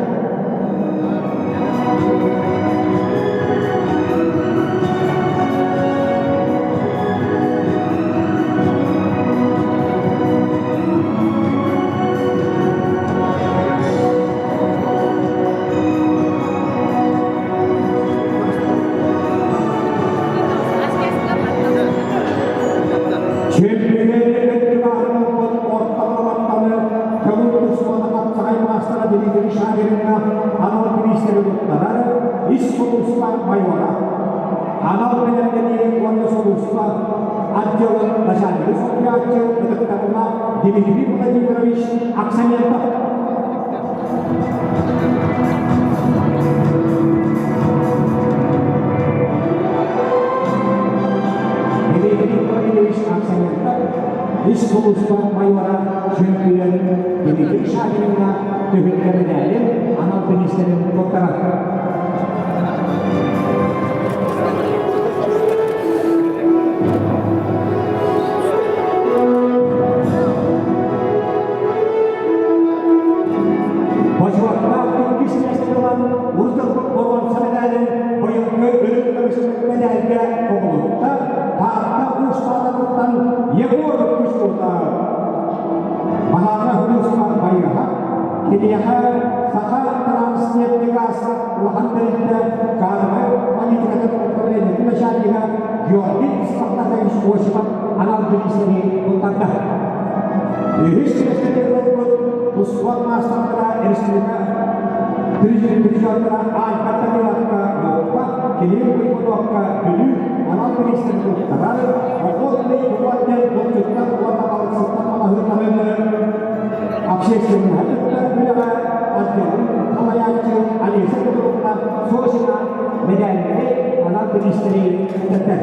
Дмитрий Шаверинна анал бириистэри туттарар ис сулууспа майора. Анал бэлэмнэнии уонна сулууспа отделын начальнигы солбуйааччы ытыктабыллаах Дмитрий Владимирович Аксаменков. Дмитрий Владимирович Аксаменков ис сулууспа майора чөмпүйүөн Дмитрий Шаверинна түһүлгэ медалин анал бириистэрин туттарар. Бочуоттаах иккис миэстэни ылан, урут боруонса медалин быйылгы үрүҥ көмүс медальгэ кубулутта Таатта уустаататыттан Егор Кучкута. Баһаарга Худуска байыаһа, киниэхэ Саха Транснефтегаз улахан тэрилтэ кадровай политикатын управлениетын начальнига Георгий Спартакович Осипов анал бириистэни туттарда. Үһүс миэстэни ылбыт успуорт маастардара республика призердара Альберт Даниловка Ньурба, Кирилл Куймунуовка Бүлүү анал бириистэни туттарар, Охотный уот диэн булчуттар уонна балыксыттар маҕаһыыннарын общественноһы кытта үлэҕэ отделын салайааччы Алиса Петровна Сосина мэдээллэри анал бириистэри туттар.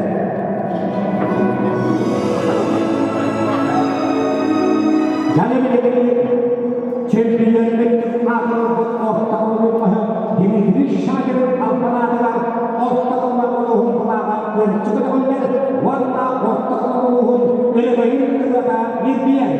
Дьаны билигин чемпионнук аатырбыт орто улууһа Дмитрий Шагин албанаатыгар Орто Халыма улууһун былааҕа кырдьык көтөҕүллэр уонна Орто Халыма улууһун өрөгөйүн ырыата ньиргийэр.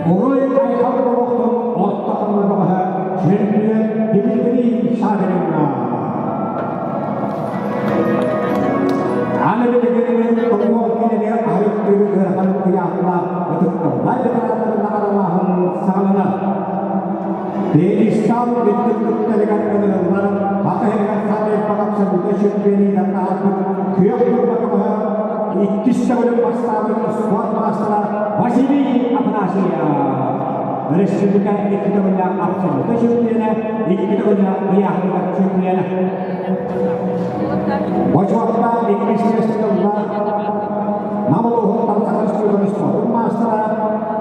Уруй айхал олохтон орто хамнаҕаһа чөмпүйүөн Дмитрий Шадринна. Аны билигин Томмор кинини аһык ыарахан ыйаахтаах ытыктабыллаах ветераннарын наҕаралааһын саҕаланар. Пьедестал үрдүк үктэлигэр ылыныллар Хата иһигэр саамай абсолютно чөмпүйэниинэн таһаарбыт күөх турба көмөһө иккис төгүлүн бастаабыт спорт маастара Василий Афанасьев. Республика икки төгүллээх абсолютно чөмпүйэнэ, икки төгүллээх ыйааһыныгар чөмпүйэнэ. Бочуоттаах иккис миэстэни ылла Нам улууһуттан Саха Республикатын спордун маастара,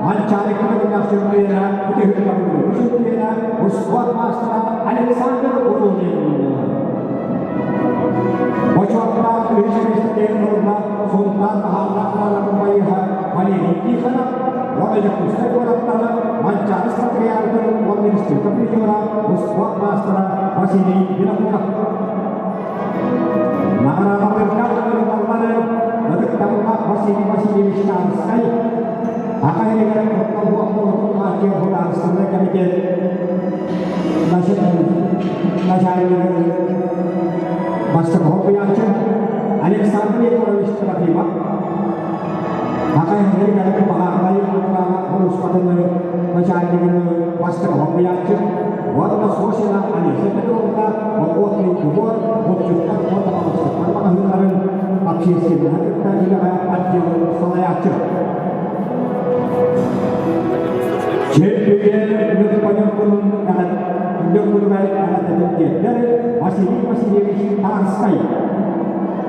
Манчаары икки төгүллээх чөмпүйэнэ, Үтүһүк чөмпүйэнэ, успуорт маастара Александр Урунин. Бочуоттаах үһүс миэстэни ылла Сунтаар Баһаардаах Харааларын байыһа Валерий Тихонов уонна Дьокуускай куораттан Манчаары Спартакиадатын уонна республика призера, успуорт маастара Василий Винокуров. начальнигын бастакы хобуйааччы Александр Егорович Трофимов Аҕай Һэргэрин баһаарынай охрана улууспатын начальнигын бастакы хобуйааччы уонна Сосина Алиса Петровна Охотный двор булчуттар уонна балыксыттар маҕаһыыннарын общественноһы кытта үлэҕэ отделын салайааччы. Чемпион Ньурбаньургунун Ньургунугар эҕэрдэтин тиэрдэр Василий Васильевич Тарскай.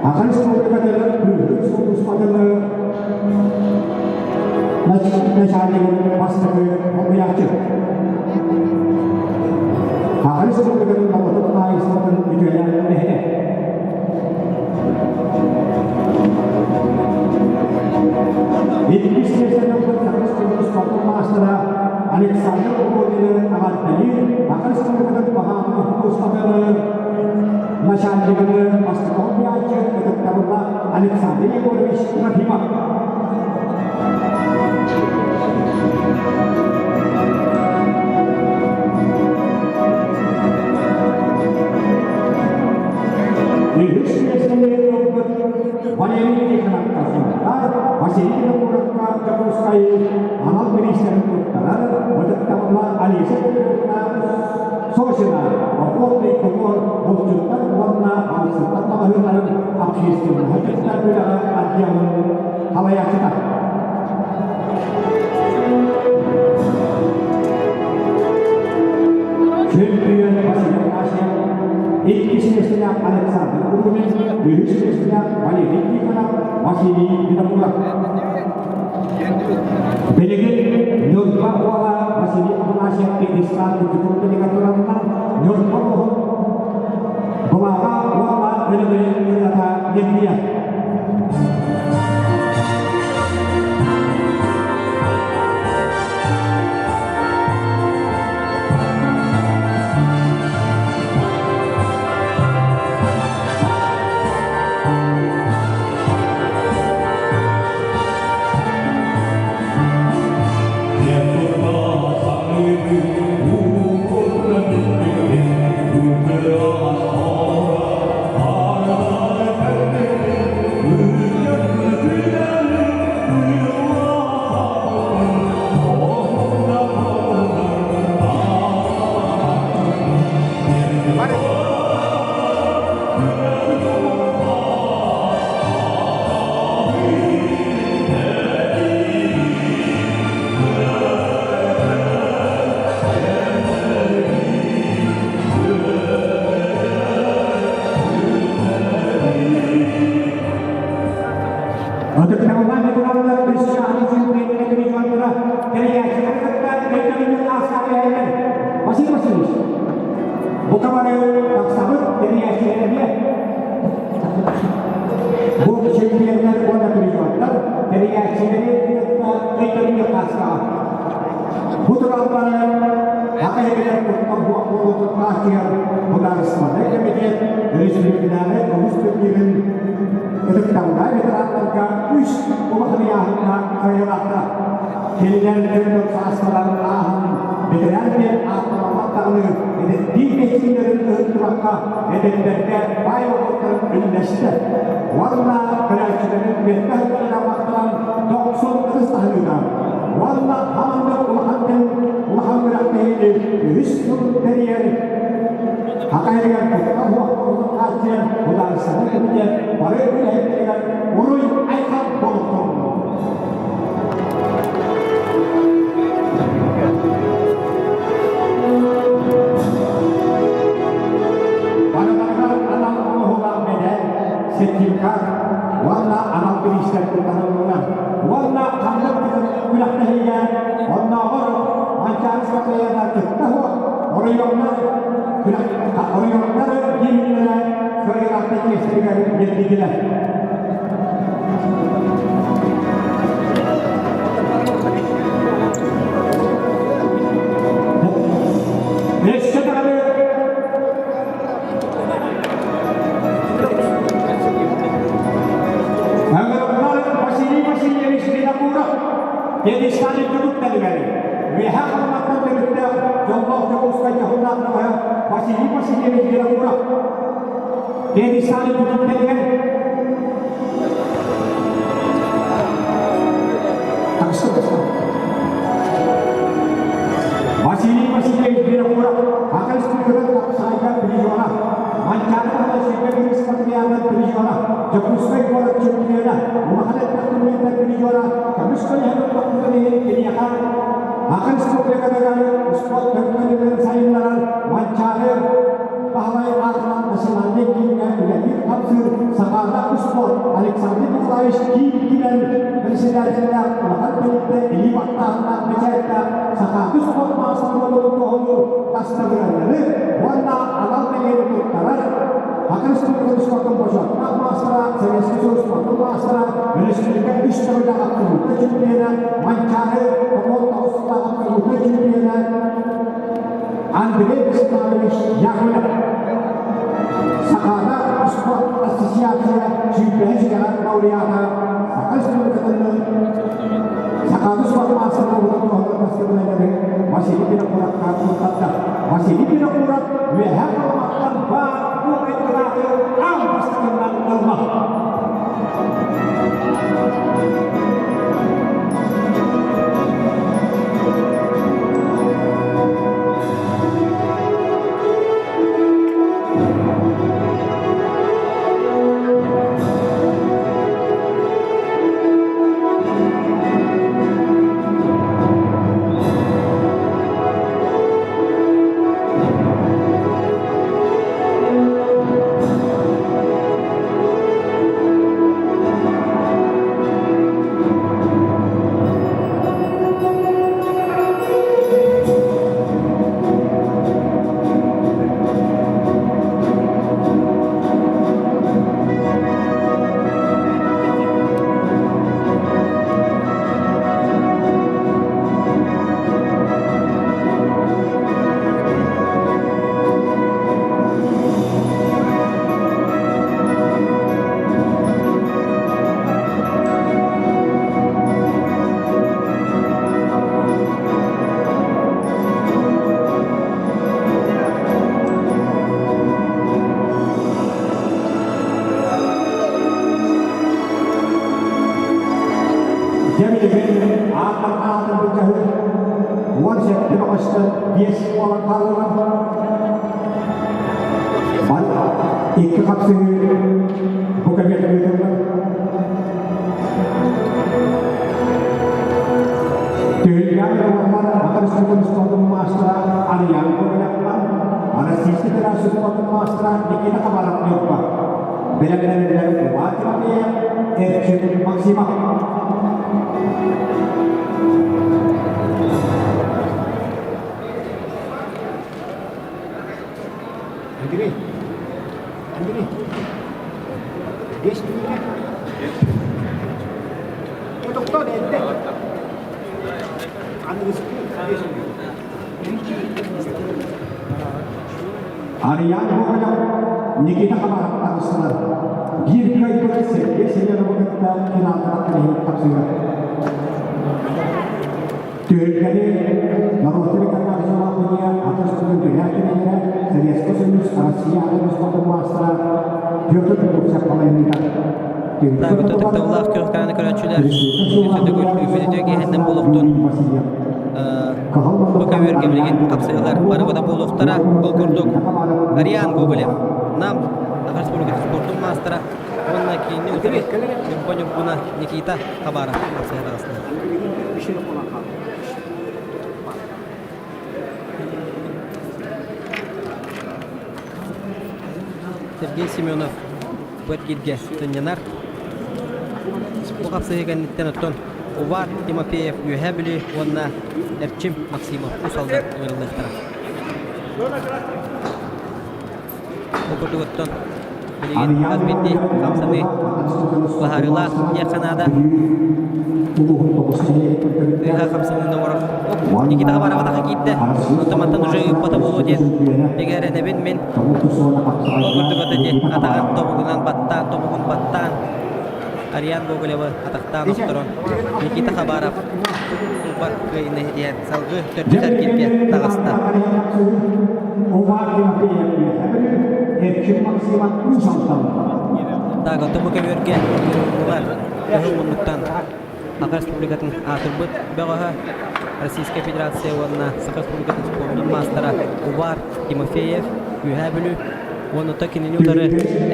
Саха Республикатын Быыһыыр сулууспатын начальнигын бастакы солбуйааччы. Саха Республикатын норуотун хаһаайыстыбатын үтүөлээх үлэһитэ. Иккис миэстэни ылбыт Саха Республикатын спортун маастара Александр Охотины эҕэрдэлиир Саха Республикатын баһаамын сулууспатын начальнигын бастакы солбуйааччы ытыктабыллаах Александр Егорович Трофимов. Үһүс миэстэни ылбыт Валерий Тихонов Василий Винокуровка Дьокуускай анал бириистэрин туттарар ытыктабыллаах Алиса Петровна Сосина охотный двор булчуттар уонна балыксыттар маҕаһыыннарын общественноһы кытта үлэҕэ отделын салайааччыта. Чөмпүйүөн Василий Афанасьев, иккис миэстэлээх Александр Курумин, үһүс миэстэлээх Валерий Тихонов, Василий Винокуров. Билигин Ньурба уола Василий Афанасьев Кыргызстан үрдүкү делегатураларынан Ньурба улууһун былааҕа уонна өрөгөйүн ырыата ньиргийэр. Ытыктабыллаах ветераннар Крещаһын чемпионата переживаттара тэрийээччилэри кытта өйдөбүнньүк ааска түһэллэр. Василий Васильевич, бука бары тахсабыт тэрийээччилэр эмиэ. Бу чемпионнар уонна переживаттар тэрийээччилэри кытта өйдөбүнньүк ааскаҕа. Бу тураллары Аха иһигэр куттал буолуутун хааччыйар Судаарыстыбаннай кэмитиэт республикатааҕы көмүс турнирын ытыктабыллаах ветераннарга үс улахан ыйааһыҥҥа кыайыылаахтара. Кинилэр төрүт саасталарын ааһан ветеран диэн ааттаналлар даҕаны эдэрдии кэччиилэрин ыһыктыбакка эдэрдэргэ баай опыттарын үллэстэ уонна көрөөччүлэрин үөттэ сылдьан дохсун ытыс таһыныыта уонна хаманнык улахан кэм улахан күрэхтэһиини үһүс сылын тэрийэр Саха иһигэр куттал суох буолуутун хааччыйан судаарыстыбаннай кэмитиэт бары үлэһиттэригэр уруй-айхал буолуохтун! Барыларыгар анал оҥоһуулаах мэдэл, сертификат уонна анал бириистэр туттарыллаллар. Уонна ханнык күрэхтэһиигэ оннооҕор Манчаары Спартакиада кытта суох оройуоннар оройуоннар гимннэрэ кыайыылаахтар миэстэтигэр биэрдилэр. Өссө даҕаны Ыҥырыллар Василий Васильевич Винокуров пьедесталин түгүктэлигэр Үөһээ Халыматтан төрүттээх дьоллоох Дьокуускай дьоһуннаах бөҕөһө Василий Василий Васильевич Винокуров. Пересали түтүктэригэр Василий Васильевич Винокуров Саха Республикатын хапсаайга призера, Манчаары Баһылай сүүрбэ биир спартакиада призера, Дьокуускай куорат чемпиона, улахан элбэх турнирдар призера, көмүс көлөһө туппутун иһин киниэхэ Саха Республикатыгар спорт көрүҥнэрин сайыннарар Манчаары Баһылай аатынан национальнай кииҥҥэ үлэлиир-хамсыыр Сахаада спорт Александр Николаевич Киин председателлээх улахан тэрилтэ илии баттааһыннаах бэчээттээх Сахаада спорт маастарыларын туһулуур дастабырыанньаны уонна анал бэлиэни туттарар Саха Республикатын спортун бочуоттаах маастара, Советский Союз спортун маастара, өрөспүүбүлүкэ үс төгүллээх абсолютнай чемпиона, Манчаары 99 сыллаах абсолютнай чемпиона Андрей Вячеславович Яковлев. Сахаада спорт ассоциация сүүрбэһис үйэҕэ лауреата Саха Республикатын Сахаада спорт маастара буолан бастакылары Василий Винокуровка туттарда. Василий Винокуров Үөһээ Халыматтан баар бу айылҕалаахы аан бастакынан ылла. Дьэ билигин аатар аатын былдьаһыы 17 бөҕөстөн 5 буолан хааллылар. Икки хапсыһыы бу кэмҥэ ыытыллар. Түһүлгэҕэ уоллар Саха Республикатын спордун маастара Арыйаан Гоголевтан, Российскай Федерация спордун маастара Никита Хабаров Ньурба. Бэлэмнэнэллэр Иван Тимофеев, Эрчим Максимов. Андрей, Андрей, 10 минут. Тохтоо эрдэ. Арыйаан Гоголев Никита Хабаров таҕыстылар. Биир кыайбыт Сергей Семеновы кытта финалга кэлиһин тапсыылар. Түһүлгэни норуоттар иккардыларыгар күнүө атын сүрүн түһээх кинилэрэ Советский Союз Россия аҕа спордун маастара Петр Петровцев салайыныыта. Таабыт ытыктабыллаах күөх көрөөччүлэр өссө төгүл үбүлүтүө киэһэннэн буолуохтун бу көбүөргэ билигин хапсыһыылар барыбыта буолуохтара. Ол курдук Ариан Гоголев Нам Саха Республикатын спордун маастара уонна киинни утары Ньурба Ньургуна Никита Хабаров хапсыһа таҕыста. Сергей Семенов бу эргииргэ сынньанар. Бу хапсыһыы кэнниттэн оттон Увар Тимофеев Үөһээ Бүлүү уонна Эрчим Максимов үс алдар ыҥырыллыахтара. Бу курдук оттон билигин хас биирдии хамсаныы быһаарыылаах диэххэ наада. Тыаһа хамсаныыны оҥорор. Никита Хабароватаха киирдэ. Онтон мантан уже ыыппата буолуо диэн бигэ эрэнэбин мин. Ол курдук ата диэн атаҕын тобугунан баттаан, тобугун баттаан Ариан Гоголевы атахтаан охторон Никита Хабаров Кулбар кыайыыны иһэн салгыы төрдүс эргииргэ таҕыста. Так, оттон бу көбүөргэ ыҥырыллылар. Кыһыл муннуктан Саха Республикатын аатырбыт бөҕөһө, Российскай Федерация уонна Саха Республикатын спордун маастара Увар Тимофеев, Үөһээ Бүлүү, уонна кинини утары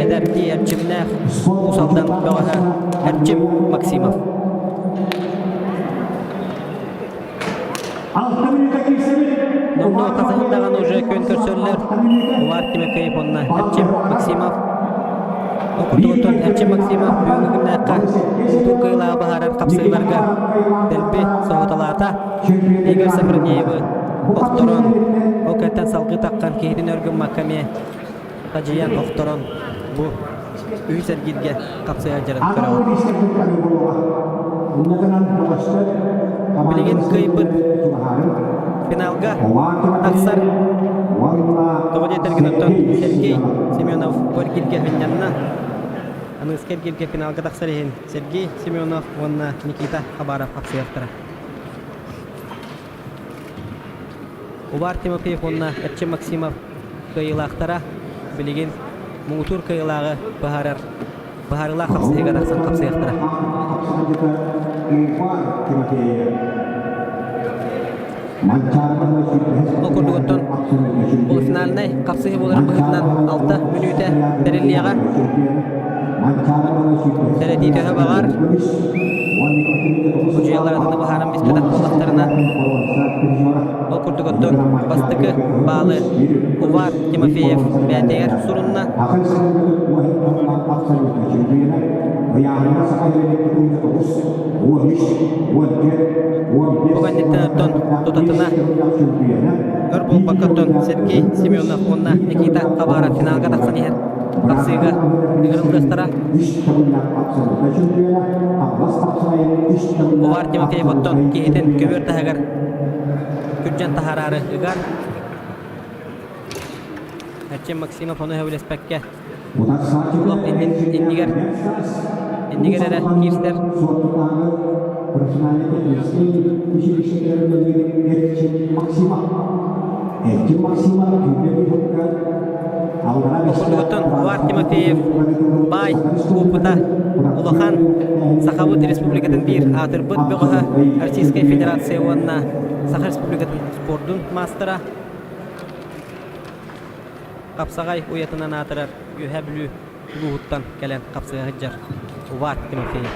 эдэрдии эрчимнээх Уус Алдан бөҕөһө Эрчим Максимов. Номнуо хасыһын даҕаны уже күөн көрсөллөр. Увар Тимофеев уонна Эрчим Максимов. Ол курдук Эрчим Максимов бүгүҥҥү күннээххэ муҥутуур кыайыылааҕы быһаарар хапсыһыыларга дэлби соһуталаата. Игорь Сафронеевы охторон, ол кэнниттэн салгыы таххан киһитин өр гыммакка эмиэ тадьыйан охторон бу үһүс эргииргэ хапсыһар дьарык көрөҕүт. Билигин кыайбыт финалга тахсар. Тоҕо диэтэргин оттон Сергей Семенов бу эргииргэ ханньанна. Аныгыскы эргииргэ финалга тахсар иһин Сергей Семенов уонна Никита Хабаров хапсыахтара. Увар Тимофеев уонна Эрчим Максимов кыайыылаахтара билигин муҥутуур кыайыылааҕы быһаарар быһаарыылаах хапсыһыыга тахсан хапсыахтара. Ол курдук оттон полуфинальнай хапсыһыы буоларын быһыытынан 6 мүнүүтэ тэриллиэҕэ. Сэрэтии төһө баҕар судьуйалар атыны быһааран биспэтэх буоллахтарына, ол курдук оттон бастакы баалы Увар Тимофеев бэйэтигэр сурунна. Бу кэнниттэн оттон тутатына өр буолбакка оттон Сергей Семенов уонна Никита Хабаров финалга тахсан иһэр тахсыыга ыҥырыллыахтара. Увар Тимофеев оттон киһитин көбүөр таһыгар күрдьэн таһаараары ыгар. Эрчим Максимов ону сөбүлэспэккэ олох иннин иннигэр иннигэр эрэ киирсэр. Окурдугуттан Увар Тимофеев баай опыта улахан Сахабыт Республикатын биир аатырбыт бөҕөһө Российскай Федерация уонна Саха Республикатын спордун маастара хапсаҕай уйатынан аатырар Үөһээ Бүлүү улууһуттан кэлэн хапсыга сылдьар Увар Тимофеев.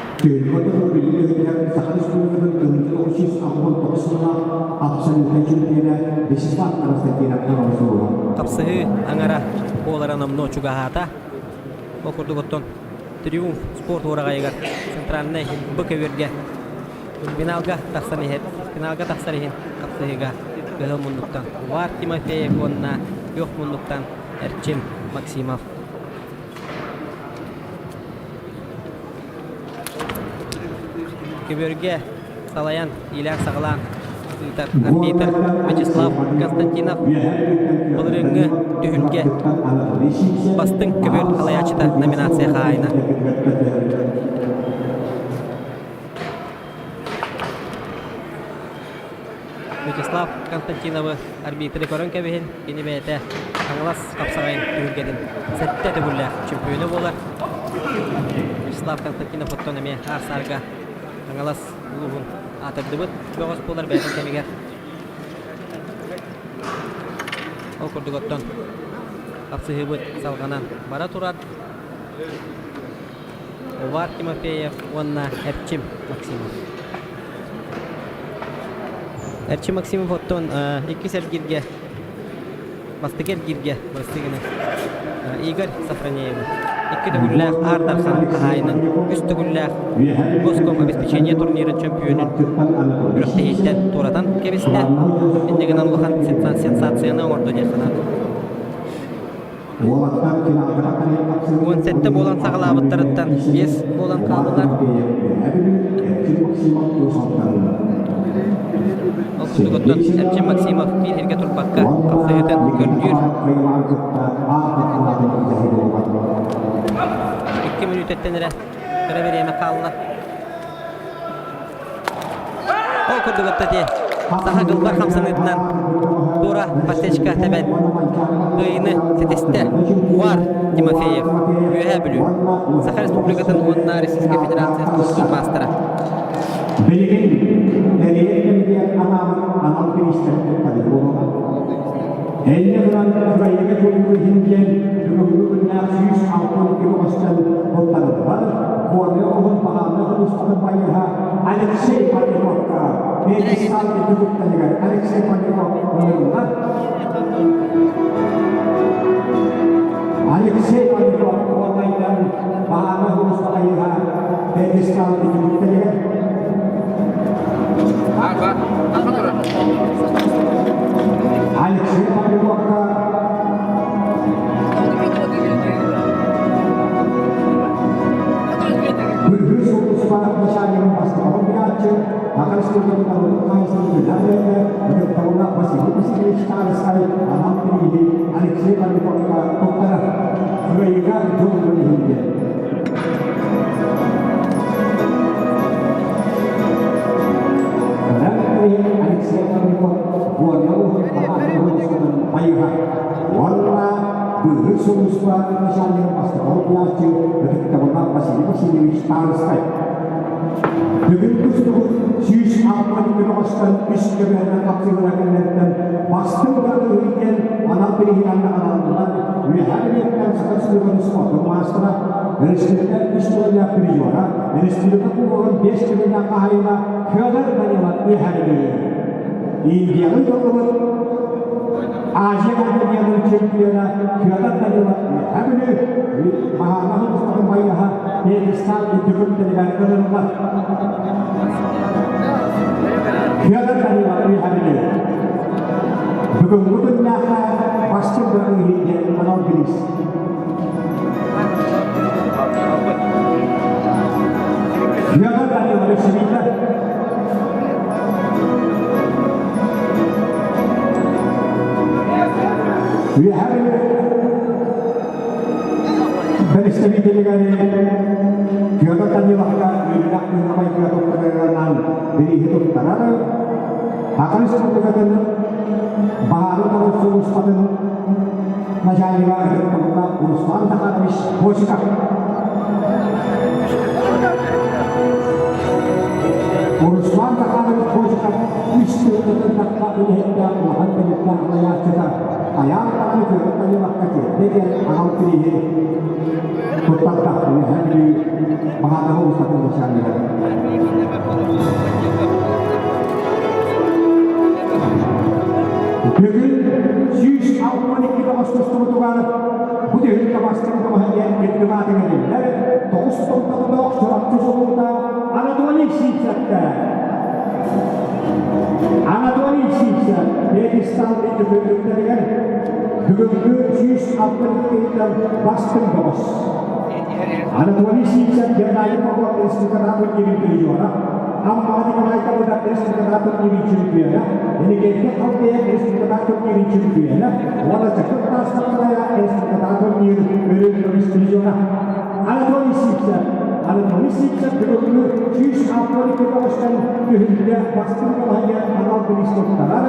Хапсыһыы аҥара буолара номнуо чугаһаата. Ол курдук оттон Триумф спорт уораҕайыгар центральнай Б көбүөргэ финалга тахсан иһэр финалга тахсар иһин хапсыһыыга кыһыл муннуктан Увар Тимофеев уонна күөх муннуктан Эрчим Максимов. Көбүөргэ салайан, иилээн-саҕалаан ыытар арбитр Вячеслав Константинов былырыыҥҥы түһүлгэ бастыҥ көбүөр салайааччыта номинация хаһаайына. Вячеслав Константиновы арбитры көрөн кэбиһин, кини бэйэтэ Хаҥалас хапсаҕайын түһүлгэтин сэттэ төгүллээх чөмпүйүөнэ буолар. Вячеслав Константинов оттон эмиэ аар-саарга Хаҥалас улууһун аатырдыбыт бөҕөс буолар бэйэтин кэмигэр. Ол курдук оттон хапсыһыыбыт салҕанан бара турар. Увар Тимофеев уонна Эрчим Максимов. Эрчим Максимов оттон иккис эргииргэ, бастакы эргииргэ, бырастыы гына, Игорь Софронеевы икки төгүллээх Аар Дархан хаһаайынын, үс төгүллээх Госком обеспечение турнирын чөмпүйүөнүн күрэхтэһииттэн туоратан кэбистэ. Инньэ гынан улахан сенсацияны оҥордо диэн санаатым. 17 буолан саҕалаабыттарыттан 5 буолан хааллылар. Ол курдук Эрчим Максимов биир сиргэ турбакка хапсыһыытын көрдүүр. 2 мүнүүтэттэн эрэ кыра бириэмэ хаалла. Ол курдук ити. Саха гылбар хамсаныытынан туора подсечка тэбэн кыайыыны ситистэ. Уар Тимофеев, Үөһээ Бүлүү, Саха Республикатын уонна Российскай Федерация спордун маастара. Билигин тэрийэр кэмитиэт анаабыт анал бириистэр туттарыы буолуоҕа. Энньэ гынан Украинаҕа дьулуһуу иһин диэн бүгүҥҥү күннээх 162 көҕөстөн туттарыллар Коля уһун баһаамнай улуустарын байыаһа Алексей Павликовка пьедестал үрдүк үктэлигэр Алексей Павликов ыҥырыллар. Алексей Павликов уоннайдан баһаамнай улууста байыаһа пьедестал үрдүк үктэлигэр Алексей Павликовка Быһыы сулууспа начальнигын бастакы солбуйааччы, Саха Республикатын норуотун хаһаайыстыбатын үлэлээх ытыктабыллаах Василий Васильевич Тарскай анал бирииһи Алексей Павликовка туттарар. Кыайыыга дьулуһун иһин диэн. Алексей Павликов Горнай улууһун Баҕаатын байыһа уонна Быыһыыр сулууспа начальнигын бастакы солбуйааччы ытыктабыллаах Василий Васильевич Тарскай. Бүгүн тустубут 162 көҕөстөн үс көбүөрүнэн хапсыһыылар кэннилэриттэн бастыҥ бырагыыһы диэн анал бирииһинэн наҕараадаланан Үөһээ Бүлүүттэн Саха Республикатын спордун маастара, республика үс төгүллээх призера, республика кубогын биэс төгүллээх хаһаайына Федор Данилов Үөһээ Бүлүү. Индияҕа ыытыллыбыт Азия континенын чемпиона Федор Данилов Үөһээ Бүлүү Маһаана Хомустарын байыаһа пьедестал үрдүк үктэлигэр ылыллар. Федор Данилов Үөһээ Бүлүү. Бүгүҥҥү күннээххэ бастыҥ бырагыыһы диэн анал бириис. Федор Данилович Сибиитэ. Үөһээ представителигэр Федор Даниловка үөрүүлээх быһыыга туттарарынан бирииһи туттарар. Саха Республикатын баһаары утары сулууспатын начальнига ытыктабыллаах Руслан Захарович Бочков. Руслан Захарович Бочков үс сылларын тахха үлэһиттээх улахан тэрилтээх салайааччыта Айаан даҕаны Федор Даниловка тиэрдэ диэн анал бирииһи туттарда Үөһээ Бүлүү баһаардаһа устатын начальнига. Бүгүн 162 бөҕөс тустубутугар бу түһүлгэ бастыҥ бөҕөһө диэн үрдүк аатын иҥэриллэр тоҕус томтолоох Чурапчы чулуута Анатолий Сивцевкэ. Анатолий Сивцев пьедестал үрдүктэригэр бүгүҥҥү 162-ттэн бастыҥ бөҕөс. Анатолий Сивцев Геннадий Попов республикатааҕы турнирын призера, Аммаҕа Николай Давыдов республикатааҕы турнирын чемпиона, Энергетика Халтыйа республикатааҕы турнирын чемпиона уонна Чакыр Таастапкалая республикатааҕы турнир өрүү көмүс призера. Анатолий Сивцев Анатолий Сивцев бүгүҥҥү 162 көҕүстэн түһүлгэ бастыҥ балаһыйа анал бириис туттарар.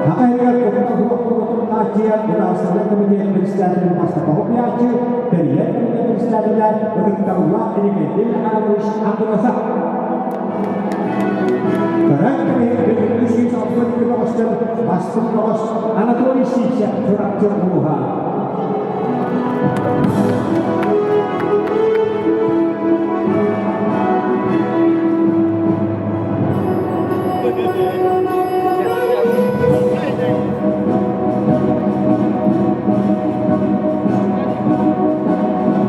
Саха иһигэр куттал суох буолуутун хааччыйар Государственнай комитет председателин бастакы солбуйааччы, тэрийэр комитет председателэ ытыктабыллаах Иннокентий Михайлович Андросов. Көрөн кэбиһин бүгүҥҥү 162 бөҕөстөн бастыҥ бөҕөс Анатолий Сивцев Чурапчы улууһа.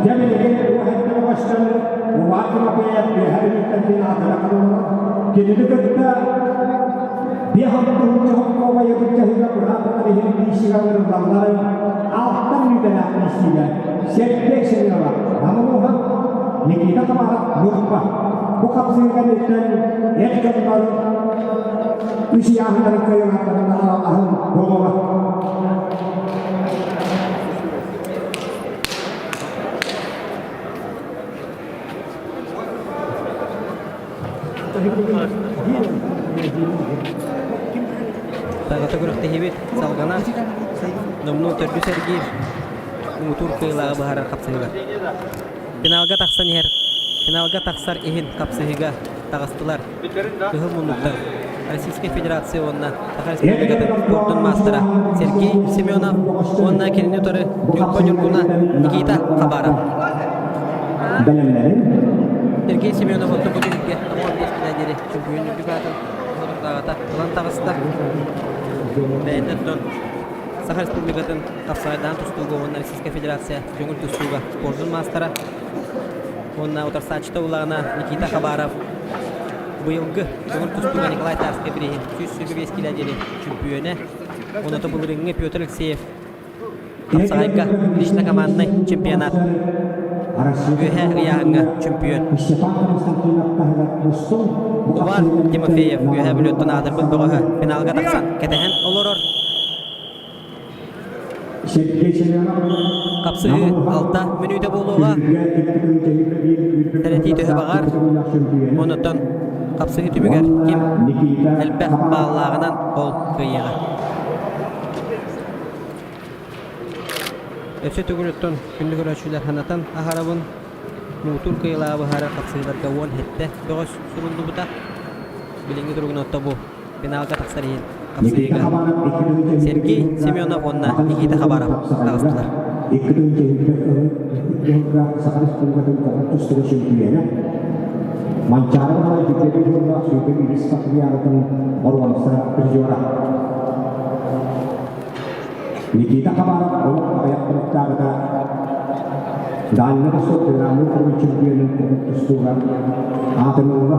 Дьэ билигин уоһэттэн көстөн Улаат Тимофеев үөһэ Бүлүүттэн финалга олорор. Кинини кытта биэс алтыһынча холкуобайы былдьаһыыга быраап иһин биисигэ ылырыллалларын алтан мүнүүтэлээх биисиигэ Сергей Семенова Намылуха, Никита Хабаров Ньурба. Бу хапсыһыы кэнниттэн эр дьоннор үс ыйааһыннарын кыайыылаахтарын аһын буолуоҕа. Күрэхтэһиибит салҕанар. Номнуо төрдүс эргиир муҥутуур кыайыылааҕы быһаарар хапсыһыылар. Финалга тахсан иһэр финалга тахсар иһин хапсыһыыга таҕыстылар. Кыһыл муннуктар Российскай Федерация уонна Саха Республикатын спордун маастара Сергей Семенов уонна кинини утары Ньурба Ньургуна Никита Хабаров. Сергей Семенов оттон бу түмүккэ 95 диэри чөмпүйүөн үрдүк аатын соторутааҕыта ылан таҕыста. Бэйэтэ оттон Саха Республикатын хапсаҕайдаан тустууга уонна Российскай Федерация көҥүл тустууга спордун маастара уонна утарсааччыта улаҕына Никита Хабаров быйылгы көҥүл тустууга Николай Тарскай бирииһин 125 килэ диэри чөмпүйүөнэ уонна былырыыҥҥы Петр Алексеев Хапсаҕайга лично команднай чемпионат үөһэ ыйааһыҥҥа чөмпүйүөн. Увар Тимофеев үөһэ Бүлүүттэн аатырбыт бөҕөһө финалга тахсан кэтэһэн олорор. Хапсыһыы алта мүнүүтэ буолуоҕа. Сэрэтии төһө баҕар. Онутан хапсыһыы түмүгэр ким элбэх бааллааҕынан ол кыайыаҕа. Өссө төгүл оттон күндү көрөөччүлэр санатан аһарабын. Муҥутуур кыайыылааҕы быһаарар хапсыһыыларга 17 бөҕөс суруллубута. Билиҥҥи туругунан отто бу финалга тахсар иһин хапсыһыыга Сергей Семенов уонна Никита Хабаров таҕыстылар. Саха Республикатын көҕүл тустууга чөмпүйүөнэ Манчаары Баһылай Дмитриевич уонна Сүүрбэ Юрий Спартакиадатын боруонса призера. Никита Хабаров олох аҕыйах хонуктааҕыта Дальнай Восток федеральнай форум чемпионун көҕүл тустууга аатын ылла.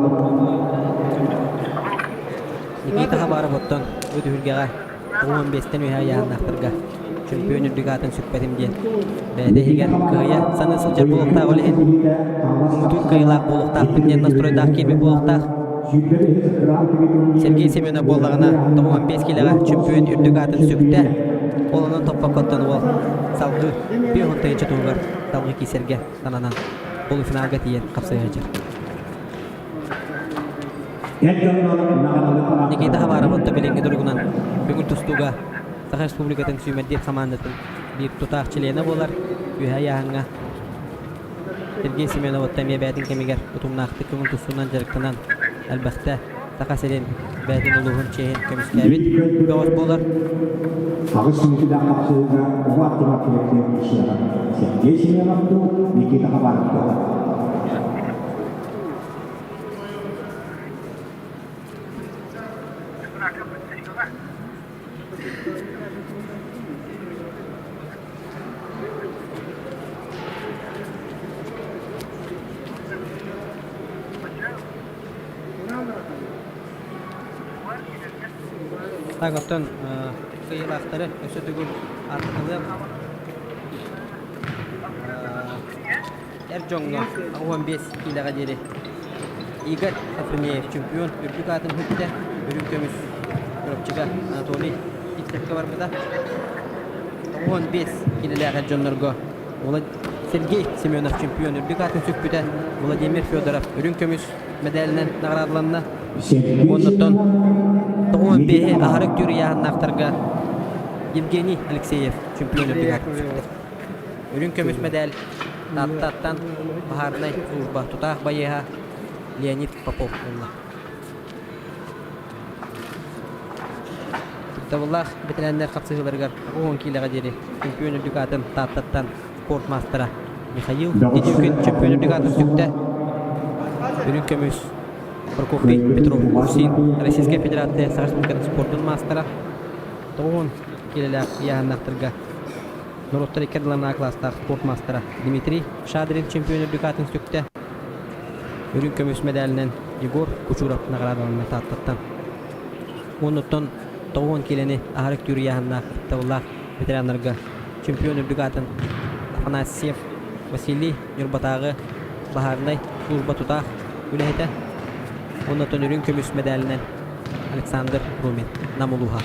Никита Хабаров оттон бу түһүлгэҕэ 15-тэн үөһэ ыйааһыннаахтарга чөмпүйүөн үрдүк аатын сүкпэтим диэн бэйэтэ иһигэр кыайа саныы сылдьар буолуохтаах ол иһин муҥутуур кыайыылаах буолуохтаахпын диэн настройдаах киирбит буолуохтаах. Сергей Семенов буоллаҕына 95 киилэҕэ чөмпүйүөн үрдүк аатын сүктэ. Ол онон топпоккоттон уол салгыы 50 тыһыынча туһугар салгыы киирсэргэ сананан полуфиналга тиийэн хапсыһа сылдьар. Никита Хабаров онто билиҥҥи туругунан көҥүл тустууга Саха Республикатын сүүмэрдиир хамаандатын биир тутаах чилиэнэ буолар. Үөһээ ыйааһыҥҥа Сергей Семенов отто эмиэ бэйэтин кэмигэр утумнаахтык көҥүл тустуунан дьарыктанан элбэхтэ Саха сирин бэйэтин улууһун чиэһин көмүскээбит бөҕөс буолар. Аҕыс мүнүүтэлээх хапсыһыыга оҕо аттыгар кэлэктиэп Сергей Семенов дуу, Никита Хабаров дуу. Так, оттон кыайыылаахтары өссө төгүл ааттаталыам. Эр дьоҥҥо 15 киилэҕэ диэри Игорь Софронеев чемпион үрдүк аатын сүктэ, үрүҥ көмүс Чурапчыга Анатолий Титцевкэ барбыта. 95 киилэлээх эр дьоннорго Сергей Семенов чемпион үрдүк аатын сүкпүтэ, Владимир Федоров үрүҥ көмүс мэдээлинэн наҕараадаланна. Оннуттан 95-и аһары үктүүр ыйааһыннаахтарга Евгений Алексеев чемпион үрдүк аатын сүктэ. Үрүҥ көмүс мэдээл Тааттаттан баһаарынай служба тутаах байыаһа Леонид Попов ылла. Куттабыллаах бэтэрээннэр хапсыһыыларыгар 10 киилэҕэ диэри чөмпүйүөн үрдүк аатын Тааттаттан спорт маастара Михаил Дедюкин чөмпүйүөн үрдүк аатын сүктэ. Үрүҥ көмүс Прокопий Петров Курсин Российскай Федерация Саха Республикатын спордун маастара 90 киилэлээх ыйааһыннаахтарга Норуоттар икки ардыларынааҕы кылаастаах спорт маастара Дмитрий Шадрин чемпион үрдүк аатын сүктэ. Үрүҥ көмүс мэдээлинэн Егор Кучуров наҕараадаланна Тааттаттан. Уонуттан 90 киилэни аһары үктүүр ыйааһыннаах ытыктабыллаах ветераннарга чемпион үрдүк аатын Афанасьев Василий Ньурбатааҕы баһаарынай служба тутаах үлэһитэ. Уоннаттан үрүҥ көмүс мэдээлинэн Александр Румин Нам улууһа.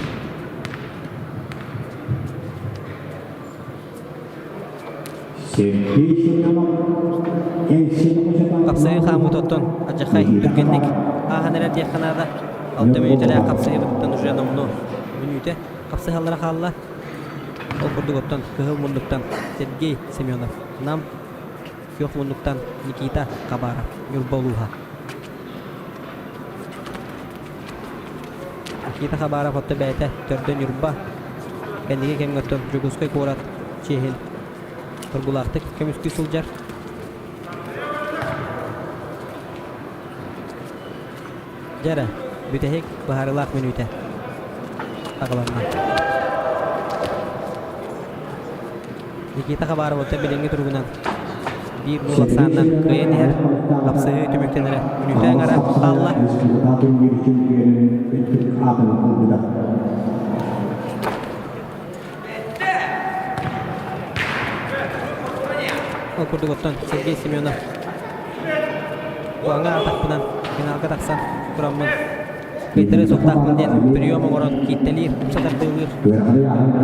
Хапсайыы хаамыыта оттон алдьархай түргэнник ааһан эрэр диэххэ наада. Алта мүнүүтэлээх хапсайыыбытыттан уже номнуо. мүнүүтэ хапсыһаллара хаалла. Ол курдук оттон кыһыл муннуктан Сергей Семенов, Нам, күөх муннуктан Никита Хабаров, Ньурба улууһа. Никита Хабаров отто бэйэтэ төрдө Ньурба, кэнники кэмҥэ оттон Дьокуускай куорат чиэһин торгулаахтык көмүскүү сылдьар. Дьэ эрэ, бүтэһик быһаарыылаах мүнүүтэ аҕаланна. Никита Хабаров билиҥҥи туругунан биир нуул ахсаанынан кыайан иһэр. Хапсыһыы түмүктэнэрэ мүнүүтэ аҥара хаалла. Ол курдук оттон Сергей Семенов Буаҥа атахпынан финалга тахсан тураммын кыайтарыы суохтаахпын диэн прием оҥорон кииттэлиир, умса тардыылыыр.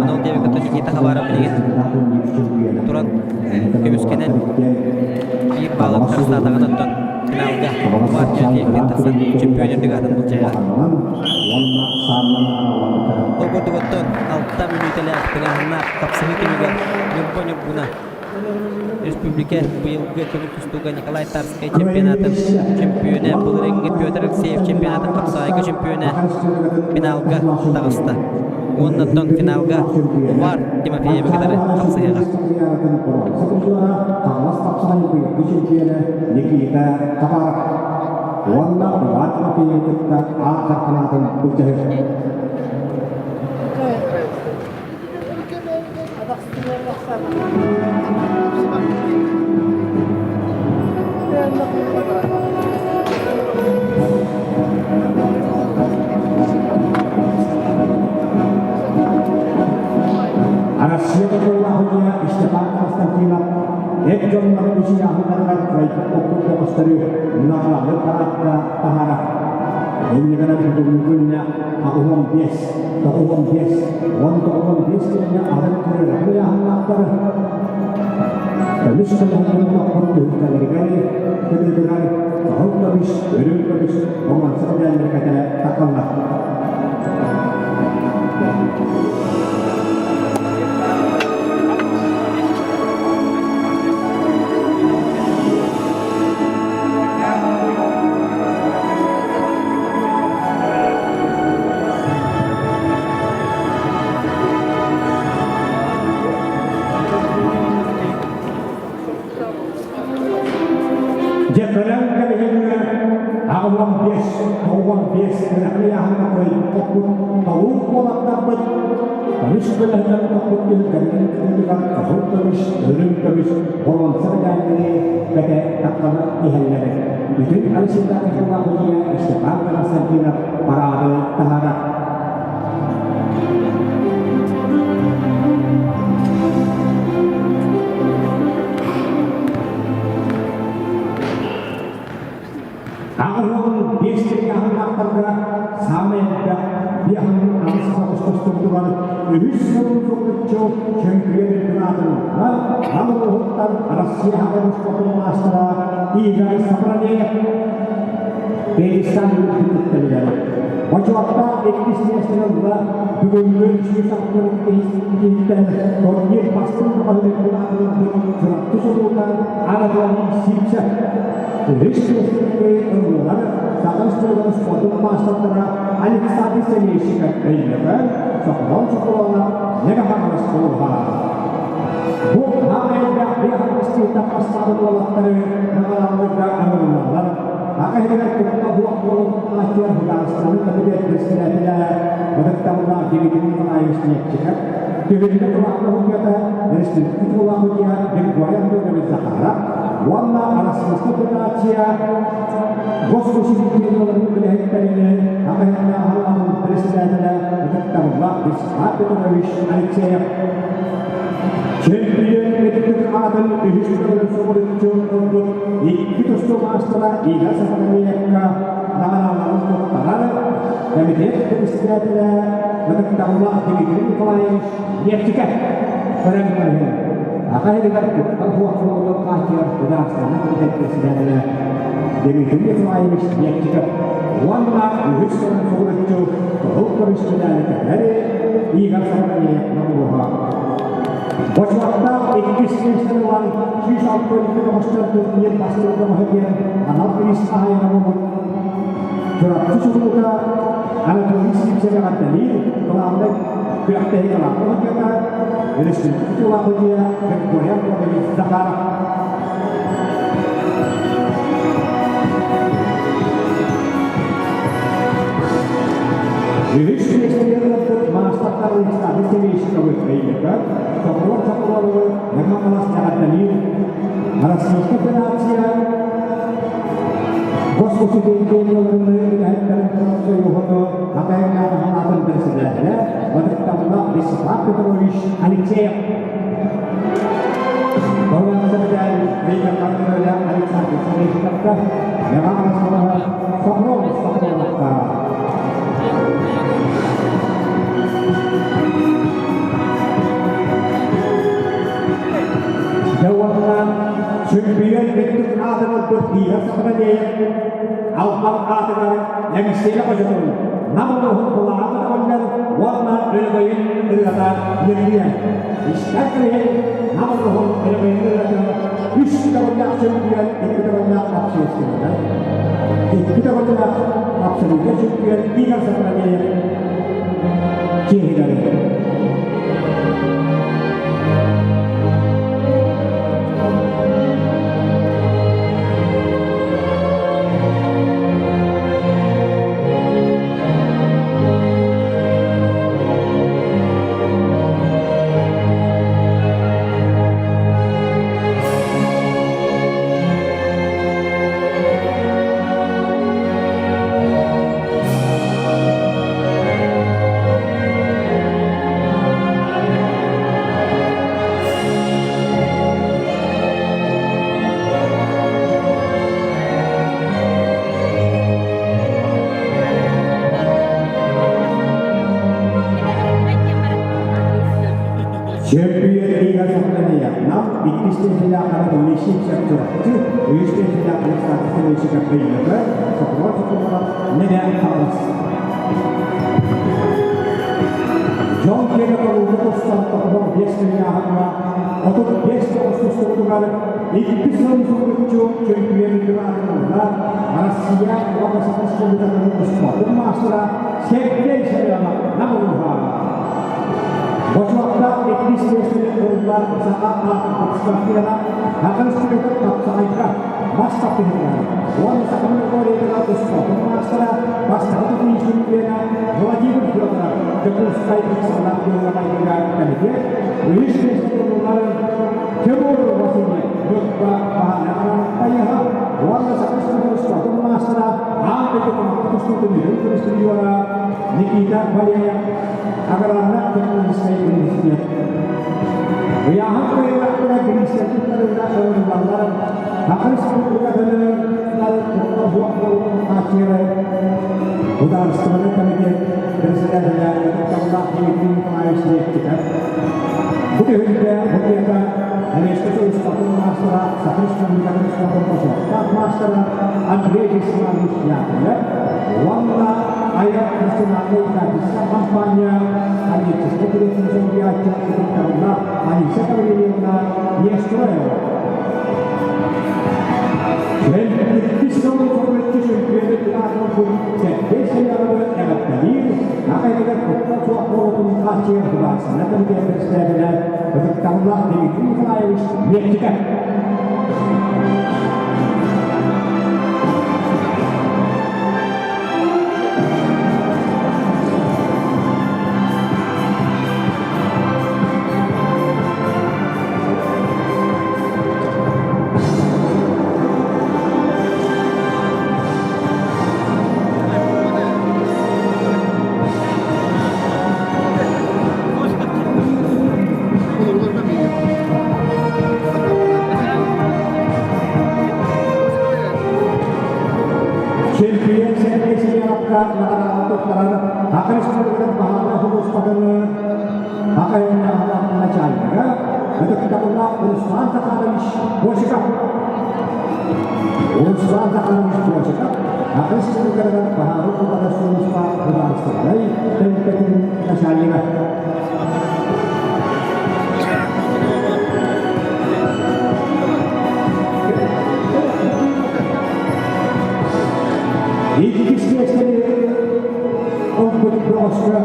Онон диэбиккэ Никита Хабаров билигин туран көмүскэнэн биир баалын харыстаатаҕына оттон финалга Увар Тимофеевтин тахсан чемпион үрдүк аатын былдьаһыа. Ол курдук оттон алта мүнүүтэлээх тыҥааһыннаах хапсыһыы түмүгэр Ньурба Ньургуна Республика быйылгы көҥүл тустууга Николай Тарскай чемпионатын чемпиона, былырыыҥҥы Петр Алексеев чемпионатын хапсаҕайга чемпиона финалга таҕыста. Уонна оттон финалга Увар Тимофеевы кытары хапсыһыаҕа. Никита Хабаров уонна Увар Тимофеевы кытта аат хартанаатын былдьаһыа. Россия тутуулаах Степан Константинов эр дьоннор үс ыйааһыннарыгар кыайбыт оппут бөҕөстөрү наҕаралык параадка таһаарар. Иннигэр бүгүҥҥү күҥҥэ 85, 95, 19 киһини атын кыайыылаах ыйааһыннаахтар көмүс кылыһынан тохпут түһүлгэлэригэр кытыытыгар кыһыл көмүс, үрүҥ көмүс боруонса мэдээллэри кэтэ таххаллар. Дьэ көрөн кэбиһиҥҥэ 85, 95 ыйааһыҥҥа кыайбыт толук уолаттарбыт көмүс көлөһүнэн тохпут түһүлгэлэрин кытыытыгар кыһыл көмүс, үрүҥ көмүс, боруонса мэдээллэри кэтэ таххана иһэллэр. Бүтүн Александр Николаевич Степан Константинов параады таһаарар. 85 киһи саамай элбэх 58 соҕус үһүс сылын курдуччу чөмпүйүөн үрдүн Нам улууһуттан Россия спортун маастара Игорь Сапронеев Дагестан үрдүктэригэр Бочуоттаах иккис миэстэни ылла бүгүҥҥү киһиттэн турнир бастыҥ баһылык Чурапчы сулуута Анатолий Сивцев. Үһүс миэстэни ыллылар Саха Республикатын спордун маастардара Александр Сергеевич Өймөкөөн, Соколон Соколонов, Лега Хаҥалас улууһа. Бу хаамай элбэх биохарбастыыртан бастаабыт уолаттары наҕараадаларга ыҥырыллаллар. Аҕа иһигэр кытта суох буолан хааччыйар судаарыстыбаны кэмитиэт председателэ ытыктабыллаах Дмитрий Николаевич Нетчиков, Түһүлгэ кылаабынай судьуйата республика тутуулаах судьуйа Григорий Антонович Захаров уонна Российскай Федерация Госучреждениеларын үлэһиттэрин аҕа иһинээҕи председателэ ытыктабыллаах Вячеслав Петрович Алексеев Чемпион үрдүк аатын үһүс төгүлүн соҕуруччу ылбыт икки тустуу маастара Игорь Сафаровиевка наҕараадаларын туттарар комитет председателэ ытыктабыллаах Дмитрий Николаевич Нефтика көрөн көрүһүн. Аха иһигэр куттал суох буолуон хааччыйар судаарыстыбаннай комитет председателэ Дмитрий Николаевич Нефтиков. уонна үһүс сылын сугулуччу кыһыл көмүс медали кэлэри Игорь Савельев номулуһа. Бочуоттаах иккис миэстэни ылан 162 көмөстөр турнир бастыҥ көмөһө диэн анал бириис хаһаайына буолбут Чурапчы чулуута Анатолий Сивцев эҕэрдэлиир кылаабынай күрэхтэһии кылаабынай судьуйата Республика тутуулаах судьуйа Виктория Антонович Захаров. Үһүс миэстэни ылбыт маастар Александр Семейщиковы өйдөтөр, Сокуров Сокуровы Мэҥэ Хаҥалас эҕэрдэлиир Российскай Федерация Госучреждениеларын үлэһиттэрин профсоюһун Атайнаан салаатын председателэ Владимир Вячеслав Петрович Алексеев. Боруонса медаль Виктор Александр Семейщиковка, Мэҥэ Хаҥалас Сокуров Сокуровка. Дьэ уонна чөмпүйүөн бүттүк аатын ылбыт Игорь Сахабалеев албан аатыгар Эҥсиэли хочотун Нам улууһун былааҕа көтөҕүллэр уонна өрөгөйүн ырыата ньиргийэр. Истэр киһи Нам улууһун өрөгөйүн ырыатын үс төгүллээх чөмпүйүөн, икки төгүллээх общественнай, икки төгүллээх абсолютнай чөмпүйүөн Игорь Сахабалеев чиэһигэр. Чөмпүйүөн Лига Сахалинияна иккис тиэсэлээх Анатолий Сивцев Чурапчы, үһүс тиэсэлээх Александр Семенчиков Өймөкөөн, Сокуров Сокуров Нэнэ Хаҥалас. Дьон киэнэ толууга тустан 95 күннээҕиҥҥэ 35 тоҕус тустубутугар икки сыл субуруччу чөмпүйүөн үрдүк аатын ылла Россия уонна Саха Республикатын успуордун маастара Сергей Семенов Нам улууһа. Бочуоттаах иккис миэстэни ылла Саха аатын спортсмена Саха Республикатын хапсаҕайга мас тардыһыытыгар уонна Саха Монголиятыгар успуордун маастара бастакы тутуу чемпиона Владимир Федоров Дьокуускай ыксаллаах быһыыга-майгыга кэмитиэт үһүс миэстэни ыллылар Тимур Васильев Ньурба Баһаана уонна Саха Республикатын успуордун маастара аан дойду кумахха тустуутун үрүҥ көмүс призера Никита Валерьев Аграрнай технологическай университет. Ыйааһын кыайыылаахтара бириистэр туттарыыга ылыныллаллар. Саха Республикатын куттал суох буолуутун хааччыйары Судаарыстыбаннай комитет председателэ Ытыктабыллаах Дмитрий Николаевич Левчиков. Бу түһүлгэ букета Эмиэскэ сулууспатын маастара Саха Республикатын спордун бочуоттаах маастара Андрей Вячеславович Яковлев уонна Айар национальнай издательскай компания коммерческай дирекция солбуйааччы Ытыктабыллаах Алиса Гаврильевна Нестерова. Иккис сылын соһуччу чөмпүйүөн аатырбыт Сергей Семеновы эҕэрдэлиир, аҕайыгар куттал суох буолуутун хааччыйар Судаарыстыбаннай комитет председателэ Ытыктабыллаах Дмитрий Николаевич Лепчиков. Чемпион Сергей Семеновка наҕараада туттарар Саха Республикатын баһаарынай сулууспатын Акаевна начальнига ытыктабыллаах Руслан Захарович Босиков. Руслан Захарович Босиков. Аҕыс сылларыгар баһаары утары сулууспа судаарыстыбаннай тэрилтэтин начальнига. Иккис миэстэни ылбыт бөҕөскө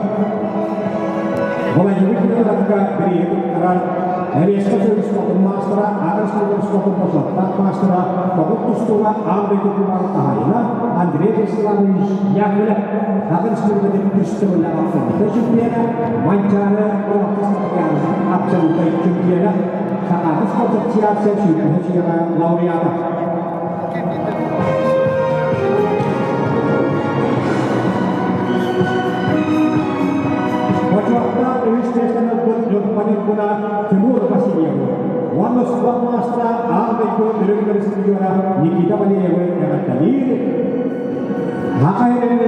Владимир Федоровка бирииһи туттарар Эриэскэ сулууспатын маастара, Аҕыс сулууспатын бочуоттаах маастара, тобук тустууга аан дойду кубогын хаһаайына Андрей Вячеславович Яковлев Саха Республикатын үс төгүллээх абсолютнай чемпиона, Манчаары 16 спартакиадатын абсолютнай чемпиона, Сахаатыс ассоциация сүүрбэһэ сүрэҕэ лауреата. Бочуоттаах үһүс миэстэни ылбыт Ньурба Ньургуна Тимур Васильевы уонна спорт маастара аан дойду үрүҥ көмүс призера Никита Валерьевы эҕэрдэлиир. Саха сирин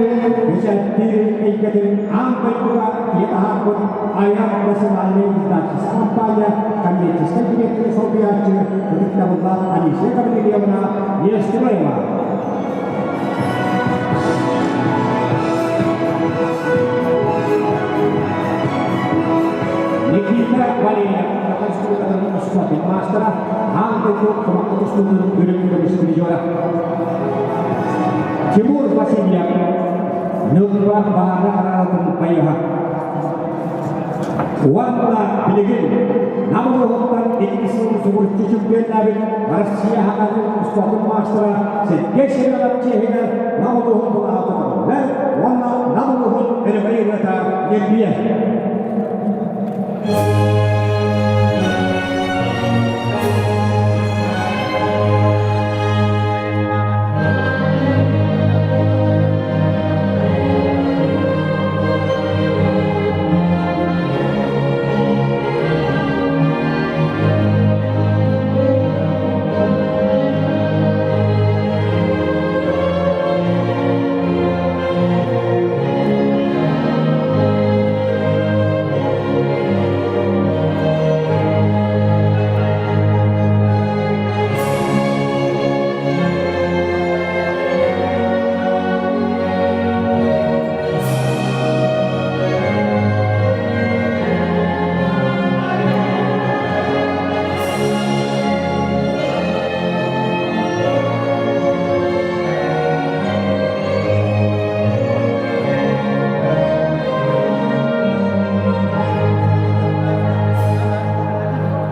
бэчээттиир эйгэтин аан дойдуга ийэ таһаарбыт Айар национальнай издательство компания коммерческай дириэктэри солбуйааччы ытыктабыллаах Алисия Гаврильевна Нестерова. Никита Валерьев Саха Республикатын спортын маастара, аан дойду кумахха тустуутун үрүҥ көмүс призера. Тимур Васильев Ньурба баһаара хараалатын байыһа. Уонна билигин Нам улууһуттан икки сыл субуруччу чемпионнаабыт Россия хаҥатын спортун маастара Сергей Семенов чиэһигэр Нам улууһун былааҕа көтөҕүллэр уонна Нам улууһун өрөгөй ырыата ньиргийэр.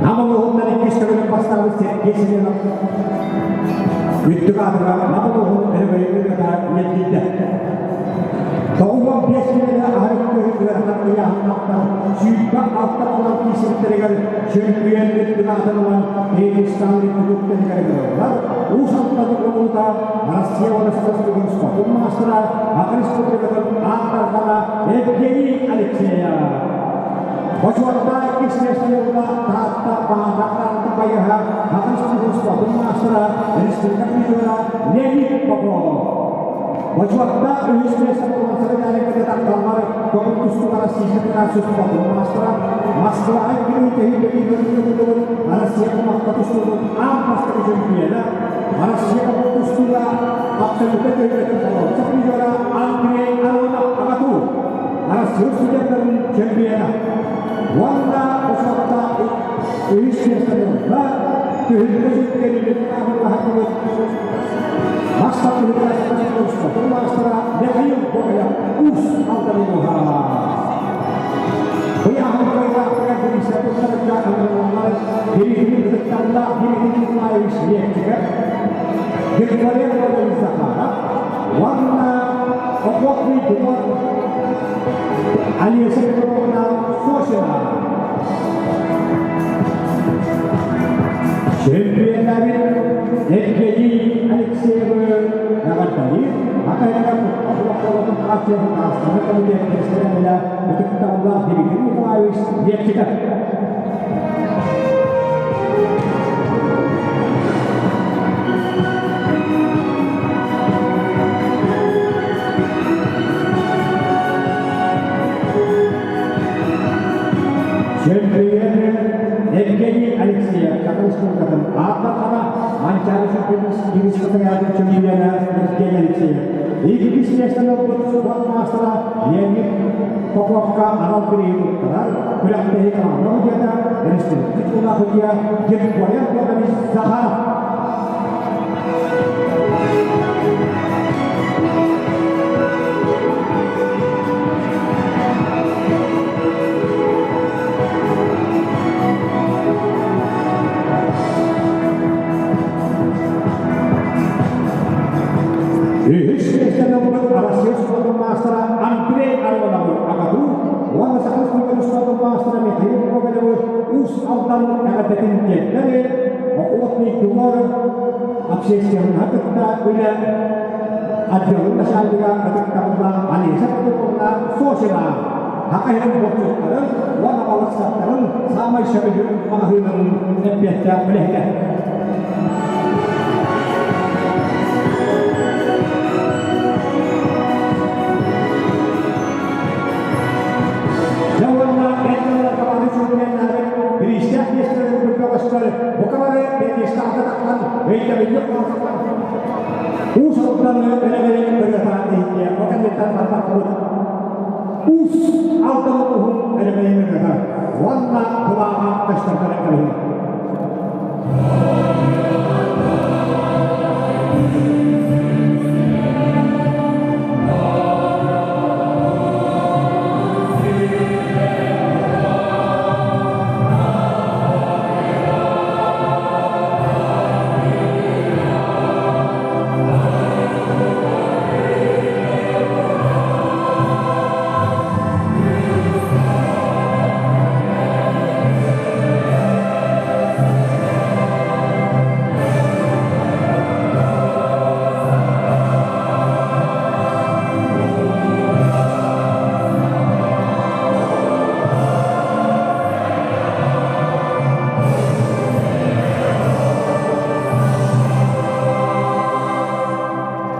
Нам улууһунан иккис төгүлүн бастаабыт Сергей Семенов үрдүк аатыгар Нам улууһун өрөгөйүн ырыата ньиргийдэ. 95 киилэни аһары күтүр ыарахан ыйааһыннаахтар 26 балан киирсибиттэригэр чөмпүйүөн үрдүк аатын ылан Киргизстан Республикатыгар ыҥырыллар. Уус Алдан улуута Россия уонна Республикатын спортун маастара, Саха Республикатын аат дархана Евгений Алексеев. Бочуоттаах иккис миэстэни ылла Таатта Баатах байыһа Саха Республикатын спортун маастара, республика призера Леонид Попов. Бочуоттаах үһүс миэстэ буолан сэрэтээриҥҥэ тахталлар көҥүл тустууга Россия Федерация спортун маастара, Москваҕа икки тэһиилэтии көрүҥүн Россия кумахха тустуутун аан бастакы чемпиона, Россия көҥүл тустууга абсолютно төһүлэтин боруонса призера Андрей Аронов АГАТУ, Россия студенттарын чемпиона. Уонна бочуоттаах үһүс миэстэни ылла, түһүлгэ чемпионун аабыллаһарбыт Бастакы спортун маастара Михаил Гоголев Уус Алдан улууһа. Ыйааһын кыайыылаахтарыгар бириисэ туттарарга ыҥырыллар Дмитрий ытыктабыллаах Дмитрий Николаевич Лепчиков, Григорий Владимирович Захаров уонна Охотный двор Олеся Петровна Сосина. Чемпионнарин Евгений Алексеевы эҕэрдэлиир Академия олохтоохторун партиятын Астана комитетын председателэ ытыктабыллаах Дмитрий Николаевич Лепчиков. Чемпионы Евгений Алексеев Саха Республикатын ааттархана Манчаары Чемпионы чемпиона Евгений Алексеев. Иккис миэстэни ылбыт спорт маастара Леонид Поповка анал бирииһи туттарар күрэхтэһии команда судьуйата республика титуллаах судьуйа Григорий Антонович Захаров. Үһүс миэстэни ылбыт Россия спордун маастара Андрей Ароновы АГАТУ уонна Саха Республикатын спордун маастара Михаил Гоголевы Уус Алдан эҕэрдэтин тиэрдэри Охотный двор общественноһы кытта үлэ отделын начальнига ытыктабыллаах Алиса Петровна Сосина Саха сирин булчуттарын уонна балыксаттарын саамай сөбүлүүр маҕаһыынын эппиэттээх үлэһитэ. Дьэ уонна эр дьоннорго бары чемпионнары бириистээх миэстэлэрин бөҕөстөр бука бары пьедесталга тахсан өйдөбүнньүк оҥорсоллор. Уус Алданы өрөгөйүн ырыата иһиллиэ бу кэнниттэн барбаппыт. Уус Алдан улууһун өрөгөйүн ырыата уонна былааҕа көстөр кэлэн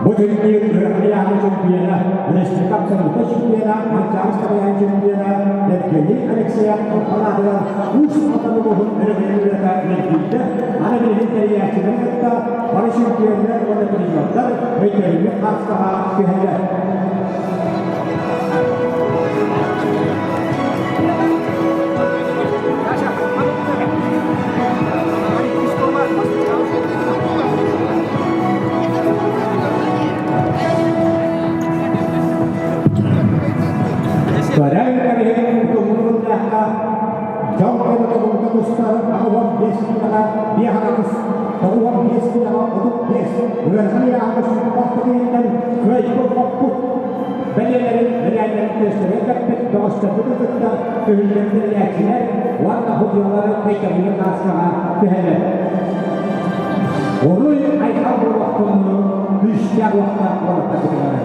Бу турнир Ырыа чемпиона, республика абсолютнай чемпиона, Манчаары Сабайаан чемпиона Евгений Алексеев аллаатыгар Уус Алдан улууһун өрөбүлүрэтэ мэлдьийдэ. Аны билигин тэрийээччилэри кытта бары чемпионнар уонна призердар өйдөбүнньүк хааскаҕа түһэллэр. Көрөн кэбиһин тумнуллахха дьон көмөтө тустар 85 киилэҕэ биэс 95 киилэҕэ 35 ыарахан ыйааһыҥҥа сүүрбэхтэтиһиттэн кыайбыт-хоппут бэлиэлэрин бэлээннэрин түөстэригэр кэппит бөҕөстөрбүтүн кытта түһүллэн тэрийээччилэр уонна судьуйалары өйдөбүнньүк кааскаҕа түһэллэр. Уруй айхал буолуохтун күүстээх уохтаах уолаттарбытыгар.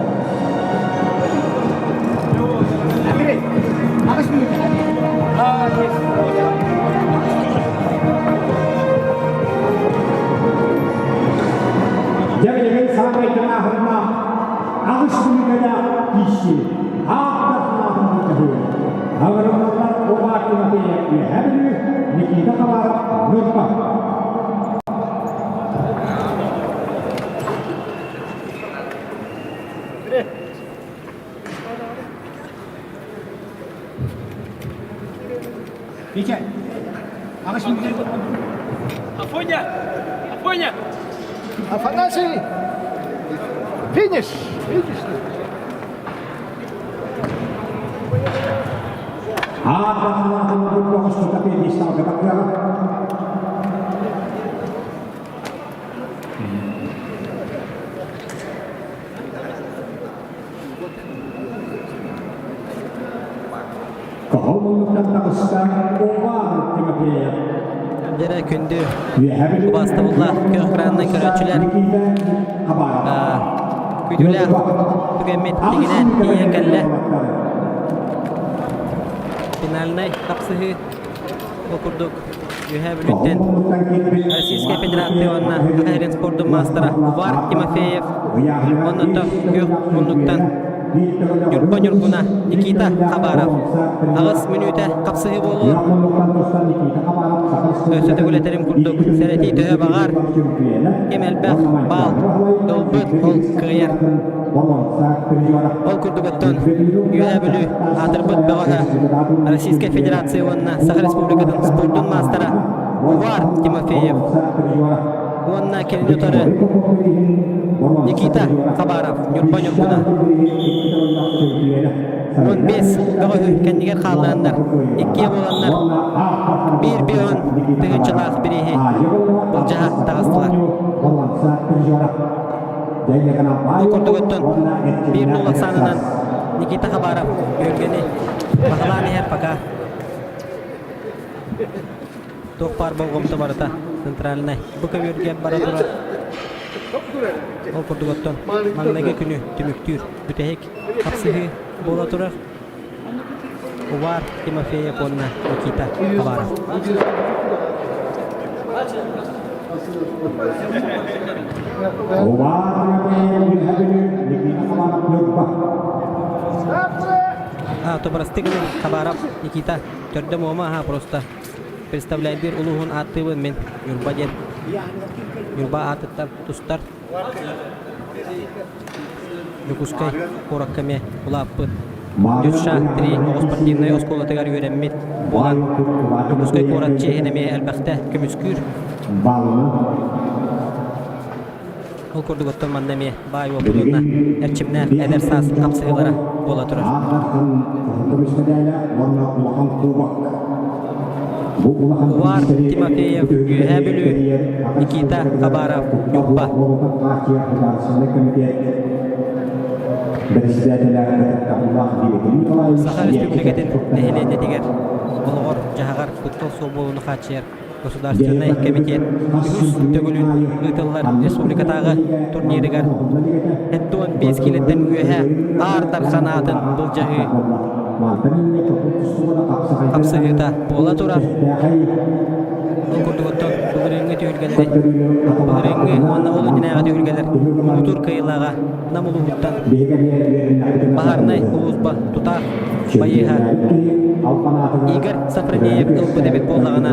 Андрей, 8 минут. Дьэ билигин саамай тыҥааһыннаах аҕыс мүнүүтэлээх киирсии ааттар санаатын былдьаһыы. Аҕырымналар Увар Тимофеев Үөһээ Бүлүү, Никита Хабаров Ньурба. Витя, 8 минут. Афоня! Афоня! Афанасий! Финиш! Финиш! Ааттар санаатын бөҕөстөр пьедесталга тахсыаҕа. Кыһыл муннуктан таҕыста Увар Тимофеев. Дьэрэ күндү убаастабыллаах күөх экраннай көрөөччүлэр күүтүүлээх түгэммит тигинээн тиийэн кэллэ. Финальнай хапсыһыы Ол курдук Үөһээ Бүлүүттэн Российскай Федерация уонна Саха сирин спордун маастара Увар Тимофеев уонна күөх муннуктан Ньурба Ньургуна Никита Хабаров 8 мүнүүтэ хапсыһыы буолуо. Өссө төгүл этэрим курдук, сэрэтии төһө баҕар, ким элбэх баал ылбыт, ол кыайар. Ол курдук оттон Үөһээ Бүлүү аатырбыт бөҕөһө Российскай Федерация уонна Саха Республикатын спордун маастара Увар Тимофеев уонна кинини утары Никита Хабаров Ньурба Ньургуна 15 бөҕөһү кэннигэр хааллараннар иккиэ буоланнар биир бион тыһыынчалаах бирииһи былдьаһа таҕыстылар. Бу курдук оттон биир нул ахсаанынан Никита Хабаров Өргени баһылаан иһэр пока туох баар болҕомто барыта центральнай бу көбүөргэ бара турар. Ол курдук оттон маҥнайгы күнү түмүктүүр бүтэһик хапсыһыы буола турар. Увар Тимофеев уонна Никита Хабаров. Увар Тимофеев Никита Хабаров Ньурба. А, то просты Хабаров Никита төрдө муома аха просто представляйдыр улууһун ааттыыбын мин Ньурба диэн Ньурба аатыттан тустар Дьокуускай куоракка эмиэ улааппыт. Дюша 3 оҕо спортивнай оскуолатыгар үөрэммит буолан Дьокуускай куорат чиэһин эмиэ элбэхтэ көмүскүүр. Ол курдук оттон манна эмиэ баай уопутунна эрчимнээх эдэр саас хапсыһыылара буола турар. Увар Тимофеев, Үөһээ Бүлүү, Никита Хабаров, Ньурба. Саха Республикатын нэһилиэнньэтигэр олоҕор-дьаһаҕар куттал суох буолууну хааччыйар Государственнай комитет үһүс төгүлүн ыытыллар республикатааҕы турнирыгар 75 киилэттэн үөһэ Аар Дархан аатын былдьаһыы хапсыһыыта буола турар. Ол курдук оттон былырыыҥҥы түһүлгэлэри былырыыҥҥы уонна ол иннинээҕи түһүлгэлэр муҥутуур кыайыылааҕа Нам улууһуттан Баһаарынай улууспа тутаах байыаһа Игорь Софронеев ылбыт эбит буоллаҕына,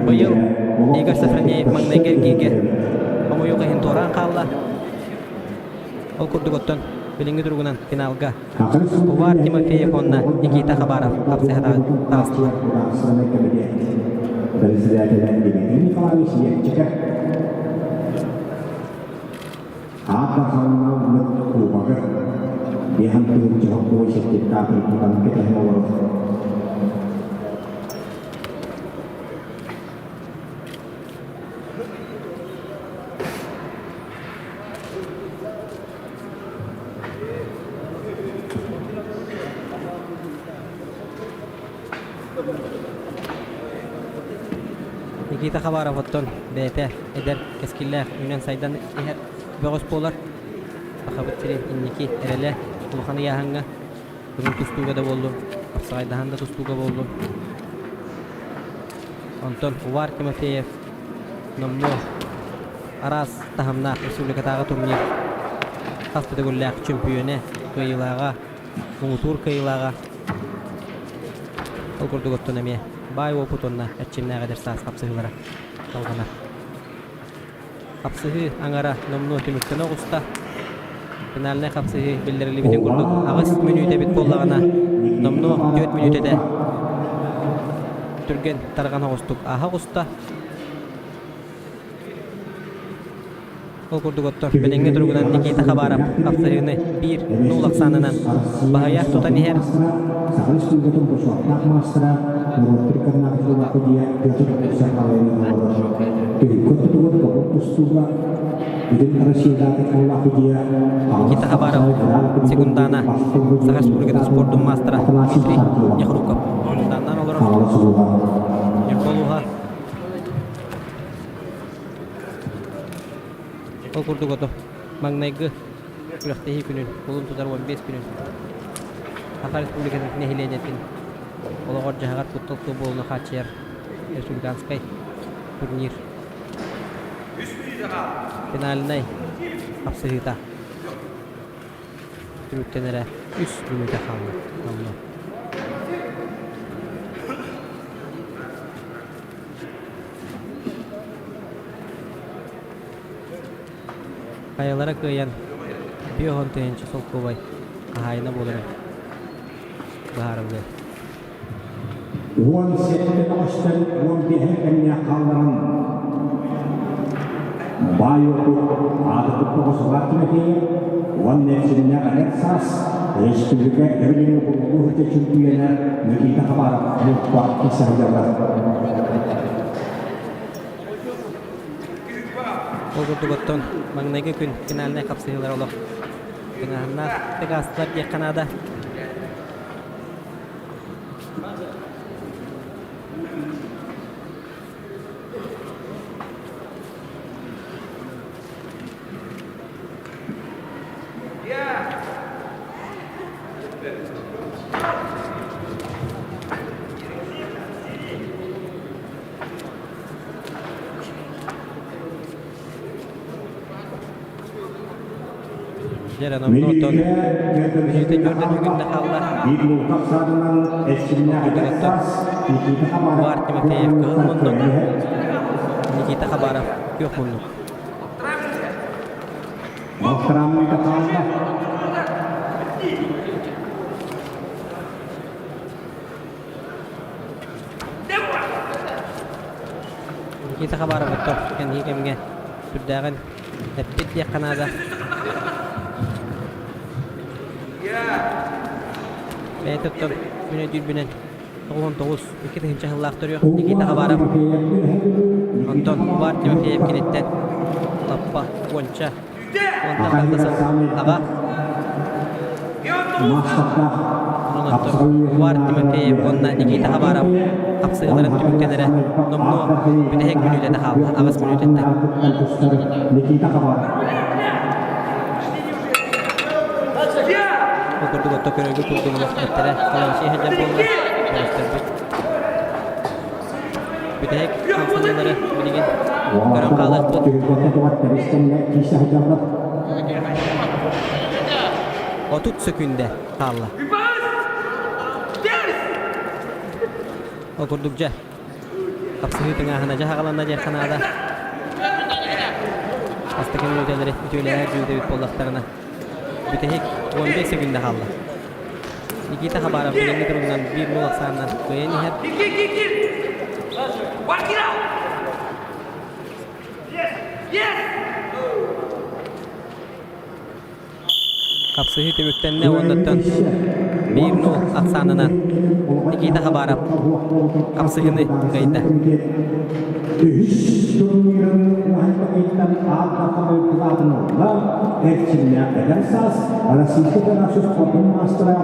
быйыл Игорь Софронеев маҥнайгы эргииргэ хомойуох иһин туораан хаалла. Ол курдук оттон билиҥҥи туругунан финалга Увар Тимофеев уонна Никита Хабаров хапсыһа таҕыстылар. Аата халыҥнаабыт кубогы биэһэн тыһыынча холкуой сертификатын тутан кэтэһэн олорор. Никита Хабаров оттон бэйэтэ эдэр кэскиллээх үүнэн-сайдан иһэр бөҕөс буолар. Сахабыт сирин инники эрэлэ улахан ыйааһыҥҥа көҥүл тустууга да буоллун, хапсаҕайдаһан да тустууга буоллун. Онтон Увар Тимофеев номнуо араас таһымнаах республикатааҕы турнир хас да төгүллээх чөмпүйүөнэ, кыайыылааҕа, муҥутуур кыайыылааҕа. Ол курдук оттон эмиэ баай уопут уонна эрчимнээх эдэр саас хапсыһыылара салҕанар. Хапсыһыы аҥара номнуо түмүктэнэ оҕуста. Финальнай хапсыһыы биллэриллибитин курдук аҕыс мүнүүтэ эбит буоллаҕына, номнуо түөрт мүнүүтэтэ түргэн тарҕан оҕустук ааһа оҕуста. Ол курдук оттор билиҥҥи туругунан Никита Хабаров хапсыһыыны биир нуул ахсаанынан баһыйа тутан иһэр. Саха Республикатын бочуоттаах маастара, норуоттар иккардынааҕы судья Петр Сахалайын олорор. Түһүккэ ортотугар Кабыл тустууга бүтүн Россиядааҕы кыллаах судья Никита Хабаров секундана Саха Республикатын спордун маастара Дмитрий Нехруков секунданнан олорор. Ньурба Ол курдук ото маҥнайгы күрэхтэһии күнүн, кулун тутар 15 күнүн Саха Республикатын нэһилиэнньэтин олоҕор-дьаһаҕар куттал суох буолууну хааччыйар республиканскай турнир финальнай хапсыһыыта түмүктэнэрэ үс мүнүүтэ хаалла номнуо. Хайалара кыайан 50 000 солкуобай хаһаайына буоларын быһаарыллыа. 17 бөҕөстөр 15 кэмҥэ хаалларан баай уопут аатырбыт бөҕөс Влад Тимофеев уонна эрчимнээх эдэр саас республика Эбилиҥҥи булгу чөмпүйүөнэ Никита Хабаров Мууппа сылдьаллар. Ол курдук оттон маҥнайгы күн финальнай хапсыһыылар олох тыҥааһыннаах аастылар диэххэ наада. Дьэ, номнуотон мүнүүтэ төрдөн бүгүн хаалла. Бар Тимофеев кыһыл муннук, Никита Хабаров күөх муннук. Никита Хабаров оттон кэнники кэмҥэ сүрдээҕин эппит диэххэ наада. Бэйэтэ оттон күн өйдүүрбүнэн 99 2000 сыллаах төрүөх Никита Хабаров. Онтон Увар Тимофеев киниттэн лаппа уонча уонтан тахса сыл аҕа. Увар Тимофеев уонна Никита Хабаров хапсыһыыларын түмүктэнэрэ номнуо бүтэһик мүнүүтэтэ хаалла, аҕыс мүнүүтэттэн. Никита Хабаров. Ол курдук отто көрөргө курдук олохтоохторо Калавачи сылдьар буолла, бөлөхтөрбүт. Бүтэһик хамсаныылары билигин көрөн хаалыахпыт. 30 сөкүүндэ хаалла. Ол курдук дьэ, хапсыһыы тыҥааһына дьэ хаҕаланна диэххэ наада. Бастакы мүнүүтэлэри үтүөлэһэр дьүүлдэбит буоллахтарына, бүтэһик 15 сөкүүндэ хаалла. Никита Хабаров билиҥҥи туругунан 1-0 ахсаанынан кыайан иһэр. Хапсыһыы түмүктэннэ уоннаттан 1-0 ахсаанынан Никита Хабаров хапсыһыыны кыайда. Үһүс турнирын уһайтаҕыттан аат дархан кылаатын ылла эрчимнээх эдэр саас Российскай Федерация спордун маастара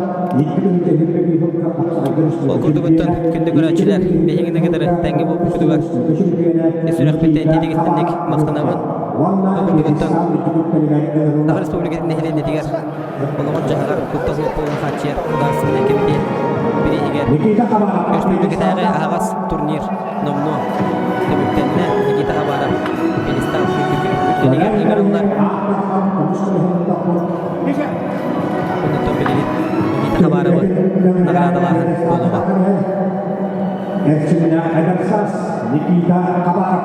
Ол курдук оттон күндү көрөөччүлэр, биһигини кытары тэҥҥэ буолбуккутугар сүрэхпиттэн тиэтигиттэнник махтанабын. Ол курдук оттон Саха Республикатын нэһилиэнньэтигэр олоҕун-дьаһаҕар куттал суох буолуон хааччыйар Государственнай кэмитиэт бирииһигэр өрөспүүбүлүкэтээҕи аһаҕас турнир номнуо түмүктэннэ. Никита Хабаров пьедестал үрдүгэр ыҥырыллар. Онтон билигин Никита Хабаровы наҕараадалааһын буолуоҕа. Эрчимнээх эдэр саас Никита Хабаров.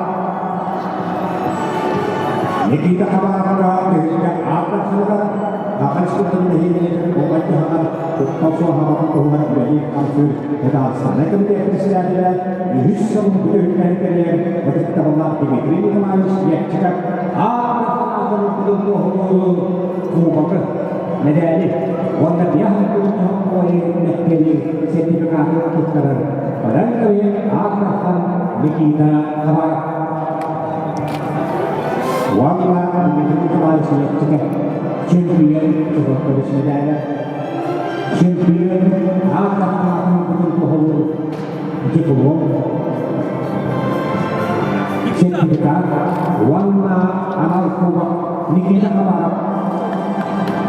Никита Хабаровка түһүлгэ ааттарсыгар Саха Республикатын нэһилиэнньэтин болҕойдоһунан куттал суоһаабатын туһугар үлэлиир-хамсыыр Государственнай комитет председателэ үһүс сылын бүтүһүннэрин кэлиэр ытыктабыллаах Дмитрий Николаевич Лепчиков ааттарсыгар туоһулуур кубогы, мэдээли уонна биэс мэктиэни сертификаты туттарар Баран Аат Никита Хабаров. Уонна Дмитрий Николаевич Лепчиков чемпион туһуттарыс мэдээлэ. Чемпион аат аатын туһулуур диплом, сертификат уонна анал кубок Никита Хабаров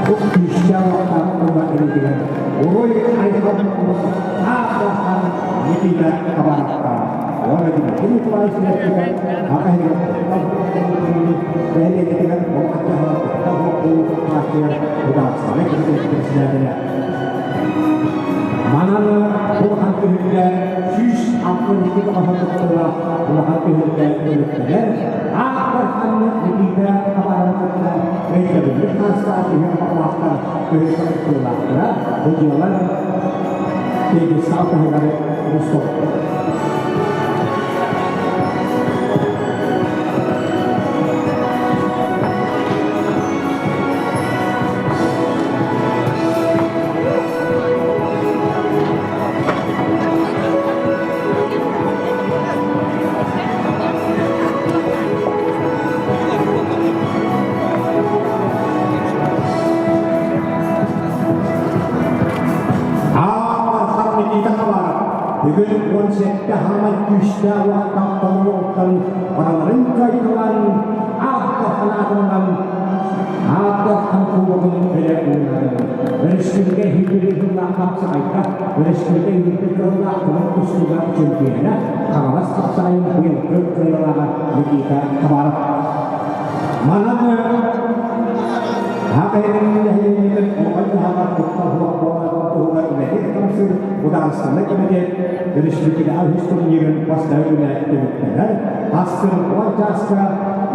күүстээх уохтаах уонна илиитигэр уруй айхал аат Никита Хабаровка уонна Дмитрий Николаевич Лепчиков аҕа нэһилиэнньэтигэр Манан улахан түһүлгэ 162 тоҕоһо кыттыылаах улахан түһүлгэ түмүктэнэр. Аахтар ханнык Никита Никита Хабарова кытта өйдөбүнньүк таастаах үһүн баҕалаахтар көһү кыттыылаахтара. Бу дьыала пьедестал таһыгар оҥостуохтара. Аан Никита Хабаров бүгүн 17 хаамай күүстээх уохтаах толоруоттан барыларын кыайталаан ааттар санаатынан ааттар кубогун өрө уунарын. Өрөспүүбүлүкэ иһиттэрин сыллаах хапсаҕайга өрөспүүбүлүкэ иһиттэр кыһыллаах көмөр тустууга чемпиона Хаҥалас хапсаҕайын быйылгы кыайыылааҕа Никита Хабаров. Манан Аҕайын нэһилиэнньэтин оҕо дьаһаҕар куттал суох буоларын туһугар үлэлиир-хамсыыр Судаарыстыбаннай кэмитиэт өрөспүүбүлүкэҕэ үһүс турнирын бастакы күнэ түмүктэнэр. Астын уон чааска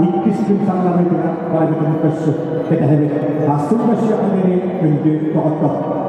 иккис күн саҕаланыытыгар барыбытын көрсө кэтэһэбит. Астын көрсүөххэ диэри күндү доҕоттор!